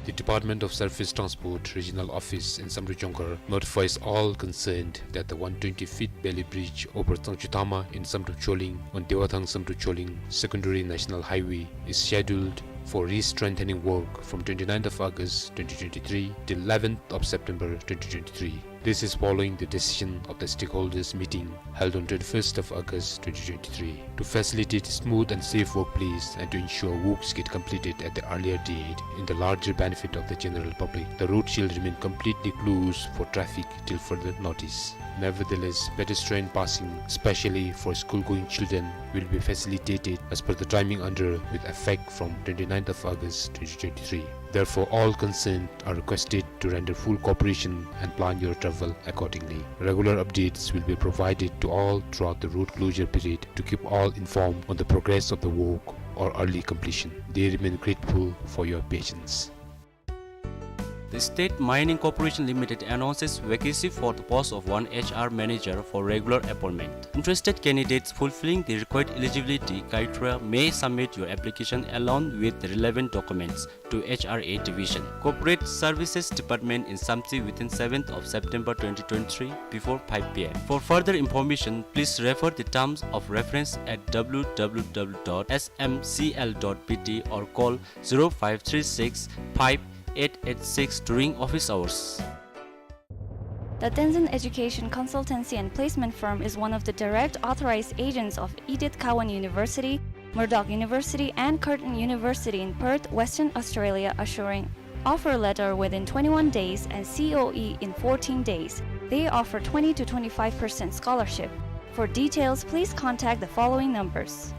The Department of Surface Transport Regional Office in Samdrup Jongkhar notifies all concerned that the one twenty feet Bailey Bridge over Tsangchyu Thama in Samdrup Choling on Dewathang Samdrup Choling Secondary National Highway is scheduled for re-strengthening work from twenty-ninth of August twenty twenty-three till eleventh of September twenty twenty-three. This is following the decision of the stakeholders meeting held on twenty-first of August twenty twenty-three. To facilitate smooth and safe workplace and to ensure works get completed at the earlier date in the larger benefit of the general public, the road shall remain completely closed for traffic till further notice. Nevertheless, pedestrian passing, especially for school-going children, will be facilitated as per the timing under with effect from twenty-ninth of August twenty twenty-three. Therefore, all concerned are requested to render full cooperation and plan your travel accordingly. Regular updates will be provided to all throughout the road closure period to keep all informed on the progress of the work or early completion. They remain grateful for your patience. The State Mining Corporation Limited announces vacancy for the post of one H R manager for regular appointment. Interested candidates fulfilling the required eligibility criteria may submit your application along with the relevant documents to H R A Division, Corporate Services Department in Samtse within seventh of September twenty twenty-three before five P M. For further information, please refer the terms of reference at W W W dot S M C L dot B T or call zero five three six five eight eight six during office hours. The Tenzin Education Consultancy and Placement Firm is one of the direct authorized agents of Edith Cowan University, Murdoch University, and Curtin University in Perth, Western Australia, assuring offer letter within twenty-one days and C O E in fourteen days. They offer twenty to twenty-five percent scholarship. For details, please contact the following numbers.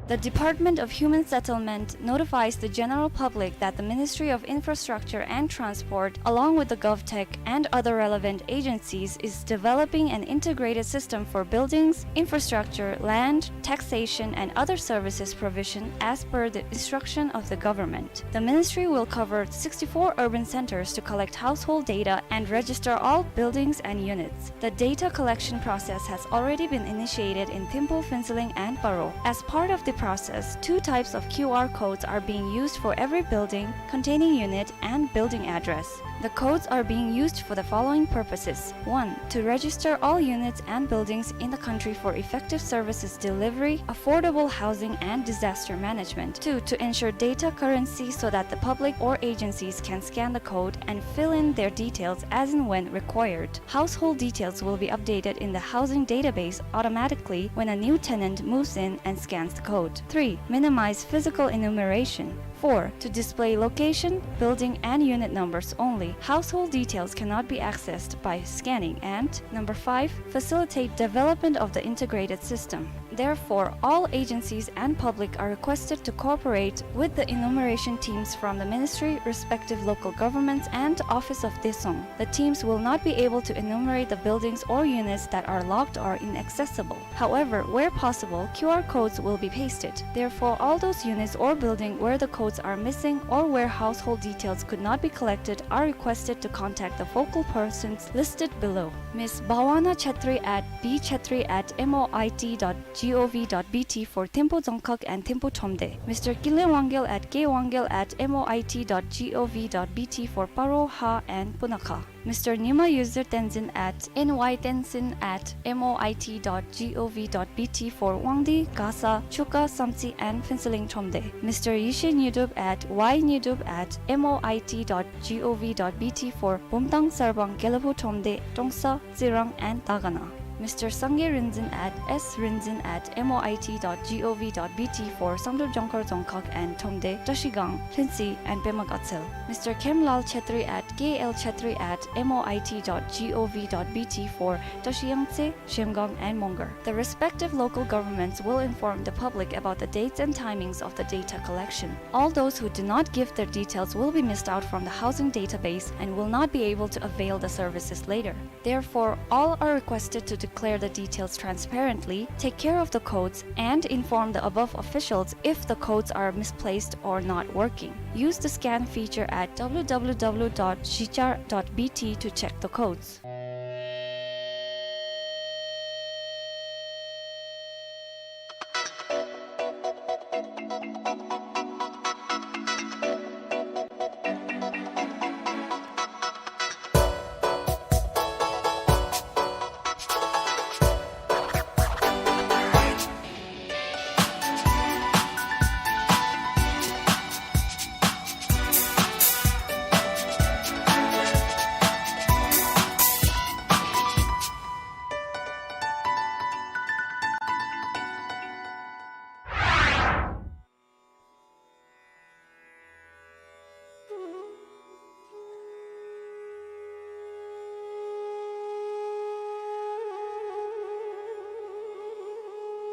The Department of Human Settlement notifies the general public that the Ministry of Infrastructure and Transport, along with the GovTech and other relevant agencies, is developing an integrated system for buildings, infrastructure, land, taxation, and other services provision as per the instruction of the government. The ministry will cover sixty-four urban centers to collect household data and register all buildings and units. The data collection process has already been initiated in Thimphu, Phuentsholing, and Paro. As part of the process, two types of Q R codes are being used for every building containing unit and building address. The codes are being used for the following purposes. One, to register all units and buildings in the country for effective services delivery, affordable housing, and disaster management. Two, to ensure data currency so that the public or agencies can scan the code and fill in their details as and when required. Household details will be updated in the housing database automatically when a new tenant moves in and scans the code. Three, minimize physical enumeration. Four, to display location, building, and unit numbers only. Household details cannot be accessed by scanning. And number five, facilitate development of the integrated system. Therefore, all agencies and public are requested to cooperate with the enumeration teams from the ministry, respective local governments, and Office of Daesung. The teams will not be able to enumerate the buildings or units that are locked or inaccessible. However, where possible, Q R codes will be pasted. Therefore, all those units or building where the codes are missing or where household details could not be collected are requested to contact the focal persons listed below. Miss Bhawana Chetri at B Chetri at M O I T dot G O V dot B T for Thimphu Dzongkhag and Thimphu Thromde. Mister Kinley Wangyal at K Wangyal at M O I T dot G O V dot B T for Paro, Ha, and Punakha. Mister Nyima Yuzir Tenzin at N Y Tenzin at M O I T dot G O V dot B T for Wangdue, Gasa, Chuka, Samtse, and Phuentsholing Thromde. Mister Yeshe Nyidrup at Y Nyidrup at M O I T dot G O V dot B T for Bumthang, Sarpang, Gelephu Thromde, Trongsa, Tsirang, and Dagana. Mister Sangay Rinzin at S Rinzin at M O I T dot G O V dot B T for Samdrup, Jongkhar, Dzongkhag, and Thromde, Trashigang, Lhuentse, and Pema Gatshel. Mister Khemlal Chetri at K L Chetri at M O I T dot G O V dot B T for Trashiyangtse, Zhemgang, and Mongar. The respective local governments will inform the public about the dates and timings of the data collection. All those who do not give their details will be missed out from the housing database and will not be able to avail the services later. Therefore, all are requested to declare the details transparently, take care of the codes, and inform the above officials if the codes are misplaced or not working. Use the scan feature at W W W dot zhichar dot B T to check the codes.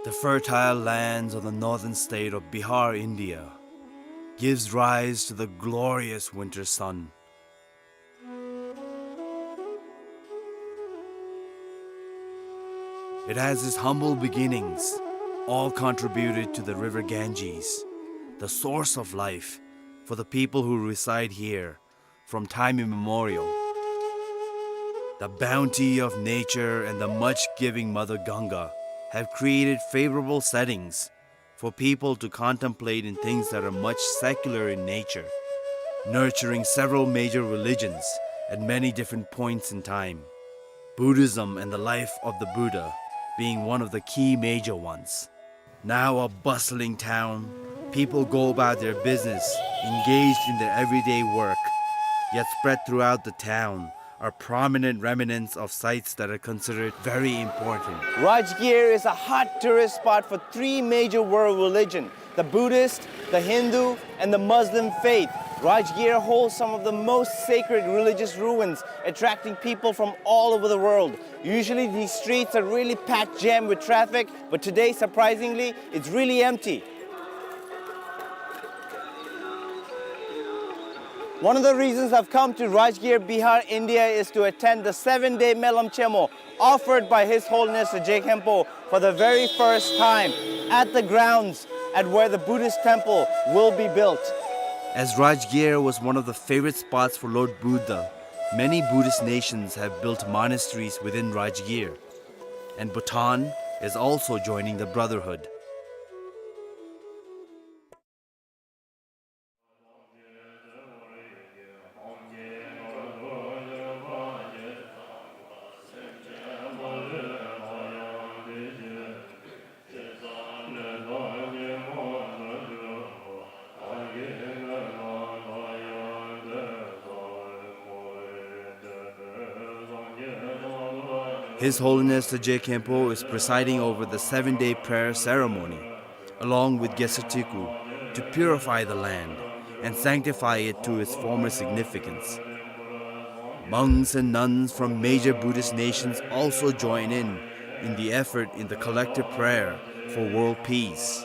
The fertile lands of the northern state of Bihar, India, gives rise to the glorious winter sun. It has its humble beginnings, all contributed to the river Ganges, the source of life for the people who reside here from time immemorial. The bounty of nature and the much-giving Mother Ganga have created favorable settings for people to contemplate in things that are much secular in nature, nurturing several major religions at many different points in time, Buddhism and the life of the Buddha being one of the key major ones. Now a bustling town, people go about their business, engaged in their everyday work, yet spread throughout the town are prominent remnants of sites that are considered very important. Rajgir is a hot tourist spot for three major world religion, the Buddhist, the Hindu, and the Muslim faith. Rajgir holds some of the most sacred religious ruins, attracting people from all over the world. Usually these streets are really packed jam with traffic, but today, surprisingly, it's really empty. One of the reasons I've come to Rajgir, Bihar, India is to attend the seven-day Melam Chemo offered by His Holiness the Je Khenpo for the very first time at the grounds at where the Buddhist temple will be built. As Rajgir was one of the favorite spots for Lord Buddha, many Buddhist nations have built monasteries within Rajgir, and Bhutan is also joining the brotherhood. His Holiness the Je Khenpo is presiding over the seven-day prayer ceremony, along with Gesatiku, to purify the land and sanctify it to its former significance. Monks and nuns from major Buddhist nations also join in, in the effort in the collective prayer for world peace.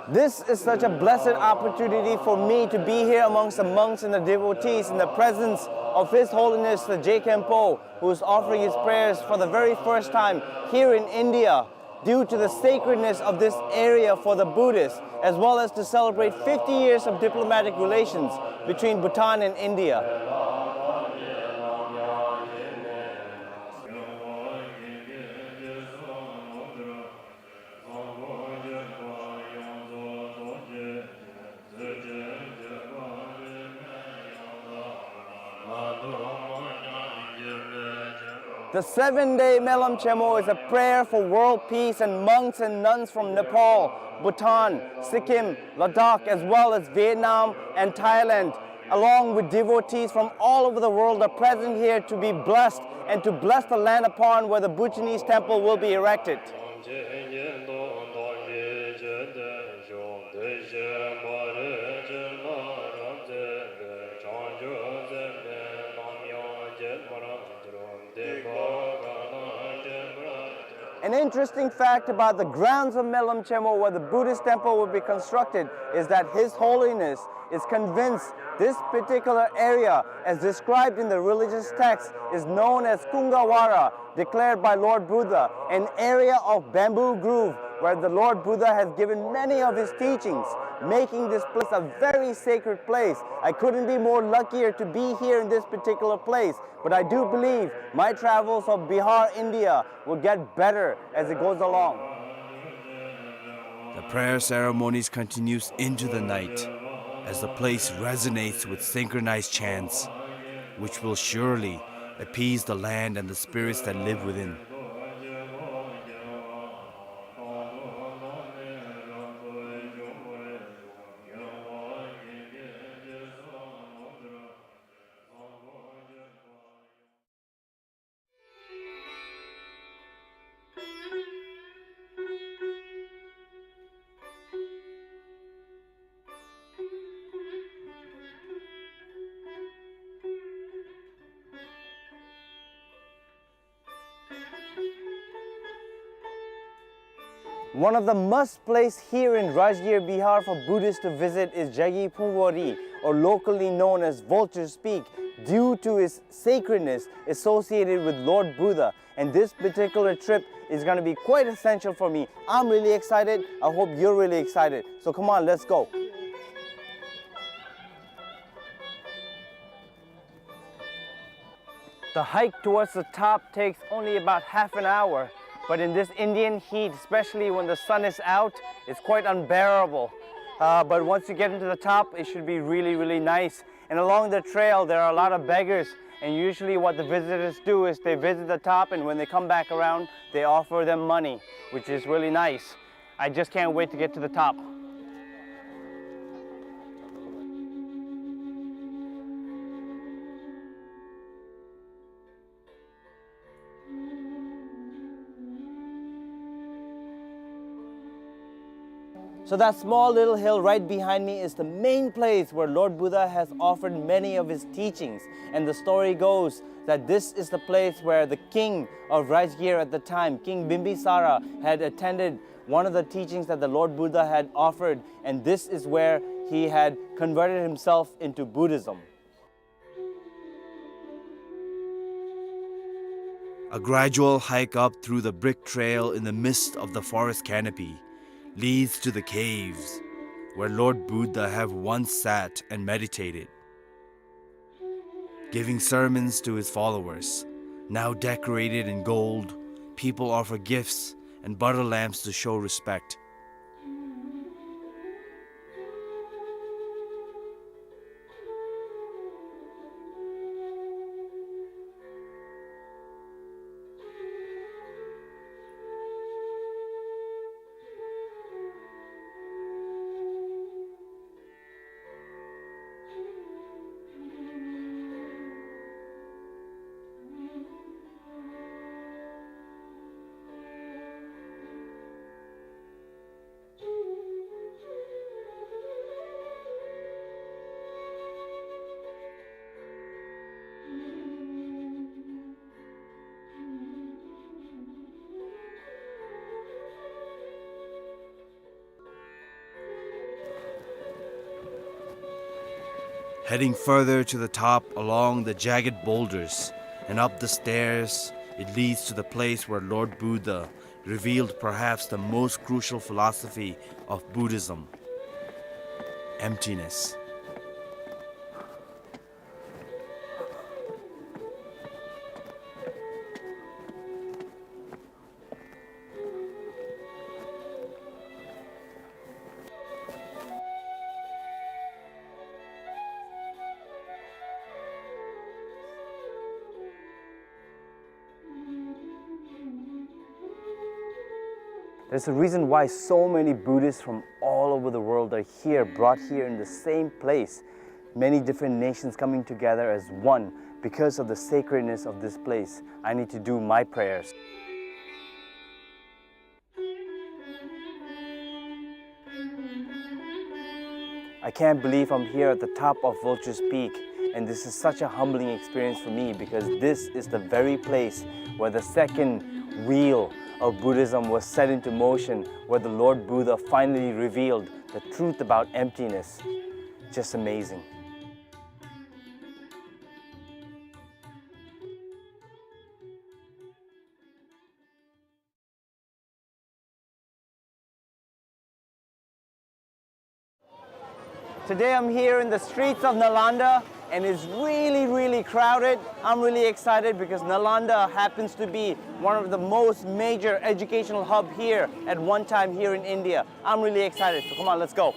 This is such a blessed opportunity for me to be here amongst the monks and the devotees in the presence of His Holiness the Je Khenpo, who is offering his prayers for the very first time here in India, due to the sacredness of this area for the Buddhists, as well as to celebrate fifty years of diplomatic relations between Bhutan and India. The seven-day Melam Chemo is a prayer for world peace, and monks and nuns from Nepal, Bhutan, Sikkim, Ladakh, as well as Vietnam and Thailand, along with devotees from all over the world, are present here to be blessed and to bless the land upon where the Bhutanese temple will be erected. An interesting fact about the grounds of Melam Chemo, where the Buddhist temple will be constructed, is that His Holiness is convinced this particular area, as described in the religious text, is known as Kungavara, declared by Lord Buddha, an area of bamboo grove where the Lord Buddha has given many of his teachings, making this place a very sacred place. I couldn't be more luckier to be here in this particular place, but I do believe my travels of Bihar, India will get better as it goes along. The prayer ceremonies continues into the night as the place resonates with synchronized chants, which will surely appease the land and the spirits that live within. One of the must place here in Rajgir Bihar for Buddhists to visit is Jagi Phungwari, or locally known as Vulture's Peak, due to its sacredness associated with Lord Buddha. And this particular trip is gonna be quite essential for me. I'm really excited. I hope you're really excited. So come on, let's go. The hike towards the top takes only about half an hour, but in this Indian heat, especially when the sun is out, it's quite unbearable. Uh, but once you get into the top, it should be really, really nice. And along the trail, there are a lot of beggars, and usually what the visitors do is they visit the top, and when they come back around, they offer them money, which is really nice. I just can't wait to get to the top. So that small little hill right behind me is the main place where Lord Buddha has offered many of his teachings. And the story goes that this is the place where the king of Rajgir at the time, King Bimbisara, had attended one of the teachings that the Lord Buddha had offered, and this is where he had converted himself into Buddhism. A gradual hike up through the brick trail in the midst of the forest canopy leads to the caves where Lord Buddha have once sat and meditated, giving sermons to his followers. Now decorated in gold, people offer gifts and butter lamps to show respect. Heading further to the top along the jagged boulders and up the stairs, it leads to the place where Lord Buddha revealed perhaps the most crucial philosophy of Buddhism: emptiness. There's a reason why so many Buddhists from all over the world are here, brought here in the same place. Many different nations coming together as one because of the sacredness of this place. I need to do my prayers. I can't believe I'm here at the top of Vulture's Peak, and this is such a humbling experience for me because this is the very place where the second wheel of Buddhism was set into motion, where the Lord Buddha finally revealed the truth about emptiness. Just amazing. Today I'm here in the streets of Nalanda, and it's really, really crowded. I'm really excited because Nalanda happens to be one of the most major educational hub here at one time here in India. I'm really excited, so come on, let's go.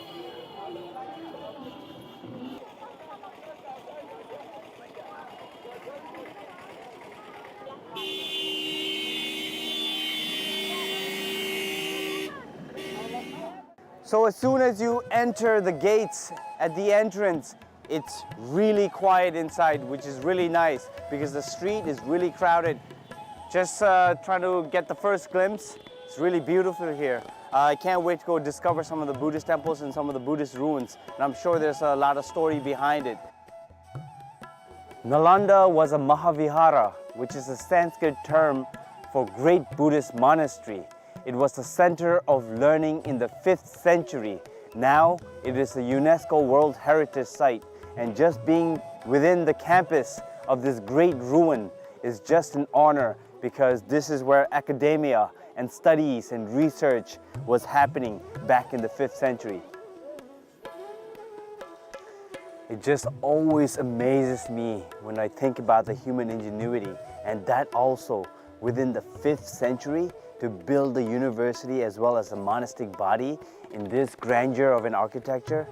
So as soon as you enter the gates at the entrance, it's really quiet inside, which is really nice because the street is really crowded. Just, uh, trying to get the first glimpse. It's really beautiful here. Uh, I can't wait to go discover some of the Buddhist temples and some of the Buddhist ruins. And I'm sure there's a lot of story behind it. Nalanda was a Mahavihara, which is a Sanskrit term for great Buddhist monastery. It was the center of learning in the fifth century. Now it is a UNESCO World Heritage Site, and just being within the campus of this great ruin is just an honor, because this is where academia and studies and research was happening back in the fifth century. It just always amazes me when I think about the human ingenuity, and that also within the fifth century, to build the university as well as the monastic body in this grandeur of an architecture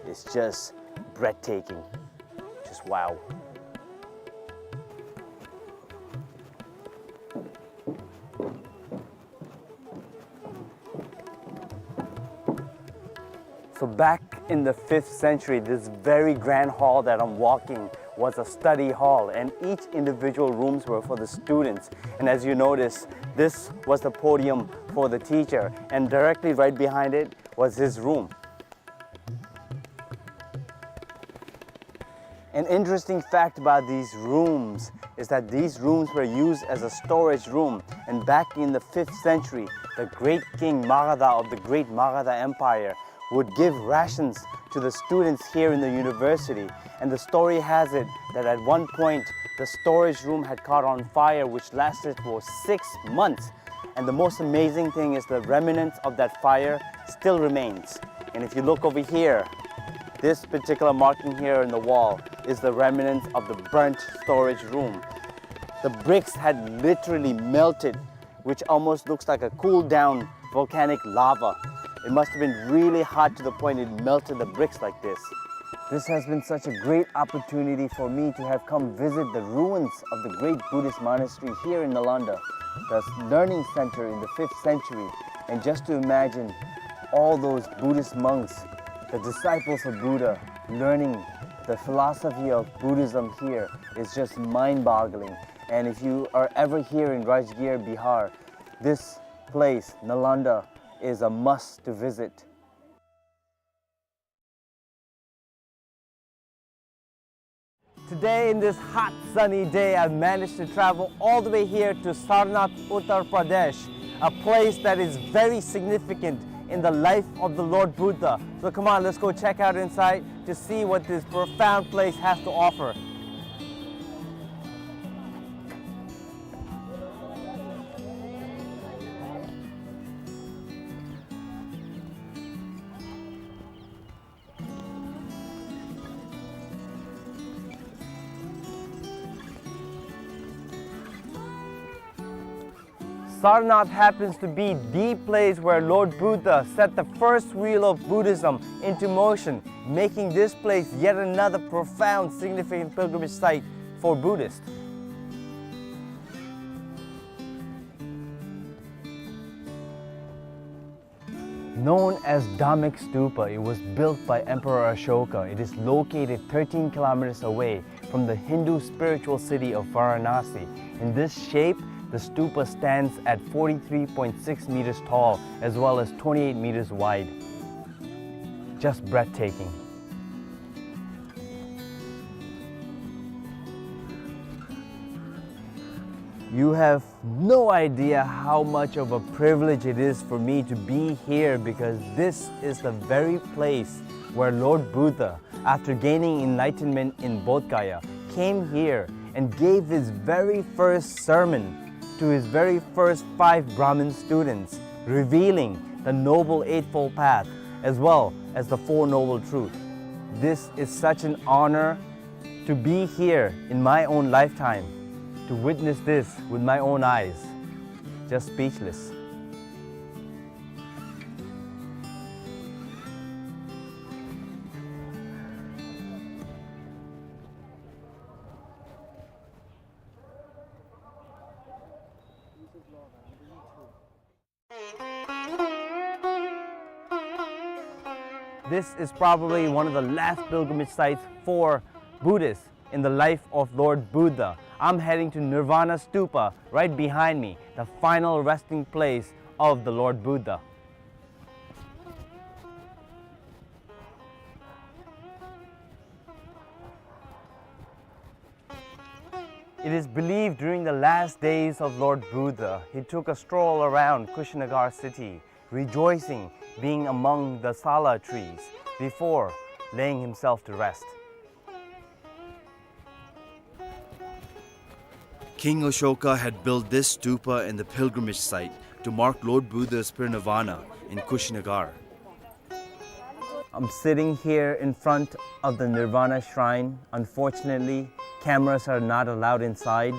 is just breathtaking. Just wow. So back in the fifth century, this very grand hall that I'm walking was a study hall, and each individual rooms were for the students. And as you notice, this was the podium for the teacher, and directly right behind it was his room. An interesting fact about these rooms is that these rooms were used as a storage room, and back in the fifth century, the great king Magadha of the great Magadha Empire would give rations to the students here in the university. And the story has it that at one point, the storage room had caught on fire, which lasted for six months. And the most amazing thing is the remnants of that fire still remains. And if you look over here, this particular marking here in the wall is the remnants of the burnt storage room. The bricks had literally melted, which almost looks like a cooled down volcanic lava. It must have been really hot to the point it melted the bricks like this. This has been such a great opportunity for me to have come visit the ruins of the great Buddhist monastery here in Nalanda, the learning center in the fifth century, and just to imagine all those Buddhist monks, the disciples of Buddha, learning the philosophy of Buddhism here is just mind-boggling. And if you are ever here in Rajgir, Bihar, this place, Nalanda, is a must to visit. Today, in this hot, sunny day, I managed to travel all the way here to Sarnath, Uttar Pradesh, a place that is very significant in the life of the Lord Buddha. So come on, let's go check out inside to see what this profound place has to offer. Sarnath happens to be the place where Lord Buddha set the first wheel of Buddhism into motion, making this place yet another profound, significant pilgrimage site for Buddhists. Known as Dhammek Stupa, it was built by Emperor Ashoka. It is located thirteen kilometers away from the Hindu spiritual city of Varanasi. In this shape, the stupa stands at forty-three point six meters tall as well as twenty-eight meters wide. Just breathtaking. You have no idea how much of a privilege it is for me to be here, because this is the very place where Lord Buddha, after gaining enlightenment in Bodh Gaya, came here and gave his very first sermon to his very first five Brahmin students, revealing the Noble Eightfold Path as well as the Four Noble Truths. This is such an honor to be here in my own lifetime, to witness this with my own eyes. Just speechless. This is probably one of the last pilgrimage sites for Buddhists in the life of Lord Buddha. I'm heading to Nirvana Stupa right behind me, the final resting place of the Lord Buddha. It is believed during the last days of Lord Buddha, he took a stroll around Kushinagar city, rejoicing being among the sala trees before laying himself to rest. King Ashoka had built this stupa in the pilgrimage site to mark Lord Buddha's parinirvana in Kushinagar. I'm sitting here in front of the Nirvana Shrine. Unfortunately, cameras are not allowed inside,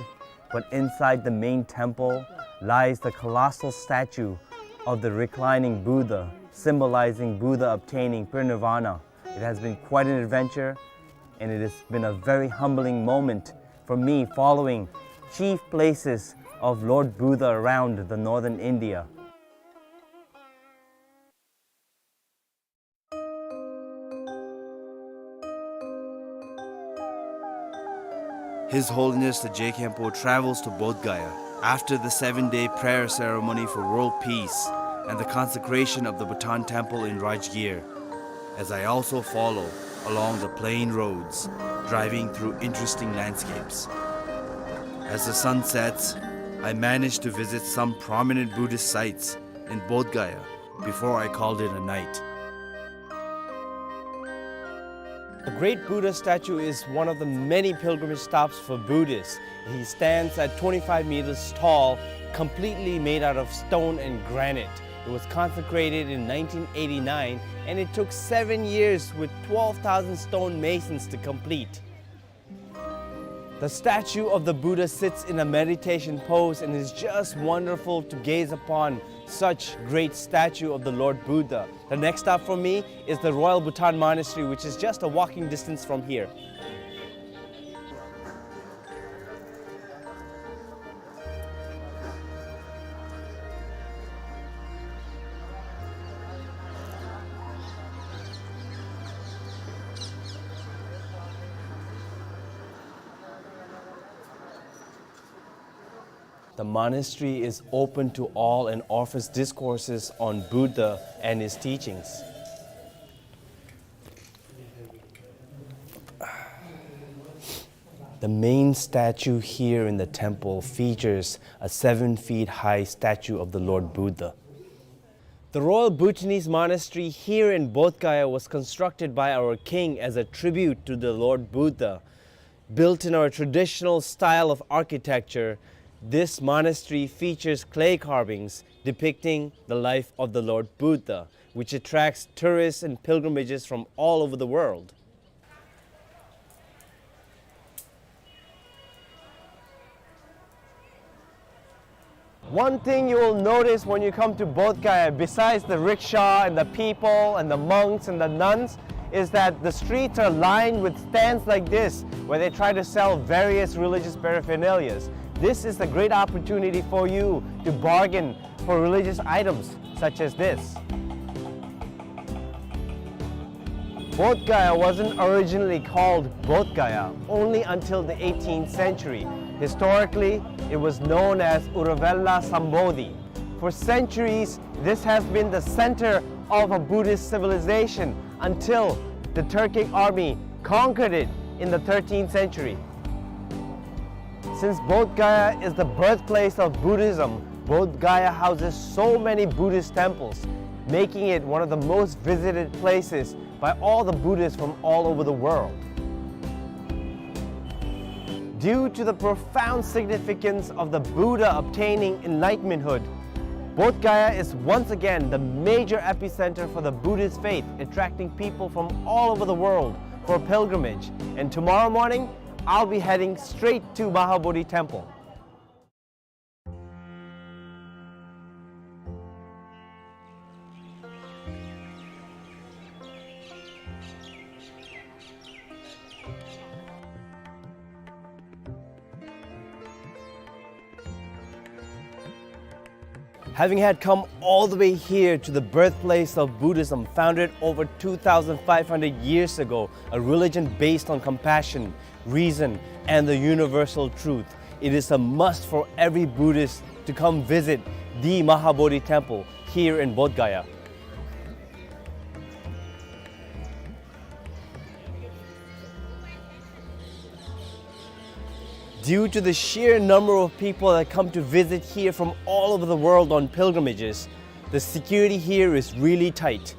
but inside the main temple lies the colossal statue of the reclining Buddha, symbolizing Buddha obtaining parinirvana. It has been quite an adventure, and it has been a very humbling moment for me following chief places of Lord Buddha around the northern India. His Holiness the Je Khenpo travels to Bodh Gaya after the seven-day prayer ceremony for world peace and the consecration of the Bhutan temple in Rajgir, as I also follow along the plain roads, driving through interesting landscapes. As the sun sets, I manage to visit some prominent Buddhist sites in Bodh Gaya before I called it a night. The great Buddha statue is one of the many pilgrimage stops for Buddhists. He stands at twenty-five meters tall, completely made out of stone and granite. It was consecrated in nineteen eighty-nine, and it took seven years with twelve thousand stone masons to complete. The statue of the Buddha sits in a meditation pose, and it's just wonderful to gaze upon such great statue of the Lord Buddha. The next stop for me is the Royal Bhutan Monastery, which is just a walking distance from here. The monastery is open to all and offers discourses on Buddha and his teachings. The main statue here in the temple features a seven feet high statue of the Lord Buddha. The Royal Bhutanese Monastery here in Bodh Gaya was constructed by our king as a tribute to the Lord Buddha. Built in our traditional style of architecture, this monastery features clay carvings depicting the life of the Lord Buddha, which attracts tourists and pilgrimages from all over the world. One thing you will notice when you come to Bodh Gaya, besides the rickshaw and the people and the monks and the nuns, is that the streets are lined with stands like this, where they try to sell various religious paraphernalias. This is a great opportunity for you to bargain for religious items such as this. Bodh Gaya wasn't originally called Bodh Gaya only until the eighteenth century. Historically, it was known as Uruvela Sambodhi. For centuries, this has been the center of a Buddhist civilization until the Turkic army conquered it in the thirteenth century. Since Bodh Gaya is the birthplace of Buddhism, Bodh Gaya houses so many Buddhist temples, making it one of the most visited places by all the Buddhists from all over the world. Due to the profound significance of the Buddha obtaining enlightenmenthood, Bodh Gaya is once again the major epicenter for the Buddhist faith, attracting people from all over the world for pilgrimage. And tomorrow morning, I'll be heading straight to Mahabodhi Temple. Having had come all the way here to the birthplace of Buddhism, founded over two thousand five hundred years ago, a religion based on compassion, reason, and the universal truth, it is a must for every Buddhist to come visit the Mahabodhi Temple here in Bodh Gaya. Due to the sheer number of people that come to visit here from all over the world on pilgrimages, the security here is really tight.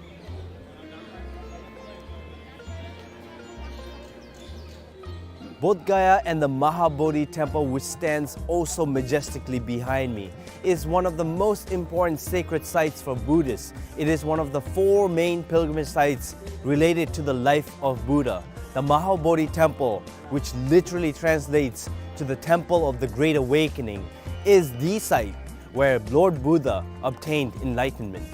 Bodh Gaya and the Mahabodhi temple, which stands also majestically behind me, is one of the most important sacred sites for Buddhists. It is one of the four main pilgrimage sites related to the life of Buddha. The Mahabodhi temple, which literally translates to the Temple of the Great Awakening, is the site where Lord Buddha obtained enlightenment.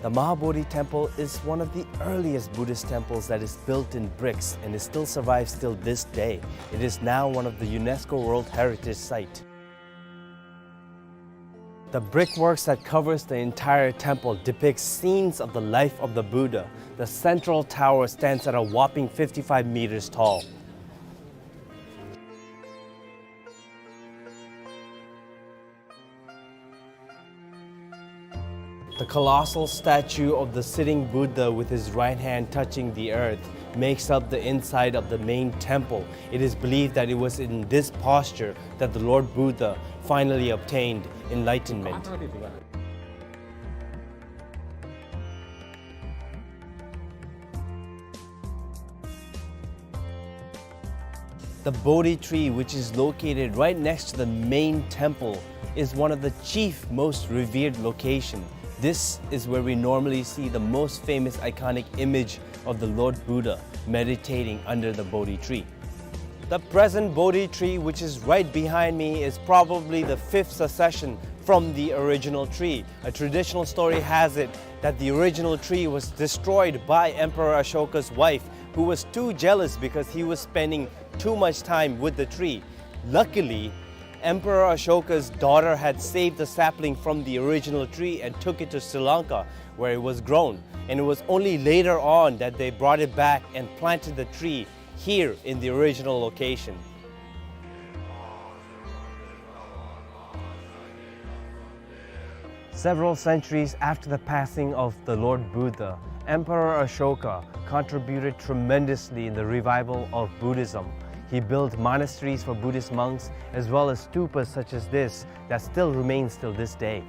The Mahabodhi Temple is one of the earliest Buddhist temples that is built in bricks, and it still survives till this day. It is now one of the UNESCO World Heritage Site. The brickworks that covers the entire temple depicts scenes of the life of the Buddha. The central tower stands at a whopping fifty-five meters tall. The colossal statue of the sitting Buddha with his right hand touching the earth makes up the inside of the main temple. It is believed that it was in this posture that the Lord Buddha finally obtained enlightenment. The Bodhi tree, which is located right next to the main temple, is one of the chief, most revered location. This is where we normally see the most famous iconic image of the Lord Buddha meditating under the Bodhi tree. The present Bodhi tree, which is right behind me, is probably the fifth succession from the original tree. A traditional story has it that the original tree was destroyed by Emperor Ashoka's wife, who was too jealous because he was spending too much time with the tree. Luckily, Emperor Ashoka's daughter had saved the sapling from the original tree and took it to Sri Lanka, where it was grown. And it was only later on that they brought it back and planted the tree here in the original location. Several centuries after the passing of the Lord Buddha, Emperor Ashoka contributed tremendously in the revival of Buddhism. He built monasteries for Buddhist monks, as well as stupas such as this that still remains till this day.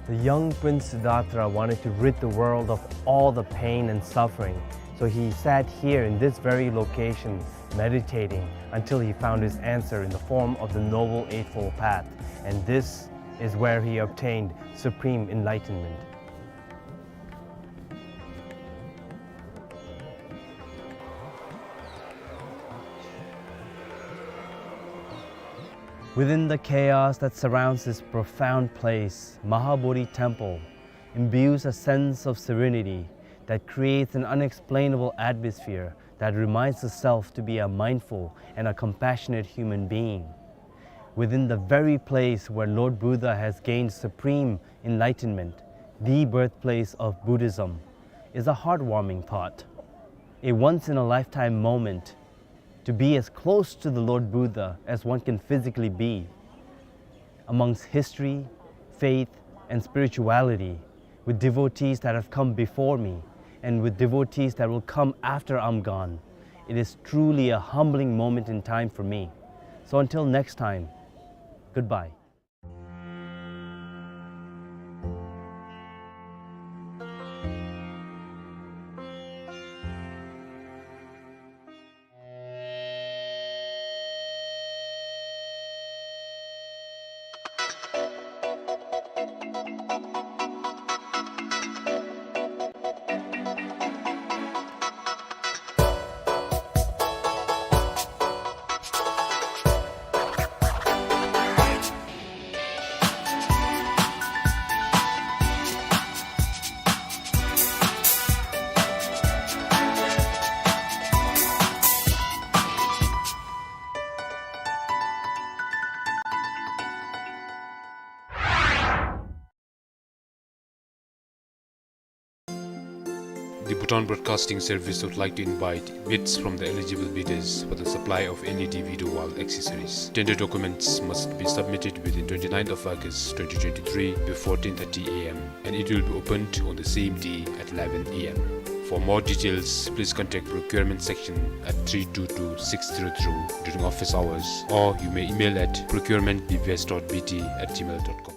The young Prince Siddhartha wanted to rid the world of all the pain and suffering, so he sat here in this very location, meditating until he found his answer in the form of the Noble Eightfold Path, and this is where he obtained supreme enlightenment. Within the chaos that surrounds this profound place, Mahabodhi Temple imbues a sense of serenity that creates an unexplainable atmosphere that reminds the self to be a mindful and a compassionate human being. Within the very place where Lord Buddha has gained supreme enlightenment, the birthplace of Buddhism, is a heartwarming thought. A once-in-a-lifetime moment to be as close to the Lord Buddha as one can physically be. Amongst history, faith, and spirituality, with devotees that have come before me, and with devotees that will come after I'm gone, it is truly a humbling moment in time for me. So until next time, goodbye. Bhutan Broadcasting Service would like to invite bids from the eligible bidders for the supply of L E D video wall accessories. Tender documents must be submitted within twenty-ninth of August twenty twenty-three before ten thirty A M, and it will be opened on the same day at eleven A M. For more details, please contact procurement section at three two two six zero zero during office hours, or you may email at procurement B B S dot B T at gmail dot com.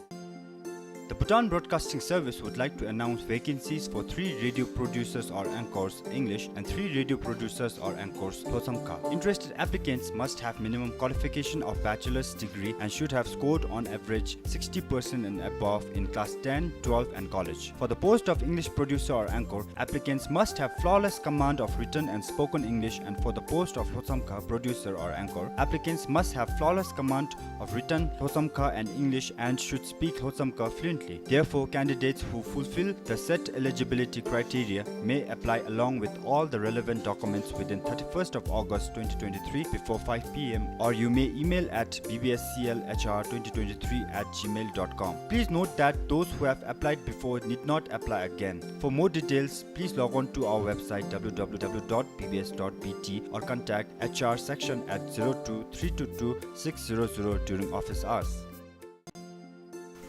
The Bhutan Broadcasting Service would like to announce vacancies for three radio producers or anchors, English, and three radio producers or anchors, Lhotshamkha. Interested applicants must have minimum qualification of bachelor's degree and should have scored on average sixty percent and above in class ten, twelve, and college. For the post of English producer or anchor, applicants must have flawless command of written and spoken English, and for the post of Lhotshamkha producer or anchor, applicants must have flawless command of written Lhotshamkha and English and should speak Lhotshamkha fluently. Therefore, candidates who fulfill the set eligibility criteria may apply along with all the relevant documents within thirty-first of August twenty twenty-three before five P M, or you may email at B B S C L H R twenty twenty-three at gmail dot com. Please note that those who have applied before need not apply again. For more details, please log on to our website W W W dot B B S dot B T or contact H R section at zero two three two two six zero zero during office hours.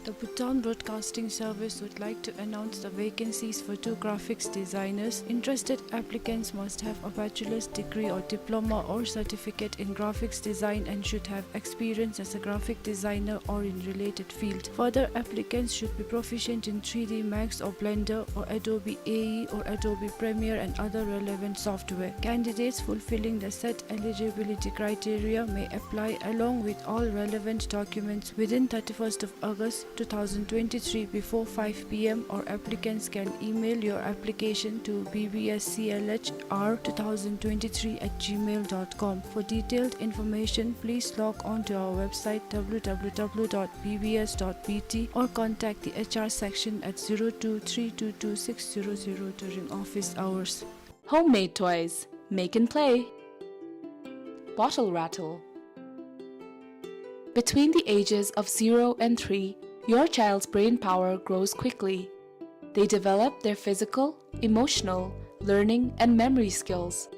The Bhutan Broadcasting Service would like to announce the vacancies for two graphics designers. Interested applicants must have a bachelor's degree or diploma or certificate in graphics design and should have experience as a graphic designer or in related field. Further, applicants should be proficient in three D Max or Blender or Adobe A E or Adobe Premiere and other relevant software. Candidates fulfilling the set eligibility criteria may apply along with all relevant documents within thirty-first of August two thousand twenty-three before five P M, or applicants can email your application to B B S C L H R two thousand twenty-three at gmail dot com. For detailed information, please log on to our website W W W dot B B S dot B T or contact the H R section at zero two three two two six zero zero during office hours. Homemade toys. Make and play. Bottle rattle. Between the ages of zero and three, your child's brain power grows quickly. They develop their physical, emotional, learning, and memory skills.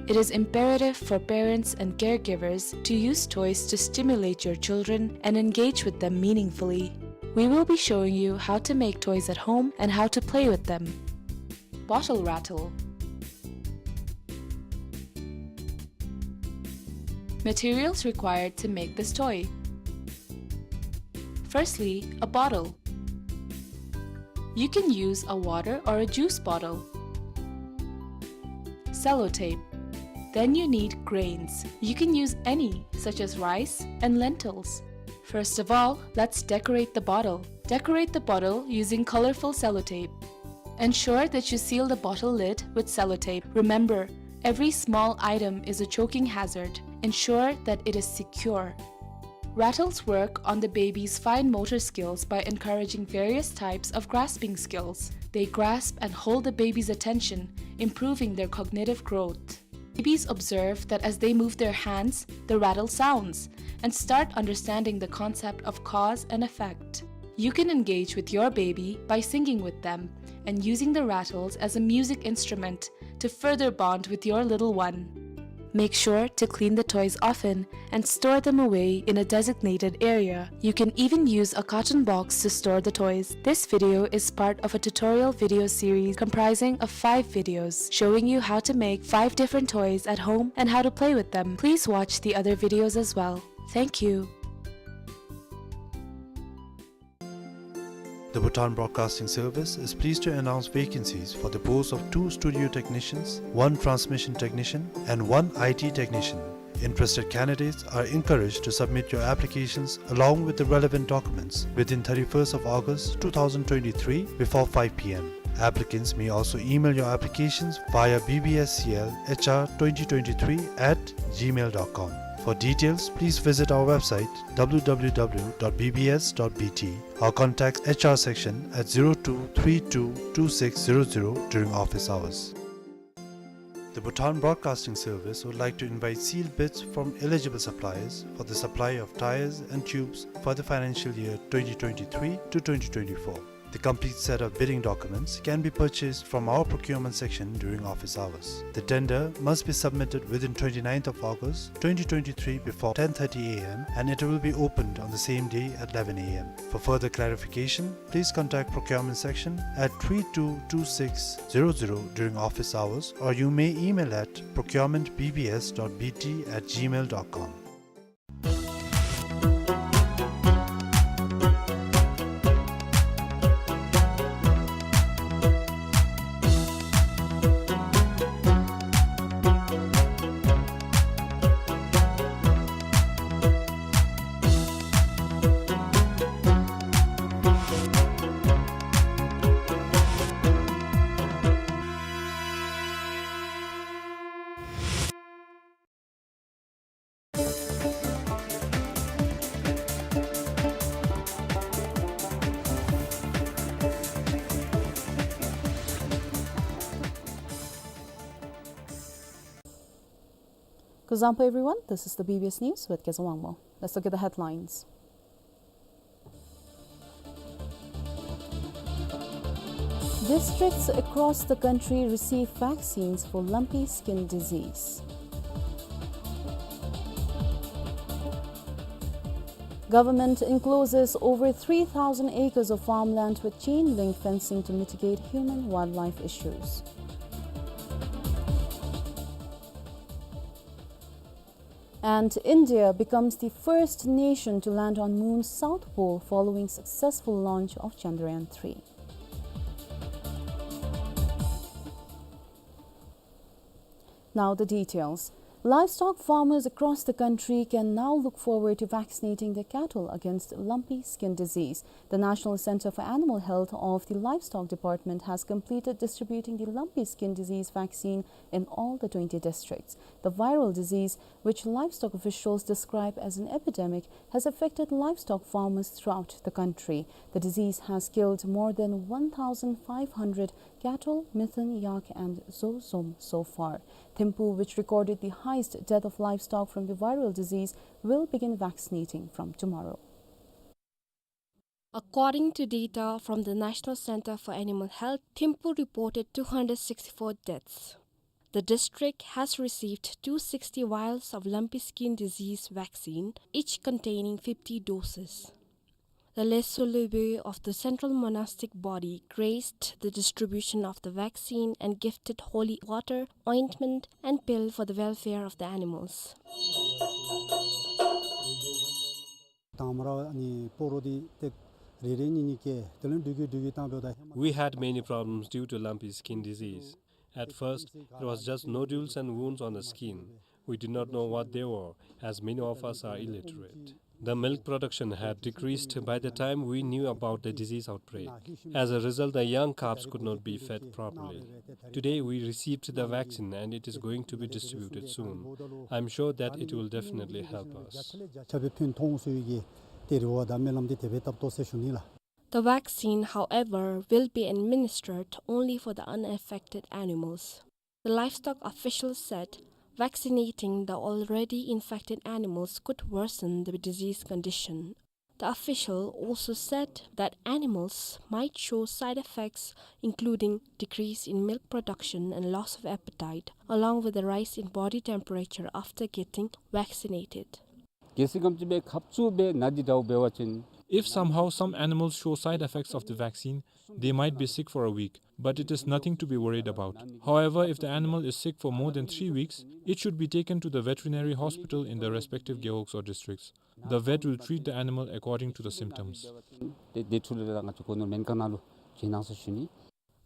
It is imperative for parents and caregivers to use toys to stimulate your children and engage with them meaningfully. We will be showing you how to make toys at home and how to play with them. Bottle rattle. Materials required to make this toy. Firstly, a bottle. You can use a water or a juice bottle. Sellotape. Then you need grains. You can use any, such as rice and lentils. First of all, let's decorate the bottle. Decorate the bottle using colorful sellotape. Ensure that you seal the bottle lid with sellotape. Remember, every small item is a choking hazard. Ensure that it is secure. Rattles work on the baby's fine motor skills by encouraging various types of grasping skills. They grasp and hold the baby's attention, improving their cognitive growth. Babies observe that as they move their hands, the rattle sounds, and start understanding the concept of cause and effect. You can engage with your baby by singing with them and using the rattles as a music instrument to further bond with your little one. Make sure to clean the toys often and store them away in a designated area. You can even use a carton box to store the toys. This video is part of a tutorial video series comprising of five videos showing you how to make five different toys at home and how to play with them. Please watch the other videos as well. Thank you. The Bhutan Broadcasting Service is pleased to announce vacancies for the post of two studio technicians, one transmission technician, and one I T technician. Interested candidates are encouraged to submit your applications along with the relevant documents within thirty-first of August two thousand twenty-three before five P M. Applicants may also email your applications via B B S C L H R twenty twenty-three at gmail dot com. For details, please visit our website W W W dot B B S dot B T or contact H R section at zero two three two two six zero zero during office hours. The Bhutan Broadcasting Service would like to invite sealed bids from eligible suppliers for the supply of tyres and tubes for the financial year twenty twenty-three to twenty twenty-four. Complete set of bidding documents can be purchased from our procurement section during office hours. The tender must be submitted within twenty-ninth of August twenty twenty-three before ten thirty A M and it will be opened on the same day at eleven A M. For further clarification, please contact procurement section at three two two six zero zero during office hours, or you may email at procurement B B S dot B T at gmail dot com. Kuzuzangpo everyone, this is the B B S News with Kezang Wangmo. Let's look at the headlines. Districts across the country receive vaccines for lumpy skin disease. Government encloses over three thousand acres of farmland with chain link fencing to mitigate human-wildlife issues. And India becomes the first nation to land on moon's south pole following successful launch of Chandrayaan three. Now the details. Livestock farmers across the country can now look forward to vaccinating their cattle against lumpy skin disease. The National Center for Animal Health of the Livestock Department has completed distributing the lumpy skin disease vaccine in all the twenty districts. The viral disease, which livestock officials describe as an epidemic, has affected livestock farmers throughout the country. The disease has killed more than one thousand five hundred cattle, mithun, yak and zozom so far. Thimphu, which recorded the highest death of livestock from the viral disease, will begin vaccinating from tomorrow. According to data from the National Center for Animal Health, Thimphu reported two hundred sixty-four deaths. The district has received two sixty vials of lumpy skin disease vaccine, each containing fifty doses. The Lhotse Lhunmab of the Central Monastic Body graced the distribution of the vaccine and gifted holy water, ointment, and pill for the welfare of the animals. དང་མ་ར་ནི་སྤོ་རོ་འདི་ཏེ་རེ་རེ་གཉིས་གཉིས་ཀྱིས་དེ་ལས་འགྲུལ་གྱི་འགྲུལ་གྱི་བཏང་བའི་ད་ཧེ་མ། We had many problems due to lumpy skin disease. At first, it was just nodules and wounds on the skin. We did not know what they were, as many of us are illiterate. The milk production had decreased by the time we knew about the disease outbreak. As a result, the young calves could not be fed properly. Today, we received the vaccine and it is going to be distributed soon. I'm sure that it will definitely help us. ཁྱབ་སྤེལ་ཕུལ་ཐོངས་སུ་ཡི་གི་ཏེ་རེ་བ་དང་སྨོན་ལམ་འདི་དེ་སྦེ་བཏབ་དོ་ཟེར་ཞུ་ནི་ལགས། The vaccine, however, will be administered only for the unaffected animals. The livestock officials said vaccinating the already infected animals could worsen the disease condition. The official also said that animals might show side effects, including decrease in milk production and loss of appetite, along with a rise in body temperature after getting vaccinated. གལ་སྲིད་ག་ཅི་འབད་ཁབ་ཚུ་འབད་ནད་འདི་འདྲཝ་འབད་བ་ཅིན། If somehow some animals show side effects of the vaccine, they might be sick for a week, but it is nothing to be worried about. However, if the animal is sick for more than three weeks, it should be taken to the veterinary hospital in the respective gewogs or districts. The vet will treat the animal according to the symptoms. དེ་དེ་འཕྲོ་ལས་ར་ང་བཅས་ཁོ་ནོར་སྨན་ཁང་ནང་ལུ་བྱོན་གནང་ཟེར་ཞུ་ནི།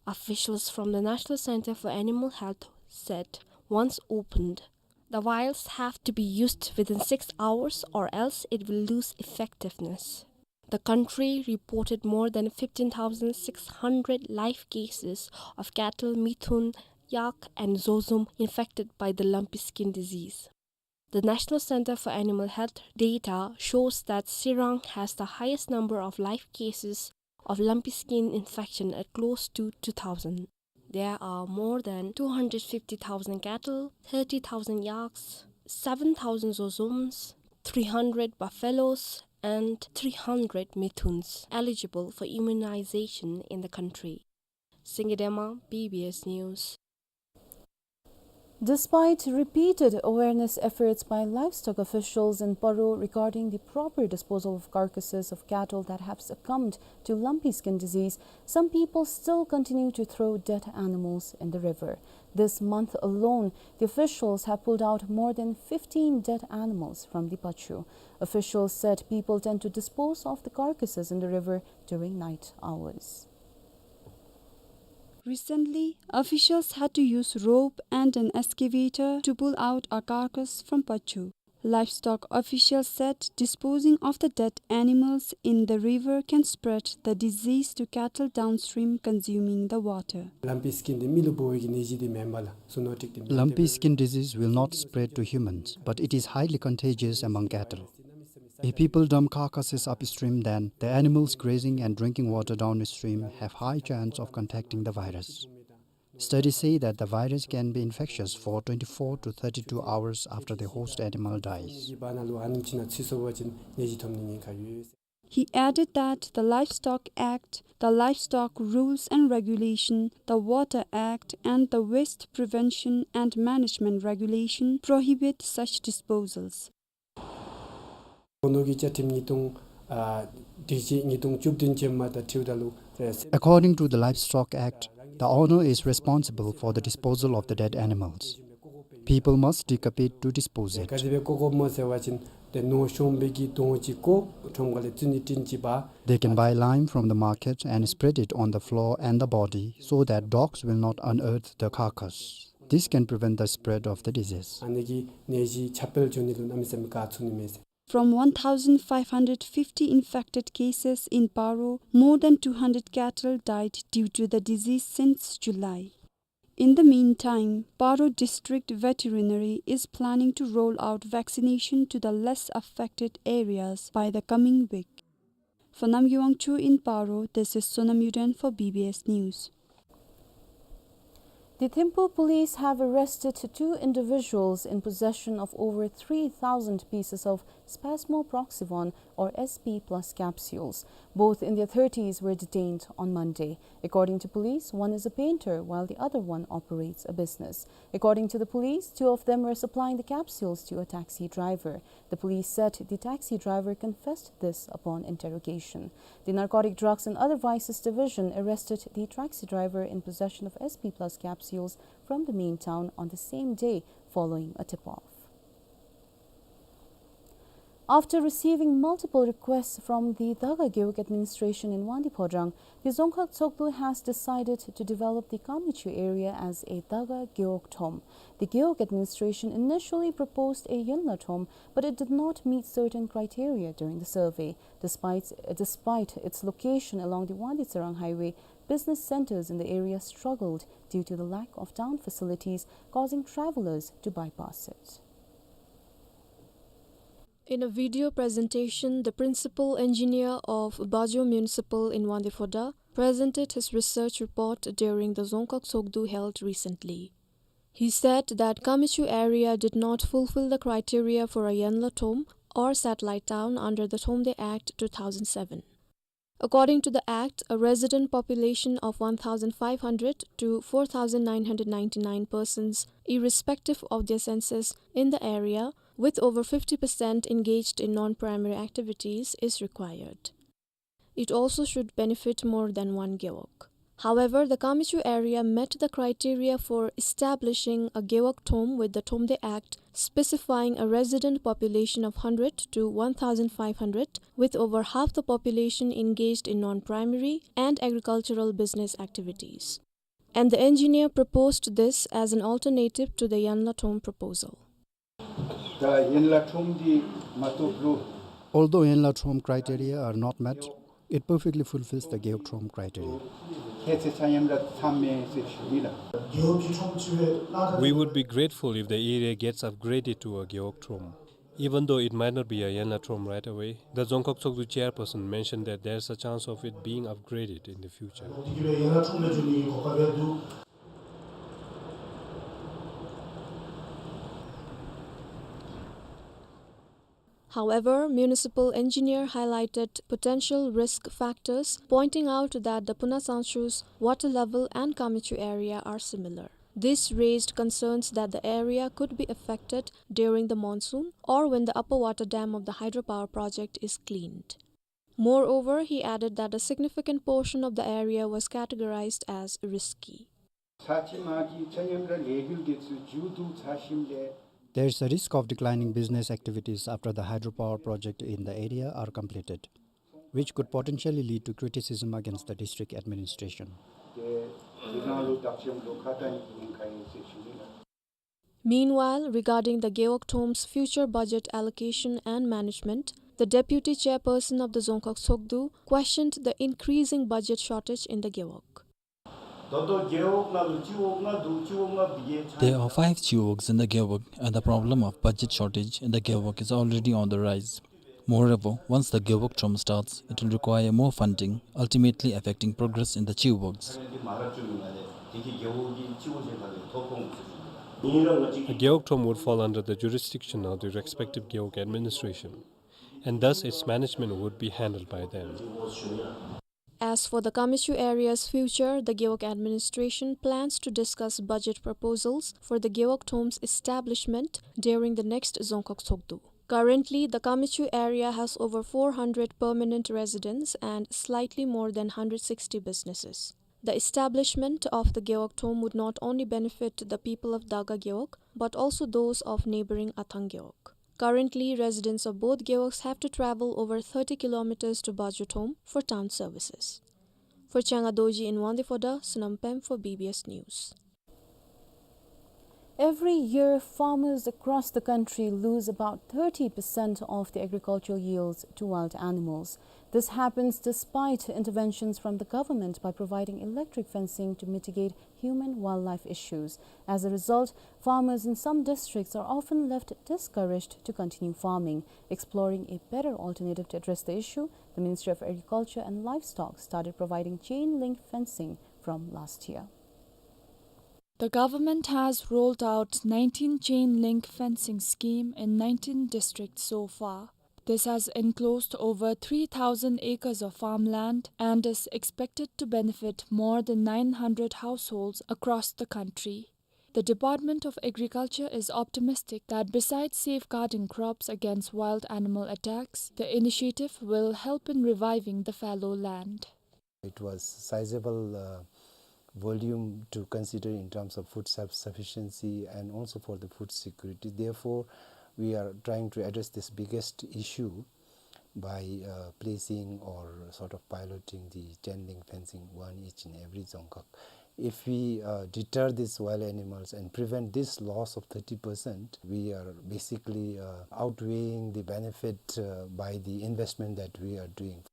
Officials from the National Center for Animal Health said once opened, the vials have to be used within six hours or else it will lose effectiveness. The country reported more than fifteen thousand six hundred live cases of cattle, mithun, yak and zozom infected by the lumpy skin disease. The National Center for Animal Health data shows that Sirang has the highest number of live cases of lumpy skin infection at close to two thousand. There are more than two hundred fifty thousand cattle, thirty thousand yaks, seven thousand zozoms, three hundred buffaloes, and three hundred mithuns eligible for immunization in the country. Singye Dema, B B S News. Despite repeated awareness efforts by livestock officials in Paro regarding the proper disposal of carcasses of cattle that have succumbed to lumpy skin disease, some people still continue to throw dead animals in the river. This month alone, the officials have pulled out more than fifteen dead animals from the Pachu. Officials said people tend to dispose of the carcasses in the river during night hours. Recently, officials had to use rope and an excavator to pull out a carcass from Pachu. Livestock officials said disposing of the dead animals in the river can spread the disease to cattle downstream consuming the water. Lumpy skin འདི་མི་ལུ་འབོ་བའི་གི་ནད་གཞི་འདི་མེན་པས་ལགས། Zoonotic འདི་མེན། Lumpy skin disease will not spread to humans, but it is highly contagious among cattle. If people dump carcasses upstream, then the animals grazing and drinking water downstream have high chance of contacting the virus. Studies say that the virus can be infectious for twenty-four to thirty-two hours after the host animal dies. He added that the Livestock Act, the Livestock Rules and Regulation, the Water Act, and the Waste Prevention and Management Regulation prohibit such disposals. According to the Livestock Act, the owner is responsible for the disposal of the dead animals. People must dig a pit to dispose it. They can buy lime from the market and spread it on the floor and the body so that dogs will not unearth the carcass. This can prevent the spread of the disease. From one thousand five hundred fifty infected cases in Paro, more than two hundred cattle died due to the disease since July. In the meantime, Paro District Veterinary is planning to roll out vaccination to the less affected areas by the coming week. For Namgay Wangchuk in Paro, this is Sonam Yuden for B B S News. The Thimphu police have arrested two individuals in possession of over three thousand pieces of spasmoproxivon or S P plus capsules. Both in their thirties were detained on Monday. According to police, one is a painter while the other one operates a business. According to the police, two of them were supplying the capsules to a taxi driver. The police said the taxi driver confessed this upon interrogation. The Narcotic Drugs and Other Vices Division arrested the taxi driver in possession of S P plus capsules from the main town on the same day following a tip-off. After receiving multiple requests from the Daga Gewog administration in Wangdue Phodrang, the Dzongkhag Tshogdu has decided to develop the Kamichu area as a Daga Gewog Thom. The Gewog administration initially proposed a Yenla Thom, but it did not meet certain criteria during the survey. Despite, despite its location along the Wangdue Tsirang Highway, business centers in the area struggled due to the lack of town facilities, causing travelers to bypass it. In a video presentation, the principal engineer of Bajo Municipal in Wangdue Phodrang presented his research report during the Dzongkhag Tshogdu held recently. He said that Kamichu area did not fulfill the criteria for a Yenla Thom or satellite town under the Thomde Act two thousand seven. According to the Act, a resident population of one thousand five hundred to four thousand nine hundred ninety-nine persons, irrespective of their census, in the area, with over fifty percent engaged in non-primary activities, is required. It also should benefit more than one gewog. However, the Kamichu area met the criteria for establishing a Gewog Thom with the Thomde Act, specifying a resident population of hundred to one thousand five hundred, with over half the population engaged in non-primary and agricultural business activities. And the engineer proposed this as an alternative to the Yenla Thom proposal. ད་ཡན་ལ་ཁྲོམ་འདི་མ་གཏོགས་ལུ། Although Yenla Thom criteria are not met, it perfectly fulfills the Gewog Thom criteria. ཁྱད་ཚད་ཆ་མཉམ་ར་ཚང་མས་ཟེར་ཞུ་ནི་ལགས། We would be grateful if the area gets upgraded to a Gewog Thom. Even though it might not be a Yenla Thom right away, the Dzongkhag Tshogdu chairperson mentioned that there's a chance of it being upgraded in the future. However, municipal engineer highlighted potential risk factors, pointing out that the Puna Tsangchu's water level and Kamechu area are similar. This raised concerns that the area could be affected during the monsoon or when the upper water dam of the hydropower project is cleaned. Moreover, he added that a significant portion of the area was categorized as risky. ཚ་ཆེན་མ་གི་ཚ་ཉམས་ར་ལས་འགུལ་དེ་ཚུ་མཇུག་བསྡུ་ཚར་ཞིནམ་ལས། There is a risk of declining business activities after the hydropower project in the area are completed, which could potentially lead to criticism against the district administration. དེ་དེ་ནང་ལུ་བདག་ཅན་ལོ་ཁ་ཏང་ཡིན་ཁ་ཡིན་ཟེར་ཞུ་ནི་ལགས། Meanwhile, regarding the Gewog Thom's future budget allocation and management, the deputy chairperson of the Dzongkhag Tshogdu questioned the increasing budget shortage in the Gewog. There are five Chiwogs in the Gewog, and the problem of budget shortage in the Gewog is already on the rise. Moreover, once the Gewog Thom starts, it will require more funding, ultimately affecting progress in the Chiwogs. A Gewog Thom would fall under the jurisdiction of the respective Gewog administration, and thus its management would be handled by them. As for the Kamechu area's future, the Gewog administration plans to discuss budget proposals for the Gewog Thom's establishment during the next Dzongkhag Tshogdu. Currently, the Kamechu area has over four hundred permanent residents and slightly more than hundred sixty businesses. The establishment of the Gewog Thom would not only benefit the people of Daga Gewog, but also those of neighboring Athang Gewog. Currently, residents of both Gewogs have to travel over thirty kilometers to Bajo Thom for town services. For Changa Dorji in Wangdue Phodrang, Sonam Pem for B B S News. Every year, farmers across the country lose about thirty percent of the agricultural yields to wild animals. This happens despite interventions from the government by providing electric fencing to mitigate human-wildlife issues. As a result, farmers in some districts are often left discouraged to continue farming. Exploring a better alternative to address the issue, the Ministry of Agriculture and Livestock started providing chain link fencing from last year. The government has rolled out nineteen chain link fencing scheme in nineteen districts so far. This has enclosed over three thousand acres of farmland and is expected to benefit more than nine hundred households across the country. The Department of Agriculture is optimistic that besides safeguarding crops against wild animal attacks, the initiative will help in reviving the fallow land. It was sizable, uh, volume to consider in terms of food self-sufficiency and also for the food security. Therefore, we are trying to address this biggest issue by, uh, placing or sort of piloting the chain link fencing, one each in every Dzongkhag. If we, uh, deter these wild animals and prevent this loss of thirty percent, we are basically, uh, outweighing the benefit, uh, by the investment that we are doing.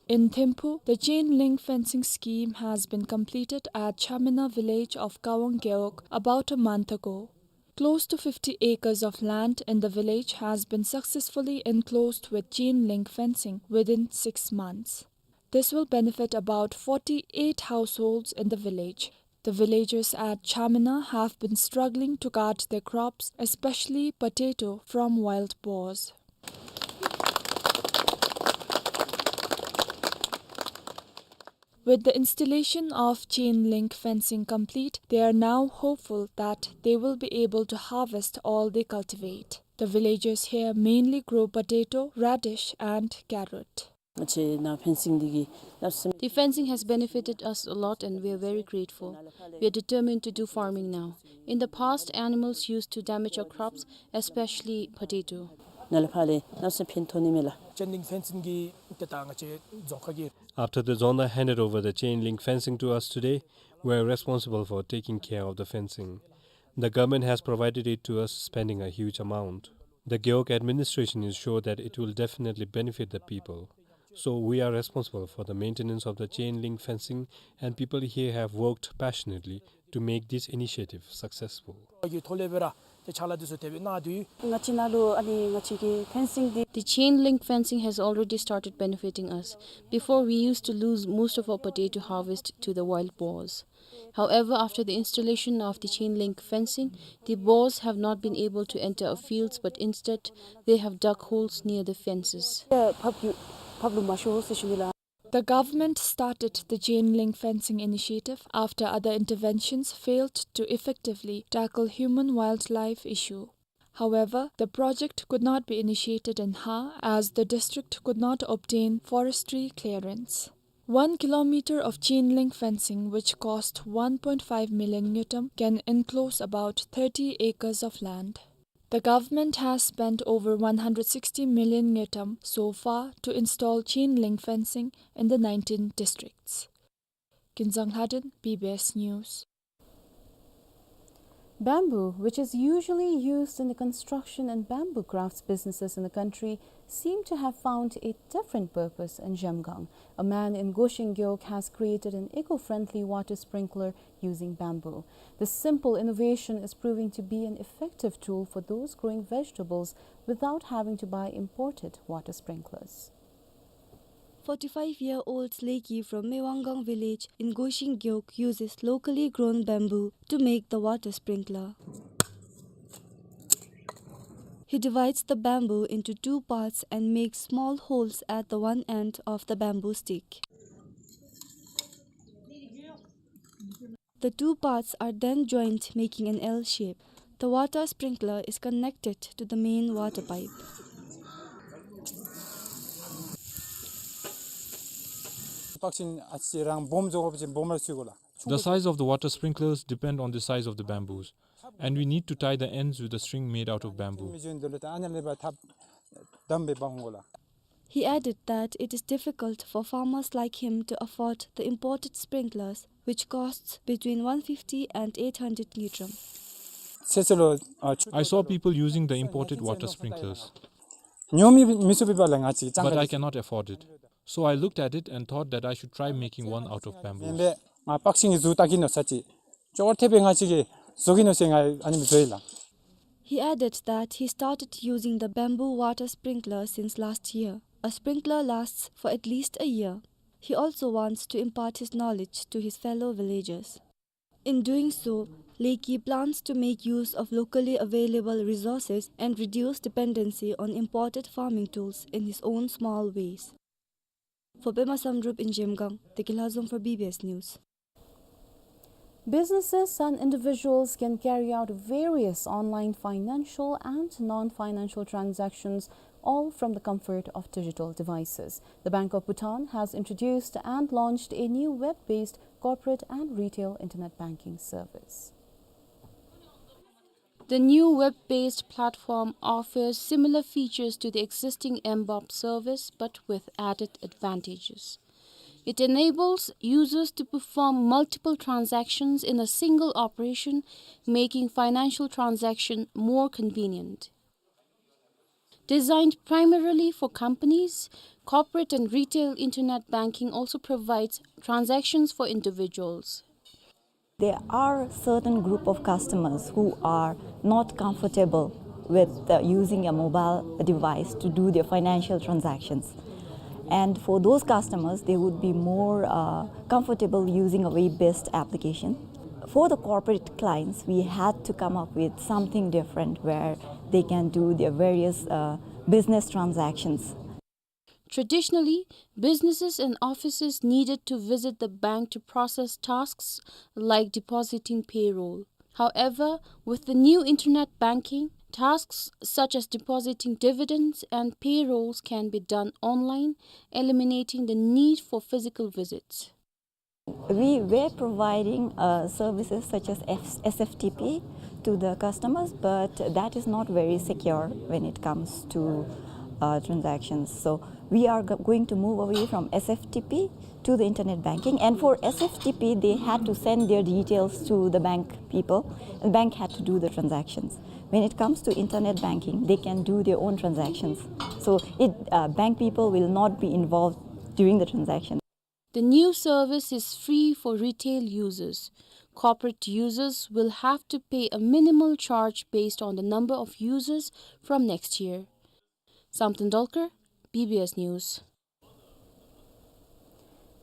In Thimphu, the chain link fencing scheme has been completed at Chamina village of Kawang Gewog about a month ago. Close to fifty acres of land in the village has been successfully enclosed with chain link fencing within six months. This will benefit about forty-eight households in the village. The villagers at Chamina have been struggling to guard their crops, especially potato, from wild boars. With the installation of chain link fencing complete, they are now hopeful that they will be able to harvest all they cultivate. The villagers here mainly grow potato, radish, and carrot. The fencing has benefited us a lot and we are very grateful. We are determined to do farming now. In the past, animals used to damage our crops, especially potato. Chain link fencing གྱིས་ཏེ་ད་ང་བཅས་རྫོང་ཁག་གི After the Dzongda handed over the chain link fencing to us today, we are responsible for taking care of the fencing. The government has provided it to us, spending a huge amount. The Gewog administration is sure that it will definitely benefit the people. So we are responsible for the maintenance of the chain link fencing, and people here have worked passionately to make this initiative successful. གི་ཐོག་ལས་སྦེ་ར་ ཕྱག་ལཱ་འདི་ཚུ་དེ་སྦེ་གནང་སྡོད་ཡོད། ང་བཅས་ནང་ལུ་ཨ་ནི་ང་བཅས་ཀྱི་ཕེན་སིང་འདི། The chain link fencing has already started benefiting us. Before, we used to lose most of our potato harvest to the wild boars. However, after the installation of the chain link fencing, the boars have not been able to enter our fields, but instead they have dug holes near the fences. ཕབ་ཕབ་ལུ་མ་ཤོར་ཟེར་ཞུ་ནི་ལགས། The government started the chain link fencing initiative after other interventions failed to effectively tackle human-wildlife issue. However, the project could not be initiated in Ha as the district could not obtain forestry clearance. One kilometer of chain link fencing, which cost one point five million ngultrum, can enclose about thirty acres of land. The government has spent over one hundred sixty million ngultrum so far to install chain link fencing in the nineteen districts. Kinzang Lhaden, B B S News. Bamboo, which is usually used in the construction and bamboo crafts businesses in the country, seem to have found a different purpose in Zhemgang. A man in Goshing Gyog has created an eco-friendly water sprinkler using bamboo. This simple innovation is proving to be an effective tool for those growing vegetables without having to buy imported water sprinklers. Forty-five-year-old Leki from Mewanggang village in Goshing Gyog uses locally grown bamboo to make the water sprinkler. He divides the bamboo into two parts and makes small holes at the one end of the bamboo stick. The two parts are then joined, making an L shape. The water sprinkler is connected to the main water pipe. The size of the water sprinklers depend on the size of the bamboos, and we need to tie the ends with a string made out of bamboo. He added that it is difficult for farmers like him to afford the imported sprinklers, which costs between one fifty and eight hundred ngultrum. I saw people using the imported water sprinklers, but I cannot afford it. So I looked at it and thought that I should try making one out of bamboo. He added that he started using the bamboo water sprinkler since last year. A sprinkler lasts for at least a year. He also wants to impart his knowledge to his fellow villagers. In doing so, Leki plans to make use of locally available resources and reduce dependency on imported farming tools in his own small ways. For Pema Samdrup in Zhemgang, Teki Lhazom for B B S News. Businesses and individuals can carry out various online financial and non-financial transactions, all from the comfort of digital devices. The Bank of Bhutan has introduced and launched a new web-based corporate and retail internet banking service. The new web-based platform offers similar features to the existing M-BOP service, but with added advantages. It enables users to perform multiple transactions in a single operation, making financial transaction more convenient. Designed primarily for companies, corporate and retail internet banking also provides transactions for individuals. There are certain group of customers who are not comfortable with, uh, using a mobile device to do their financial transactions. And for those customers, they would be more, uh, comfortable using a web-based application. For the corporate clients, we had to come up with something different where they can do their various, uh, business transactions. Traditionally, businesses and offices needed to visit the bank to process tasks like depositing payroll. However, with the new internet banking, tasks such as depositing dividends and payrolls can be done online, eliminating the need for physical visits. We were providing, uh, services such as F-, S F T P to the customers, but that is not very secure when it comes to, uh, transactions. So we are go-, going to move away from S F T P to the internet banking. And for S F T P, they had to send their details to the bank people, and bank had to do the transactions. When it comes to internet banking, they can do their own transactions. So it, uh, bank people will not be involved during the transaction. The new service is free for retail users. Corporate users will have to pay a minimal charge based on the number of users from next year. Samten Dolkar, B B S News.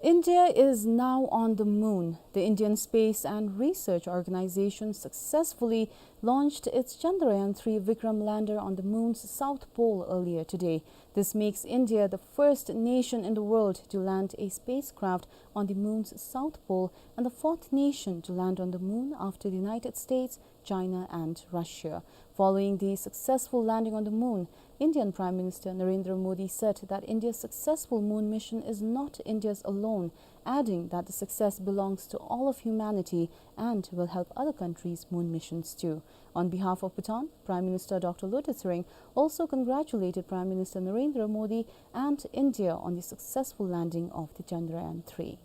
India is now on the moon. The Indian Space and Research Organization successfully launched its Chandrayaan three Vikram lander on the moon's south pole earlier today. This makes India the first nation in the world to land a spacecraft on the moon's south pole and the fourth nation to land on the moon after the United States, China and Russia. Following the successful landing on the moon, Indian Prime Minister Narendra Modi said that India's successful moon mission is not India's alone, adding that the success belongs to all of humanity and will help other countries' moon missions too. On behalf of Bhutan, Prime Minister Doctor Lotay Tshering also congratulated Prime Minister Narendra Modi and India on the successful landing of the Chandrayaan three.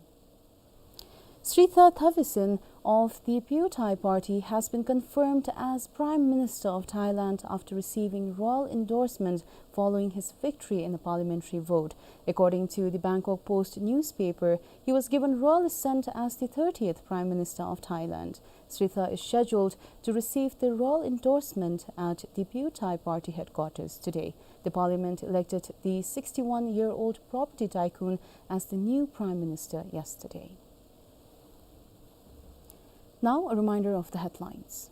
Srettha Thavisin of the Pheu Thai Party has been confirmed as Prime Minister of Thailand after receiving royal endorsement following his victory in the parliamentary vote. According to the Bangkok Post newspaper, he was given royal assent as the thirtieth Prime Minister of Thailand. Srettha is scheduled to receive the royal endorsement at the Pheu Thai Party headquarters today. The parliament elected the sixty-one-year-old property tycoon as the new prime minister yesterday. Now, a reminder of the headlines.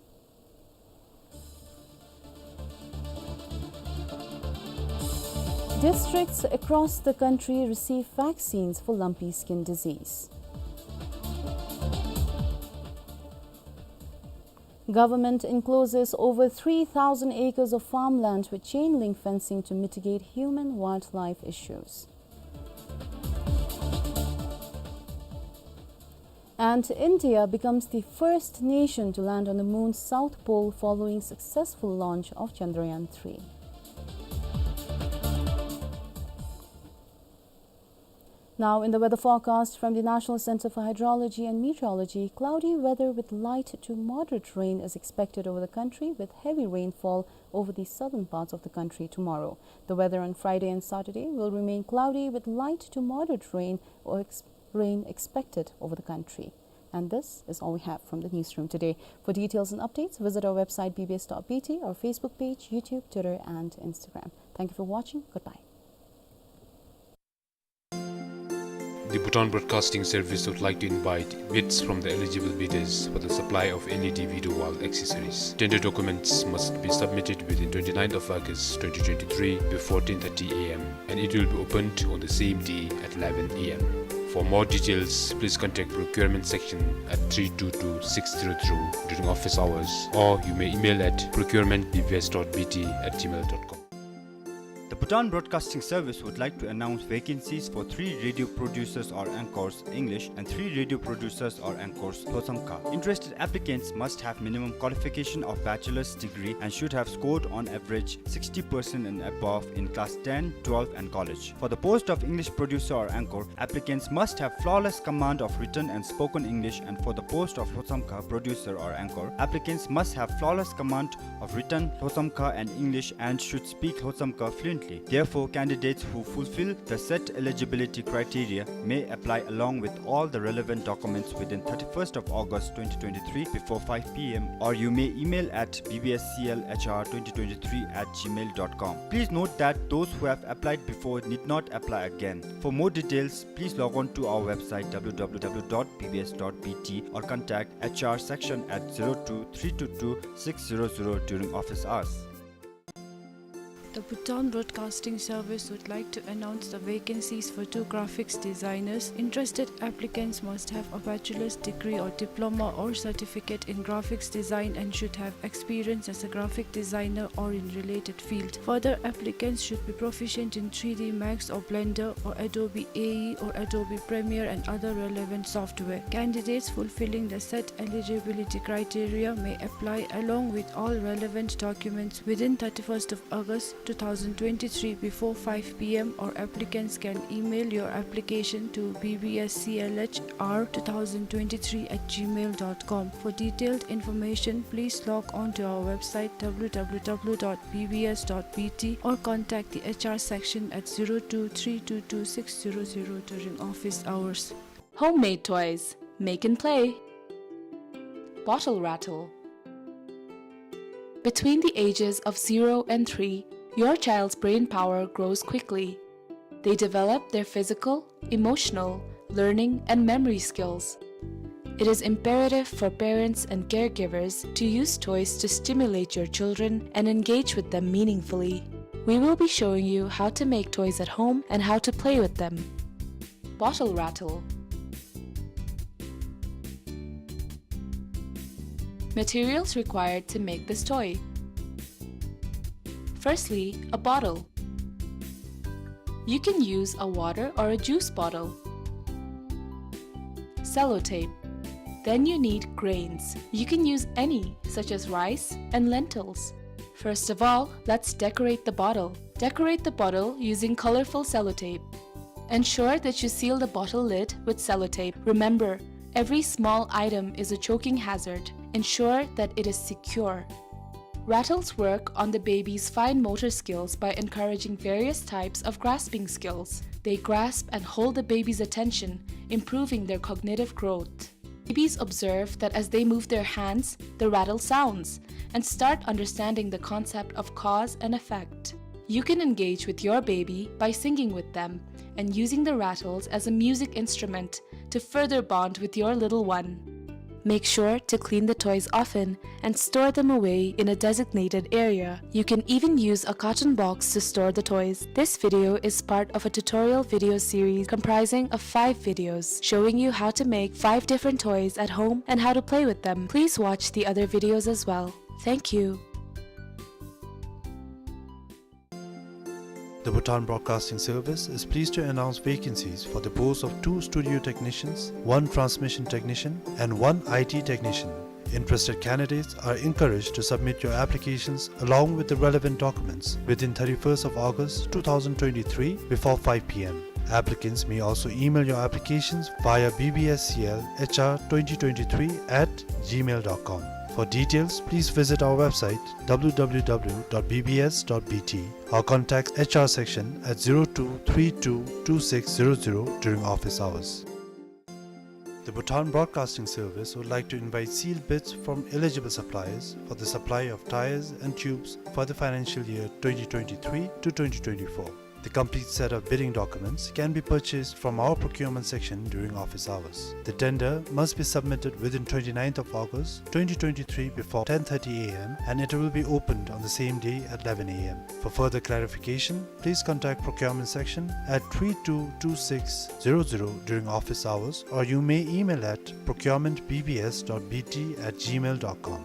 Districts across the country receive vaccines for lumpy skin disease. Government encloses over three thousand acres of farmland with chain link fencing to mitigate human-wildlife issues. And India becomes the first nation to land on the moon's south pole following successful launch of Chandrayaan three. Now, in the weather forecast from the National Center for Hydrology and Meteorology, cloudy weather with light to moderate rain is expected over the country, with heavy rainfall over the southern parts of the country tomorrow. The weather on Friday and Saturday will remain cloudy with light to moderate rain or ex-, rain expected over the country. And this is all we have from the newsroom today. For details and updates, visit our website B B S dot B T, our Facebook page, YouTube, Twitter, and Instagram. Thank you for watching. Goodbye. The Bhutan Broadcasting Service would like to invite bids from the eligible bidders for the supply of L E D video wall accessories. Tender documents must be submitted within twenty-ninth of August twenty twenty-three before ten thirty A M, and it will be opened on the same day at eleven A M. For more details, please contact procurement section at three two two six zero zero during office hours, or you may email at procurement B B S dot B T at gmail dot com. The Bhutan Broadcasting Service would like to announce vacancies for three radio producers or anchors, English, and three radio producers or anchors, Lhotshamkha. Interested applicants must have minimum qualification of bachelor's degree and should have scored on average sixty percent and above in class ten, twelve, and college. For the post of English producer or anchor, applicants must have flawless command of written and spoken English, and for the post of Lhotshamkha producer or anchor, applicants must have flawless command of written Lhotshamkha and English and should speak Lhotshamkha fluently. Therefore, candidates who fulfill the set eligibility criteria may apply along with all the relevant documents within thirty-first of August twenty twenty-three before five P M, or you may email at B B S C L H R twenty twenty-three at gmail dot com. Please note that those who have applied before need not apply again. For more details, please log on to our website W W W dot B B S dot B T or contact H R section at zero two three two two six zero zero during office hours. The Bhutan Broadcasting Service would like to announce the vacancies for two graphics designers. Interested applicants must have a bachelor's degree or diploma or certificate in graphics design and should have experience as a graphic designer or in related field. Further, applicants should be proficient in three D Max or Blender or Adobe A E or Adobe Premiere and other relevant software. Candidates fulfilling the set eligibility criteria may apply along with all relevant documents within thirty-first of August two thousand twenty-three before five P M, or applicants can email your application to B B S C L H R two thousand twenty-three at gmail dot com. For detailed information, please log on to our website W W W dot B B S dot B T or contact the H R section at zero two three two two six zero zero during office hours. Homemade toys. Make and play. Bottle rattle. Between the ages of zero and three, your child's brain power grows quickly. They develop their physical, emotional, learning, and memory skills. It is imperative for parents and caregivers to use toys to stimulate your children and engage with them meaningfully. We will be showing you how to make toys at home and how to play with them. Bottle rattle. Materials required to make this toy. Firstly, a bottle. You can use a water or a juice bottle. Sellotape. Then you need grains. You can use any, such as rice and lentils. First of all, let's decorate the bottle. Decorate the bottle using colorful sellotape. Ensure that you seal the bottle lid with sellotape. Remember, every small item is a choking hazard. Ensure that it is secure. Rattles work on the baby's fine motor skills by encouraging various types of grasping skills. They grasp and hold the baby's attention, improving their cognitive growth. Babies observe that as they move their hands, the rattle sounds, and start understanding the concept of cause and effect. You can engage with your baby by singing with them and using the rattles as a music instrument to further bond with your little one. Make sure to clean the toys often and store them away in a designated area. You can even use a carton box to store the toys. This video is part of a tutorial video series comprising of five videos showing you how to make five different toys at home and how to play with them. Please watch the other videos as well. Thank you. The Bhutan Broadcasting Service is pleased to announce vacancies for the post of two studio technicians, one transmission technician, and one I T technician. Interested candidates are encouraged to submit your applications along with the relevant documents within thirty-first of August two thousand twenty-three before five P M. Applicants may also email your applications via B B S C L H R twenty twenty-three at gmail dot com. For details, please visit our website, W W W dot B B S dot B T, or contact H R section at zero two three two two six zero zero during office hours. The Bhutan Broadcasting Service would like to invite sealed bids from eligible suppliers for the supply of tyres and tubes for the financial year twenty twenty-three to twenty twenty-four. The complete set of bidding documents can be purchased from our procurement section during office hours. The tender must be submitted within twenty-ninth of August twenty twenty-three before ten thirty A M, and it will be opened on the same day at eleven A M. For further clarification, please contact procurement section at three two two six zero zero during office hours, or you may email at procurement B B S dot B T at gmail dot com.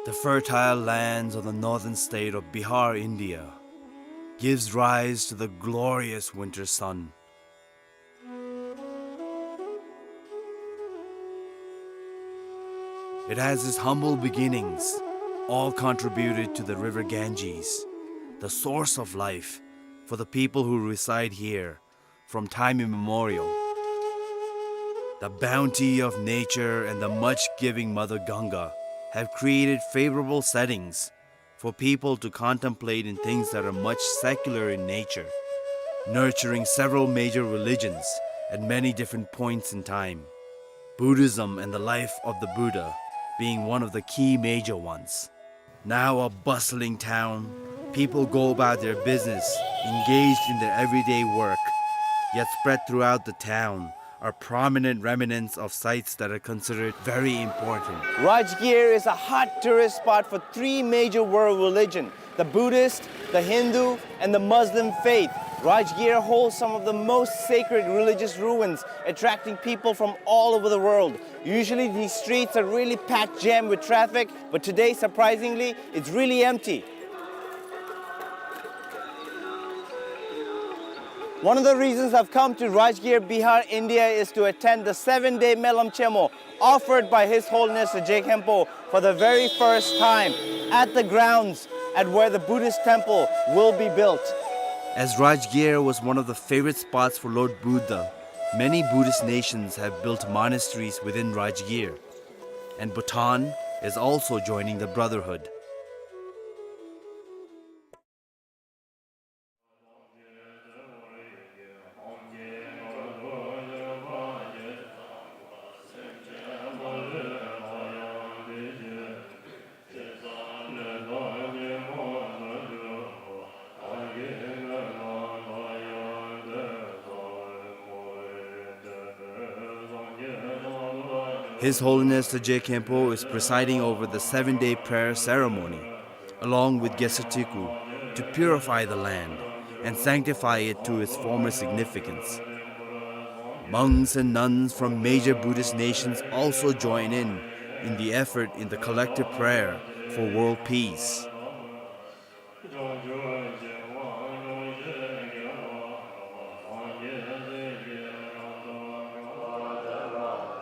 The fertile lands of the northern state of Bihar, India, gives rise to the glorious winter sun. It has its humble beginnings, all contributed to the river Ganges, the source of life for the people who reside here from time immemorial. The bounty of nature and the much-giving Mother Ganga have created favorable settings for people to contemplate in things that are much secular in nature, nurturing several major religions at many different points in time, Buddhism and the life of the Buddha being one of the key major ones. Now a bustling town, people go about their business, engaged in their everyday work, yet spread throughout the town are prominent remnants of sites that are considered very important. Rajgir is a hot tourist spot for three major world religion, the Buddhist, the Hindu, and the Muslim faith. Rajgir holds some of the most sacred religious ruins, attracting people from all over the world. Usually, these streets are really packed jam with traffic, but today, surprisingly, it's really empty. One of the reasons I've come to Rajgir, Bihar, India is to attend the seven-day Melam Chemo offered by His Holiness the Je Khenpo for the very first time at the grounds at where the Buddhist temple will be built. As Rajgir was one of the favorite spots for Lord Buddha, many Buddhist nations have built monasteries within Rajgir, and Bhutan is also joining the brotherhood. His Holiness the Je Khenpo is presiding over the seven-day prayer ceremony, along with Gesatiku, to purify the land and sanctify it to its former significance. Monks and nuns from major Buddhist nations also join in, in the effort in the collective prayer for world peace.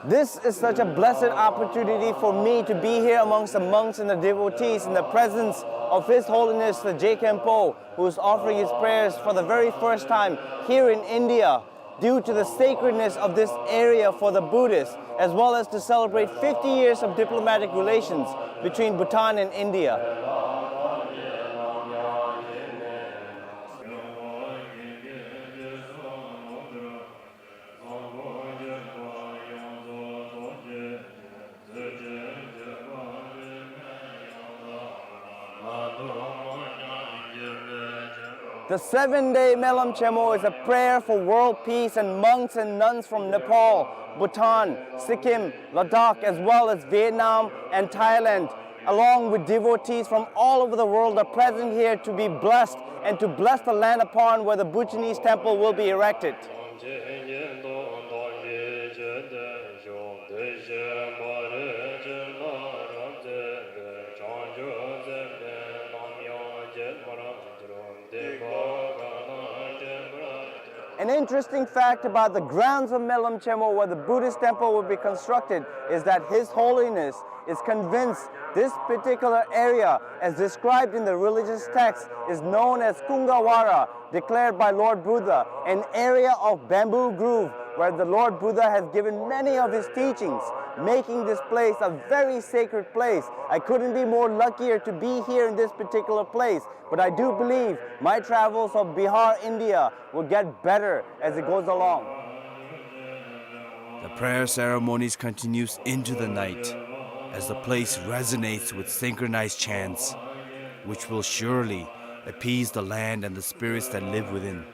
This is such a blessed opportunity for me to be here amongst the monks and the devotees in the presence of His Holiness the Je Khenpo, who is offering his prayers for the very first time here in India, due to the sacredness of this area for the Buddhists, as well as to celebrate fifty years of diplomatic relations between Bhutan and India. The seven-day Melam Chemo is a prayer for world peace, and monks and nuns from Nepal, Bhutan, Sikkim, Ladakh, as well as Vietnam and Thailand, along with devotees from all over the world, are present here to be blessed and to bless the land upon where the Bhutanese temple will be erected. An interesting fact about the grounds of Melam Chemo, where the Buddhist temple will be constructed, is that His Holiness is convinced this particular area, as described in the religious text, is known as Kungawara, declared by Lord Buddha, an area of bamboo grove where the Lord Buddha has given many of his teachings, making this place a very sacred place. I couldn't be more luckier to be here in this particular place, but I do believe my travels of Bihar, India, will get better as it goes along. The prayer ceremonies continues into the night as the place resonates with synchronized chants, which will surely appease the land and the spirits that live within.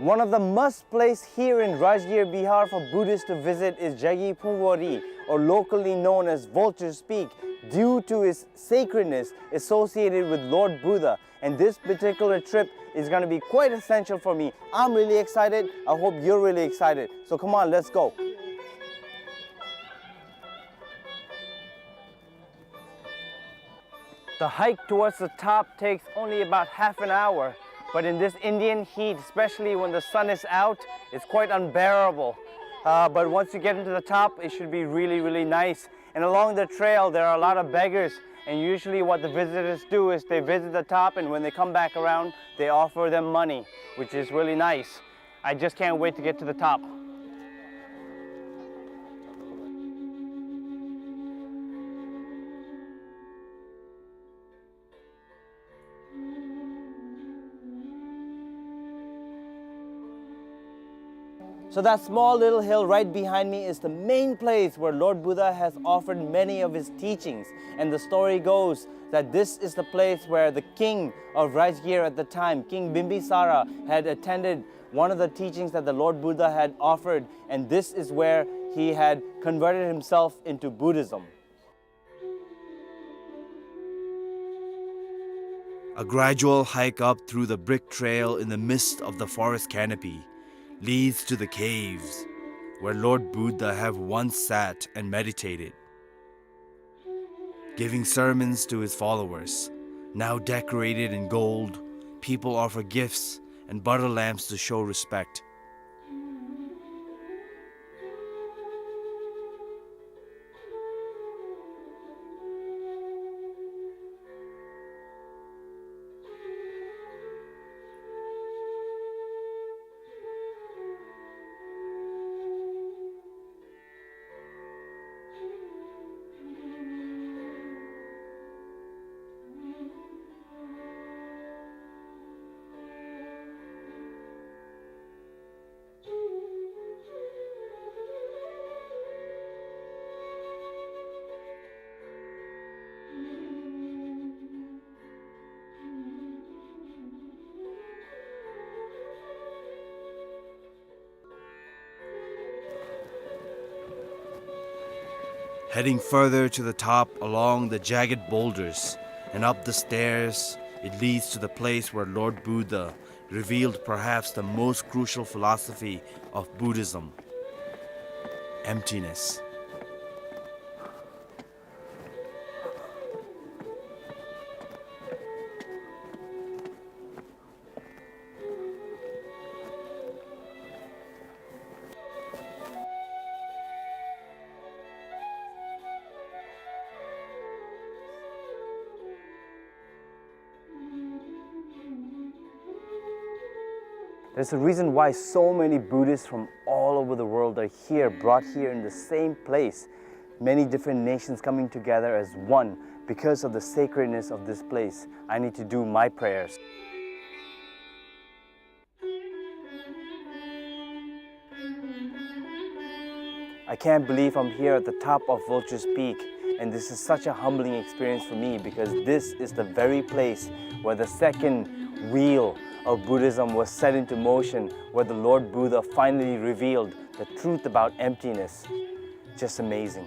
One of the must place here in Rajgir, Bihar for Buddhists to visit is Jagi Phungwari, or locally known as Vulture's Peak, due to its sacredness associated with Lord Buddha. And this particular trip is gonna be quite essential for me. I'm really excited. I hope you're really excited. So come on, let's go. The hike towards the top takes only about half an hour, but in this Indian heat, especially when the sun is out, it's quite unbearable. Uh, but once you get into the top, it should be really, really nice. And along the trail, there are a lot of beggars, and usually what the visitors do is they visit the top, and when they come back around, they offer them money, which is really nice. I just can't wait to get to the top. So that small little hill right behind me is the main place where Lord Buddha has offered many of his teachings. And the story goes that this is the place where the king of Rajgir at the time, King Bimbisara, had attended one of the teachings that the Lord Buddha had offered, and this is where he had converted himself into Buddhism. A gradual hike up through the brick trail in the midst of the forest canopy leads to the caves where Lord Buddha have once sat and meditated, giving sermons to his followers. Now decorated in gold, people offer gifts and butter lamps to show respect. Heading further to the top along the jagged boulders and up the stairs, it leads to the place where Lord Buddha revealed perhaps the most crucial philosophy of Buddhism: emptiness. There's a reason why so many Buddhists from all over the world are here, brought here in the same place. Many different nations coming together as one because of the sacredness of this place. I need to do my prayers. I can't believe I'm here at the top of Vulture's Peak, and this is such a humbling experience for me because this is the very place where the second wheel of Buddhism was set into motion, where the Lord Buddha finally revealed the truth about emptiness. Just amazing.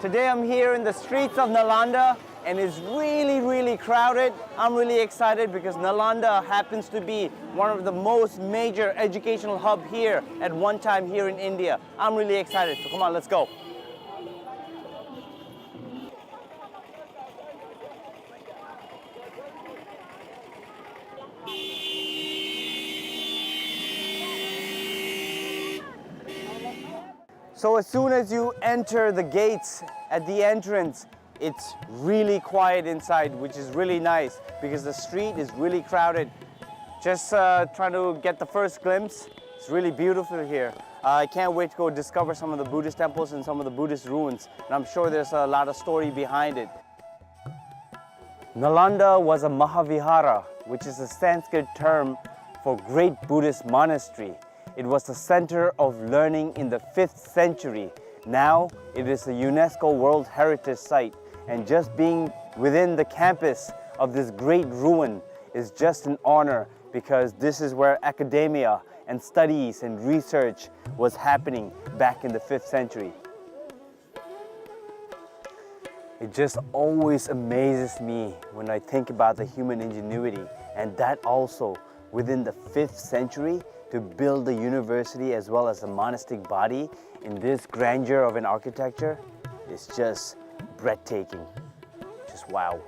Today I'm here in the streets of Nalanda, and it's really, really crowded. I'm really excited because Nalanda happens to be one of the most major educational hub here at one time here in India. I'm really excited, so come on, let's go. So as soon as you enter the gates at the entrance, it's really quiet inside, which is really nice because the street is really crowded. Just, uh, trying to get the first glimpse. It's really beautiful here. Uh, I can't wait to go discover some of the Buddhist temples and some of the Buddhist ruins. And I'm sure there's a lot of story behind it. Nalanda was a Mahavihara, which is a Sanskrit term for great Buddhist monastery. It was the center of learning in the fifth century. Now, it is a UNESCO World Heritage Site, and just being within the campus of this great ruin is just an honor, because this is where academia and studies and research was happening back in the fifth century. It just always amazes me when I think about the human ingenuity, and that also within the fifth century, to build the university as well as the monastic body in this grandeur of an architecture is just breathtaking. Just wow.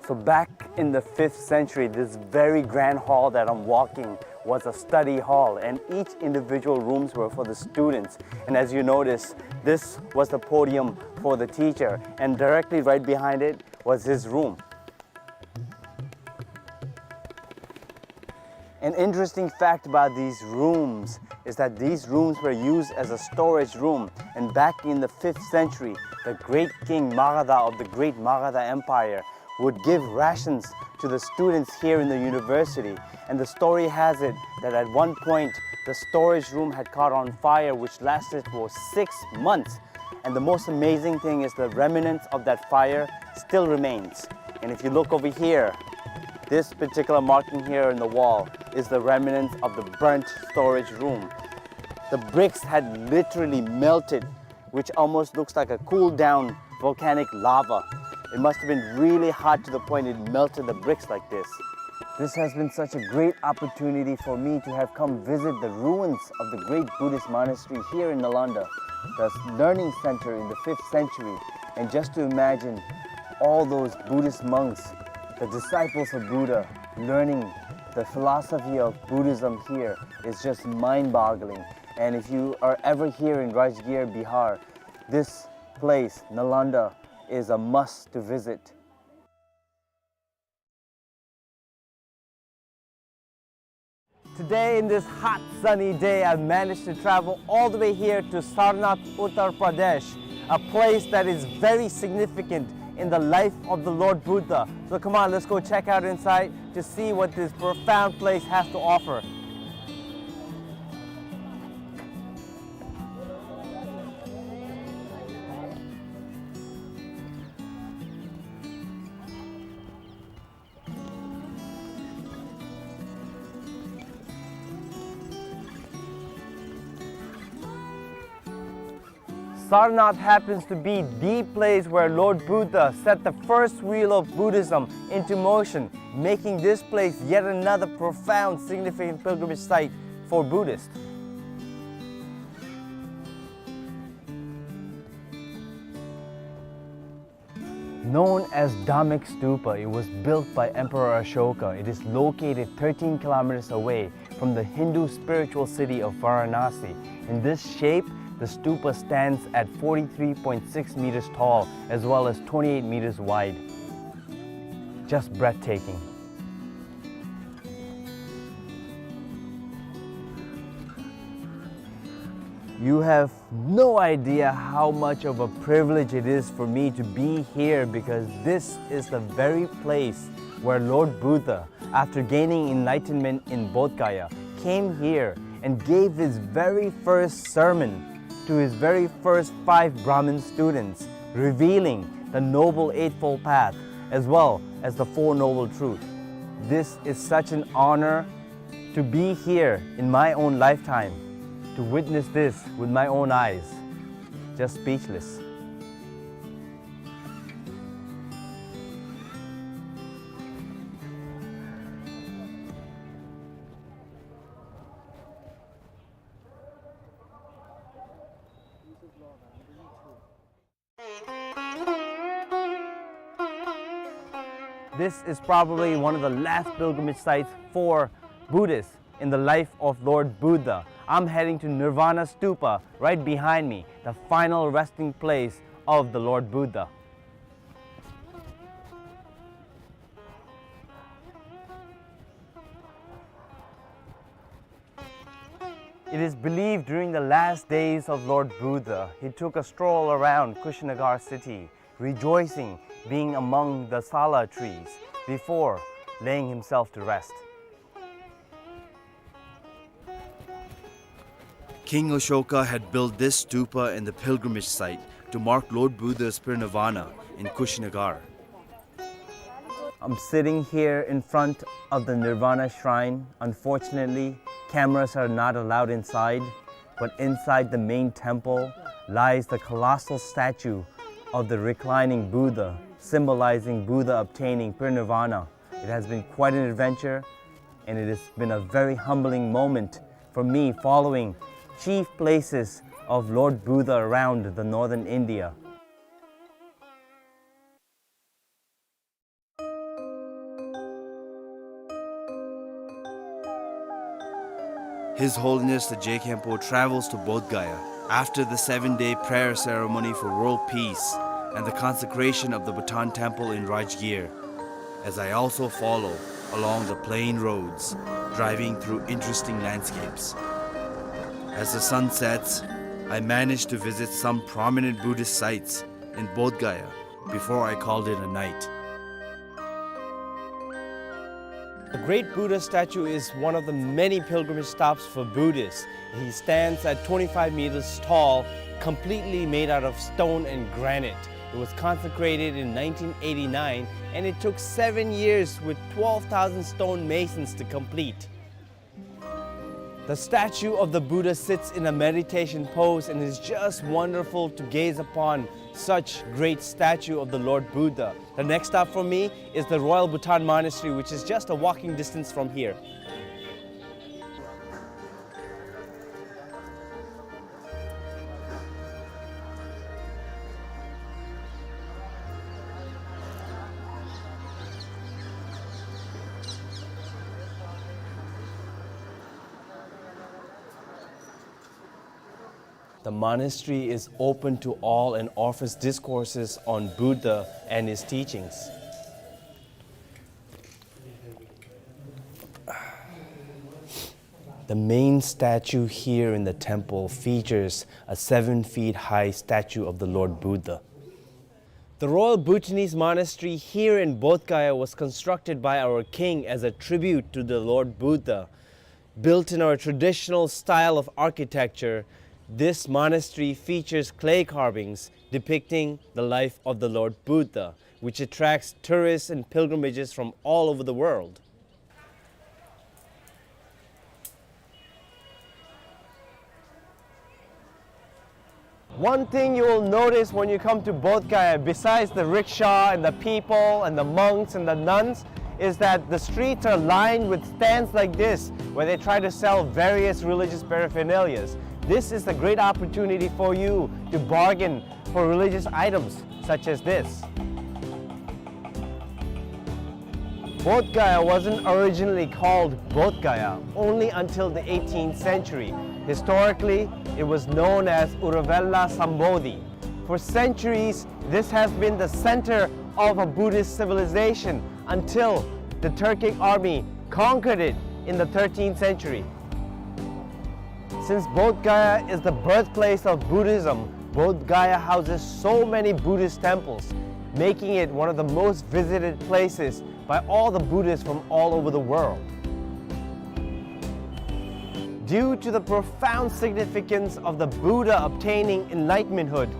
So back in the fifth century, this very grand hall that I'm walking was a study hall, and each individual rooms were for the students. And as you notice, this was the podium for the teacher, and directly right behind it was his room. An interesting fact about these rooms is that these rooms were used as a storage room, and back in the fifth century, the great king Magadha of the great Magadha Empire would give rations to the students here in the university. And the story has it that at one point, the storage room had caught on fire, which lasted for six months. And the most amazing thing is the remnants of that fire still remains. And if you look over here, this particular marking here in the wall is the remnants of the burnt storage room. The bricks had literally melted, which almost looks like a cooled down volcanic lava. It must have been really hot to the point it melted the bricks like this. This has been such a great opportunity for me to have come visit the ruins of the great Buddhist monastery here in Nalanda, the learning center in the fifth century, and just to imagine all those Buddhist monks, the disciples of Buddha, learning the philosophy of Buddhism here is just mind-boggling. And if you are ever here in Rajgir, Bihar, this place, Nalanda, is a must to visit. Today, in this hot, sunny day, I managed to travel all the way here to Sarnath, Uttar Pradesh, a place that is very significant in the life of the Lord Buddha. So come on, let's go check out inside to see what this profound place has to offer. Sarnath happens to be the place where Lord Buddha set the first wheel of Buddhism into motion, making this place yet another profound, significant pilgrimage site for Buddhists. Known as Dhammek Stupa, it was built by Emperor Ashoka. It is located thirteen kilometers away from the Hindu spiritual city of Varanasi. In this shape, the stupa stands at forty-three point six meters tall as well as twenty-eight meters wide. Just breathtaking. You have no idea how much of a privilege it is for me to be here, because this is the very place where Lord Buddha, after gaining enlightenment in Bodh Gaya, came here and gave his very first sermon to his very first five Brahmin students, revealing the Noble Eightfold Path as well as the Four Noble Truths. This is such an honor to be here in my own lifetime, to witness this with my own eyes. Just speechless. This is probably one of the last pilgrimage sites for Buddhists in the life of Lord Buddha. I'm heading to Nirvana Stupa right behind me, the final resting place of the Lord Buddha. It is believed during the last days of Lord Buddha, he took a stroll around Kushinagar city, rejoicing being among the sala trees, before laying himself to rest. King Ashoka had built this stupa and the pilgrimage site to mark Lord Buddha's parinirvana in Kushinagar. I'm sitting here in front of the Nirvana Shrine. Unfortunately, cameras are not allowed inside, but inside the main temple lies the colossal statue of the reclining Buddha, symbolizing Buddha obtaining parinirvana. It has been quite an adventure, and it has been a very humbling moment for me following chief places of Lord Buddha around the northern India. His Holiness the Je Khenpo travels to Bodh Gaya after the seven-day prayer ceremony for world peace and the consecration of the Bhutan Temple in Rajgir, as I also follow along the plain roads, driving through interesting landscapes. As the sun sets, I manage to visit some prominent Buddhist sites in Bodh Gaya before I called it a night. The great Buddha statue is one of the many pilgrimage stops for Buddhists. He stands at twenty-five meters tall, completely made out of stone and granite. It was consecrated in nineteen eighty-nine, and it took seven years with twelve thousand stone masons to complete. The statue of the Buddha sits in a meditation pose, and it's just wonderful to gaze upon such great statue of the Lord Buddha. The next stop for me is the Royal Bhutan Monastery, which is just a walking distance from here. The monastery is open to all and offers discourses on Buddha and his teachings. The main statue here in the temple features a seven feet high statue of the Lord Buddha. The Royal Bhutanese Monastery here in Bodh Gaya was constructed by our king as a tribute to the Lord Buddha. Built in our traditional style of architecture, this monastery features clay carvings depicting the life of the Lord Buddha, which attracts tourists and pilgrimages from all over the world. One thing you will notice when you come to Bodh Gaya, besides the rickshaw and the people and the monks and the nuns, is that the streets are lined with stands like this, where they try to sell various religious paraphernalias. This is a great opportunity for you to bargain for religious items such as this. Bodh Gaya wasn't originally called Bodh Gaya only until the eighteenth century. Historically, it was known as Uruvela Sambodhi. For centuries, this has been the center of a Buddhist civilization until the Turkic army conquered it in the thirteenth century. Since Bodh Gaya is the birthplace of Buddhism, Bodh Gaya houses so many Buddhist temples, making it one of the most visited places by all the Buddhists from all over the world. Due to the profound significance of the Buddha obtaining enlightenmenthood,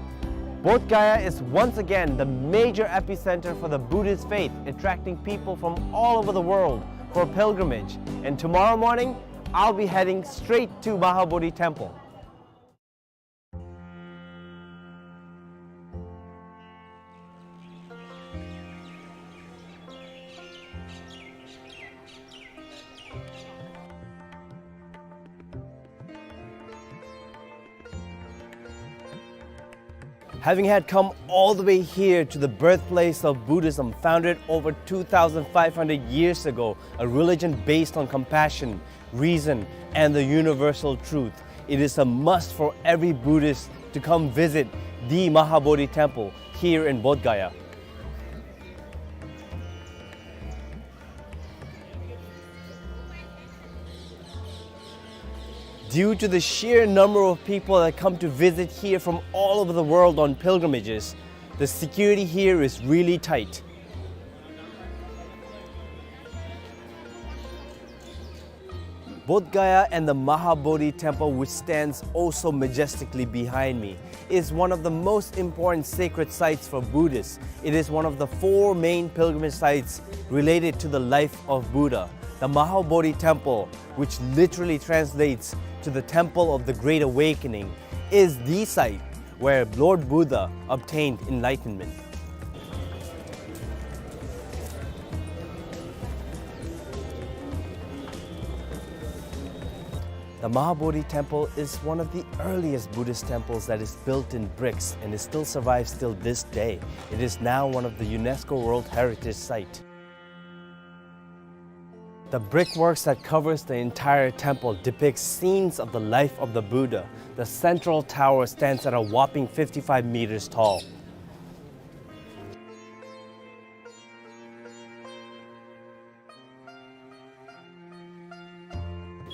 Bodh Gaya is once again the major epicenter for the Buddhist faith, attracting people from all over the world for pilgrimage. And tomorrow morning, I'll be heading straight to Mahabodhi Temple. Having had come all the way here to the birthplace of Buddhism, founded over two thousand five hundred years ago, a religion based on compassion, reason, and the universal truth, it is a must for every Buddhist to come visit the Mahabodhi Temple here in Bodh Gaya. Due to the sheer number of people that come to visit here from all over the world on pilgrimages, the security here is really tight. Bodh Gaya and the Mahabodhi Temple, which stands oh so majestically behind me, is one of the most important sacred sites for Buddhists. It is one of the four main pilgrimage sites related to the life of Buddha. The Mahabodhi Temple, which literally translates to the Temple of the Great Awakening, is the site where Lord Buddha obtained enlightenment. The Mahabodhi Temple is one of the earliest Buddhist temples that is built in bricks, and it still survives till this day. It is now one of the UNESCO World Heritage Site. The brickworks that covers the entire temple depicts scenes of the life of the Buddha. The central tower stands at a whopping fifty-five meters tall.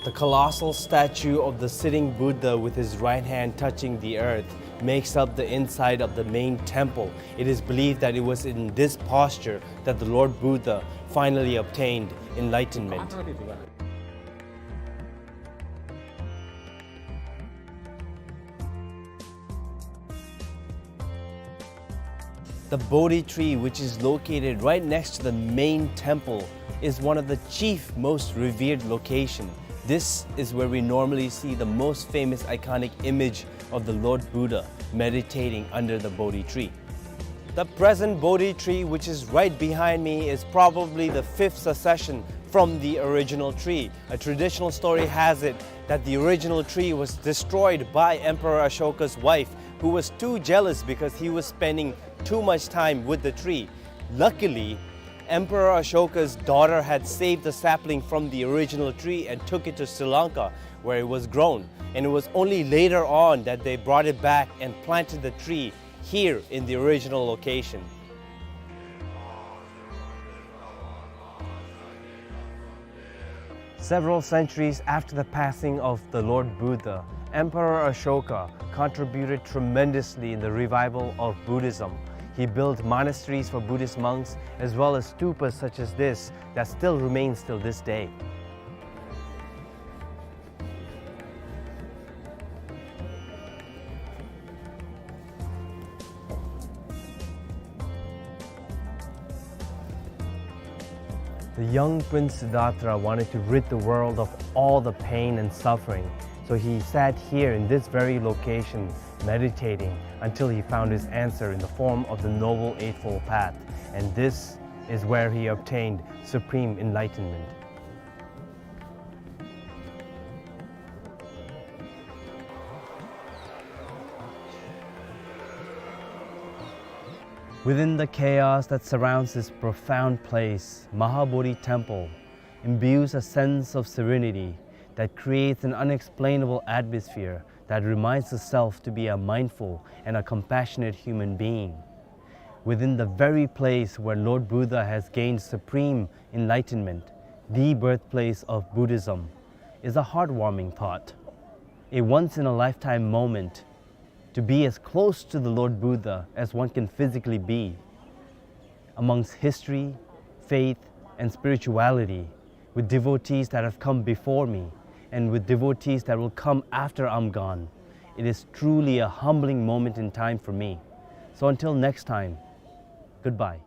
The colossal statue of the sitting Buddha with his right hand touching the earth makes up the inside of the main temple. It is believed that it was in this posture that the Lord Buddha finally obtained enlightenment. The Bodhi tree, which is located right next to the main temple, is one of the chief most revered location. This is where we normally see the most famous iconic image of the Lord Buddha meditating under the Bodhi tree. The present Bodhi tree, which is right behind me, is probably the fifth succession from the original tree. A traditional story has it that the original tree was destroyed by Emperor Ashoka's wife, who was too jealous because he was spending too much time with the tree. Luckily, Emperor Ashoka's daughter had saved the sapling from the original tree and took it to Sri Lanka, where it was grown. And it was only later on that they brought it back and planted the tree here in the original location. Several centuries after the passing of the Lord Buddha, Emperor Ashoka contributed tremendously in the revival of Buddhism. He built monasteries for Buddhist monks, as well as stupas such as this that still remains till this day. The young Prince Siddhartha wanted to rid the world of all the pain and suffering, so he sat here in this very location, meditating until he found his answer in the form of the Noble Eightfold Path, and this is where he obtained supreme enlightenment. Within the chaos that surrounds this profound place, Mahabodhi Temple imbues a sense of serenity that creates an unexplainable atmosphere that reminds the self to be a mindful and a compassionate human being. Within the very place where Lord Buddha has gained supreme enlightenment, the birthplace of Buddhism, is a heartwarming thought. A once-in-a-lifetime moment to be as close to the Lord Buddha as one can physically be, amongst history, faith, and spirituality, with devotees that have come before me, and with devotees that will come after I'm gone. It is truly a humbling moment in time for me. So until next time, goodbye.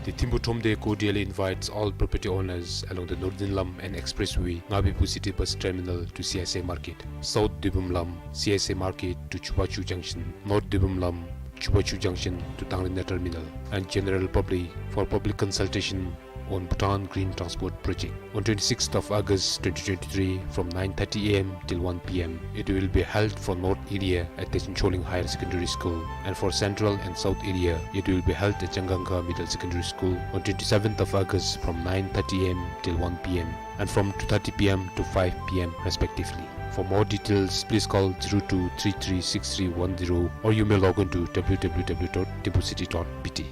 The Thimphu Thromde cordially invites all property owners along the Northern Lam and Expressway, Ngabepu City Bus Terminal to C S A Market, South Dibum Lam, C S A Market to Chubachu Junction, North Dibum Lam, Chubachu Junction to Tangrinda Terminal, and general public for public consultation on Bhutan Green Transport Project. On twenty-sixth of August twenty twenty-three, from nine thirty A M till one P M, it will be held for North area at Techincholing Higher Secondary School, and for Central and South area, it will be held at Changangkha Middle Secondary School on twenty-seventh of August from nine thirty A M till one P M, and from two thirty P M to five P M respectively. For more details, please call zero two three three six three one zero, or you may log on to W W W dot thimphucity dot B T.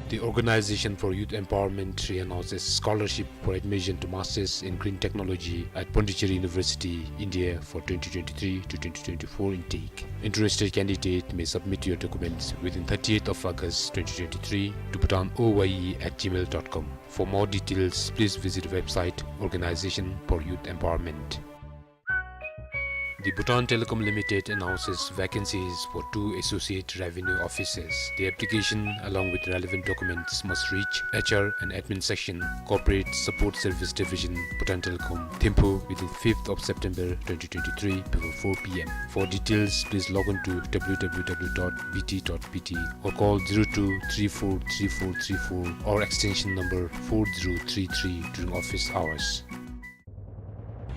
The Organization for Youth Empowerment re-announces scholarship for admission to Masters in Green Technology at Pondicherry University, India for twenty twenty-three to twenty twenty-four intake. Interested candidate may submit your documents within thirtieth of August twenty twenty-three to bhutan O Y E at gmail dot com. For more details, please visit the website Organization for Youth Empowerment. The Bhutan Telecom Limited announces vacancies for two associate revenue officers. The application, along with relevant documents, must reach H R and admin section, Corporate Support Service Division, Bhutan Telecom, Thimphu, within fifth of September twenty twenty-three before four P M. For details, please log on to W W W dot B T dot B T or call zero two three four three four three four or extension number four zero three three during office hours.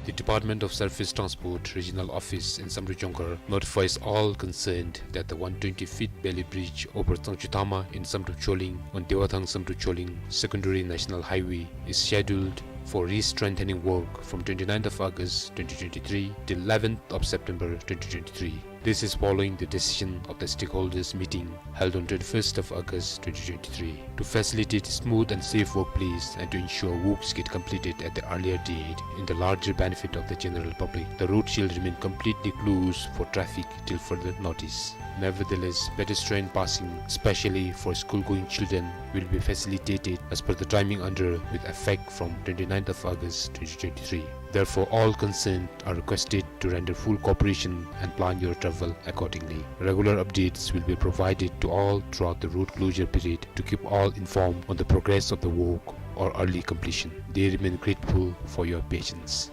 The Department of Surface Transport Regional Office in Samdrup Jongkhar notifies all concerned that the one twenty feet Bailey Bridge over Tsangchyu Thama in Samdrup Choling on Dewathang Samdrup Choling Secondary National Highway is scheduled for re-strengthening work from twenty-ninth of August twenty twenty-three till eleventh of September twenty twenty-three. This is following the decision of the stakeholders meeting held on twenty-first of August twenty twenty-three. To facilitate smooth and safe workplace and to ensure works get completed at the earlier date in the larger benefit of the general public, the road shall remain completely closed for traffic till further notice. Nevertheless, pedestrian passing, especially for school-going children, will be facilitated as per the timing under with effect from twenty-ninth of August twenty twenty-three. Therefore, all concerned are requested to render full cooperation and plan your travel accordingly. Regular updates will be provided to all throughout the road closure period to keep all informed on the progress of the work or early completion. They remain grateful for your patience.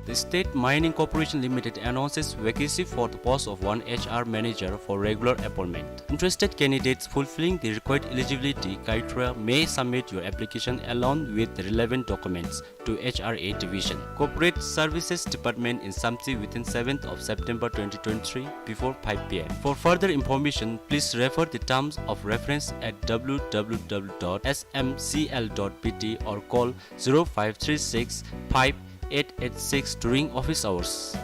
The State Mining Corporation Limited announces vacancy for the post of one H R manager for regular appointment. Interested candidates fulfilling the required eligibility criteria may submit your application along with the relevant documents to H R A Division, Corporate Services Department in Samtse within seventh of September twenty twenty-three before five P M. For further information, please refer the terms of reference at W W W dot S M C L dot B T or call zero five three six five eight eight six during office hours.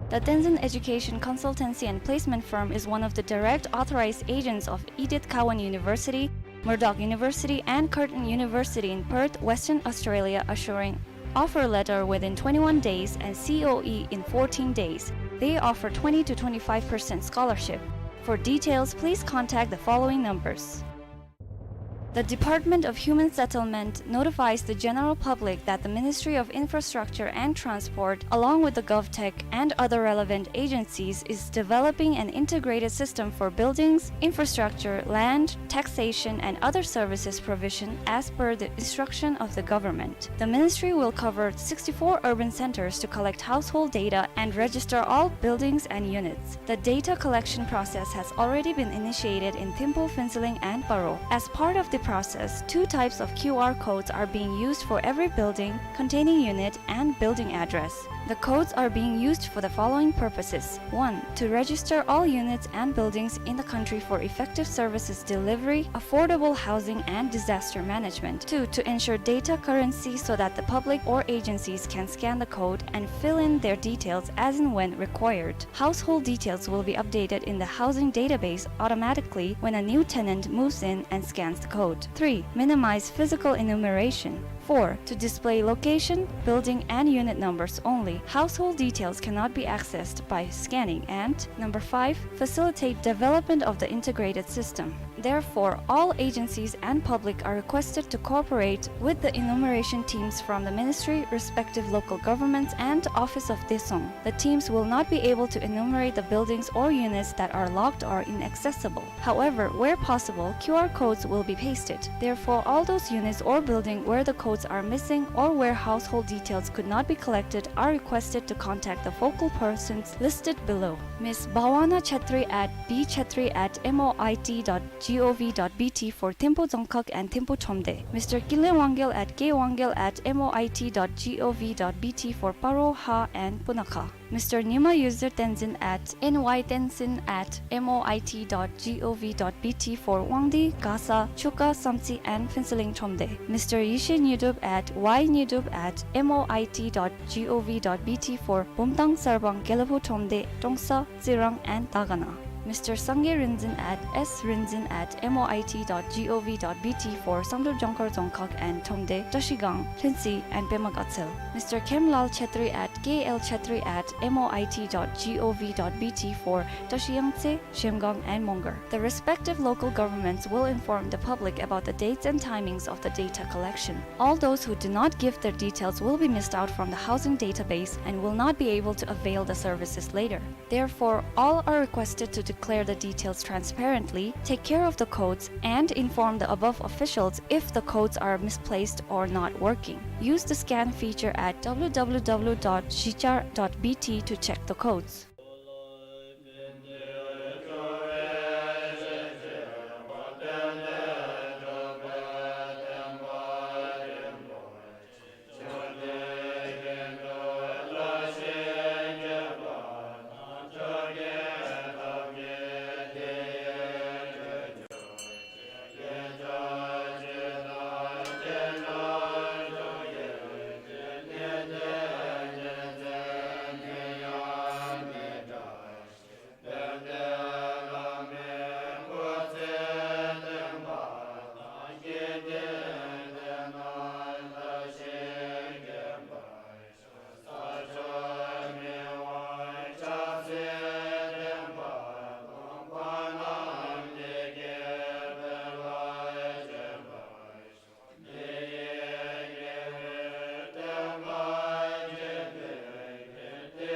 The Tenzin Education Consultancy and Placement Firm is one of the direct authorized agents of Edith Cowan University, Murdoch University, and Curtin University in Perth, Western Australia, assuring offer letter within twenty-one days and C O E in fourteen days. They offer twenty to twenty-five percent scholarship. For details, please contact the following numbers. The Department of Human Settlement notifies the general public that the Ministry of Infrastructure and Transport, along with the GovTech and other relevant agencies, is developing an integrated system for buildings, infrastructure, land, taxation, and other services provision as per the instruction of the government. The ministry will cover sixty-four urban centers to collect household data and register all buildings and units. The data collection process has already been initiated in Thimphu, Phuentsholing, and Paro. As part of the process, two types of Q R codes are being used for every building containing unit and building address. The codes are being used for the following purposes. One, to register all units and buildings in the country for effective services delivery, affordable housing, and disaster management. Two, to ensure data currency so that the public or agencies can scan the code and fill in their details as and when required. Household details will be updated in the housing database automatically when a new tenant moves in and scans the code. Three, minimize physical enumeration. Four, to display location, building, and unit numbers only. Household details cannot be accessed by scanning. And number five, facilitate development of the integrated system. Therefore, all agencies and public are requested to cooperate with the enumeration teams from the ministry, respective local governments, and Office of Daesung. The teams will not be able to enumerate the buildings or units that are locked or inaccessible. However, where possible, Q R codes will be pasted. Therefore, all those units or building where the codes are missing or where household details could not be collected are requested to contact the focal persons listed below. Miss Bhawana Chetri at B Chetri at M O I T dot G O V dot B T for Thimphu Dzongkhag and Thimphu Thromde. Mister Kinley Wangyal at K Wangyal at M O I T dot G O V dot B T for Paro, Ha, and Punakha. Mister Nyima Yuzir Tenzin at N Y Tenzin at M O I T dot G O V dot B T for Wangdue, Gasa, Chuka, Samtse, and Phuentsholing Thromde. Mister Yeshe Nyidup at Y Nyidup at M O I T dot G O V dot B T for Bumthang, Sarbang, Gelephu Thromde, Trongsa, Tsirang, and Dagana. Mister Sangay Rinzin at S Rinzin at M O I T dot gov dot B T for Sangdrup Jongkhar Dzongkhag and Thromde, Trashigang, Lhuentse and Pema Gatshel. Mister Khemlal Chhetri at K L Chhetri at M O I T dot gov dot B T for Trashi Yangtse, Zhemgang and Mongar. The respective local governments will inform the public about the dates and timings of the data collection. All those who do not give their details will be missed out from the housing database and will not be able to avail the services later. Therefore, all are requested to declare the details transparently, take care of the codes, and inform the above officials if the codes are misplaced or not working. Use the scan feature at W W W dot zhichar dot B T to check the codes.